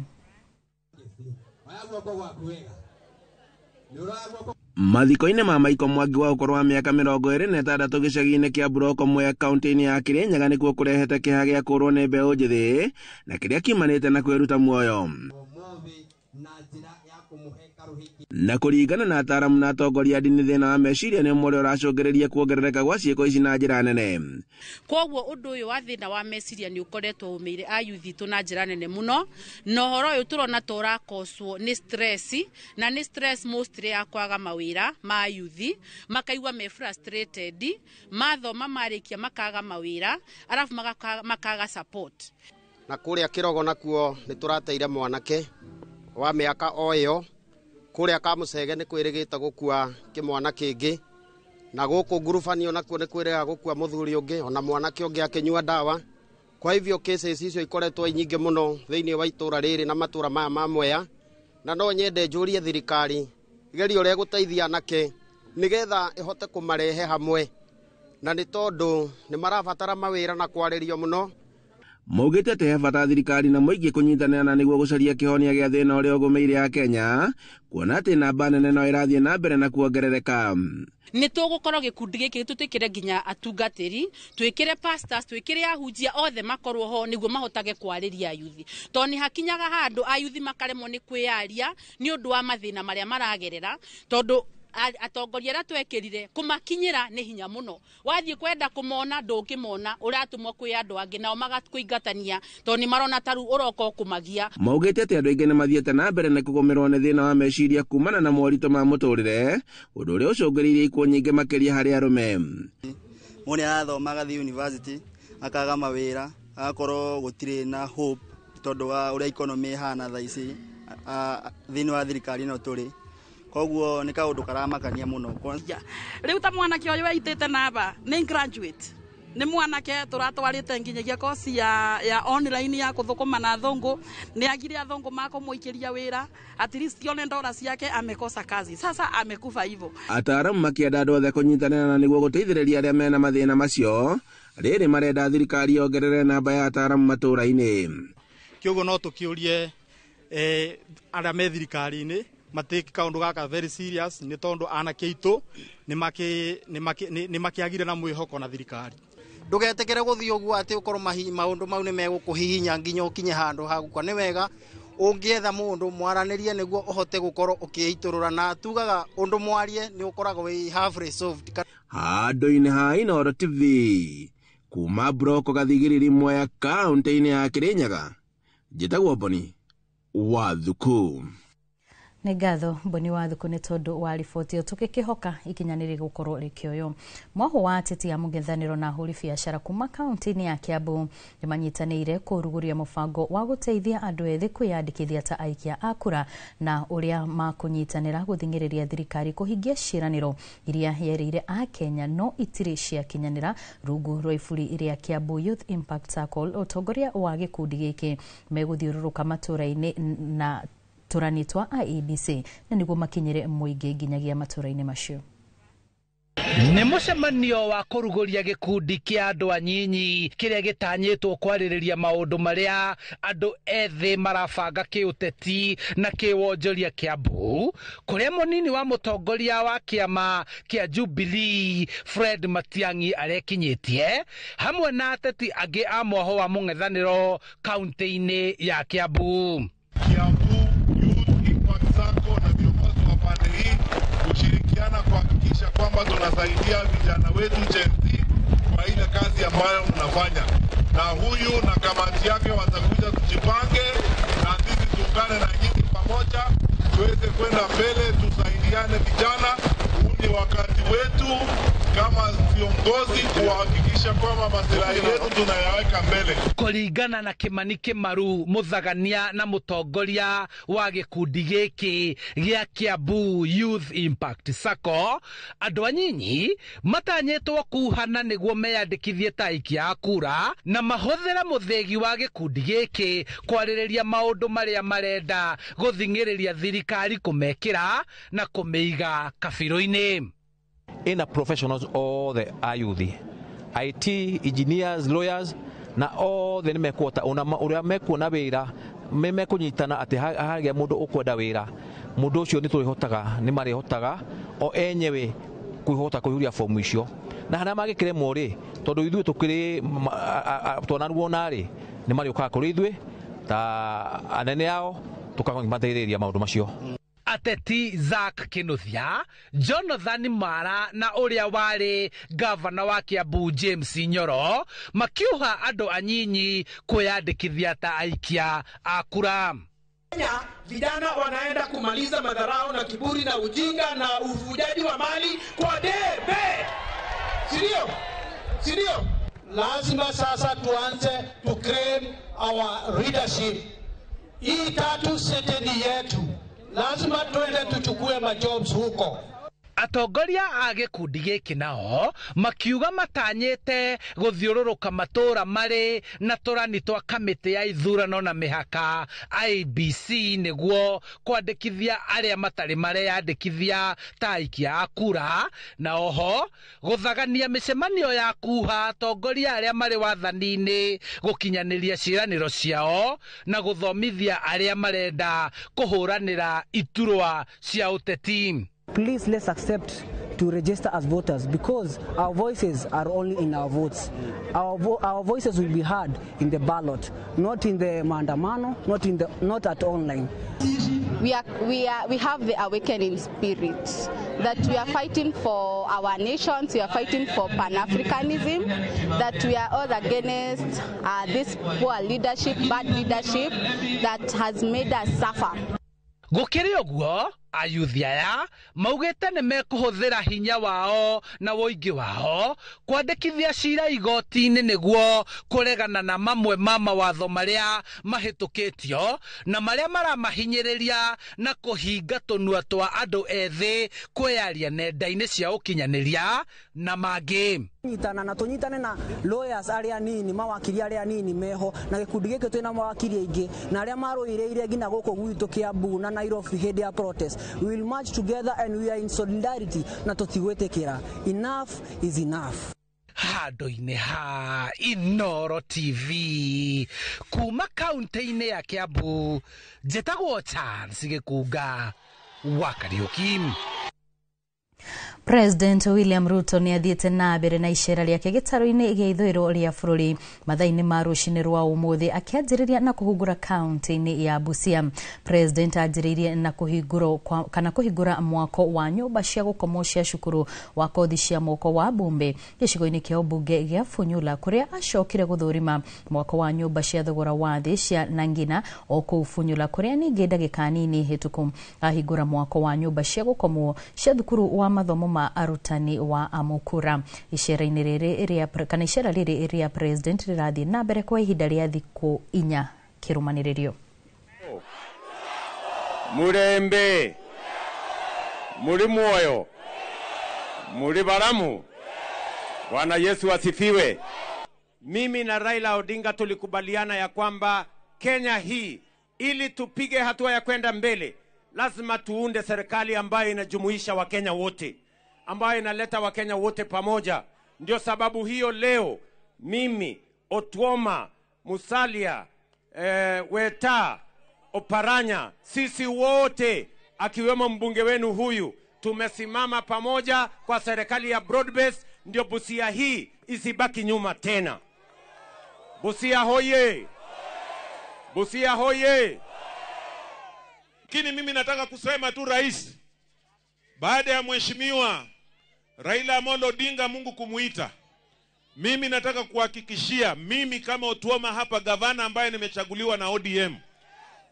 Mathiko-inĩ ma Maiko Mwangi wa ũkũrũ wa mĩaka 26 gĩcagi-inĩ kĩa Buroko Mwea kaunti-inĩ ya Kirinyaga nĩkuo kũrehete kĩeha gĩa kũũrwo nĩ mbeũ njĩthĩ na kĩrĩa kiumanĩte na kwĩruta muoyo. Na kũringana na ataaramu na atongoria a ndini, thĩna wa meciria nĩ ũmwe ũrĩa ũracũngĩrĩria kuongerereka gwa ciĩko ici na njĩra nene. Koguo ũndũ ũyũ wa thĩna wa meciria nĩ ũkoretwo ũmĩire ayuthi itũ na njĩra nene mũno, na ũhoro ũyũ tũrona ta ũrakoswo nĩ stress, na nĩ stress mostly ya kwaga mawĩra ma ayuthi, makaigua me frustrated, mathoma marĩkia makaga mawĩra, arabu makaga support. Na kũrĩa Kĩrogo nakuo nĩ tũrateire mwanake wa mĩaka o ĩyo, kũrĩa Kamũcege nĩ kwĩrĩgĩte gũkua kĩmwana kĩngĩ, na gũkũ Ngurubanio nakuo nĩ kwĩrĩga gũkua mũthuri ũngĩ ona mwanake ũngĩ akĩnyua ndawa. Kwa hivyo cases icio ikoretwo nyingĩ mũno thĩinĩ wa itũra rĩrĩ na matũra maya ma Mwea, na no nyende njũrie thirikari igerie ũrĩa ĩgũteithia anake nĩgetha ĩhote kũmarehe hamwe, Na nĩ tondũ nĩ marabatara mawĩra na kwarĩrio mũno. Maugĩte atĩ he bata thirikari na mũingĩ kũnyitanĩra na nĩguo gũcaria kĩhonia gĩa thĩna ũrĩa ũgũmĩire a Kenya, kuona atĩ namba nene no ĩrathiĩ na mbere na kuongerereka. Nĩ tũgũkorwo gĩkundi gĩkĩ tũtwĩkĩre nginya atungatĩri, twĩkĩre pastors, twĩkĩre ahunjia othe makorwo ho nĩguo mahotage kwarĩria ayuthi, tondũ nĩ hakinyaga handũ ayuthi makaremwo nĩ kwĩyaria nĩ ũndũ wa mathĩna marĩa maragerera, tondũ atongoria arĩa twekĩrire kũmakinyĩra nĩ hinya mũno. Wathiĩ kwenda kũmona ndũngĩmona, ũratũmwo kwĩ andũ angĩ nao magakũingatania tondũ nĩ marona ta rĩu ũroka ũkũmagia. Maugĩte atĩ andũ aingĩ nĩ mathiĩte na mbere na kũgũmĩrwo nĩ thĩna wa meciria kumana na moritũ ma mũtũrĩre, ũndũ ũrĩa ũcũngĩrĩirie ikuũ nyingĩ makĩria harĩ arũme. Mũndũ nĩ arathoma agathiĩ university akaga mawĩra, agakorwo gũtirĩ na hope tondũ wa ũrĩa economy ĩhana thaa ici thĩinĩ wa thirikari ĩno tũrĩ. Koguo nĩ kaũndũ karamakania mũno. Rĩu ta mwanake ũyũ eitĩte namba nĩ graduate, nĩ mwanake tũratwarĩte nginyagia kosi ya online ya kũthũkũma na athũngũ, nĩ agire athũngũ makũmũikĩria wĩra, at least one ndora ciake amekosa kazi, sasa amekufa hivyo. Ataaramu makĩenda andũ othe kũnyitanĩra na nĩguo gũteithĩrĩria arĩa mena mathĩna macio, rĩrĩ marenda thirikari yongerere namba ya ataaramu matũũra-inĩ. Kĩoguo no tũkĩũrie arĩa me thirikari-inĩ matake kaundu gaka very serious, nĩ tondũ anake aitũ nĩ makĩagire na mwĩhoko na thirikari. Ndũgetĩkĩre gũthiĩ ũguo atĩ ũkorwo maũndũ mau nĩ megũkũhihinya nginya ũkinye handũ ha gũkua. Nĩ wega ũngĩetha mũndũ mwaranĩrie nĩguo ũhote gũkorwo ũkĩitũrũra, na tugaga ũndũ mwarie nĩ ũkoragwo wĩ half resolved. Handũ-inĩ ha Inooro TV kuma Broko Gathigiriri Mwea kaunti-inĩ ya Kirinyaga, njĩtagwo Boni wa Thuku. Nĩ ngatho Boni wa Thuku nĩ tondũ wa riboti ĩyo, tũgĩkĩhoka ikinya nĩ rĩgũkorwo rĩkĩoywo. Mwaho wa ateti a mũng'ethanĩro na ahũri biacara kuma kaunti-inĩ ya Kiambu nĩ manyitanĩire kũrugũria mũbango wa gũteithia andũ ethĩ kwĩyandĩkithia ta aikia a kura, na ũrĩa makũnyitanĩra gũthing'ĩrĩria thirikari kũhingia ciĩranĩro iria yerĩire Akenya no itirĩ ciakinyanĩra rungu rwa iburi rĩa Kiambu Youth Impact Circle. Ũtongoria wa gĩkundi gĩkĩ megũthiũrũrũka matũũra-inĩ na tũrani twa IEBC na nĩguo makinyĩre mũingĩ nginyagia matũũra-inĩ macio. Nĩ mũcemanio wa kũrugũria gĩkundi kĩa andũ anyinyi kĩrĩa gĩtanyĩtwo kwarĩrĩria maũndũ marĩa andũ ethĩ marabanga kĩũteti na kĩwonjoria Kiambu, kũrĩa mũnini wa mũtongoria wa kĩama kĩa Jubilee Fred Matiang'i arekinyĩtie hamwe na ateti angĩ a mwaho wa mũng'ethanĩro kaunti-inĩ ya Kiambu. Sako na viongozi wa pande hii kushirikiana kuhakikisha kwamba tunasaidia vijana wetu Gen Z kwa ile kazi ambayo mnafanya, na huyu na kamati yake watakuja tujipange na sisi tuungane na nyinyi pamoja tuweze kwenda mbele, tusaidiane vijana. Huu ni wakati wetu kama viongozi kuhakikisha kwamba maslahi yetu tunayaweka mbele. Kũringana na Kimani Kĩmaru, mũthagania na mũtongoria wa gĩkundi gĩkĩ gĩa Kiambu Youth Impact Sacco, andũ anyinyi matanyĩtwo kuhana nĩguo meyandĩkithie ta aikia a kura na mahũthĩre mũthĩgi wa gĩkundi gĩkĩ kwarĩrĩria maũndũ marĩa marenda gũthing'ĩrĩria thirikari kũmekĩra na kũmĩiga kabirũ-inĩ. Ina professionals othe a youth, IT engineers, lawyers na othe nĩ mekuota ona ũrĩa mekuona wĩra mekũnyitana atĩ hagĩa mũndũ ũkwenda wĩra, mũndũ ũcio nĩ tũrĩhotaga nĩ marĩhotaga o enyewe kwĩhota kũihũria fomu icio, na harĩa mangĩkĩremwo rĩ, tondũ ithuĩ tũkĩrĩ twanaruona rĩ, nĩ marĩũkaga kũrĩ ithuĩ ta anene ao tũkamateithĩrĩria maũndũ macio. Ateti Zack Kinuthia, Jonathan Mara na ũrĩa warĩ gavana wa Kiambu James Nyoro makiuha andũ anyinyi kwĩyandĩkithia ta aikia a kura. Kenya vijana wanaenda kumaliza madharau na kiburi na ujinga na uvujaji wa mali kwa debe, sindio? Sindio? Lazima sasa tuanze to claim our leadership. Hii tatu sete ni yetu. Lazima tuende tuchukue majobs huko. Atongoria a gĩkundi gĩkĩ nao makiuga matanyĩte gũthiũrũrũka matũũra marĩ na tũrani twa kamĩtĩ ya ithurano na mĩhaka IEBC nĩguo kwandĩkithia arĩa matarĩ mareyandĩkithia ta aikia a kura, na oho gũthagania mĩcemanio ya kuha atongoria arĩa marĩ wathani-inĩ gũkinyanĩria ciĩranĩro ciao na gũthomithia arĩa marenda kũhũranĩra iturwa cia ũteti. Please let's accept to register as voters because our voices are only in our votes. Our voices will be heard in the ballot, not in the maandamano, not at online. We have the awakening spirit that we are fighting for our nations, we are fighting for Pan-Africanism, that we are all against this poor leadership, bad leadership that has made us suffer. Gũkĩrĩ ũguo, ayuthi aya maugĩte nĩ mekũhũthĩra hinya wao na ũingĩ wao kwandĩkithia cira igoti-inĩ nĩguo kũregana na mamwe ma mawatho marĩa mahĩtũkĩtio na marĩa maramahinyĩrĩria na kũhinga tũnua twa andũ ethĩ kwĩyaria nenda-inĩ cia ũkinyanĩria na mangĩ. Nyitana na tũnyitane na lawyers arĩa nini, mawakiri arĩa nini meho na gĩkundi gĩkĩ twĩna mawakiri aingĩ na arĩa marũĩrĩire nginya gũkũ gwitũ Kiambu na Nairobi hĩndĩ ya protest. We will march together and we are in solidarity na tũtigwĩtĩkĩra. Enough is enough. Handũ-inĩ ha Inooro TV kuma kaunti-inĩ ya Kiambu, njĩtagwo Charles Gĩkunga wa Kariũki. President William Ruto nĩ athiĩte na mbere na icera rĩake gĩtarũ-inĩ gĩa ithũĩro rĩa bũrũri mathaa-inĩ ma rũcinĩ rwa ũmũthĩ, akĩanjĩrĩria na kũhingũra kaunti-inĩ ya Busia. President anjĩrĩirie na kũhingũra mwako wa nyũmba cia gũkomwo cia cukuru wa kothi cia moko wa Bumbe gĩcigo-inĩ kĩa ũmbunge gĩa Funyula, kũrĩa acokire gũthũrima mwako wa nyũmba cia thogora wa thĩ cia Nangina o kũu Funyula, kũrĩa ningĩ ndagĩka nini hĩtũku ahingũra mwako wa nyũmba cia gũkomwo cia thukuru wa mathomo ma arutani wa Amukura. Icera-inĩ rĩrĩ kana icera rĩrĩ rĩa president rĩrathiĩ na mbere kwa ihinda rĩa thikũ 4 kĩrũmanĩrĩrio. Murembe muri muoyo muri baramu. Bwana Yesu asifiwe. Mimi na Raila Odinga tulikubaliana ya kwamba Kenya hii ili tupige hatua ya kwenda mbele lazima tuunde serikali ambayo inajumuisha Wakenya wote, ambayo inaleta Wakenya wote pamoja. Ndio sababu hiyo leo mimi, Otuoma, Musalia, Weta, Oparanya, sisi wote akiwemo mbunge wenu huyu, tumesimama pamoja kwa serikali ya broad base, ndio Busia hii isibaki nyuma tena. Busia hoye! Busia hoye! Lakini mimi nataka kusema tu rais, baada ya mheshimiwa Raila Amolo Odinga Mungu kumuita, mimi nataka kuhakikishia, mimi kama Otuoma hapa gavana ambaye nimechaguliwa na ODM,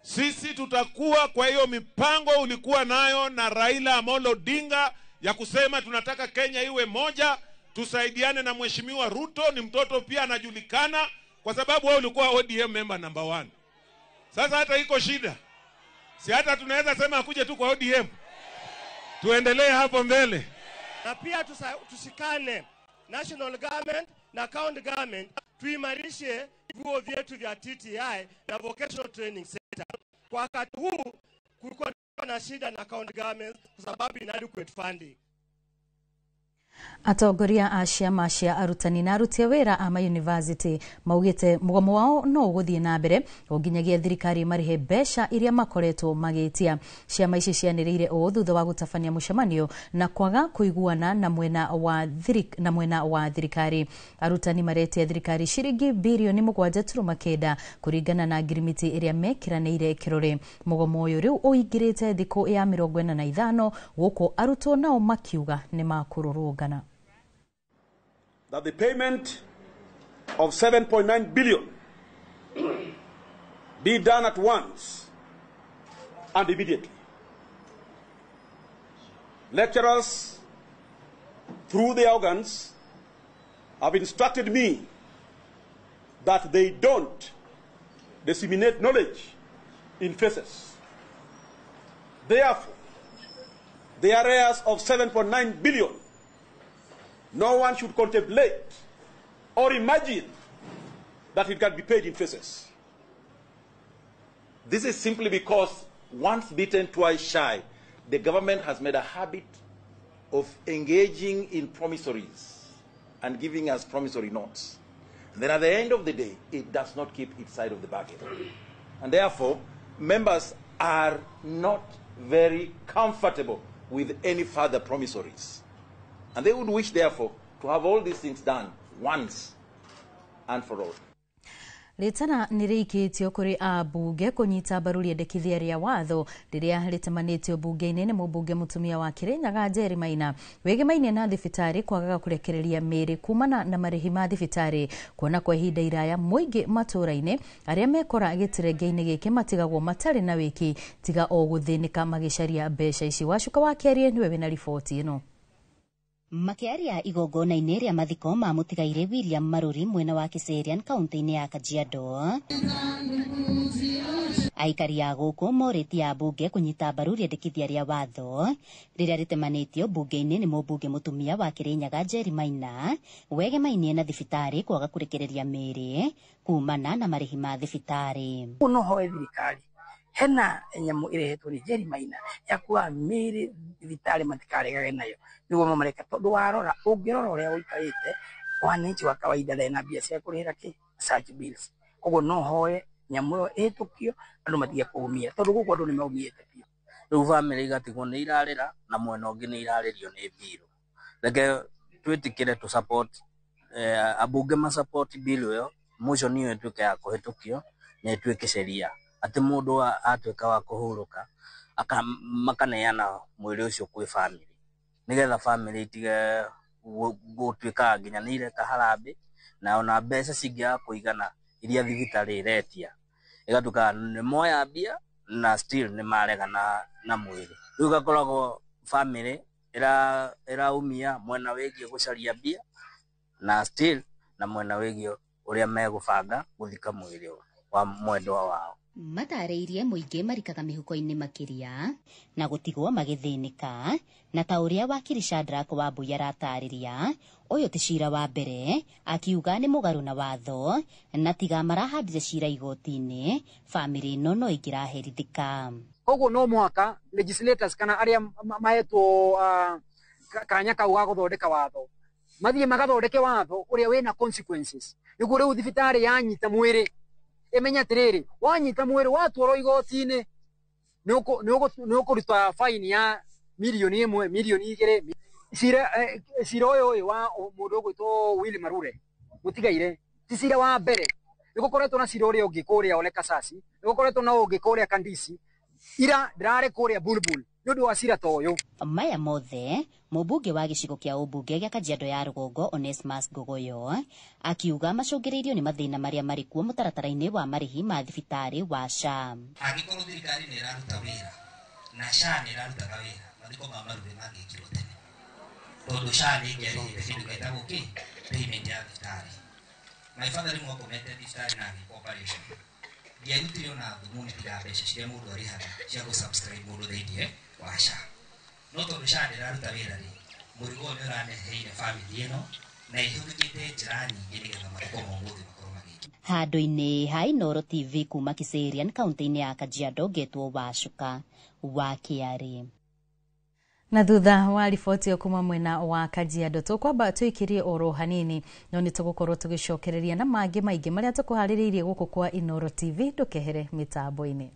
sisi tutakuwa kwa hiyo mipango ulikuwa nayo na Raila Amolo Odinga ya kusema tunataka Kenya iwe moja, tusaidiane na mheshimiwa Ruto, ni mtoto pia anajulikana, kwa sababu wewe ulikuwa ODM member number 1. Sasa hata iko shida, si hata tunaweza sema akuje tu kwa ODM, tuendelee hapo mbele. Na pia tushikane national government na county government, tuimarishe vyuo vyetu vya TTI na vocational training center. Kwa wakati huu kulikuwa na shida na county government kwa sababu inadequate funding. Atongoria a ciama cia arutani na aruti a wĩra a mayunivasĩtĩ maugĩte mũgomo wao no ũgũthiĩ na mbere o nginyagia thirikari marĩhe mbeca iria makoretwo magĩtia. Ciama ici cianĩrĩire ũũ thutha wa gũtabania mũcemanio na kwaga kũiguana na mwena wa thirikari. Arutani maretia thirikari ciringi birioni 7.9 kũringana na ngirimiti ĩrĩa mekĩranĩire kĩrore. Mũgomo ũyũ rĩu ũingĩrĩte thikũ ya 45 gũkũ arutwo nao makiuga nĩ makũrũrũngana. That the payment of 7.9 billion be done at once and immediately. Lecturers, through their organs, have instructed me that they don't disseminate knowledge in phases. Therefore, The arrears of 7.9 billion. No one should contemplate or imagine that it can be paid in phases. This is simply because once bitten, twice shy, the government has made a habit of engaging in promissories and giving us promissory notes. And then at the end of the day, it does not keep its side of the bargain. And therefore, members are not very comfortable with any further promissories. And they would wish, therefore, to have all these things done once and for all. Rĩtana nĩ rĩikĩtio kũrĩ ambunge kũnyita mbaru rĩendekithia rĩa watho rĩrĩa rĩtamanĩtio mbunge-inĩ nĩ mũmbunge mũtumia wa Kĩrĩnyaga Njeri Maina wĩgemaine na thibitarĩ kwagaga kũrekereria mĩĩrĩ kumana na marĩhi ma thibitarĩ kuona kwa ihinda iraya mũingĩ matũũra-inĩ arĩa mekora gĩtirenge-inĩ gĩkĩ matigagwo matarĩ na wĩki tiga o gũthĩnĩka magĩcaria mbeca ici. Wacuka wa Kĩarie nĩwe wĩna riboti ĩno. Makiaria igongona-inĩ rĩa mathiko ma mũtigairĩ William Maruri mwena wa Kiserian kaunti-inĩ ya Kajiado, aikari a gũkũ morĩtie ambunge kũnyita mbaru rĩendekithia rĩa watho rĩrĩa rĩtemanĩtio mbunge-inĩ nĩ mũmbunge mũtumia wa Kĩrĩnyaga Njeri Maina wegemainie na thibitarĩ kwaga kũrekereria mĩĩrĩ kumana na marĩhi ma thibitarĩ. No hoe thirikari hena nyamu irehetwo ni Njeri Maina ya kuga mĩĩrĩ thibitarĩ matikaregage nayo niguo mamareka tondu warora ũngĩrora ũrĩa ũikarĩte wananchi wa kawaida ndarĩ na mbia cia kũrĩhĩra kĩ search bills. Koguo no hoe nyamu ĩyo ĩhĩtũkio andũ matige kũumia tondu gũkũ andũ nĩmaumĩte biũ. Rĩu bamĩrĩ igatigwo nĩ irarĩra na mwena ũngĩ nĩ irarĩrio nĩ mbirũ. Reke twĩtĩkĩre tũ support ambunge ma support bill ĩyo motion ĩyo ĩtuĩke ya kũhĩtũkio na ĩtuĩke sheria atĩ mũndũ atuĩka wa kũhurũka makaneana mwĩrĩ ũcio kwĩ bamĩrĩ nĩgetha bamĩrĩ itige gũtuĩka nginya nĩ ireka harambĩ na ona mbeca cingĩaga kũigana iria thibitarĩ ĩretia ĩgatuĩka nĩ moya mbia na still nĩ marega na mwĩrĩ. Rĩu ĩgakoragwo bamĩrĩ ĩraumia mwena wĩgiĩ gũcaria mbia na still na mwena wĩgiĩ ũrĩa megũbanga gũthika mwĩrĩ wa mwendwa wao. Matarĩirie mũingĩ marikaga mĩhuko-inĩ makĩria na gũtigwo magĩthĩnĩka na ta ũrĩa wakiri Shadrack Wambui aratarĩria ũyũ ti cira wa mbere akiuga nĩ mũgarũ na watho na tiga marahandire cira igoti-inĩ bamĩrĩ ĩno no ĩngĩraherithĩka. Koguo no mũhaka legislators kana arĩa mahetwo kanya kau ga gũthondeka watho mathiĩ magathondeke watho ũrĩa wĩna consequences nĩguo rĩu thibitarĩ yanyita mwĩrĩ imenya atiriri wanyita mwĩrĩ watwarwo igoti-inĩ nĩ ũkũruta faini ya milioni 1 milioni 2. Cira ũyũ wa mũndũ ũgwĩtwo Willy Marure mũtigaire ti cira wa mbere, nĩ gũkoretwo na cira ũrĩa ũngĩ kũrĩa Ole Kasasi, nĩ gũkoretwo na ũngĩ kũrĩa Kandisi, ira ndĩrarĩ kũrĩa Bulbul nĩ ũndũ wa cira ta ũyũ. Maya mothe mũmbunge wa gĩcigo kĩa ũmbunge gĩa Kajiado ya rũgongo Onesmus Ngogoyo akiuga macũngĩrĩirio nĩ mathĩna marĩa marĩ kuo mũtaratara-inĩ wa marĩhi ma thibitarĩ wa SHA. Angĩkorwo thirikari nĩ ĩraruta wĩra na SHA nĩ ĩrarutaga wĩra, mathiko ma Marure mangĩkirwo tene tondũ SHA nĩ ĩngĩarĩhĩte kĩndũ gĩtagwo kĩ payment ya thibitarĩ. My father rĩmwe akomete thibitarĩ na agĩkwo operation ndiarutire ona thumuni tiga mbeca ciria mũndũ arĩhaga cia gũ subscribe mũndũ thĩiniĩ wa SHA. No tondũ SHA ndĩraruta wĩra rĩ, mũrigo ũyũ nĩ ũraneheire bamĩrĩ ĩno na ĩhũthĩkĩte njĩra nyingĩ nĩgetha mathiko ma ũmũthĩ makorwo magĩkĩka. Handũ-inĩ ha Inooro TV kuma Kiserian kaunti-inĩ ya Kajiado ngetwo Wacuka wa Kĩarĩ. Na thutha wa riboti kuma mwena wa Kajiado tũkwamba tũikirie oro hanini no nĩ tũgũkorwo tũgĩcokereria na mangĩ maingĩ marĩa tũkũharĩrĩirie gũkũ kwa Inooro TV ndũkehere mĩtambo-inĩ.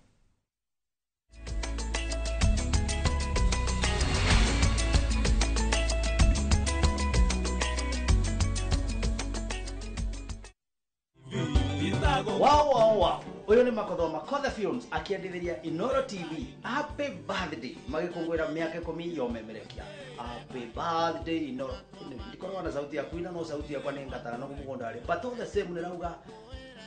Wow, wow, wow. Uyu ni Makothoma Makotha Films akiendithiria Inooro TV happy birthday magikungwira miaka 10 ya umemerekia. Happy birthday Inooro. Ndikorwo na sauti ya kuina no sauti yakwa ni ngatara no mugunda ari, but all the same nirauga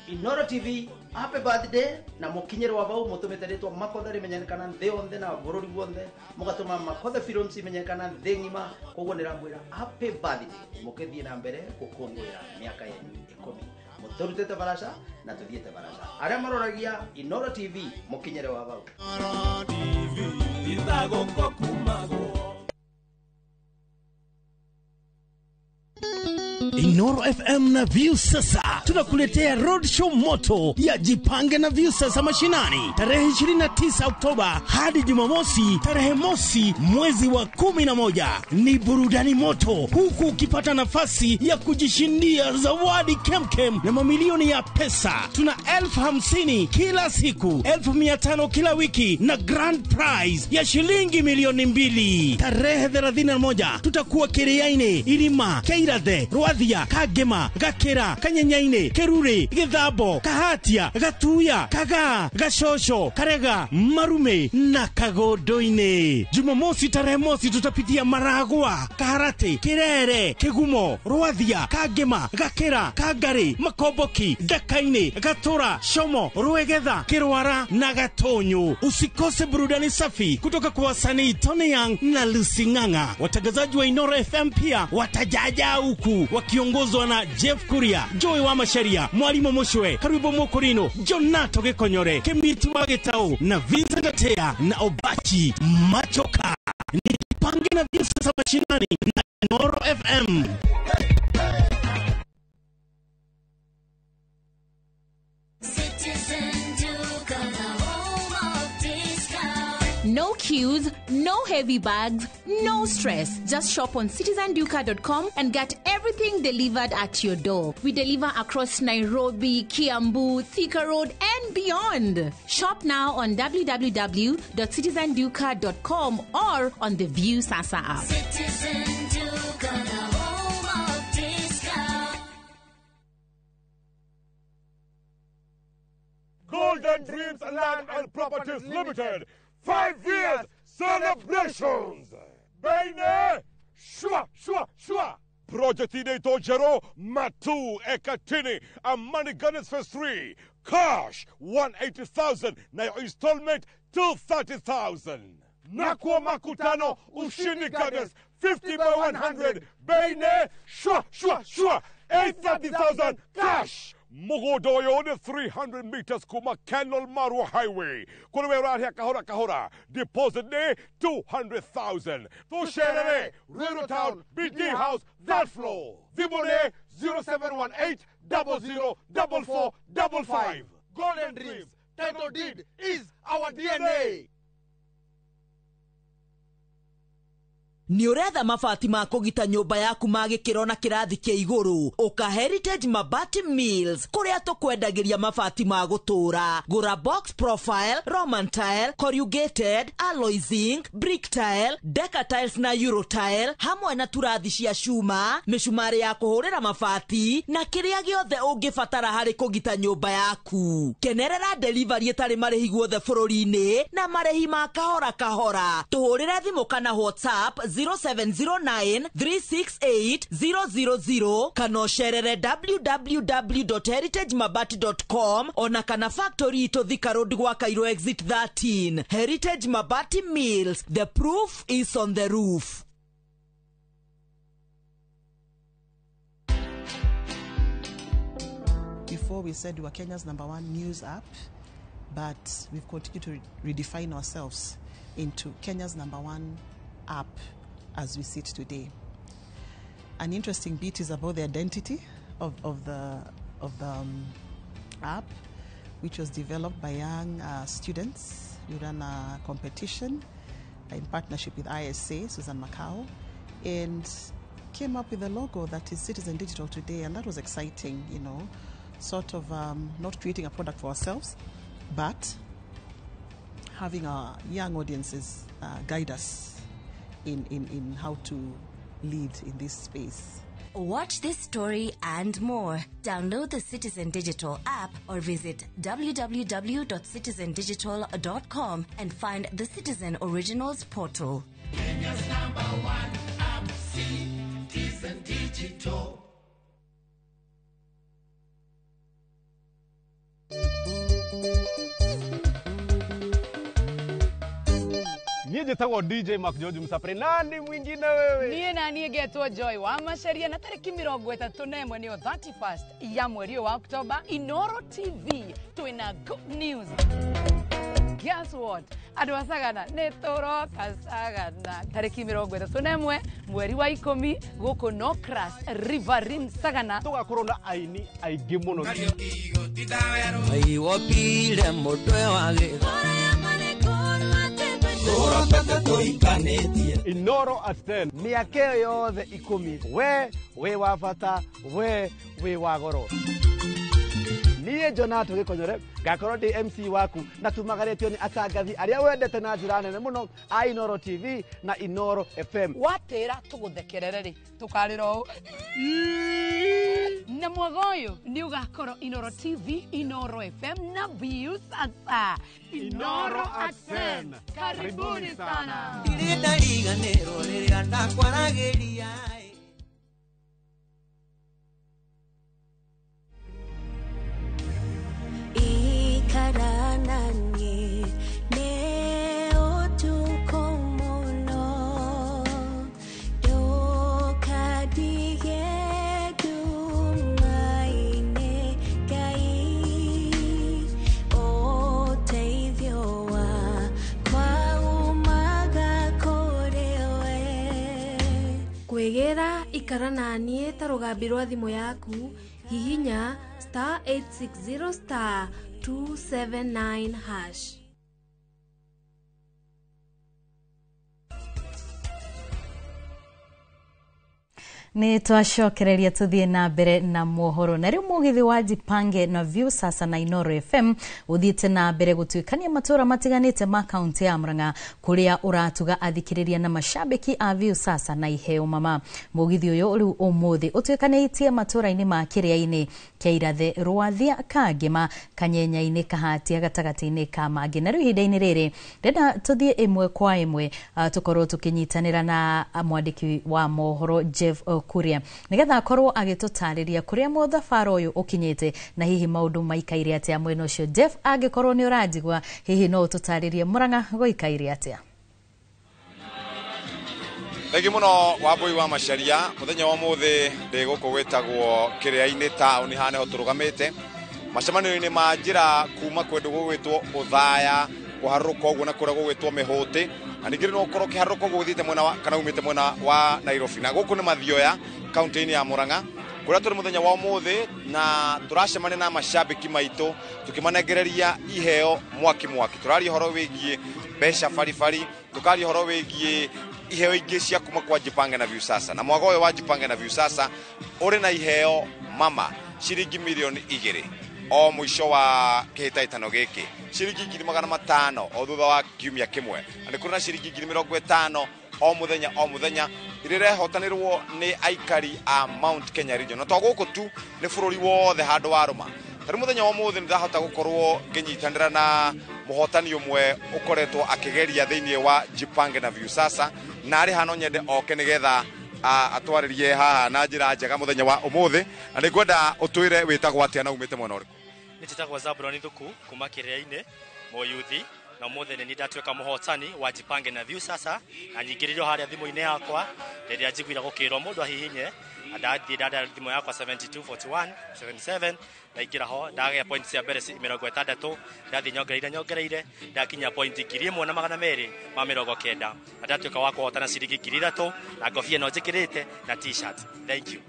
Inooro TV happy birthday na mukinyirwa bau mutumite ritwa Makotha rimenyekana nthi yonthe na bururi guothe mugatuma Makotha Films imenyekana nthi ng'ima. Koguo niramwira happy birthday mukithie na mbere gukungwira miaka yenyu 10 muturutite barasha na tuthiete barasha aria maroragia Inooro TV mukinyire wa bau. Inoro FM na Viusasa tunakuletea roadshow moto ya Jipange na Viusasa mashinani tarehe 29 Oktoba hadi Jumamosi tarehe mosi mwezi wa 11. Ni burudani moto huku ukipata nafasi ya kujishindia zawadi kemkem na mamilioni ya pesa. Tuna 50,000 kila siku, 500,000 kila wiki na grand prize ya shilingi 2,000,000. Tarehe 31 tutakuwa Kiriaini, Irima, Keirathe, Rwathia, Kangema, Gakira, Kanyenyaini, Kerure, Githambo, Kahatia, Gatuya, Kagaa, Gashosho, Karega, Marume na Kagondoini. Jumamosi tarehe mosi tutapitia Maragwa, Kaharati, Kirere, Kigumo, Rwathia, Kangema, Gakira, Kangari, Makomboki, Ndakaini, Gatura, Shomo, Ruegetha, Kirwara na Gatonyo. Usikose burudani safi kutoka kwa wasanii Tony Young na Lucy Ng'ang'a. Watangazaji wa Inoro FM pia watajaja huku wakiongozwa na Jeff Kuria, Joy wa Masharia, Mwalimu Mushwe, Karibu Mokorino, Jonato Gikonyore, Kemiti wa Gitau na Vincent Atea na Obachi Machoka. Nijipange na Viusasa mashinani na Inoro FM. No queues, no heavy bags, no stress. Just shop on citizenduka.com and get everything delivered at your door. We deliver across Nairobi, Kiambu, Thika Road, and beyond. Shop now on www.citizenduka.com or on the View Sasa app. Citizen Duka, the home of discount. Golden Dreams Land and Properties Limited. 5 years celebrations. Baine, shwa, shwa, shwa. Project inaitwa Jero Matu Ekatini Amani Gardens Phase 3. Cash 180,000 na your installment 230,000. Nakuwa makutano Ushindi Gardens 50 by 100. Baine, shwa, shwa, shwa. 830,000 cash. Mugodoyo ni 300 meters kuma Kenol Marua Highway. Kuruwe kahora kahora. Deposit ni 200,000. Tusherere, Ruiru Town, BD House, that floor. Vibone 0718 00 44 55. Golden Dreams, title deed is our DNA. Nĩ ũretha mabati ma kũgita nyũmba yaku ma gĩkĩro na kĩrathi kĩa igũrũ? Ũka Heritage Mabati Mills kũrĩa tũkwendagĩria mabati ma gũtũũra. Gũra box profile, Roman tile, corrugated, alloy zinc, brick tile, deca tiles na euro tile, hamwe na turathi cia cuma, mĩcumarĩ ya kũhũrĩra mabati na kĩrĩa gĩothe ũngĩbatara harĩ kũgita nyũmba yaku. Kenerera delivery ĩtarĩ marĩhi guothe bũrũri-inĩ na marĩhi ma kahora kahora. Tũhũrĩre thimũ kana WhatsApp 0709 368 000 kana ũcerere www.heritagemabati.com ona kana factory itũ Thika Road gwa Cairo Exit 13. Heritage Mabati Mills, the proof is on the roof. Before we said we were Kenya's #1 news app, but we've continued to redefine ourselves into Kenya's #1 app as we sit today. An interesting bit is about the identity of the app, which was developed by young students. We ran a competition in partnership with ISA, Susan Macau, and came up with a logo that is Citizen Digital today, and that was exciting, you know, sort of not creating a product for ourselves, but having our young audiences guide us in how to lead in this space. Watch this story and more. Download the Citizen Digital app or visit www.citizendigital.com and find the Citizen Originals portal. Kenya's #1 app, Citizen Digital. Niĩ njĩtagwo DJ Mark George Msapre. Nani mwingine wewe? Niĩ na niĩ ngetwo Joy wa Macharia na tarĩki 31 nĩyo 31st ya mweri ũyũ wa Oktoba, Inoro TV twĩna good news. Guess what, andũ a Sagana nĩ tũroka Sagana tarĩki 31 mweri wa 10 gũkũ Nocras Riverine Sagana. Tũgakorwo na aini aingĩ mũno. Wopire mũtwe wa Inoro at 10. Mĩaka ĩyo yothe 10 we wĩ wa bata, we wĩ wa goro. Niĩ Jonato Gĩkonyore ngakorwo ndĩ MC waku na tumagarĩtio nĩ atangathi arĩa wendete na njĩra nene mũno a Inoro TV na Inoro FM. Watĩra tũgũthekerere rĩ, tũkarĩra ũũ na mwaga ũyũ nĩ ũgakorwo Inoro TV, Inoro FM na Viusasa. Inoro at 10. Karibuni sana. Ndirĩ ndariganĩrwo rĩrĩa ndakwaragĩria. Ikarananie nĩ ũtukũ mũno, ndũkandige nduma-inĩ, Ngai ũteithio wakwa umaga kũrĩ we. Kwĩgĩra ikara naniĩ ta rũgambi rwa thimũ yaku, hihinya *860 *279#. Nĩ twacokereria tũthiĩ na mbere na mohoro. Na rĩu mũgithi wa Jipange na Viusasa na Inoro FM ũthiĩte na mbere gũtuĩkania matũra matiganĩte ma kaunti ya Murang'a kũrĩa ũratuga athikĩrĩria na mashabiki a Viusasa na iheo mama. Mũgithi ũyũ rĩu ũmũthĩ ũtuĩkanĩtie matũra-inĩ ma Kĩrĩa-inĩ kĩa Irathe, Rwathia, Kangema, Kanyenya-inĩ, Kahatia, gatagatĩ-inĩ ka mangĩ. Na rĩu ihinda-inĩ rĩrĩ ndĩrenda tũthiĩ ĩmwe kwa ĩmwe, tũkorwo tũkĩnyitanĩra na mwandĩki wa mohoro Jeff Kuria nigetha akorwo agĩtũtarĩria kũrĩa mũthabara ũyũ ũkinyĩte na hihi maũndũ maikaire atĩa mwena ũcio. Jeff, angĩkorwo nĩ ũranjigua, hihi no ũtũtarĩrie Murang'a gũikaire atĩa? Thengi mũno Wambui wa Macharia. Mũthenya wa ũmũthĩ ndĩ gũkũ gwĩtagwo Kĩrĩa-inĩ taũni, haha nĩho tũrũgamĩte macemanio-inĩ ma njĩra kuma kũndũ gũgwĩtwo Ũthaya kũharũrũka ũguo na kũrĩa gũgwĩtwo Mĩhũtĩ, na ningĩ no ũkorwo ũkĩharũrũka ũguo ũthiĩte mwena wa kana umĩte mwena wa Nairobi. Na gũkũ nĩ Mathioya kaunti-inĩ ya Murang'a kũrĩa tũrĩ mũthenya wa ũmũthĩ na tũracemania na macambĩki maitũ tũkĩmanengereria iheo mwaki mwaki. Tũraria ũhoro wĩgiĩ mbeca baribari, tũkaria ũhoro wĩgiĩ iheo ingĩ cia kuma kwa Jipange na Viusasa. Na mwaga ũyũ wa Jipange na Viusasa ũrĩ na iheo mama ciringi mirioni 2 o mũico wa kĩhĩtahĩtano gĩkĩ, ciringi 500,000 o thutha wa kiumia kĩmwe, na nĩ kũrĩ na ciringi 50,000 o mũthenya o mũthenya iria irehotanĩrwo nĩ aikari a Mount Kenya region. Na to gũkũ tu, nĩ bũrũri wothe handũ warũma. Tarĩu mũthenya wa ũmũthĩ nĩ ndahota gũkorwo ngĩnyitanĩra na mũhotani ũmwe ũkoretwo akĩgeria thĩinĩ wa Jipange na Viusasa, na arĩ haha no nyende oke nĩgetha atwarĩrie haha na njĩra njega mũthenya wa ũmũthĩ. Na nĩ ngwenda ũtwĩre wĩtagwo atĩa na umĩte mwena ũrĩkũ? Nĩ njĩtagwo Zablon Thuku kuma Kĩrĩa-inĩ Mũyuthi, na ũmũthĩ nĩ niĩ ndatuĩka mũhotani wa Jipange na Viusasa, na nyingĩrĩrio harĩa thimũ-inĩ yakwa rĩrĩa njiguire gũkĩrwo mũndũ ahihinye, na ndathiĩ ndandara thimũ yakwa 7241 77 ndaingĩra ho, ndagĩa point cia mbere 60, ndathiĩ nyongereire ndakinya point 1290, na ndatuĩka wa kũhotana ciringi 3,000 na ngobia ĩno njĩkĩrĩte na t-shirt. Thank you.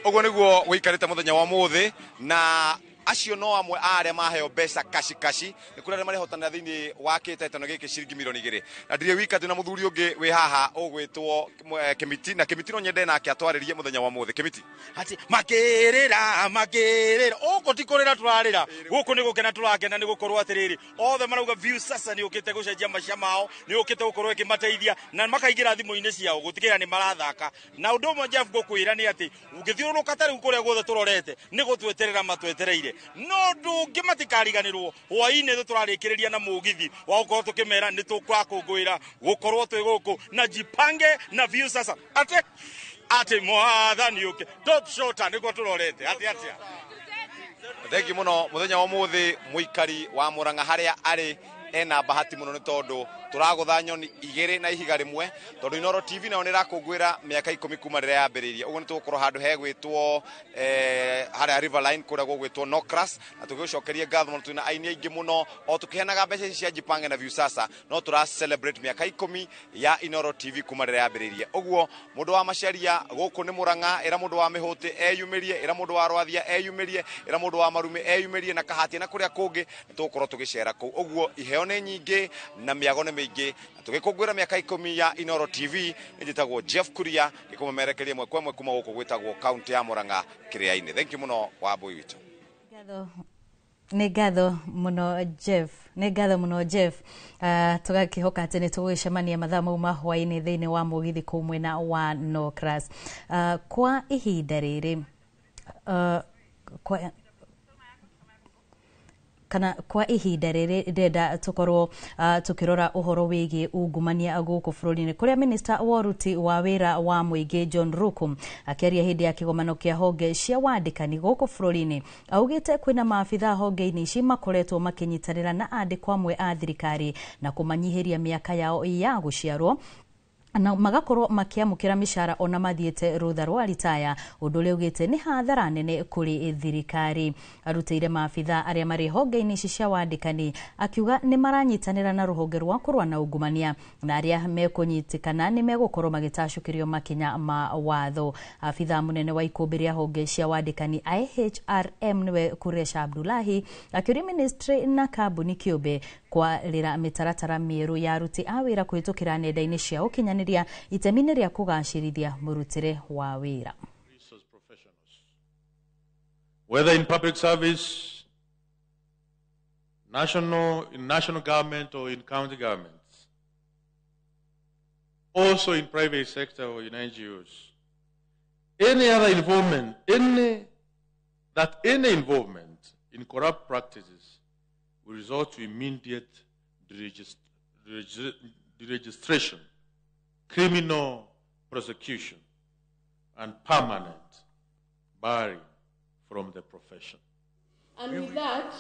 Ũguo nĩguo wĩikarĩte mũthenya wa ũmũthĩ, na acio no amwe a arĩa maheo mbeca kashi kashi. Nĩ kũrĩ arĩa marehotanĩra thĩinĩ wa kĩhĩtahĩtano gĩkĩ ciringi mirioni 2. Na ndirĩ wika, ndĩ na mũthuri ũngĩ wĩ haha ũgwĩtwo Kĩmiti, na Kĩmiti no nyende nake atwarĩrie mũthenya wa ũmũthĩ. Kĩmiti. Ati makĩrĩra makĩrĩra gũkũ ti kũrĩra tũrarĩra, gũkũ nĩ gũkena tũrakena, nĩ gũkorwo atĩrĩrĩ othe marauga Viusasa nĩ ũkĩte gũcenjia maica mao, nĩ ũkĩte gũkorwo ĩkĩmateithia na makaingĩra thimũ-inĩ ciao gũtigĩrĩra nĩ marathaka. Na ũndũ ũmwe Jeff ngũkwĩra nĩ atĩ ũngĩthiũrũrũka ta rĩu kũrĩa guothe tũrorete nĩ gũtweterera matwetereire, no ndũngĩ matikariganĩrwo hwaĩ-inĩ tũ tũrarĩkĩrĩria na mũgithi wa gũkorwo tũkĩmera nĩ tũkũrakũngũĩra gũkorwo twĩ gũkũ na Jipange na Viusasa. Ate ati mwathani ũke top shota nĩguo tũrorete atĩ atĩa. Thengi mũno mũthenya wa ũmũthĩ mũikari wa Murang'a harĩa arĩ ena bahati mũno nĩ tondũ Tũragũtha nyoni igĩrĩ na ihiga rĩmwe, tondũ Inooro TV nayo nĩ ĩrakũngũĩra mĩaka 10 kuma rĩrĩa yambĩrĩirie. Ũguo nĩ tũgũkorwo handũ hegwĩtwo harĩa Riverline kũrĩa gũgwĩtwo Nocras, na tũgĩgũcokeria ngatho mũno. Twĩna aini aingĩ mũno o tũkĩheanaga mbeca ici cia Jipange na Viusasa, no tũra celebrate mĩaka 10 ya Inooro TV kuma rĩrĩa yambĩrĩirie. Ũguo mũndũ wa Macharia gũkũ nĩ Murang'a, ĩra mũndũ wa Mĩhũtĩ eyumĩrie, ĩra mũndũ wa Rwathia eyumĩrie, ĩra mũndũ wa Marume eyumĩrie, na Kahatia na kũrĩa kũngĩ nĩ tũgũkorwo tũgĩcera kũu. Ũguo iheo nĩ nyingĩ na mĩago nĩ mĩingĩ, na tũgĩkũngũĩra mĩaka 10 ya Inooro TV. Nĩ njĩtagwo Jeff Kuria, ngĩkũmemerekeria ĩmwe kwa ĩmwe kuma gũkũ gwĩtagwo kaunti ya Murang'a Kĩrĩa-inĩ. Thank you mũno Wambui witũ. Nĩ ngatho mũno Jeff, nĩ ngatho mũno Jeff. Tũgakĩhoka atĩ nĩ tũgũgĩcemania mathaa mau ma hwaĩ-inĩ thĩinĩ wa mũgithi kũu mwena wa Nocras. Kwa ihinda rĩrĩ kwa kana kwa ihinda rĩrĩ ndĩrenda tũkorwo tũkĩrora ũhoro wĩgiĩ ungumania gũkũ bũrũri-inĩ, kũrĩa minista wa ũruti wa wĩra wa mũingĩ John Ruku akĩaria hĩndĩ ya kĩgomano kĩa honge cia wandĩkani gũkũ bũrũri-inĩ augĩte kwĩna maabitha honge-inĩ ici makoretwo makĩnyitanĩra na andĩkwo amwe a thirikari na kũmanyihĩria mĩaka yao ya gũciarwo, na magakorwo makiamukira mishara ona mathiĩte rũtha rwa ritaya, ũndũ ũrĩa ugĩte nĩ hathara nene kũrĩ thirikari. Arutĩire maabitha arĩa marĩ honge-inĩ ici cia wandĩkani akiuga nĩ maranyitanĩra na rũhonge rwa kũrũa na ungumania, na arĩa mekũnyitĩkana nĩ megũkorwo magĩtacũkĩrio makinya ma watho. Abitha mũnene wa ikũmbĩ rĩa honge cia wandĩkani IHRM nĩwe Kuresha Abdullahi akĩũria ministry na kambuni kĩũmbe kwarĩra mĩtaratara mĩerũ ya aruti a wĩra kũhĩtũkĩra nenda-inĩ cia ũkinyanĩria itemi-inĩ rĩa kũgacĩrithia mũrutĩre wa wĩra. Whether in public service, in national government or in county governments, also in private sector or in NGOs, any other involvement, any involvement in corrupt practices will result to immediate deregistration, criminal prosecution, and permanent barring from the profession. And with that,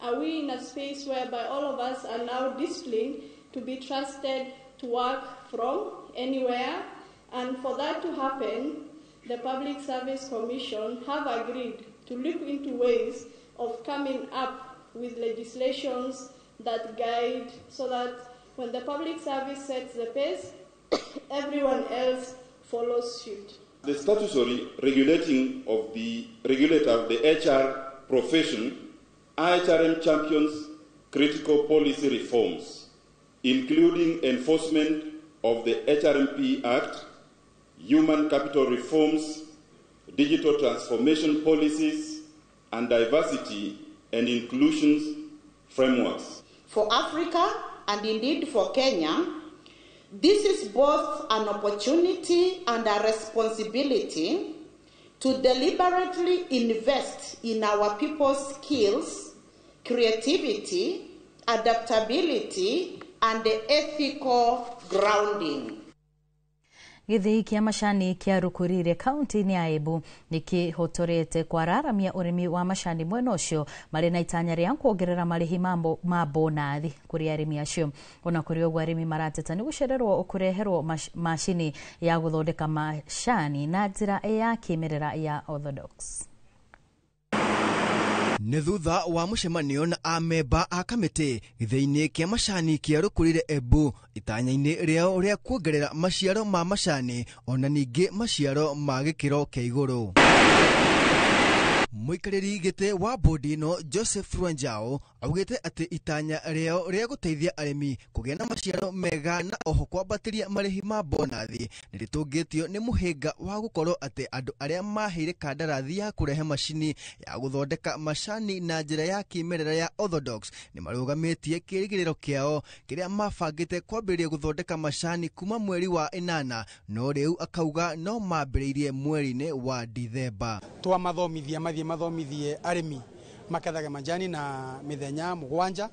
are we in a space whereby all of us are now disciplined to be trusted to work from anywhere? And for that to happen, the Public Service Commission have agreed to look into ways of coming up with legislations that guide so that when the public service sets the pace, everyone else follows suit. The statutory regulating of the regulator of the HR profession, IHRM champions critical policy reforms, including enforcement of the HRMP Act, human capital reforms, digital transformation policies, and diversity and inclusion frameworks. For Africa, and indeed for Kenya, this is both an opportunity and a responsibility to deliberately invest in our people's skills, creativity, adaptability, and ethical grounding. Gĩthĩi kĩa macani kĩa Rukurire kaunti-inĩ ya Embu nĩkĩhotorete kwararamia ũrĩmi wa macani mwena ũcio marĩ na itanya rĩa kuongerera marĩhi ma bonathi kũrĩ arĩmi acio. Ona kũrĩ ũguo arĩmi marateta nĩ gũcererwo kũreherwo macini ya gũthondeka macani na njĩra ya kĩmerera ya orthodox. Nĩ thutha wa mũcemanio na amemba a kamĩtĩ gĩthĩi-inĩ kĩa macani kĩa Rukurire Embu itanya-inĩ rĩao rĩa kuongerera maciaro ma macani ona ningĩ maciaro ma gĩkĩro kĩa igũrũ. Mũikarĩri gĩtĩ wa bodi ĩno Joseph Rwanjao augĩte atĩ itanya rĩao rĩa gũteithia arĩmi kũgĩa na maciaro mega na oho kwambatĩria marĩhi ma bonathi nĩ rĩtũngĩtio nĩ mũhĩnga wa gũkorwo atĩ andũ arĩa maheire kandarathi ya kũrehe macini ya gũthondeka macani na njĩra ya kĩmerera ya orthodox nĩ marũgamĩtie kĩrĩgĩrĩro kĩao kĩrĩa mabangĩte kwambĩrĩria gũthondeka macani kuma mweri wa 8 no rĩu akauga no mambĩrĩirie mweri-inĩ wa Dithemba. Twamathomithia mathie mathomithie arĩmi makethaga majani na mithenya 7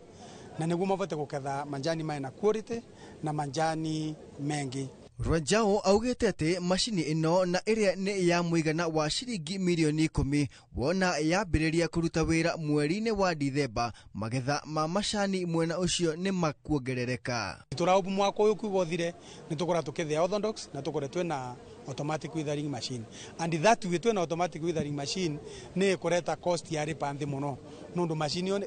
na niguo mabote guketha majani mena quality na majani mengi. Rwanjao augĩte atĩ macini ĩno na ĩrĩa nĩ ya mũigana wa ciringi mirioni 10 wona yambĩrĩria kũruta wĩra mweri-inĩ wa Dithemba, magetha ma macani mwena ũcio nĩ makuongerereka. Tũraũbu mwaka ũyũ kuga ũthire nĩ tũkora tũkĩthĩa orthodox na tũkore twĩna automatic withering machine, and that way twĩna automatic withering machine nĩ ĩkũreta cost ya rĩpa nthĩ mũno nũndũ machine ĩyo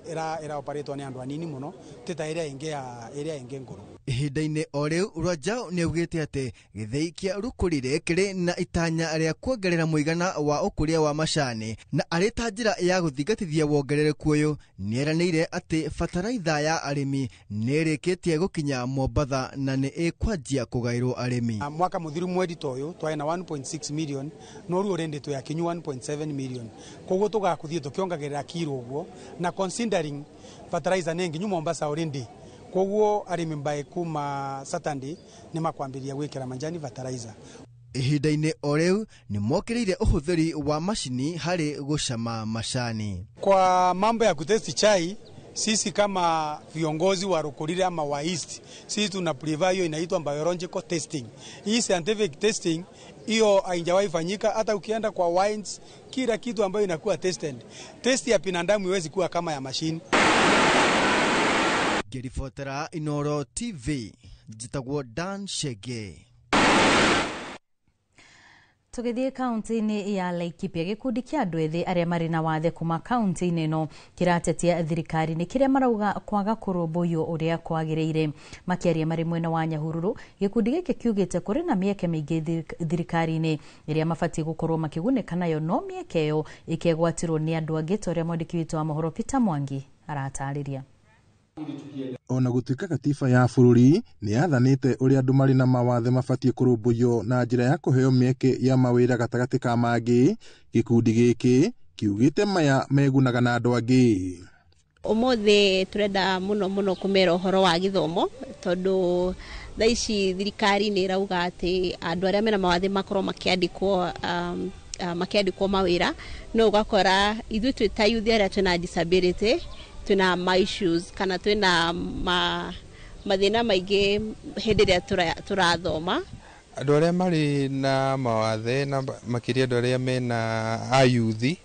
ĩra operatwo nĩ andũ anini mũno ti ta ĩrĩa ĩngĩ ya ĩrĩa ĩngĩ ngũrũ. Ihinda-inĩ o rĩu Rwanjao nĩ augĩte atĩ gĩthĩi kĩa Rukũrire kĩrĩ na itanya rĩa kuongerera mũigana wa ũkũria wa macani, na arĩ ta njĩra ya gũthingatithia wongerereku ũyũ nĩeranĩire atĩ bataraitha ya arĩmi nĩ ĩrĩkĩtie gũkinya Mombatha na nĩ ĩkwanjia kũgaĩrwo arĩmi. Mwaka mũthiru mweri ta ũyũ twarĩ na 1.6 million no rĩu already twĩ akinyu 1.7 million, koguo tũgakũthiĩ tũkĩongagĩrĩra kiro ũguo, na considering fertilizer nĩ nginyu Mombasa already, koguo arĩmi mbae kuma Saturday nĩ makwambĩrĩria gwĩkĩra majani fertilizer. Ihinda-inĩ o rĩu nĩ mokĩrĩire ũhũthĩri wa macini harĩ gũcama macani. Kwa mambo ya kutesti chai, sisi kama viongozi wa Rukurire ama wa East, sisi tuna prefer hiyo inaitwa biological testing. Hii scientific testing hiyo haijawahi fanyika. Hata ukienda kwa wines, kila kitu ambayo inakuwa tested. Test ya binadamu haiwezi kuwa kama ya machine. Ngĩribotera Inoro TV, njĩtagwo Dan Shege. Tũgĩthiĩ kaunti-inĩ ya Laikipia, gĩkundi kĩa andũ ethĩ arĩa marĩ na wathe kuma kaunti-inĩ ĩno kĩratetia thirikari nĩ kĩrĩa marauga kwaga kũrũmbũiyo ũrĩa kwagĩrĩire. Makĩaria marĩ mwena wa Nyahururu, gĩkundi gĩkĩ kiugĩte kũrĩ na mĩeke mĩingĩ thirikari-inĩ ĩrĩa mabatiĩ gũkorwo makĩgunĩka nayo, no mĩeke ĩyo ĩkegwatĩrwo nĩ andũ angĩ, ta ũrĩa mwandĩki witũ wa mohoro Peter Mwangi aratarĩria. Ona gũtuĩka gatiba ya bũrũri nĩ yathanĩte ũrĩa andũ marĩ na mawathe mabatiĩ kũrũmbũiyo na njĩra ya kũheo mĩeke ya mawĩra gatagatĩ ka mangĩ, gĩkundi gĩkĩ kiugĩte maya megunaga na andũ angĩ. Ũmũthĩ tũrenda mũno mũno kũmera ũhoro wa gĩthomo, tondũ thaa ici thirikari nĩ ĩrauga atĩ andũ arĩa mena mawathe makorwo makĩandĩkwo makĩandĩkwo mawĩra, no ũgakora ithuĩ twĩ ta youth arĩa twĩna disability twĩna ma issues kana twĩna mathĩna maingĩ hĩndĩ ĩrĩa tũrathoma. Andũ arĩa marĩ na mawathe na makĩria andũ arĩa mena ayuthi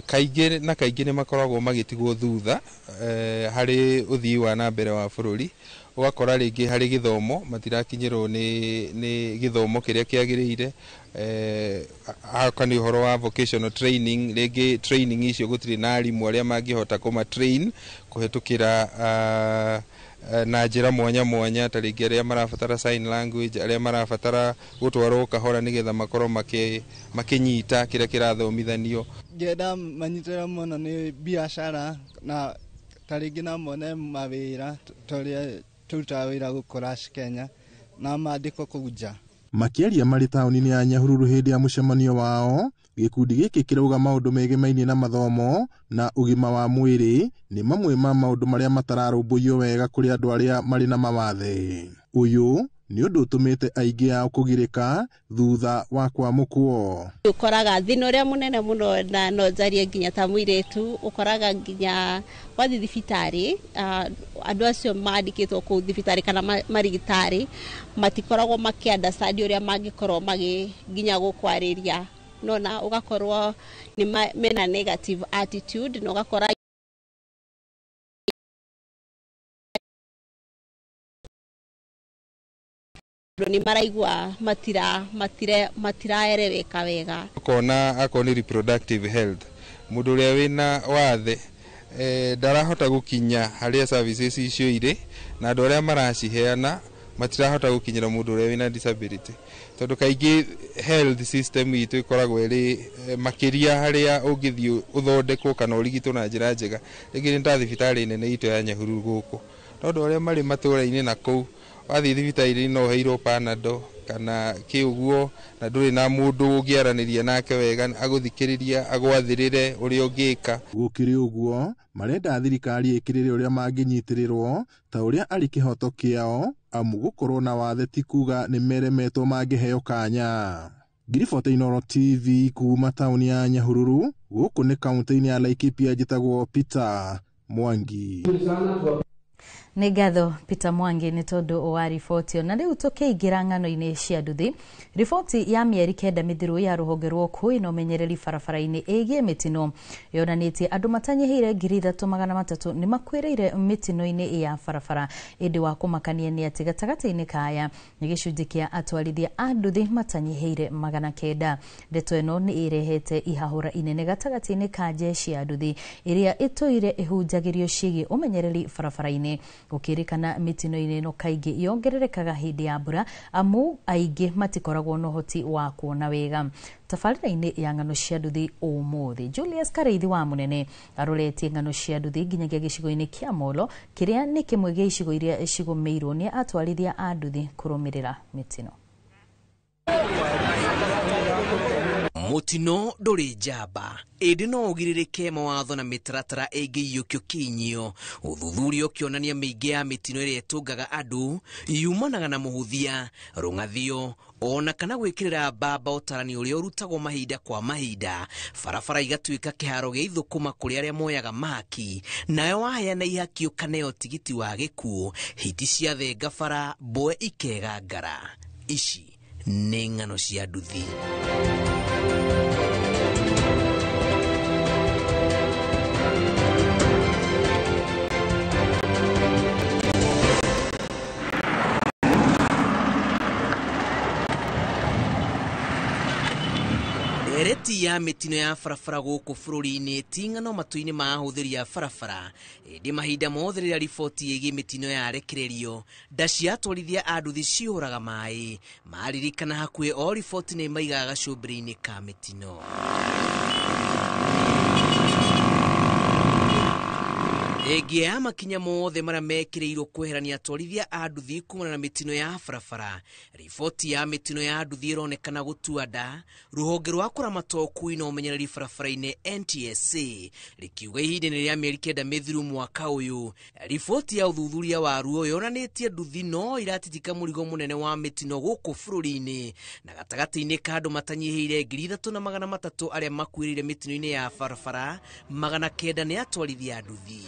kaingĩ na kaingĩ nĩ makoragwo magĩtigwo thutha harĩ ũthii wa na mbere wa bũrũri. Ũgakora rĩngĩ harĩ gĩthomo matirakinyĩrwo nĩ gĩthomo kĩrĩa kĩagĩrĩire, haka nĩ ũhoro wa vocational training, rĩngĩ training icio gũtirĩ na arimũ arĩa mangĩhota kũma train kũhetũkĩra na njĩra mwanya mwanya, ta rĩngĩ arĩa marabatara sign language, arĩa marabatara gũtwarwo kahora nĩgetha makorwo makĩnyita kĩrĩa kĩrathomithanio. Ngĩenda manyitĩrĩre mũno nĩ biacara na ta rĩngĩ no mone mawĩra ta ũrĩa tũrutaga wĩra gũkũ Rush Kenya na mandĩkwo kũu nja. Makĩaria marĩ taũni-inĩ ya Nyahururu hĩndĩ ya mũcemanio wao, gĩkundi gĩkĩ kĩrauga maũndũ megemainie na mathomo na ũgima wa mwĩrĩ nĩ mamwe ma maũndũ marĩa matararũmbũiyo wega kũrĩ andũ arĩa marĩ na mawathe. Ũyũ nĩ ũndũ ũtũmĩte aingĩ ao kũgirĩka thutha wa kwamũkwo. Ũkoraga thĩna ũrĩa mũnene mũno, na no njarie nginya ta mũirĩtu, ũkoraga nginya wathiĩ thibitarĩ, andũ acio mandĩkĩtwo kũu thibitarĩ kana marigitari matikoragwo makĩ understand ũrĩa mangĩkorwo magĩ nginya gũkwarĩria, nona ũgakorwo nĩ mena negative attitude, na ũgakora nĩ maraigua matiraereweka wega. Ũkona akorwo nĩ reproductive health, mũndũ ũrĩa wĩna wathe ndarahota gũkinya harĩa services icio irĩ, na andũ arĩa maraciheana matirahota gũkinyĩra mũndũ ũrĩa wĩna disability, tondũ kaingĩ health system itũ ĩkoragwo ĩrĩ makĩria harĩa ũngĩthiĩ ũthondekwo kana ũrigitwo na njĩra njega, rĩngĩ nĩ ta thibitarĩ nene itũ ya Nyahururu gũkũ, no andũ arĩa marĩ matũũra-inĩ na kũu wathiĩ thibitarĩ no ũheirwo Panadol kana kĩ ũguo, na ndũrĩ na mũndũ ũngĩaranĩria nake wega agũthikĩrĩria agwathĩrĩre ũrĩa ũngĩka. Gũkĩrĩ ũguo, marenda thirikari ĩkĩrĩre ũrĩa mangĩnyitĩrĩrwo ta ũrĩa arĩ kĩhoto kĩao, amu gũkorwo na wathe ti kuga nĩ meremetwo mangĩheo kanya. Ngiribota Inoro TV kuma taũni ya Nyahururu, gũkũ nĩ kaũntĩ-inĩ ya Laikipia, njĩtagwo Peter Mwangi. Nĩ ngatho Peter Mwangi nĩ tondũ wa riboti ĩyo. Na rĩu tũkĩingĩra ng'ano-inĩ cia nduthi, riboti ya mĩeri 9 mĩthiru ya rũhonge rwa ũkui na ũmenyereri barabara-inĩ ĩgiĩ mĩtino yonanĩtie andũ matanyihĩire 3,300 nĩ makuĩrĩire mĩtino-inĩ ya barabara. Ĩndĩ wa kũmakania nĩ atĩ gatagatĩ-inĩ kaya nĩ gĩcunjĩ kĩa atwarithia a nduthi matanyihĩire 900. Ndeto ĩno nĩ ĩrehete ihahũra inene gatagatĩ-inĩ ka jeshi ya nduthi ĩrĩa ĩtũire ĩhunjagĩrio ciĩgiĩ ũmenyereri barabara-inĩ. Gũkĩrĩkana mĩtino-inĩ ĩno kaingĩ yongererekaga hĩndĩ ya mbura amu aingĩ matikoragwo na ũhoti wa kuona wega. Tabarĩra-inĩ ya ng'ano cia nduthi ũmũthĩ, Julius Kareithi wa Mũnene aroretie ng'ano cia nduthi nginyagia gĩcigo-inĩ kĩa Molo kĩrĩa nĩ kĩmwe gĩa icigo iria cigũmĩirwo nĩ atwarithia a nduthi kũrũmĩrĩra mĩtino. Mũtino ndũrĩ njamba ĩndĩ no ũgirĩrĩke mawatho na mĩtaratara ĩngĩiyũkio kĩinyio. Ũthuthuria ũkĩonania mĩingĩ ya mĩtino ĩrĩa ĩtũngaga andũ yumanaga na mũhũthia, rũng'athio ona kana gwĩkĩrĩra mbamba ũtarani ũrĩa ũrutagwo mahinda kwa mahinda. Barabara igatuĩka kĩharo gĩa ithũkũma kũrĩ arĩa moyaga mahaki, nayo waheana ihaki ũkaneo tigiti wa gĩkuũ. Hiti ciathenga bara, mboe ikega ngara. Ici nĩ ng'ano cia nduthi. Ndereti ya mĩtino ya barabara gũkũ bũrũri-inĩ ti ng'ano matũ-inĩ ma ahũthĩri a barabara, ĩndĩ mahinda mothe rĩrĩa riboti ĩgiĩ mĩtino yarekererio, nda cia atwarithia a nduthi cihũraga maĩ. Maririkana hakuhĩ o riboti nĩ maigaga gacũmbĩrĩ-inĩ ka mĩtino. Thengia ya makinya mothe marĩa mekĩrĩirwo kweherania atwarithia a nduthi kumana na mĩtino ya barabara, riboti ya mĩtino ya nduthi ĩronekana gũtua nda rũhonge rwa kũramata ũkui na ũmenyereri barabara-inĩ NTSA rĩkiuga ihinda-inĩ rĩa mĩeri 9 mĩthiru mwaka ũyũ, riboti ya ũthuthuria waruo yonanĩtie nduthi no iratitika mũrigo mũnene wa mĩtino gũkũ bũrũri-inĩ, na gatagatĩ-inĩ ka andũ matanyihĩire 3,300 arĩa makuĩrĩire mĩtino-inĩ ya barabara, 900 nĩ atwarithia a nduthi.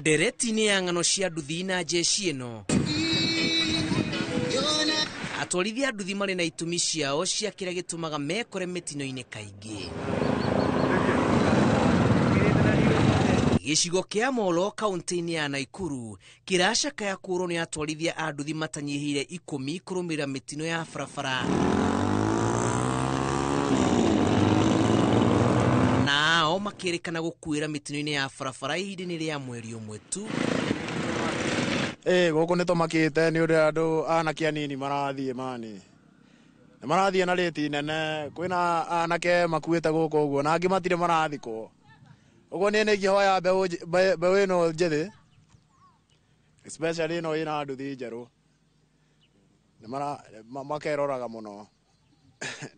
Ndereti-inĩ ya ng'ano cia nduthi na jeshi ĩno, atwarithia a nduthi marĩ na itũmi ciao cia kĩrĩa gĩtũmaga mekore mĩtino-inĩ kaingĩ. Gĩcigo kĩa Molo kaunti-inĩ ya Naikuru kĩracakaya kũũrwo nĩ atwarithia a nduthi matanyihĩire 10 kũrũmĩrĩra mĩtino ya barabara, nao makĩrĩkana gũkuĩra mĩtino-inĩ ya barabara ihinda-inĩ rĩa mweri ũmwe tu. Gũkũ nĩ tũmakĩte nĩ ũrĩa andũ anake anini marathiĩ mani. Nĩ marathiĩ na rĩti nene, kwĩna anake makuĩte gũkũ ũguo na angĩ matirĩ marathikwo. Ũguo niĩ nĩ ingĩhoya mbeũ ĩno njĩthĩ, especially ĩno ĩna nduthi njerũ, makeroraga mũno.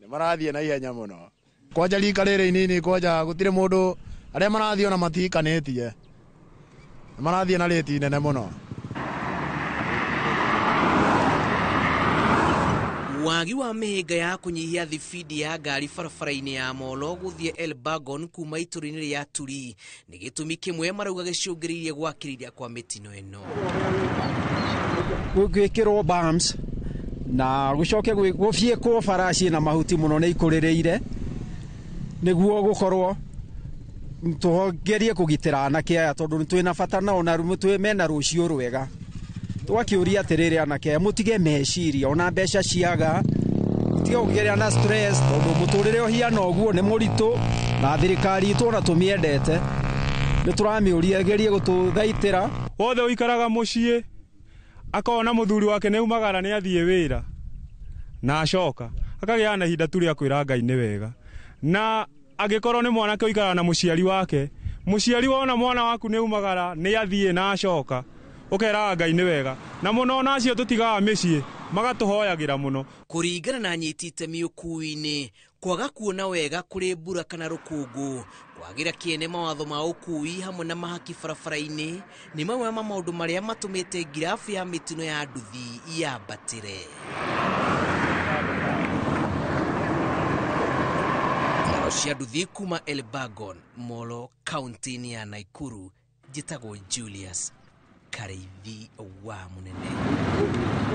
Nĩ marathiĩ na ihenya mũno. Kwanja rika rĩrĩ inini, kwanja gũtirĩ mũndũ, arĩa marathiĩ ona matihikanĩtie, nĩ marathiĩ na rĩti nene mũno. Wagi wa mĩhĩnga ya kũnyihia thibindi ya ngari barabara-inĩ ya Molo gũthiĩ Elbagon kuma itũũra-inĩ rĩa Turi nĩ gĩtũmi kĩmwe marauga gĩcũngĩrĩirie gwakĩrĩria kwa mĩtino ĩno. Gwĩkĩrwo bumps na gũcoke gũbiĩkwo bara ciĩna mahuti mũno nĩ ikũrĩrĩire nĩguo gũkorwo tũgerie kũgitĩra anake aya tondũ twĩna bata nao na mena rũciũ rwega. Twakĩũria atĩrĩrĩ anake aya mũtige meciria ona mbeca ciaga, mũtige kũgĩa na stress tondũ mũtũrĩre ũhiana ũguo nĩ mũritũ na thirikari itũ ona tũmĩendete nĩ tũramĩũria ĩgerie gũtũthaitĩra. Wothe ũikaraga mũciĩ akona mũthuri wake nĩ umagara nĩ athiĩ wĩra na acoka akagĩa na ihinda tu rĩa kwĩra Ngai nĩ wega, na angĩkorwo nĩ mwanake ũikaraga na mũciari wake, mũciari wona mwana waku nĩ umagara nĩ athiĩ na acoka ũkeraga Ngai nĩ wega, na mũno ona acio tũtigaga mĩciĩ magatũhoyagĩra mũno. Kũringana na anyiti itemi ũkui-inĩ, Kwaga kuona wega kũrĩ mbura kana rũkũngũ, kwagĩra kĩene mawatho ma ũkui hamwe na mahaki barabara-inĩ nĩ mamwe ma maũndũ marĩa matũmĩte ngirabu ya mĩtino ya nduthi yambatĩre. Ng'ano cia nduthi kuma Elbagon, Molo, kaunti-inĩ ya Nakuru, njĩtagwo Julius Karĩithi wa Mũnene.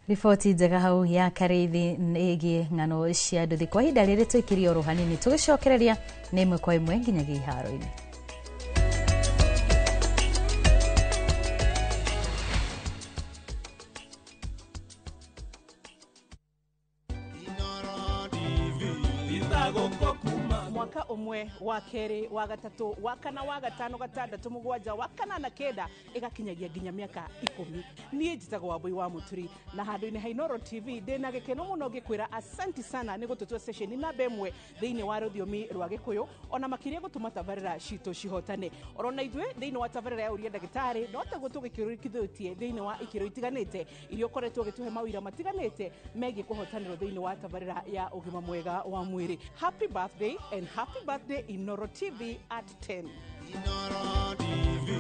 Riboti njega hau ya Karĩithi ĩgiĩ ng'ano cia nduthi. Kwa ihinda rĩrĩ tũikirie oro hanini, tũgĩcokereria nĩ ĩmwe kwa ĩmwe nginyagia iharo-inĩ. Mwaka ũmwe wa kerĩ wa gatatũ wa kana wa gatano gatandatũ mũgwanja wa kanana kenda ĩgakinyagia nginya mĩaka 10. Niĩ njĩtagwo Wambui wa Mũturi na handũ-inĩ ha Inooro TV ndĩna gĩkeno mũno ngĩkwĩra asanti sana nĩ gũtũtua station namba 1 thĩinĩ wa rũthiomi rwa Gĩkũyũ ona makĩria gũtũma tabarĩra citũ cihotane. Orona ithuĩ thĩinĩ wa tabarĩra ya Ũria Ndagĩtarĩ no taguo tũgĩkĩrũkithĩtie thĩinĩ wa ikĩro itiganĩte iria ũkoretwo ũgĩtũhe mawĩra matiganĩte megiĩ kũhotanĩrwo thĩinĩ wa tabarĩra ya ũgima mwega wa mwĩrĩ. Happy birthday and happy birthday Inooro TV at 10. Inooro TV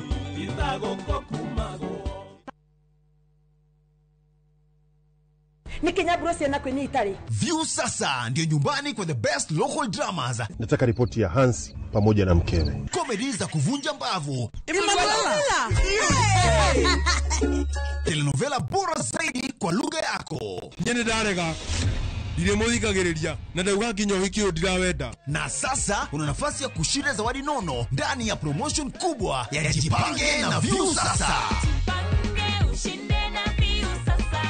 Nikinyaburo ciana kwinyi itari. View sasa ndio nyumbani kwa the best local dramas. Nataka ripoti ya Hansi pamoja na mkewe. Comedy za kuvunja mbavu. Telenovela bora zaidi kwa lugha yako. Nyene ndarega. Ndirĩmũthikagĩrĩria na ndauga nginya ũhiki ũyũ ndirawenda. Na sasa una nafasi ya kushinda zawadi nono ndani ya promotion kubwa ya Jipange na View Sasa. Jipange ushinde na View Sasa.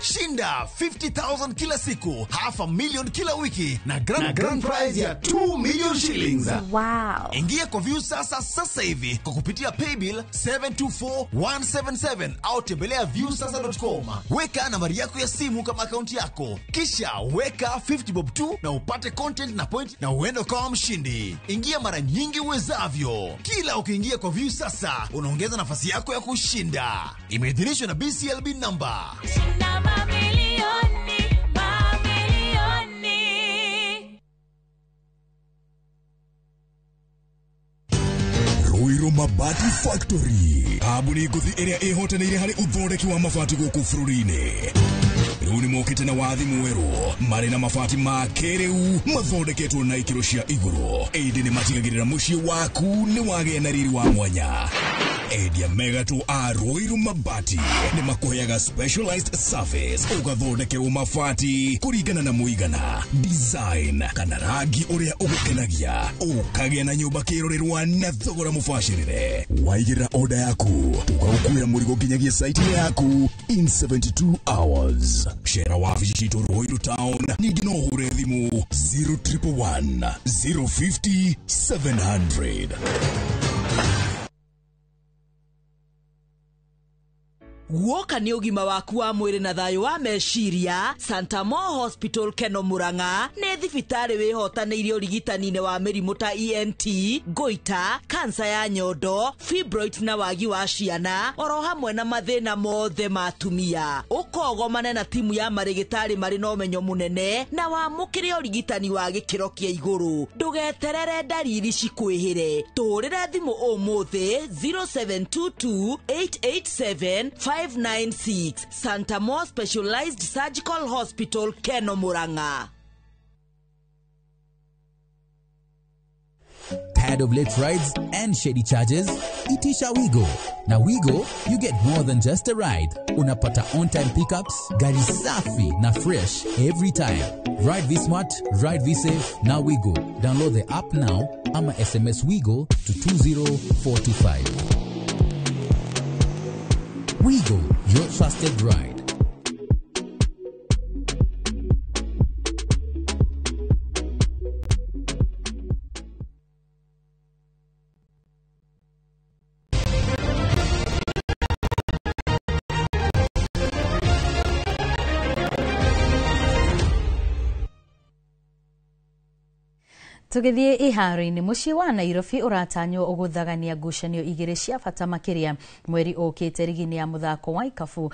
Shinda 50,000 kila siku, 500,000 kila wiki na grand prize ya 2 million shillings. Wow. Ingia kwa View Sasa sasa hivi kwa kupitia paybill 724177 au tembelea viewsasa.com. Weka nambari yako ya simu kama akaunti yako, kisha weka 50 bob 2 na upate content na point na uende kama mshindi. Ingia mara nyingi uwezavyo. Kila ukiingia kwa View Sasa unaongeza nafasi yako ya kushinda. Imeidhinishwa na BCLB number. Shinda mamilioni, mamilioni. Ruiru Mabati Factory kambuni ngũthi ĩrĩa ĩhotanĩire harĩ ũthondeki wa mabati gũkũ bũrũri-inĩ. Rĩu nĩmokĩte na wathi mwerũ marĩ na mabati ma kĩrĩu mathondeketwo na ikĩro cia igũrũ, ĩndĩ nĩmatigagĩrĩra mũciĩ waku nĩ wagĩa na riri wa mwanya. Endia mega tu a Ruiru Mabati nĩmakũheaga specialized service ũgathondekerwo mabati kũringana na mũigana, design kana rangi ũrĩa ũgũkenagia, ũkagĩa na nyũmba kĩrorerwa na thogora mũbacĩrĩre. Waigĩrĩra order yaku tũgagũkuĩra mũrigo nginyagia site yaku in 72 hours. Cera wabici citũ Ruiru Town, ningĩ no ũhũre thimũ 0111 050 700. Guoka nĩ ũgima waku wa mwĩrĩ na thayũ wa meciria. Santa Mo Hospital Keno Murang'a nĩ thibitarĩ wĩhotanĩirie ũrigitani-inĩ wa mĩrimũ ta ENT, goita, kansa ya nyondo, fibroids na wagi wa ciana, oro hamwe na mathĩna mothe ma atumia. Ũkogomane na timu ya marĩgĩtarĩ marĩ na ũmenyo mũnene na wamũkĩre ũrigitani wa gĩkĩro kĩa igũrũ. Ndũgeterere ndariri cikwĩhĩre. Tũhũrĩre thimũ ũmũthĩ 0722 887 596. Santa Mo Specialized Surgical Hospital, Keno Murang'a. Tired of late rides and shady charges? Itisha Wigo. Na Wigo, you get more than just a ride. Unapata on-time pickups, gari safi na fresh every time. Ride V Smart, ride V Safe, na Wigo. Download the app now ama SMS Wigo to 20425. Wigo, your trusted ride. Tũgĩthiĩ iharo-inĩ, mũciĩ wa Nairobi ũratanywo ũgũthagania ngucanio igĩrĩ cia bata makĩria mweri ũkĩte rigi-inĩ ya mũthako wa ikabu,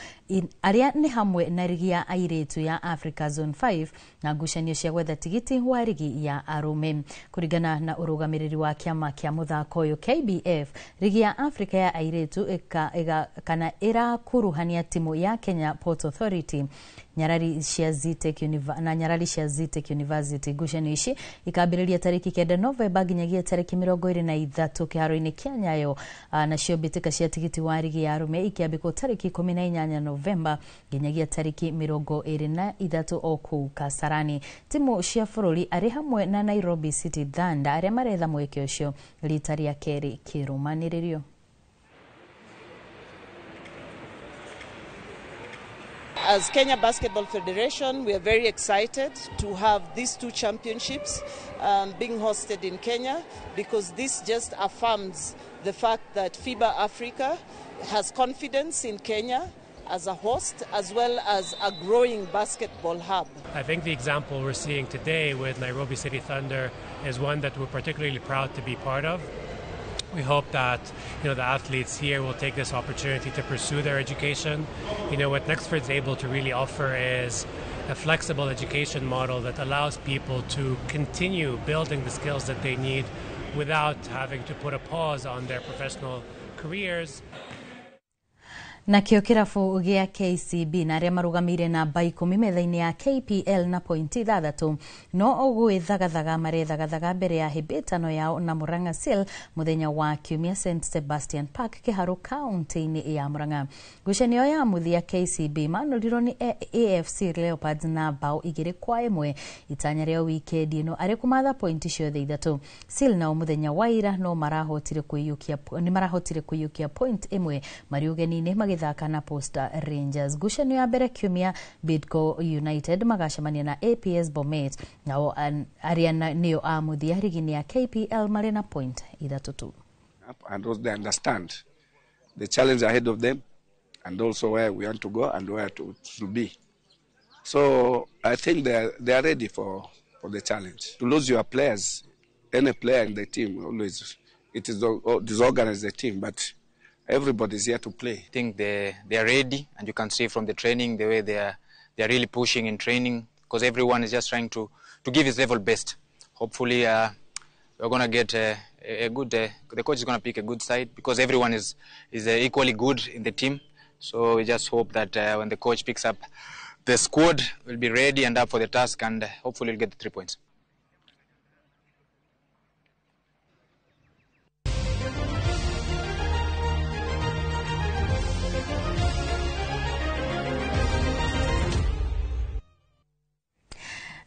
arĩa nĩ hamwe na rigi ya airĩtu ya Africa Zone 5 na ngucanio cia gwetha tigiti wa rigi ya arũme. Kũringana na ũrũgamĩrĩri wa kĩama kĩa mũthako ũyũ KBF, rigi ya Africa ya airĩtu kana ĩrakuruhania timu ya Kenya Ports Authority nyarari cia Zetech na nyarari cia Zetech University. Ngucanio ici ikambĩrĩria tarĩki 9 Novemba nginyagia tarĩki 23 kĩharo-inĩ kĩa Nyayo, nacio mbĩtĩka cia tigiti wa rigi ya arũme ikĩambĩkwo tarĩki 18 Novemba nginyagia tarĩki 23 o kũu Kasarani. Timu cia bũrũri arĩ hamwe na Nairobi City Thunder arĩa maretha mweke ũcio rita rĩa kerĩ kĩrũmanĩrĩrio. As Kenya Basketball Federation, we are very excited to have these two championships being hosted in Kenya, because this just affirms the fact that FIBA Africa has confidence in Kenya as a host, as well as a growing basketball hub. I think the example we're seeing today with Nairobi City Thunder is one that we're particularly proud to be part of. We hope that the athletes here will take this opportunity to pursue their education. What Nexford's able to really offer is a flexible education model that allows people to continue building the skills that they need without having to put a pause on their professional careers. Nakĩo kĩrabu gĩa KCB na arĩa marũgamĩire namba 10 metha-inĩ ya KPL na pointi 6 no gwĩthagathaga marethagathaga mbere ya hĩmbĩtano yao na Murang'a Seal mũthenya wa Kiumia St Sebastian Park Kĩharũ kaunti-inĩ ya Murang'a. Ngucanio ya mũthia KCB manũrirwo nĩ AFC Leopards na bao 2-1 itanya rĩa wikendi ĩno arĩ kũmatha pointi ciothe 3. Seal nao mũthenya wa ira no marahotire kũiyũkia point 1 marĩ ũgeni-inĩ magĩthaka na Posta Rangers. Ngucanio ya mbere Kiumia Bidco United magacemania na APS Bomet, nao arĩa nĩo a mũthia rigi-inĩ ya KPL marĩ na point 3 tu. And also they understand the challenge ahead of them and also where we want to go and where to be. So I think they are ready for the challenge. To lose your players, any player in the team, always it is disorganize the team, but everybody is here to play. I think they are ready, and you can see from the training the way they are really pushing in training, because everyone is just trying to give his level best. Hopefully, we're gonna get a good. The coach is gonna pick a good side, because everyone is equally good in the team. So we just hope that when the coach picks up the squad, will be ready and up for the task, and hopefully we'll get the 3 points.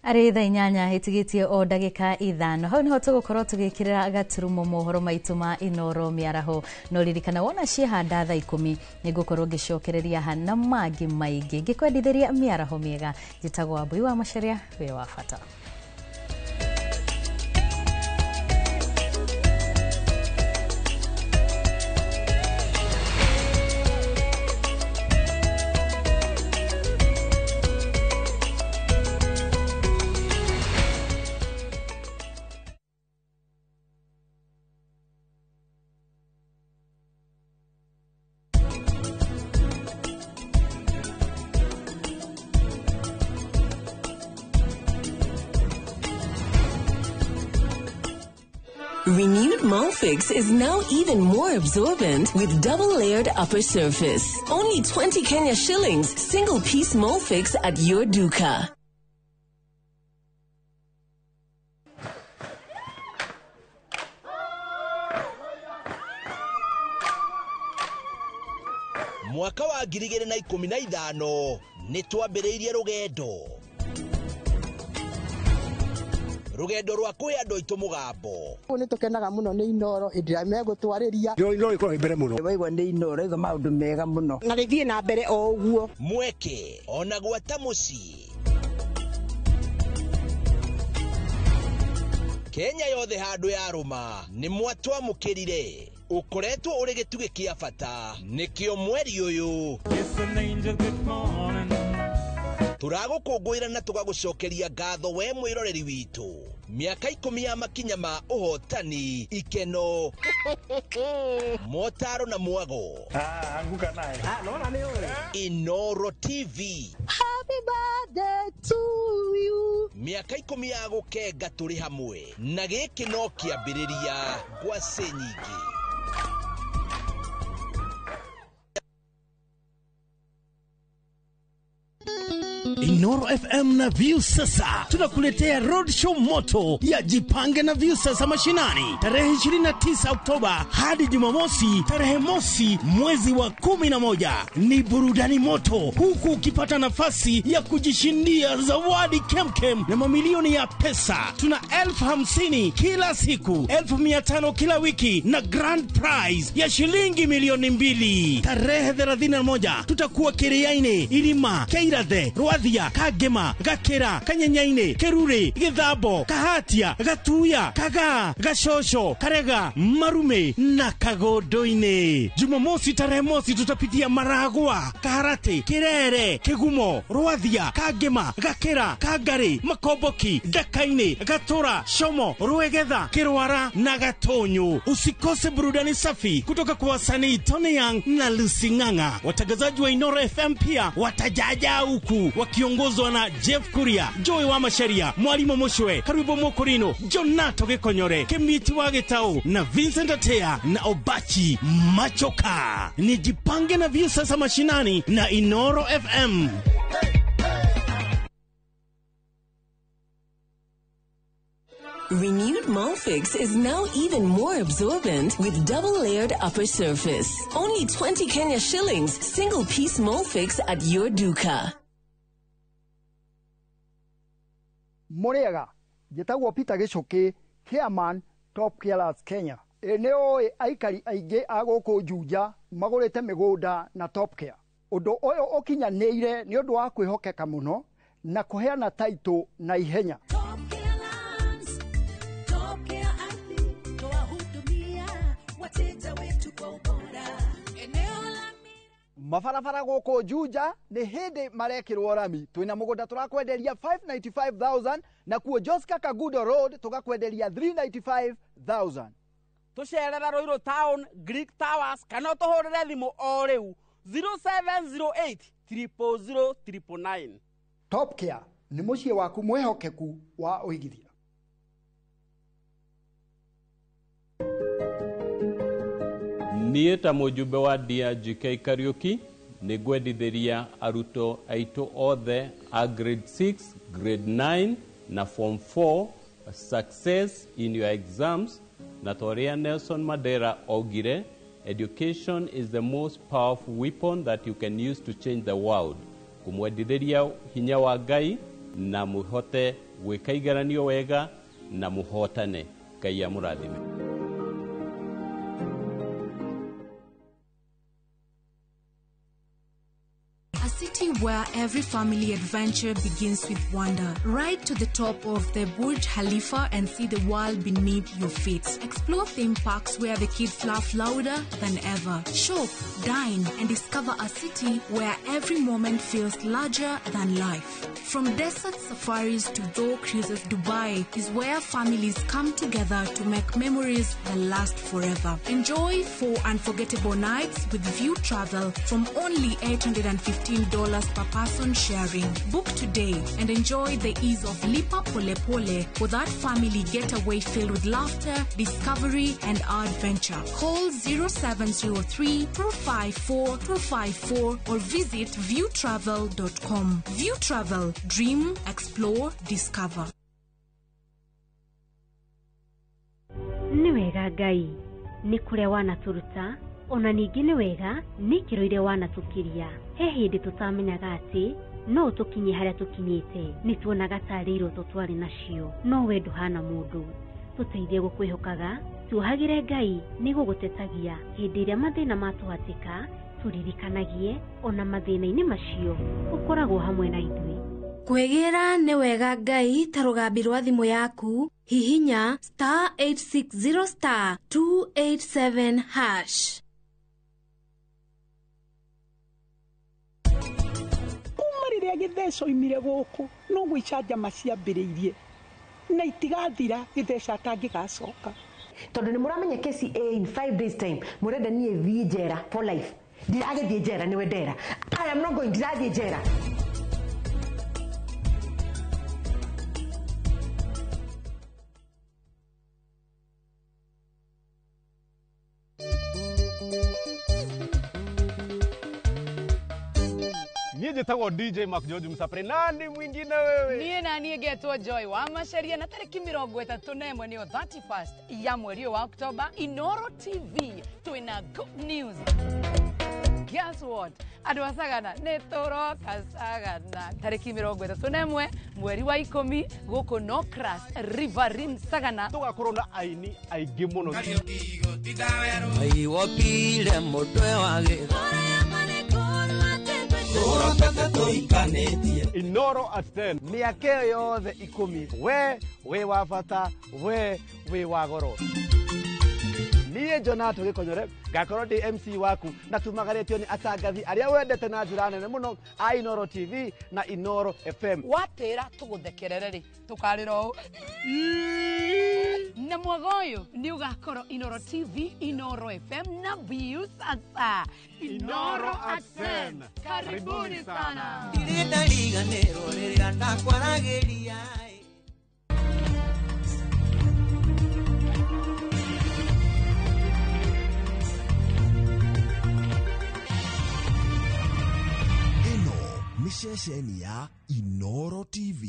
Arĩ thaa 8 ĩtigĩtie o ndagĩka 5 hau nĩho tũgũkorwo tũgĩkĩrĩra gaturumo mohoro maitũ ma Inooro mĩaraho. No ririkana wona ciehanda thaa 10 nĩngũkorwo ngĩcokereria hana mangĩ maingĩ ngĩkwendithĩria mĩaraho mĩega. Njĩtagwo Wambui wa Macharia, wĩ wa bata. Renewed Molfix is now even more absorbent with double-layered upper surface. Only 20 Kenya shillings, single-piece Molfix at your duka. Mwaka wa 2015 nĩ twambĩrĩirie rũgendo rwa kũhe andũ aitũ mũgambo. Nĩ tũkenaga mũno nĩ Inooro hĩndĩ ĩrĩa megũtwarĩria. Inooro ĩkoragwo mbere mũno. Waigua nĩ Inooro ĩga maũndũ mega mũno. Na rĩthiĩ na mbere o ũguo. Mweke ona gwata mũciĩ. Kenya yothe handũ yarũma nĩ mwatwamũkĩrire. Ũkoretwo ũrĩ gĩtugĩ kĩa bata nĩkĩo mweri ũyũ. Tũragũkũngũĩra na tũgagũcokeria ngatho we mwĩroreri witũ. Mĩaka 10 ya makinya ma ũhotani, ikeno, motaro na mwago. Anguka naye. Nona nĩ ũĩ. Inoro TV. Happy birthday to you. Mĩaka 10 ya gũkenga tũrĩ hamwe na gĩkĩ no kĩambĩrĩria ngwacĩ nyingĩ. Inoro FM na Viusasa tunakuletea roadshow moto ya Jipange na Viusasa mashinani tarehe 29 Oktoba hadi Jumamosi tarehe mosi mwezi wa 11. Ni burudani moto huku ukipata nafasi ya kujishindia zawadi kemkem na mamilioni ya pesa. Tuna 50,000 kila siku, 500,000 kila wiki na grand prize ya shilingi 2,000,000. Tarehe 31 tutakuwa Kiriaini, Irima, Keirathe, Rwathia, Kagema, Gakira, Kanyenyaine, Kerure, Githambo, Kahatia, Gatuya, Kagaa, Gashosho, Karega, Marume na Kagondoini. Jumamosi tarehe mosi tutapitia Maragwa, Kaharati, Kirere, Kigumo, Rwathia, Kagema, Gakira, Kangari, Makomboki, Dakaini, Gatura, Shomo, Ruegetha, Kirwara na Gatonyo. Usikose burudani safi kutoka kwa wasanii Tony Young na Lucy Ng'ang'a. Watangazaji wa Inoro FM pia watajaja huku wakiongozwa na Jeff Kuria, Joy wa Masharia, Mwalimu Mushwe, Karibu Mokorino, Jonato Gikonyore, Kemiti wa Gitau na Vincent Atea na Obachi Machoka. Ni Jipange na Viusasa mashinani na Inoro FM. Renewed Molfix is now even more absorbent with double-layered upper surface. Only 20 Kenya shillings, single-piece Molfix at your duka. Mũrĩega, njĩtagwo Peter Gĩcũkĩ, chairman Top Carers Kenya. Ĩ nĩ ũĩ aikari aingĩ a gũkũ Juja magũrĩte mĩgũnda na Top Care. Ũndũ ũyũ ũkinyanĩire nĩ ũndũ wa kwĩhokeka mũno na kũheana taitũ na ihenya. Mabarabara gũkũ Juja nĩ hĩndĩ marekĩrwo rami. Twĩna mũgũnda tũrakwenderia 595,000 na kuo Joska Kagudo Road tũgakwenderia 395,000. Tũcerera Ruiru Town, Greek Towers kana ũtũhũrĩre thimũ o rĩu 0708 000 999. Top Care nĩ mũciĩ waku mwĩhokeku wa ũigithia. Niĩ ta mũjumbe wa DRGK Kariuki nĩ ngwendithĩria arutwo aitũ othe a grade 6, grade 9 na form 4 success in your exams, na ta ũrĩa Nelson Mandela augire, education is the most powerful weapon that you can use to change the world. Kũmwendithĩria hinya wa Ngai na mũhote gwĩka igeranio wega na mũhotane. Ngai amũrathime. A city where every family adventure begins with wonder. Ride to the top of the Burj Khalifa and see the world beneath your feet. Explore theme parks where the kids laugh louder than ever. Shop, dine, and discover a city where every moment feels larger than life. From desert safaris to dhow cruises, Dubai is where families come together to make memories that last forever. Enjoy 4 unforgettable nights with View Travel from only $815 per person sharing. Book today and enjoy the ease of Lipa Pole Pole for that family getaway filled with laughter, discovery, and adventure. Call 0703 254 254 or visit viewtravel.com. View Travel. Dream, explore, discover. Nĩ wega Ngai nĩ kũrĩa wanatũruta ona ningĩ nĩ wega nĩ ikĩro iria wanatũkiria. He hĩndĩ tũtamenyaga atĩ no tũkinye harĩa tũkinyĩte, nĩ tuonaga tarĩ iroto twarĩ nacio, no we ndũhana mũndũ. Tũteithie gũkwĩhokaga, tuohagĩre Ngai nĩ gũgũtetagia hĩndĩ ĩrĩa mathĩna matũhatĩka, tũririkanagie ona mathĩna-inĩ macio ũkoragwo hamwe na ithuĩ. Kwĩgĩra nĩ wega Ngai ta rũgambi rwa thimũ yaku, hihinya star 860 star 287 hash. Rĩrĩa Gĩtheca oimire gũkũ noguo icanjama ciambĩrĩirie na itigathira Gĩtheca atangĩgacoka. Tondu ni muramenya kesi A in 5 days time murenda nie thie njera for life. Ndiragithie njera niwe ndera. I am not going ndirathie njera. Niĩ njĩtagwo DJ Mark George Msapre. Nani mwingine wewe? Niĩ na niĩ ngetwo Joy wa Macaria na tarĩki 31 nĩyo 31st ya mweri ũyũ wa Oktoba, Inoro TV twĩna good news. Guess what? Andũ a Sagana nĩ tũroka Sagana tarĩki 31 mweri wa 10 gũkũ Nocras Riverine Sagana. Tũgakorwo na aini aingĩ mũno. Aiwopile mũtwe wa gĩtho. Inoro at 10. Mĩaka ĩyo yothe 10 we wĩ wa bata, we wĩ wa goro. Niĩ Jonato Gĩkonyore ngakorwo ndĩ MC waku na tumagarĩtio nĩ atangathi arĩa wendete na njĩra nene mũno a Inoro TV na Inoro FM. Watĩra tũgũthekerere rĩ tũkarĩra ũũ na mwaga ũyũ nĩ ũgakorwo Inoro TV, Inoro FM na Viusasa. Inoro at 10. Karibuni sana. Ndirĩ ndariganĩrwo rĩrĩa ndakwaragĩria. Nĩ ceceni ya Inoro TV.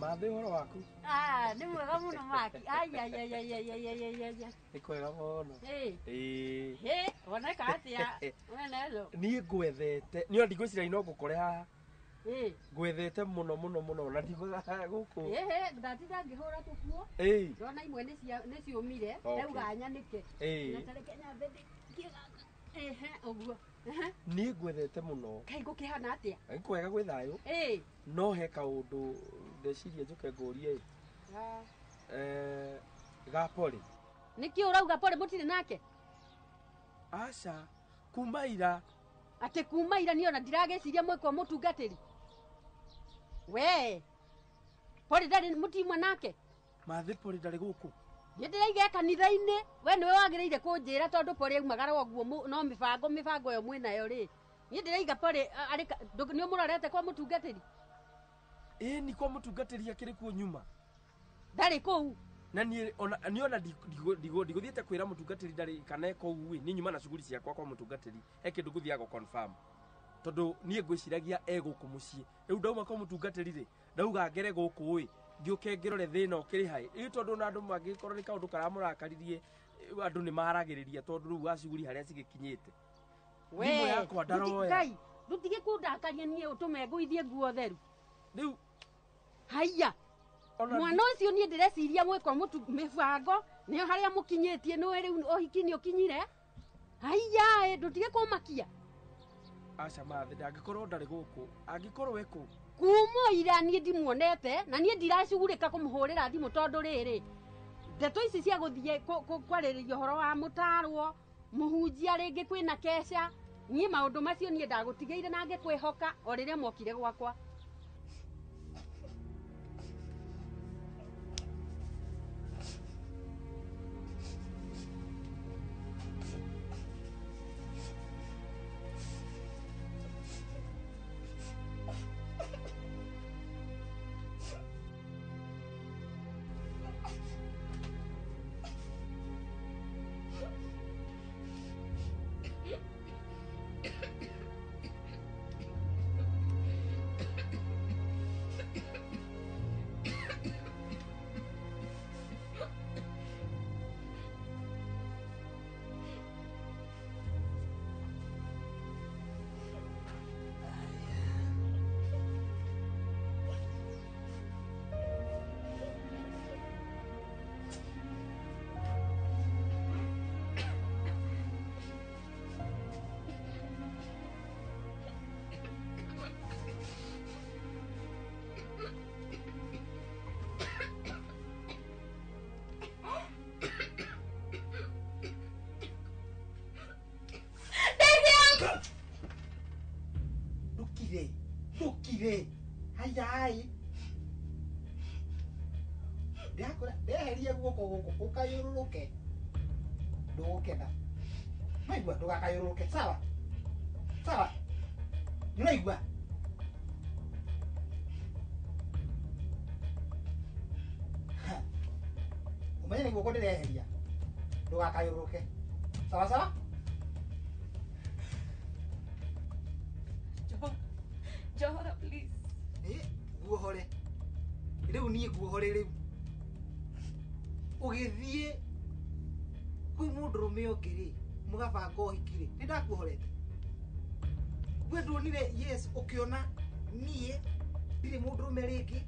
Mathĩ ũhoro waku? Ah, nĩ mwega mũno Maki. Ai ai ai ai ai ai ai ai. Nĩ kwega mũno. Ĩĩ. Hĩ, woneka atĩa? We nezo. Niĩ ngwethete, niĩ ndigwĩciria no ngũkore haha. Ĩĩ. Ngwethete mũno mũno mũno na ndigũthaga gũkũ. Ĩhĩ, ndatinda ngĩhũra tũkuo. Ĩĩ. Ndona imwe nĩ ciũmire, ndauga nyanĩke. Ĩĩ. Na tareke nyambe ndĩkĩgaka. Ĩhĩ, ũguo. Niĩ ngwethete mũno. Kaĩ ngũkĩhana atĩa? Nĩ kwega gwĩ thayũ. Ĩĩ. No he kaũndũ ndeciria njũke ngũrie. Ga Poli. Nĩkĩ ũrauga Poli mũtirĩ nake? Aca, kuma ira. Atĩ kuma ira niĩ ona ndiragĩciria mwĩ kwa mũtungatĩri. We. Poli ndarĩ mũtimwa nake? Mathĩ Poli ndarĩ gũkũ. Niĩ ndĩraiga kanitha-inĩ, we nĩwe wagĩrĩire kũnjĩra tondũ Poli aumagara ũguo no mĩbango ĩyo mwĩnayo rĩ. Niĩ ndĩraiga Poli arĩ nĩ ũmũrorete kwa mũtungatĩri? Ĩĩ ni kwa mũtungatĩri akĩrĩ kuo nyuma. Ndarĩ kũu. Na niĩ ona ndigũthiĩte kwĩra mũtungatĩri ndarĩ kana e kũu ĩ, niĩ nyuma na cuguri ciakwa kwa mũtungatĩri, he kĩndũ ngũthiaga gũ-confirm. Tondũ niĩ ngwĩciragia e gũkũ mũciĩ. Rĩu ndauma kwa mũtungatĩri rĩ, ndauga ngere gũkũ ĩ, ngĩũke ngĩrore thĩna ũkĩrĩ haĩ. Rĩu tondũ ona andũ mangĩkorwo nĩ kaũndũ karamũrakaririe, andũ nĩ maragĩrĩria tondũ rĩu wa cuguri harĩa cigĩkinyĩte. Thimũ yakwa ndaroya. Ngai, ndũtige kũndakaria niĩ ũtũme ngũithie nguo theru. Rĩu haiya mwana ũcio niĩ ndĩreciria mwĩkwa mĩbango nĩyo harĩa mũkinyĩtie nĩwe rĩu ũhiki nĩ ũkinyire. Haiya ndũtige kũmakia. Aca Mathĩ, ndangĩkorwo ndarĩ gũkũ, angĩkorwo e kũ? Kuma ira niĩ ndimuonete na niĩ ndiracugurĩka kũmũhũrĩra thimũ tondũ rĩrĩ ndeto ici cia gũthiĩ kwarĩrĩria ũhoro wa mũtarwo mũhunjia rĩngĩ kwĩna keca, niĩ maũndũ macio niĩ ndagũtigĩire na ngĩkwĩhoka o rĩrĩa mokire gwakwa. Ndũkire. Ndũkire. Hayai. Ndakora ndeherie guoko gũkũ ũkayũrũrũke. Ndũgũkena. Maigua ndũgakayũrũrũke. Sawa? Sawa? Nĩũraigua? Umenye nĩ guoko ndĩreheria. Ndũgakayũrũrũke. Sawa sawa? Johora, please. Guohore. Rĩu niĩ guohore rĩu. Ũgĩthiĩ kwĩ mũndũrũme ũngĩ rĩ, mũgabanga ũhiki rĩ, nĩ ndakuohorete. We nduonire yes ũkĩona niĩ ndirĩ mũndũrũme rĩngĩ,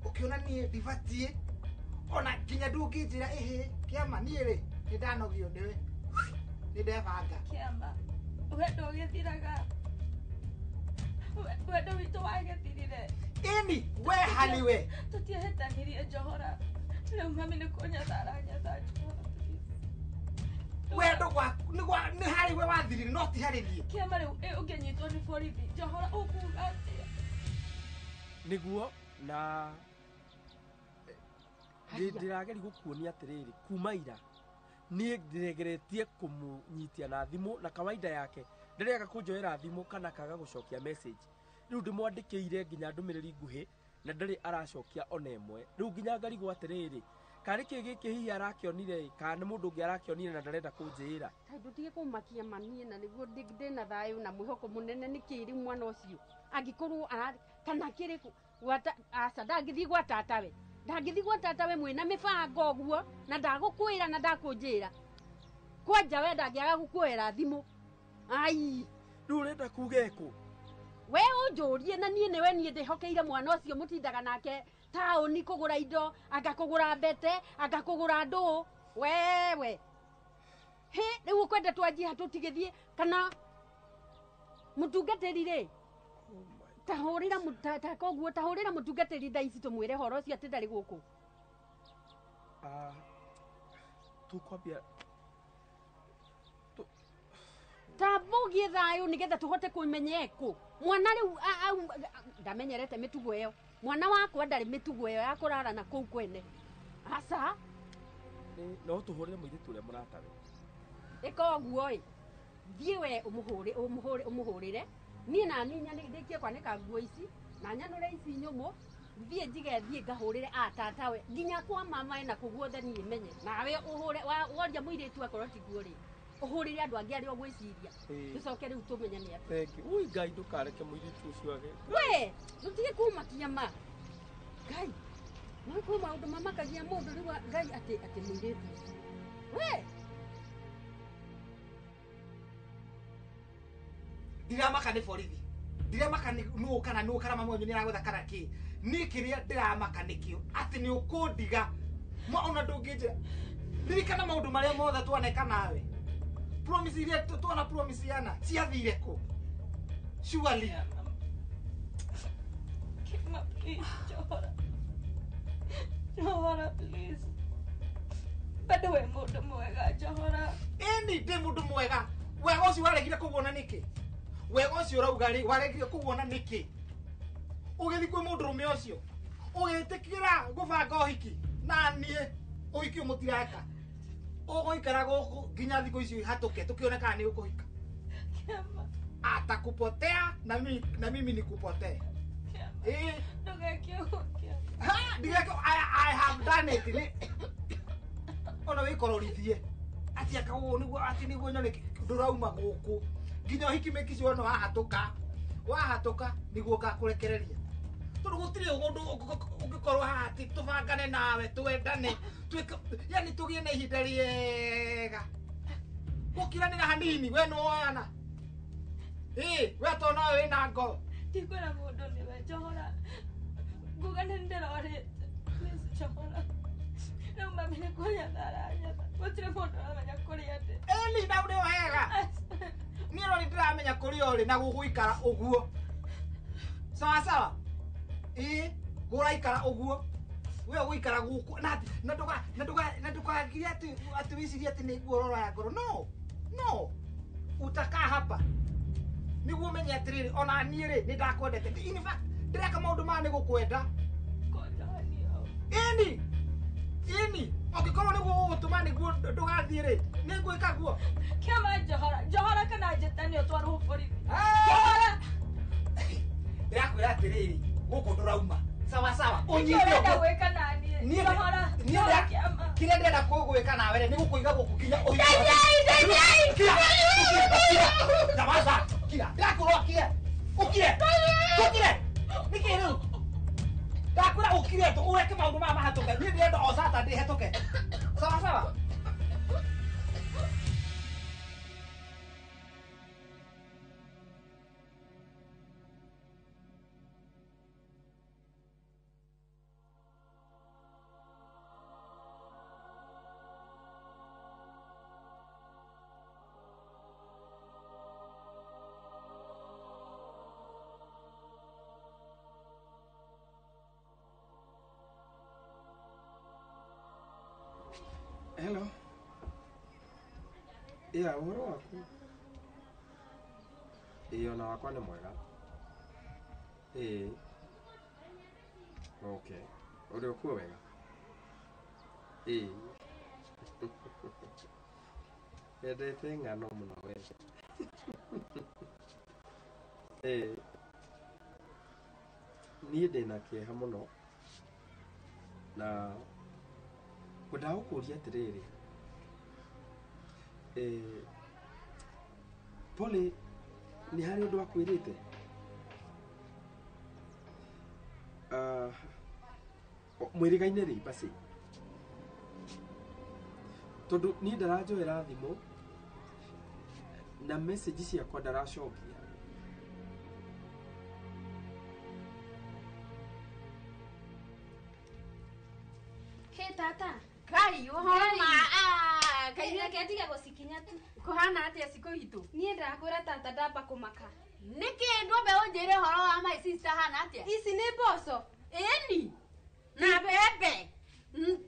ũkĩona niĩ ndibatiĩ, ona nginya ndũngĩnjĩra ĩhĩ kĩama niĩ rĩ, nĩ ndanogio nĩwe. Nĩ ndebanga. Kĩama, wendo ũgĩthiraga. Wendo witũ wagĩthirire. Ĩni, we harĩ we. Tũtiehĩtanirie Johora. Rĩu mami nĩ kũnyatha aranyatha Johora, please. Wendo gwaku nĩ harĩ we wathirire no ti harĩ niĩ. Kĩama rĩu ũngĩnyitwo nĩ borithi Johora ũkuga atĩa? Nĩguo na ndĩrageria gũkuonia atĩrĩrĩ kuma ira niĩ ndĩregeretie kũmũnyitia na thimũ na kawaida yake ndĩrega kũnjoera thimũ kana kaga gũcokia message. Rĩu ndĩmwandĩkĩire nginya ndũmĩrĩri nguhĩ na ndarĩ aracokia ona ĩmwe. Rĩu nginya ngarigwo atĩrĩrĩ karĩ kĩ gĩkĩ hihi arakĩonire kana nĩ mũndũ ũngĩ arakĩonire na ndarenda kũnjĩra. Kaĩ ndũtige kũmakia mami na nĩguo ndĩna thayũ na mwĩhoko mũnene nĩkĩ rĩu mwana ũcio angĩkorwo kana kĩrĩ gwata aca ndangĩthiĩ gwa tatawe. Ndangĩthiĩ gwa tatawe mwĩna mĩbango ũguo na ndagũkwĩra na ndakũnjĩra. Kwanja we ndangĩaga gũkuoera thimũ. Ai. Rĩu ũrenda kuga ĩkũ? We ũnjũrie na niĩ nĩwe niĩ ndĩhokeire mwana ũcio mũtindaga nake taũni kũgũra indo, anga kũgũra mbete, anga kũgũra ndũũ. Wewe. Hĩ, rĩu ũkwenda twanjie ha tũtigĩthiĩ kana mũtungatĩri rĩ? Tahũrĩra koguo tahũrĩra mũtungatĩri thaa ici tũmwĩre horo ũcio atĩ ndarĩ gũkũ. Tũkwambia tamba ũgĩe thayũ nĩgetha tũhote kũmenya ekũ. Mwana rĩu ndamenyerete mĩtugo ĩyo. Mwana wakwa ndarĩ mĩtugo ĩyo ya kũrara na kũu kwene. Aca. No tũhũrĩre mũirĩtu ũrĩa mũratawe. Ĩka ũguo ĩ. Thiĩ we ũmũhũrĩre. Niĩ na niĩ ndĩkie kwanĩka nguo ici na nyanũre ici nyũmũ. Thiĩ njige thiĩ ngahũrĩre a tatawe nginya kwa mama na kũu guothe niĩ menye. Nawe ũhũre woria mũirĩtu akorwo tiguo rĩ. Ũhũrĩre andũ angĩ arĩa ũgwĩciria. Tũcoke rĩu tũmenye nĩ atĩa. Thank you. Ui Ngai ndũkareke mũirĩtu ũcio age. We, ndũtige kũmakia ma. Ngai, no kwĩ maũndũ mamakagia mũndũ rĩu Ngai atĩ mũirĩtu ũcio. We. Ndiramaka nĩ borithi. Ndiramaka nĩ nũ kana nũ kana mami wanyu nĩ aragwetha kana kĩ. Niĩ kĩrĩa ndĩramaka nĩkĩo atĩ nĩ ũkũndiga. Ma ona ndũngĩnjĩra. Ririkana maũndũ marĩa mothe twaneka nawe. Promise iria twana promise yana ciathire kũ? Surely. Kima, please, Johora. Johora, please. Bado we mũndũ mwega, Johora. Ĩni ndĩ mũndũ mwega. Wega ũcio waregire kũwona nĩkĩ? Wega ũcio ũrauga rĩ waregire kũwona nĩkĩ? Ũgĩthiĩ kwĩ mũndũrũme ũcio ũgĩtĩkĩra gũbanga ũhiki na niĩ ũhiki ũmũtireka. Ũgũikara gũkũ nginya thikũ icio ihatũke tũkĩone kana nĩ ũkũhika. Atakupotea na mimi nikupotee. Ndũgeke ũguo Kĩama. Ndigeke I have done it. Ona wĩkororithie. Atĩ aka ũũ nĩguo atĩ nĩguo nyone ndũrauma gũkũ. Nginya ũhiki mĩkici wona wahatũka. Wahatũka nĩguo ngakũrekereria. Tondũ gũtirĩ ũndũ ũngĩkorwo haha atĩ tũbangane nawe twendane twĩke yani tũgĩe na ihinda rĩega. Gũkiranĩra hanini we nĩwoyana. We to nawe wĩna ngoro. Ndikwĩra mũndũ nĩwe Johora. Nguga nĩ ndĩrorĩte. Please Johora. Rĩu mami nĩ kũnyatha aranyatha. Gũtirĩ mũndũ ũramenya kũrĩa ndĩ. Ĩni na nĩ wega. Niĩ no nĩndĩramenya kũrĩa ũrĩ na gũgũikara ũguo. Sawa sawa. Ĩ gũraikara ũguo. We ũgũikara gũkũ na ndũkagirie atĩ wĩcirie atĩ nĩ nguororo ya ngoro. No. No. Utakaa hapa. Nĩguo ũmenye atĩrĩrĩ ona niĩ rĩ nĩ ndakwendete. In fact ndĩreka maũndũ maya nĩ gũkwenda. Ĩni. Ĩni. Ũngĩkorwo nĩguo ũgũtũma nĩguo ndũgathiĩ rĩ nĩ ngwĩka guo. Kĩama njohora. Njohora kana njĩtane ũtwarwo borithi. Njohora. Ndĩrakwĩra atĩrĩrĩ gũkũ ndũrauma. Sawa sawa. Ũnyite ũguo. Gwĩka na niĩ. Njohora. Njohora kĩama. Kĩrĩa ndĩrenda kũgwĩka nawe rĩ nĩ gũkũiga gũkũ nginya ũhinge. Ndeithiai, ndeithiai. Nyamaza. Kira. Ndĩrakwĩra ũkire. Ũkire. Ũkire. Nĩkĩ rĩu? Ndakwĩra ũkire tu ũreke maũndũ maya mahatũke. Niĩ ndĩrenda o Saturday hetũke. Sawa sawa. Hello. Yeah, ũhoro waku? Ĩĩ ona wakwa nĩ mwega. Ĩĩ. Okay. Ũrĩ okuo wega? Ĩĩ. Wendete ng'ano mũno we. Ĩĩ. Niĩ ndĩna kĩeha mũno na ngwendaga gũkũria atĩrĩrĩ Pole nĩ harĩ ũndũ akwĩrĩte? Mwĩrĩgaine rĩ basi tondũ niĩ ndaranjoera thimũ na message ciakwa ndaracokia. Hey tata. Kai ũhoro ma kai reke ndige gũcikinya tu. Kũhana atĩa cikũ itũ? Niĩ ndakwĩra tata ndamba kũmaka. Nĩkĩ ndwambe ũnjĩre ũhoro wa my sister hana atĩa? Ici nĩ mboco. Ĩni. Na mbembe.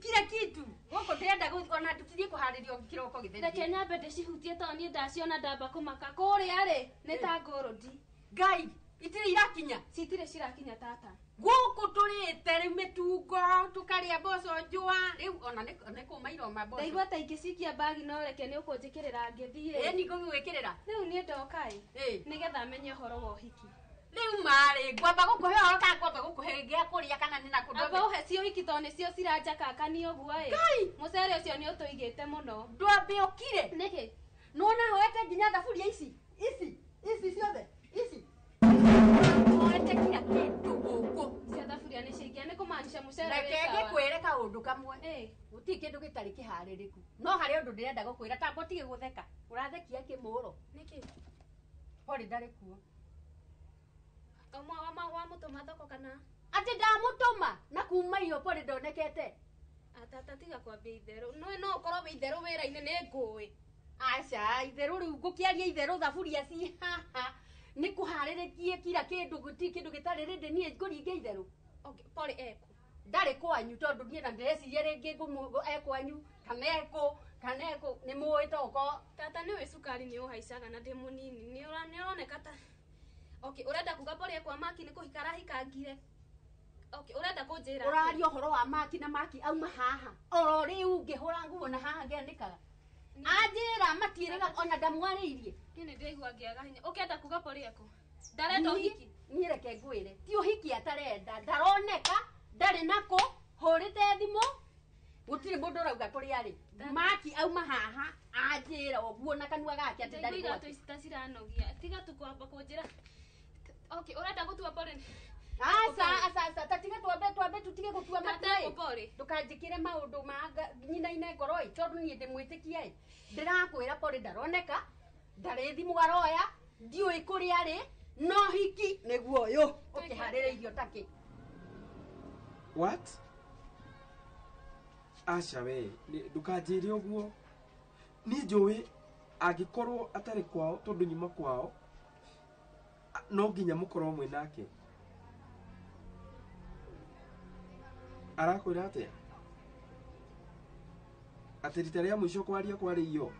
Kila kitu. Gũkũ ndĩrenda ona tũthiĩ kũharĩrio kĩroko gĩtheri. Reke nyambe ndĩcihutie tondũ niĩ ndaciona ndamba kũmaka. Kũrĩa rĩ nĩ ta ngũrũndi. Ngai, itirĩ irakinya. Citirĩ cirakinya tata. Gũkũ tũrĩte rĩu mĩtungo tũkarĩa mboco njũa rĩu ona nĩ kũma iroma mboco. Ndaigua ta ingĩcikia mbagi no reke nĩ ũkũnjĩkĩrĩra ngĩthiĩ. Ĩni ngũgwĩkĩrĩra. Rĩu niĩ ndoka ĩ nĩgetha menye ũhoro wa ũhiki. Rĩu marĩ ngwamba gũkũhe ũhoro kana ngwamba gũkũhe gĩa kũrĩa kana nĩ na kũndũ. Amba ũhe ci ũhiki tondũ nĩcio ciranjakakania ũguo ĩ. Mũcere ũcio nĩ ũtũigĩte mũno. Ndwambe ũkire. Nĩkĩ? Nĩwona hoete nginya thaburia ici ici ici ciothe ici. Hoete kila kĩndũ gũkũ. Cia thaburia nĩ ciaingĩha nĩ kũmaanisha mũcere wĩ Reke sawa. ngĩkwĩre kaũndũ kamwe. Gũtirĩ kĩndũ gĩtarĩ kĩharĩrĩku. No harĩ ũndũ ndĩrenda gũkwĩra tamba ũtige gũtheka. Ũrathekia kĩmũro. Nĩkĩ? Pole ndarĩ kuo. Wamũtũma thoko kana? Atĩ ndamũtũma na kuma iyo Pole ndonekete. Tata tiga kwambia itherũ. No ũkorwo wĩ itherũ wĩra-inĩ nĩ ngũĩ. Aca itherũ rĩu ngũkĩaria itherũ thaburia ci haha. Nĩ kũharĩrĩkie kila kĩndũ gũtirĩ kĩndũ gĩtarĩ rĩndĩ niĩ ngũringe itherũ. Okay, Pole ekũ? Ndarĩ kwanyu tondũ niĩ na ndĩreciria rĩngĩ ekwanyu kana ekũ kana ekũ nĩ mũĩ toko. Tata nĩũĩ cukari nĩ ũhaicaga na ndĩ mũnini. Nĩ ũroneka ta Okay, ũrenda kuga Pole ekwa Maki nĩ kũhika arahikangire. Okay, ũrenda kũnjĩra atĩa? Ũraria ũhoro wa Maki na Maki auma haha. Oro rĩu ngĩhũra nguo na haha ngĩanĩkaga. Anjĩra matiĩrĩga ona ndamwarĩirie. Niĩ nĩ ndĩraigua ngĩaga hinya. Ũkĩenda kuga Pole ekũ? Ndarenda ũhiki. Niĩ reke ngwĩre. Ti ũhiki atarenda. Ndaroneka, ndarĩ nakũ, hũrĩte thimũ. Gũtirĩ mũndũ ũrauga kũrĩa arĩ. Maki auma haha anjĩra ũguo na kanua gake atĩ ndarĩ Ndaigua gwake. iratũ ici ta ciranogia. Tiga tu kwamba kũnjĩra. Okay, ũrenda gũtua Pole? Aca aca aca ta tiga twambe tutige gũtua Tata matua ekũ Pole? Ndũkanjĩkĩre maũndũ ma nyinaine ngoro ĩ tondũ niĩ ndĩmwĩtĩkia ĩ. Ndĩrakwĩra Pole ndaroneka, ndarĩ thimũ aroya, ndiũĩ kũrĩa arĩ, no hiki nĩguo ũyũ ũkĩharĩrĩirio takĩ. What? Aca we, ndũkanjĩre ũguo. Niĩ njũĩ angĩkorwo atarĩ kwao tondũ nyuma kwao no nginya mũkorwo mwĩ nake. Arakwĩra atĩa? Atĩ rita rĩa mũico kwaria kwarĩ iyo.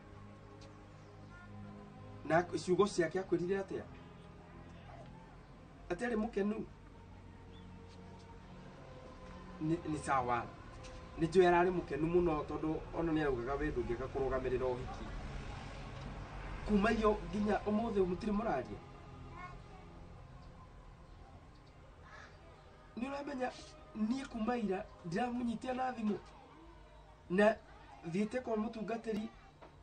Na ciugo ciake akwĩrire atĩa? Atĩ arĩ mũkenu? Nĩ sawa. Nĩ njũĩ ararĩ mũkenu mũno tondũ ona nĩ araugaga we ndũngĩka kũrũgamĩrĩra ũhiki. Kuma iyo nginya ũmũthĩ mũtirĩ mũraria. Nĩ ũramenya niĩ kuma ira ndiramũnyitia na thimũ. Na thiĩte kwa mũtungatĩri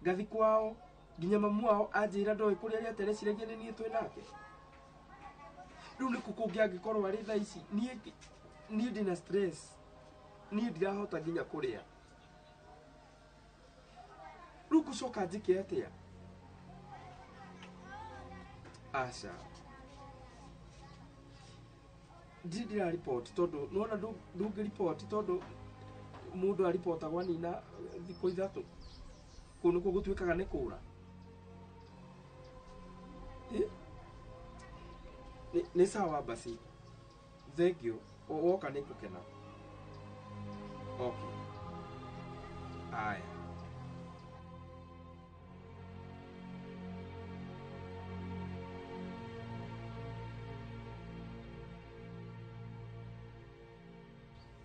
ngathi kwao nginya mamu wao anjĩra ndoĩ kũrĩa arĩa atereciragia nĩ niĩ twĩ nake. Rĩu nĩ kũ kũngĩ angĩkorwo arĩ thaa ici niĩ ndĩna stress. Niĩ ndirahota nginya kũrĩa. Rĩu ngũcoka njĩke atĩa? Aca. Ndirĩ ndĩrariboti tondũ nĩwona ndũngĩriboti tondũ mũndũ aribotagwo anina thikũ 3. Kũu nĩkuo gũtuĩkaga nĩ kũra. Nĩ sawa basi. Thank you. Woka nĩ ngũkena. Okay. Aya.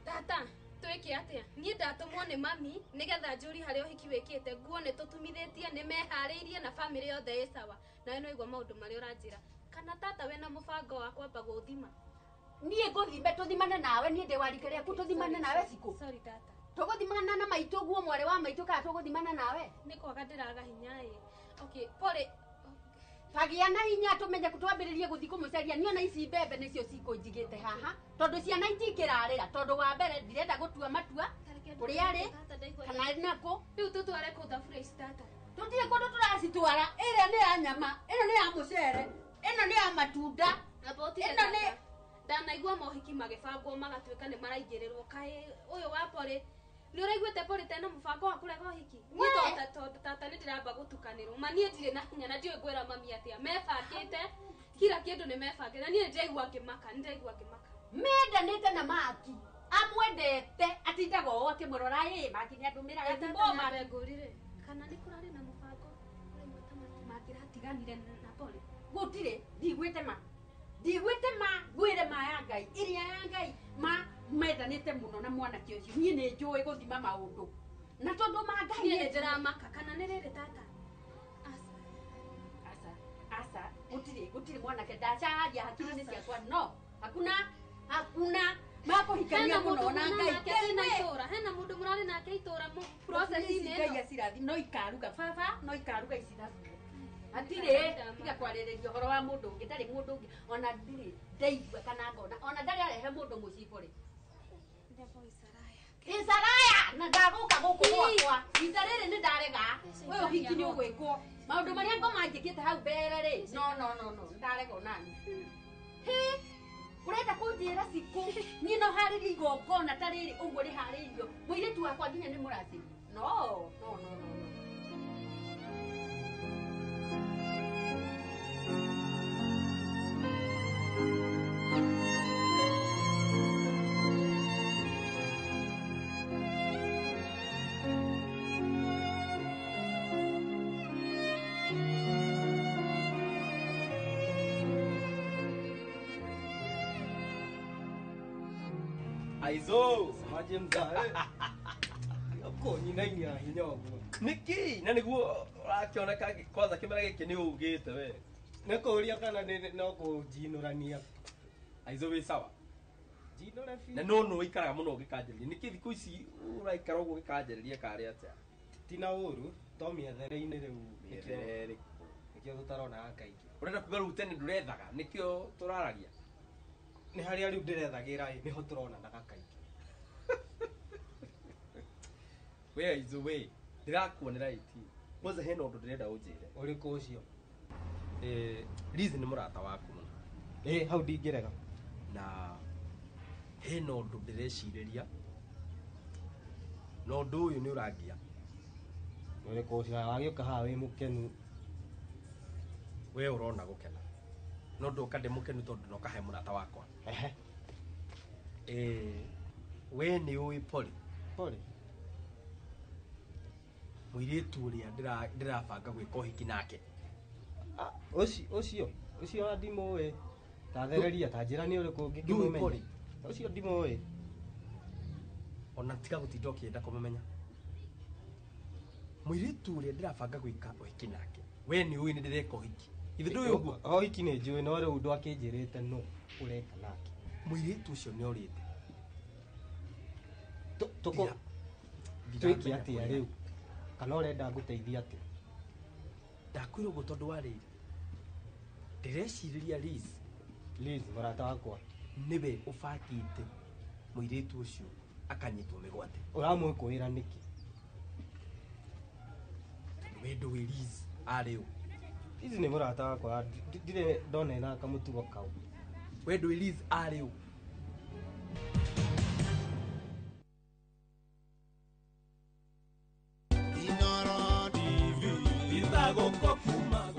Tata, twĩke atĩa? Niĩ ndatũmwo nĩ mami nĩgetha njũri harĩa ũhiki wĩkĩte nguo nĩ tũtumithĩtie nĩ meharĩirie na bamĩrĩ yothe ĩ sawa. Nawe no igua maũndũ marĩa ũranjĩra. Kana tata wĩna mũbango wa kwamba gũthima? Niĩ ngũthime tũthimane nawe niĩ ndĩ wa rika rĩaku tũthimane nawe cikũ. Sorry tata. Tũgũthimana na maitũ guo mwarĩ wa maitũ kana tũgũthimana nawe? Nĩ kwaga ndĩraga hinya ĩ. Okay, pole. Tagĩa na hinya tũmenye twambĩrĩrie gũthiĩ kũmũcaria. Niĩ ona ici mbembe nĩcio cikũnjigĩte haha tondũ ciana itingĩrarĩra tondũ wa mbere ndirenda gũtua matua kũrĩa arĩ kana arĩ nakũ. Rĩu tũtware kũ thaburia ici tata? Tũtirĩ kũndũ tũracitwara. Ĩrĩa nĩ ya nyama, ĩno nĩ ya mũcere, ĩno nĩ ya matunda, ĩno nĩ ndanaigua mohiki magĩbangwo magatuĩka nĩ maraingĩrĩrwo. Kaĩ ũyũ wa pole nĩ ũraiguĩte pole tena mũbango wa kũrega ũhiki? Niĩ tondũ tata nĩ ndĩramba gũtukanĩrwo ma niĩ ndirĩ na hinya na ndiũĩ ngwĩra mami atĩa. Mebangĩte kila kĩndũ nĩ mebangĩte na niĩ nĩndĩraigua ngĩmaka, nĩndĩraigua ngĩmaka. Mendanĩte na Maki amwendete atindaga ũũ akĩmũrora ĩ Maki nĩ andũmĩraga thimũ Maki. Ngũrire kana nĩ kũrarĩ na mũbango ũrĩa ta mangĩratiganire na pole? Gũtirĩ, ndiguĩte ma. Ndiguĩte ma ngwĩre ma ya Ngai ĩrĩa ya Ngai ma mendanĩte mũno na mwanake ũcio. Niĩ nĩ njũĩ gũthima maũndũ na tondũ ma Ngai niĩ nĩndĩramaka. Kana nĩ rĩrĩ tata? Aca aca gũtirĩ gũtirĩ mwanake ndacaria hakiri-inĩ ciakwa no hakuna hakuna makũhikania mũno na Ngai. Hena itũra, hena mũndũ mũrarĩ nake itũra process-inĩ ĩno. Ngai acirathi no ikaruga baba no ikaruga ici thaburia. Hatirĩ tiga kwarĩrĩria ũhoro wa mũndũ ũngĩ ndarĩ mũndũ ũngĩ ona ndirĩ ndaigua kana ngona ona ndarĩ arehe mũndũ mũciĩ bũrĩ. Isaraya na ndagũka gũkũ gwakwa rita rĩrĩ nĩ ndarega ũyũ ũhiki nĩ ũgwĩkwo maũndũ marĩa ngoma njĩkĩte hau mbere rĩ no no no no ndarega onani. Hĩ ũrenda kũnjĩra cikũ niĩ no harĩrie igongona ta rĩrĩ ũguo rĩharĩirio mũirĩtu wakwa nginya nĩ mũracĩrie no no no no. Aizo, semaje mzae? Uko nyina hinya ũguo. Niki, na niguo ũrakĩoneka kwanza kĩmera gĩkĩ nĩ ũgĩte we. Nĩ kũũria kana no kũnjinũrania. Aizo wĩ sawa? Njinũre biũ. Na no no ũikaraga mũno ũgĩkanjĩrĩria. Nĩkĩ thikũ ici ũraikara ũguo ũgĩkanjĩrĩria karĩ atĩa? Tina ũru, to mĩethere-inĩ rĩu. Mĩethere ĩrĩkũ? Nĩkĩo tũtaronaga kaingĩ. Ũrenda kuga rĩu tene ndũrethaga, nĩkĩo tũraragia? Nĩ harĩa rĩu ndĩrethagĩra ĩ, nĩho tũronanaga kaingĩ. We Aizo we, ndĩrakuonera 18. Kwanza hena ũndũ ndĩrenda ũnjĩre. Ũrĩkũ ũcio? Liz nĩ mũrata waku mũno. Ĩ, hau ndingĩrega. Na hena ũndũ ndĩrecirĩria. Na ũndũ ũyũ nĩ ũrangia. Ũrĩkũ ũcio? Wagĩũka haha wĩ mũkenu. We ũrona gũkena. No ndoka ndĩ mũkenu tondũ ndoka he mũrata wakwa. Ehe. We nĩ ũĩ Polly? Polly? Mũirĩtu ũrĩa ndĩrabanga gwĩka ũhiki nake. Ũcio ũcio ũcio ndimũĩ. Tathereria ta njĩra nĩ ũrĩkũ ngĩkĩmũmenya. Ũcio ndimũĩ. Ona tiga gũtinda ũkĩenda kũmũmenya. Mũirĩtu ũrĩa ndĩrabanga gwĩka ũhiki nake. We nĩ ũĩ nĩ ndĩreka ũhiki. Ithe ndũĩ ũguo? Ũhiki nĩ njũĩ no rĩu ndwakĩnjĩrĩte nũ ũreka nake. Mũirĩtu ũcio nĩ orĩte. Twĩke atĩa rĩu? Kana ũrenda ngũteithie atĩa? Ndakwĩra ũguo tondũ wa rĩrĩ. Ndĩrecirĩria Liz. Liz mũrata wakwa. Nĩwe ũbangĩte mũirĩtu ũcio akanyitwo mĩgwate. Ũramwĩkũĩra nĩkĩ? We ndũĩ Liz arĩ ũ? Liz nĩ mũrata wakwa, ndirĩ ndona ena kamũtugo kau. We ndũĩ Liz arĩ ũ?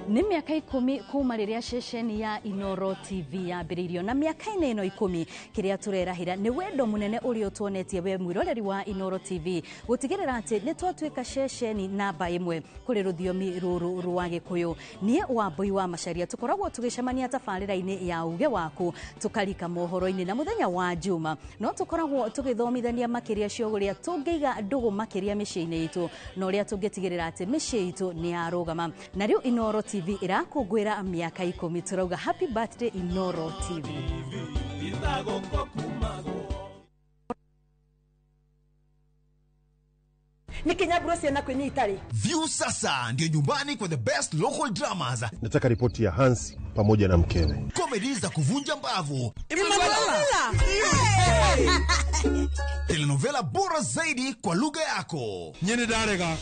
Nĩ mĩaka 10 kuma rĩrĩa ceceni ya Inoro TV yambĩrĩirio na mĩaka-inĩ ĩno 10 kĩrĩa tũrerahĩra nĩ wendo mũnene ũrĩa ũtuonetie we mwĩroreri wa Inoro TV gũtigĩrĩra atĩ nĩ twatuĩka ceceni namba 1 kũrĩ rũthiomi rũrũ rwa Gĩkũyũ. Niĩ Wambui wa Macharia tũkoragwo tũgĩcemania tabarĩra-inĩ ya uge waku tũkarika mohoro-inĩ na mũthenya wa Juma no tũkoragwo tũgĩthomithania makĩria cio ũrĩa tũngĩiga ndũgũ makĩria mĩciĩ-inĩ itũ na ũrĩa tũngĩtigĩrĩra atĩ mĩciĩ itũ nĩ yarũgama. Na rĩu Inoro TV irakũngũĩra mĩaka 10 tũrauga happy birthday Inoro TV. Nikinyaburo ciana kwenye itari. View sasa ndio nyumbani kwa the best local dramas. Nataka ripoti ya Hansi pamoja na mkewe. Comedy za kuvunja mbavu. Telenovela bora zaidi kwa lugha yako. Nyene ndarega.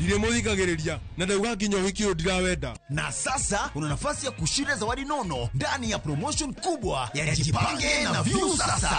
Ndiremuthikagiriria na ndauga nginya ũhiki ũyũ ndirawenda. Na sasa una nafasi ya kushinda zawadi nono ndani ya promotion kubwa ya Jipange na View Sasa.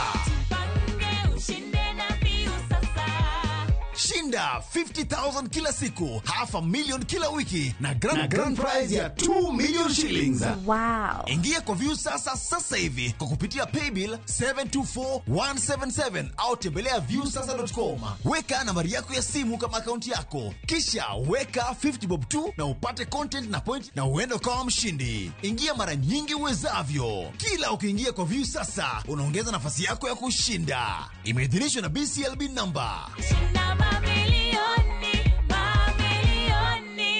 Shinda 50,000 kila siku, 500,000 kila wiki na grand prize ya 2 million shillings. Wow. Ingia kwa View Sasa sasa hivi kwa kupitia paybill 724177 au tembelea viewsasa.com. Weka nambari yako ya simu kama akaunti yako. Kisha weka 50 bob tu na upate content na point na uende kama mshindi. Ingia mara nyingi uwezavyo. Kila ukiingia kwa View Sasa unaongeza nafasi yako ya kushinda. Imeidhinishwa na BCLB number. Mamilioni, mamilioni.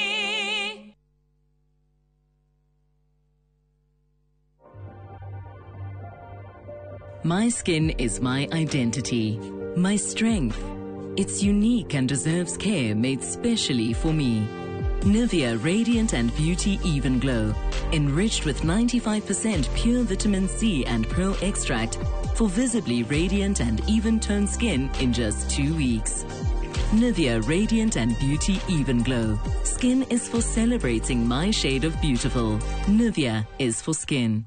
My skin is my identity, my strength. It's unique and deserves care made specially for me. Nivea Radiant and Beauty Even Glow, enriched with 95% pure vitamin C and pearl extract for visibly radiant and even-toned skin in just 2 weeks. Nivea Radiant and Beauty Even Glow. Skin is for celebrating my shade of beautiful. Nivea is for skin.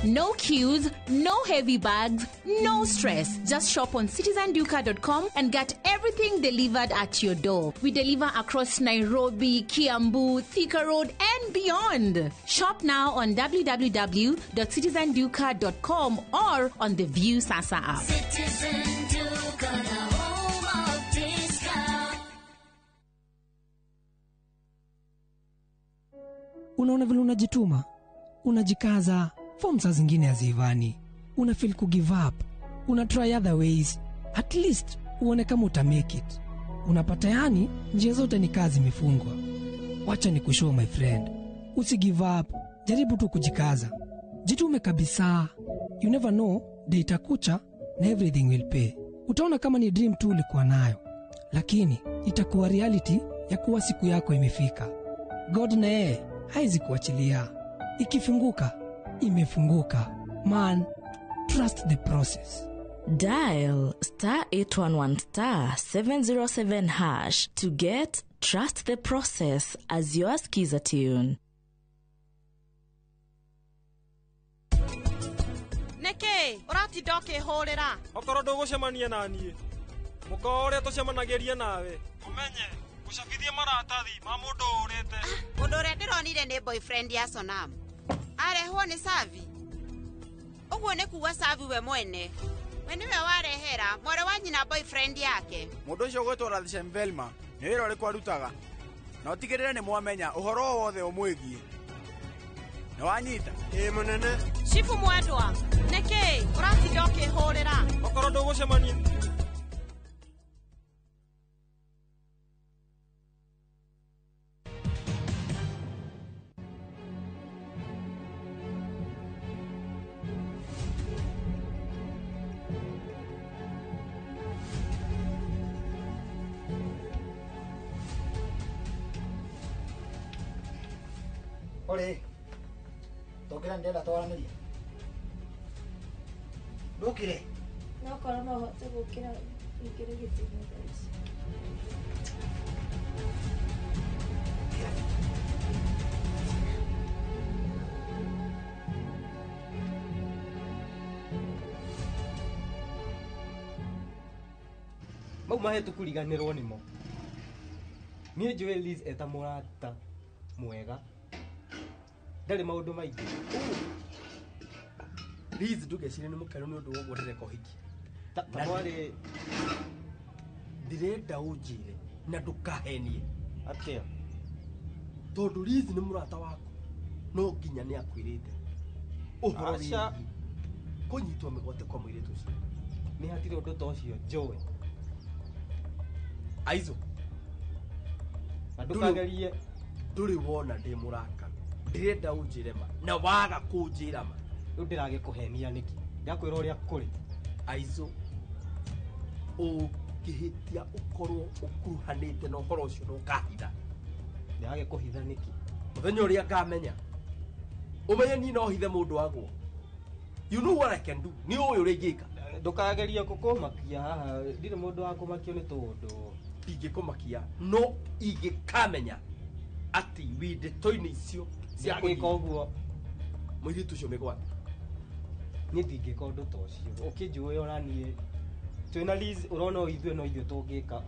No queues, no heavy bags, no stress. Just shop on citizenduka.com and get everything delivered at your door. We deliver across Nairobi, Kiambu, Thika Road, and beyond. Shop now on www.citizenduka.com or on the View Sasa app. Citizen Duka, the home of discount. Unaona vile unajituma, unajikaza. Form saa zingine haziivani, una feel ku give up, una try other ways, at least uone kama uta make it. Unapata yani njia zote ni kazi imefungwa. Wacha ni kushow my friend, usi give up, jaribu tu kujikaza, jitume kabisa. You never know, day itakucha na everything will pay. Utaona kama ni dream tu ulikuwa nayo, lakini itakuwa reality ya kuwa siku yako imefika. God na yeye haizi kuachilia. Ikifunguka imefunguka. Man, trust the process. Dial star 811 star 707 hash to get Trust the Process as your skiza tune. Nĩkĩ ũratinda ũkĩhũrĩra? Okorwo ndũgũcemania na niĩ mũkawa ũrĩa tũcemanagiria nawe ũmenye gũcabithia maratathi ma mũndũ ũrĩte. Mũndũ ũrĩa ndĩronire nĩ boyfriend ya Sonam. Arehwo nĩ Savi. Ũguo nĩ kuga Savi we mwene. We nĩwe warehera mwarĩ wa nyina boyfriend yake. Mũndũ ũcio ũgwĩtwo Radhishem Velma Nĩ wĩra ũrĩkũ arutaga? Na ũtigĩrĩre nĩ mwamenya ũhoro o wothe ũmwĩgiĩ. Nĩ wanyita? Ĩĩ mũnene. Chifu mwendwa, nĩkĩ ũratinda ũkĩhũrĩra? Okorwo ndũgũcemania. Ore, tokĩra ndĩrenda twaranĩrie. Ndũkire. No korwo no hote gũkĩra ingĩrĩ gĩtĩ-inĩ thaa ici. Mau mahĩtũku riganĩrwo nĩmo. Niĩ njũĩ Liz eta mũrata mwega. Ndarĩ maũndũ maingĩ. Liz ndũgecirie nĩ mũkenu nĩ ũndũ wa ũguo ndĩreka ũhiki. Ta mwarĩ ndĩrenda ũnjĩre na ndũkahenie. Atĩa? Tondũ Liz nĩ mũrata waku no nginya nĩ akwĩrĩte ũhoro Aca. wĩgiĩ kũnyitwo mĩgwate kwa mũirĩtu ũcio. Nĩ hatirĩ ũndũ ta ũcio njũĩ. Aizo. Na ndũkagerie. Ndũrĩ wona ndĩ mũrakaru. Ndĩrenda ũnjĩre ma na waga kũnjĩra ma. Rĩu ndĩragĩkũhenia nĩkĩ? Ndakwĩra ũrĩa kũrĩ. Aizo, ũngĩhĩtia ũkorwo ũkuruhanĩte na ũhoro ũcio na ũkahitha. Ndĩragĩkũhitha nĩkĩ? Mũthenya ũrĩa ngamenya ũmenye niĩ no hithe mũndũ agwo. You know what I can do. Nĩ ũĩ ũrĩa ingĩka. Ndũkagerie kũkũmakia haha. Ndirĩ mũndũ wa kũmakio nĩ tũũndũ. Ingĩkũmakia no ingĩkamenya atĩ wĩ ndeto-inĩ icio cia Ndĩragĩka ũguo. Mũirĩtu ũcio mĩgwate. Niĩ ndingĩka ũndũ ta ũcio. Ũkĩnjũĩ ona niĩ twĩna Liz ũrona o ithuĩ no ithuĩ tũngĩka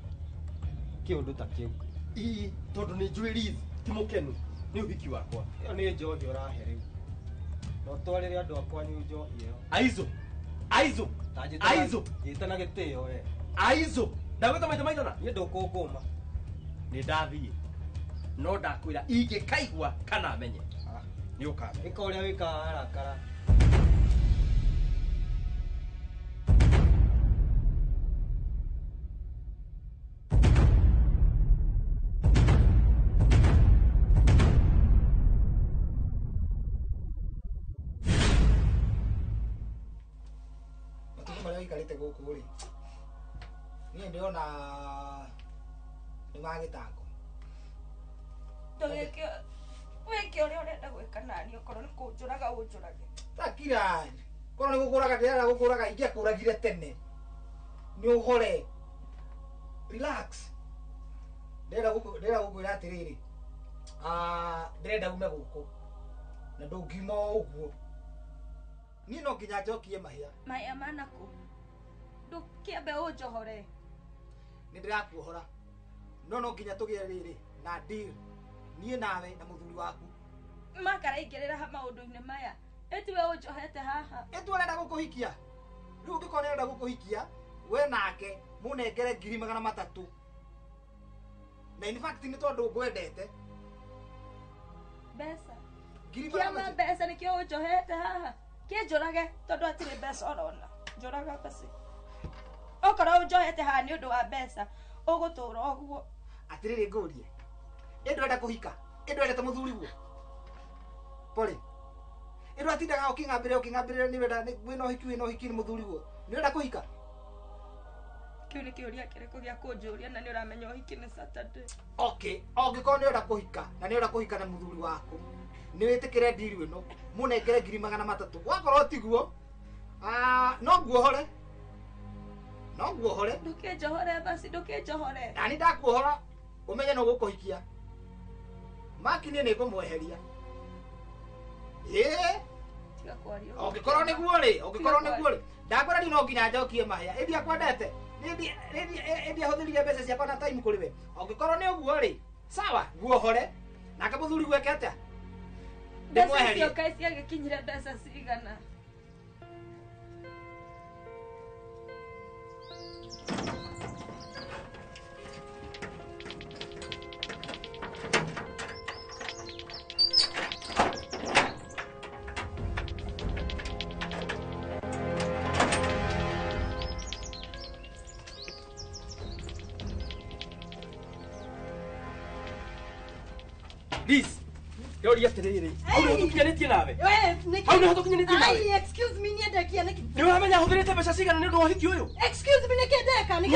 kĩũndũ ta kĩu. Ii, tondũ nĩ njũĩ Liz ti mũkenu nĩ ũhiki wakwa. Ĩyo nĩ njohi ũrahe rĩu. Na ũtwarĩre andũ a kwanyu njohi ĩyo. Aizo. Aizo. Aizo. Njĩta na gĩtĩo we. Aizo. Ndagwĩta maita maigana? Niĩ ndũkũngũma. Nĩ ndathiĩ. No ndakwĩra ingĩkaigua kana menye. Nĩ ũkamenya. Ĩka ũrĩa wĩkaga warakara. Matukũ marĩa ũikarĩte gũkũ rĩ, niĩ ndĩrona nĩ ma gĩtango. Ndũgĩke wĩke ũrĩa ũrenda gwĩka nani okorwo nĩ kũnjũraga ũnjũrage. Takira, korwo nĩ gũkũraga ndĩrenda gũkũraga ingĩakũragire tene. Nĩ ũhore. Relax. Ndĩrenda gũkwĩra atĩrĩrĩ, ndĩrenda ume gũkũ na ndũngiuma o ũguo. Niĩ no nginya njokie mahĩa. Mahĩa manakũ? Ndũkĩambe ũnjohore. Nĩ ndĩrakuohora. No no nginya tũgĩe rĩrĩ na deal. Niĩ nawe na mũthuri waku. Makaraingĩrĩra ha maũndũ-inĩ maya. Ĩtiwe ũnjohete haha. Ĩtu ũrenda gũkũhikia. Rĩu ũngĩkorwo nĩ ũrenda gũkũhikia, we nake mũnengere 300,000. Na in fact nĩ tondũ ngwendete. Mbeca. Kĩama mbeca nĩkĩo ũnjohete haha. Kĩnjũrage tondũ hatirĩ mbeca ũrona. Njũraga basi. Okorwo ũnjohete haha nĩ ũndũ wa mbeca, ũgũtũra ũguo. Atĩrĩrĩ ngũrie. Ĩ ndũrenda kũhika? Ĩ ndwendete mũthuri guo? Pole. Ĩ ndwatindaga ũkĩng'ambĩrĩra nĩ ũrenda wĩna ũhiki nĩ mũthuri guo. Nĩ ũrenda kũhika? Kĩu nĩ kĩũria kĩrĩkũ gĩa kũnjũria na nĩ ũramenya ũhiki nĩ Saturday. Okay, angĩkorwo nĩ ũrenda kũhika na nĩ ũrenda kũhika na mũthuri waku, nĩ wĩtĩkĩre ndiri ĩno, mũnengere 300,000. Wakorwo tiguo, no nguohore. No nguohore. Ndũkĩnjohore basi, ndũkĩnjohore. Na nĩ ndakuohora, ũmenye no gũkũhikia. Maki niĩ nĩ ngũmweheria. Ĩĩ. Tiga kwaria. Ũngĩkorwo nĩguo rĩ, ũngĩkorwo nĩguo rĩ, ndakwĩra rĩu no nginya njokie mahĩa. Ĩ ndiakwendete. Ĩ ndiahũthĩrire mbeca ciakwa na time kũrĩ we. Ũngĩkorwo nĩ ũguo rĩ, sawa, nguohore. Nake mũthuri gweke atĩa? Mbeca icio kaĩ ciagĩkinyire mbeca cigana? Liz yoria atiriri hau nĩho tũkinyanĩtie nawe hau nĩho tũkinyanĩtie nawe. Ai, excuse me, niĩ ndekia nĩkĩ? Nĩ ũramenya hũthĩrĩte mbeca cigana nĩ ũndũ wa ũhiki ũyũ? Excuse me, nĩkĩ ndeka? Nĩkĩ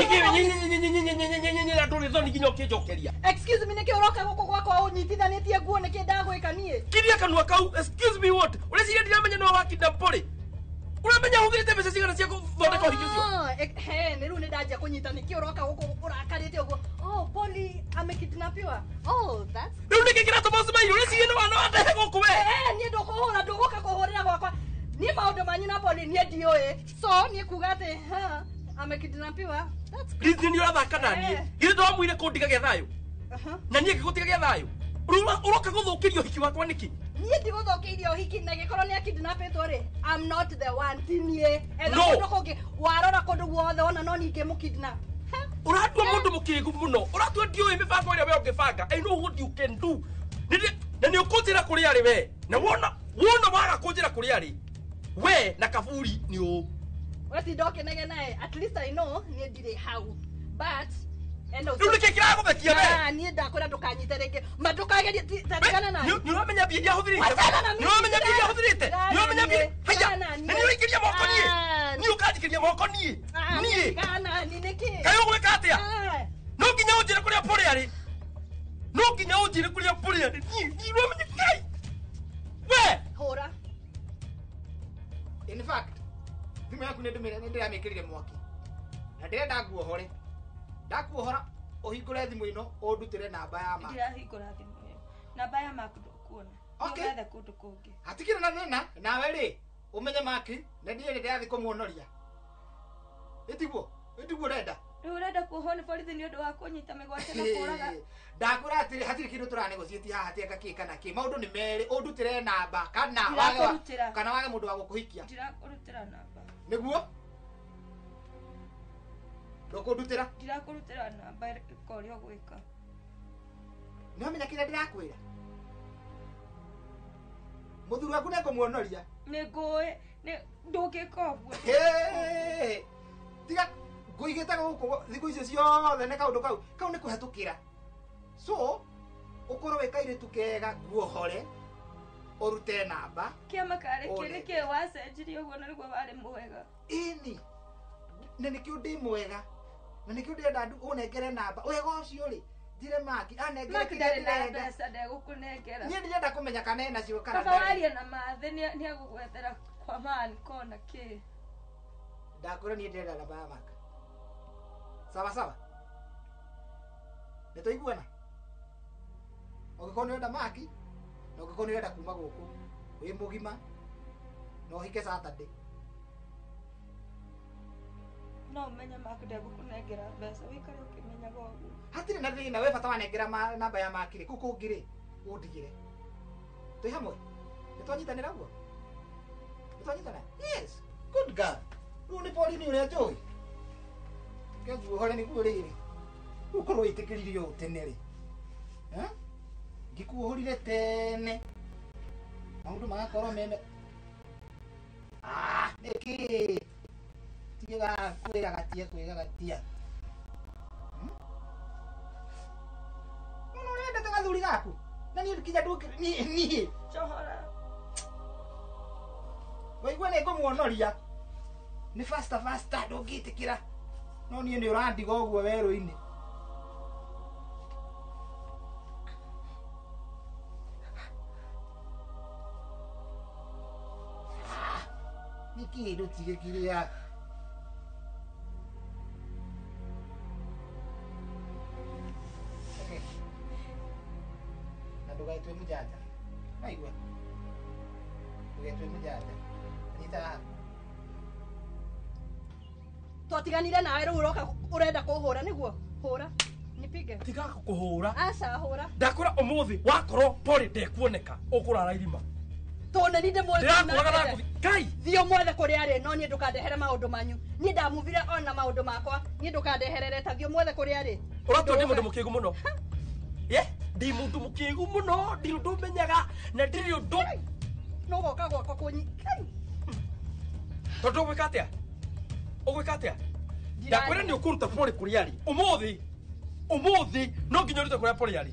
Nĩkĩ ndũrĩ thoni nginya ũkĩnjokeria? Excuse me, nĩkĩ ũroka gũkũ gwakwa ũnyitithanĩtie nguo? Nĩkĩ ndagwĩka niĩ? Kiria kanua kau. Excuse me what? Ũreciria ndiramenya nĩwe wakinda mpũrĩ? Ũramenya hũthĩrĩte mbeca cigana cia gũthondeka ũhiki ũcio? He, nĩ rĩu nĩ ndanjia kũnyita nĩkĩ ũroka gũkũ ũrakarĩte ũguo. Oh, Polly amekidnapiwa. Oh, that's Rĩu nĩkĩ kĩratũma ũcemaire? Ũreciria nĩ wana wandehe gũkũ we? Niĩ ndũkũhũra, ndũgũka kũhũrĩra gwakwa. Niĩ maũndũ manyu na Polly niĩ ndiũĩ. So niĩ kuga atĩ amekidnapiwa. That's Liz nĩ ũrathaka na niĩ. Githĩ ndwamwire kũndigagĩa thayũ? Na niĩ ngĩgũtigagia thayũ. Rĩu ũroka gũthũkĩria ũhiki wakwa nĩkĩ? Niĩ ndigũthũkĩirie ũhiki na gĩkorwo nĩ akidnapĩtwo rĩ, I'm not the one, ti niĩ. Etha No. kũndũ kũngĩ, warora kũndũ guothe wona no niĩ ingĩmũkidnap. Ũratua mũndũ mũkĩgu mũno. Ũratua ndiũĩ mĩbango ĩrĩa we ũngĩbanga. I know what you can do. Na nĩ ũkũnjĩra kũrĩa arĩ we. Na wona waga kũnjĩra kũrĩa arĩ we na kaburi nĩ ũũ. Wetinda ũkĩnegena ĩ, at least I know niĩ ndirĩ hau. But Rĩu nĩkĩ kĩragũthekia we? Niĩ ndakwĩra ndũkanyite rĩngĩ. Ma ndũkagerie tatigana na Nĩ ũramenya mbia iria hũthĩrĩte? Wachana na mimi. Nĩ ũramenya mbia iria hũthĩrĩte? Nĩ ũramenya mbia? Haiya, Tigana na nĩ ũraingĩria moko niĩ? Niĩ ũkanjikĩria moko niĩ? Niĩ? Tigana ni nĩkĩ? Kaĩ ũgwĩka atĩa? No nginya ũnjĩre kũrĩa Polly arĩ. No nginya ũnjĩre kũrĩa Polly arĩ. Niĩ ũramenya Ngai. We! Hũra. In fact, thimũ yaku nĩ ndĩramĩkĩrire mwaki. Na ndĩrenda nguohore. Ndakuohora ũhingũre thimũ ĩno ũndutĩre namba ya ma. Ndirahingũra thimũ ĩyo. Namba ya Mark ndũkuona. Okay. Nĩũgethe kũndũ kũngĩ. Hatikĩrĩ na thĩna, nawe rĩ ũmenye Maki na ndiĩ ndĩrathiĩ kũmuonoria. Ĩtiguo? Ĩtiguo ũrenda? Rĩu ũrenda kuohwo nĩ borithi nĩ ũndũ wa kũnyita mĩgwate na kũũraga. Ndakwĩra atĩrĩ hatirĩ kĩndũ tũranegotiate haha hatirĩ kĩ kana kĩ. Maũndũ nĩ merĩ, ũndutĩre namba kana wage Ndirakũrutĩra. kana wage mũndũ wa gũkũhikia. Ndirakũrutĩra namba. Nĩguo? Ndũkũndutĩra? Ndirakũrutĩra namba ĩka ũrĩa ũgwĩka. Nĩ wamenya kĩrĩa ndĩrakwĩra? Mũthuri waku nĩekũmuonoria. Nĩ ngũĩ, nĩ ndũngĩka ũguo. Tiga ngũigĩte gũkũ thikũ icio ciothe nĩ kaũndũ kau. Kau nĩ kũhetũkĩra. So, ũkorwo wĩ kairĩtu kega nguohore, ũrute namba. Kĩama karĩ kĩ One. nĩkĩ wacenjirie ũguo na nĩguo warĩ mwega. Ĩni. Na nĩkĩo ndĩ mwega. Na nĩkĩo ndĩrenda ũnengere namba. Wega ũcio rĩ, njĩre Maki anengere Mark kĩrĩa ndarĩ na ndĩrenda. mbeca ndegũkũnengera. Niĩ ndirenda kũmenya kana ena cio kana Baba ndarĩ. waria na Mathĩ nĩegũgwethera kwa man kona kĩ. Ndakwĩra niĩ ndĩrenda namba ya Mark. Sawa sawa. Nĩtwaiguana? Ũngĩkorwo nĩũrenda Maki, na ũngĩkorwo nĩũrenda kuma gũkũ wĩ mũgima na ũhike Saturday. No ũmenye Mark ndegũkũnengera mbeca, wĩikare ũkĩmenyaga ũguo. Hatirĩ na thĩna, we bata wanengera namba ya Maki rĩ, kũu kũngĩ rĩ, ũndigĩre. Twĩ hamwe? Nĩtwanyitanĩra ũguo? Nĩtwanyitana? Yes, good girl. Rĩu nĩ Pauline ũrĩa njũĩ. Kenjuohore nĩguo rĩrĩ. Ũkorwo wĩtĩkĩririe ũũ tene rĩ. Ngĩkuohorire tene. Maũndũ magakorwo meme. Nĩkĩ? Tiga kwĩgagatia kwĩgagatia. Mũno ũrendete gathuri gaku. Na niĩ nginya niĩ. Njohora. Waigua nĩ ngũmuonoria. Nĩ faster faster ndũngĩtĩkĩra. No niĩ nĩ ũrandiga ũguo werũ-inĩ. Nĩkĩ ndũtige kĩrĩa? Okay. Na ndũgaitue mũjanja. Waigua? Ndũgaitue mũjanja. Nyita haha. Twatiganire nawe rĩu ũroka ũrenda kũhũra nĩguo? Hũra. Nipige. Tiga kũhũra. Aca hũra. Ndakwĩra ũmũthĩ wakorwo Polly ndekuoneka ũkũrara irima. Tondũ nĩ ndĩmũĩ Ndĩrakũraga na ngũthi. Kai! Thiĩ ũmwethe kũrĩa arĩ no niĩ ndũkandehere maũndũ manyu. Niĩ ndamuvire ona maũndũ makwa. Niĩ ndũkandeherere ta thiĩ ũmwethe kũrĩa arĩ. Ũratua ndĩ mũndũ mũkĩgu mũno. Ye, ndĩ mũndũ mũkĩgu mũno, ndirĩ ũndũ menyaga na ndirĩ ũndũ. No goka gwakwa kũnyi. Kai! Tondũ ũgwĩka atĩa? Ũgwĩka atĩa? Ndakwĩra nĩ ũkũruta Polly kũrĩa arĩ. Ũmũthĩ. Ũmũthĩ no nginya ũrute kũrĩa Polly arĩ.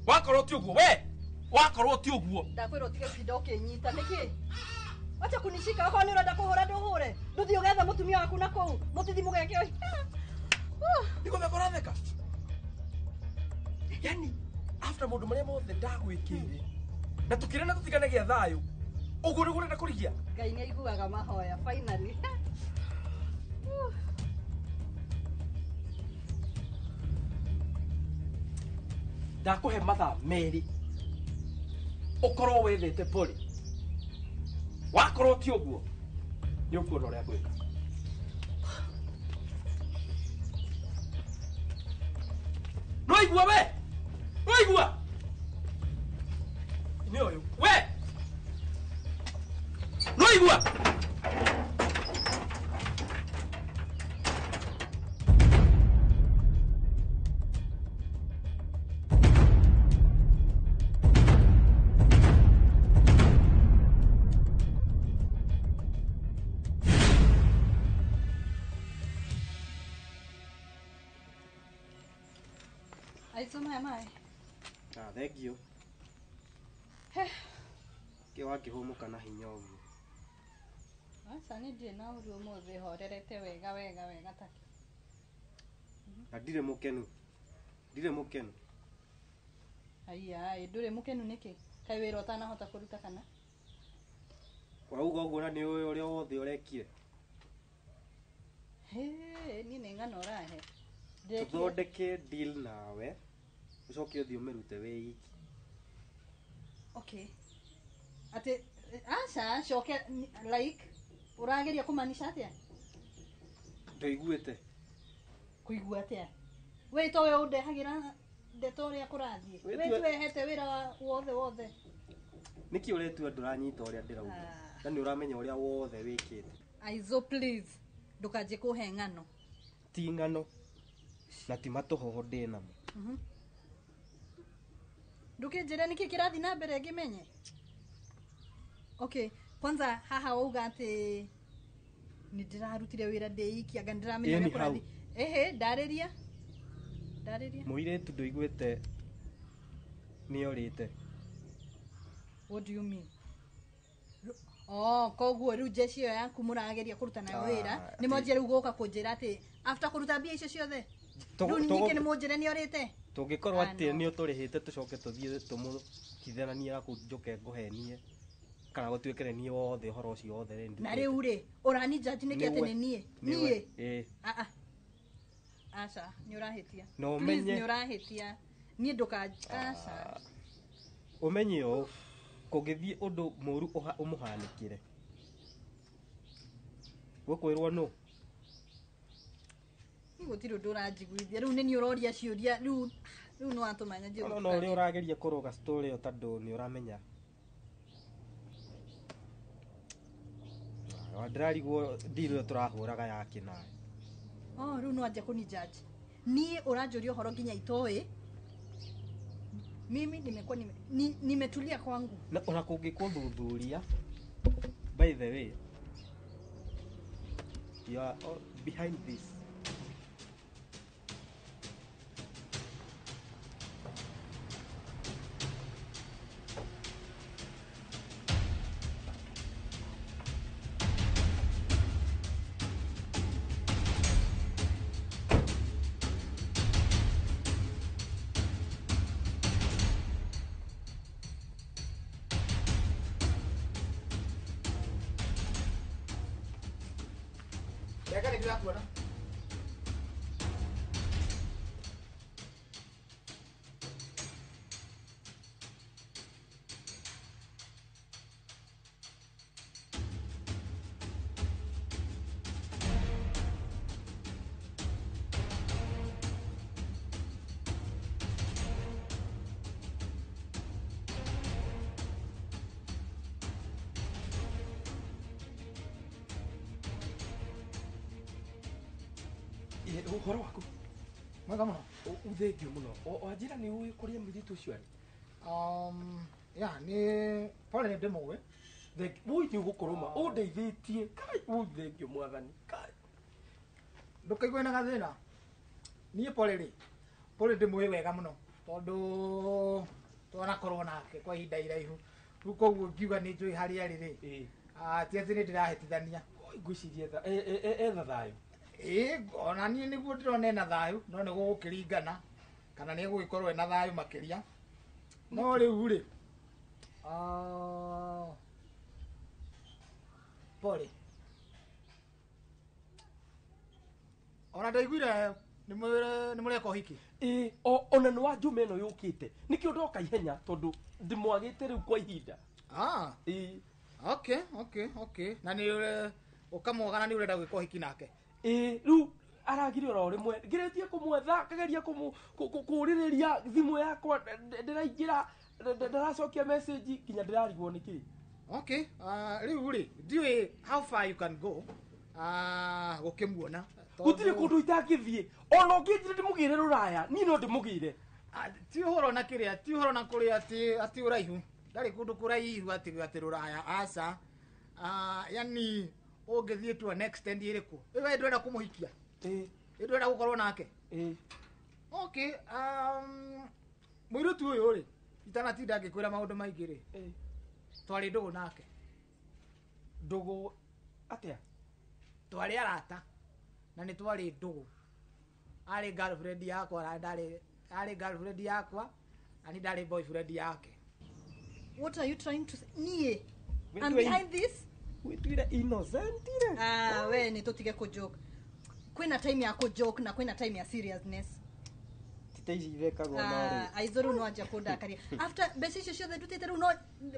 Wakorwo ti ũguo we. Wakorwo ti ũguo. Ndakwĩra ũtige gũtinda ũkĩnyita nĩkĩ? Wacha kunishika okorwo nĩ ũrenda kũhũra ndũhũre. Ndũthiĩ ũgethe mũtumia waku na kũu. Mũtithi mũgeke ũyũ. Nĩgũtheka ũratheka. Yani after maũndũ marĩa mothe ndagwĩkĩire na tũkĩrana tũtigane gĩa thayũ ũguo nĩguo ũrenda kũrigia. Ngai nĩ aiguaga mahoya finally. Ndakũhe mathaa merĩ ũkorwo wethete pori. Wakorwo ti ũguo nĩ ũkuona ũrĩa ngwĩka. Nĩwaigua we? Nĩwaigua? Nĩ ũyũ we? Nĩwaigua? Aizo maya maĩ. Ah, thank you. Kĩ wakĩhũmũka na hinya ũguo? Aca niĩ ndirĩ na ũru ũmũthĩ horerete wega wega wega take. Na ndirĩ mũkenu. Ndirĩ mũkenu. Aiya, ndũrĩ mũkenu nĩkĩ? Kaĩ wĩra ũtanahota kũruta kana? Wauga ũguo na nĩ ũĩ ũrĩa wothe ũrekire. Hĩ, niĩ nĩ ng'ano ũrahe. Tũthondeke deal nawe ũcoke ũthiĩ ũmĩrute wĩ iki. Okay. Atĩ aca coke like ũrageria kũmaanisha atĩa? Ndũiguĩte. Kũigua atĩa? We to we ũndehagĩra ndeto ũrĩa kũrathiĩ. We tuwehete wĩra wothe wothe. Nĩkĩ ũretua ndũranyita ũrĩa ndĩrauga? Na nĩ ũramenya ũrĩa wothe wĩkĩte. Aizo please ndũkanjie kũhe ng'ano. Ti ng'ano na ti matũhoho ndĩ namo. Ndũkĩnjĩre nĩkĩ kĩrathiĩ na mbere ngĩmenye. Okay, kwanza haha wauga atĩ nĩ ndĩrarutire wĩra ndĩ iki anga nĩndĩramenya ũrĩa kũrathiĩ. Ehe, ndarĩria. Ndarĩria. Mũirĩtu ndũiguĩte nĩorĩte. What do you mean? Oh, koguo rĩu jeshi ĩyo yaku mũrageria kũruta nayo wĩra nĩ mwanjia rĩu gũka kũnjĩra atĩ after kũruta mbia icio ciothe rĩu ningĩ nĩ mũnjĩre nĩorĩte. Tũngĩkorwo atĩ nĩ ũtũrĩhĩte tũcoke tũthiĩ tũmũhithananie na kũu njoke ngũhenie kana gũtuĩke nĩ niĩ wothe ũhoro ũcio wothe rĩ. Na rĩu rĩ ũrani judge nĩkĩ atĩ nĩ niĩ? Niĩ? Aca nĩ ũrahĩtia. Please nĩ ũrahĩtia. Niĩ ndũka aca. Ũmenye ũũ kũngĩthiĩ ũndũ mũũru ũmũhanĩkĩre gũkwĩrwo nũ? Niĩ gũtirĩ ũndũ ũranjiguithia rĩu nĩ niĩ ũroria ciũria rĩu rĩu nĩ watũmanya njĩra. No ũrĩa ũrageria kũrũga story ĩyo tondũ nĩ ũramenya. Ndĩrarigwo deal ĩyo tũrahũraga ya kĩnaĩ. Oh, rĩu no anjia kũni judge. Niĩ ũranjũria ũhoro nginya itoĩ. Mimi nimekuwa nimetulia kwangu. Na ona kũngĩkũthuthuria by the way you are all behind this. Ũhoro waku? Mwega mũno. Ũthengio mũno. Wanjĩra nĩ ũĩ kũrĩa mũirĩtu ũcio arĩ? Ya, nĩ pole nĩ ndĩmũĩ. Wũi nĩ ũgũkorwo ma ũndeithĩtie. Kai ũthengio mwathani. Kai. Ndũkaigue na gathĩna. Niĩ pole rĩ, pole ndĩmũĩ wega mũno tondũ Twanakorwo nake kwa ihinda iraihu. Rĩu koguo ngiuga nĩ njũĩ harĩa arĩ rĩ. Ti atĩ nĩ ndĩrahĩtithania. Ngwĩciria etha thayũ. Ĩĩ ona niĩ nĩguo ndĩrona ena thayũ no nĩ gũgũkĩringana kana nĩ egũgĩkorwo ena thayũ makĩria. No rĩu rĩ pole. Ona ndaiguire nĩ mũreka ũhiki. Ĩĩ ona nĩ wa njuma ĩno yũkĩte. Nĩkĩo ndoka ihenya tondũ ndĩmwagĩte rĩu kwa ihinda. Ĩĩ. Okay, okay, okay. Na nĩ ũkamwaga na nĩ ũrenda gwĩka ũhiki nake. Ĩĩ rĩu aragire oro rĩmwe ngeretie kũmwetha ngageria kũũrĩrĩria thimũ yakwa ndĩraingĩra ndĩracokia message nginya ndĩrarigwo nĩkĩ. Okay, rĩu rĩ ndiũĩ how far you can go gũkĩmuona. Gũtirĩ kũndũ itangĩthiĩ ona ũngĩnjĩra ndĩmũgĩre rũraya niĩ no ndĩmũgĩre. Ti ũhoro na kĩrĩa ti ũhoro na kũrĩa atĩ ũraihu ndarĩ kũndũ kũraihu atĩ rũraya aca. Yani ũngĩthiĩ to an extent ĩrĩkũ we ndũrenda kũmũhikia. Ĩĩ ndũrenda gũkorwo nake. Ĩĩ. Okay, mũirĩtu ũyũ rĩ itanatinda ngĩkwĩra maũndũ maingĩ rĩ twarĩ ndũgũ nake. Ndũgũ atĩa? Twarĩ arata na nĩ twarĩ ndũgũ. Arĩ girlfriend yakwa na ndarĩ arĩ girlfriend yakwa na niĩ ndarĩ boyfriend yake. What are you trying to say? Niĩ I'm behind this? Wĩtuire innocent ire. We nĩ tũtige kũjoke. Kwĩna time ya kũjoke na kwĩna time ya seriousness. Tita ici ithekagwo no rĩ. Aizo rĩu no anjia kũndakaria. After mbeca icio ciothe ndutĩte rĩu no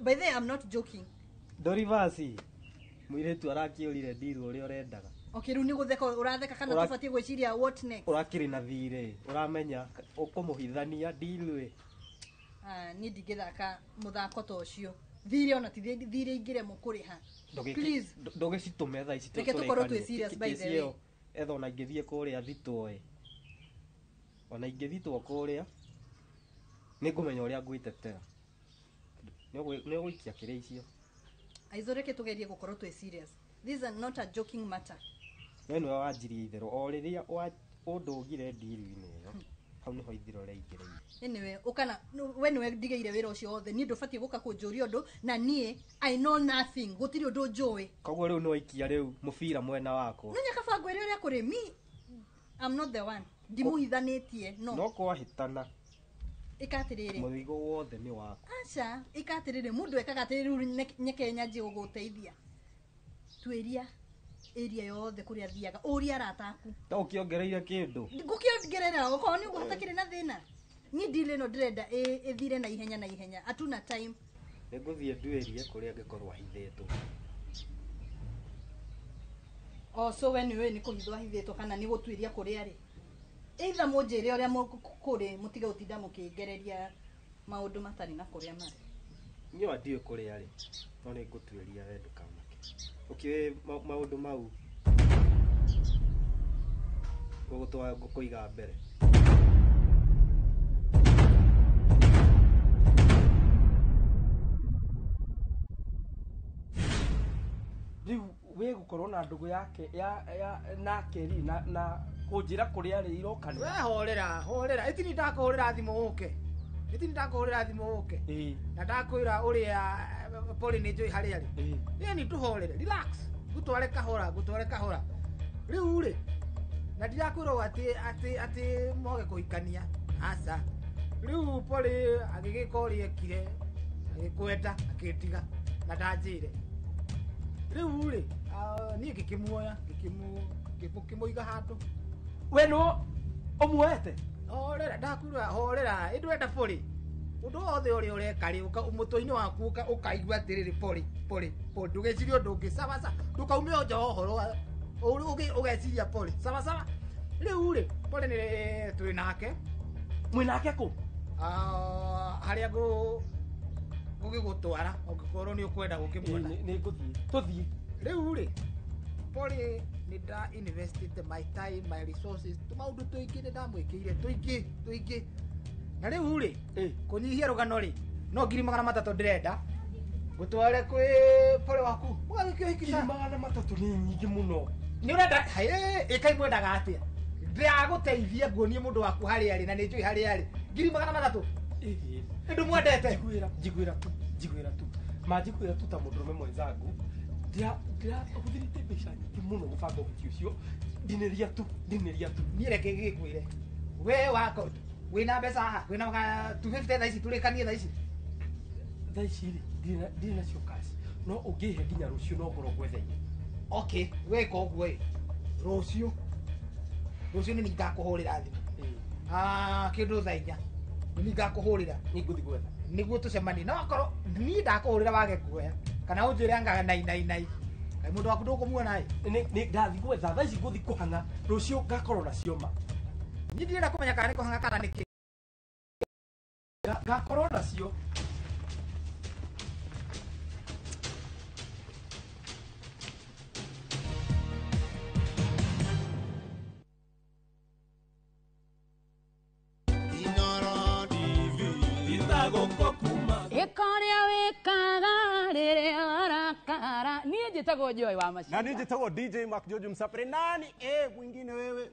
by the way I'm not joking. Dorivasi mũirĩtu arakĩũrire deal ũrĩa ũrendaga. Okay, rĩu nĩ gũtheka ũratheka kana tũbatiĩ gwĩciria what next? Ũrakĩrĩ na thirĩ ũramenya ũkũmũhithania deal ĩ. Niĩ ndingĩthaka mũthako ta ũcio. Thirĩ ona ti thirĩ ingĩremwo kũrĩha. Please. Ndũgĩcitũme thaa ici. Reke tũkorwo twĩ serious by the way. Etha ona ingĩthiĩ kũrĩa thitwo ĩ. Ona ingĩthitwo kũrĩa nĩ ngũmenya ũrĩa ngwĩtetera. Nĩ ũgũikia kĩrĩa icio. Aizo reke tũgerie gũkorwo twĩ serious. This is not a joking matter. We nĩwe wanjirie itherũ o rĩrĩa ũndũgire ndiru-inĩ ĩyo hau nĩho ithiro rĩaingĩrĩire. Anyway, ũkana we nĩwe ndigĩire wĩra ũcio wothe niĩ ndũbatiĩ gũka kũnjũria ũndũ na niĩ I know nothing gũtirĩ ũndũ njũĩ. Koguo rĩu nĩwaikia rĩu mũbira mwena wakwa. No nyakaba ngwĩre ũrĩa kũrĩ me I'm not the one. Ndimũhithanĩtie no. No kwahĩtana. Ĩka atĩrĩrĩ. Mũrigo wothe nĩ waku. Aca, ĩka atĩrĩrĩ mũndũ ekaga atĩrĩrĩ rĩu nyeke nyanjie gũgũteithia. Tuĩria area yothe kũrĩa athiaga ũria arata aku. Ta ũkĩongereire kĩndũ. Ngũkĩongerera okorwo nĩ ũguo hatakĩrĩ na thĩna. Niĩ deal ĩno ndĩrenda ĩthire na ihenya na ihenya hatuna time. Nĩngũthiĩ nduĩrie kũrĩa angĩkorwo ahithĩtwo. Oh, so we nĩũĩ nĩ kũhithwo ahithĩtwo kana nĩ gũtuĩria kũrĩa arĩ. Either mũnjĩre ũrĩa kũrĩ mũtige gũtinda mũkĩngereria maũndũ matarĩ na kũrĩa marĩ. Niĩ ona ndiũĩ kũrĩa arĩ no nĩ ngũtuĩria we ndũkamake. Ũkĩũĩ maũndũ mau ngũgũtwara ngũkũiga mbere. Rĩu we gũkorwo na ndũgũ yake ya nake rĩ na kũnjĩra kũrĩa arĩ iroka nĩ. We horera horera ĩtini ndakũhũrĩra thimũ ũke. Ĩtini ndakũhũrĩra thimũ ũke. Na ndakwĩra ũrĩa pole nĩ njũĩ harĩa arĩ. Ĩni tũhorere relax ngũtware kahora ngũtware kahora. Rĩu rĩ na ndirakwĩra atĩ moge kũhikania aca. Rĩu pole agĩgĩka ũrĩa ekire agĩkwenda akĩndiga na ndanjĩre. Rĩu rĩ niĩ ngĩkĩmuoya ngĩkĩmũiga handũ. We no ũmuoete? Horera ndakwĩra horera ĩ ndũrenda pole ũndũ wothe ũrĩa ũreka rĩ mũtwe-inĩ waku ũkaigua atĩrĩrĩ pole pole pole ndũgecirie ũndũ ũngĩ sawa sawa ndũkaume nja wa ũhoro ũgeciria pole sawa sawa. Rĩu rĩ pole nĩ twĩ nake. Mwĩ nake kũ? Harĩa ngũgĩgũtwara ũngĩkorwo nĩ ũkwenda gũkĩmuona. Nĩ ngũthiĩ tũthiĩ. Rĩu rĩ pole nĩ nda invested my time my resources tũmaũndũ tũingĩ nĩ ndamwĩkĩire tũingĩ tũingĩ. Na rĩu rĩ kũnyihia rũgano rĩ no 300,000 ndĩrenda ngũtware kwĩ pole waku mũgagĩke ũhiki. 300,000 nĩ nyingĩ mũno. Nĩ ũrenda ĩka imwendaga atĩa? Ndĩragũteithia nguonie mũndũ waku harĩa arĩ na nĩ njũĩ harĩa arĩ. 300,000. Ndũmwendete? Njiguĩra tu, njiguĩra tu. Ma njiguĩra tu ta mũndũrũme mwenzangu. Ndĩrahũthĩrĩte mbeca nyingĩ mũno gũbanga ũhiki ũcio. Ndinĩria tu, ndinĩria tu. Niĩ reke ngĩkwĩre. We wako wĩna mbeca haha, wĩna 250 thaa ici tũrĩkanie thaa ici. Thaa ici rĩ, ndirĩ nacio cash. No ũngĩhe nginya rũciũ no ngorwo ngwetheire. Okay, weka ũguo ĩ. Rũciũ. Rũciũ nĩ ngakũhũrĩra thimũ. Kĩndũ thaa 4. Nĩ ngakũhũrĩra. Nĩ ngũthiĩ gwetha. Nĩguo tũcemanie. No akorwo niĩ ndakũhũrĩra wage kuoya. Kana ũnjĩre anga nai nai nai. Kaĩ mũndũ waku ndũkũmuona ĩ? Nĩ ndathiĩ gwetha thaa ici ngũthiĩ kũhang'a rũciũ ngakorwo nacio ma. Niĩ ndirenda kũmenya kana nĩ kũhang'a kana nĩ kĩ. Ngakorwo nacio. Ĩkoria wĩkaga rĩrĩa warakara. Niĩ njĩtagwo Joy wa Maciria. Na niĩ njĩtagwo DJ Mark George Msapere. Nani mwingine wewe?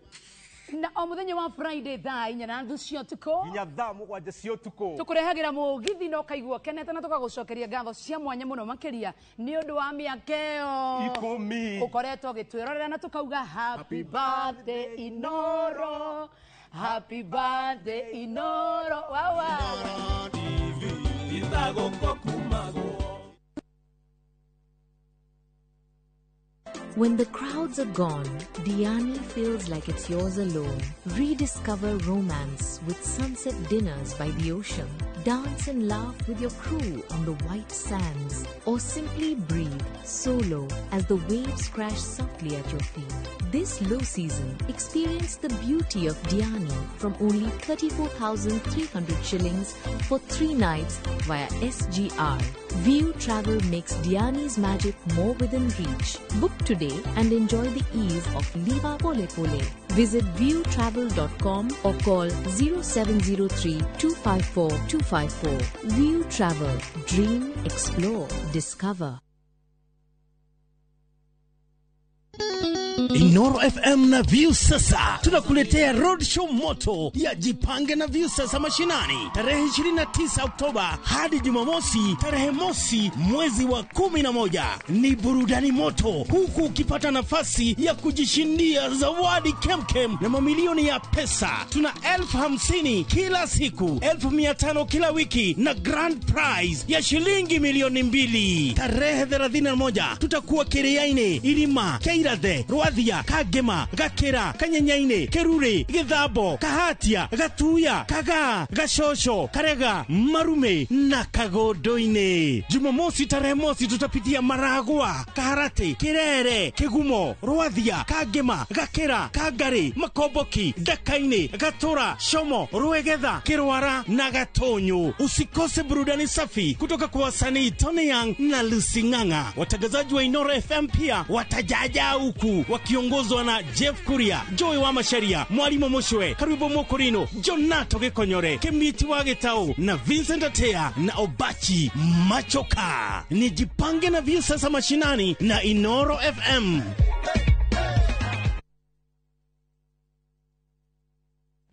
Na o mũthenya wa Friday thaa 4:30 cia ũtukũ nginya thaa 7 cia ũtukũ tũkũrehagĩra mũgithi na ũkaigua ũkenete na tũkagũcokeria ngatho cia mwanya mũno makĩria nĩ ũndũ wa mĩaka ĩyo 10 ũkoretwo ũgĩtwĩrorera na tũkauga happy birthday Inoro, happy birthday Inoro wawa. When the crowds are gone, Diani feels like it's yours alone. Rediscover romance with sunset dinners by the ocean. Dance and laugh with your crew on the white sands. Or simply breathe solo as the waves crash softly at your feet. This low season, experience the beauty of Diani from only 34,300 shillings for 3 nights via SGR. View Travel makes Diani's magic more within reach. Book today and enjoy the ease of Liva Pole Pole. Visit viewtravel.com or call 0703 254 254. View Travel. Dream, explore, discover. Inoro FM na View Sasa tunakuletea roadshow moto ya Jipange na View Sasa mashinani tarehe 29 Oktoba hadi Jumamosi tarehe 1 mwezi wa 11. Ni burudani moto huku ukipata nafasi ya kujishindia zawadi kemkem na mamilioni ya pesa. Tuna 50,000 kila siku, 500,000 kila wiki na grand prize ya shilingi 2,000,000. Tarehe 31 tutakuwa Kiriaini, Irima, Keirathe, Rwathia, Kagema, Gakira, Kanyenyaine, Kerure, Githambo, Kahatia, Gatuya, Kagaa, Gashosho, Karega, Marume na Kagondoini. Jumamosi tarehe 1 tutapitia Maragwa, Kaharati, Kirere, Kigumo, Rwathia, Kagema, Gakira, Kangari, Makomboki, Dakaini, Gatura, Shomo, Ruegetha, Kirwara na Gatonyo. Usikose burudani safi kutoka kwa wasanii Tony Young na Lucy Ng'ang'a. Watangazaji wa Inoro FM pia watajaja huku wakiongozwa na Jeff Kuria, Joy wa Masharia, Mwalimu Mushwe, Karibu Mokorino, Jonato Gikonyore, Kemiti wa Gitau na Vincent Atea na Obachi Machoka. Ni Jipange na View Sasa mashinani na Inoro FM.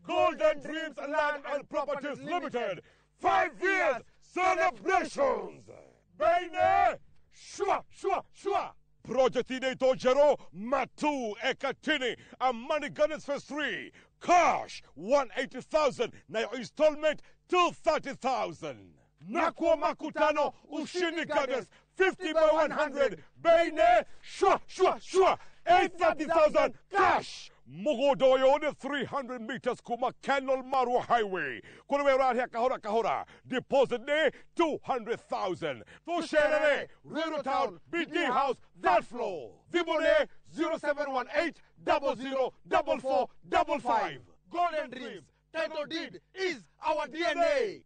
Golden Dreams Land and Properties Limited, 5 years celebrations. Baine, shwa shwa shwa. Project inaitwa Jero Matu Ekatini Amani Gardens Phase 3. Cash 180,000 na your installment 230,000. Nakwa Makutano Ushindi Gardens 50 by 100. Baine, shwa shwa shwa. 830,000 cash. Mugodoyo ni 300 meters kuma Kenol Marua Highway. Kule wera kahora kahora. Deposit ni 200,000. Tusherere, Ruiru Town, BD House, that floor. Vibone 0718 00 44 55. Golden Dreams, title deed is our DNA.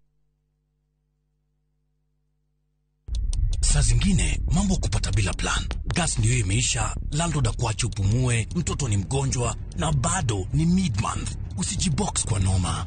Saa zingine mambo kupata bila plan. Gas ndio imeisha, landlord akuache upumue, mtoto ni mgonjwa na bado ni mid-month. Usijibox kwa noma.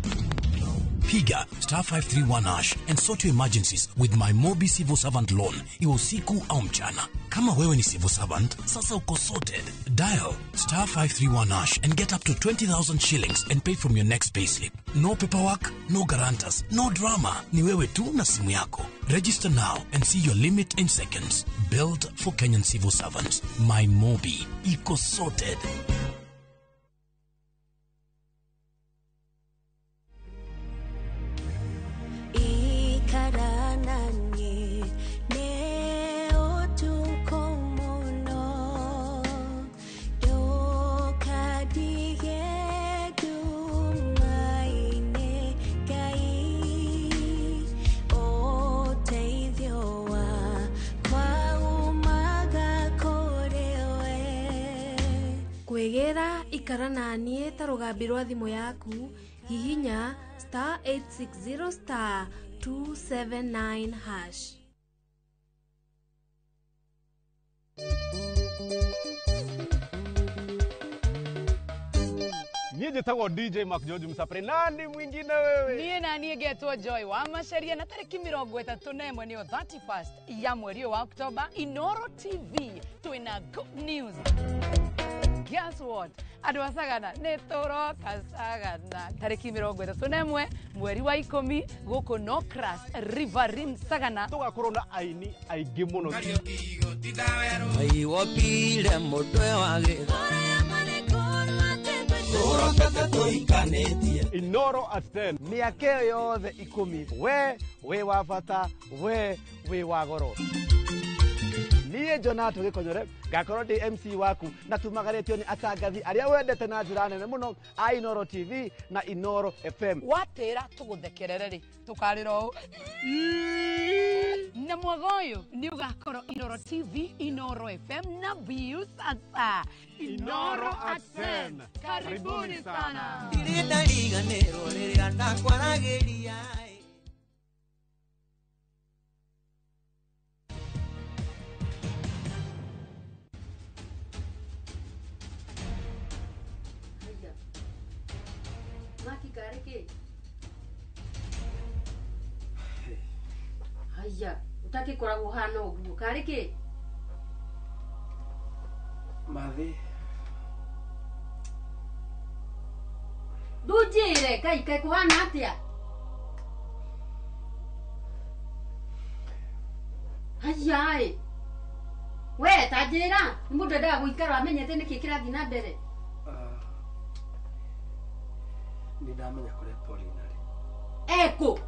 Piga star 531 hash and sort your emergencies with My Mobi Civil Servant Loan, iwe usiku au mchana. Kama wewe ni civil servant, sasa uko sorted. Dial star 531 hash and get up to 20,000 shillings and pay from your next payslip. No paperwork, no guarantors, no drama. Ni wewe tu na simu yako. Register now and see your limit in seconds. Built for Kenyan civil servants. My Mobi. Iko sorted. Kwĩgĩra ikara na niĩ ta rũgambi rwa thimũ yaku hihinya star 860 star 279 hash. Niĩ njĩtagwo DJ Mark George Msapre, nani mwingine wewe? Niĩ na niĩ ngetwo Joy wa Macharia na tarĩki 31 nĩyo 31st ya mweri wa Oktoba Inoro TV twĩna good news. Guess what? Andũ a Sagana nĩ tũroka Sagana tarĩki 31 mweri wa 10 gũkũ Nocras Riverine Sagana. Tũgakorwo na aini aingĩ mũno. Wopire mũtwe wa gĩtha. Inoro at 10. Mĩaka ĩyo yothe 10 we wĩ wa bata, we wĩ wa goro. Niĩ Jonato Gĩkonyore ngakorwo ndĩ MC waku na tumagarĩtio nĩ atangathi arĩa wendete na njĩra nene mũno a Inoro TV na Inoro FM. Watĩra tũgũthekerere rĩ tũkarĩra ũũ na mwaga ũyũ nĩ ũgakorwo Inoro TV, Inoro FM na Viusasa. Inoro at 10. Karibuni sana. Ndirĩ ndariganĩrwo rĩrĩa ndakwaragĩria. Haya, utakikoragwo hana ũguo karĩ kĩ? Mathi. Ndũnjĩre Ngai kaĩ kũhana atĩa? Haya ĩ. We ta njĩra, nĩ mũndũ endaga gũikara amenyete nĩkĩ kĩrathiĩ na mbere. Nĩ ndamenya kũrĩa Pauline arĩ. Ekũ?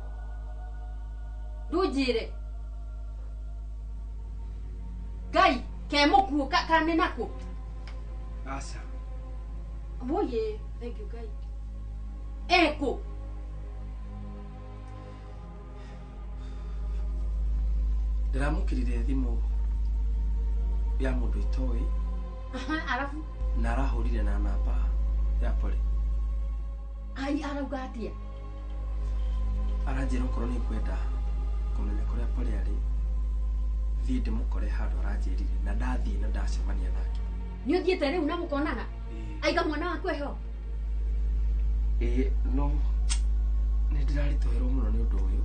Ndũnjĩre. Ngai ke mũkuũ kana nĩ nakũ? Aca. Woye, thank you Ngai. Ekũ? Ndĩramũkĩrire thimũ ya mũndũ itoĩ. Arabu? Na arahũrire na namba ya Poli. Ai, arauga atĩa? Aranjĩra okorwo nĩ ngwenda kũmenya kũrĩa Poli arĩ, thiĩ ndĩmũkore handũ aranjĩrire na ndathiĩ na ndacemania nake. Nĩ ũthiĩte rĩu na mũkonana? Aiga mwana waku eho? Ĩĩ, no nĩ ndĩraritũhĩrwo mũno nĩ ũndũ ũyũ.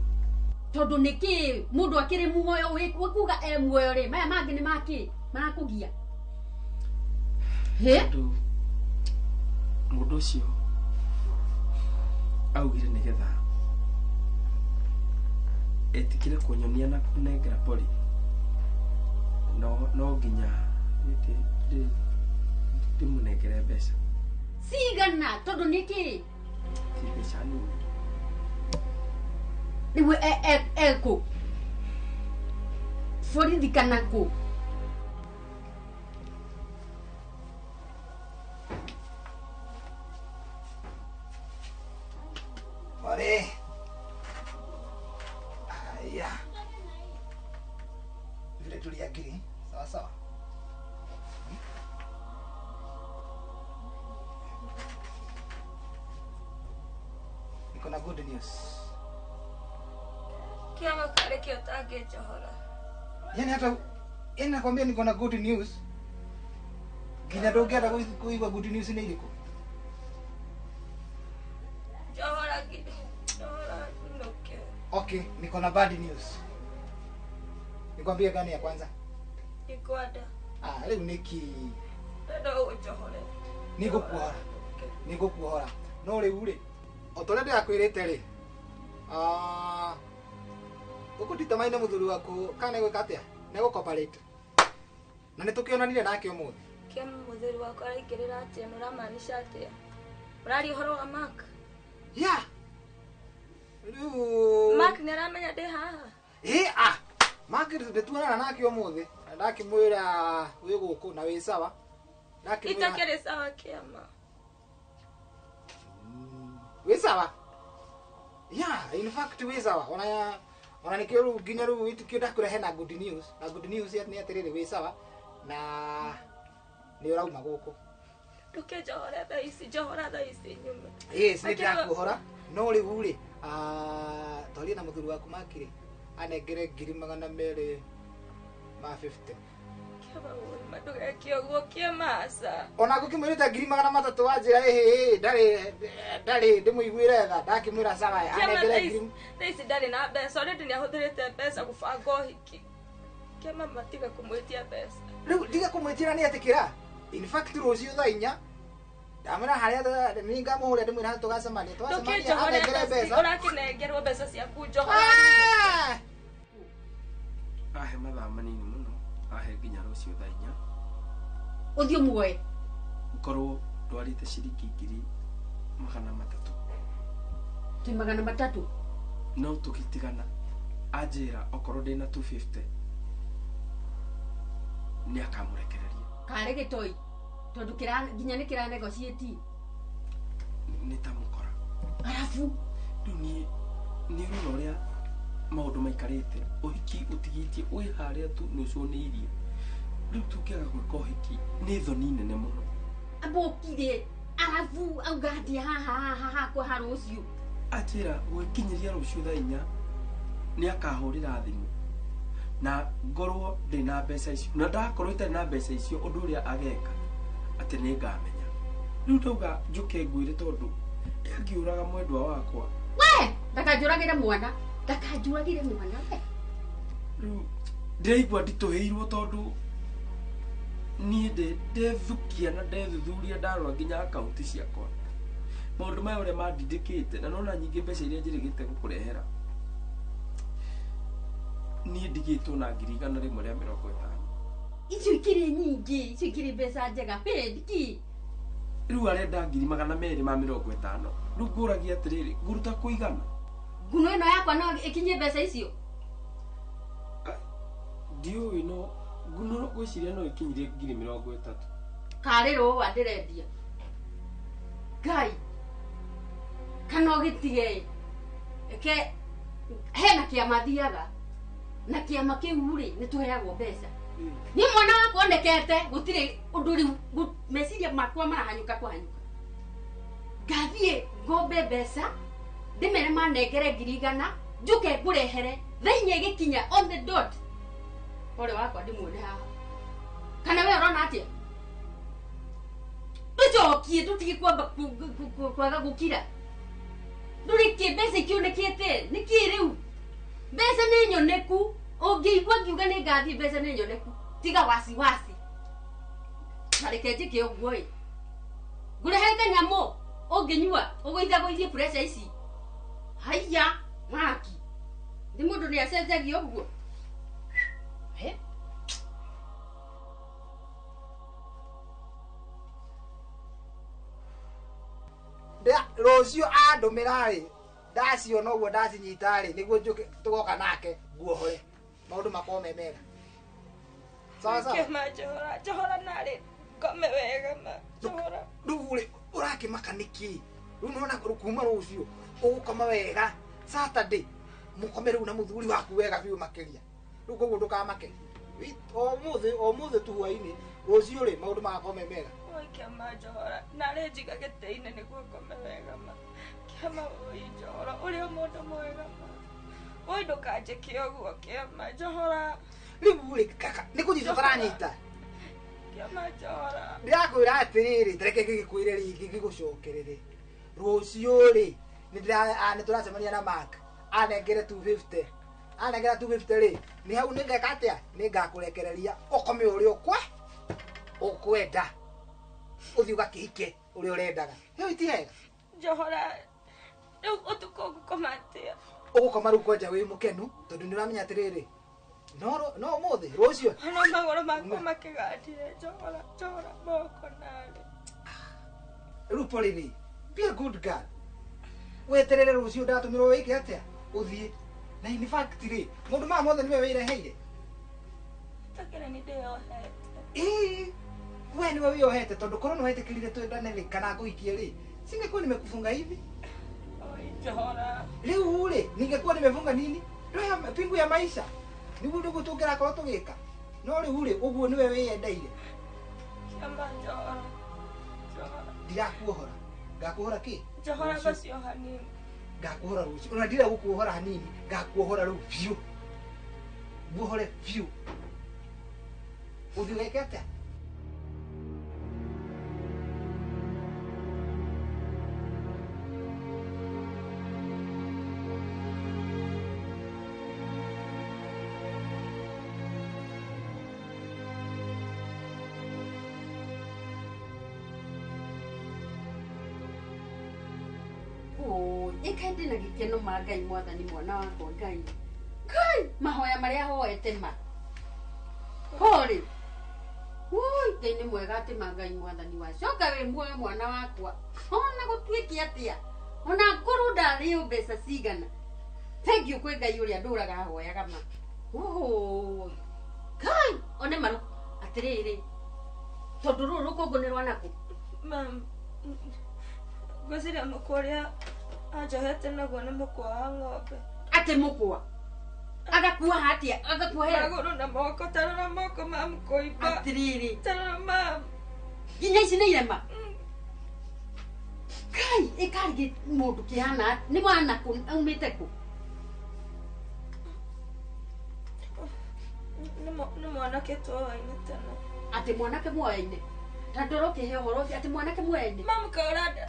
Tondũ nĩkĩ mũndũ akĩrĩ muoyo wĩkuga e muoyo rĩ, maya mangĩ nĩ makĩ marakũgia? Hĩ? Tondũ mũndũ ũcio augire nĩgetha etikire kũnyonia na kũnengera Poli no nginya ndĩmũnengere mbeca. Cigana? Tondũ nĩkĩ? Ti mbeca nini. Rĩu ekũ? Borithi kana kũ? Pole. Haya. Vile tuliagiri, sawa sawa. Niko na good news. Kiama kare kio ũtangĩnjohora. Yaani hata yaani nakwambia niko na good news. Nginya ndũngĩenda kuigua good news nĩ irĩkũ? Njohora nginya. Njohora. Okay, niko na bad news. Nikwambie gani ya kwanza? Ikwada. Ah, leo niki Ndo unjohore. Nigukuhora. Nigukuhora. No riu ri, o ta ũrĩa ndĩrakwĩrĩte rĩ, ah, ũkũnditamaine mũthuri waku kana nĩgwĩka atĩa? Nĩgũ-cooperate. Na nĩtũkĩonanire nake ũmũthĩ. Kĩama mũthuri wakwa araingĩrĩra atĩa na ũramaanisha atĩa? Ũraria ũhoro wa Mark? Yeah. Rĩu Mark nĩaramenya ndĩ haha? Ĩ, ah, Mark nĩtuonana nake ũmũthĩ na ndakĩmwĩra wĩ gũkũ na wĩ sawa. Ndakĩmwĩra Itakĩrĩ sawa kĩama. Wĩ sawa? Yeah, in fact wĩ sawa. Ona nĩkĩo rĩu nginya rĩu itikĩo ndakũrehe na good news. Na good news nĩ atĩrĩrĩ wĩ sawa na nĩ ũrauma gũkũ. Ndũkĩnjohore thaa ici, njohora thaa ici nyume. Yes, nĩ ndĩrakuohora. No rĩu rĩ, ah, twarie na mũthuri waku Mark rĩ, anengere 250,000. Kĩama ũma ndũgeke ũguo kĩama aca. Ona ngũkĩmwĩrĩte 300,000 wanjĩra ĩhĩ ndarĩ ndĩmũiguĩre tha ndakĩmwĩra sawa Kĩama anengere ngiri thaa ici ndarĩ na mbeca already nĩahũthĩrĩte mbeca gũbanga ũhiki. Kĩama matiga kũmwĩtia mbeca. Rĩu ndiga kũmwĩtĩra nĩ etĩkĩra. In fact rũciũ thaa 4 ndamwĩra harĩa nĩ ngamũhũrĩra ndĩmwĩre harĩa tũgacemania twacemania Ndũkĩnjohore anengere thaa ici mbeca. ũrakĩnengerwo mbeca ciaku njohora. Ahe mathaa manini mũno, ahe nginya rũciũ thaa 4. Ũthiĩ ũmuoe. Ngorwo ndwarĩte ciringi 300,000. Twĩ 300? No tũgĩtigana anjĩra okorwo ndĩna 250 nĩ akamũrekereria. Karĩ gĩtoi tondũ nginya nĩ kĩra negotiate. Nĩ ta mũkora. Arabu rĩu niĩ nĩ ũrona ũrĩa maũndũ maikarĩte, ũhiki ũtigĩtie wĩ harĩa tu nĩ ũcũnĩirie. Rĩu tũngĩaga gwĩka ũhiki nĩ thoni nene mũno. Amba ũkire arabu auga atĩa haha haha hakwa ha rũciũ. Anjĩra gwĩkinyĩria rũciũ thaa 4 nĩ akahũrĩra thimũ na ngorwo ndĩna mbeca icio, na ndakorwo itarĩ na mbeca icio ũndũ ũrĩa ageka atĩ nĩ ngamenya. Rĩu ndauga njũke ngwĩre tondũ angĩũraga mwendwa wakwa. We ndakanjũragĩre mwana, ndakanjũragĩre mwana we. Rĩu ndĩraigua nditũhĩirwo tondũ niĩ ndethukia na ndethuthuria ndarora nginya akaunti ciakwa. Maũndũ maya ũrĩa mandindĩkĩte na nona nyingĩ mbeca iria njĩrĩgĩte gũkũrehera. Niĩ ndigĩtwo na 150,000. Icio ikĩrĩ nyingĩ, icio ikĩrĩ mbeca njega, ndiki. Rĩu arenda 250,000. Rĩu ngũragia atĩrĩrĩ, ngũruta kũigana? Nguno ĩno yakwa no ĩkinyie mbeca icio? Ndiũĩ no nguno ngwĩciria no ĩkinyire 30,000. Karĩ rũa ndĩrendia. Ngai. Kana ũgĩtige. Eke hena kĩama thiaga. Na kĩama kĩu rĩ nĩ tũheagwo mbeca. Niĩ mwana wakwa onekete gũtirĩ ũndũ rĩu meciria makwa marahanyũka kũhanyũka. Ngathiĩ ngombe mbeca ndĩmere manengere 100,000 njũke ngũrehere thaa 4 ĩgĩkinya on the dot. Pole wakwa ndĩmuone haha. Kana we ũrona atĩa? Tũcokie tũtige kwamba kwaga gũkira. Ndũrĩ kĩ mbeca ikĩonekete nĩkĩ rĩu? Mbeca nĩ nyoneku, ũngĩigua ngiuga nĩ ngathiĩ mbeca nĩ nyoneku. Tiga wasiwasi. Na reke njĩke ũguo ĩ. Ngũrehere kanyamũ ũngĩnyua ũgũithagũithie pressure ici. Haiya mwaki. Nĩ mũndũ nĩ acenjagia ũguo. He? Rũciũ andũmĩra rĩ, ndaciona ũguo ndacinyita rĩ, nĩguo njũke tũgoka nake nguohore. Maũndũ makorwo me mega. Sawa sawa. Kĩama njohora, njohora narĩ ngome wega ma. Njohora. Rĩu rĩ, ũrakĩmaka nĩkĩ? Rĩu nĩwona kuma rũciũ ũgũkoma wega Saturday mũkome rĩu na mũthuri waku wega biũ makĩria. Rĩu koguo ndũkamake. Ũmũthĩ tu hwainĩ, rũciũ rĩ maũndũ magakorwo me mega. Oi kĩama njohora, narĩ njiga gĩtĩ-inĩ nĩguo ngome wega ma. Kĩama oi njohora, ũrĩ o mũndũ mwega ma. Oi ndũkanjĩke ũguo kĩama njohora. Rĩu rĩ kaka, nĩ kũnyita ũtaranyita. Kĩama njohora. Ndĩrakwĩra atĩrĩrĩ, tareke ngĩgĩkwĩre rĩngĩ ngĩgũcokerere. Rũciũ rĩ, nĩ tũracemania na Mark. Anengere 250. Anengera 250 rĩ, nĩ hau nĩngeka atĩa? Nĩngakũrekereria ũkome ũrĩa ũkwenda. Ũthiĩ ũgakĩhike ũrĩa ũrendaga. Hĩo ti hega. Njohora rĩu ũtukũ ngũkoma atĩa? Ũgũkoma rĩu kwanja wĩ mũkenu tondũ nĩ ũramenya atĩrĩrĩ, no ũmũthĩ rũciũ ona magũrũ makwa makĩgandire. Njohora, njohora moko narĩ. Rĩu pole, be a good girl. Weterere rũciũ ndatũmĩrwo wĩke atĩa? Ũthiĩ. Na in fact rĩ, maũndũ maya mothe nĩwe wĩreheire. Takĩra nĩ ndĩyohete. Ĩĩ, we nĩwe wĩyohete tondũ korwo nĩwetĩkĩrire twendane rĩ kana ngũhikie rĩ, singekuwa nimekufunga hivi. Oi, njohora. Rĩu rĩ, ningekuwa nimefunga nini? Ndoya pingu ya maisha. Nĩguo nĩguo tũngĩrakorwo tũgĩka. No rĩu rĩ, ũguo nĩwe wĩyendeire. Kĩama njohora. Njohora. Ndirakuohora. Ngakuohora kĩ? Njohora basi o hanini. Ngakuohora rũciũ. Ona ndira gũkuohora hanini, ngakuohora rĩu biũ. Nguohore biũ. Ũthiĩ ũgeke atĩa? Ĩka ndĩ na gĩkeno ma Ngai mwathani mwana wakwa Ngai. Ngai mahoya marĩa hoete ma. Hore. Woi Ngai nĩ mwega atĩ ma Ngai mwathani wa. Coka wĩ muoyo mwana wakwa. Ona gũtuĩke atĩa. Ona ngorwo ndarĩo mbeca cigana. Thank you kwĩ Ngai ũrĩa ndũraga hoyaga ma. Woi. Ngai one maru atĩrĩrĩ. Tondũ rũrũ rũkũngũ nĩ rwa nakũ? Mam, ngwĩciria mũkwa ũrĩa anjohete naguo nĩ mũkwa wa ng'ombe. Atĩ mũkwa? Agakuoha atĩa? Agakuohera? Magũrũ na moko, ta rora moko mam kũimba. Atĩrĩrĩ. Ta rora mam. Nginya ici nĩ irema? Kai, ĩkarĩ mũndũ kĩhana nĩ mwana kũ aumĩte kũ? Nĩ mwanake twoaine tene. Atĩ mwanake mwoaine? Ta ndora ũkĩhe ũhoro ũcio atĩ mwanake mwoaine? Mam, ka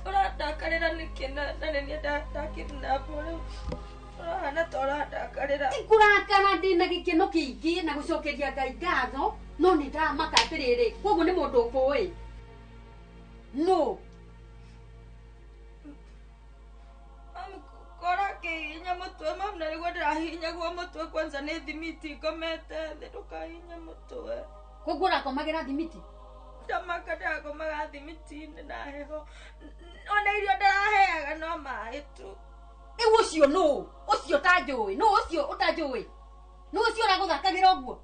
ũrandakarĩra nĩkĩ na nĩ niĩ ndakidnapwo rĩu ũrahana ta ũrandakarĩra. Ti kũrakara ndĩ na gĩkeno kĩingĩ na gũcokeria Ngai ngatho no nĩ ndamaka atĩrĩrĩ koguo nĩ mũndũ ũkũĩ. No. Mam, kora kĩhihinya mũtwe mam na nĩguo ndĩrahihinyagwo mũtwe kwanza nĩ thimiti ngomete thĩ ndũkahihinye mũtwe. Koguo ũrakomagĩra thimiti? Ndamaka ndĩrakomaga thimiti-inĩ na heho. Ona irio ndĩraheaga no maĩ tu. Rĩu ũcio nũ? Ũcio ũtanjũĩ? Nũ ũcio ũtanjũĩ? Nũ ũcio ũragũthakagĩra ũguo?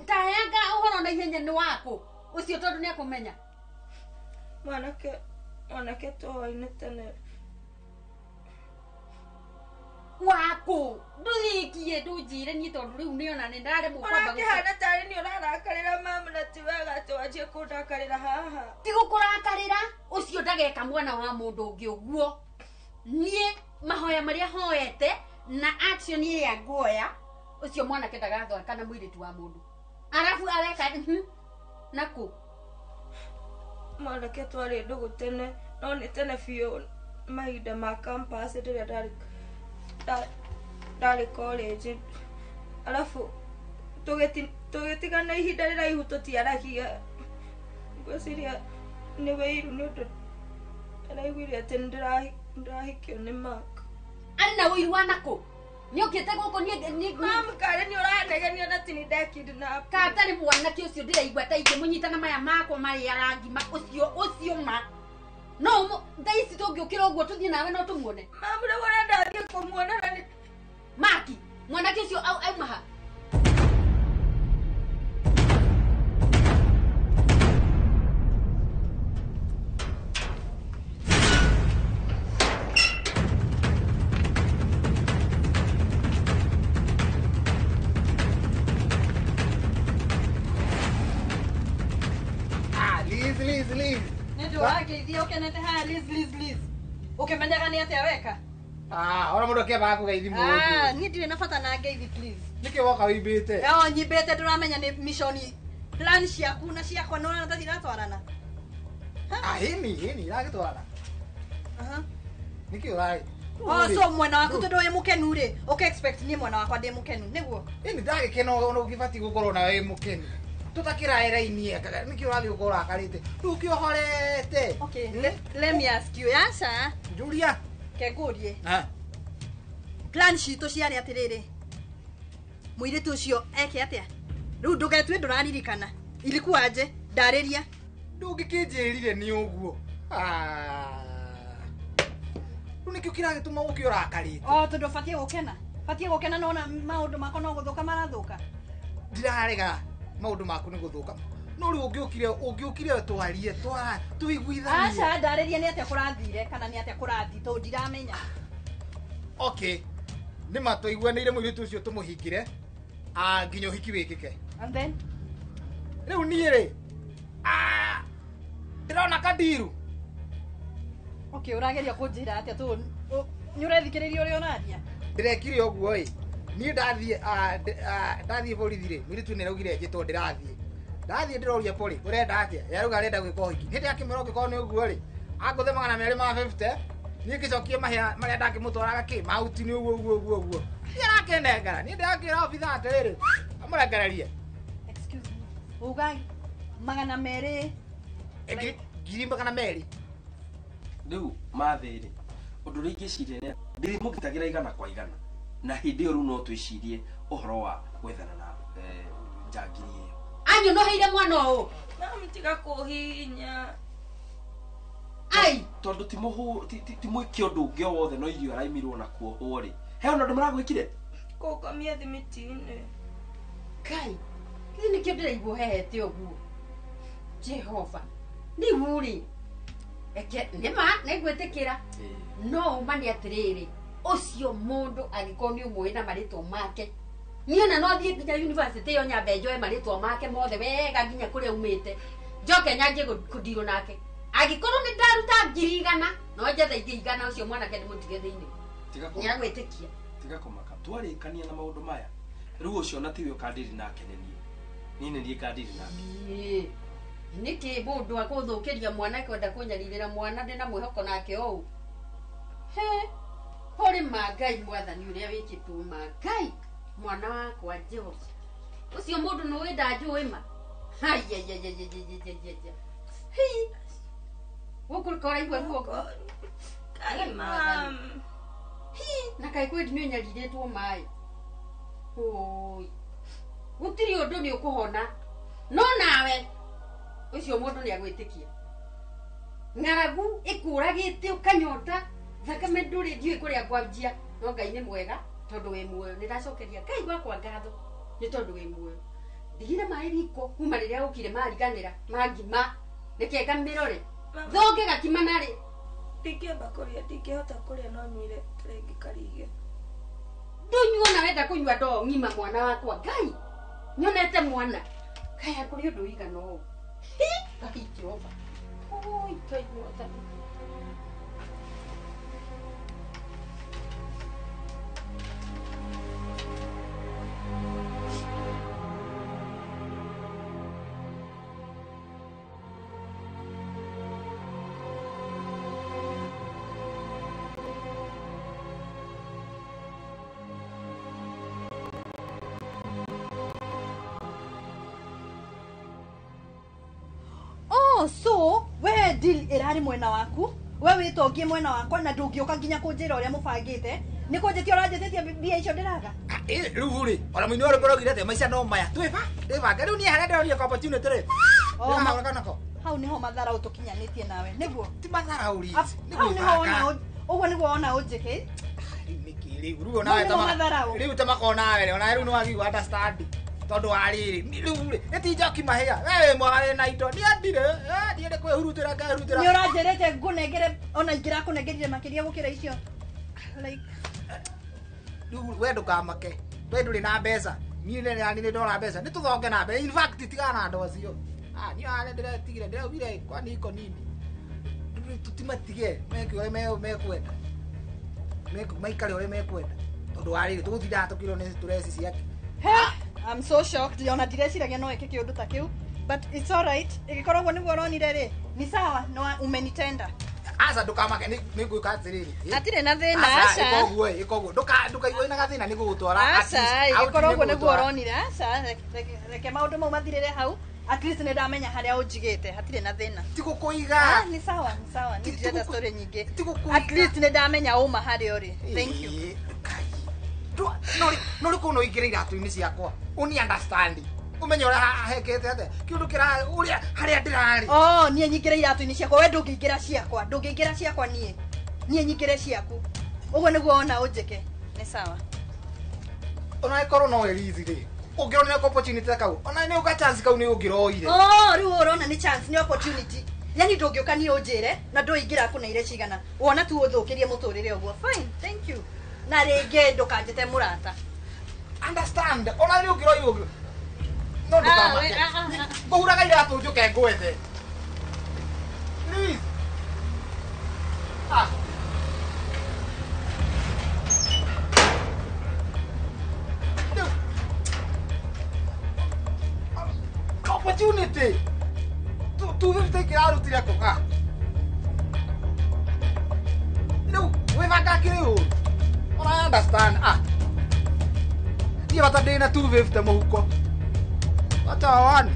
Taheanga ũhoro na ihenya nĩ wakũ? Ũcio tondũ nĩ akũmenya. Mwanake twoaine tene. Wakũ? Ndũthiĩkie ndũnjĩre niĩ tondũ rĩu nĩona nĩ ndaremwo kwamba Ũrakĩhana tarĩ niĩ ũrarakarĩra mama na ti wega atĩ wanjie kũndakarĩra haha. Ti gũkũrakarĩra ũcio ndageka mwana wa mũndũ ũngĩ ũguo. Niĩ mahoya marĩa hoete na action ĩrĩa nguoya ũcio mwanake ndagathaka na mũirĩtu wa mũndũ. Arabu areka nakũ? Mwanake twarĩ ndũgũ tene no nĩ tene biũ mahinda ma campus rĩrĩa ndarĩ college. Arabu tũgĩtigana ihinda rĩraihu tũtiaragia. Ngwĩciria nĩ wĩiru nĩ ũndũ araiguire atĩ nĩndĩrahikio nĩ Mark. Arĩ na ũiru wa nakũ? Nĩokĩte gũkũ niĩ Mam, karĩ nĩ ũranegenia na ti nĩ ndakidnap. Ka atarĩ mwanake ũcio ndĩraigua ta ingĩmũnyita na maya makwa marĩa arangima ũcio ma. No thaa ici tũngĩũkĩra ũguo tũthiĩ nawe no tũmuone. Mam, rĩu ũrenda thiĩ kũmuona na nĩ Maki, mwanake ũcio auma ha? Liz. Nĩ ũrangeithia ũkenete haha Liz Liz Liz. Ũkĩmenyaga nĩ atĩa weka? Ah, ora mũndũ akĩambaga kũgeithi mũndũ. Ah, niĩ ndirĩ na bata na ngeithi please. Nĩkĩ woka wĩimbĩte? Yo nyimbĩte ndũramenya nĩ mission plan ciaku na ciakwa nĩ ũrona ta ciratwarana. Ah, hĩni, iragĩtwarana. Aha. Nĩkĩ ũrarĩ? Oh, so mwena waku tondu wi mukenu ri uke expect ni mwena wakwa ndi mukenu niguo ini ndagikena ona ugibati gukorwo na wi mukenu tutakiraerainie niki urathi gukorwo rakarite riu kiohorete. Okay, let me ask you aca Julia kengurie plan citu ciari atiriri muiritu ucio eke atia riu ndugetue nduraririkana ilikuwa aje ndariria ndungikinjirire ni uguo. Riu nikio kiragituma uki urakarite. Oh, tondu batie gukena. Batie gukena nona maundu makwa no guthuka marathuka. Ndirarega maundu maku ni guthuka. No riu ungiukire twarie twara tuiguithanie. Aca ndariria ni atia kurathire kana ni atia kurathi tondu ndiramenya. Okay. Ni matũiguanĩire mũirĩtu ũcio tũmũhingire nginya ũhiki wĩkĩke. And then riu niĩ rĩ ndĩrona kandiru. Okay, urageria kunjira atia tu ni urethikiriria uria uraria? Ndirekire uguo ĩ niĩ ndathiĩ ndathiĩ borithi rĩ mũirĩtu nĩ araugire njĩtwo ndĩrathiĩ ndathiĩ ndĩroria pori ũrenda atĩa yarauga arenda gwĩka ũhiki hĩndĩ akĩmwĩra ũngĩkorwo nĩ ũguo rĩ angũthe 250 niĩ ngĩcokie mahĩa marĩa ndakĩmũtwaraga kĩ mahuti nĩ ũguo ũguo ũguo ũguo niĩ arakenengera niĩ ndĩrakĩra obitha atĩrĩrĩ amũrengererie. Excuse me, uga 200 200,000. Riu mathĩrĩ ũndũ ũrĩa ingĩciria nĩ ndĩrĩmũgitagĩra igana kwa igana na hĩndĩ ĩyo rĩu no twĩcirie ũhoro wa gwethana na njangiri ĩyo. Anyũnũhĩire mwana ũũ Mami, tiga kũhihinya. Ai tondũ ti mwĩke ũndũ ũngĩ o wothe no irio araimirwo na kuohwo rĩ he ona ũndũ maragwĩkire kũngomia thimiti-inĩ. Ngai githĩ nĩkĩo ndĩraigua hehete ũguo Jehova rĩu rĩ eke nĩma nĩngwĩtĩkĩra no uma nĩ atĩrĩrĩ ũcio mũndũ angĩkorwo nĩ ũmũĩ na marĩtwa make niĩ ona no thiĩ nginya university ĩyo nyambe njoe marĩtwa make mothe wega nginya kũrĩa umĩte njoke nyanjie kũndirwo nake angĩkorwo nĩ ndaruta 100,000 no njethe ingĩ 100 ũcio mwanake ndĩmũtige thĩinĩ nĩagwĩtĩkia. Tiga kũmaka twarĩkania na maũndũ maya rĩu ũcio ona tiwe ũkandiri nake nĩ niĩ niĩ nĩ niĩ ngandiri nake. Nĩkĩ mũndũ akũthũkĩria mwana kwenda kũnyarirĩra mwana ndĩna mwĩhoko nake ũũ he hũrĩ ma Ngai mwathani ũrĩa wĩkĩtwo ma Ngai mwana wakwa Jehova ũcio mũndũ nĩũĩ ndanjũĩ ma haiyaiyaiyaiyaiyaiyaiya hi gũkũ koraigua ruo Ngai mam hi na kaĩ kwĩ nĩ ũnyarirĩtwo maĩ ũi gũtirĩ ũndũ nĩ ũkũhona no nawe ũcio mũndũ nĩ agwĩtĩkia ng'aragu ĩkũragĩte ũkanyota thakame ndũrĩ ndiũĩ kũrĩa ngwanjia no Ngai nĩ mwega tondũ wĩ muoyo nĩ ndacokeria Ngai wakwa ngatho nĩ tondũ wĩ muoyo ndigire maĩ riko kuma rĩrĩa ũkire mariganĩra mangima reke ngamĩrore thonge gakima narĩ ndingĩamba kũrĩa ndingĩhota kũrĩa no nyuire tarĩngĩ karige ndũnyua na wenda kũnyua ndoo ng'ima mwana wakwa Ngai nyonete mwana kaya kũrĩ ũndũ ũigana ũũ Ngai Jehova oi Ngai mwathani. So we deal irari mwena waku we witongie mwena wakwa na ndungiuka nginya kunjira uria mubangite ni kunjitia uranjititie mbia icio ndiraga riu rĩ ona mũini wa rwĩmbo raugire atĩa maica no maya twĩba twĩbange rĩu niĩ harĩa ndĩronire ka opportunity rĩ ndĩrahũra nako hau niho matharau tukinyanitie nawe niguo ti matharau rĩ hau niho wona ũguo niguo wona ũnjĩke rĩu nĩkĩ rĩu rĩu onawe rĩu ta makona nawe rĩ onawe rĩu nĩwagĩrĩirwo understand tondu wa riri riu ri ti njoki mahia we mwaga wina indo ni andire ndiende kwihurutira ngehurutira ni uranjirite ngunengere ona ingira makiria gukira icio like riu we ndukamake we nduri na mbeca ni ni ndona mbeca ni tuthonge na mbeca in fact tigana na andu acio ni are ndiretigire ndiraugire kwani iko nini tutimatige meke uria mekwenda maikare uria mekwenda tondu wa riri tugutindaga tukirwo ni stress ciake. I'm so shocked. Ona ndireciragia no eke kiundu ta kiu but it's all right. Igikoragwo niguo uronire ri ni sawa no umenitenda. Aca ndũkamake nĩ ngwĩka atĩrĩrĩ. Hatirĩ na thĩna aca. Ĩka ũguo ĩka ũguo. Ndũkaigue na gathĩna nĩ gũgũtwara. Aca ĩgĩkorwo ũguo nĩguo ũronire aca reke maũndũ mau mathirĩre hau. At least nĩ ndamenya harĩa ũnjigĩte hatirĩ na thĩna. Ti gũkũiga. Nĩ sawa nĩ sawa nĩ ndĩrenda story nyingĩ. At least nĩ ndamenya ũma harĩa ũrĩ. Thank you. No rĩ kũu no ingĩre iratũ-inĩ ciakwa. Ũni understand. Umenye ũrĩa hekete atĩa kĩũndũ kĩra ũrĩa harĩa ndĩrarĩ. Oh, niĩ nyingĩre iratũ-inĩ ciakwa we ndũngĩingĩra ciakwa ndũngĩingĩra ciakwa niĩ nyingĩre ciaku ũguo nĩguo wona ũnjĩke nĩ sawa. Ona ĩkorwo no ĩrithi rĩ ũngĩronire opportunity ta kau ona nĩ ũka chance kau nĩ ũngĩroire. Oh, rĩu ũrona nĩ chance nĩ opportunity yani ndũngĩũka niĩ ũnjĩre na ndũingĩra kũneire cigana wona tu ũthũkĩrie mũtũrĩre ũguo. Fine, thank you. Na rĩngĩ ndũkanjĩte mũrata. Understand ona nĩ ũngĩroire no ndũkamake. Ngũhuraga iratũ njũke ngwethe. Please. Ah. Opportunity. 250 kĩrarutire kũ? Ah. Rĩu wĩbanga kĩrĩ ũru. Ona understand. Ah. Niĩ bata ndĩna 250 mũhuko. Hata wani.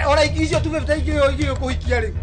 Ora icio 250 igĩrĩ kũhikia rĩu.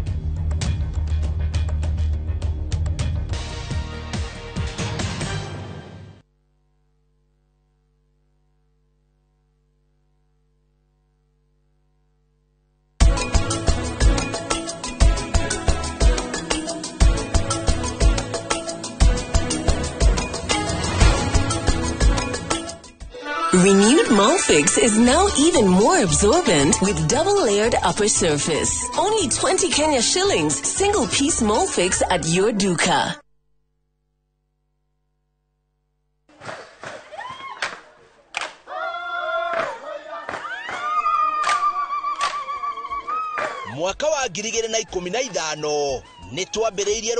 Renewed Molfix is now even more absorbent with double-layered upper surface. Only 20 Kenya shillings, single-piece Molfix at your duka. Mwaka wa 2015 nĩ twambĩrĩirie.